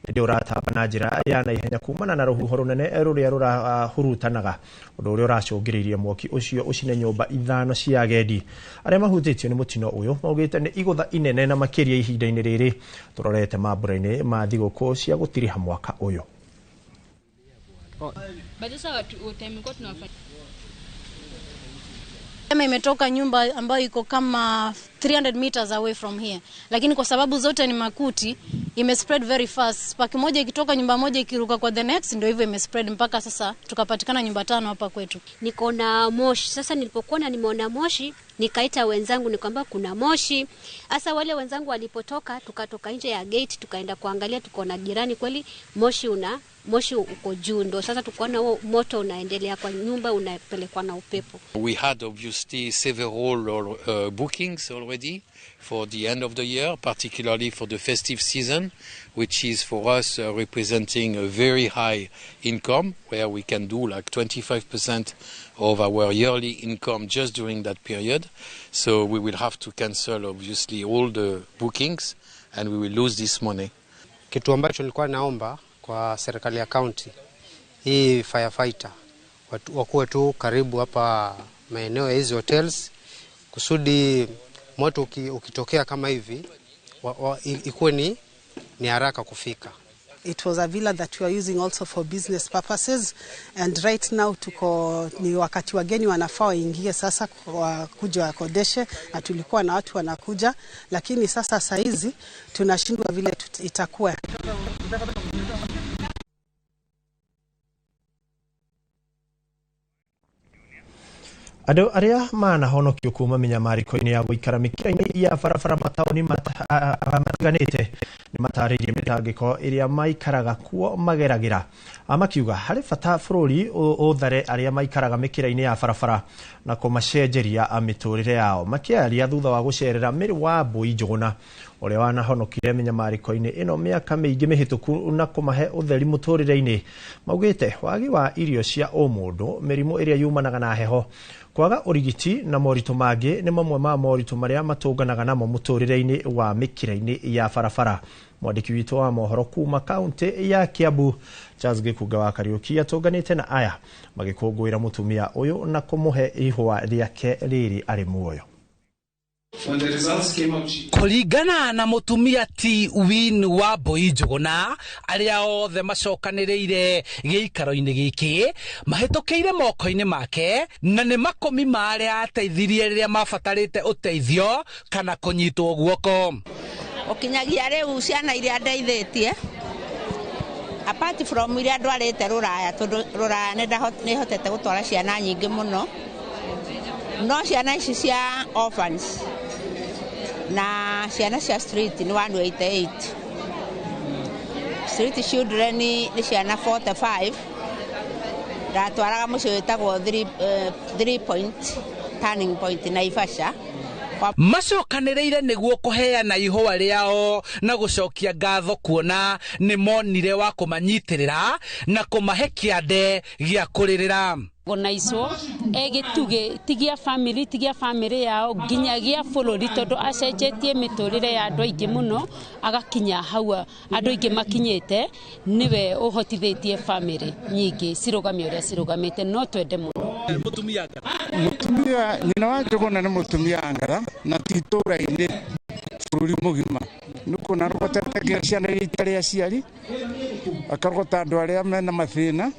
S18: ĩndĩ ũratamba na njĩra ya naihenya kumana na rũhuho rũnene rũrĩa rũrahurutanaga, ũndũ ũrĩa ũracũngĩrĩirie mwaki ũcio ũcine nyũmba 5 cia agendi. Arĩa mahutĩtio nĩ mũtino ũyũ maugĩte nĩ igũtha inene na makĩria ihinda-inĩ rĩrĩ tũrorete mambura-inĩ ma thigũkũ cia gũtiriha mwaka ũyũ.
S6: Imetoka nyumba ambayo iko kama 300 meters away from here, lakini kwa sababu zote ni makuti ime spread very fast. Spark moja ikitoka nyumba moja ikiruka kwa the next, ndio hivyo ime spread mpaka sasa tukapatikana nyumba 5 hapa kwetu.
S7: Niko na moshi sasa, nilipokuona nimeona moshi nikaita wenzangu nikwamba kuna moshi. Sasa wale wenzangu walipotoka tukatoka nje ya gate tukaenda kuangalia, tukaona jirani kweli moshi uko juu, ndo sasa tukaona huo moto unaendelea kwa nyumba unapelekwa na upepo.
S8: We had obviously several bookings already for the end of the year, particularly for the festive season, which is for us representing a very high income where we can do like 25% of our yearly income just during that period. So we will have to cancel obviously all the bookings and we will lose this money.
S11: Kitu ambacho nilikuwa naomba kwa serikali ya county, hii firefighter wakuwe tu karibu hapa maeneo ya hizi hotels kusudi moto ukitokea kama hivi ikuwe ni haraka kufika.
S12: It was a villa that we are using also for business purposes, and right now tuko ni wakati wageni wanafaa waingie sasa kwa kuja wakodeshe, na tulikuwa na watu wanakuja, lakini sasa saizi tunashindwa vile itakuwa.
S18: Andũ arĩa manahonokio kuma mĩnyamarĩko-inĩ ya gũikara mĩkĩra-inĩ ya barabara mataũni matiganĩte nĩ matarĩirie mĩtangĩko ĩrĩa maikaraga kuo mageragĩra, makiuga harĩ bata bũrũri ũthare arĩa maikaraga mĩkĩra-inĩ ya barabara na kũmacenjeria mĩtũrĩre yao. Makĩaria thutha wa gũcerera Mary Wambui Njũgũna ũrĩa wanahonokire mĩnyamarĩko-inĩ ĩno mĩaka mĩingĩ mĩhĩtũku na kũmahe ũtheri mũtũrĩre-inĩ, maugĩte wagi wa irio cia ũmũndũ, mĩrimũ ĩrĩa yumanaga na heho, kwaga ũrigiti na moritũ mangĩ nĩ mamwe ma moritũ marĩa matũnganaga namo mũtũrĩre-inĩ wa mĩkĩra-inĩ ya barabara. Mwandĩki witũ wa mohoro kuma kaunti ya Kiambu Charles Gĩkunga wa Kariũki atũnganĩte na aya magĩkũngũĩra mũtumia ũyũ na kũmũhe ihũa rĩake rĩrĩ arĩ muoyo.
S27: Kũringana na mũtumia T Win Wambui Njũgũna, arĩa othe macokanĩrĩire gĩikaro-inĩ gĩkĩ mahĩtũkĩire moko-inĩ make na nĩ makũmi ma arĩa ateithirie rĩrĩa mabatarĩte ũteithio kana kũnyitwo guoko.
S28: Ũkinyagia rĩu ciana iria ndeithĩtie apart from iria ndwarĩte rũraya, tondũ rũraya nĩ hotete gũtwara ciana nyingĩ mũno, no ciana ici cia orphans na ciana cia street nĩ 188, street children nĩ ciana 45. Ndatwaraga mũciĩ wĩtagwo 3 point turning point Naivasha,
S27: Macokanĩrĩire nĩguo kũheana ihũa rĩao na gũcokia ngatho kuona nĩ monire wa kũmanyitĩrĩra na kũmahe kĩande gĩa kũrĩrĩra.
S1: Gonaicwo egĩtugĩ ti gĩa family, ti gĩa family yao nginya gĩa bũrũri, tondũ acenjetie mĩtũrĩre ya andũ aingĩ mũno agakinya hau andũ aingĩ makinyĩte, nĩwe ũhotithĩtie family nyingĩ cirũgamie ũrĩa cirũgamĩte, no twende mũno.
S9: Mũtumia nyina wa Njũgũna nĩ mũtumia ngatha na ti itũũra-inĩ bũrũri mũgima, nĩ kuona arogotete nginya ciana iria itarĩ aciari, akarogota andũ arĩa mena mathĩna,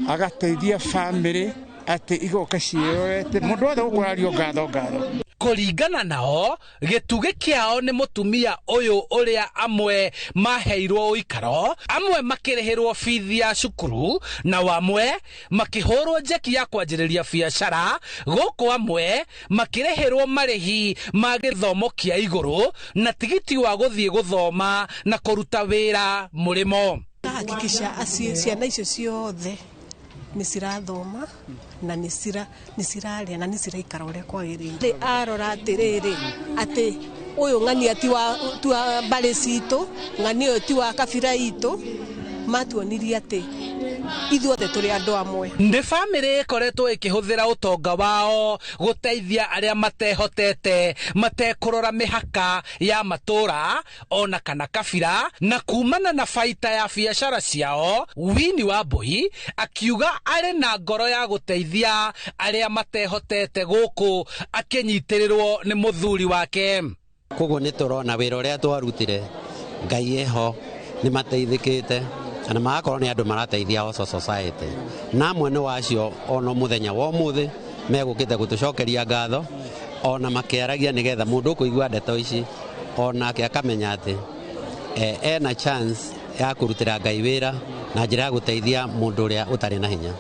S9: agateithia bamĩrĩ atĩ igoka ciĩyoete, mũndũ wothe gũkũrario ngatho ngatho.
S27: Kũringana nao, gĩtugĩ kĩao nĩ mũtumia ũyũ ũrĩa amwe maheirwo ũikaro, amwe makĩrĩhĩrwo bithi ya cukuru, na amwe makĩhũrwo njeki ya kwanjĩrĩria biacara, gũkũ amwe makĩrĩhĩrwo marĩhi ma gĩthomo kĩa igũrũ na tigiti wa gũthiĩ gũthoma na kũruta wĩra mũrĩmo.
S10: Hakikisha ciana icio ciothe nĩ cirathoma na nĩ cirarĩa na nĩ ciraikara ũrĩa kwagĩrĩire. Arora atĩrĩrĩ atĩ ũyũ ng'ania ti wa mbarĩ citũ, ng'ania ũyũ ti wa kabira itũ, matuonirie atĩ ithuothe tũrĩ andũ amwe.
S27: Nĩ bamĩrĩ ĩkoretwo ĩkĩhũthĩra ũtonga wao gũteithia arĩa matehotete matekũrora mĩhaka ya matũra ona kana kabira, na kumana na baita ya biacara ciao, Winnie Wambui akiuga arĩ na ngoro ya gũteithia arĩa matehotete gũkũ akĩnyitĩrĩrwo nĩ mũthuri wake.
S14: Koguo nĩ tũrona wĩra ũrĩa twarutire Ngai eho nĩ mateithĩkĩte na magakorwo nĩ andũ marateithia also society, na amwe nĩ wacio ona mũthenya wa ũmũthĩ megũkĩte gũtũcokeria ngatho ona makĩaragia nĩgetha mũndũ ũkũigua ndeto ici onake akamenya atĩ ena chance ya kũrutĩra Ngai wĩra na njĩra ya gũteithia mũndũ ũrĩa ũtarĩ na hinya.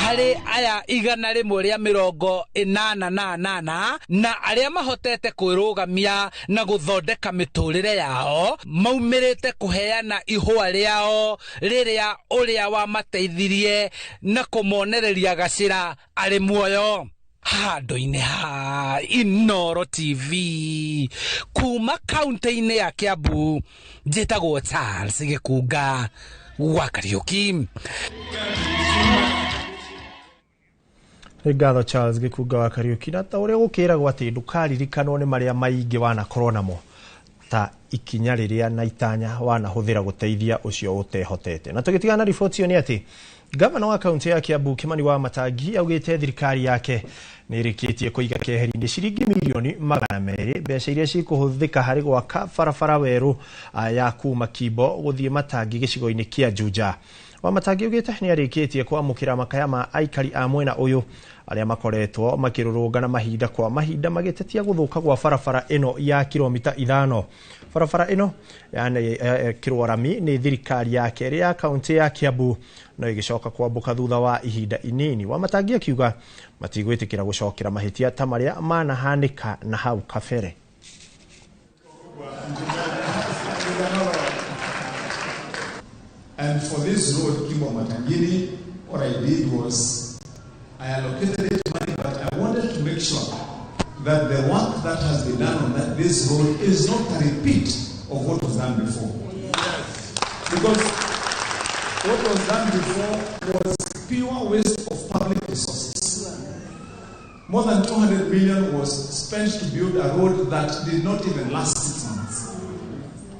S27: Harĩ aya 188 na arĩa mahotete kwĩrũgamia na gũthondeka mĩtũrĩre yao maumĩrĩte kũheana ihũa rĩao rĩrĩa ũrĩa wamateithirie na kũmonereria gacĩra arĩ muoyo. Handũ-inĩ ha Inooro TV kuma kaunti-inĩ ya Kiambu, njĩtagwo Charles Gĩkunga wa Kariũki.
S18: Nĩ ngatho Charles Gĩkunga wa Kariũki. Na ta ũrĩa gũkĩragwo atĩ ndũkaririkanwo nĩ marĩa maingĩ wanakorwo namo ta ikinya rĩrĩa na itanya wanahũthĩra gũteithia ũcio ũtehotete. Na tũgĩtigana na riboti ĩyo nĩ atĩ gavana wa kaunti ya Kiambu Kimani wa Matangi augĩte thirikari yake nĩ ĩrĩkĩtie kũiga keheri-inĩ ciringi mirioni 200 mbeca iria cikũhũthĩka harĩ gwaka barabara werũ ya kuma Kimbo gũthiĩ Matangi gĩcigo-inĩ kĩa Juja. Wamatangi augĩte nĩ arĩkĩtie kwamũkĩra makaya ma aikari a mwena ũyũ arĩa makoretwo makĩrũrũngana mahinda kwa mahinda magĩtetia gũthũka gwa barabara ĩno ya kilomita 5. Barabara ĩno yanekĩrwo rami nĩ thirikari ya kerĩ ya kaunti ya Kiambu no ĩgĩcoka kwambũka thutha wa ihinda inini. Wamatangi akiuga matigwĩtĩkĩra gũcokera mahĩtia ta marĩa manahanĩka na hau kabere.
S15: And for this road, Kimbo Matangini, what I did was I allocated it money, but I wanted to make sure that the work that has been done on this road is not a repeat of what was done before. Yes. Because what was done before was pure waste of public resources. More than 200 million was spent to build a road that did not even last 6 months.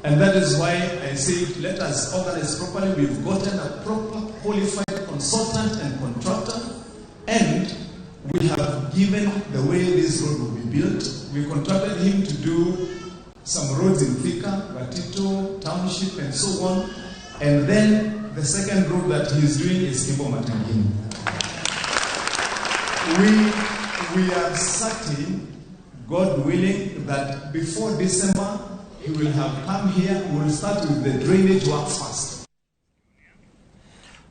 S15: And that is why I said, let us organize properly. We've gotten a proper qualified consultant and contractor, and we have given the way this road will be built. We contracted him to do some roads in Thika, Gatito, Township, and so on. And then the second road that he is doing is Kimbo Matangini. We are certain, God willing, that before December, he will have come here. We will start with the drainage work first.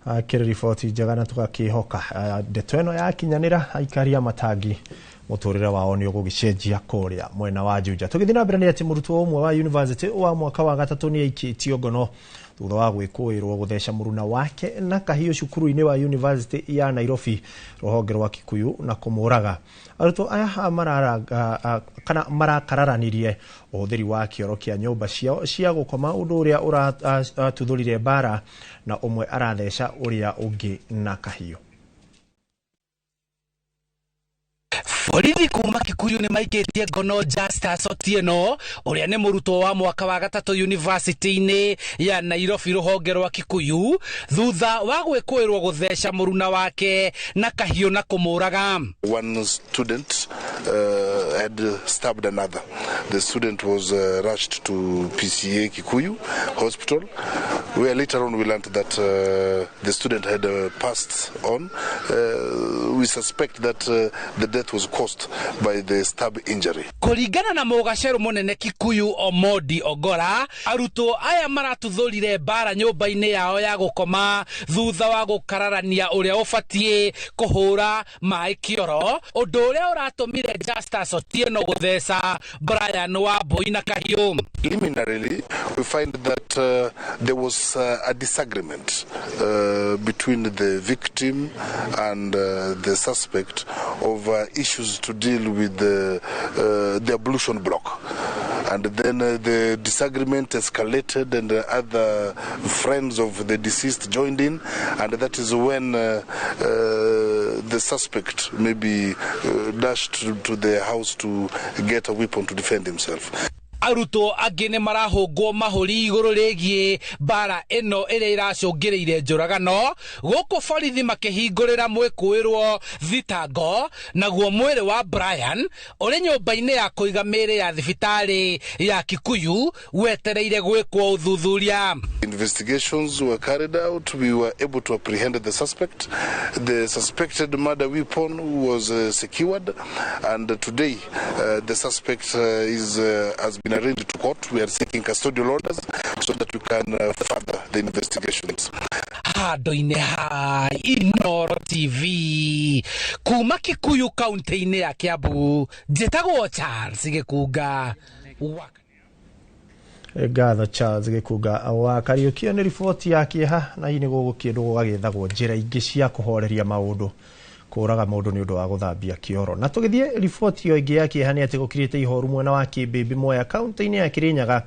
S18: Akĩrĩ riboti njega na tũgakĩhoka ndeto ĩno yakinyanĩra aikari a Matangi Mũtũrĩre wao nĩ ũgũgĩcenjia kũrĩa mwena wa Juja. Tũgĩthiĩ na mbere nĩ atĩ mũrutwo ũmwe wa university wa mwaka wa gatatũ nĩ aikĩtio ngono thutha wa gwĩkũĩrwo gũtheca mũruna wake na kahiũ cukuru-inĩ wa university ya Nairobi rũhonge rwa Kikuyu na kũmũraga. Arutwo aya kana marakararanirie ũhũthĩri wa kĩoro kĩa nyũmba ciao cia gũkoma, ũndũ ũrĩa ũratuthũrire mbara na ũmwe aratheca ũrĩa ũngĩ na kahiũ.
S27: Borithi kuma Kikuyu nĩ maikĩtie ngono Justus Otieno ũrĩa nĩ mũrutwo wa mwaka wa gatatũ university-inĩ ya Nairobi rũhonge rwa Kikuyu thutha wa gwĩkũĩrwo gũtheca mũruna wake na kahiũ na kũmũraga.
S2: One student had stabbed another. The student was rushed to PCA Kikuyu Hospital, where later on we learned that the student had passed on. We suspect that the death was caused by the stab injury.
S27: Kũringana na mũgacerũ mũnene Kikuyu Omondi Ogora, arutwo aya maratuthũrire mbara nyũmba-inĩ yao ya gũkoma thutha wa gũkararania ũrĩa ũbatiĩ kũhũra maĩ kĩoro, ũndũ ũrĩa ũratũmire Justus Otieno gũtheca Brian Wambui na kahiũ.
S2: Preliminarily, we find that there was a disagreement between the victim and the suspect over issues to deal with the ablution block. And then the disagreement escalated and other friends of the deceased joined in, and that is when the suspect maybe dashed to the house to get a weapon to defend himself.
S27: Arutwo angĩ nĩ marahũngwo mahũri igũrũ rĩgiĩ mbara ĩno ĩrĩa ĩracũngĩrĩire njũragano, gũkũ borithi makĩhingũrĩra mwĩkũĩrwo thitango, naguo mwĩrĩ wa Brian ũrĩ nyũmba-inĩ ya kũiga mĩĩrĩ ya thibitarĩ ya Kikuyu wetereire gwĩkwo ũthuthuria.
S2: Investigations were carried out. We were able to apprehend the suspect. The suspected murder weapon was secured, and today the suspect has been arraigned to court. We are seeking custodial orders so that we can further the investigations.
S27: Handũ-inĩ ha Inooro TV kuma Kikuyu kaunti-inĩ ya Kiambu, njĩtagwo Charles Gĩkunga.
S18: Ngatho Charles Gĩkunga wa Kariũki. Nĩ riboti ya kĩeha na hihi nĩ gũgũkĩndwo gũgagĩthagwo njĩra ingĩ cia kũhoreria maũndũ kũraga mũndũ nĩ ũndũ wa gũthambia kĩoro. Na tũgĩthiĩ riboti ĩyo ĩngĩ ya kĩeha nĩ atĩ gũkirĩte ihoru mwena wa Kĩmbĩmbĩ Mwea kaunti-inĩ ya Kĩrĩnyaga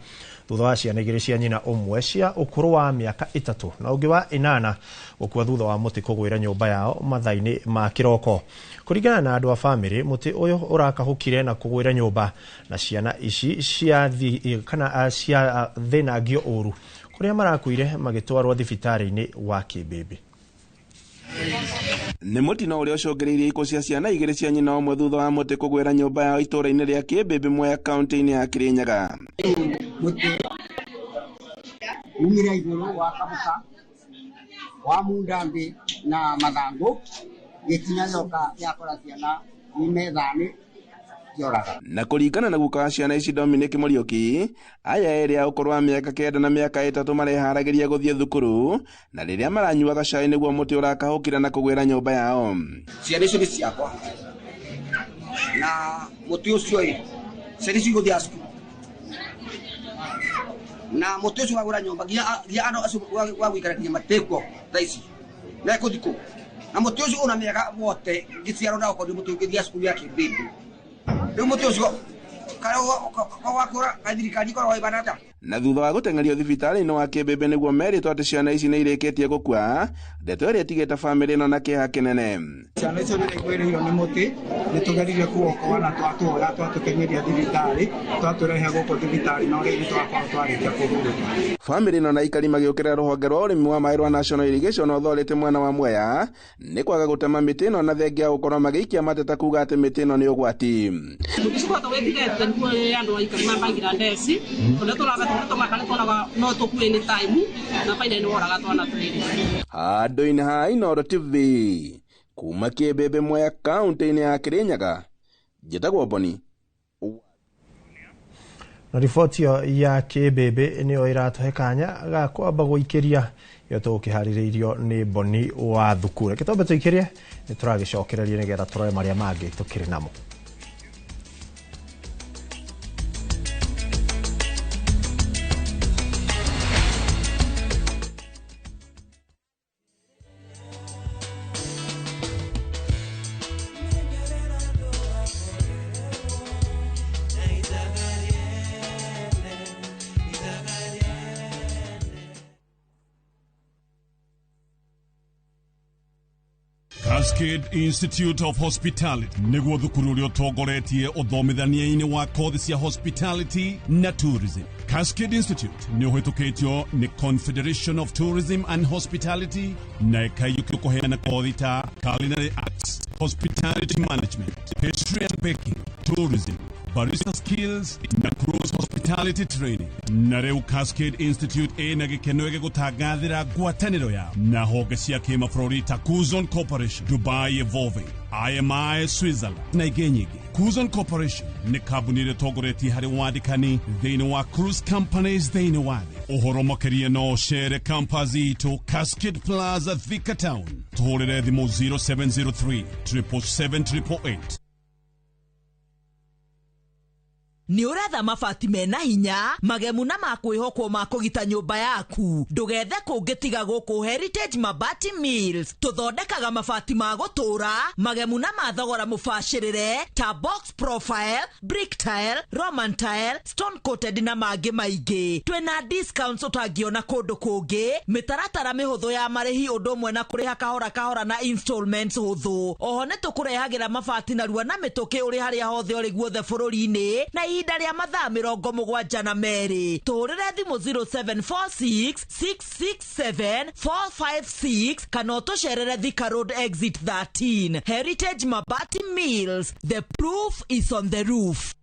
S18: thutha wa ciana igĩrĩ cia nyina ũmwe cia ũkũrũ wa mĩaka 3 na ũngĩ wa 8 gũkua thutha wa mũtĩ kũgwĩra nyũmba yao mathaa-inĩ ma kĩroko. Kũringana na andũ a bamĩrĩ, mũtĩ ũyũ ũrakahũkire na kũgwĩra nyũmba na ciana ici cia thĩnangio ũru kũrĩa marakuire magĩtwarwo thibitarĩ-inĩ wa Kĩmbĩmbĩ.
S4: Nĩ mũtino ũrĩa ũcũngĩrĩirie ikuũ cia ciana igĩrĩ cia nyina ũmwe thutha wa mũtĩ kũgwĩra nyũmba yao itũũra-inĩ rĩa Kĩmbĩmbĩ Mwea kaunti-inĩ ya Kĩrĩnyaga.
S5: Mũtĩ umire igũrũ wakabũka wa munda thĩ na mathangũ gĩkinya gĩoka gĩakora ciana nĩ kĩoraga.
S4: Na kũringana na guka wa ciana ici Dominic Mũriũki, aya erĩ a ũkũrũ wa mĩaka 9 na mĩaka 3 mareharagĩria gũthiĩ thukuru, na rĩrĩa maranyuaga cai nĩguo mũtĩ ũrakahũkĩra na kũgwĩra nyũmba yao.
S5: Ciana icio nĩ ciakwa na mũtĩ ũcio ĩ ciana icio igũthiĩ cukuru na mũtĩ ũcio wagũra nyũmba nginya andũ acio wa gũikara nginya matĩkuo thaa ici mekũthiĩ kũ na mũtĩ ũcio una mĩaka wote ngĩciarwo na okorwo mũtĩ ũngĩthiĩ cukuru ya Kĩmbĩmbĩ. Rĩu mũtĩ ũcio
S4: Na thutha wa gũteng'erio thibitarĩ-inĩ wa Kĩmbĩmbĩ nĩguo merĩtwo atĩ ciana ici nĩ irĩkĩtie gũkua, ndeto ĩrĩa ĩtigĩte bamĩrĩ ĩno na kĩeha kĩnene.
S5: Ciana icio rĩrĩa igwĩrĩirwo nĩ mũtĩ nĩ tũgeririe kũokoa na twatũoya twatũteng'eria thibitarĩ twatũrehe gũkũ thibitarĩ no rĩu nĩ twakorwo twarĩkia kũhurũka.
S4: Bamĩrĩ ĩno na aikari magĩũkĩrĩra rũhonge rwa ũrĩmi wa maĩ rwa National Irrigation Authority mwena wa Mwea nĩ kwaga gũtema mĩtĩ ĩno na thengia gũkorwo magĩikia mateta kuga atĩ mĩtĩ ĩno nĩ ũgwati. Handũ-inĩ ha Inooro TV kuma Kĩmbĩmbĩ Mwea kaunti-inĩ ya Kĩrĩnyaga, njĩtagwo Boni.
S18: Na riboti ĩyo ya Kĩmbĩmbĩ nĩyo ĩratũhe kanya ga kwamba gũikĩria ĩyo tũgũkĩharĩrĩirio nĩ Boni wa Thukuru. Reke twambe tũikĩrie, nĩ tũragĩcokereria nĩgetha tũrore marĩa mangĩ tũkĩrĩ namo.
S13: Cascade Institute of Hospitality nĩguo thukuru ũrĩa ũtongoretie ũthomithania-inĩ wa kothi cia hospitality na tourism. Cascade Institute nĩ ũhĩtũkĩtio nĩ Confederation of Tourism and Hospitality na ĩkaiyũkio kũheana kothi ta culinary arts, hospitality management, pastry and baking, tourism, barista skills na cruise hospitality training. Na rĩu Cascade Institute ĩna gĩkeno gĩgũtangathĩra ngwatanĩro yao na honge cia kĩmabũrũri ta Kuzon Corporation, Dubai Evolving, IMI Switzerland na ingĩ nyingĩ. Kuzon Corporation nĩ kambuni ĩrĩa ĩtongoretie harĩ wandĩkani thĩinĩ wa cruise companies thĩinĩ wa thĩ. Ũhoro makĩria no ũcere campus itũ Cascade Plaza, Thika Town. Tũhũrĩre thimũ 0703 777 888.
S16: Nĩ ũretha mabati mena hinya magemu na makwĩhokwo ma kũgita nyũmba yaku, ndũgethe kũngĩ tiga gũkũ Heritage Mabati Mills. Tũthondekaga mabati ma gũtũũra magemu na ma thogora mũbacĩrĩre ta box profile, brick tile, roman tile, stone coated na mangĩ maingĩ. Twĩna discounts ũtangĩona kũndũ kũngĩ, mĩtaratara mĩhũthũ ya marĩhi ũndũ ũmwe na kũrĩha kahora kahora na installments hũthũ. Oho nĩ tũkũrehagĩra mabati narua na mĩtũkĩ ũrĩ harĩa hothe ũrĩ guothe bũrũri-inĩ na ihinda rĩa mathaa 72. Tũhũrĩre thimũ 0746 667 456 kana ũtũcerere Thika Road exit 13. Heritage Mabati Mills, the proof is on the roof.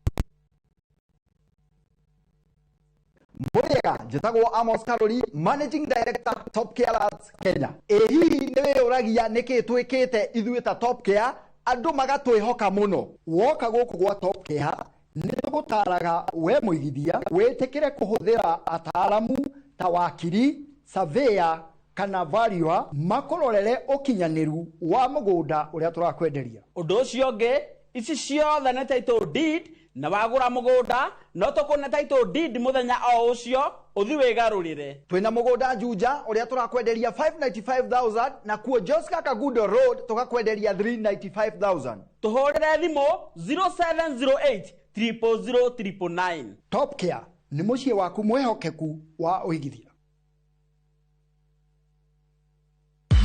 S17: Mũrĩega, njĩtagwo Amos Karori, Managing Director Top Care Labs Kenya. Ĩ hihi nĩ wĩyũragia nĩkĩ twĩkĩte ithuĩ ta Top Care andũ magatwĩhoka mũno? Woka gũkũ gwa Top Care nĩ tũgũtaraga we mũigithia wĩtĩkĩre kũhũthĩra ataaramu ta wakiri, surveyor kana valuer makũrorere ũkinyanĩru wa mũgũnda ũrĩa tũrakwenderia.
S19: Ũndũ ũcio ũngĩ, ici ciothe nĩ title deed, na wagũra mũgũnda no tũkũne title deed mũthenya o ũcio ũthi wĩgarũrĩre.
S17: Twĩna mũgũnda Juja ũrĩa tũrakwenderia 595,000 na kuo Joska Kagudo Road tũgakwenderia 395,000.
S19: Tũhũrĩre thimũ 0708 000 999.
S17: Top Care nĩ mũciĩ waku mwĩhokeku wa ũigithia.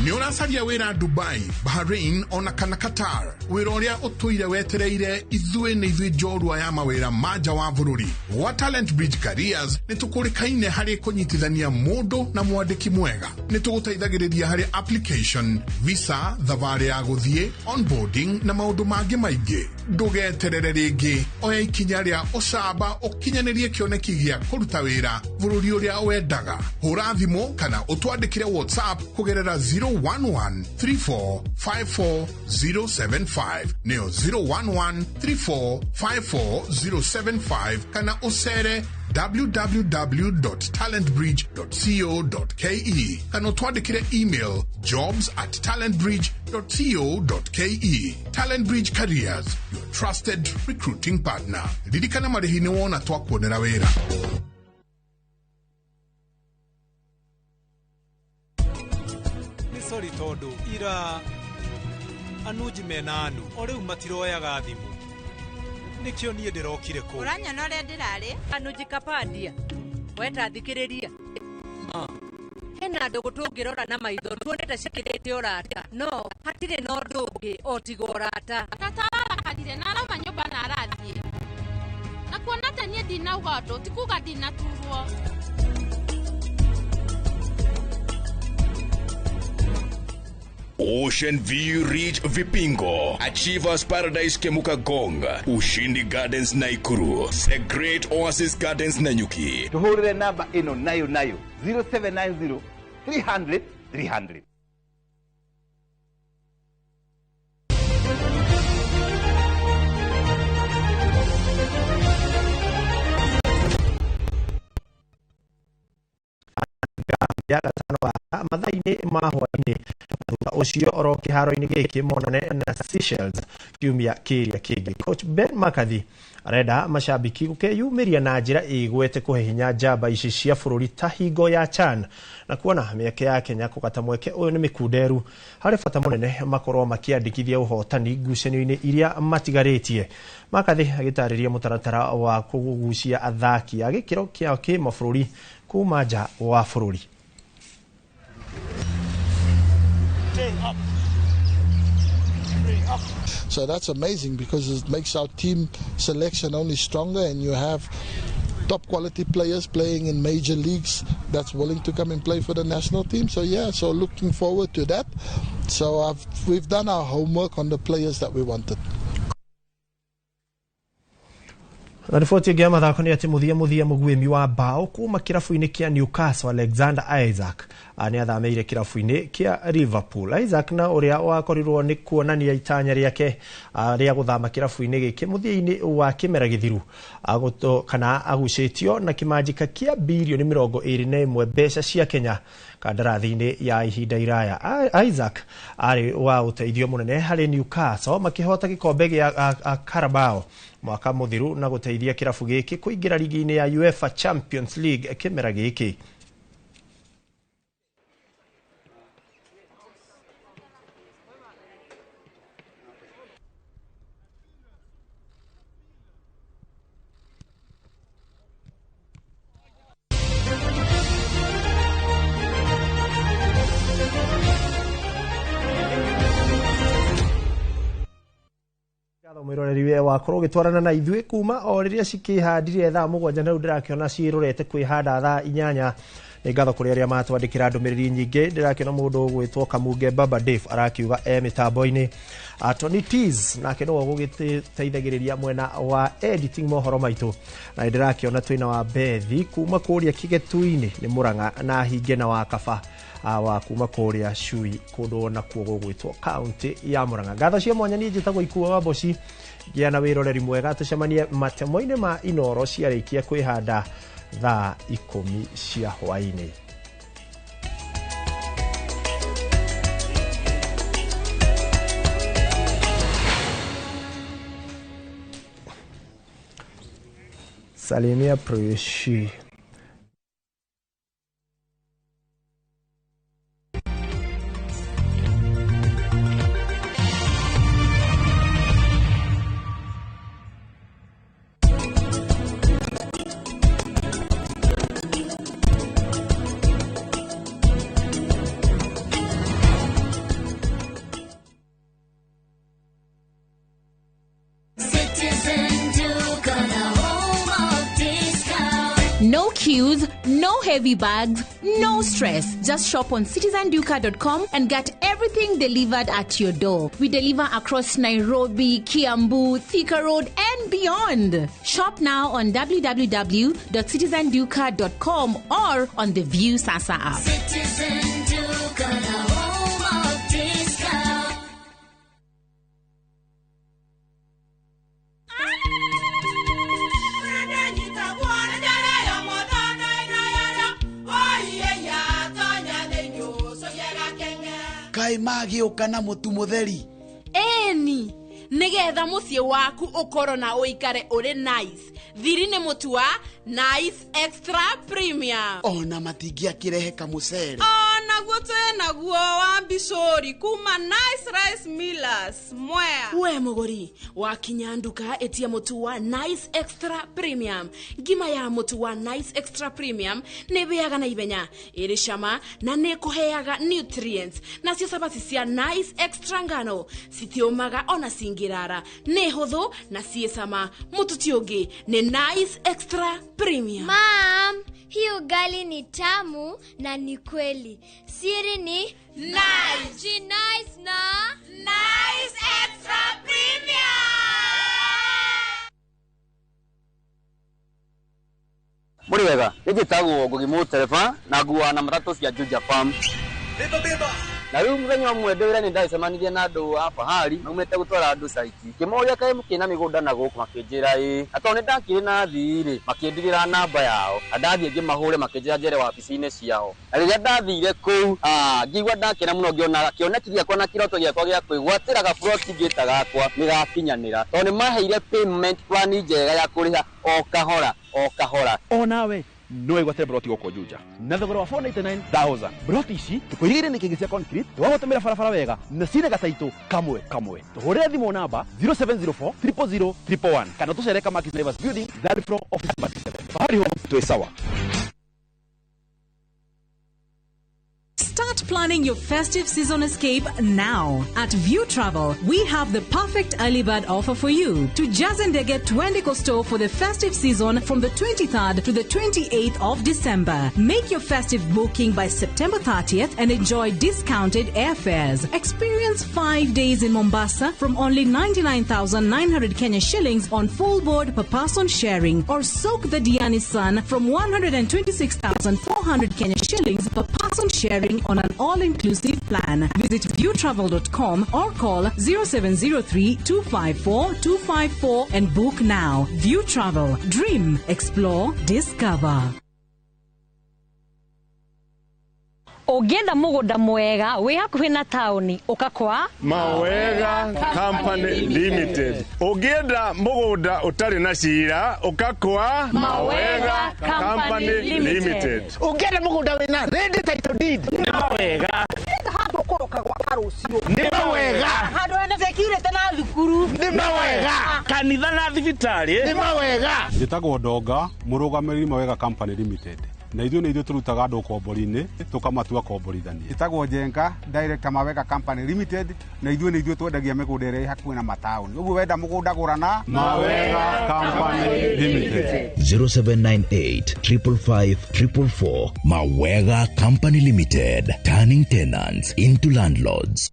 S20: Nĩ ũracaria wĩra Dubai, Bahrain ona kana Qatar, wĩra ũrĩa ũtũire wetereire ithuĩ nĩ ithuĩ njorua ya mawĩra ma nja wa bũrũri. Gwa Talent Bridge Careers nĩ tũkũrĩkaine harĩ kũnyitithania mũndũ na mwandĩki mwega. Nĩ tũgũteithagĩrĩria harĩ application, visa, thabarĩ ya gũthiĩ, onboarding na maũndũ mangĩ maingĩ. Ndũgeterere rĩngĩ, oya ikinya rĩa ũcamba ũkinyanĩrie kĩoneki gĩa kũruta wĩra bũrũri ũrĩa wendaga. Hũra thimũ kana ũtwandĩkĩre WhatsApp kũgerera 011 34 54 075 nĩyo 011 34 54 075 kana ũcere www.talentbridge.co.ke kana ũtwandĩkĩre email jobs@talentbridge.co.ke. Talent Bridge Careers, your trusted recruiting partner. Ririkana marĩhi nĩ wona twakuonera wĩra.
S23: Sorry tondu ira anuji mena anu o rĩu matiroyaga thimũ nĩkĩo niĩ ndĩrokire kũu.
S24: Ũranyona ũrĩa ndĩrarĩ
S26: Anuji Kapadia weta thikĩrĩria hena ndũgũ tũngĩrora na maitho tuone ta cikĩrĩte ũrata no hatirĩ na ũndũ ũngĩ o tiga ũrata.
S29: Tata ararakarire na arauma nyũmba na arathiĩ na kuona ta niĩ ndinauga ũndũ ti kuga ndinaturwo.
S30: Ocean View Ridge Vipingo, Achievers Paradise Kemuka Gong, Ushindi Gardens Naikuru, The Great Oasis Gardens Nanyuki.
S31: Tuhurire namba ino nayo nayo 0790 300 300.
S18: Ya gatano wa mathaa-inĩ ma hwaĩ-inĩ thutha ũcio oro kĩharo-inĩ gĩkĩ monane na Seychelles kiumia kĩrĩa kĩngĩ. Coach Ben McCarthy arenda mashabiki gũkeyumĩria na njĩra ĩgwete kũhe hinya njamba ici cia bũrũri ta hingo ya CHAN na kuona mĩeke ya Kenya kũgata mweke ũyũ nĩ mĩkunderu harĩ bata mũnene makorwo makĩandĩkithia ũhotani ngucanio-inĩ iria matigarĩtie. McCarthy agĩtarĩria mũtaratara wa kũgucia athaki a gĩkĩro kĩa kĩmabũrũri kuma nja wa bũrũri.
S32: Up.
S3: So that's amazing because it makes our team selection only stronger, and you have top quality players playing in major leagues that's willing to come and play for the national team. So yeah, so looking forward to that. So we've done our homework on the players that we wanted.
S18: Na riboti ĩngĩ ya mathako nĩ atĩ mũthia mũthia mũguĩmi wa mbaũ kuma kĩrabu-inĩ kĩa Newcastle Alexander Isak nĩ athamĩire kĩrabu-inĩ kĩa Liverpool. Isak na ũrĩa wakorirwo nĩ kuonania itanya rĩake rĩa gũthama kĩrabu-inĩ gĩkĩ mũthia-inĩ wa kĩmera gĩthiru kana agucĩtio na kĩmanjĩka kĩa birioni 21 mbeca cia Kenya kandarathi-inĩ ya ihinda iraya. Isaac arĩ wa ũteithio mũnene harĩ Newcastle makĩhota gĩkombe gĩa Carabao mwaka mũthiru na gũteithia kĩrabu gĩkĩ kũingĩra rigi-inĩ ya UEFA Champions League kĩmera gĩkĩ. Mwiroreri wakorwo ũgĩtwarana na ithuĩ kuma o rĩrĩa cikĩhandire thaa 7 na rĩu ndĩrakĩona cirorete kwĩhanda thaa 8. Nĩ ngatho kũrĩ arĩa matwandĩkĩra ndũmĩrĩri nyingĩ. Ndĩrakĩona mũndũ ũgwĩtwo Kamunge Baba Dave arakiuga e mĩtambo-inĩ. Tony Tees nake nĩwe ũgũgĩteithagĩrĩria mwena wa editing mohoro maitũ. Na ndĩrakĩona twĩna wa Bethi kuma kũrĩa Kĩgetuinĩ nĩ Mũrang'a na Hinge na wa Kaba wa kuma kũrĩa Cui kũndũ nakuo gũgwĩtwo kaunti ya Murang'a. Ngatho cia mwanya niĩ njĩtagwo Ikuo wa Mboci. Gĩa na wĩroreri mwega, tũcemanie matemo-inĩ ma Inoro ciarĩkia kwĩhanda thaa 10 cia hwaĩ-inĩ. Salimia Preshi.
S6: No queues, no heavy bags, no stress. Just shop on citizenduka.com and get everything delivered at your door. We deliver across Nairobi, Kiambu, Thika Road, and beyond. Shop now on www.citizenduka.com or on the View Sasa app.
S7: Citizen Duka, the home of discount.
S8: Kaĩ magĩũka na mũtu mũtheri?
S29: Ĩni, nĩgetha mũciĩ waku ũkorwo na ũikare ũrĩ nice. Thiri nĩ mũtu wa Nice Extra Premium.
S8: Ona matingĩakĩrehe kamũcere.
S11: Onaguo twĩnaguo wa mbicũri kuma Nice Rice Millers Mwea.
S29: We mũgũri, wakinya nduka ĩtia mũtu wa Nice Extra Premium. Ngima ya mũtu wa Nice Extra Premium nĩ ĩhĩaga na ihenya, ĩrĩ cama na nĩ ĩkũheaga nutrients. Nacio cabaci cia Nice Extra ngano citiũmaga ona cingĩrara, nĩ hũthũ na ciĩ cama. Mũtu ti ũngĩ nĩ Nice Extra Premium.
S12: Mom, hii ugali ni tamu na ni kweli. Siri ni Nice. Nice na
S11: Nice Extra Premium.
S21: Muri wega, njĩtagwo Ngugi Mũtereba na nguaga na matatũ cia Juja Farm.
S23: Beba beba.
S21: Na rĩu mũthenya ũmwe ndĩ wĩra nĩ ndacemanirie na andũ a fahari maumĩte gũtwara andũ caiti. Ngĩmoria kaĩ mũkĩna mĩgũnda na gũkũ, makĩnjĩra ĩĩ. Na tondũ nĩ ndakĩrĩ na thii rĩ, makĩndigĩra namba yao. Na ndathiĩ ngĩmahũre makĩnjĩra njere wabici-inĩ ciao. Na rĩrĩa ndathire kũu, ngĩigua ndakena mũno ngĩona kĩoneki gĩakwa na kĩroto gĩakwa gĩa kwĩgwatĩra gaburoti ngĩta gakwa nĩ gakinyanĩra. Tondũ nĩ maheire payment plan njega ya kũrĩha o kahora o kahora.
S22: Onawe no wĩgwatĩre broti gũkũ Juja na thogora wa 499,000. Broti ici tũkũigĩire nĩ kĩngĩ cia concrete twagũtũmĩra barabara wega na cina gataitũ kamwe kamwe. Tũhũrĩre thimũ namba 0704 000 111 kana tũcere Kamakis Naivas Building, third floor, office number 7. Fahari Homes, twĩ sawa.
S24: Start
S1: Start planning your festive season escape now. At View Travel, we have the perfect early bird offer for you. To Jazendege Twende Costo for the festive season from the 23rd to the 28th of December. Make your festive booking by September 30th and enjoy discounted airfares. Experience 5 days in Mombasa from only 99,900 Kenya shillings on full board per person sharing, or soak the Diani sun from 126,400 Kenya shillings per person sharing on an all-inclusive plan. Visit viewtravel.com or call 0703 254 254 and book now. View Travel. Dream, explore, discover.
S2: Ũngĩenda mũgũnda mwega wĩ hakuhĩ na taũni ũka kwa
S5: Mawega Company Limited. Ũngĩenda mũgũnda ũtarĩ na cira ũka kwa
S2: Mawega Company Limited.
S9: Ũngĩenda mũgũnda wĩna ready title deed
S5: nĩ Mawega.
S9: Handũ ũkũroka gwaka rũciũ nĩ Mawega.
S2: Handũ hena security na thukuru
S9: nĩ Mawega.
S5: Kanitha na thibitarĩ
S9: nĩ Mawega.
S10: Njĩtagwo Ndonga, mũrũgamĩrĩri Mawega Company Limited. Na ithuĩ nĩ ithuĩ tũrutaga andũ ũkombori-inĩ tũkamatua komborithania.
S14: Njĩtagwo Njenga, director Mawega Company Limited, na ithuĩ nĩ ithuĩ twendagia mĩgũnda ĩrĩa ĩ hakuhĩ na mataũni. Ũguo wenda mũgũnda gũra na
S10: Mawega Company Limited.
S15: 0798 555 444. Mawega Company Limited, turning tenants into landlords.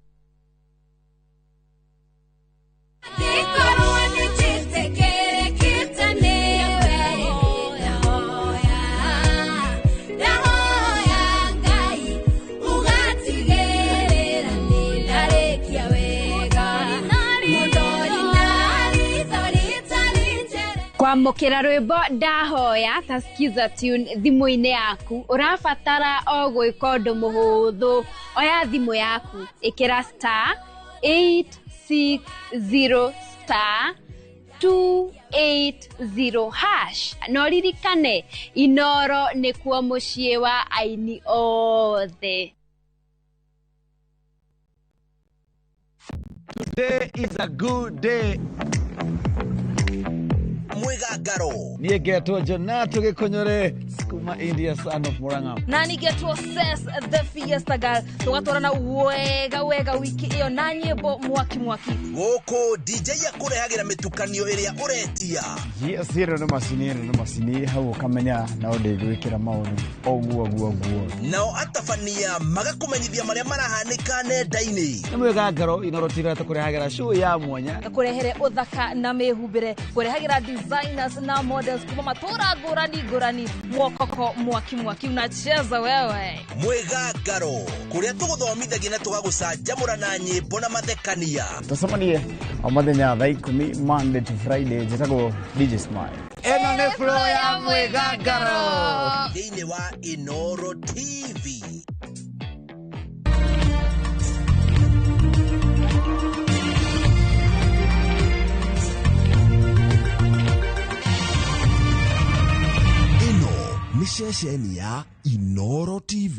S24: Kwamũkĩra rwĩmbo ndahoya ta skiza tune thimũ-inĩ yaku ũrabatara o gwĩka ũndũ mũhũthũ. Oya thimũ yaku, ĩkĩra star 860 star 280 hash na ũririkane Inoro nĩkuo mũciĩ wa aini othe.
S25: Today is a good day.
S27: Mwigangaro.
S25: Niĩ ngetwo Jonato Gĩkũnyũre kuma India, son of Murang'a.
S28: Na nĩngetwo Ses the Fiesta Girl, tũgatwarana wega wega wiki ĩyo na nyĩmbo mwaki mwaki.
S27: Gũkũ DJ akũrehagĩra mĩtukanio ĩrĩa ũretia.
S32: Yes, ĩno nĩ macini, ĩno nĩ macini, hau ũkamenya no ndĩgwĩkĩra maũndũ ũguo ũguo ũguo.
S27: Nao atabania magakũmenyithia marĩa marahanĩka nenda-inĩ.
S25: Nĩ Mwigangaro Inoro TV tũkũrehagĩra show ya mwanya.
S28: Kũrehere ũthaka na mĩhumbĩre, kũrehagĩra designers na models kuma matũra ngũrani ngũrani, mwokoko mwaki mwaki unacheza wewe.
S27: Mwigangaro kũrĩa tũgũthomithagia na tũgagũcanjamũra na nyĩmbo na mathekania.
S32: Tũcemanie o mũthenya thaa 10 Monday to Friday. Njĩtagwo DJ Smile.
S25: Ĩno nĩ flow ya Mwigangaro
S27: thĩinĩ wa Inoro TV.
S33: Nĩ ceceni ya Inoro TV.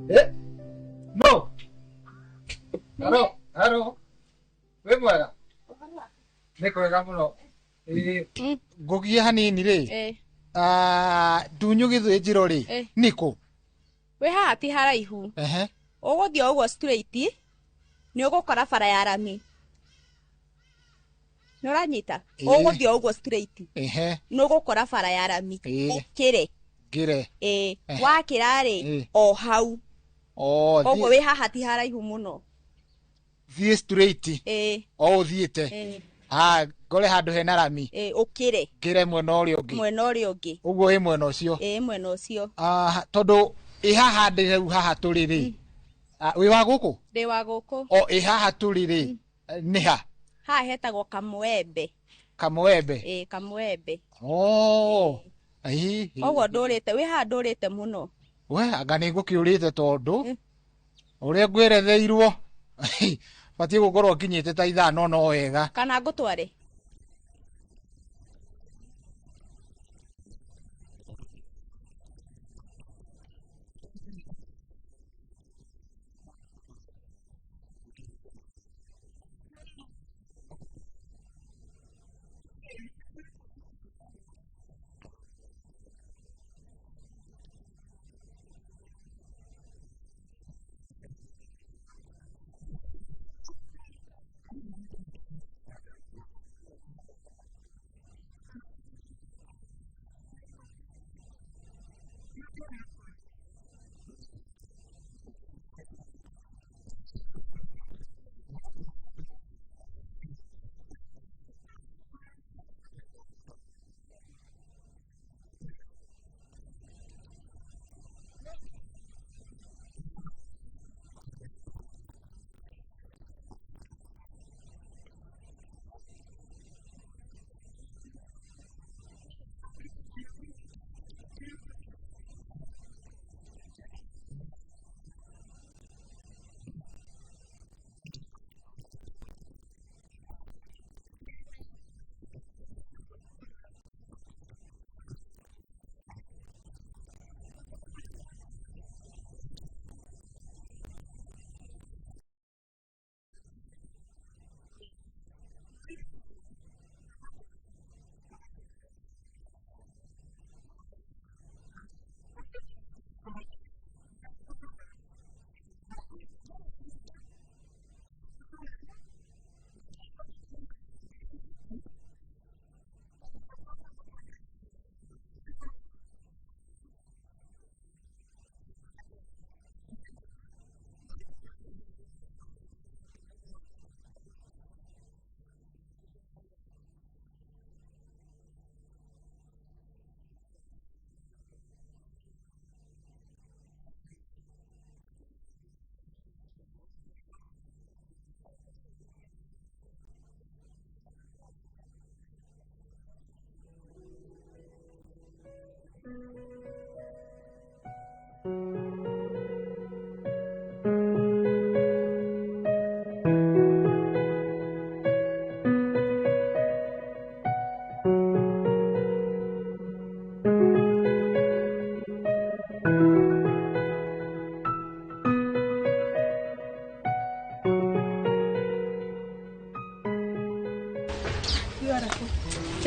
S3: No. Haro, haro. Wĩ mwega? Nĩ kwega mũno. Ngũgie hanini rĩ. Ndunyu gĩthĩnjĩro rĩ, nĩkũ?
S11: Wĩ haha ti haraihu. Ũgũthiĩ o ũguo straight, nĩ ũgũkora bara ya rami. Nĩ ũranyita? Ũgũthiĩ o ũguo straight. Nĩ ũgũkora bara ya rami. Ũkĩre.
S3: Ngĩre.
S11: Wakĩra rĩ, o hau. Ũguo wĩ haha ti haraihu mũno.
S3: Thiĩ straight. O ũthiĩte. Ngore handũ hena rami.
S11: Ũkĩre.
S3: Ngĩre mwena ũrĩa ũngĩ.
S11: Mwena ũrĩa ũngĩ.
S3: Ũguo ĩ mwena ũcio.
S11: Mwena ũcio.
S3: Tondũ ĩ haha ndĩ rĩu haha tũrĩ rĩ. Wĩ wa gũkũ?
S11: Ndĩ wa gũkũ.
S3: O ĩ haha tũrĩ rĩ, nĩ ha?
S11: Haha hetagwo Kamwembe.
S3: Kamwembe?
S11: Kamwembe.
S3: Oh.
S11: Ũguo ndũrĩte, wĩ haha ndũrĩte mũno.
S3: We, anga nĩ ngũkĩũrĩte tondũ ũrĩa ngwĩretheirwo batiĩ gũkorwo nginyĩte ta ithaa no wega.
S11: Kana ngũtware?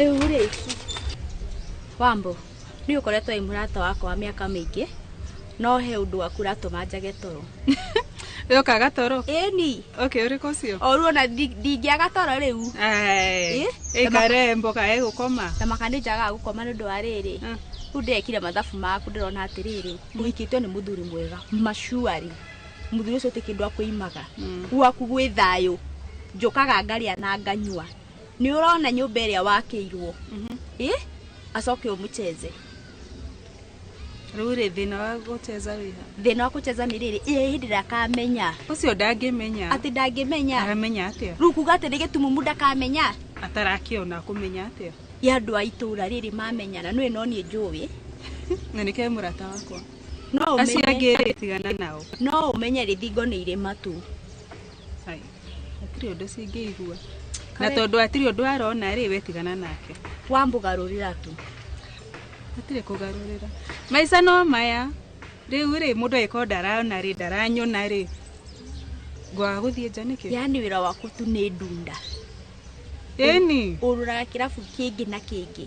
S11: Rĩu rĩ, Wambo, nĩ ũkoretwo wĩ mũrata wakwa wa mĩaka mĩingĩ, no he ũndũ waku ũratũma njage toro.
S4: Ũkaga toro?
S11: Ĩni.
S4: Okay, ũrĩkũ ũcio?
S11: O rĩu ona ndingĩaga toro rĩu.
S4: Ĩkarembo kae gũkoma.
S11: Tamaka nĩ njagaga gũkoma nĩ ũndũ wa rĩrĩ. Rĩu ndekire mathabu maku ndĩrona atĩrĩrĩ, ũhikĩtio nĩ mũthuri mwega, macuari. Mũthuri ũcio ti kĩndũ akwĩimaga. Gwaku gwĩ thayũ. Njũkaga ngarĩa na nganyua. Nĩ ũrona nyũmba ĩrĩa wakĩirwo. Acoke ũmũcheze.
S4: Rĩu rĩ thĩna wa gũcheza wĩ ha?
S11: Thĩna wa gũcheza nĩ rĩrĩ, ĩ hĩndĩ ndakamenya.
S4: Ũcio ndangĩmenya.
S11: Atĩ ndangĩmenya.
S4: Aramenya atĩa?
S11: Rĩu kuga atĩ nĩ gĩtumumu ndakamenya.
S4: Atarakĩona kũmenya atĩa?
S11: Ya andũ a itũũra rĩrĩ mamenyana, nĩwe no niĩ njũĩ.
S4: Na nĩkĩo mũrata wakwa.
S11: No ũmenye.
S4: Acio angĩ rĩ tigana nao.
S11: No ũmenye rĩthingo nĩ irĩ matu.
S4: Ai, hatirĩ ũndũ cingĩigua. Na tondũ hatirĩ ũndũ arona rĩ, we tigana nake.
S11: Wambũgarũrĩra tu.
S4: Hatirĩ kũgarũrĩra. Maica no maya. Rĩu rĩ mũndũ angĩkorwo ndarona rĩ ndaranyona rĩ ngwaga gũthiĩ nja nĩkĩ?
S11: Yani wĩra waku tu nĩ ndunda.
S4: Ĩni.
S11: Ũrũraga kĩrabu kĩngĩ na kĩngĩ.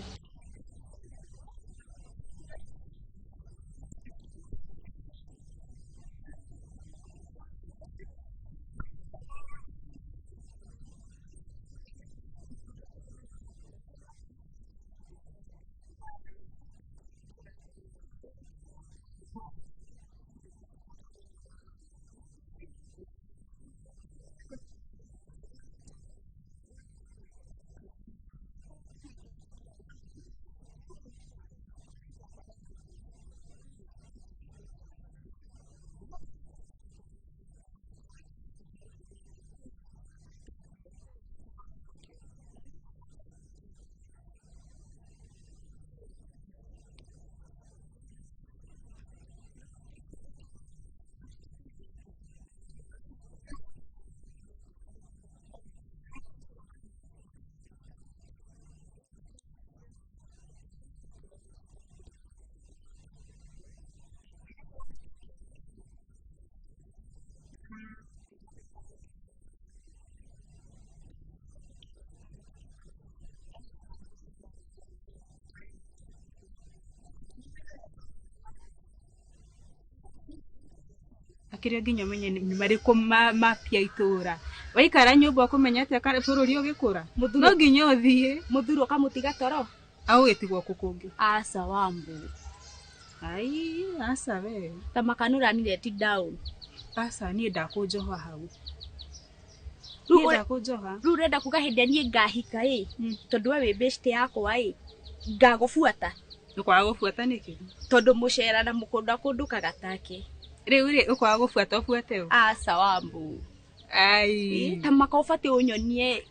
S4: Akĩrĩa nginya ũmenye nĩ marĩkũ mapia itũra. Waikara nyũmba ũkũmenya atĩa kana bũrũri ũgĩkũra? No nginya ũthiĩ.
S11: Mũthuri ũkamũtiga toro?
S4: Agũgĩtigwo kũ kũngĩ?
S11: Aca Wambu.
S4: Ai, aca we.
S11: Ta makanũranire ti down.
S4: Aca niĩ ndakũnjoha hau. Niĩ ndakũnjoha.
S11: Rĩu ũrenda kuga hĩndĩ ĩrĩa niĩ ngahika ĩ, tondũ we wĩ best yakwa ĩ, ngagũbuata.
S4: Ũkwaga gũbuata nĩkĩ?
S11: Tondũ mũcera na mũkũnda kũndũkaga take.
S4: Rĩu rĩ ũkwaga gũbuata ũbuate ũ?
S11: Aca Wambu.
S4: Ai.
S11: Ta maka ũbatiĩ ũnyonie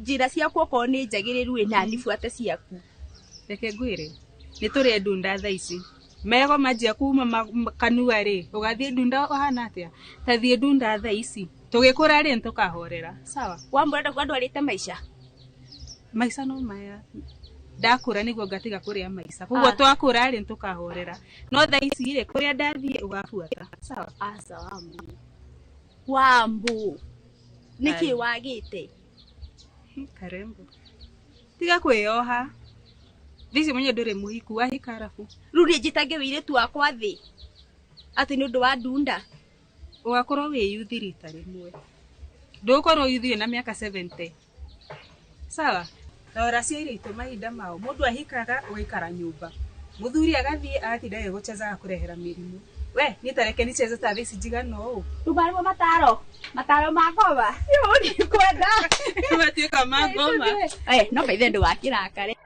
S11: njĩra ciaku okorwo nĩ njagĩrĩru ĩ na nibuate ciaku.
S4: Reke ngwĩre, nĩ tũrĩ ndunda thaa ici. Mego manjia kuma kanua rĩ, ũgathiĩ ndunda ũhana atĩa? Ta thiĩ ndunda thaa ici. Tũgĩkũra rĩ nĩtũkahorera. Sawa?
S11: Wambu ũrenda kuga ndwarĩte maica?
S4: Maica no maya. Ndakũra nĩguo ngatiga kũrĩa maica. Koguo twakũra rĩ nĩtũkahorera. No thaa ici rĩ kũrĩa ndathiĩ ũgabuata. Sawa?
S11: Aca Wambu. Wambu. Nĩkĩ wagĩte?
S4: Karembo. Tiga kwĩyoha. Thaa ici mwenye ndũrĩ mũhiku wahika arabu.
S11: Rĩu niĩ njĩtange wĩirĩtu wakwa thĩ atĩ nĩ ũndũ wa ndunda?
S4: Ũgakorwo wĩ yuthi rita rĩmwe. Ndũgũkorwo yuthi wĩna mĩaka 70. Sawa? Rora cia airĩtu mahinda mao. Mũndũ ahikaga ũgaikara nyũmba. Mũthuri agathiĩ agatinda agĩgũcheza agakũrehera mĩrimũ. We, niĩ ta reke nicheze ta thaa ici njigana ũũ.
S11: Rĩu marĩmo mataro. Mataro ma ngoma. Ndikwenda.
S4: Matuĩka ma ngoma.
S11: Eh, no baithe ndũgakĩrakare.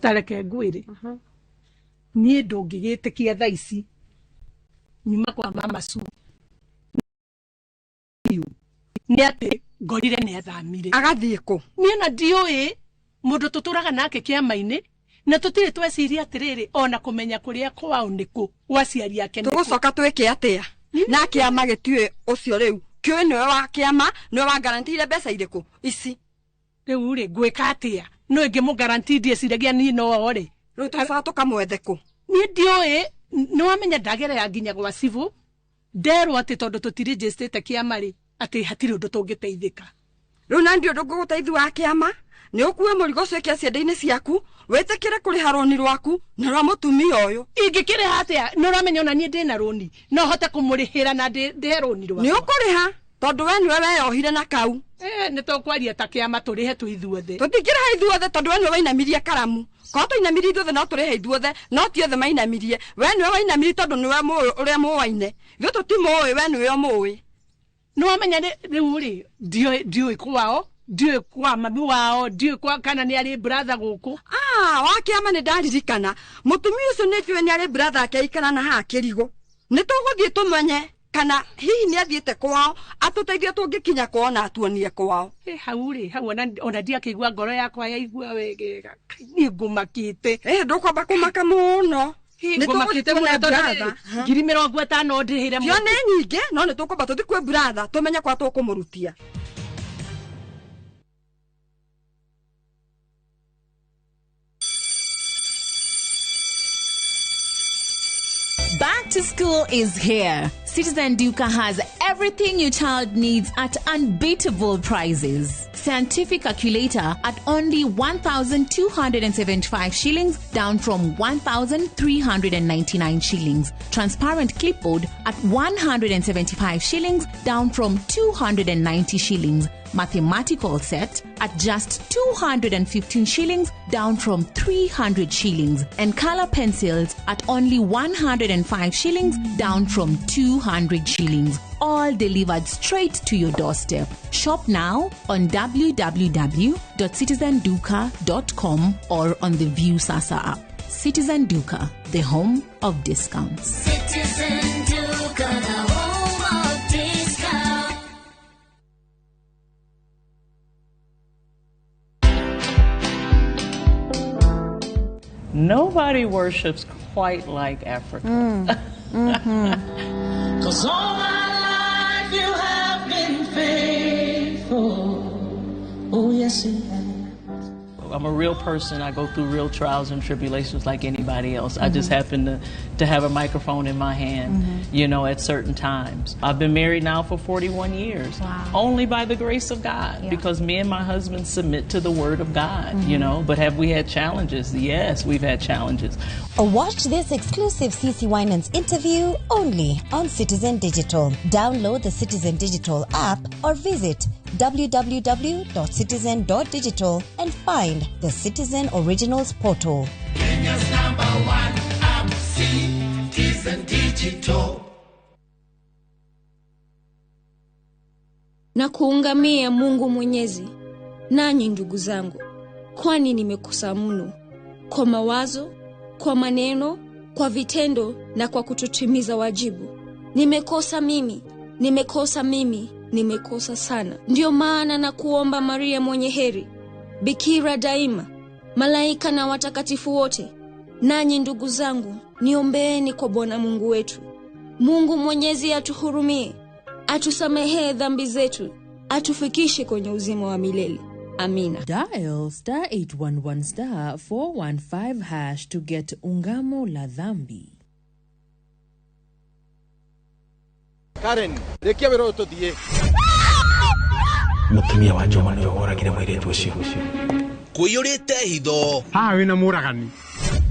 S6: Tareke ngwire niĩ ndũngĩgĩtĩkia thaa ici nyuma kwa mama Sue nĩ atĩ Ngorire nĩ athamire.
S7: Agathiĩ kũ?
S6: Niĩ na ndiũĩ mũndũ tũtũraga nake kĩama-inĩ na tũtirĩ tweciria atĩrĩrĩ ona kũmenya kũrĩa kwao nĩkũ gwa aciari ake nĩkũ.
S7: Tũgũcoka twĩke atĩa? Na kĩama gĩtiũĩ ũcio rĩu. Kĩũĩ nĩwe wa kĩama, nĩwe wa guarantee mbeca irĩkũ? Ici.
S6: Rĩu rĩ ngwĩka atĩa? No ĩngĩmũ guarantee ndieciragia niĩ no rĩ.
S7: Rĩu tũgũcoka tũkamwethe kũ?
S6: Niĩ ndiũĩ, nĩwamenya ndagerera nginya gwa civil nderwo atĩ tondũ tũtirĩnjĩstĩte kĩama rĩ atĩ hatirĩ ũndũ tũngĩteithĩka.
S7: Rĩu na ndiũ ũndũ ngũgũteithia wa kĩama nĩ ũkue mũrigo ũcio ũkĩre ciande-inĩ ciaku wĩtĩkĩre kũrĩha rũni rwaku na rwa mũtumia ũyũ.
S6: Ingĩkĩrĩha atĩa? Nĩ ũramenya ona niĩ ndĩna rũni no hote kũmũrĩhĩra na ndĩhe rũni rwakwa.
S7: Nĩ ũkũrĩha tondũ we nĩwe weyohire na kau.
S6: Nĩ tũkwaria ta kĩama tũrĩhe tu ithuothe.
S7: Tũtingĩrĩha ithuothe tondũ we nĩwe wainamirie karamu. Korwo tũinamirie ithuothe no tũrĩhe ithuothe, no ti othe mainamirie. We nĩwe wainamirie tondũ nĩwe mũĩ ũrĩa mũwaine. Ithuĩ tũtimũĩ, we nĩwe ũmũĩ.
S6: Nĩ wamenya rĩu rĩ ndiũĩ kwao, ndiũĩ kwa mami wao, ndiũĩ kwa kana nĩ arĩ brother gũkũ.
S7: Wa kĩama nĩ ndaririkana. Mũtumia ũcio nĩ njũĩ nĩ arĩ brother ake aikara na haha kĩrigũ. Nĩ tũgũthiĩ tũmenye kana hihi nĩ athiĩte kwao atũteithie tũngĩkinya kwao na atuonie kwao.
S6: Hau rĩ hau ona ndiakĩigua ngoro yakwa yaigua wegega. Niĩ ngũmakĩte.
S7: Ndũkwamba kũmaka mũno. Nĩ
S6: ngũmakĩte mũno tondũ 50,000 ndĩhĩre
S7: mũndũ. Tio nĩ nyingĩ no nĩ tũkwamba tũthiĩ kwĩ brother tũmenye kwa tũkũmũrutia.
S1: Back to school is here. Citizen Duka has everything your child needs at unbeatable prices. Scientific calculator at only 1,275 shillings, down from 1,399 shillings. Transparent clipboard at 175 shillings, down from 290 shillings. Mathematical set at just 215 shillings, down from 300 shillings. And color pencils at only 105 shillings, down from 200 shillings. All delivered straight to your doorstep. Shop now on www.citizenduka.com or on the View Sasa app. Citizen Duka, the home of discounts.
S8: Citizen Duka, the home of discounts.
S12: Nobody worships quite like Africa.
S8: Mm. 'Cause all my life you have been faithful. Oh, yes, you have.
S12: I'm a real person. I go through real trials and tribulations like anybody else. I just happen to have a microphone in my hand, you know, at certain times. I've been married now for 41 years.
S13: Wow.
S12: Only by the grace of God, because me and my husband submit to the Word of God, you know. But have we had challenges? Yes, we've had challenges.
S16: Watch this exclusive CC Winans interview only on Citizen Digital. Download the Citizen Digital app or visit www.citizen.digital and find the Citizen Originals portal.
S8: Kenya's number one app, Citizen Digital.
S17: Na kuungamia Mungu Mwenyezi, nanyi ndugu zangu, kwani nimekosa mno kwa mawazo, kwa maneno, kwa vitendo na kwa kutotimiza wajibu. Nimekosa mimi, nimekosa mimi, nimekosa sana. Ndiyo maana na kuomba Maria mwenye heri, Bikira daima, malaika na watakatifu wote, nanyi ndugu zangu, niombeeni kwa Bwana Mungu wetu. Mungu Mwenyezi atuhurumie, atusamehee dhambi zetu, atufikishe kwenye uzima wa milele. Amina.
S18: Dial star 811 star 415 hash to get Ungamo la Dhambi.
S22: Karen, rekia wĩra ũyũ tũthiĩ.
S19: Mũtumia wa Njoma nĩwe woragire mũirĩtu ũcio.
S27: Kũiyũrĩte hitho.
S5: Haha wĩna mũragani.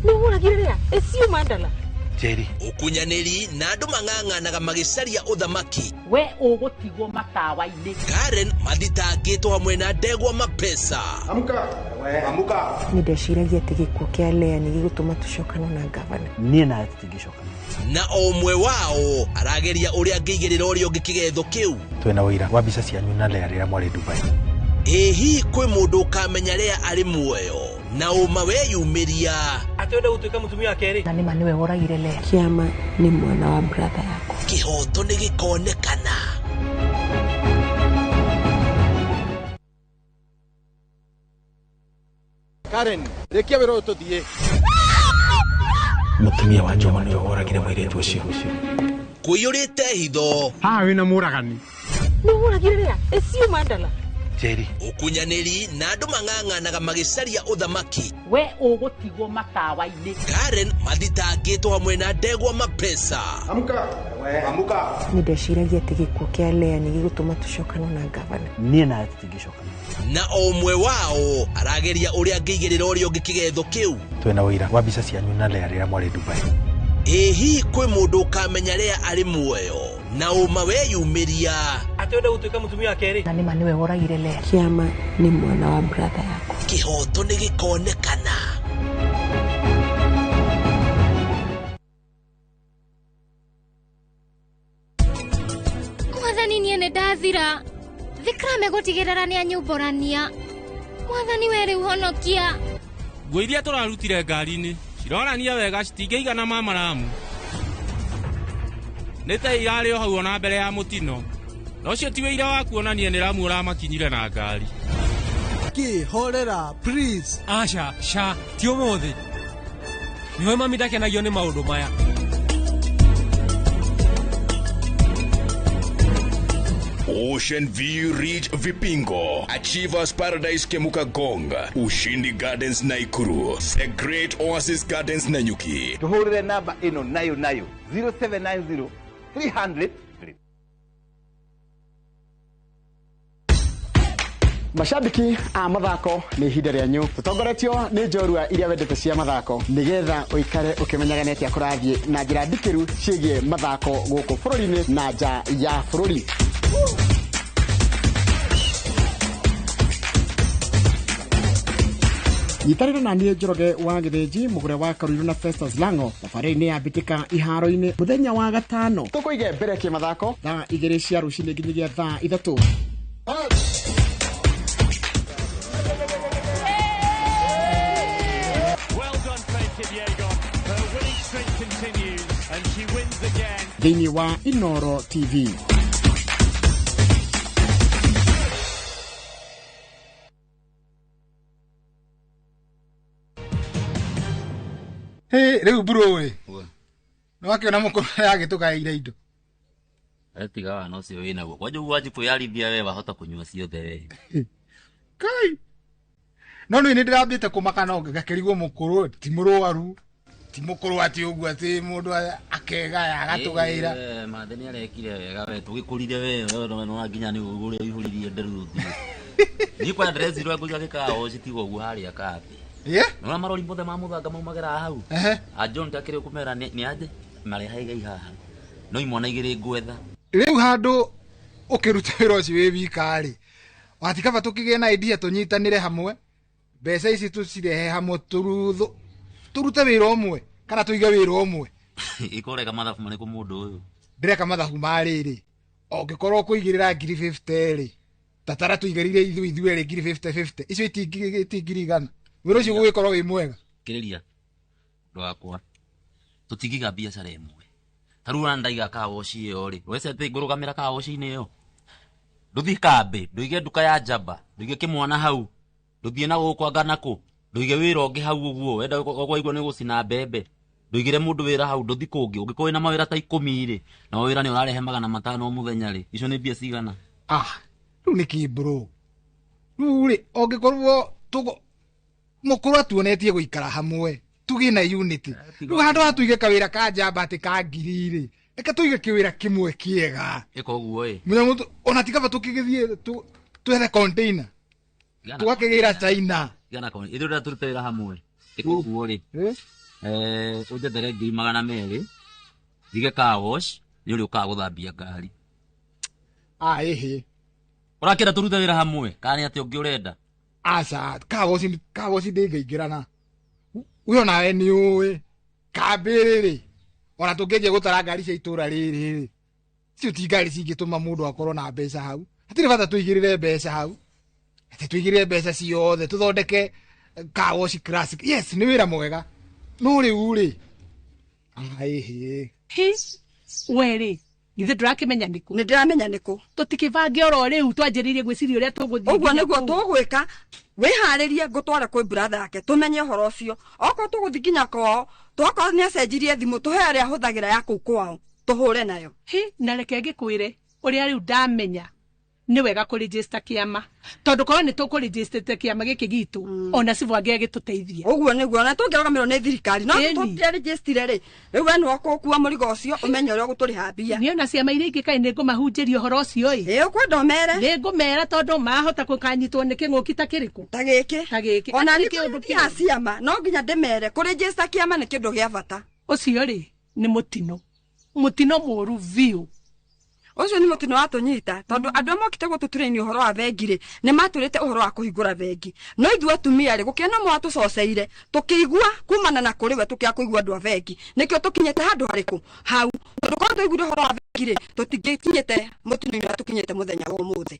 S6: Nĩ ũragire rĩa? Ĩcio mandala.
S19: Njeri.
S27: Ũkunyanĩri na andũ mang'ang'anaga magĩcaria ũthamaki.
S6: We ũgũtigwo matawa-inĩ.
S27: Karen mathitangĩtwo hamwe na ndegwa mapesa.
S5: Amka. Amka.
S20: Nĩ ndeciragia atĩ gĩkuũ kĩa Lea nĩ gĩgũtũma tũcokane na gavana.
S19: Niĩ nawe tũtingĩcokana.
S27: Na o ũmwe wao arageria ũrĩa angĩigĩrĩra ũrĩa ũngĩ kĩgetho kĩu.
S19: Twĩna ũira wa mbica cianyu na Lea rĩrĩa mwarĩ Dubai.
S27: Ĩ hihi kwĩ mũndũ ũkamenya Lea arĩ muoyo na ũma weyumĩria
S19: atĩ gũtuĩka mũtumia wa kerĩ.
S20: Na nĩma nĩwe woragire Lea. Kĩama nĩ mwana wa brother yakwa.
S27: Kĩhoto nĩ gĩkonekana.
S22: Karen, rĩkia wĩra ũyũ tũthiĩ.
S19: Mũtumia wa Njoma nĩwe woragire mũirĩtu ũcio.
S27: Kũiyũrĩte hitho.
S5: Haha wĩna mũragani.
S4: Nĩũragire rĩa ĩcio mandala.
S19: Njeri.
S27: Ũkunyanĩri na andũ mang'ang'anaga magĩcaria ũthamaki.
S6: We ũgũtigwo matawa-inĩ.
S27: Karen mathitangĩtwo hamwe na ndegwa mapesa.
S22: Amka. Amka.
S20: Nĩ ndeciragia atĩ gĩkuũ kĩa Lea nĩ gĩgũtũma tũcokane na ngavana.
S19: Niĩ nawe tũtingĩcokana.
S27: Na o ũmwe wao arageria ũrĩa angĩigĩrĩra ũrĩa ũngĩ kĩgetho kĩu.
S19: Twĩna ũira wa mbica cianyu na Lea rĩrĩa mwarĩ Dubai.
S27: Ĩ hihi kwĩ mũndũ ũkamenya Lea arĩ muoyo na ũma weyumĩria.
S19: Atĩ ũrenda gũtuĩka mũtumia wa kerĩ.
S20: Na nĩma nĩwe woragire Lea. Kĩama nĩ mwana wa brother yakwa.
S27: Kĩhoto nĩ gĩkonekana.
S17: Mwathani niĩ nĩ ndathira. Vikram egũtigĩrĩra nĩ anyumbũrania. Mwathani we rĩu honokia.
S2: Nguo iria tũrarutire ngari-inĩ cironania wega citingĩigana mamaramu. Nĩ ta irarĩ o hau ona mbere ya mũtino. Na ũcio ti wĩira wa kuonania nĩ Ramu ũramakinyire na ngari.
S9: Kĩ horera please.
S2: Aca ca ti ũmũthĩ. Nĩwe mami ndakenagio nĩ maũndũ maya.
S10: Ocean View Ridge Vipingo, Achievers Paradise Kemuka Gonga, Ushindi Gardens Naikuru, The Great Oasis Gardens Nanyuki.
S22: Tuhurire namba ĩno nayo nayo 0790 300.
S32: Mashabiki a mathako nĩ ihinda rĩanyu tũtongoretio nĩ njorua iria wendete cia mathako nĩgetha ũikare ũkĩmenyaga nĩ atĩa kũrathiĩ na njĩra ndikĩru ciĩgiĩ mathako gũkũ bũrũri-inĩ na nja ya bũrũri. Nyitanĩra na niĩ Njoroge wa Gĩthĩnji mũgũre wa Karuiru na Festus Lango thabarĩ-inĩ ya mbĩtĩka iharo-inĩ mũthenya wa gatano tũkũige mbere kĩmathako thaa 2 cia rũcinĩ nginyagia thaa 3. Thĩinĩ wa Inoro TV.
S3: Hey, rĩu bro ĩ. Nĩ wakĩona mũkũrũ agĩtũgaĩire indo.
S13: Tiga wana ũcio wĩnaguo. Kwanja ũguo wanji kwĩyarithia we wahota kũnyua ciothe we.
S3: Kai. No nĩ ndĩrambĩte kũmaka no ngakĩrigwo mũkũrũ ti mũrwaru. Ti mũkũrũ atĩ ũguo atĩ mũndũ akegaya agatũgaĩra.
S13: Mathe nĩ arekire wega we tũgĩkũrire we no nginya nĩ ũrĩa ũihũririe nderu ũthiũ. Niĩ kwanja ndĩrecirwo ngũiga gĩkawa citigwo ũguo harĩa kambĩ.
S3: Yeah?
S13: Nona marori mothe ma mũthanga maumagĩra hau. A John takĩrĩ kũmera nĩ aje mareha igai haha. No imwana igĩrĩ ngwetha.
S3: Rĩu handũ ũkĩruta wĩra ũcio wĩ wika rĩ. Watikaba tũkĩgĩe na idea tũnyitanĩre hamwe. Mbeca ici tũcirehe hamwe tũrute wĩra ũmwe kana tũige wĩra ũmwe.
S13: Ĩkoreka mathabu marĩkũ mũndũ ũyũ?
S3: Ndĩreka mathabu ma rĩrĩ. Ũngĩkorwo ũkũigĩrĩra ngiri 50 rĩ. Tatara tũigĩrĩire ithuĩ ithuerĩ ngiri 50 50. Icio itingirigana. Wĩra ũcio gũgĩkorwo wĩ mwega.
S13: Kĩrĩria ũndũ wakwa tũtingiga biacara ĩmwe. Ta rĩu ona ndaiga kawoci ĩyo rĩ, wece atĩ ngũrũgamĩra kawoci-inĩ ĩyo. Ndũthiĩ kambĩ, ndũige nduka ya njamba, ndũige kĩmwana hau, ndũthiĩ na gũkũ anga na kũ, ndũige wĩra ũngĩ hau ũguo, wenda waigua nĩ gũcina mbembe. Ndũigĩre mũndũ wĩra hau, ndũthiĩ kũngĩ, ũngĩkorwo wĩna mawĩra ta 10 rĩ, na wĩra nĩ ũrarehe 500 o mũthenya rĩ, icio nĩ mbia cigana?
S3: Ah, rĩu nĩ kĩ bro? Rĩu rĩ, ũngĩkorwo tũgo mũkũrũ atuonetie gũikara hamwe tũgĩe na unity. Rĩu handũ ha tũige kawĩra ka njamba atĩ ka ngiri rĩ, reke tũige kĩwĩra kĩmwe kĩega.
S13: Ĩka ũguo ĩ.
S3: Mũnyamũ ona ti kaba tũkĩgĩthiĩ twethe container. Tũgakĩgĩra China.
S13: Gana kwa ithuĩ ũrĩa tũrute wĩra hamwe. Ĩka ũguo rĩ. Ũnjethere ngiri 200 njige car wash nĩ ũrĩa ũkaga gũthambia ngari.
S3: Ah ĩhĩ.
S13: Ũrakĩenda tũrute wĩra hamwe kana nĩ atĩa ũngĩ ũrenda?
S3: Aca kawoci ndĩngĩingĩrana. We onawe nĩ ũĩ kambĩ rĩrĩ ona tũngĩanjia gũtara ngari cia itũra rĩrĩ rĩ, icio ti ngari cingĩtũma mũndũ akorwo na mbeca hau. Hatirĩ bata tũigĩrĩre mbeca hau. Atĩ tũigĩrĩre mbeca ciothe tũthondeke car wash classic. Yes, nĩ wĩra mwega. No rĩu rĩ, ĩhĩ.
S6: Hi, we rĩ, Githĩ ndũrakĩmenya nĩkũ?
S7: Nĩ ndĩramenya nĩkũ.
S6: Tũtikĩbange oro rĩu twanjĩrĩirie gwĩciria ũrĩa tũgũthiĩ.
S7: Ũguo nĩguo tũgwĩka. Wĩharĩrie ngũtware kwĩ brother yake tũmenye ũhoro ũcio. Okorwo tũgũthiĩ nginya kwao, twakorwo nĩ acenjirie thimũ tũhe ĩrĩa ahũthagĩra ya kũu kwao tũhũre nayo.
S6: Hi, na reke ngĩkwĩre ũrĩa rĩu ndamenya nĩ wega kũregister kĩama tondũ korwo nĩ tũkũregistete kĩama gĩkĩ gitũ ona cibũ angĩagĩtũteithia.
S7: Ũguo nĩguo na tũngĩrũgamĩrwo nĩ thirikari no tũtiaregistire rĩ rĩu we nĩwe ũgũkua mũrigo ũcio ũmenye ũrĩa ũgũtũrĩha mbia.
S6: Niĩ ona ciama iria ingĩ kaĩ nĩngũmahunjĩria ũhoro ũcio ĩ.
S7: Ĩ ũkwenda ũmere?
S6: Nĩngũmera tondũ mahota gũkanyitwo nĩ kĩng'ũki ta kĩrĩkũ?
S7: Ta gĩkĩ.
S6: Ta gĩkĩ.
S7: Ona
S6: Hatirĩ
S7: nĩ
S6: kĩũndũ
S7: kũrĩ ciama no nginya ndĩmere kũregister kĩama nĩ kĩndũ gĩa bata.
S6: Ũcio rĩ nĩ mũtino. Mũtino mũũru biũ.
S7: Ũcio nĩ mũtino watũnyita tondũ andũ arĩa mokĩte gũtũtũrĩnia ũhoro wa bengi rĩ nĩ matũrĩte ũhoro wa kũhingũra bengi no ithuĩ atumia rĩ gũkĩona mwatũcoceire tũkĩigua kumana na kũrĩ we tũkĩaga kũigua andũ a bengi nĩkĩo tũkinyĩte handũ harĩkũ hau tondũ korwo twaiguire ũhoro wa bengi rĩ tũtingĩkinyĩte mũtino-inĩ ũrĩa tũkinyĩte mũthenya wa ũmũthĩ.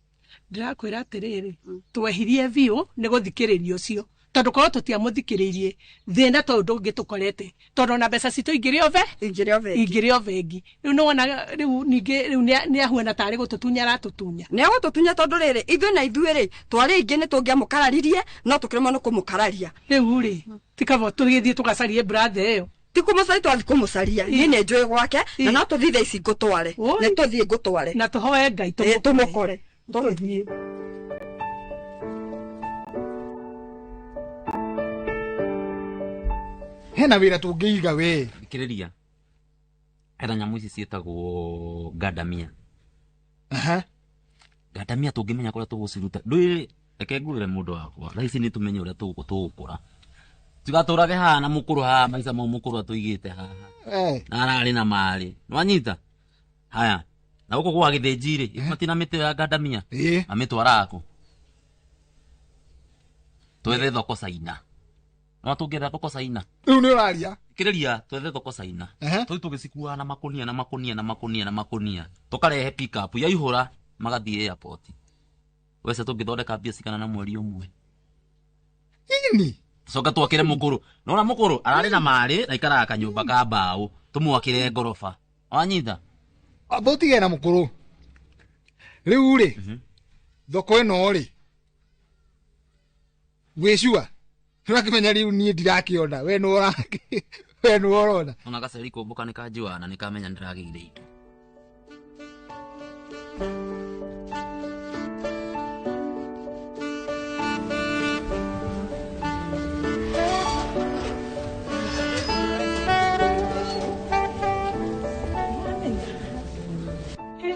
S6: Ndĩrakwĩra atĩrĩrĩ twehirie biũ nĩ gũthikĩrĩria ũcio tondũ korwo tũtiamũthikĩrĩirie thĩna ta ũyũ ndũngĩtũkorete tondũ ona mbeca citũ ingĩrĩ o ingĩrĩ o bengi rĩu nĩwona rĩu ningĩ rĩu nĩahuana tarĩ gũtũtunya aratũtunya.
S7: Nĩ agũtũtunya tondũ rĩrĩ ithuĩ na ithuĩ rĩ twarĩ aingĩ nĩ tũngĩamũkararirie no tũkĩremwo nĩ kũmũkararia.
S6: Rĩu rĩ ti kaba tũgĩthiĩ tũgacarie brother ĩyo.
S7: Ti kũmũcaria twathiĩ kũmũcaria niĩ nĩ njũĩ gwake na no tũthiĩ thaa ici ngũtware nĩ tũthiĩ ngũtware
S6: na tũhoe Ngai
S7: tũmũkore tũthiĩ.
S3: Hena wĩra tũngĩiga we.
S13: Thikĩrĩria. Hena nyamũ ici ciĩtagwo ngandamia. Ngandamia tũngĩmenya kũrĩa tũgũciruta. Ndũĩ reke ngwĩre mũndũ wakwa. Thaa ici nĩ tũmenye ũrĩa tũgũkũra. Tigatũrage haha na mũkũrũ haha maica mau mũkũrũ atũigĩte haha. Na ararĩ na marĩ. Nĩwanyita? Haya. Na gũkũ gwa gĩthĩnji rĩ, matina mĩtĩ ya ngandamia. Mamĩtwaraga kũ? Twethe thoko Caina. No tũngĩetha thoko Caina.
S3: Rĩu nĩ ũraria.
S13: Thikĩrĩria twethe thoko Caina. Tũthiĩ tũgĩcikuaga na makũnia na makũnia na makũnia na makũnia. Tũkarehe pick up yaihũra magathiĩ airport. Wece tũngĩthondeka mbia cigana na mweri ũmwe.
S3: Ini.
S13: Tũcoke twakĩre mũkũrũ. Nĩwona mũkũrũ ararĩ na marĩ na aikaraga kanyũmba ka mbaũ. Tũmwakĩre ngoroba. Wanyita?
S3: Amba ũtige na mũkũrũ. Rĩu rĩ thoko ĩno rĩ wĩcua nĩũrakĩmenya rĩu niĩ ndirakĩona we nĩ ũrona.
S13: Ona gaceri kũmbũka nĩ kanjiwana nĩ kamenya nĩndĩragĩire indo.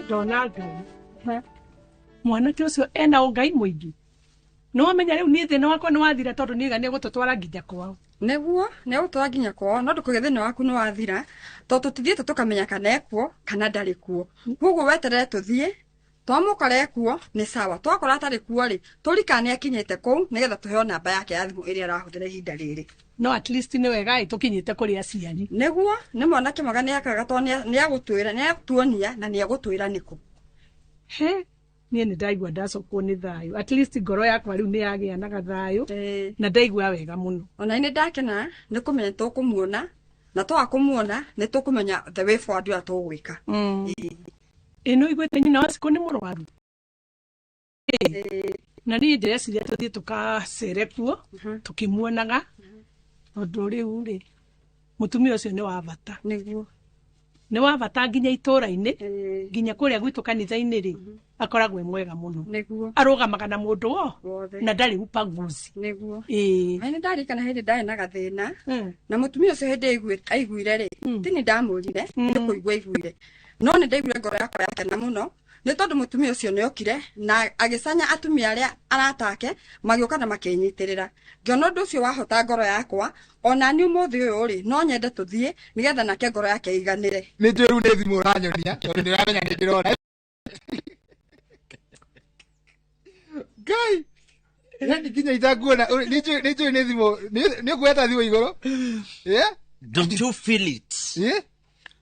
S6: Ndona Ngai mwanake ũcio ena ũngai mũingĩ. Nĩwamenya rĩu niĩ thĩna wakwa nĩwathira tondũ nĩiga nĩegũtũtwara nginya kwao.
S7: Nĩguo nĩegũtwara nginya kwao no ndũkũgĩa thĩna waku nĩwathira tondũ tũtithiĩte tũkamenya kana ekuo kana ndarĩ kuo. Koguo weterere tũthiĩ twamũkora ekuo nĩ sawa twakora atarĩ kuo rĩ tũrikane nĩakinyĩte kũu nĩgetha tũheo namba yake ya thimũ ĩrĩa arahũthĩra ihinda rĩrĩ.
S6: No at least nĩ wega ĩ tũkinyĩte kũrĩ aciari.
S7: Nĩguo nĩ mwanake mwega nĩekaga tondũ nĩagũtwĩra nĩagũtuonia na nĩegũtwĩra nĩkũ.
S6: He niĩ nĩ ndaigua ndacokwo nĩ thayũ at least ngoro yakwa rĩu nĩ yagĩa na gathayũ na ndaigua wega mũno.
S7: Ona nĩ ndakena nĩ kũmenya tũkũmuona na twaga kũmuona nĩ tũkũmenya the way forward ũrĩa tũgwĩka.
S6: Ĩ nĩ ũiguĩte nyina wa Cikũ nĩ mũrwaru? Na niĩ ndĩreciria tũthiĩ tũkacere kuo tũkĩmuonaga tondũ rĩu rĩ mũtumia ũcio nĩ wa bata.
S7: Nĩguo.
S6: Nĩ wa bata nginya itũra-inĩ nginya kũrĩa gwitũ kanitha-inĩ rĩ akoragwo e mwega mũno.
S7: Nĩguo.
S6: Arũgamaga na mũndũ
S7: wothe
S6: na ndarĩ ubaguzi.
S7: Nĩguo.
S6: Ĩĩ.
S7: Nĩ ndarikana hĩndĩ ndarĩ na gathĩna na mũtumia ũcio hĩndĩ aiguire rĩ ti nĩ ndamũrire nĩ kũigua aiguire no nĩ ndaiguire ngoro yakwa yakena mũno nĩ tondũ mũtumia ũcio nĩokire na agĩcanya atumia arĩa arata ake magĩũka na makĩnyitĩrĩra. Ngĩona ũndũ ũcio wahota ngoro yakwa ona niĩ ũmũthĩ ũyũ rĩ no nyende tũthiĩ nĩgetha nake ngoro yake ĩiganĩre.
S3: Nĩ njũĩ rĩu nĩ thimũ ũranyonia tondũ nĩũramenya nĩ ndĩrona. Ngai yani nginya itakuona nĩ njũĩ nĩ thimũ nĩ ũkuoya thimũ igũrũ.
S13: Don't you feel it?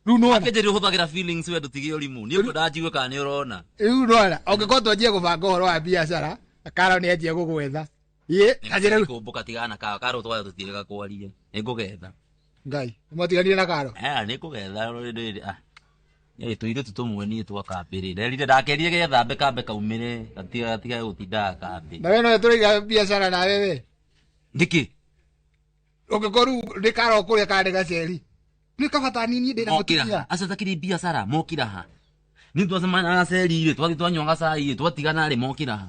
S3: Rĩu nĩwona.
S13: Akĩnjĩra ũhũthagĩra feelings we ndũtige ũrimũ. Niĩ ngwenda njigue kana nĩ ũrona.
S3: Rĩu nĩwona ũngĩkorwo twanjie gũbanga ũhoro wa biacara Karo nĩ anjia gũgwetha. Ĩ anjĩra rĩu.
S13: Kũmbũka tigana ka Karo twaya tũtirĩga kwaria. Nĩ ngũgetha.
S3: Ngai, nĩmwatiganire na Karo?
S13: Nĩ ngũgetha rĩrĩ. Ĩ tũirĩtu tũmwe niĩ twakambĩrĩ nderire ndakerire gethambe kambe kaumĩre gatiga gũtindaga kambĩ.
S3: Na we no tũraiga biacara nawe we.
S13: Nĩkĩ?
S3: Ũngĩkorwo nĩ karo kũrĩa kana nĩ gaceri. Nĩ kabata nini ndĩna mũtumia.
S13: Acio takĩrĩ biacara mokĩra ha. Nĩ twacemania na gaceri rĩ twathiĩ twanyua gacai rĩ twatigana rĩ mokĩra ha.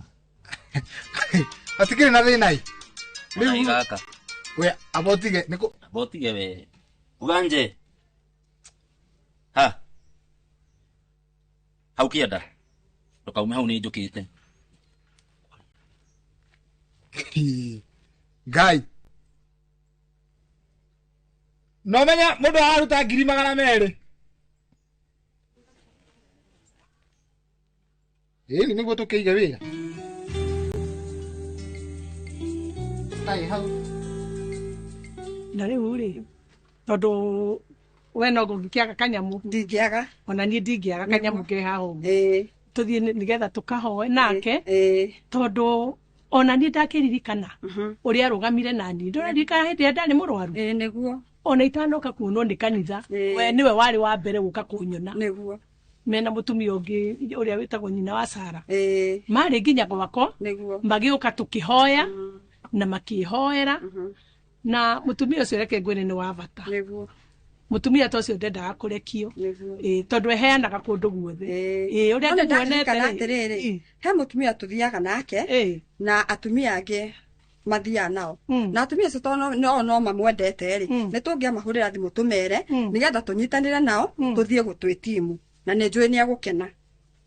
S3: Hatikĩrĩ na thĩna ĩ.
S13: Rĩu gaka.
S3: We abotige nĩkũ
S13: abotige we. Uganje. Ha. Hau kĩenda. Ndũkaume hau nĩ njũkĩte.
S3: Ngai. No menya mũndũ araruta 200,000. Ĩni nĩguo tũkĩige wĩra. Tai hau.
S6: Na rĩu rĩ tondũ we no ngũngĩkĩaga kanyamũ
S7: ndingĩaga
S6: ona niĩ ndingĩaga kanyamũ ke haha ũguo tũthiĩ nĩgetha tũkahoe nake tondũ ona niĩ ndakĩririkana ũrĩa arũgamire nani ndũraririkana hĩndĩ ĩrĩa ndarĩ mũrwaru
S7: nĩguo
S6: ona itanoka kuonwo nĩ kanitha we nĩwe warĩ wa mbere gũka kũnyona
S7: nĩguo
S6: mena mũtumia ũngĩ ũrĩa wĩtagwo nyina wa Sara marĩ nginya gwakwa magĩũka tũkĩhoya na makĩhoera na mũtumia ũcio reke ngwĩre nĩ wa bata
S7: nĩguo
S6: mutumia ta ũcio ndendaga kũrekio tondũ eheanaga kũndũ guothe ũrĩa ndĩmuonete
S7: atĩrĩrĩ he mũtumia tũthiaga nake na atumia angĩ mathiaga nao na atumia acio tondũ no mamwendete rĩ nĩ tũngĩamahũrĩra thimũ tũmere nĩgetha tũnyitanĩre nao tũthiĩ gũtwĩ timu na nĩ njũĩ nĩ egũkena.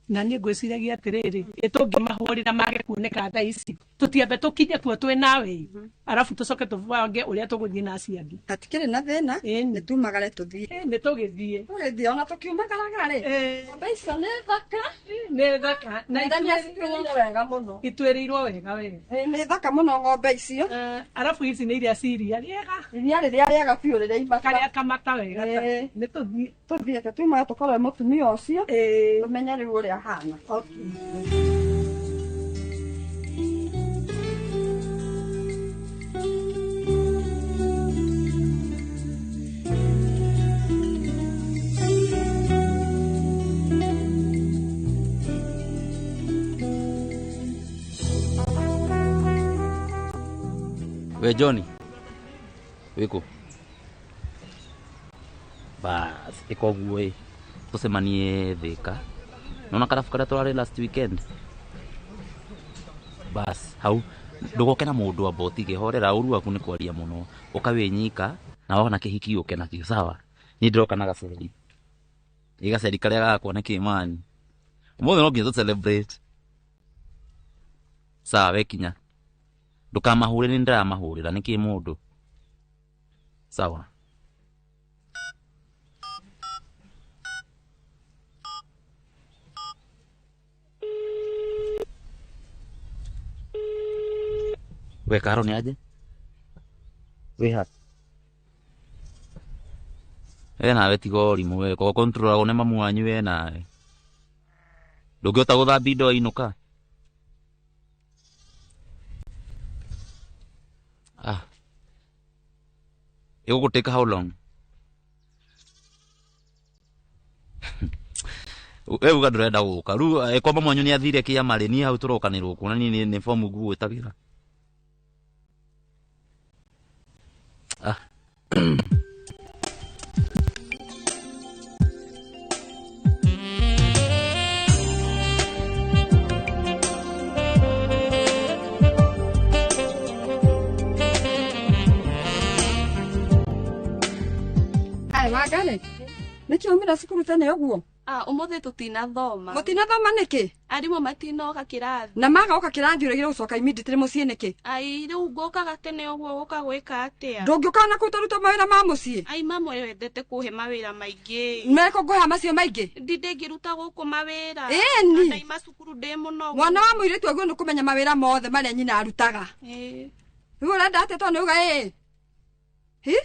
S6: Na niĩ ngwĩciragia atĩrĩrĩ tũngĩmahũrĩra mage kuoneka thaa ici tũtiambe tũkinye kuo twĩ nawe arabu tũcoke tũbange ũrĩa tũgũthiĩ na acio angĩ.
S7: Hatikĩrĩ na thĩna nĩ tumagare tũthiĩ.
S6: Nĩ tũgĩthiĩ.
S7: Tũgĩthiĩ ona tũkiumagaraga rĩ ng'ombe icio nĩ thaka.
S6: Nĩ thaka na
S7: ithuĩrĩirwo wega mũno.
S6: Itwĩrĩirwo wega we.
S7: Nĩ thaka mũno ng'ombe icio.
S6: Arabu ici nĩ iria ci iria rĩega.
S7: Iria rĩrĩa rĩega biũ rĩrĩa imata.
S6: Karĩa kamata wega. Nĩ tũthiĩ.
S7: Tũthiĩ tumaga tũkorwe mũtumia ũcio tũmenye rĩu ũrĩa ahana.
S13: We Johnny, wĩkũ? Bas, ĩka ũguo ĩ tũcemanie Thĩka. Nona karabu karĩa tũrarĩ last weekend? Bas, hau ndũgoke na mũndũ amba ũtige horera ũru waku nĩ kwaria mũno ũka wĩnyika na wona kĩhiki ũke nakĩo sawa. Niĩ ndĩroka na gaceri. Ĩ gaceri karĩa gakwa nĩ kĩmani. Ũmũthĩ no nginya tũ celebrate. Sawa we kinya. Ndũkamahũrĩre nĩ ndĩramahũrĩra nĩkĩ mũndũ. Sawa. We Karo nĩ aje? Wĩ ha? We nawe tiga ũrimũ we ko controlagwo nĩ mamu wanyu we nawe. Ndũngĩhota gũthambia indo wainũka? Ah. Ĩgũgũtake how long? We uga ndũrenda gũka. Rĩu kwa mamu wanyu nĩ athire kĩama rĩ niĩ hau tũrokanĩrwo kuo na niĩ nĩ fomu ngũgwĩtagĩra. Ah.
S7: Wangari, nĩkĩ umire cukuru tene ũguo?
S11: Ũmũthĩ tũtinathoma.
S7: Mũtinathoma nĩkĩ?
S11: Arimũ matinoka kĩrathi.
S7: Na magoka kĩrathi ũregire gũcoka immediately mũciĩ nĩkĩ?
S11: Ai, rĩu ngũkaga tene ũguo gũka gwĩka atĩa?
S7: Ndũngĩũka na kũruta mawĩra ma mũciĩ?
S11: Ai, mama wendete kũhe mawĩra maingĩ.
S7: Meko ngũhe macio maingĩ?
S11: Ndingĩruta gũkũ mawĩra.
S7: Ĩni.
S11: Ndaima cukuru ndĩ mũnogu.
S7: Mwana wa mũirĩtu agĩrĩirwo nĩ kũmenya mawĩra mothe marĩa nyina arutaga.
S11: Ĩĩ.
S7: Rĩu ũrenda atĩa tondũ nĩ uga ĩĩ? Hi?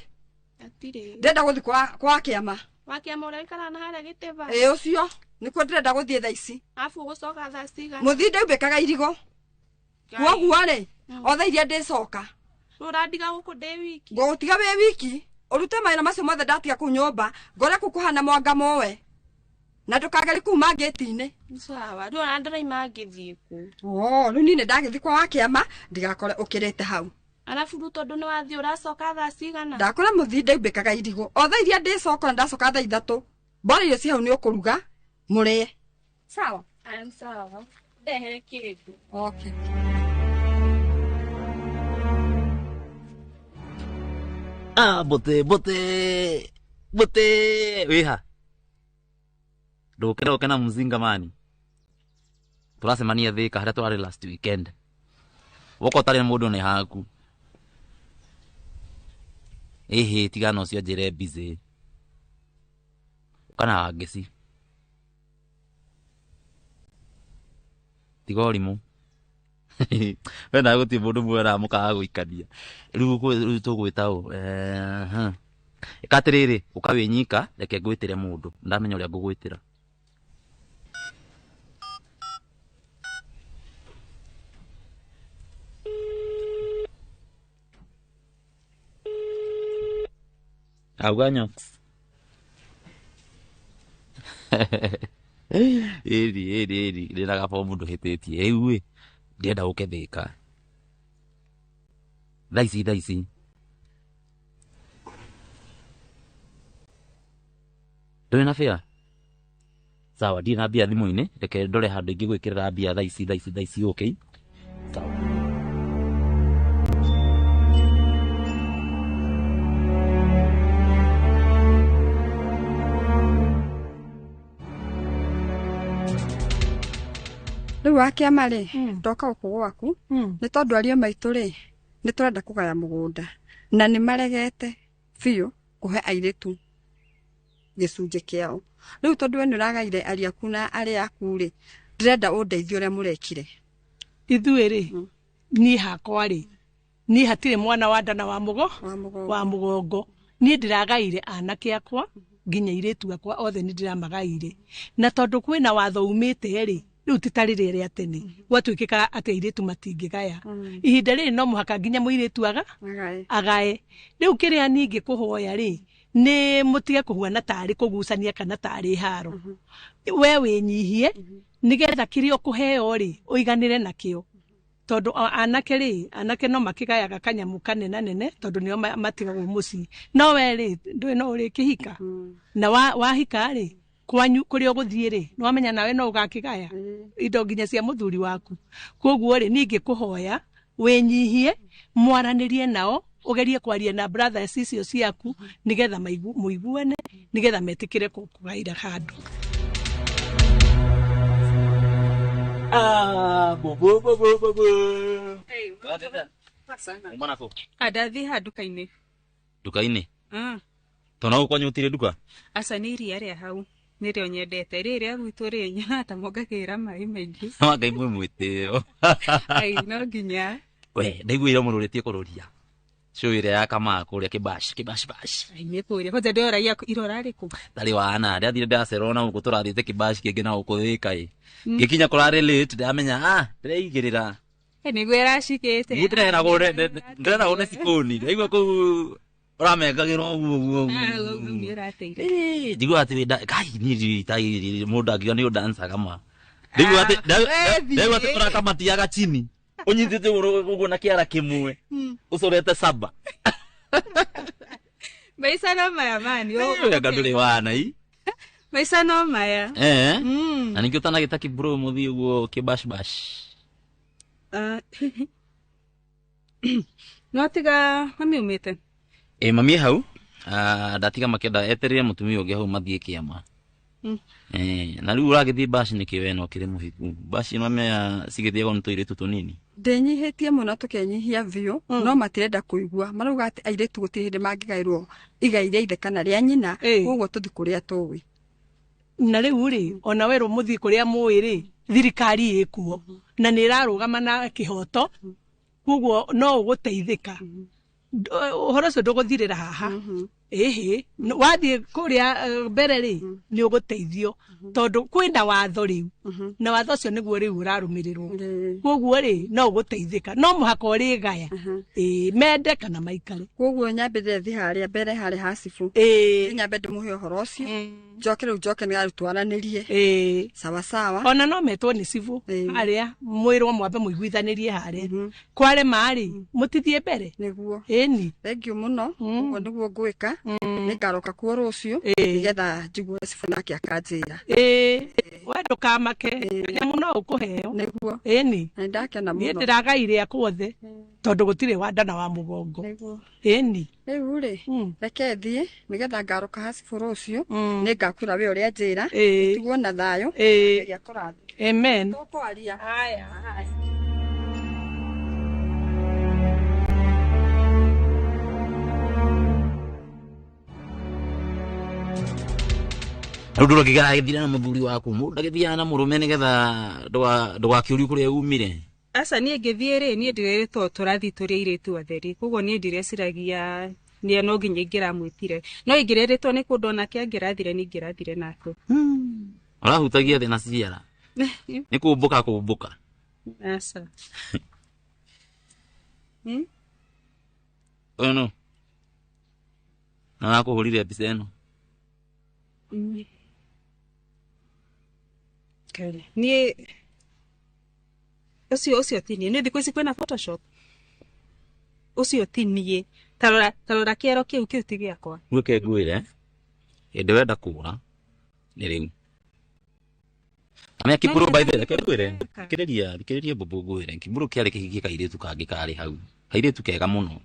S11: Atirĩ.
S7: Ndĩrenda gũthiĩ kwa kĩama.
S11: Wa kĩama ũrĩa ũikaraga na harĩa gĩtĩba?
S7: Ĩĩ ũcio nĩkuo ndĩrenda gũthiĩ thaa ici.
S11: Arabu ũgũcoka thaa cigana?
S7: Mũthii ndaumbĩkaga irigo. Kwoguo rĩ, o thaa iria ndĩcoka.
S11: Ũrandiga gũkũ ndĩ wiki?
S7: Ngũgũtiga wĩ wiki. Ũrute mawĩra macio mothe ndatiga kũu nyũmba, ngore kũu kũhana mwanga mowe. Na ndũkageri kuma ngĩti-inĩ.
S11: Sawa, rĩu ona ndĩraima ngĩthiĩ kũ.
S7: Oo, rĩu niĩ nĩndagĩthiĩ kwa wakĩama ndigakore ũkĩrĩte hau.
S11: Arabu rĩu tondũ nĩwathiĩ ũracoka thaa cigana?
S7: Ndakora mũthii ndaumbĩkaga irigũ. O thaa iria ndĩcoka na ndacoka thaa 3. Bora irio ci hau nĩ ũkũruga mũrĩe. Sawa?
S11: Sawa. Ndehere kĩndũ.
S7: Okay.
S13: Ah, bote bote bote wiha ndũkĩroke na mzinga mani tũracemania Thika harĩa tũrarĩ last weekend woka ũtarĩ na mũndũ nĩ haku ĩhĩ tigana ũcio njĩre busy kana wangĩci tiga ũrimũ we nawe gũtirĩ mũndũ mwera mũkaga gũikania rĩu tũgwĩta ũ ĩka atĩrĩrĩ ũka wĩnyika reke ngwĩtĩre mũndũ ndamenya ũrĩa ngũgwĩtĩra. Auga Nyox. Ĩri ĩri ĩri ndĩna gabomu ndũhĩtĩtie rĩu ĩ ndĩrenda ũke Thika thaa ici ndũrĩ na bĩa sawa ndirĩ na mbia thimũ-inĩ reke ndore handũ ingĩgwĩkĩrĩra mbia thaa ici okay sawa.
S7: Rĩu wakĩama rĩ ndoka gũkũ gwaku nĩ tondũ aria maitũ rĩ nĩ tũrenda kũgaya mũgũnda na nĩ maregete biũ kũhe airĩtu gĩcunjĩ kĩao. Rĩu tondũ we nĩ ũragaire aria aku na arĩa aku rĩ ndĩrenda ũndeithie ũrĩa mũrekire.
S6: Ithuĩ rĩ niĩ hakwa rĩ niĩ hatirĩ mwana wa nda na wa mũgongo niĩ ndĩragaire anake akwa nginya airĩtu akwa othe nĩ ndĩramagaire na tondũ kwĩna watho umĩte rĩ rĩu ti ta rĩrĩa rĩa tene gwatuĩkĩkaga atĩ airĩtu matingĩgaya ihinda rĩrĩ no mũhaka nginya mũirĩtu agae rĩu kĩrĩa ningĩ kũhoya rĩ nĩ mũtige kũhuana tarĩ kũgucania kana tarĩ haro we wĩnyihie nĩgetha kĩrĩa ũkũheo rĩ ũiganĩre nakĩo tondũ anake rĩ anake no makĩgayaga kanyamũ kanenanene tondũ nĩo matigagwo mũciĩ no we rĩ ndũĩ no ũrĩkĩhika na wahika rĩ kwanyu kũrĩa ũgũthiĩ rĩ nĩwamenya nawe no ũgakĩgaya indo nginya cia mũthuri waku koguo rĩ ningĩ kũhoya wĩnyihie mwaranĩrie nao ũgerie kwaria na brothers icio ciaku nĩgetha mũiguane nĩgetha metĩkĩre kũgaĩra handũ.
S13: Bobo bobo bobo. Umana kũ?
S4: Ndathiĩ ha nduka-inĩ.
S13: Nduka-inĩ? Tondũ na kwanyu gũtirĩ nduka?
S4: Aca nĩ iria rĩa hau nĩrĩo nyendete rĩrĩ rĩa gwitũ rĩ nyonaga ta mongagĩrĩra maĩ maingĩ.
S13: Ngai mwĩ mwĩtĩo.
S4: Ai no nginya.
S13: We ndaiguire mũrũrĩtie kũrũria show ĩrĩa ya Kamaa kũrĩa kĩbash kĩbash bash.
S4: Ai nĩ kũrĩa kwanza ndĩroragia irora rĩkũ.
S13: Tarĩ wana ndathire ndacerwo na gũkũ tũrathiĩte kĩbash kĩngĩ na gũkũ Thika ĩ ngĩkinya kũrarĩ late ndamenya ndĩreigĩrĩra.
S4: Nĩguo ĩracikĩte.
S13: Niĩ ndĩreragwo nĩ cikũni ndaigua kũu ũramengagĩra ũguo ũguo ũguo. Njiguaga atĩ kai niĩ mũndũ angiuga nĩ ũndancaga ma ndaigua atĩ ũrakamatiaga chini ũnyitĩte ũguo na kĩara kĩmwe ũcorete saba.
S4: Maica no maya mani.
S13: Anga ndũrĩ wana i.
S4: Maica no maya.
S13: Na ningĩ ũtanagĩta kĩbro mũthiĩ ũguo kĩbashbash.
S4: No tiga mami umĩte.
S13: Ĩ mami hau ndatiga makĩenda etereire mũtumia ũngĩ hau mathiĩ kĩama. Na rĩu ũragĩthiĩ bash nĩkĩ we no ũkĩrĩ mũhiku bash ĩno mea cigĩthiagwo nĩ tũirĩtu tũnini.
S7: Ndĩnyihĩtie mũno tũkenyihia biũ no matirenda kũigua marauga atĩ airĩtu gũtirĩ hĩndĩ mangĩgaĩrwo igai rĩa ithe kana rĩa nyina koguo tũthiĩ kũrĩa tũĩ.
S6: Na rĩu rĩ ona werwo mũthiĩ kũrĩa mũĩ rĩ thirikari ĩkuo na nĩ ĩrarũgama na kĩhoto koguo no ũgũteithĩka ũhoro ũcio ndũgũthirĩra haha Ĩhĩ, wathiĩ kũrĩa mbere rĩ nĩ ũgũteithio tondũ kwĩna watho rĩu na watho ũcio nĩguo rĩu ũrarũmĩrĩrwo, koguo rĩ no ũgũteithĩka, no mũhaka ũrĩgaya, ĩĩ, mende kana maikare.
S7: Koguo nyambĩrĩre thi harĩa mbere harĩa ha cibũ, nyambe ndĩmũhe ũhoro ũcio, njoke rĩu njoke nĩgetha twaranĩrie. Sawa sawa.
S6: Ona no metwo nĩ cibũ harĩa mwĩrwo mwambe mũiguithanĩrie harĩa kwarema rĩ mũtithiĩ mbere.
S7: Nĩguo.
S6: Ĩni.
S7: Thank you mũno. Ũguo nĩguo ngwĩka. Nĩngaroka kuo rũciũ nĩgetha njigue cibũ nake akanjĩra.
S6: Ĩĩ, we ndũkamake, kanyamũ no ũkũheo.
S7: Nĩguo.
S6: Ĩni.
S7: Nĩndakena
S6: mũno. Niĩ ndĩragaire akuothe tondũ gũtirĩ wa nda na wa mũgongo.
S7: Nĩguo.
S6: Ĩni.
S7: Rĩu rĩ reke thiĩ nĩgetha ngaroka ha cibũ rũciũ, nĩngakwĩra we ũrĩa njĩra, tigwo na thayũ. Ngai akũrathime.
S6: Amen.
S7: Tũkwaria.
S6: Haya. Haya.
S13: Rĩu ndũrokĩgera gĩthira na mũthuri waku, mũndũ ndagĩthiaga na mũrũme nĩgetha ndũgakĩũrio kũrĩa umire.
S4: Aca niĩ ngĩthiĩ rĩ, niĩ ndĩrerĩtwo tũrathiĩ tũrĩ airĩtu atheri, koguo niĩ ndireciragia nĩ no nginya ingĩramwĩtire, no ingĩrerĩtwo nĩ kũndũ onake angĩrathire nĩ ingĩrathire nake.
S13: Ũrahutagia thĩ na ciara nĩ kũmbũka kũmbũka.
S4: Aca.
S13: Ũyũ nũ na arakũhũrire mbica ĩno?
S4: Niĩ ũcio ti niĩ, nĩ thikũ ici kwĩna Photoshop. Ũcio ti niĩ, tarora kĩero kĩu ti gĩakwa.
S13: Reke ngwĩre, hĩndĩ wenda kũra nĩ rĩu. Amenya Kiburu by the way, reke ngwĩre, thikĩrĩria mbũmbũ ngwĩre, Kiburu kĩarĩ kĩhiki kairĩtu kangĩ karĩ hau, kairĩtu kega mũno.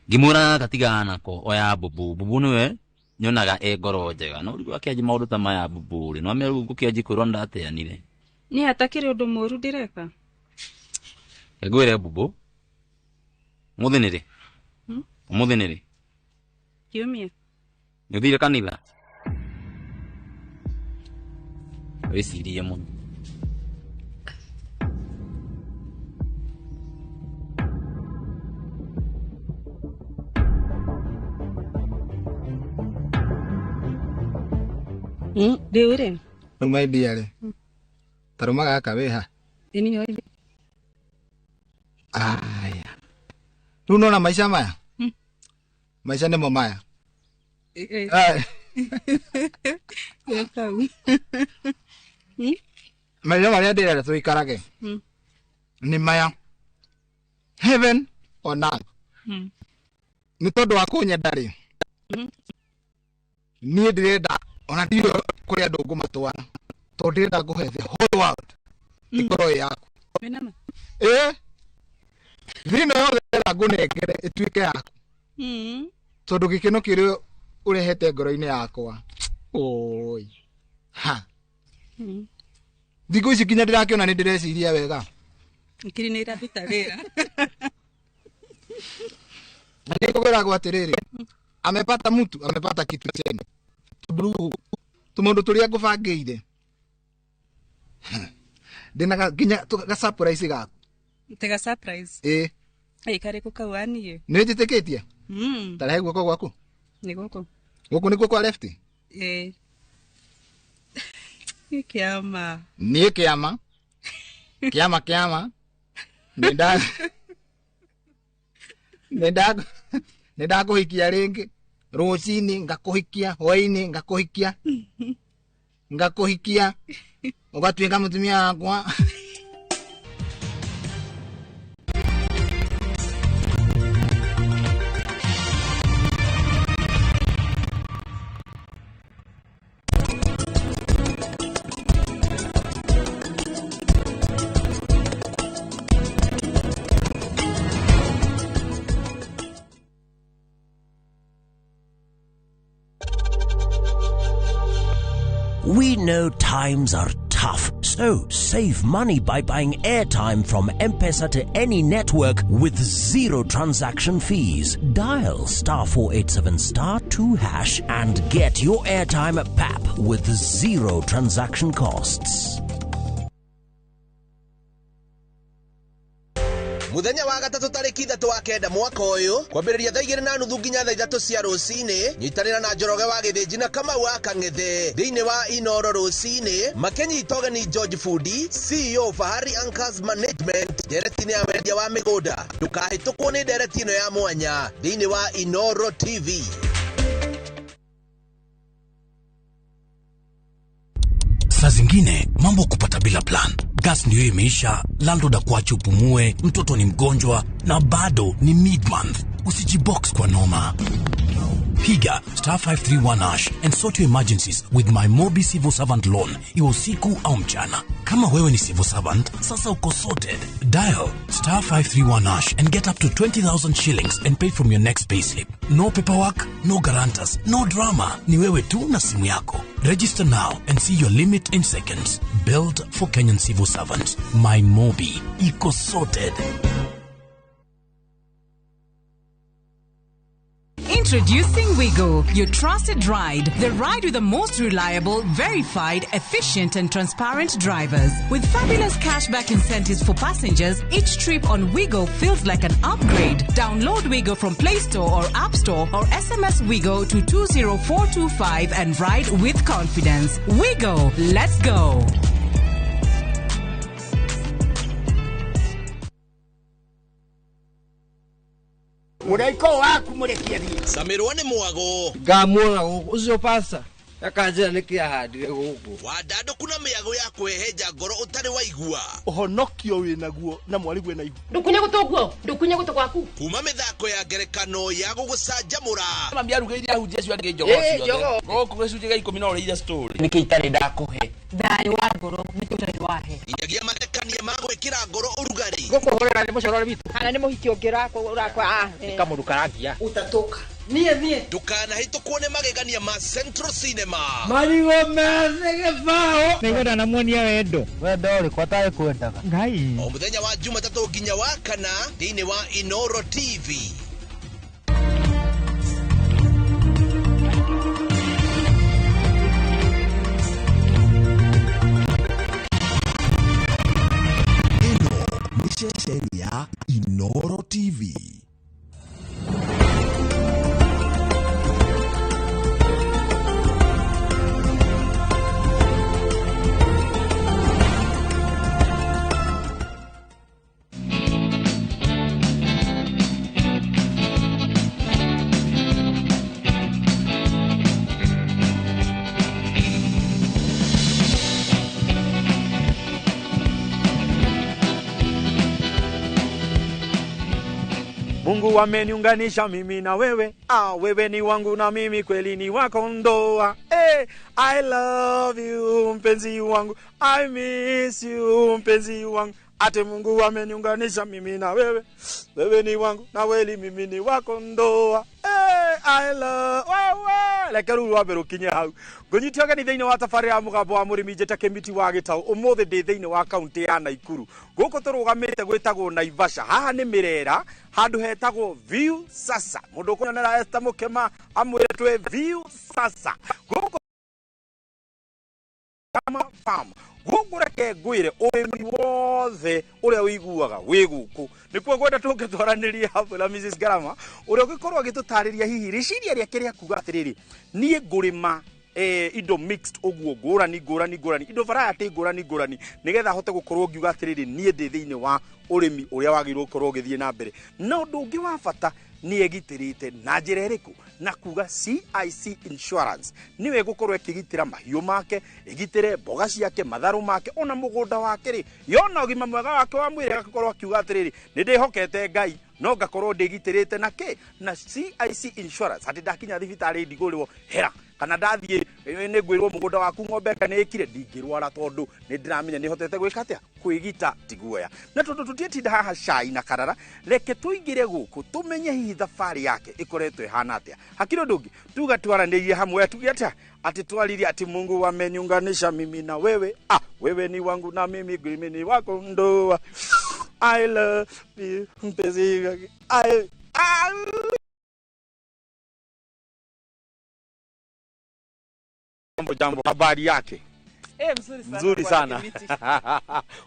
S13: Ngĩmwĩra gatigana nako oya mbũmbũ, mbũmbũ nĩwe nyonaga e ngoro njega, no rĩu akĩanjia maũndũ ta maya mbũmbũ rĩ, no amenya rĩu ngũkĩanjia kwĩrwo nĩndateanire.
S4: Niĩ hatakĩrĩ ũndũ mũũru ndĩreka.
S13: Ngwĩre mbũmbũ, ũmũthĩ nĩ rĩ? Ũmũthĩ nĩ rĩ?
S4: Kiumia.
S13: Nĩ ũthire kanitha? Wĩcirie mũno.
S4: Rĩu rĩ?
S3: Rĩu my dear rĩ, tarũma gaka wĩ ha? Aya. Rĩu nona maica maya? Maica nĩmo maya. Maica marĩa ndĩrenda tũikarage nĩ maya. Heaven on earth. Nĩ tondũ wa kũnyenda rĩ, niĩ ndĩrenda ona ndiũĩ kũrĩa andũ ngũmatwara, tondũ ndĩrenda ngũhe the whole world ĩkorwo ĩ yaku. Ĩĩ, thĩ ĩno yothe ndĩrenda ngũnengere ĩtuĩke yaku, tondũ gĩkeno kĩrĩa ũrehete ngoro-inĩ yakwa, oi ha, thikũ ici nginya ndĩrakĩona nĩ ndĩreciria wega.
S4: Ngiri nĩ iraruta wĩra.
S3: Na nĩngũkwĩragwo atĩrĩrĩ, amepata mtu amepata kitu chene, tondũ rĩu tũmaũndũ tũrĩa ngũbangĩire ndĩna nginya ga surprise gaku.
S4: Tiga surprise.
S3: Ĩĩ.
S4: Ĩ karĩkũ kau aniĩ?
S3: Nĩ njĩtĩkĩtie? Tarehe guoko gwaku.
S4: Nĩ gũkũ.
S3: Gũkũ nĩkuo kwa left?
S4: Ĩĩ. Nĩ kĩama.
S3: Niĩ kĩama. Kĩama kĩama. Nĩ ndakũhikia rĩngĩ. Rũcinĩ ngakũhikia, hwainĩ ngakũhikia. Ngakũhikia. Ũgatuĩka mũtumia wakwa.
S1: We know times are tough, so save money by buying airtime from M-Pesa to any network with zero transaction fees. Dial *487*2# and get your airtime at PAP with zero transaction costs.
S27: Muthenya wa gatatũ tarĩki 3 wa 9 mwaka ũyũ kwambĩrĩria thaa 2:30 nginya thaa 3 cia rũcinĩ. Nyitanĩra na Njoroge wa Gĩthĩnji na Kamau wa Kang'ethe thĩinĩ wa Inoro rũcinĩ makĩnyita ũgeni George Fundi, CEO Fahari Anchors Management, ndereti-inĩ ya wendia wa mĩgũnda. Ndũkahĩtũkwo nĩ ndereti ĩno ya mwanya thĩinĩ wa Inoro TV.
S1: Saa zingine mambo kupata bila plan. Gas ndio imeisha, landlord akuache upumue, mtoto ni mgonjwa na bado ni mid-month. Usijibox kwa noma. Piga star 531 hash and sort your emergencies with my Mobi Civil Servant Loan, iwe usiku au mchana. Kama wewe ni civil servant, sasa uko sorted. Dial star 531 hash and get up to 20,000 shillings and pay from your next payslip. No paperwork, no guarantors, no drama. Ni wewe tu na simu yako. Register now and see your limit in seconds. Built for Kenyan civil servants. My Mobi. Iko sorted.
S12: Introducing Wigo, your trusted ride. The ride with the most reliable, verified, efficient and transparent drivers. With fabulous cashback incentives for passengers, each trip on Wigo feels like an upgrade. Download Wigo from Play Store or App Store or SMS Wigo to 20425 and ride with confidence. Wigo, let's go.
S14: Mũraiko waku mũrekie thiĩ.
S27: Samirwo nĩ mwago.
S15: Ngamuona gũkũ ũcio pasta akanjĩra nĩkĩ ahandire gũkũ.
S27: Wandandũku na mĩago ya kwĩhenja ngoro ũtarĩ waigua.
S22: Ũhonokio wĩnaguo na mwarigwe na ihu.
S21: Ndũkunye gũtũ guo, ndũkunye gũtũ gwaku.
S27: Kuma mĩthako ya ngerekano ya gũgũcanjamũra.
S23: Mami arugĩire ahunjia acio angĩ njogoo ciothe. Gũkũ gĩcunjĩ gĩa 10 no ũrĩire story.
S21: Nĩkĩ itarĩ ndakũhe? Thayũ wa ngoro nĩkĩ ũtarĩ wahe?
S27: Nginyagia mathekania ma gwĩkĩra ngoro ũrugarĩ.
S15: Gũkũhũrĩra nĩ mũcorore witũ.
S21: Kana nĩ mũhiki ũngĩ ũrakwa.
S15: Nĩ kamũndũ karangia.
S21: Utatoka. Niĩ niĩ.
S27: Ndũkanahĩtũkwo nĩ magegania ma Central Cinema.
S15: Marigũ methĩ gĩbaũ.
S24: Nĩngwenda namuonia wendo.
S15: Wendo ũrĩkũ atarĩ kwendaga?
S24: Ngai.
S27: O mũthenya wa Jumatatũ nginya wa kana thĩinĩ wa Inoro TV.
S25: Ĩno nĩ ceceni ya Inoro TV.
S26: Mungu ameniunganisha mimi na wewe. Ah, wewe ni wangu na mimi kweli ni wako ndoa. Hey, I love you mpenzi wangu. I miss you mpenzi wangu. Ate Mungu ameniunganisha mimi na wewe. Wewe ni wangu na weli mimi ni wako ndoa. Hey, I love wewe. Reke rĩu rwambe rũkinye hau. Ngũnyite ũgeni thĩinĩ wa tabarĩra ya mũgambo wa mũrĩmi njĩta Kĩmiti wa Gĩtaũ. Ũmũthĩ ndĩ thĩinĩ wa kaunti ya Naikuru. Gũkũ tũrũgamĩte gwĩtagwo Naivasha. Haha nĩ Mĩrera, handũ hetagwo View Sasa. Mũndũ ũkũnyonera Esther Mũkĩma amwĩre twĩ View Sasa. Gũkũ Kama farm. Gũkũ reke ngwĩre ũrĩmi wothe ũrĩa ũiguaga wĩ gũkũ. Nĩkuo ngwenda tũngĩtwaranĩria hamwe na Mrs. Garama ũrĩa ũngĩkorwo agĩtũtarĩria hihi rĩciria rĩake rĩa kuga atĩrĩrĩ, niĩ ngũrĩma indo mixed ũguo ngũrani ngũrani ngũrani, indo variety ngũrani ngũrani, nĩgetha hote gũkorwo ngiuga atĩrĩrĩ, niĩ ndĩ thĩinĩ wa ũrĩmi ũrĩa wagĩrĩirwo gũkorwo ũgĩthiĩ na mbere. Na ũndũ ũngĩ wa bata nĩ egitĩrĩte na njĩra ĩrĩkũ? Na kuga CIC Insurance nĩwe ĩgũkorwo ĩkĩgitĩra mahiũ make, ĩgitĩre mboga ciake, matharũ make, ona mũgũnda wake rĩ, yona ũgima mwega wake wa mwĩrĩ agakorwo akiuga atĩrĩrĩ, nĩ ndĩhokete Ngai no ngakorwo ndĩgitĩrĩte na kĩ? Na CIC Insurance atĩ ndakinya thibitarĩ ndigũrĩrwo hera kana ndathiĩ nĩ ngwĩrwo mũgũnda waku ng'ombe kana ĩkire, ndingĩrwara tondũ nĩ ndĩramenya nĩ hotete gwĩka atĩa? Kwĩgita tiguoya. Na tondũ tũtiĩtinda haha cai na karara, reke tũingĩre gũkũ tũmenye hihi thabarĩ yake ĩkoretwo ĩhana atĩa. Hakiri ũndũ ũngĩ tuga twaranĩrie hamwe tuge atĩa? Ati twaririe ati Mungu ameniunganisha mimi na wewe. Ah, wewe ni wangu na mimi mimi ni wako ndoa. I love you mpenzi. I Jambo jambo, habari yake?
S5: Eh, mzuri sana.
S26: Mzuri
S5: Bwana
S26: sana.
S5: Kimiti.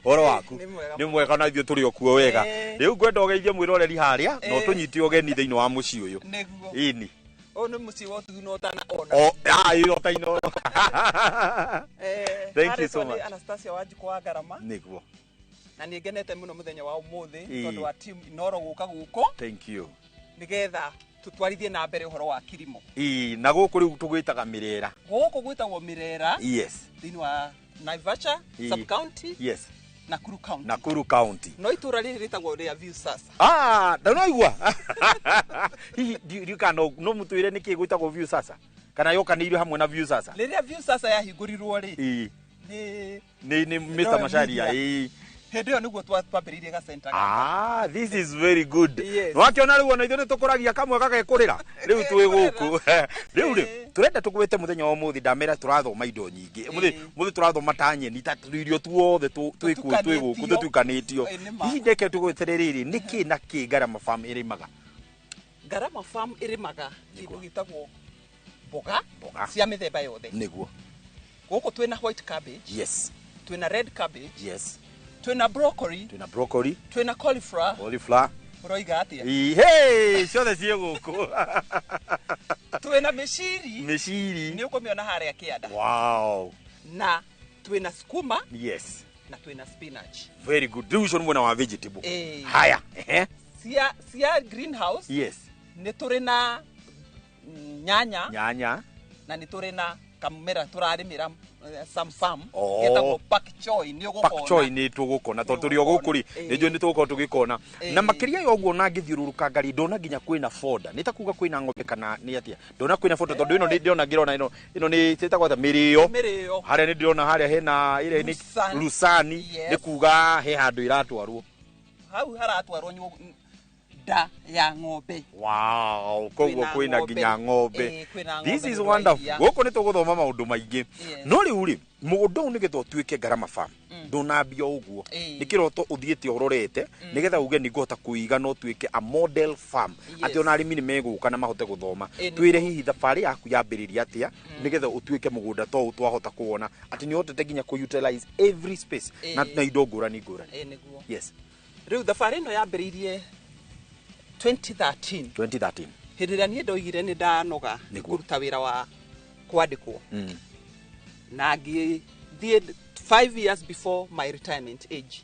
S26: Horo waku.
S5: Nĩ mwega.
S26: Nĩ mwega na ithuĩ tũrĩ o kuo wega. Rĩu ngwenda ũgeithie mwĩroreri harĩa na ũtũnyite ũgeni thĩinĩ wa mũciĩ ũyũ.
S5: Nĩguo.
S26: Ĩni.
S5: Ũyũ nĩ mũciĩ wa ũtugi na ũtana ona.
S26: O, ah, ĩyo ta ino. Thank you so
S5: Harĩtwa nĩ
S26: much.
S5: Anastasia Wanjikũ wa Ngarama
S26: Nĩguo.
S5: na nĩ ngenete mũno mũthenya wa ũmũthĩ tondũ wa team Inoro gũka gũkũ
S26: Thank you.
S5: nĩgetha tũtwarithie na mbere ũhoro wa kilimo.
S26: Ĩĩ, na gũkũ rĩu tũgwĩtaga Mĩrera.
S5: Gũkũ gwĩtagwo Mĩrera thĩinĩ wa Naivasha sub county, Nakuru County.
S26: Nakuru County.
S5: No itũra rĩrĩ rĩtagwo rĩa View Sasa.
S26: Ah, ndanaigua. Hihi ndiũĩ kana no mũtwĩre nĩkĩ gwĩtagwo View Sasa? Kana yokanĩirio hamwe na View Sasa?
S5: Rĩrĩa View Sasa yahingũrirwo rĩ, nĩ
S26: Nĩ Mr.
S5: Royal
S26: Macharia.
S5: Media. Hĩndĩ ĩyo nĩguo twambĩrĩirie gacenta gaka.
S26: Ah, this is very good.
S5: Yes.
S26: Nĩwakĩona rĩu ona ithuĩ nĩtũkũragia kamwe gagekũrĩra. Rĩu twĩ gũkũ. Rĩu rĩ, tũrenda tũgwĩte mũthenya wa ũmũthĩ ndamera tũrathoma indo nyingĩ. Mũthĩ tũrathoma ta nyeni ta irio tuothe twĩ kuo twĩ gũkũ tũtukanĩtio.
S5: Ĩ, nĩ ma.
S26: Hihi ndeke tũgwĩtere rĩrĩ, nĩkĩ na kĩ Ngarama Farm ĩrĩmaga?
S5: Ngarama Farm ĩrĩmaga kĩndũ gĩtagwo mboga
S26: Mboga.
S5: cia mĩthemba yothe.
S26: Nĩguo.
S5: Gũkũ twĩna white cabbage, twĩna red cabbage, twĩna broccoli,
S26: Twĩna broccoli,
S5: twĩna cauliflower.
S26: Cauliflower.
S5: Ũroiga atĩa?
S26: Ĩ, hey, ciothe ciĩ gũkũ.
S5: Twĩna mĩciri.
S26: Mĩciri.
S5: Nĩ ũkũmĩona harĩa kĩanda.
S26: Wow.
S5: Na twĩna sukuma na twĩna spinach.
S26: Very good. Rĩu ũcio nĩ mwena wa vegetable. Haya. Ehe.
S5: Cia greenhouse nĩ tũrĩ na nyanya
S26: Nyanya.
S5: na nĩ tũrĩ na kamũmera tũrarĩmĩra some farm
S26: Oh.
S5: getagwo pak choi, nĩ ũgũkona.
S26: Pak choi nĩ tũgũkona tondũ tũrĩ o gũkũ rĩ, nĩ njũĩ nĩ tũgũkorwo tũgĩkona. Na makĩria ya ũguo ona ngĩthiũrũrũka ngari ndona nginya kwĩna boda. Nĩ ta kuga kwĩna ng'ombe kana nĩ atĩa? Ndona kwĩna boda tondũ ĩno nĩ ndĩrona ngĩrona ĩno nĩ ciĩtagwo atĩa? Mĩrĩo.
S5: Mĩrĩo.
S26: Harĩa nĩ ndĩrona harĩa hena ĩrĩa nĩ
S5: Lucerne.
S26: Lucerne, nĩ kuga he handũ iratwarwo.
S5: Hau haratwarwo nda ya ng'ombe.
S26: Wow, koguo
S5: Kwĩna
S26: kwĩna
S5: ng'ombe.
S26: nginya ng'ombe.
S5: Kwĩna
S26: This
S5: ng'ombe
S26: is
S5: nĩ
S26: wonderful.
S5: iria.
S26: Gũkũ nĩ tũgũthoma maũndũ maingĩ. No rĩu rĩ, mũgũnda ũyũ nĩgetha ũtuĩke Ngarama Farm, ndũnambia ũguo. Nĩ kĩroto ũthiĩte ũrorete nĩgetha uge nĩ ngũhota kũiga na ũtuĩke a model farm. Atĩ ona arĩmi nĩ megũka na mahote gũthoma. Twĩre hihi thabarĩ yaku yambĩrĩria atĩa nĩgetha ũtuĩke mũgũnda ta ũũ twahota kuona atĩ nĩ ũhotete nginya kũ utilize every space na indo ngũrani ngũrani.
S5: Ĩ, nĩguo. Rĩu thabarĩ ĩno yambĩrĩirie 2013.
S26: 2013.
S5: Hĩndĩ ĩrĩa niĩ ndoigire nĩ ndanoga kũruta wĩra wa kwandĩkwo na ngĩthiĩ 5 years before my retirement age.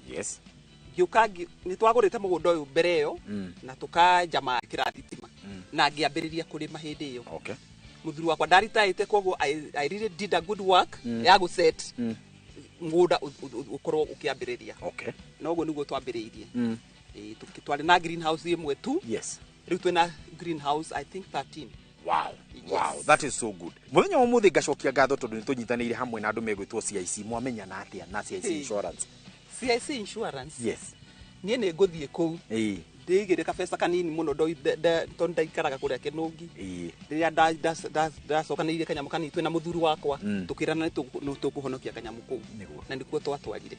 S5: Ngĩũka nĩ twagũrĩte mũgũnda ũyũ mbere ĩyo na tũkanja kĩra thitima na ngĩambĩrĩria kũrĩma hĩndĩ ĩyo. Mũthuri wakwa ndaritaĩte, koguo I really did a good work ya gũset mũgũnda ũkorwo ũkĩambĩrĩria. Na ũguo nĩguo twambĩrĩirie. Ĩ, twarĩ na greenhouse ĩmwe tu. Rĩu twĩna greenhouse I think 13.
S26: Wow. Wow, that is so good. Mũthenya wa ũmũthĩ ngacokia ngatho tondũ nĩ tũnyitanĩire hamwe na andũ megwĩtwo CIC. Mwamenyana atĩa na CIC Insurance?
S5: CIC Insurance. Niĩ nĩ ngũthiĩ kũu ndĩigĩre kabeca kanini mũno tondũ ndaikaraga kũrĩa Kĩnũngi. Rĩrĩa ndacokanĩirie kanyamũ kanini twĩna mũthuri wakwa, tũkĩrana nĩ tũkũhonokia kanyamũ kũu na nĩkuo twatwarire.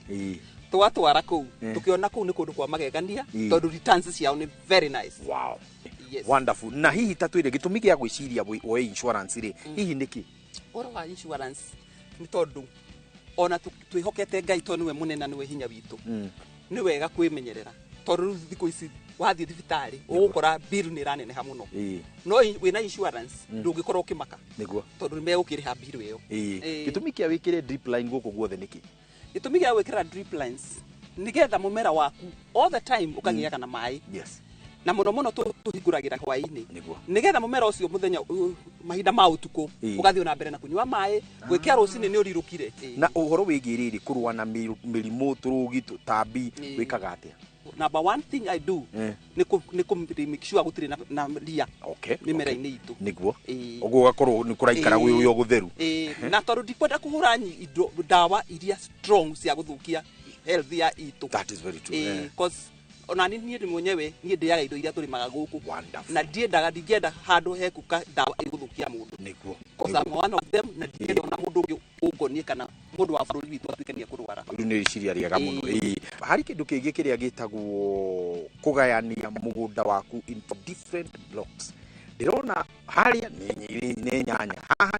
S5: Twatwara kũu tũkĩona kũu nĩ kũndũ kwa magegania tondũ returns ciao nĩ very nice.
S26: Wow. Wonderful. Na hihi ta twĩre gĩtũmi gĩa gwĩciria woe insurance rĩ, hihi nĩkĩ?
S5: Ũhoro wa insurance nĩ tondũ ona twĩhokete Ngai tondũ nĩwe mũnene na nĩwe hinya witũ. Nĩ wega kwĩmenyerera tondũ rĩu thikũ ici wathiĩ thibitarĩ ũgũkora bill nĩ ĩraneneha mũno. No wĩna insurance ndũngĩkorwo ũkĩmaka tondũ nĩ megũkĩrĩha bill ĩyo.
S26: Gĩtũmi kĩa wĩkĩre drip line gũkũ guothe nĩkĩ?
S5: Gĩtũmi gĩa gwĩkĩra drip lines nĩgetha mũmera waku all the time ũkagĩaga na maĩ. Na mũno mũno tũhingũragĩra hwaĩ-inĩ nĩgetha mũmera ũcio mũthenya mahinda ma ũtukũ ũgathiĩ na mbere na kũnyua maĩ gwĩkĩra rũcinĩ nĩ ũrirũkire.
S26: Na ũhoro wĩgiĩ rĩrĩ kũrũa na mĩrimũ tũrũgi tũtambi wĩkaga atĩa?
S5: Number one thing I do nĩ kũ make sure gũtirĩ na ria mĩmera-inĩ itũ.
S26: Nĩguo. Ũguo ũgakorwo nĩ kũraikara gwĩ o gũtheru.
S5: Na tondũ ndikwenda kũhũra indo ndawa iria strong cia gũthũkia health ya itũ.
S26: That is very true.
S5: Cause ona niĩ ndĩ mwenyewe niĩ ndĩaga indo iria tũrĩmaga gũkũ na ndiendaga ndingĩenda handũ hekũka ndawa ĩgũthũkia mũndũ.
S26: Nĩguo.
S5: Cause I'm one of them na ndingĩenda ona mũndũ ũngĩ ũngonie kana mũndũ wa bũrũri witũ atuĩke nĩ ekũrwara.
S26: Rĩu nĩ rĩciria rĩega mũno. Harĩ kĩndũ kĩngĩ kĩrĩa gĩtagwo kũgayania mũgũnda waku into different blocks. Ndĩrona harĩa nĩ nyanya, haha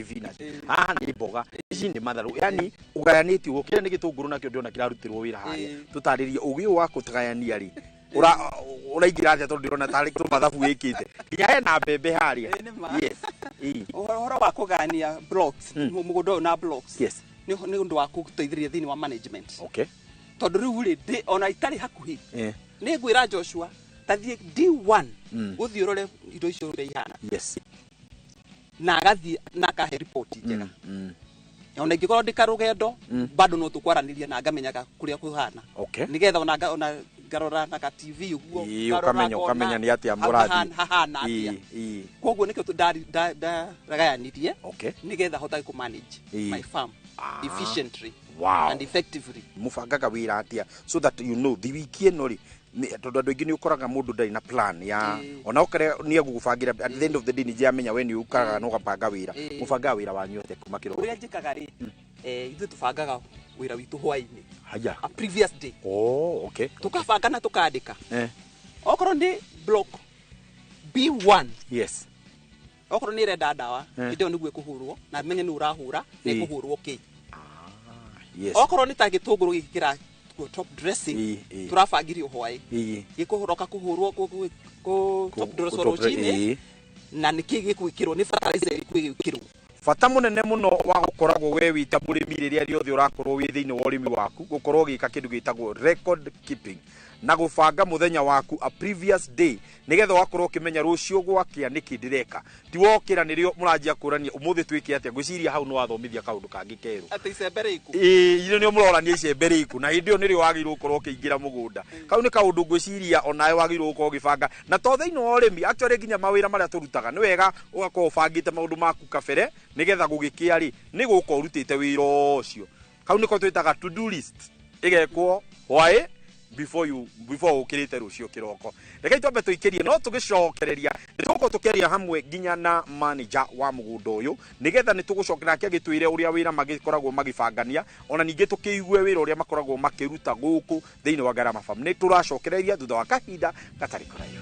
S26: thibinaci, haha nĩ mboga, ici nĩ matharũ, yani ũgayanĩtie ũguo. Kĩrĩa nĩ gĩtũngũrũ nakĩo ndĩrona kĩrarutirwo wĩra harĩa. Tũtarĩrie ũgĩ ũyũ wa kũgayania rĩ, ũraingĩra atĩa, tondũ ndĩrona tarĩ tũmathabu wĩkĩte, nginya hena mbembe harĩa. Yes.
S5: Ũhoro wa kũgayania blocks, mũgũnda ũyũ na blocks, nĩ ũndũ wa gũteithĩrĩria thĩinĩ wa management. Tondũ rĩu rĩ, ona itarĩ hakuhĩ, nĩ ngwĩra Joshua tathiĩ D1 ũthiĩ ũrore indo icio ũrĩa ihana. Na agathiĩ na akahe report njega. Ona ingĩkorwo ndĩ karũgendo, bado no tũkwaranĩria na ngamenyaga kũrĩa kũhana. Nĩgetha ona ngarora na ka TV ũguo,
S26: ũkamenya nĩ atĩa mũrathiĩ
S5: hahana atĩa. Koguo nĩkĩo ndagayanirie nĩgetha hotage kũ manage my farm efficiently and effectively.
S26: Mũbangaga wĩra atĩa so that you know the wiki ĩno rĩ, tondũ andũ aingĩ nĩ ũkoraga mũndũ ndarĩ na plan ya ona okare nĩ egũgũbangĩra, at the end of the day nĩ amenya we nĩ ũkaraga na ũgabanga wĩra. Mũbangaga wĩra wanyu atĩa kuma kĩroko?
S5: Ũrĩa njĩkaga rĩ, ithuĩ tũbangaga wĩra witũ hwaĩ-inĩ.
S26: Haya.
S5: A previous day.
S26: Oh, okay.
S5: Tukabanga na tukandĩka. Okorwo nĩ block B1.
S26: Yes.
S5: Okorwo nĩ ĩrenda ndawa, hĩndĩ ĩyo nĩguo ĩkũhũrwo na menye nĩ ũrahũra na ĩkũhũrwo kĩ.
S26: Yes.
S5: Okorwo nĩ ta gĩtũngũrũ gĩkĩ kĩra top dressing, tũrabangirio hwaĩ. Gĩkũhũroka kũhũrwo kũ top dress rũcinĩ, na nĩkĩ gĩkwĩkĩrwo, nĩ fertilizer ĩrĩkũ ĩgwĩkĩrwo.
S26: Bata mũnene mũno wa gũkoragwo we wĩ ta mũrĩmi rĩrĩa rĩothe ũrakorwo wĩ thĩinĩ wa ũrĩmi waku, gũkorwo ũgĩka kĩndũ gĩtagwo record keeping na gũbanga mũthenya waku a previous day, nĩgetha ũgakorwo ũkĩmenya rũciũ gwakĩa nĩkĩ ndĩreka. Ti wokĩra nĩrĩo mũranjia kũrania ũmũthĩ twĩke atĩa. Ngwĩciria hau nĩ wathomithia kaũndũ kangĩ kerũ.
S5: Atĩ icembe rĩiku.
S26: Ĩĩ, irio nĩo mũrorania icembe rĩiku, na hĩndĩ ĩyo nĩrĩo wagĩrĩirwo gũkorwo ũkĩingĩra mũgũnda. Kau nĩ kaũndũ ngwĩciria onawe wagĩrĩirwo gũkorwo ũgĩbanga. Na to thĩinĩ wa ũrĩmi, actually nginya mawĩra marĩa tũrutaga, nĩ wega ũgakorwo ũbangĩte maũndũ maku kabere, nĩgetha gũgĩkĩa rĩ, nĩ gũka ũrutĩte wĩra ũcio. Kau nĩko twĩtaga to do list. Ĩgekwo hwaĩ before ũkĩrĩte rũciũ kĩroko. Rekei twambe tũikĩrie, no tũgĩcokereria nĩ tũgũkorwo tũkĩaria hamwe nginya na manager wa mũgũnda ũyũ, nĩgetha nĩ tũgũcokera nake agĩtwĩre ũrĩa wĩra magĩkoragwo magĩbangania, ona ningĩ tũkĩigue wĩra ũrĩa makoragwo makĩruta gũkũ thĩinĩ wa Garama Farm. Nĩ tũracokereria thutha wa kahinda gatarĩ kũraihu.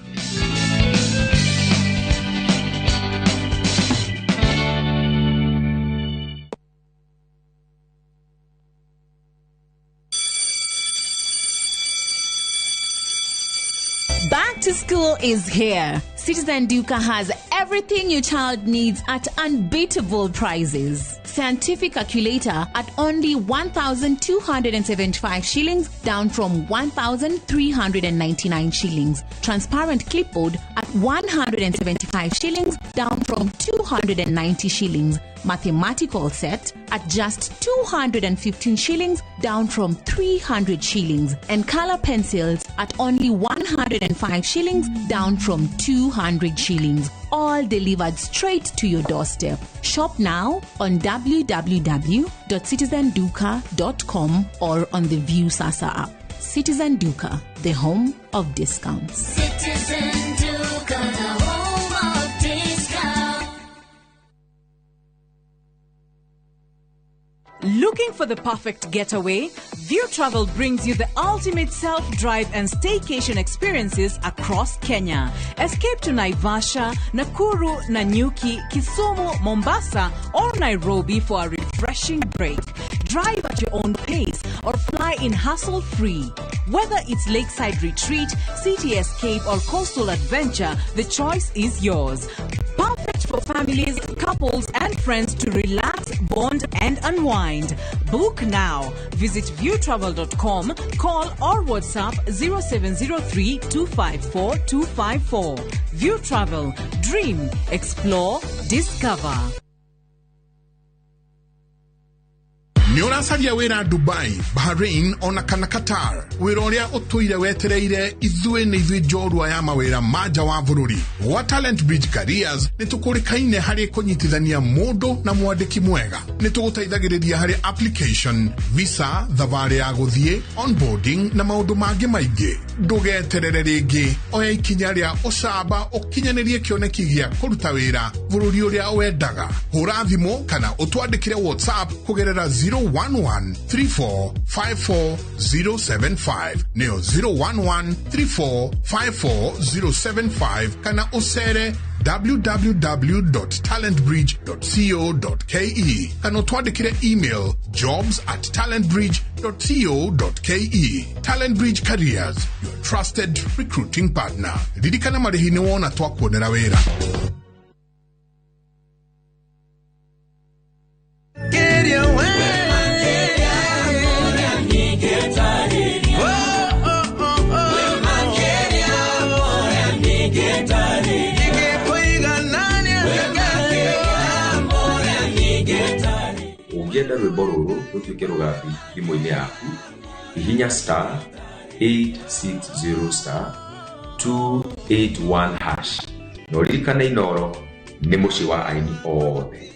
S12: Back to school is here. Citizen Duka has everything your child needs at unbeatable prices. Scientific calculator at only 1,275 shillings, down from 1,399 shillings. Transparent clipboard at 175 shillings, down from 290 shillings. Mathematical set at just 215 shillings, down from 300 shillings. And color pencils at only 105 shillings, down from 200 shillings. All delivered straight to your doorstep. Shop now on www.citizenduka.com or on the View Sasa app. Citizen Duka, the home of discounts.
S8: Citizen Duka, the home of discounts.
S12: Looking for the perfect getaway? View Travel brings you the ultimate self-drive and staycation experiences across Kenya. Escape to Naivasha, Nakuru, Nanyuki, Kisumu, Mombasa, or Nairobi for a refreshing break. Drive at your own pace or fly in hassle-free. Whether it's lakeside retreat, city escape, or coastal adventure, the choice is yours. Perfect for families, couples, and friends to relax, bond, and unwind. Book now. Visit viewtravel.com, call or WhatsApp 0703 254 254. View Travel. Dream, explore, discover.
S9: Nĩ ũracaria wĩra Dubai, Bahrain ona kana Qatar. Wĩra ũrĩa ũtũire wetereire ithuĩ nĩ ithuĩ njorua ya mawĩra ma nja wa bũrũri. Gwa Talent Bridge Careers nĩ tũkũrĩkaine harĩ kũnyitithania mũndũ na mwandĩki mwega. Nĩ tũgũteithagĩrĩria harĩ application, visa, thabarĩ ya gũthiĩ, onboarding na maũndũ mangĩ maingĩ. Ndũgeterere rĩngĩ, oya ikinya rĩa ũcamba ũkinyanĩrie kĩoneki gĩa kũruta wĩra bũrũri ũrĩa wendaga. Hũra thimũ kana ũtwandĩkĩre WhatsApp kũgerera 011 34 54 075 nĩyo 011 34 54 075 kana ũcere www.talentbridge.co.ke kana ũtwandĩkĩre email jobs@talentbridge.co.ke. Talent Bridge Careers, your trusted recruiting partner. Ririkana marĩhi nĩ wona twakuonera wĩra.
S2: Ũngĩenda rwĩmbo rũrũ rũtuĩke rũgambi thimũ-inĩ yaku, hihinya star 860 star 281 hash na ũririkane Inooro nĩ mũciĩ wa aini othe.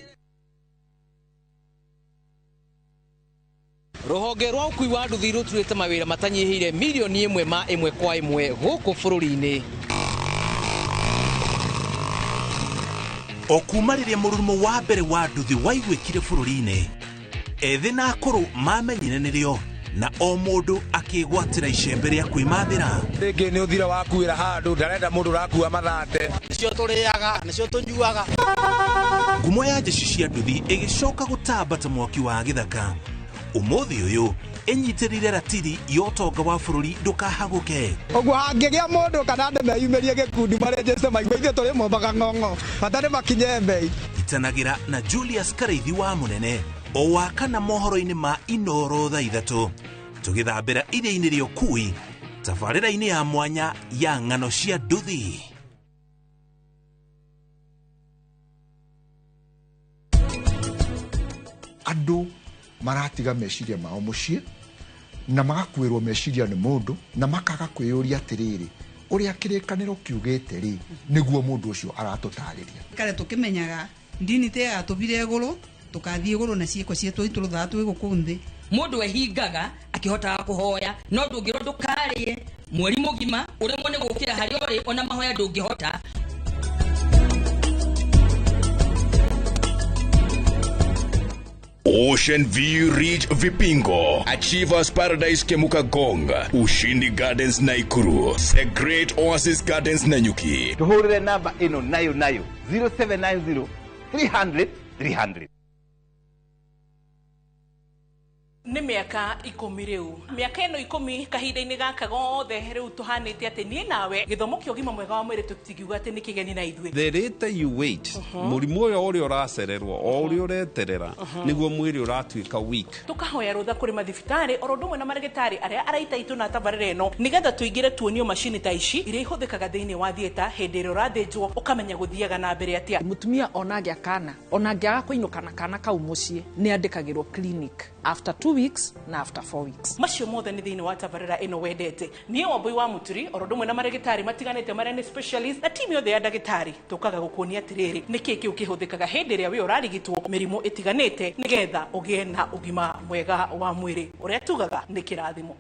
S10: Rũhonge rwa ũkui wa nduthi rũturĩte mawĩra matanyihĩire mirioni ĩmwe ma ĩmwe kwa ĩmwe gũkũ bũrũri-inĩ.
S16: O kuma rĩrĩa mũrurumo wa mbere wa nduthi waiguĩkire bũrũri-inĩ, ethĩ na akũrũ mamenyire nĩrĩo na o mũndũ akĩgwatĩra icembe rĩa kwĩmathĩra.
S17: Rĩngĩ nĩ ũthira wakuĩra handũ ndarenda mũndũ ũrakua mathate.
S18: Nĩcio tũrĩaga, nĩcio tũnyuaga.
S16: Ngumo ya jeshi cia nduthi ĩgĩcoka gũtamba ta mwaki wa gĩthaka. Ũmũthĩ ũyũ ĩnyitĩrĩire ratiri ya ũtonga wa bũrũri ndũkahagũke.
S17: Ũguo hangĩgĩa mũndũ kana andũ meyumĩrie gĩkundi marenjete maigua ithuĩ tũrĩ mombaga ng'ong'o bata nĩ makinye mbei.
S16: Itanagĩra na Julius Karaithi wa Mũnene o wa kana mohoro-inĩ ma Inooro thaa 3 tũgĩthambĩra iria-inĩ rĩa ũkui tabarĩra-inĩ ya mwanya ya ng'ano cia nduthi.
S21: Andũ maratiga meciria mao mũciĩ na magakuĩrwo meciria nĩ mũndũ na makaga kwĩyũria atĩrĩrĩ ũrĩa kĩrĩkanĩro kiugĩte rĩ nĩguo mũndũ ũcio aratũtarĩria.
S22: Kare tũkĩmenyaga ndini te yatũbire igũrũ tũkathiĩ igũrũ na ciĩko cietũ itũrũthaga twĩ gũkũ nthĩ.
S23: Mũndũ ehingaga akĩhotaga kũhoya no ndũngĩrwo ndũkarĩe mweri mũgima ũremwo nĩ gũkĩra harĩa ũrĩ ona mahoya ndũngĩhota.
S19: Ocean View Ridge Vipingo, Achievers Paradise Kemuka Gonga, Ushindi Gardens Naikuru, The Great Oasis Gardens Nanyuki.
S25: Tuhurire namba ino nayo nayo 0790 300 300.
S26: Nĩ mĩaka 10 rĩu. Mĩaka ĩno 10 kahinda-inĩ gaka gothe rĩu tũhanĩte atĩ niĩ nawe gĩthomo kĩa ũgima mwega wa mwĩrĩ tũtingiuga atĩ nĩ kĩgeni na ithuĩ.
S27: The later you wait, mũrimũ ũyũ ũrĩa ũracererwo o ũrĩa ũreterera nĩguo mwĩrĩ ũratuĩka weak.
S26: Tũkahoya rũtha kũrĩ mathibitarĩ oro ũndũ ũmwe na marĩgĩtarĩ arĩa araita itũ na tabarĩra ĩno nĩgetha tũingĩre tuonio macini ta ici iria ihũthĩkaga thĩinĩ wa theatre hĩndĩ ĩrĩa ũrathĩnjwo ũkamenya gũthiaga na mbere atĩa.
S20: Mũtumia ona angĩa kana ona angĩaga kũinũka na kana kau mũciĩ nĩ andĩkagĩrwo clinic after 2 weeks na after 4 weeks.
S26: Macio mothe nĩ thĩinĩ wa tabarĩra ĩno wendete. Niĩ Wambui wa Mũturi oro ũndũ ũmwe na marĩgĩtarĩ matiganĩte marĩa nĩ specialist na timu yothe ya ndagĩtarĩ tũkaga gũkuonia atĩrĩrĩ nĩkĩĩ kĩu kĩhũthĩkaga hĩndĩ ĩrĩa wĩ ũrarigitwo mĩrimũ ĩtiganĩte nĩgetha ũgĩe na ũgima mwega wa mwĩrĩ ũrĩa tugaga nĩ kĩrathimo.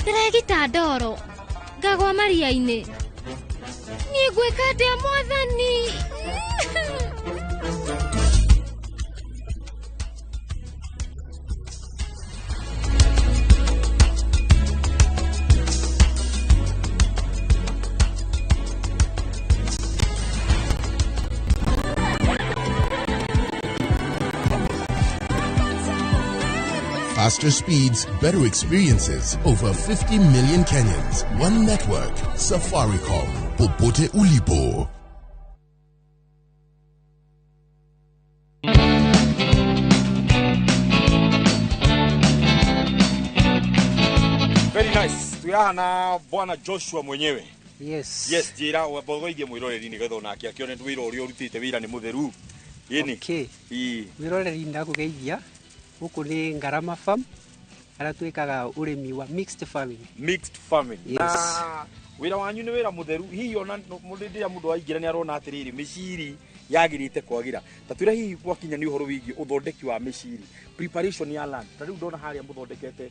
S8: Ndĩregita ndoro ngagwa maria-inĩ niĩ ngwĩka atĩa mwathani.
S25: Faster speeds, better experiences. Over 50 million Kenyans. One network. Safaricom. Popote ulipo.
S26: Very nice. Tuyaha na Bwana Joshua mwenyewe.
S24: Yes.
S26: Yes, njira wambogoithie mwiroreri nigetha onake akione wira uria urutite wira ni mutheru. Yini.
S24: Okay. Mwiroreri ndakugeithia. Gũkũ nĩ Ngarama Farm arĩa twĩkaga ũrĩmi wa mixed farming.
S26: Mixed farming.
S24: Yes.
S26: Na wĩra wanyu nĩ wĩra mũtheru. Hihi ona rĩrĩa mũndũ aingĩra nĩ arona atĩrĩrĩ mĩciri yagĩrĩte kwagira. Ta twĩre hihi gwakinya nĩ ũhoro wĩgiĩ ũthondeki wa mĩciri, preparation ya land. Ta rĩu ndona harĩa mũthondekete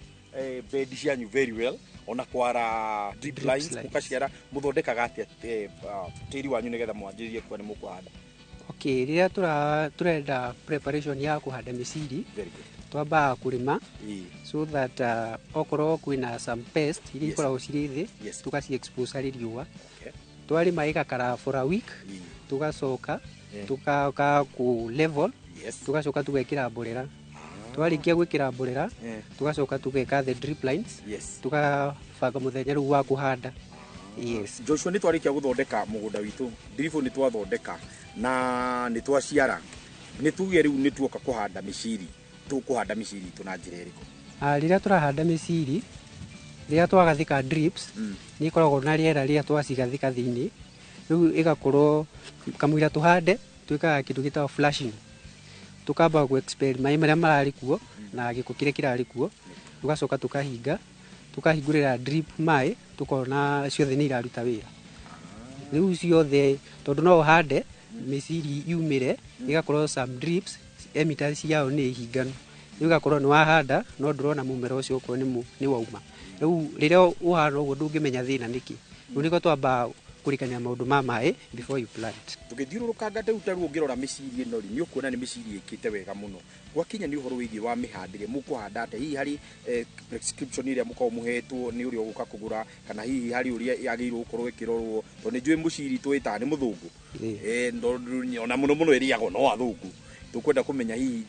S26: Bed cianyu very well, ona kwara drip lines
S24: lines.
S26: Mukaciara muthondekaga atia tĩri wanyu nĩgetha mwanjĩrĩrie kuona nĩ mũkũhanda?
S24: Okay, rĩrĩa tũrenda preparation ya kũhanda mĩciri,
S26: Very good.
S24: Twambaga kũrĩma so that okorwo kwĩna some pest iria ikoragwo cirĩ thĩ, tugaci expose harĩ riũa. Twarĩma ĩgakara for a week, tugacoka tukaoka kũ level, tugacoka tugekĩra mborera. Twarĩkia gwĩkĩra mborera, tugacoka tugeka the drip lines, tukabanga mũthenya rĩu wa kũhanda. Yes.
S26: Joshua, nĩ twarĩkia gũthondeka mũgũnda witũ, ndiribũ nĩ twathondeka na nĩ twaciara, nĩ tuge rĩu nĩ tuoka kũhanda mĩciri, tũkũhanda mĩciri itũ na njĩra ĩrĩkũ?
S24: Ah, rĩrĩa tũrahanda mĩciri, rĩrĩa twagathika drips, nĩ ikoragwo na rĩera rĩrĩa twacigathika thĩinĩ. Rĩu ĩgakorwo kamũira tũhande, twĩkaga kĩndũ gĩtagwo flushing. Tukamba gũ expel maĩ marĩa mararĩ kuo na gĩko kĩrĩa kĩrarĩ kuo, tugacoka tukahinga, tukahingũrĩra drip maĩ, tukona ciothe nĩ iraruta wĩra. Rĩu ciothe, tondũ no ũhande mĩciri yumĩre, ĩgakorwo some drips emitters ciao nĩ hinganu, rĩu ĩgakorwo nĩ wahanda no ndũrona mũmera ũcio okorwo nĩ wauma. Rĩu rĩrĩa ũhana ũguo ndũngĩmenya thĩna nĩkĩ. Rĩu nĩkĩo twambaga kũrikania maũndũ ma maĩ before you plant.
S26: Tũgĩthiũrũrũkanga rĩu ta rĩu ũngĩrora mĩciri ĩno rĩ, nĩ ũkuona nĩ mĩciri ĩkĩte wega mũno. Gwakinya nĩ ũhoro wĩgiĩ wa mĩhandĩre, mũkũhanda atĩa? Hihi harĩ prescription ĩrĩa mũkoragwo mũhetwo nĩ ũrĩa ũgũka kũgũra, kana hihi harĩ ũrĩa yagĩrĩirwo gũkorwo ĩkĩrorwo? Tondũ nĩ njũĩ mũciri twĩtaga nĩ mũthũngũ. Ona mũno mũno ĩrĩagwo no athũngũ. Tũkwenda kũmenya hihi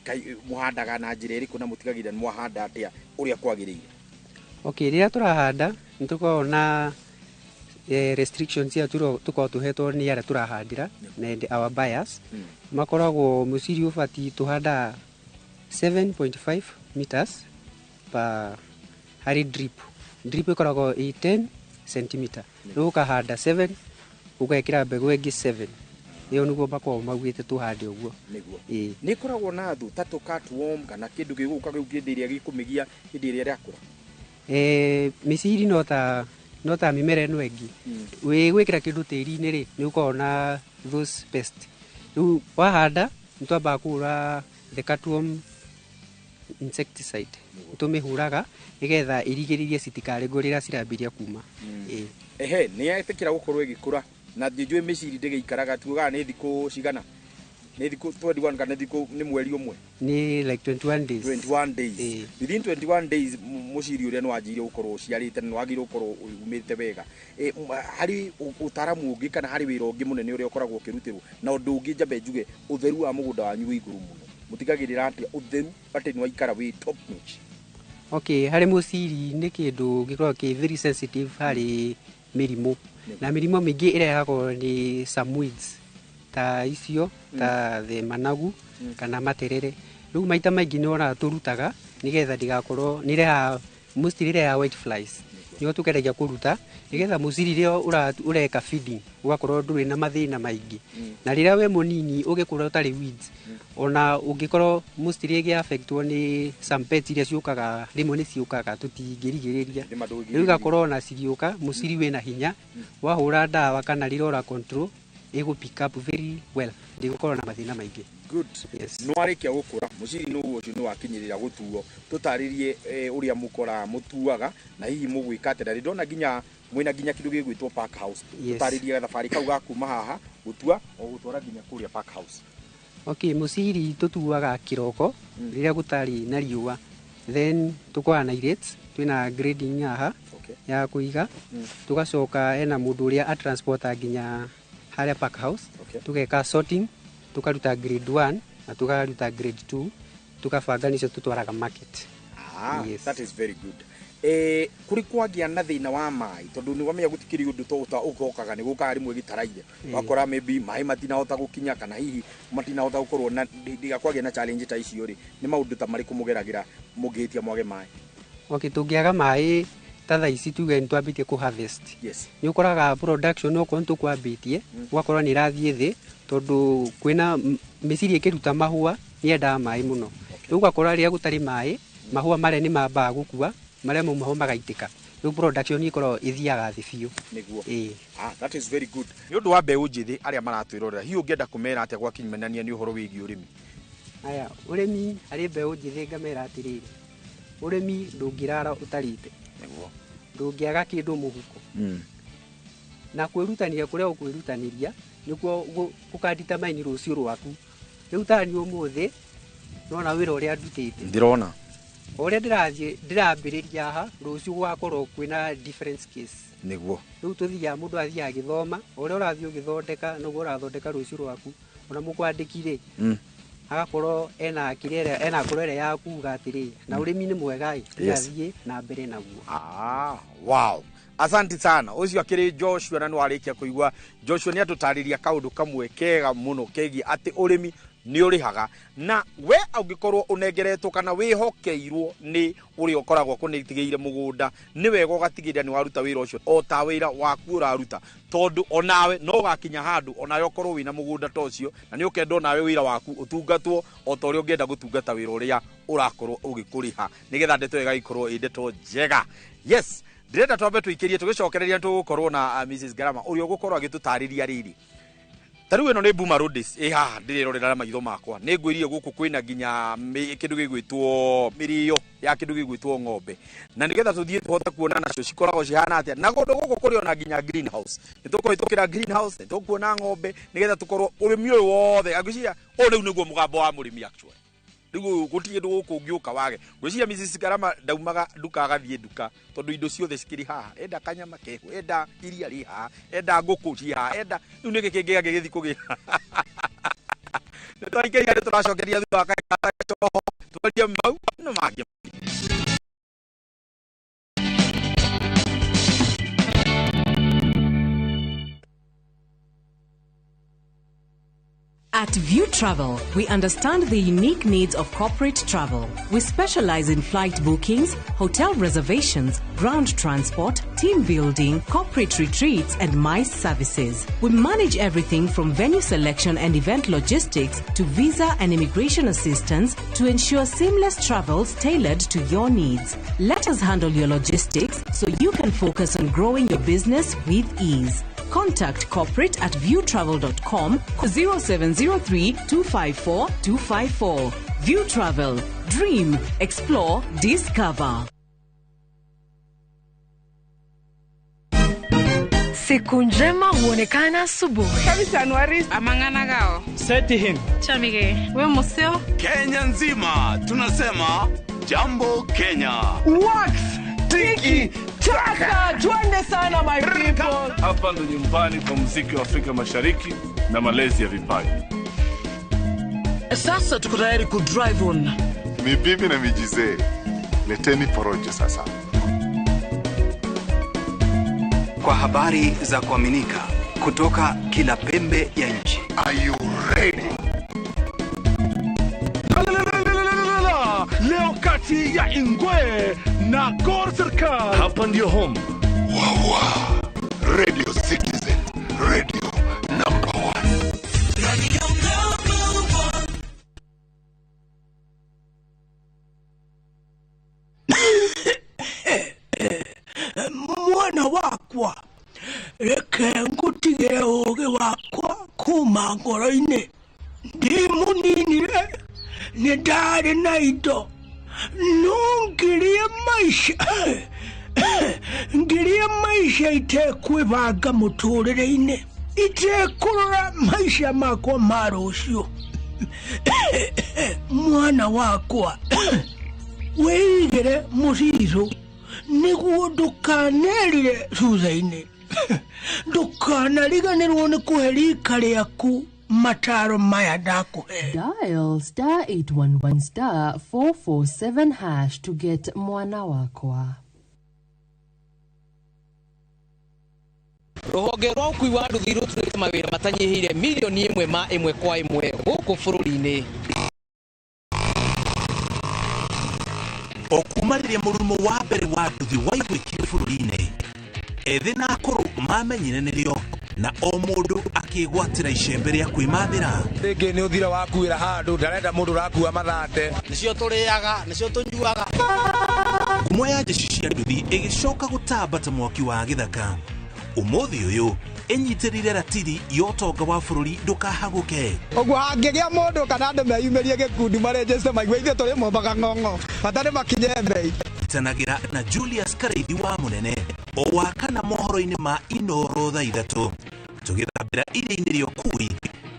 S26: mũhandaga na njĩra ĩrĩkũ na mũtigagĩrĩra nĩ mwahanda atĩa ũrĩa kwagĩrĩire.
S24: Okay, rĩrĩa tũrahanda nĩ tũkoragwo na restrictions iria tũkoragwo tũhetwo nĩ arĩa tũrahandĩra na and our buyers. Makoragwo mũciri ũbatiĩ tũhandaga 7.5 meters per harĩ drip. Drip ĩkoragwo ĩ 10 centimeter, rĩu ũkahanda 7, ũgekĩra mbegũ ĩngĩ 7. Ĩyo nĩguo makoragwo maugĩte tũhande ũguo.
S26: Nĩguo.
S24: Ĩĩ.
S26: Nĩ ĩkoragwo na thũ ta tũcutworm kana kĩndũ gĩgũka gĩu hĩndĩ ĩrĩa gĩkũmĩgia hĩndĩ ĩrĩa ĩrakũra?
S24: Mĩciri no ta mĩmera ĩno ĩngĩ, wĩ gwĩkĩra kĩndũ tĩri-inĩ rĩ, nĩ ũkoragwo na those pest. Rĩu wahanda nĩ twambaga kũhũra the cutworm insecticide, tũmĩhũraga nĩgetha ĩrigĩrĩrie citikarĩngwo rĩrĩa cirambĩrĩria kuma. Ĩĩ.
S26: Ehe, nĩ yetĩkĩra gũkorwo ĩgĩkũra na njũĩ mĩciri ndĩgĩikaraga, tugaga nĩ thikũ cigana, nĩ thikũ 21 kana thikũ nĩ mweri ũmwe?
S24: Nĩ like 21 days.
S26: 21 days. Within 21 days mũciri ũrĩa nĩ wanjĩrĩire gũkorwo ũciarĩte na nĩ wagĩrĩirwo gũkorwo umĩte wega. Harĩ ũtaramu ũngĩ kana harĩ wĩra ũngĩ mũnene ũrĩa ũkoragwo ũkĩrutĩrwo? Na ũndũ ũngĩ njambe njuge, ũtheru wa mũgũnda wanyu wĩ igũrũ mũno, mũtigagĩrĩra atĩa ũtheru atĩ nĩ waikara wĩ top notch?
S24: Okay, harĩ mũciri nĩ kĩndũ gĩkoragwo kĩ very sensitive harĩ mĩrimũ, na mĩrimũ mĩingĩ ĩrehagwo nĩ some weeds ta icio ta the managu kana materere. Rĩu maita maingĩ nĩ wonaga tũrutaga nĩgetha ndĩgakorwo nĩ ĩrehaga, mostly ĩrehaga white flies, nĩguo tũgeragia kũruta nĩgetha mũciri rĩrĩa ũreka feeding ũgakorwo ndũrĩ na mathĩna maingĩ. Na rĩrĩa wĩ mũnini ũgĩkũra ũtarĩ weeds, ona ũngĩkorwo mostly ĩgĩ affectwo nĩ some pests iria ciũkaga rĩmwe, nĩ ciũkaga tũtingĩrigĩrĩria. Rĩu igakorwo ona cigĩũka, mũciri wĩna hinya, wahũra ndawa kana rĩrĩa ũra control, ĩgũ pick up very well, ndĩgũkorwo na mathĩna maingĩ.
S26: Good.
S24: Yes.
S26: Nĩ warĩkia gũkũra mũciri nĩ ũcio, nĩ wakinyĩrĩra gũtuo, tũtarĩrie ũrĩa mũkoraga mũtuaga na hihi mũgwĩka atĩa? Na ndĩrona nginya mwĩna nginya kĩndũ gĩgwĩtwo pack house.
S24: Yes.
S26: Tũtarĩrie thabarĩ kau ga kuma haha gũtua o gũtwara nginya kũrĩa pack house.
S24: Okay, mũciri tũtuaga kĩroko rĩrĩa gũtarĩ na riũa, then tũkoya na irates, twĩna grading haha ya kũiga. Tũgacoka hena mũndũ ũrĩa atransporta nginya harĩa pack house. Tũgeka sorting, tũkaruta grade 1 na tũkaruta grade 2, tũkabanga nĩcio tũtwaraga market.
S26: Ah,
S24: Yes.
S26: that is very good. Kũrĩ kwagĩa na thĩna wa maĩ, tondũ nĩ wamenya gũtikĩrĩ ũndũ to ũta ũgokaga nĩ gũkaga rĩmwe gĩtaraire, wakora maybe maĩ matinahota gũkinya kana hihi matinahota gũkorwo na ndiga kwagĩa na challenge ta icio rĩ, nĩ maũndũ ta marĩkũ mũgeragĩra mũngĩhĩtia mwage maĩ?
S24: Okay, tũngĩaga maĩ ta thaa ici tuge nĩ twambĩtie kũ harvest, nĩ ũkoraga production okorwo nĩ tũkwambĩtie, ũgakorwo nĩ ĩrathiĩ thĩ, tondũ kwĩna mĩciri ĩkĩruta mahũa nĩ yendaga maĩ mũno. Rĩu ũgakora rĩrĩa gũtarĩ maĩ, mahũa marĩa nĩ mambaga gũkua, marĩa mau mahũa magaitĩka, rĩu production ĩkoragwo ĩthiaga thĩ biũ.
S26: Nĩguo.
S24: Ĩĩ.
S26: Ah, that is very good. Nĩ ũndũ wa mbeũ njĩthĩ arĩa maratwĩrorera, hihi ũngĩenda kũmera atĩa gwakinymanania nĩ ũhoro wĩgiĩ ũrĩmi?
S24: Aya, ũrĩmi harĩ mbeũ njĩthĩ ngamera atĩrĩrĩ, Ũrĩmi ndũngĩrara ũtarĩte.
S26: Nĩguo.
S24: Ndũngĩaga kĩndũ mũhuko. Na kwĩrutanĩria kũrĩa ũkwĩrutanĩria nĩkuo gũkadetermine rũciũ rwaku. Rĩu tani ũmũthĩ nona wĩra ũrĩa ndutĩte.
S26: Ndĩrona.
S24: O ũrĩa ndĩrathiĩ ndĩrambĩrĩria haha, rũciũ gũgakorwo kwĩna different case.
S26: Nĩguo.
S24: Rĩu tũthiaga mũndũ athiaga agĩthoma, o ũrĩa ũrathiĩ ũgĩthondeka noguo ũrathondeka rũciũ rwaku. Ona mũkwandĩki rĩ, agakorwo ena kĩrĩa ĩrĩa, ena ngoro ĩrĩa ya kuga atĩrĩ, na ũrĩmi nĩ mwega ĩ, tigathiĩ na mbere naguo.
S26: Wow. Asante sana. Ũcio akĩrĩ Joshua na nĩwarĩkia kũigua Joshua nĩ atũtarĩria kaũndũ kamwe kega mũno kegiĩ atĩ ũrĩmi nĩ ũrĩhaga, na we ũngĩkorwo ũnengeretwo kana wĩhokeirwo nĩ ũrĩa ũkoragwo akũnĩtigĩire mũgũnda, nĩ wega ũgatigĩrĩra nĩ waruta wĩra ũcio o ta wĩra waku ũraruta, tondũ onawe no ũgakinya handũ onawe ũkorwo wĩna mũgũnda ta ũcio, na nĩ ũkenda onawe wĩra waku ũtungatwo o ta ũrĩa ũngĩenda gũtungata wĩra ũrĩa ũrakorwo ũgĩkũrĩha, nĩgetha ndeto ĩyo ĩgagĩkorwo ĩ ndeto njega. Yes, ndĩrenda twambe tũikĩrie tũgĩcokereria tũgũkorwo na Mrs Garama ũrĩa ũgũkorwo agĩtũtarĩria rĩrĩ. Ta rĩu ĩno nĩ Buma Roadies ĩ haha ndĩrerorera na maitho makwa. Nĩ ngwĩrire gũkũ kwĩna nginya kĩndũ gĩgwĩtwo mĩrĩo ya kĩndũ gĩgwĩtwo ng'ombe, na nĩgetha tũthiĩ tũhote kuona nacio cikoragwo cihana atĩa. Na kũndũ gũkũ kũrĩ ona nginya greenhouse, nĩ tũkũhĩtũkĩra greenhouse, nĩ tũkuona ng'ombe, nĩgetha tũkorwo ũrĩmi ũyũ wothe. Ngwĩciria ũyũ rĩu nĩguo mũgambo wa mũrĩmi actually. Rĩu gũtirĩ kĩndũ gũkũ ũngĩũka wage. Ngwĩciria Mrs Garama ndaumaga nduka agathiĩ nduka, tondũ indo ciothe cikĩrĩ haha. Enda kanyama keho, enda iria rĩ haha, enda ngũkũ ci haha, enda rĩu nĩkĩ kĩngĩ angĩgĩthiĩ kũgĩra. Nĩ twaikĩria, nĩ tũracokeria thutha wa kahinda coho, twarie mau na mangĩ.
S12: At View Travel, we understand the unique needs of corporate travel. We specialize in flight bookings, hotel reservations, ground transport, team building, corporate retreats, and MICE services. We manage everything from venue selection and event logistics to visa and immigration assistance to ensure seamless travels tailored to your needs. Let us handle your logistics so you can focus on growing your business with ease. Contact corporate at viewtravel.com 0703 254 254. View Travel. Dream, explore, discover.
S1: Siku njema huonekana asubuhi.
S3: Amang'ana gao.
S4: Seti him.
S3: Chamige. We museo.
S6: Kenya nzima tunasema jambo Kenya.
S7: Wax tiki taka, twende sana my people.
S11: Hapa ndo nyumbani kwa muziki wa Afrika Mashariki na malezi ya vipaji.
S10: Sasa tuko tayari ku drive on.
S13: Mibibi na mijizee, leteni porojo sasa.
S28: Kwa habari za kuaminika kutoka kila pembe ya nchi.
S13: Are you ready?
S29: Leo kati ya Ingwe na Gor Serikal.
S11: Hapa ndio home.
S13: Wawa. Radio Citizen, radio number 1.
S30: Radio number 1.
S14: Mwana wakwa, reke ngutigire ũũgĩ wakwa kuma ngoro-inĩ. Ndĩ mũnini-rĩ, nĩ ndarĩ na indo, no ngirie maica ngirie maica itekwĩbanga mũtũrĩre-inĩ, itekũrora maica makwa ma rũciũ. Mwana wakwa, wĩigĩre mũcirũ nĩguo ndũkanerire thutha-inĩ, ndũkanariganĩrwo nĩ kũhe rika rĩaku mataro maya ndakuhe.
S31: Dial star 811 star 447 hash to get mwana wakwa.
S10: Rũhonge rwa ũkui wa nduthi rũturĩte mawĩra matanyihĩire milioni ĩmwe ma ĩmwe kwa ĩmwe gũkũ bũrũri-inĩ.
S16: O kuma rĩrĩa mũrurumo wa mbere wa nduthi waiguĩkire bũrũri-inĩ, ethĩ na akũrũ mamenyire nĩrĩo, na o mũndũ akĩgwatĩra icembe rĩa kwĩmathĩra.
S32: Rĩngĩ nĩ ũthire wakuĩra handũ, ndarenda mũndũ ũrakua mathate.
S18: Nĩcio tũrĩaga, nĩcio tũnyuaga.
S16: Ngumo ya jeshi cia nduthi ĩgĩcoka gũtamba ta mwaki wa gĩthaka. Ũmũthĩ ũyũ Ĩnyitĩrĩire ratiri ya ũtonga wa bũrũri ndũkahagũke.
S2: Ũguo hangĩgĩa mũndũ kana andũ meyumĩrie gĩkundi marenjeste maigue ithuĩ tũrĩ mombaga ng'ong'o bata nĩ makinye mbei.
S16: Nyitanagĩra na Julius Karaithi wa Mũnene o wa kana mohoro-inĩ ma Inoro thaa 3 tũgĩthambĩra iria-inĩ rĩa ũkui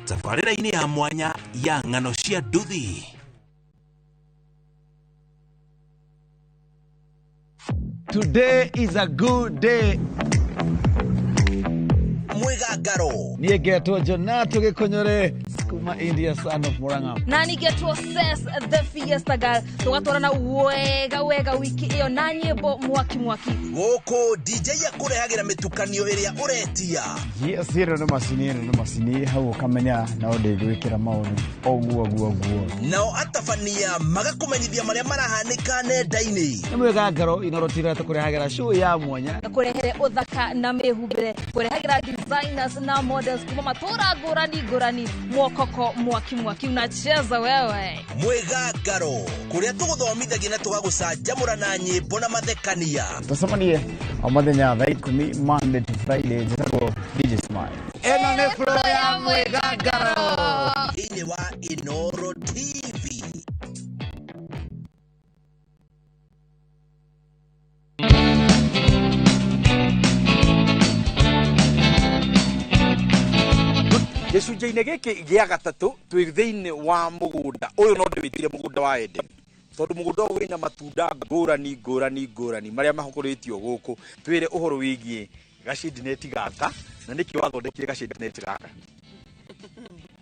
S16: tabarĩra-inĩ ya mwanya ya ng'ano cia nduthi.
S4: Today is a good day.
S5: Mwigangaro.
S4: Niĩ ngetwo Jonato Gĩkũnyore kuma India, son of Murang'a.
S9: Na nĩngetwo Ses the Fiesta Girl. Tũgatwarana wega wega wiki ĩyo na nyĩmbo mwaki mwaki.
S5: Gũkũ DJ akũrehagĩra mĩtukanio ĩrĩa ũretia.
S15: Yes, ĩno nĩ macini, ĩno nĩ macini, hau ũkamenya no ndĩgwĩkĩra maũndũ ũguo ũguo ũguo.
S5: Nao atabania magakũmenyithia marĩa marahanĩka nenda-inĩ.
S4: Nĩ Mwigangaro Inoro TV tũkũrehagĩra show ya mwanya.
S9: Kũrehere ũthaka na mĩhumbĩre, kũrehagĩra designers na models kuma matũra ngũrani ngũrani, mwokoko mwaki mwaki unacheza wewe.
S5: Mwigangaro kũrĩa tũgũthomithagia na tũgagũcanjamũra na nyĩmbo na mathekania.
S15: Tũcemanie o mũthenya thaa 10 Monday to Friday. Njĩtagwo DJ Smile.
S4: Ĩno nĩ flow ya Mwigangaro
S5: thĩinĩ wa Inoro TV.
S26: Gĩcunjĩ-inĩ gĩkĩ gĩa gatatũ twĩ thĩinĩ wa mũgũnda ũyũ, no ndĩwĩtire mũgũnda wa Eden tondũ mũgũnda ũyũ wĩna matunda ngũrani ngũrani ngũrani marĩa mahũkũrĩtio gũkũ. Twĩre ũhoro wĩgiĩ gacindineti gaka na nĩkĩ wathondekire gacindineti gaka.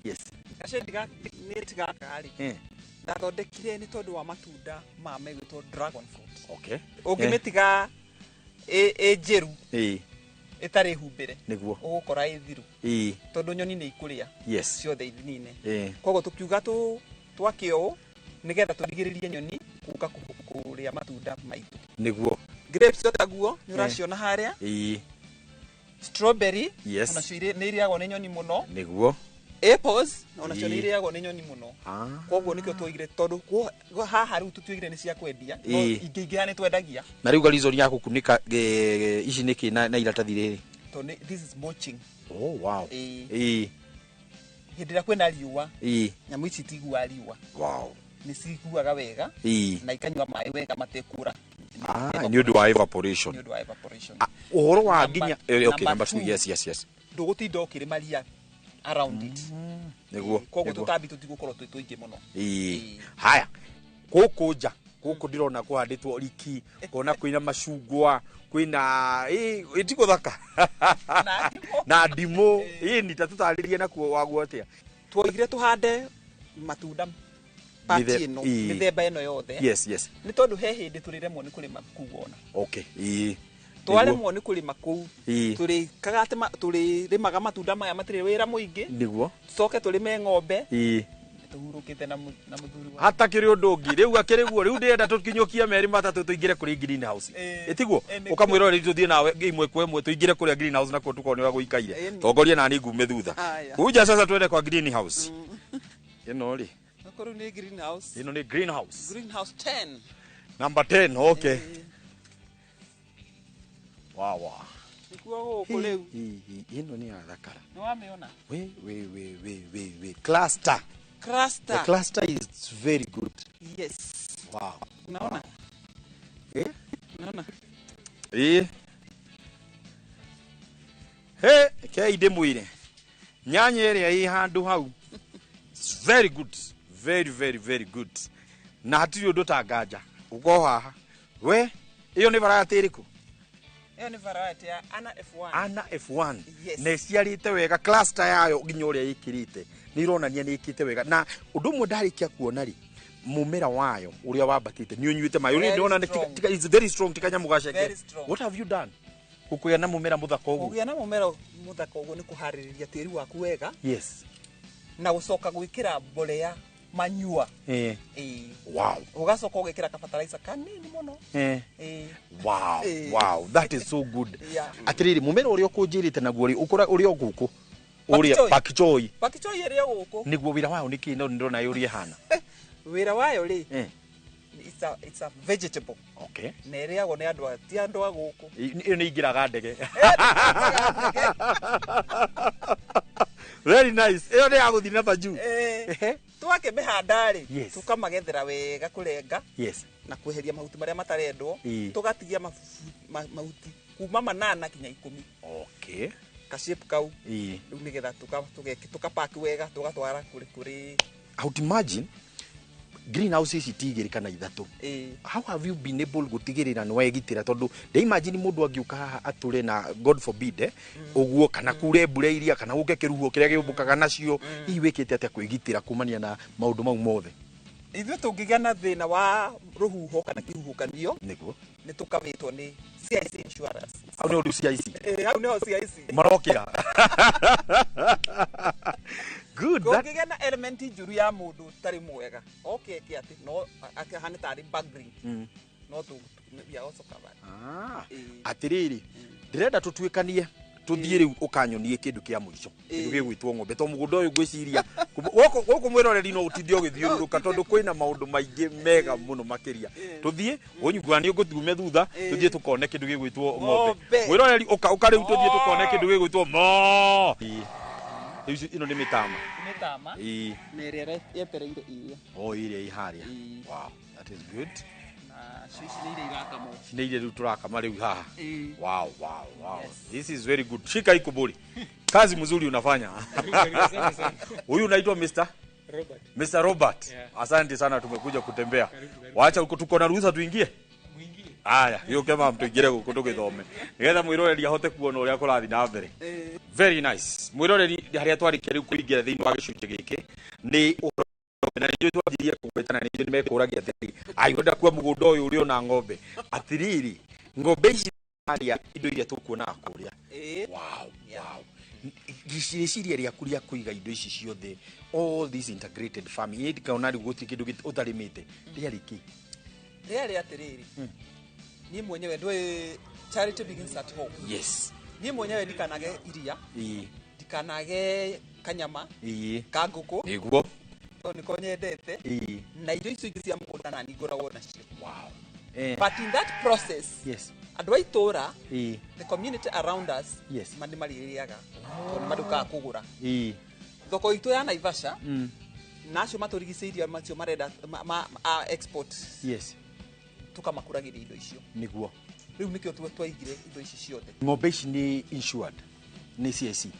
S26: Yes,
S17: gacindineti gaka rĩ ndathondekire nĩ tondũ wa matunda ma megwĩtwo dragon fruit.
S26: Okay.
S17: Ũngĩmĩtiga ĩ njĩru ĩtarĩ humbĩre
S26: nĩguo
S17: ũgũkora ĩ thiru tondũ nyoni nĩ ikũrĩa ciothe ithinine. Koguo tũkiuga twake ũũ nĩgetha tũrigĩrĩrie nyoni gũka kũrĩa matunda maitũ.
S26: Nĩguo
S17: grapes taguo nĩ ũraciona harĩa. Strawberry onacio nĩ irĩagwo nĩ nyoni mũno.
S26: Nĩguo
S17: apples onacio nĩ irĩagwo nĩ nyoni mũno. Koguo nĩkĩo twoigire tondũ haha rĩu tũtuigire nĩ cia kwendia no ingĩ ingĩ nĩ twendagia.
S26: Na rĩu reason ya gũkunĩka ici nĩkĩ na iratathi rĩrĩ?
S17: Tondũ this is mulching.
S26: Oh wow.
S17: Hĩndĩ ĩrĩa kwĩna riũa nyamũ ici itiguaga riũa.
S26: Wow.
S17: Nĩ ciguaga wega na ikanyua maĩ wega matekũra.
S26: Nĩ ũndũ wa evaporation.
S17: Nĩ ũndũ wa evaporation.
S26: Ũhoro wa nginya okay, number 2. Yes yes yes.
S17: Ndũgũtinda ũkĩrĩma ria around it.
S26: Nĩguo.
S17: Koguo tũtambi tũtigũkorwo twĩ tũingĩ mũno.
S26: Haya, gũkũ nja gũkũ ndĩrona kũhandĩtwo riki, ngona kwĩna macungwa, kwĩna ĩtigũthaka na ndimũ. Ĩni ta tũtarĩrie nakuo waguo atĩa?
S17: Twoigire tũhande matunda pati ĩno, mĩthemba ĩno yothe.
S26: Yes yes.
S17: Nĩ tondũ he hĩndĩ tũrĩremwo nĩ kũrĩma kũu ona.
S26: Okay.
S17: Twaremwo nĩ kũrĩma kũu tũrĩkaga atĩ tũrĩrĩmaga matunda maya matirĩ wĩra mũingĩ.
S26: Nĩguo
S17: tũcoke tũrĩme ng'ombe tũhurũkĩte na mũthuri wa
S26: hatakĩrĩ ũndũ ũngĩ. Rĩu akĩrĩ guo rĩu ndĩrenda tũkinyũkie merĩ matatũ tũingĩre kũrĩ greenhouse. Ĩtiguo ũkamwĩra rĩu tũthiĩ nawe ĩmwe kwa ĩmwe tũingĩre kũrĩa greenhouse nakuo tukone ũrĩa gũikaire. Tongoria na niĩ ngume thutha. Kuja sasa twende kwa greenhouse. Ĩno rĩ
S17: Nakorwo nĩ greenhouse.
S26: Ĩno nĩ greenhouse.
S17: Greenhouse 10.
S26: Number 10, okay. Wow wow.
S17: Nĩkuo gũkũ rĩu.
S26: Ĩno nĩ yathakara.
S17: Nĩ wamĩona?
S26: We we we we we we cluster.
S17: Cluster.
S26: The cluster is very good.
S17: Yes.
S26: Wow.
S17: Unaona? Unaona?
S26: He, kei ndĩmwĩre. Nyanya ĩrĩa ĩ handũ hau. It's very good. Very very very good. Na hatirĩ ũndũ ta nganja. Ũko haha. We, ĩyo nĩ variety ĩrĩkũ?
S17: Ĩyo nĩ variety ya Anna F1.
S26: Anna F1.
S17: Yes.
S26: Na ĩciarĩte wega cluster yayo nginya ũrĩa ĩkĩrĩte. Nĩ ironania nĩ ĩkĩte wega. Na ũndũ ũmwe ndarĩkia kuona rĩ, mũmera wayo ũrĩa wambatĩte nĩ ũnyuĩte maĩ. Ũrĩa ndĩrona nĩ is very strong, ti kanyamũ gaceke. What have you done? Gũkũgĩa na mũmera mũthaka ũguo.
S17: Kũgĩa na mũmera mũthaka ũguo nĩ kũharĩrĩria tĩri waku wega.
S26: Yes.
S17: Na gũcoka gwĩkĩra mbolea manyua.
S26: Wow.
S17: Ũgacoka ũgekĩra ka fertilizer kanini mũno.
S26: Wow. Wow, that is so good. Atĩrĩrĩ, mũmera ũrĩa ũkũnjĩrĩte naguo rĩ, ũkũra ũrĩa ũgũkũ. Ũrĩa pak choi.
S17: Pak choi ĩrĩa gũkũ.
S26: Nĩguo wĩra wayo nĩkĩ no ndĩrona ũrĩa ĩhana.
S17: Wĩra wayo rĩ, It's a vegetable.
S26: Okay.
S17: Na ĩrĩagwo nĩ andũ ti andũ a gũkũ.
S26: Ĩyo nĩ ingĩraga ndege. Very nice. Ĩyo nĩ ya gũthiĩ na majuu.
S17: Twakĩmĩhanda rĩ, tũkamagethera wega kũrenga.
S26: Yes.
S17: Na kweheria mahuti marĩa matarendwo, tũgatigia mahuti kuma 8 kinya 10.
S26: Okay.
S17: Kashape kau. Rĩu nĩgetha tũkapaki wega tũgatwara kũrĩ.
S26: I would imagine greenhouse ici ti igĩrĩ kana ithatũ. How have you been able gũtigĩrĩra nĩ wegitĩra tondũ ndĩ imagine mũndũ angĩũka haha atũre na God forbid ũguo kana kure mbura iria kana gũke kĩruhuo kĩrĩa gĩũmbũkaga nacio, hihi wĩkĩte atĩa kwĩgitĩra kumania na maũndũ mau mothe?
S17: Ithuĩ tũngĩgĩa na thĩna wa rũhuho kana kĩhuhũkanio,
S26: nĩguo
S17: nĩ tũkavĩtwo nĩ CIC insurance.
S26: Hau nĩ ũndũ CIC.
S17: Hau nĩho CIC
S26: marokĩra. Good.
S17: Kũngĩgĩa na element njũru ya mũndũ ũtarĩ mwega, oke eke atĩ no akĩhane tarĩ burglary, no we are also covered.
S26: Atĩrĩrĩ, ndĩrenda tũtuĩkanie tũthiĩ rĩu ũkanyonie kĩndũ kĩa mũico, kĩndũ gĩgwĩtwo ng'ombe, to mũgũnda ũyũ ngwĩciria gũkũ mwĩroreri no ũtinde ũgĩthiũrũrũka tondũ kwĩna maũndũ maingĩ mega mũno makĩria. Tũthiĩ ũnyugua nĩ ũgũtume thutha, tũthiĩ tũkone kĩndũ gĩgwĩtwo ng'ombe. Mwĩroreri ũka rĩu tũthiĩ tũkone kĩndũ gĩgwĩtwo mo. Rĩu ĩno nĩ mĩtama.
S17: Mĩtama. Na ĩrĩa yetereire iria.
S26: Oh, iria iharĩa. Wow, that is good.
S17: Na ici nĩ iria irakamwo.
S26: Nĩ iria rĩu tũrakama rĩu haha. Wow, wow, wow. This is very good. Shika ikuburi. Kazi mzuri unafanya. Huyu unaitwa Mr.
S1: Robert.
S26: Mr. Robert.
S1: Yeah.
S26: Asante sana tumekuja kutembea. Wacha tuko na ruhusa tuingie. Aya, gĩũke mama tũingĩre gũkũ tũgĩthome. Nĩgetha mwĩroreri ahote kuona ũrĩa kũrathiĩ na mbere. Very nice. Mwĩroreri harĩa twarĩkia rĩu kũingĩra thĩinĩ wa gĩcunjĩ gĩkĩ nĩ ũhoro na nĩ twanjirie kũgwetana nĩ njũĩ nĩmekũragia atĩrĩrĩ, ai wenda kua mũgũnda ũyũ ũrĩ ona ng'ombe. Atĩrĩrĩ, ng'ombe ici harĩa indo iria tũkuonaga kũrĩa. Wow, wow. Rĩciria rĩaku rĩa kũiga indo ici ciothe, all this integrated farming, ĩ ndikaona rĩu gũtirĩ kĩndũ ũtarĩmĩte, rĩarĩ kĩ?
S17: Rĩarĩ atĩrĩrĩ, niĩ mwenyewe ndũĩ charity begins at home.
S26: Yes.
S17: Niĩ mwenyewe ndikanage iria, ndikanage kanyama ka ngũkũ,
S26: nĩguo
S17: tondũ nĩko nyendete, na irio icio ingĩ cia mũgũnda na niĩ ngoragwo nacio.
S26: Wow.
S17: But in that process,
S26: yes,
S17: andũ a itũũra, the community around us,
S26: yes,
S17: nĩ marĩrĩaga tondũ nĩ madukaga kũgũra. Thoko itũ ya Naivasha, na acio matũrigicĩirie macio marenda export,
S26: yes,
S17: tukamakũragĩria indo icio.
S26: Nĩguo.
S17: Rĩu nĩkĩo twaigire indo ici ciothe.
S26: Ng'ombe ici nĩ insured nĩ CIC?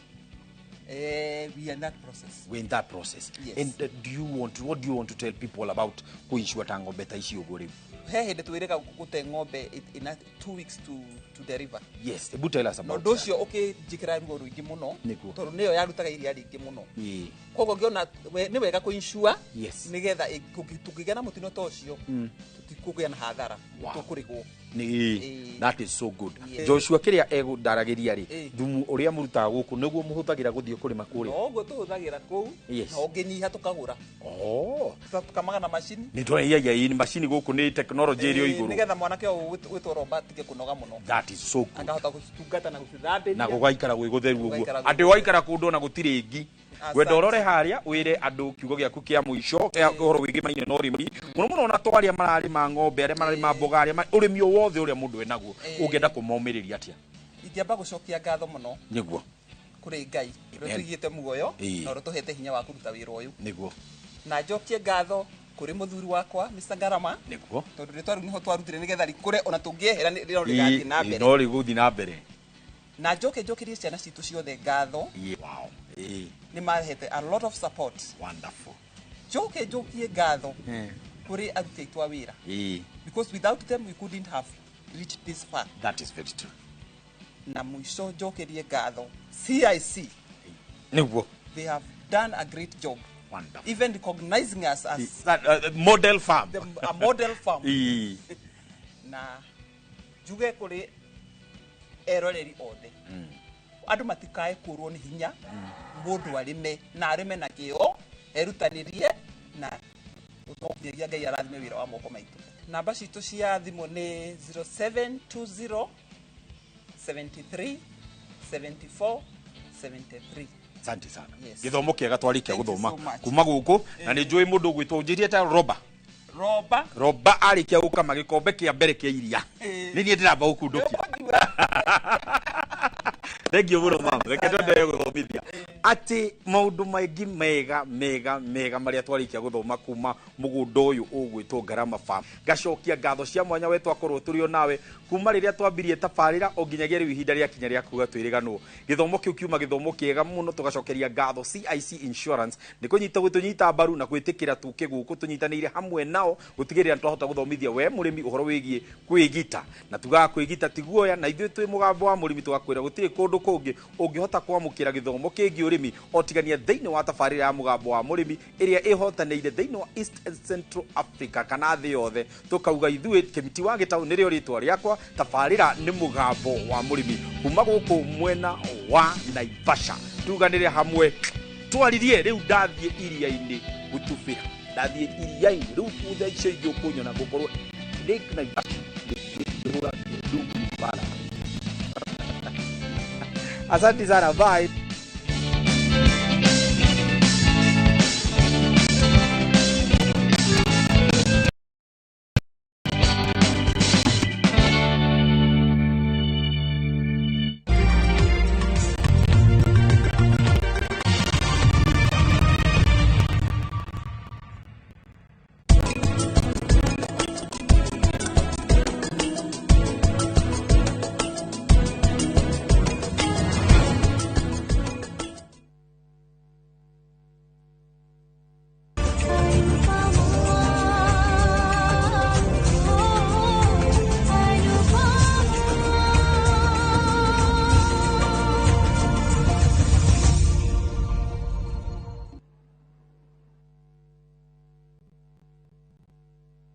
S17: We are in that process.
S26: We in that process.
S17: Yes.
S26: And do you want to, what do you want to tell people about kũinsure ta ng'ombe ta ici ũguo rĩu?
S17: He hĩndĩ twĩrĩga gũte ng'ombe in 2 weeks to deliver.
S26: Yes, ebu tell us about
S17: that. Na ũndũ ũcio ũkĩnjĩkĩra ruo rũingĩ mũno, tondũ nĩyo yarutaga iria rĩingĩ mũno. Koguo ngĩona nĩ wega kũinsure,
S26: yes,
S17: nĩgetha tũngĩgĩa na mũtino ta ũcio, tũtikũgĩa na hathara, tũkũrĩhwo.
S26: That is so good. Joshua kĩrĩa egũndaragĩria rĩ, thumu ũrĩa mũrutaga gũkũ nĩguo mũhũthagĩra gũthiĩ kũrĩma kũrĩa?
S17: Noguo tũhũthagĩra kũu, na ũngĩnyiha tũkagũra. Tũkamaga na macini.
S26: Nĩ tũraiya macini gũkũ nĩ technology ĩrĩ igũrũ.
S17: Nĩgetha mwanake ũyũ wĩtwo Robert atige kũnoga mũno.
S26: That is so good.
S17: Akahota gũcitungata na gũcithambĩria.
S26: Na gũgaikara gwĩ gũtheru ũguo. Andũ waikara kũndũ ona gũtirĩ ngi. Ngwenda ũrore harĩa wĩre andũ kiugo gĩaku kĩa mũico kĩa ũhoro wĩgĩmaine na ũrĩmi mũno mũno ona to arĩa mararĩma ng'ombe, arĩa mararĩma mboga, arĩa ũrĩmi o wothe ũrĩa mũndũ enaguo, ũngĩenda kũmomĩrĩria atĩa?
S17: Ingĩamba gũcokia ngatho mũno
S26: nĩguo
S17: kũrĩ Ngai ũrĩa tũigĩte muoyo na ũrĩa tũhete hinya wa kũruta wĩra ũyũ,
S26: nĩguo,
S17: na njokie ngatho kũrĩ mũthuri wakwa Mr. Ngarama,
S26: nĩguo,
S17: tondũ rĩtwa rĩu nĩho twarutire nĩgetha rĩkũre ona tũngĩehera no rĩgathiĩ na mbere,
S26: no rĩgũthiĩ na mbere.
S17: Na njoke njokerie ciana citũ ciothe ngatho,
S26: wow,
S17: nĩ mahete a lot of support.
S26: Wonderful.
S17: Njoke njokie ngatho kũrĩ aruti aitũ a wĩra, because without them we couldn't have reached this far.
S26: That is very true.
S17: Na mũico njokerie ngatho CIC,
S26: nĩguo,
S17: they have done a great job.
S26: Wonderful.
S17: Even recognizing us as
S26: model farm.
S17: A model farm. Na njuge kũrĩ eroreri othe, andũ matikae kũrwo nĩ hinya, mũndũ arĩme na arĩme na kĩo, erutanĩrie na ũtonyagia Ngai arathime wĩra wa moko maitũ. Namba citũ cia thimũ nĩ 0720 73 74 73.
S26: Asante sana.
S17: Yes.
S26: Gĩthomo kĩega twarĩkia
S17: Thank you
S26: gũthoma
S17: so much.
S26: kuma gũkũ, na nĩ njũĩ mũndũ ũgwĩtwo ũnjĩrie ta Roba.
S17: Roba
S26: Roba arĩkia gũkama gĩkombe kĩa mbere kĩa iria nĩ niĩ ndĩramba gũkundũkia. Thank you mũno mama, reke twendelee gũthomithia atĩ maũndũ maingĩ mega mega mega marĩa twarĩkia gũthoma kuma mũgũnda ũyũ ũgwĩtwo Ngarama Farm. Ngacokia ngatho cia mwanya we twakorwo tũrĩ o nawe kuma rĩrĩa twambirie tabarĩra o nginyagia rĩu ihinda rĩakinya rĩa kuga twĩrĩganwo. Gĩthomo kĩu kiuma gĩthomo kĩega mũno, tũgacokeria ngatho CIC Insurance nĩ kũnyita gũtũnyita mbaru na gwĩtĩkĩra tũke gũkũ tũnyitanĩire hamwe nao gũtigĩrĩra twahota gũthomithia we mũrĩmi ũhoro wĩgiĩ kwĩgita. Na tugaga kwĩgita ti guoya, na ithuĩ twĩ mũgambo wa mũrĩmi tũgakwĩra gũtirĩ kũndũ kũngĩ ũngĩhota kwamũkĩra gĩthomo kĩgiĩ ũrĩmi o tigania thĩinĩ wa tabarĩra ya mũgambo wa mũrĩmi ĩrĩa ĩhotanĩire thĩinĩ wa East and Central Africa kana thĩ yothe. Tũkauga ithuĩ Kĩmiti wa Gĩtaũ nĩrĩo rĩtwa rĩakwa, tabarĩra nĩ mũgambo wa mũrĩmi kuma gũkũ mwena wa Naivasha. Tuganĩre hamwe twaririe rĩu ndathiĩ iria-inĩ gũtubĩra, ndathiĩ iria-inĩ rĩu tha icio ingĩ ũkũnyona gũkorwo Lake Naivasha ngĩhũra ndungu bara. Asante sana, bye.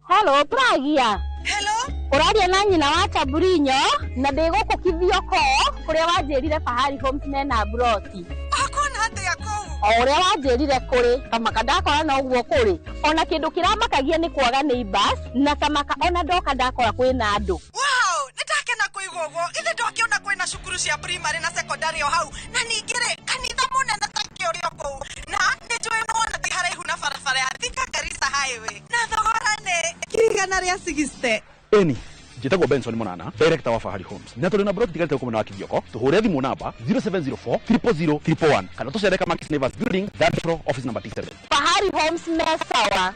S1: Hello, Pragia. Hello. Ũraria na nyina wa Chaburinyo na ndĩ gũkũ Kithioko kũrĩa wanjĩrire Fahari Homes mena broti.
S17: Ũkuona atĩa kũu?
S1: O ũrĩa wanjĩrire kũrĩ, kamaka ndakora no ũguo kũrĩ. Ona kĩndũ kĩramakagia nĩ kwaga neighbors na tamaka ona ndoka ndakora kwĩna andũ.
S17: Wow, nĩndakena kũigua ũguo. Ithe ndokĩona kwĩna cukuru cia primary na secondary o hau na ningĩ rĩ kanitha mũnene ta kĩũrĩ o kũu na nĩnjũĩ nĩwona ti haraihu na barabara ya Thika Garissa Highway na thogora nĩ 160.
S3: Eni njĩtagwo Benson Munana, director wa Fahari Homes, na tũrĩ na broti tigarĩte gũkũ mwena wa Kithioko. Tũhũre thimũ namba 0704 000 111 kana tũcere Kamakis Neighbors Building, third floor, office number T7.
S1: Fahari Homes me sawa.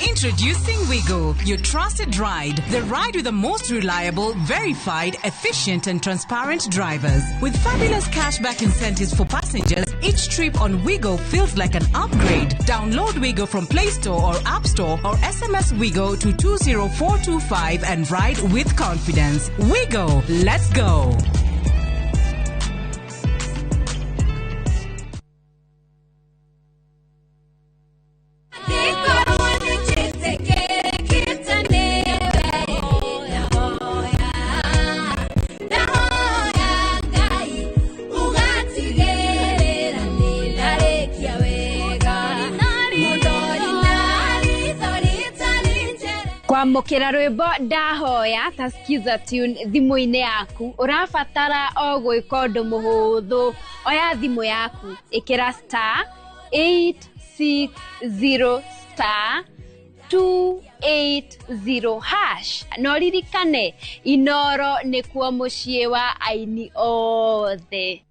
S8: Introducing Wigo, your trusted ride. The ride with the most reliable, verified, efficient and transparent drivers. With fabulous cashback incentives for passengers, each trip on Wigo feels like an upgrade. Download Wigo from Play Store or App Store or SMS Wigo to 20425 and ride with confidence. Wigo, let's go.
S12: Kwamũkĩra rwĩmbo ndahoya ta skiza tune thimũ-inĩ yaku ũrabatara o gwĩka ũndũ mũhũthũ. Oya thimũ yaku, ĩkĩra star 860 star 280 hash na ũririkane Inoro nĩkuo mũciĩ wa aini othe.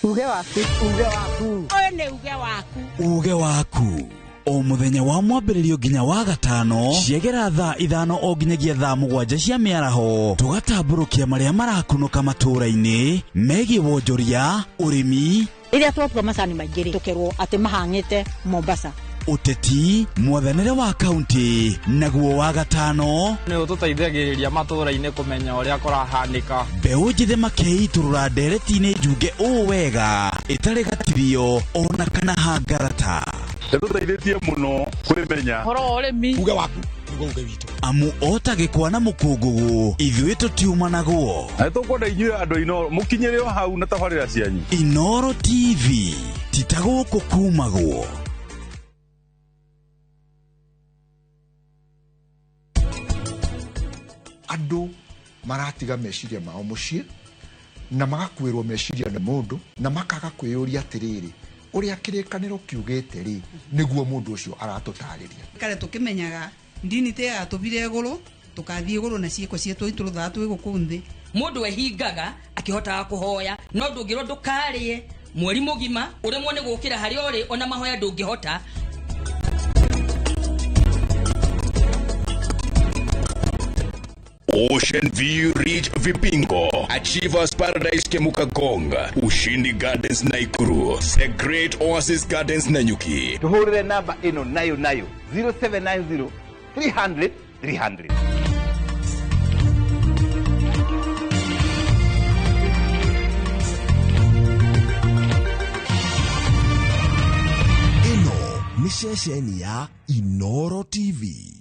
S19: Uge waku, uge waku.
S14: Ũyũ nĩ uge waku.
S20: Uge waku. O mũthenya wa mwambĩrĩrio nginya wa gatano ciegera thaa 5 o nginyagia thaa 7 cia mĩaraho tũgatambũrũkia marĩa marakunũka matũũra-inĩ megiĩ wonjoria, ũrĩmi,
S21: rĩrĩa twatua macani maingĩ rĩ tũkerwo atĩ mahang'ĩte Mombasa,
S20: ũteti, mwathanĩre wa kaunti, naguo wa gatano
S22: nĩ ũtũteithagĩrĩria matũũra-inĩ kũmenya ũrĩa kũrahanĩka.
S20: Mbeũ njĩthĩ makeitũrũra ndereti-inĩ njunge ũũ wega ĩtarĩ gatirio ona kana hangarata.
S11: Nĩtũteithĩtie mũno kwĩmenya
S22: ũhoro wa ũrĩmi.
S2: Uge waku nĩguo uge witũ.
S20: Amu ota gĩkwa na mũkũngũgũ ithuĩ tũtiumanagwo.
S11: Na nĩtũkwenda inyuĩ andũ a Inooro mũkinyĩre o hau na tabarĩra cianyu.
S20: Inooro TV ti ta gũkũ kumagwo.
S23: Andũ maratiga meciria mao mũciĩ
S6: Na magakuĩrwo meciria nĩ mũndũ na makaga kwĩyũria atĩrĩrĩ, ũrĩa kĩrĩkanĩro kiugĩte rĩ nĩguo mũndũ ũcio aratũtarĩria.
S7: Kare tũkĩmenyaga ndini te yatũbire igũrũ, tũkathiĩ igũrũ na ciĩko cietũ itũrũthaa twĩ gũkũ nthĩ.
S10: Mũndũ ehingaga akĩhotaga kũhoya, no ndũngĩrwo ndũkarĩe mweri mũgima ũremwo nĩ gũkĩra harĩa ũrĩ, ona mahoya ndũngĩhota.
S13: Ocean View Ridge Vipingo, Achievers Paradise Kemuka Gonga, Ushindi Gardens Naikuru, The Great Oasis Gardens Nanyuki.
S23: Tuhurire namba ino nayo nayo 0790 300 300.
S5: Ino ni ceceni ya Inoro TV.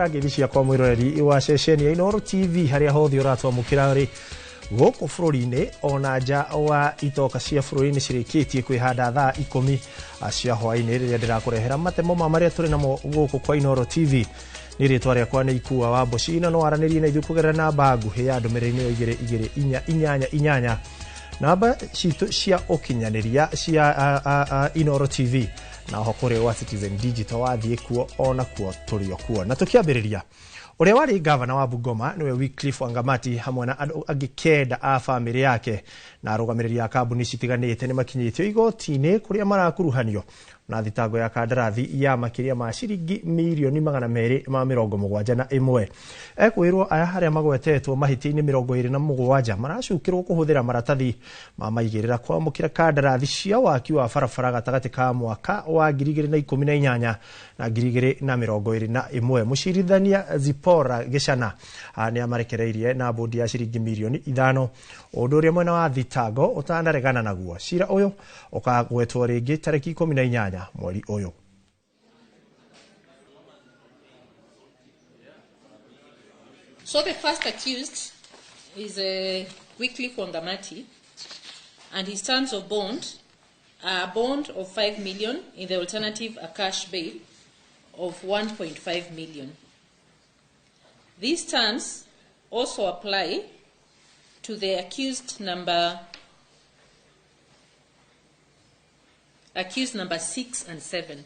S24: Ngeithi ciakwa mwiroreri wa ceceni ya Inoro TV haria hothe ũratwamũkĩra rĩ gũkũ bũrũri-inĩ ona nja wa itoka cia bũrũri-inĩ cirĩkĩtie kwĩhanda thaa 10 cia hwaĩ-inĩ rĩrĩa ndĩrakũrehera matemo ma marĩa tũrĩ namo gũkũ kwa Inoro TV. Nĩ rĩtwa rĩakwa nĩ Ikua wa Mboci na no aranĩrie na ithuĩ kũgerera namba nguhĩ ya ndũmĩrĩri nĩyo 2 2 4 8 8. Namba citũ cia ũkinyanĩria cia Inoro TV na oho kũrĩ wa Citizen Digital wathiĩ kuo ona kuo tũrĩ o kuo. Na tũkĩambĩrĩria, ũrĩa warĩ gavana wa Bungoma nĩwe Wycliffe Wangamati hamwe na andũ angĩ 9 a bamĩrĩ yake na arũgamĩrĩri a kambuni citiganĩte nĩ makinyĩtio igoti-inĩ kũrĩa marakuruhanio na thitango ya kandarathi ya makĩria ma ciringi mirioni 271. Ekwĩrwo aya harĩa magwetetwo mahĩtia-inĩ 27 maracukĩrwo kũhũthĩra maratathi ma maigĩrĩra kwamũkĩra kandarathi cia waki wa barabara gatagatĩ ka mwaka wa 2018 na 2021. Mũcirithania Zipora Gĩcana nĩ amarekereirie na bodi ya ciringi mirioni 5, ũndũ ũrĩa mwena wa thitango ũtanaregana naguo. Cira ũyũ ũkagwetwo rĩngĩ tarĩki 18 mweri ũyũ.
S25: So the first accused is Wycliffe Wangamati, and his terms of bond are a bond of 5 million, in the alternative a cash bail of 1.5 million. These terms also apply to the accused number 6 and 7.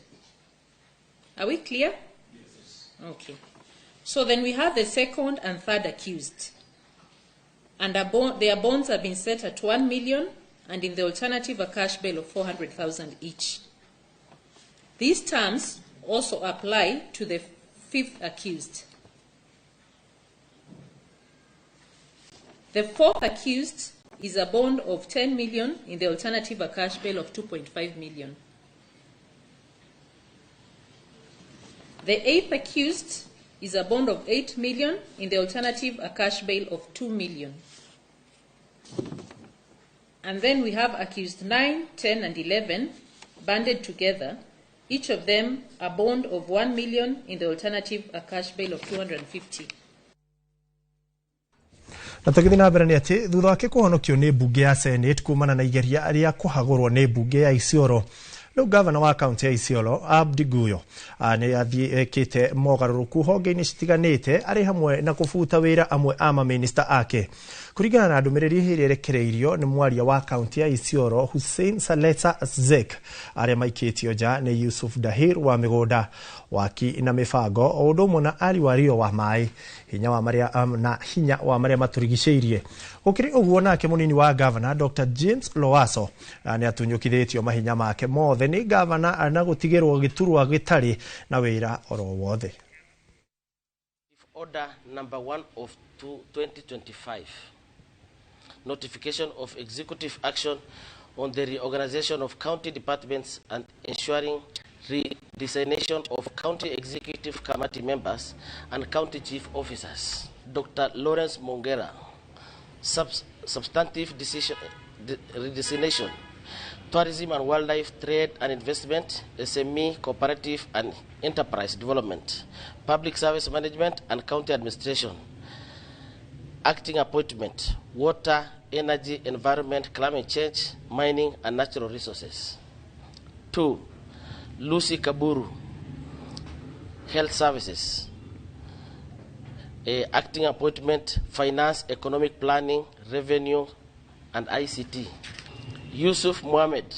S25: Are we clear? Yes. Okay. So then we have the second and third accused. And their bonds have been set at 1 million, and in the alternative a cash bail of 400,000 each. These terms also apply to the fifth accused. The fourth accused is a bond of 10 million, in the alternative a cash bail of 2.5 million. The eighth accused is a bond of 8 million, in the alternative a cash bail of 2 million. And then we have accused 9, 10 and 11 banded together, each of them a bond of 1 million, in the alternative a cash bail of 250.
S24: Na tũgĩthiĩ na mbere nĩ atĩ thutha wake kũhonokio nĩ mbunge ya Senate kumana na igeria rĩa kũhagũrwo nĩ mbunge ya Isiolo, rĩu gavana wa kaunti ya Isiolo Abdi Guyo nĩ athiĩkĩte mogarũrũku honge-inĩ citiganĩte arĩ hamwe na kũbuta wĩra amwe a mamĩnĩsta ake. Kũringana na ndũmĩrĩri ĩrĩa ĩrekereirio nĩ mwaria wa kaunti ya Isiolo Hussein Saleta Zek, arĩa maikĩtio nja nĩ Yusuf Dahir wa mĩgũnda, waki na mĩbango, o ũndũ ũmwe na Ali Wario wa maĩ, hinya wa marĩa na hinya wa marĩa matũrigicĩirie. Gũkĩrĩ ũguo nake mũnini wa gavana Dr James Loaso nĩ atunyũkithĩtio mahinya make mothe nĩ gavana na gũtigĩrwo gĩturwa gĩtarĩ na wĩra oro wothe.
S27: Order number 1 of 2025, notification of executive action
S4: on the reorganization of county departments and ensuring redesignation of county executive committee members and county chief officers. Dr. Lawrence Mongera, substantive decision, redesignation, tourism and wildlife, trade and investment, SME, cooperative and enterprise development, public service management and county administration, acting appointment, water, energy, environment, climate change, mining and natural resources. 2. Lucy Kaburu, Health Services, acting appointment, finance, economic planning, revenue and ICT. Yusuf Mohammed,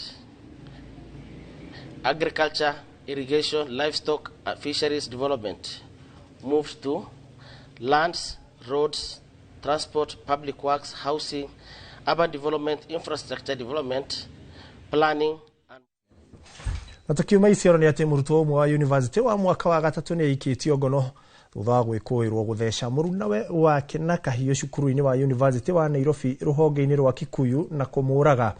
S4: Agriculture, Irrigation, Livestock and Fisheries Development, moves to Lands, Roads, Transport, Public Works, Housing, Urban Development, Infrastructure Development, Planning.
S24: Na tukiuma Isiolo nĩ atĩ mũrutwo ũmwe wa university wa mwaka wa gatatũ nĩ aikĩtio ngono thutha wa gwĩkũĩrwo gũtheca mũrunawe wake na kahiũ cukuru-inĩ wa university wa Nairobi rũhonge-inĩ rwa Kikuyu na kũmũraga.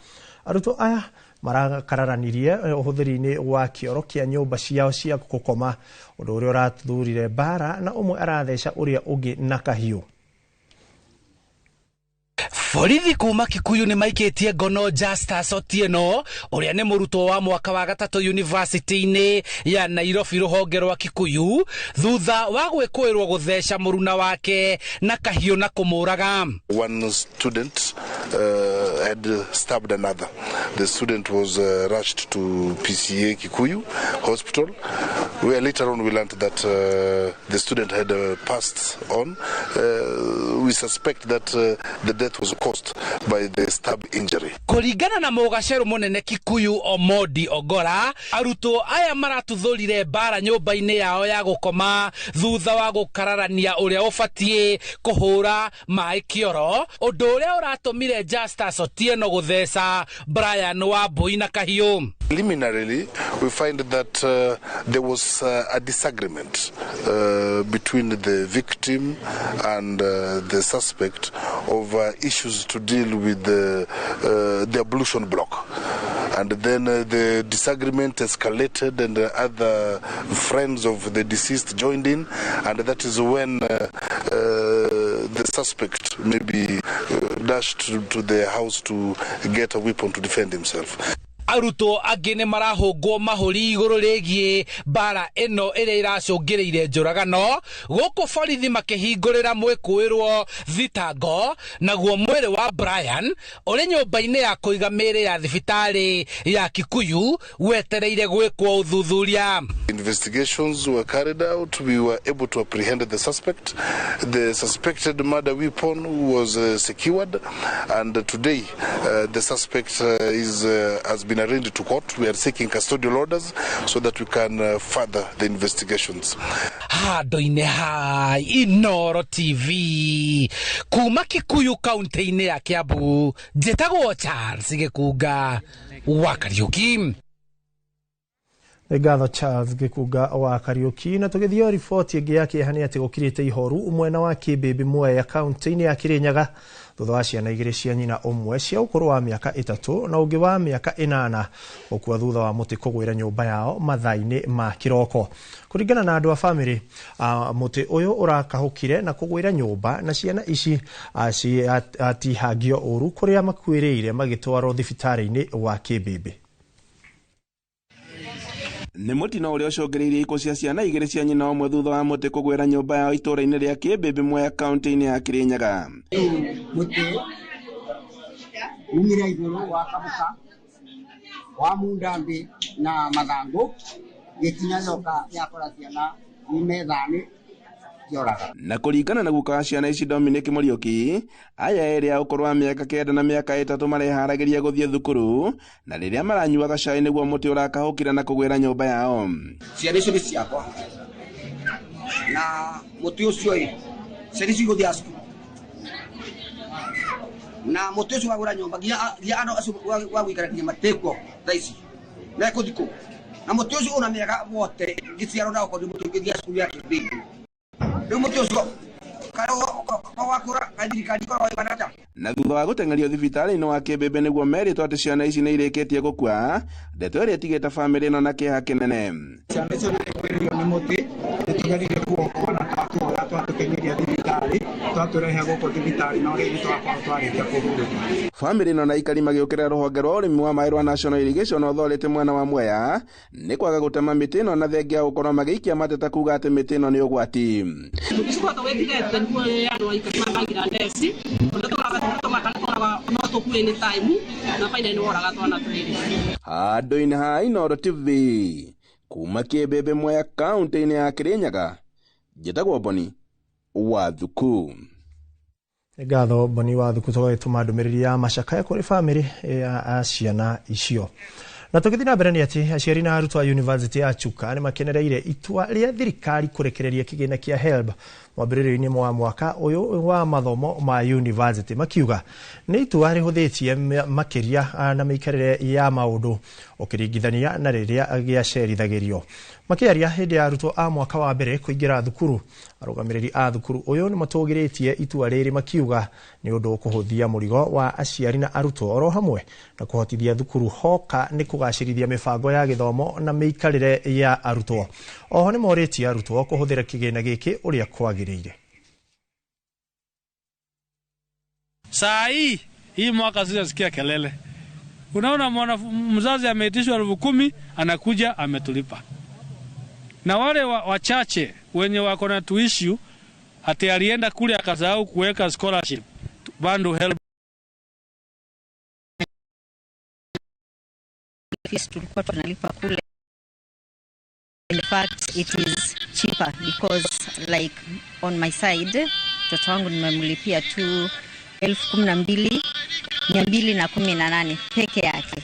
S24: Arutwo aya marakararanirie ũhũthĩri-inĩ wa kĩoro kĩa nyũmba ciao cia gũkoma, ũndũ ũrĩa ũrathurire mbara na ũmwe aratheca ũrĩa ũngĩ na kahiũ.
S9: Borithi kuma Kikuyu nĩ maikĩtie ngono Justus Otieno ũrĩa nĩ mũrutwo wa mwaka wa gatatũ university-inĩ ya Nairobi rũhonge rwa Kikuyu thutha wa gwĩkũĩrwo gũtheca mũruna wake na kahiũ na kũmũraga.
S15: One student had stabbed another. The student was rushed to PCA Kikuyu Hospital, where later on we learned that the student had passed on. We suspect that the death was caused by the stab injury.
S9: Kũringana na mũgacerũ mũnene Kikuyu Omondi Ogora, arutwo aya maratuthũrire mbara nyũmba-inĩ yao ya gũkoma thutha wa gũkararania ũrĩa ũbatiĩ kũhũra maĩ kĩoro, ũndũ ũrĩa ũratũmire Justus Otieno gũtheca Brian Wambui na kahiũ.
S15: Preliminarily, we find that there was a disagreement between the victim and the suspect over issues to deal with the ablution block. And then the disagreement escalated and other friends of the deceased joined in, and that is when the suspect maybe dashed to the house to get a weapon to defend himself.
S9: Arutwo angĩ nĩ marahũngwo mahũri igũrũ rĩgiĩ mbara ĩno ĩrĩa ĩracũngĩrĩire njũragano gũkũ borithi makĩhingũrĩra mwĩkũĩrwo thitango, naguo mwĩrĩ wa Brian ũrĩ nyũmba-inĩ ya kũiga mĩĩrĩ ya thibitarĩ ya Kikuyu wetereire gwĩkwo ũthuthuria.
S15: Investigations were carried out. We were able to apprehend the suspect. The suspected murder weapon was secured, and today the suspect has been arraigned to court. We are seeking custodial orders so that we can further the investigations.
S9: Handũ-inĩ ha Inooro TV kuma Kikuyu kaunti-inĩ ya Kiambu, njĩtagwo Charles Gĩkunga wa Kariuki.
S24: Ngatho Charles Gĩkunga wa Kariuki. Na tũgĩthiĩ riboti ĩngĩ ya kĩeha nĩ atĩ gũkirĩte ihoru mwena wa Kĩmbĩmbĩ Mwea kaunti-inĩ ya Kĩrĩnyaga thutha wa ciana igĩrĩ cia nyina ũmwe cia ũkũrũ wa mĩaka 3 na ũngĩ wa mĩaka 8 gũkua thutha wa mũtĩ kũgwĩra nyũmba yao mathaa-inĩ ma kĩroko. Kũringana na andũ a bamĩrĩ, mũtĩ ũyũ ũrakahũkire na kũgwĩra nyũmba na ciana ici ciatihangio ũru kũrĩa makuĩrĩire magĩtwarwo thibitarĩ-inĩ wa Kĩmbĩmbĩ.
S16: Nĩ mũtino ũrĩa ũcũngĩrĩirie ikuũ cia ciana igĩrĩ cia nyina ũmwe thutha wa mũtĩ kũgwĩra nyũmba yao itũũra-inĩ rĩa Kĩmbĩmbĩ Mwea kaunti-inĩ ya Kĩrĩnyaga.
S18: Mũtĩ umire igũrũ wakabũka wamunda thĩ na mathangũ gĩkinya yoka yakora ciana ime thani.
S16: Na kũringana na guka wa ciana ici Dominic Mũriũki, aya erĩ a ũkũrũ wa mĩaka 9 na mĩaka 3 mareharagĩria gũthiĩ thukuru, na rĩrĩa maranyuaga cai nĩguo mũtĩ ũrakahũkĩra na kũgwĩra nyũmba yao.
S18: Ciana icio nĩ ciakwa na mũtĩ ũcio ĩ ciana icio igũthiĩ cukuru na mũtĩ ũcio wagũra nyũmba nginya andũ acio wa gũikara nginya matĩkuo thaa ici mekũthiĩ kũ na mũtĩ ũcio una mĩaka wote ngĩciarwo na okorwo nĩ mũtĩ ũngĩthiĩ cukuru ya Kĩmbĩmbĩ. Rĩu mũtĩ ũcio
S16: Na thutha wa gũteng'erio thibitarĩ-inĩ wa Kĩmbĩmbĩ nĩguo merĩtwo atĩ ciana ici nĩ irĩkĩtie gũkua, ndeto ĩrĩa ĩtigĩte bamĩrĩ ĩno na kĩeha kĩnene.
S2: Ciana icio nĩ kwĩrĩrio nĩ mũtĩ, nĩ tũgeririe kuokoa na twatuoya twatũteng'eria thibitarĩ, twatũrehe gũkũ thibitarĩ no rĩu nĩ twakorwo twarĩkia kũhurũka.
S16: Bamĩrĩ ĩno na aikari magĩũkĩrĩra rũhonge rwa ũrĩmi wa maĩ rwa National Irrigation Authority mwena wa Mwea nĩ kwaga gũtema mĩtĩ ĩno na thengia ya gũkorwo magĩikia mateta kuga atĩ mĩtĩ ĩno nĩ ũgwati. Handũ-inĩ ha Inooro TV kuma Kĩmbĩmbĩ Mwea kaũntĩ-inĩ ya Kĩrĩnyaga, njĩtagwo Boni wa Thuku.
S24: Ngatho Boni wa Thuku tũgagĩtũma ndũmĩrĩri ya macakaya kũrĩ bamĩrĩ ya ciana icio. Na tũgĩthiĩ na mbere nĩ atĩ aciari na arutwo a University ya Chuka nĩ makenereire itua rĩa thirikari kũrekereria kĩgĩna kĩa HELB mwambĩrĩrio-inĩ wa mwaka ũyũ wa mathomo ma university, makiuga nĩ itua rĩhũthĩtie makĩria na mĩikarĩre ya maũndũ ũkĩringithania na rĩrĩa gĩacerithagĩrio. Makĩaria hĩndĩ ya arutwo a mwaka wa mbere kũingĩra thukuru, arũgamĩrĩri a thukuru ũyũ nĩ matũgĩrĩtie itua rĩrĩ makiuga nĩ ũndũ kũhũthia mũrigo wa aciari na arutwo oro hamwe na kũhotithia thukuru hoka nĩ kũgacĩrithia mĩbango ya gĩthomo na mĩikarĩre ya arutwo. Oho nĩ morĩtie arutwo kũhũthĩra kĩgĩna gĩkĩ ũrĩa kwagĩrĩire.
S1: Saa hii mwaka sijasikia kelele. Unaona mwana mzazi ameitishwa 10,000 anakuja ametulipa. Na wale wachache wenye wako na tuishu ati alienda kule akasahau kuweka scholarship bando help.
S3: Fees tulikuwa tunalipa kule. In fact it is cheaper because like on my side mtoto wangu nimemlipia tu 12,218 peke yake.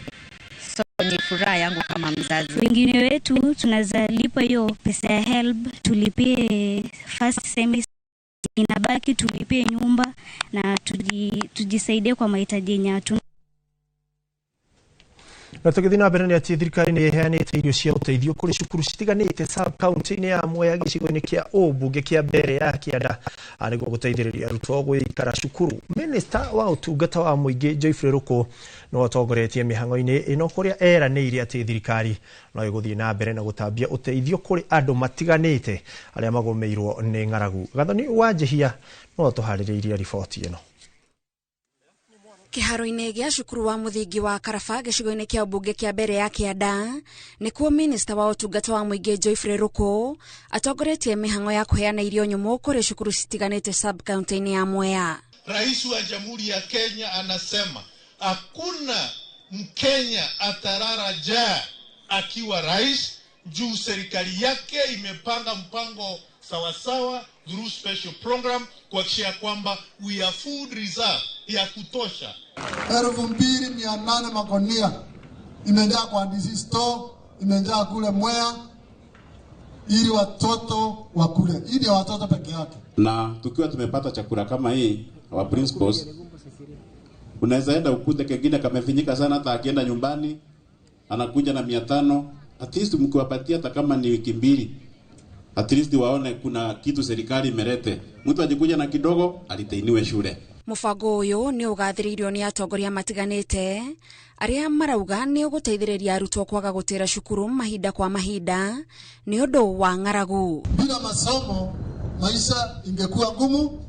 S3: So ni furaha yangu kama mzazi.
S8: Wengine wetu tunaweza lipa hiyo pesa ya HELB, tulipie first semester, inabaki tulipie nyumba na tujisaidie kwa mahitaji yenye hatuna.
S24: Na tũgĩthiĩ na mbere nĩ atĩ thirikari nĩ ĩheanĩte irio cia ũteithio kũrĩ cukuru citiganĩte sub county-inĩ ya Mwea gĩcigo-inĩ kĩa ũmbunge kĩa mbere ya kĩanda nĩguo gũteithĩrĩria arutwo gũikara cukuru. Minista wa ũtungata wa mũingĩ Geoffrey Ruku nĩwe ũtongoretie mĩhang'o-inĩ ĩno kũrĩa eranĩire atĩ thirikari no ĩgũthiĩ na mbere na gũtambia ũteithio kũrĩ andũ matiganĩte arĩa magũmĩirwo nĩ ng'aragu. Gathoni wa Njihia no atũharĩrĩirie riboti ĩno.
S12: Kĩharo-inĩ gĩa cukuru wa mũthingi wa Karaba gĩcigo-inĩ kĩa ũmbunge kĩa mbere ya kĩanda nĩkuo minista wa ũtungata wa mũingĩ Geoffrey Ruku atongoretie mĩhang'o ya kũheana irio nyũmũ kũrĩ cukuru citiganĩte sub county-inĩ ya Mwea.
S17: Rais wa Jamhuri ya Kenya anasema hakuna Mkenya atarara njaa akiwa rais, juu serikali yake imepanga mpango sawasawa through special program kuhakikisha kwamba we are food reserve ya kutosha.
S26: 2,800 magunia imejaa kwa DC store, imejaa kule Mwea ili watoto wakule, ili watoto peke yake.
S27: Na tukiwa tumepata chakula kama hii, our principals, unaweza enda ukute kengine kamefinyika sana, hata akienda nyumbani anakuja na 500, at least mkiwapatia hata kama ni wiki mbili, at least waone kuna kitu serikali imelete. Mtu ajikuja na kidogo alitainiwe shule.
S12: Mũbango ũyũ nĩ ũgathĩrĩirio nĩ atongoria matiganĩte arĩa marauga nĩ ũgũteithĩrĩria arutwo kwaga gũtĩra cukuru mahinda kwa mahinda nĩ ũndũ wa ng'aragu.
S26: Bila masomo maisha ingekuwa ngumu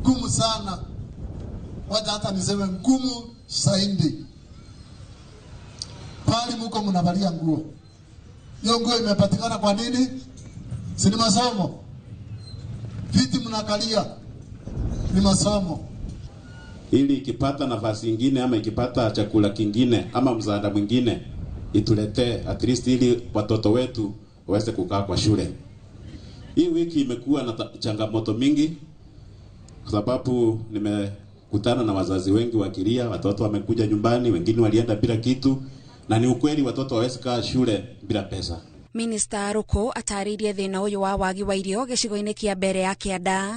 S26: ngumu sana, wacha hata niseme ngumu zaidi. Pali muko mnavalia nguo, hiyo nguo imepatikana kwa nini? Si ni masomo. Viti mnakalia ni masomo.
S27: Ili ikipata nafasi nyingine ama ikipata chakula kingine ama msaada mwingine ituletee at least ili watoto wetu waweze kukaa kwa shule. Hii wiki imekuwa na changamoto mingi kwa sababu nimekutana na wazazi wengi wakilia, watoto wamekuja nyumbani, wengine walienda bila kitu, na ni ukweli watoto hawawezi kaa shule bila pesa.
S12: Minista Ruku atarĩirie thĩna ũyũ wa wagi wa irio gĩcigo-inĩ kĩa mbere ya kĩanda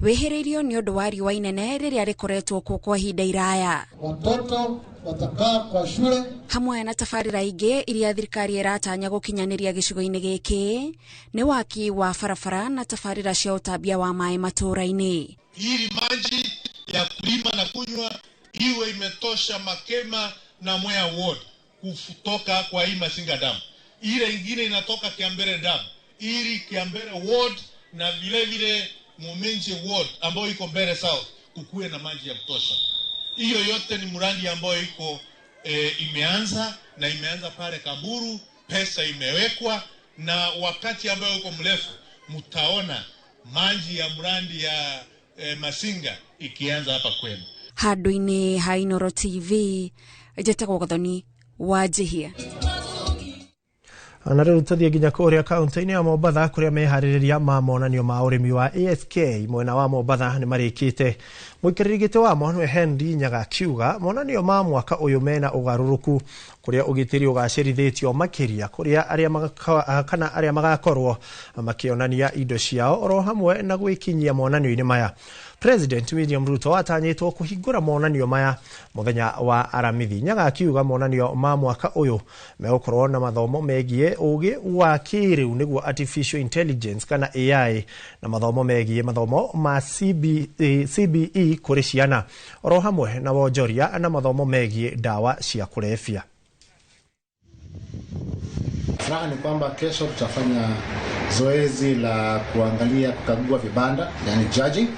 S12: wĩhĩrĩirio nĩ ũndũ wa riũa inene rĩrĩa rĩkoretwo kuo kwa ihinda iraya.
S26: Watoto watakaa kwa shule
S12: hamwe na tabarĩra ingĩ iria thirikari ĩratanya gũkinyanĩria gĩcigo-inĩ gĩkĩ nĩ waki wa barabara na tabarĩra cia ũtambia wa maĩ matũũra-inĩ.
S17: Ili maji ya kulima na kunywa iwe imetosha Makema na Mwea Ward kutoka kwa hii Masinga Dam. Ile ingine inatoka Kiambere Dam, ili Kiambere Ward na vile vile Muminji Ward ambayo iko Mbere South kukuwe na maji ya kutosha. Hiyo yote ni mradi ambayo iko imeanza na imeanza pale Kamburu, pesa imewekwa, na wakati ambayo uko mrefu mtaona maji ya mradi ya Masinga ikianza hapa kwenu.
S12: Handũ-inĩ ha Inooro TV njetagwo Gathoni wa Njihia.
S24: Na rĩu tũthiĩ nginya kũrĩa kaunti-inĩ ya Mombatha kũrĩa meharĩrĩria ma monanio ma ũrĩmi wa ASK mwena wa Mombatha nĩ marĩkĩte. Mũikarĩri gĩtĩ wamo nĩwe Henry Nyaga akiuga monanio ma mwaka ũyũ mena ũgarũrũku kũrĩa ũgitĩri ũgacĩrithĩtio makĩria kũrĩa arĩa magakorwo makĩonania indo ciao oro hamwe na gwĩkinyia monanio-inĩ maya. President William Ruto atanyĩtwo kũhingũra monanio maya mũthenya wa Aramithi. Nyaga akiuga monanio ma mwaka ũyũ megũkorwo na mathomo megiĩ ũgĩ wa kĩrĩu nĩguo artificial intelligence kana AI na mathomo megiĩ mathomo ma CBE kũrĩ ciana oro hamwe na wonjoria na mathomo megiĩ ndawa cia kũrebia.
S6: Furaha ni kwamba kesho tutafanya zoezi la kuangalia kukagua vibanda, yani judging.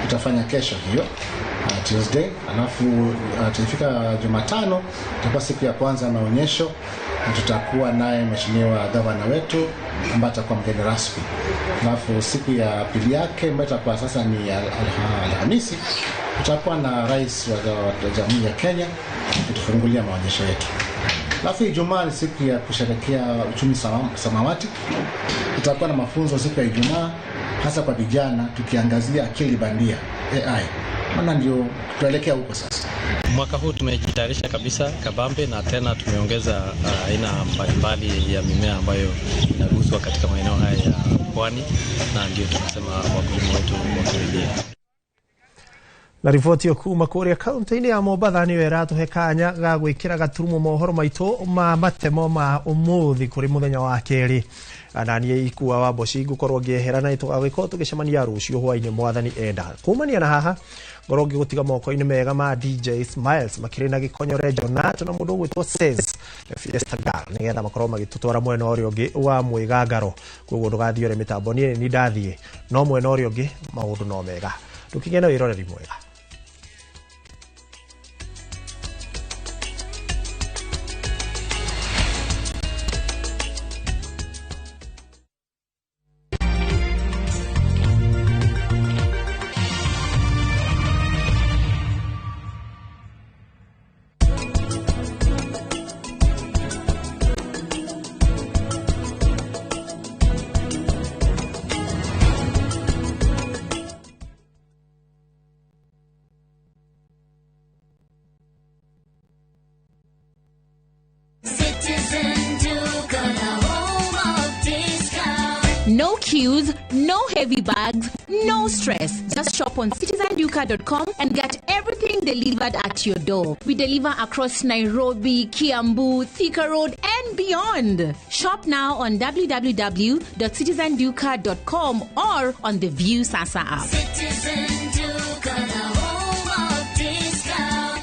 S6: Tutafanya kesho hiyo Tuesday, alafu tukifika Jumatano itakuwa siku ya kwanza maonyesho, na tutakuwa naye mheshimiwa gavana wetu ambaye atakuwa mgeni rasmi. Alafu siku ya pili yake ambayo itakuwa sasa ni Alhamisi, tutakuwa na rais wa Jamhuri ya Kenya kutufungulia maonyesho yetu. Alafu Ijumaa ni siku ya kusherehekea uchumi samawati. Tutakuwa na mafunzo siku ya Ijumaa hasa kwa vijana, tukiangazia akili bandia AI. Maana ndio tuelekea huko sasa.
S11: Mwaka huu tumejitayarisha kabisa kabambe, na tena tumeongeza aina mbalimbali ya mimea ambayo inaguswa katika maeneo haya ya pwani, na ndio tunasema wakulima wetu wakaribia.
S24: Na riboti yo kuma kũrĩa kaunti-inĩ ya Mombatha nĩyo ĩratũhe kanya ga gwĩkĩra gaturumo mohoro maitũ ma matemo ma ũmũthĩ kũrĩ mũthenya wa kerĩ. Na niĩ ikua wa Mboci ngũkorwo ngĩehera na tũgagĩkorwo tũgĩcemania rũciũ hwaĩ-inĩ mwathani enda. Kumania na haha ngorwo ngĩgũtiga moko-inĩ mega ma DJ Smiles makĩrĩ na gĩkonyore Jonathan na mũndũ ũgwĩtwo Says Fiesta Girl nĩgetha makorwo magĩtũtwara mwena ũrĩa ũngĩ wa mwĩgangaro. Koguo ndũgathiĩ ũrĩa mĩtambo, niĩ nĩ ndathiĩ no mwena ũrĩa ũngĩ maũndũ no mega. Ndũkĩgĩe na wĩroreri mwega.
S14: No queues, no heavy bags, no stress. Just shop on citizenduka.com and get everything delivered at your door. We deliver across Nairobi, Kiambu, Thika Road, and beyond. Shop now on www.citizenduka.com or on the View Sasa app.
S19: Citizen Duka, the home of discount.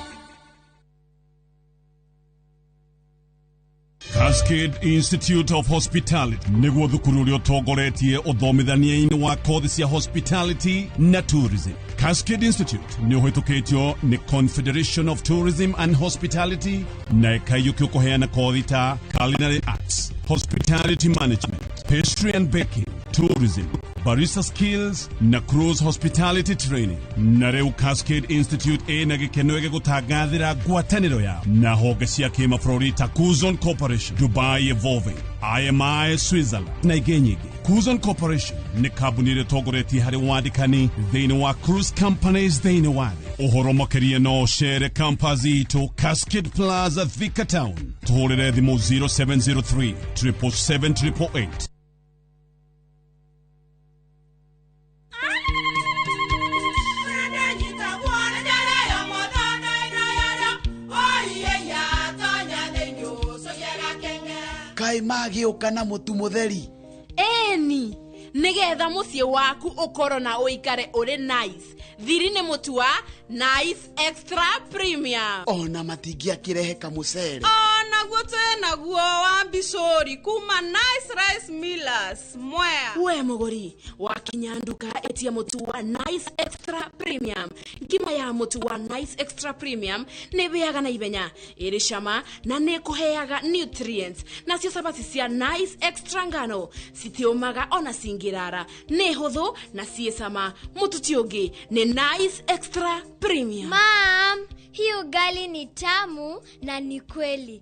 S20: Cascade Institute of Hospitality niguo thukuru uria utongoretie uthomithania-ini wa kothi cia hospitality na tourism. Cascade Institute ni uhitukitio ni Confederation of Tourism and Hospitality na ikaiyukio kuheana kothi ta culinary arts, hospitality management, pastry and baking, tourism, barista skills na cruise hospitality training. Na rĩu Cascade Institute ĩna gĩkeno gĩgũtangathĩra ngwatanĩro yao na honge cia kĩmabũrũri ta Kuzon Corporation, Dubai Evolving, IMI Switzerland na ingĩ nyingĩ. Kuzon Corporation nĩ kambuni ĩrĩa ĩtongoretie harĩ wandĩkani thĩinĩ wa cruise companies thĩinĩ wa thĩ. Ũhoro makĩria no ũcere campus itũ Cascade Plaza, Thika Town. Tũhũrĩre thimũ 0703 777 888.
S5: Kaĩ magĩũka na mũtu mũtheri?
S7: Ĩni, nĩgetha mũciĩ waku ũkorwo na ũikare ũrĩ nice. Thiri nĩ mũtu wa Nice Extra Premium.
S5: Ona matingĩakĩrehe kamũcere.
S10: Onaguo twĩnaguo wa mbicũri kuma Nice Rice Millers Mwea.
S7: We mũgũri wakinya nduka ĩtia mũtu wa Nice Extra Premium. Ngima ya mũtu wa Nice Extra Premium nĩ ĩhĩaga na ihenya, ĩrĩ cama na nĩ ĩkũheaga nutrients. Nacio cabaci cia Nice Extra ngano citiũmaga ona cingĩrara, nĩ hũthũ na ciĩ cama. Mũtu ti ũngĩ nĩ Nice Extra Premium.
S13: Mom, hii ugali ni tamu na ni kweli.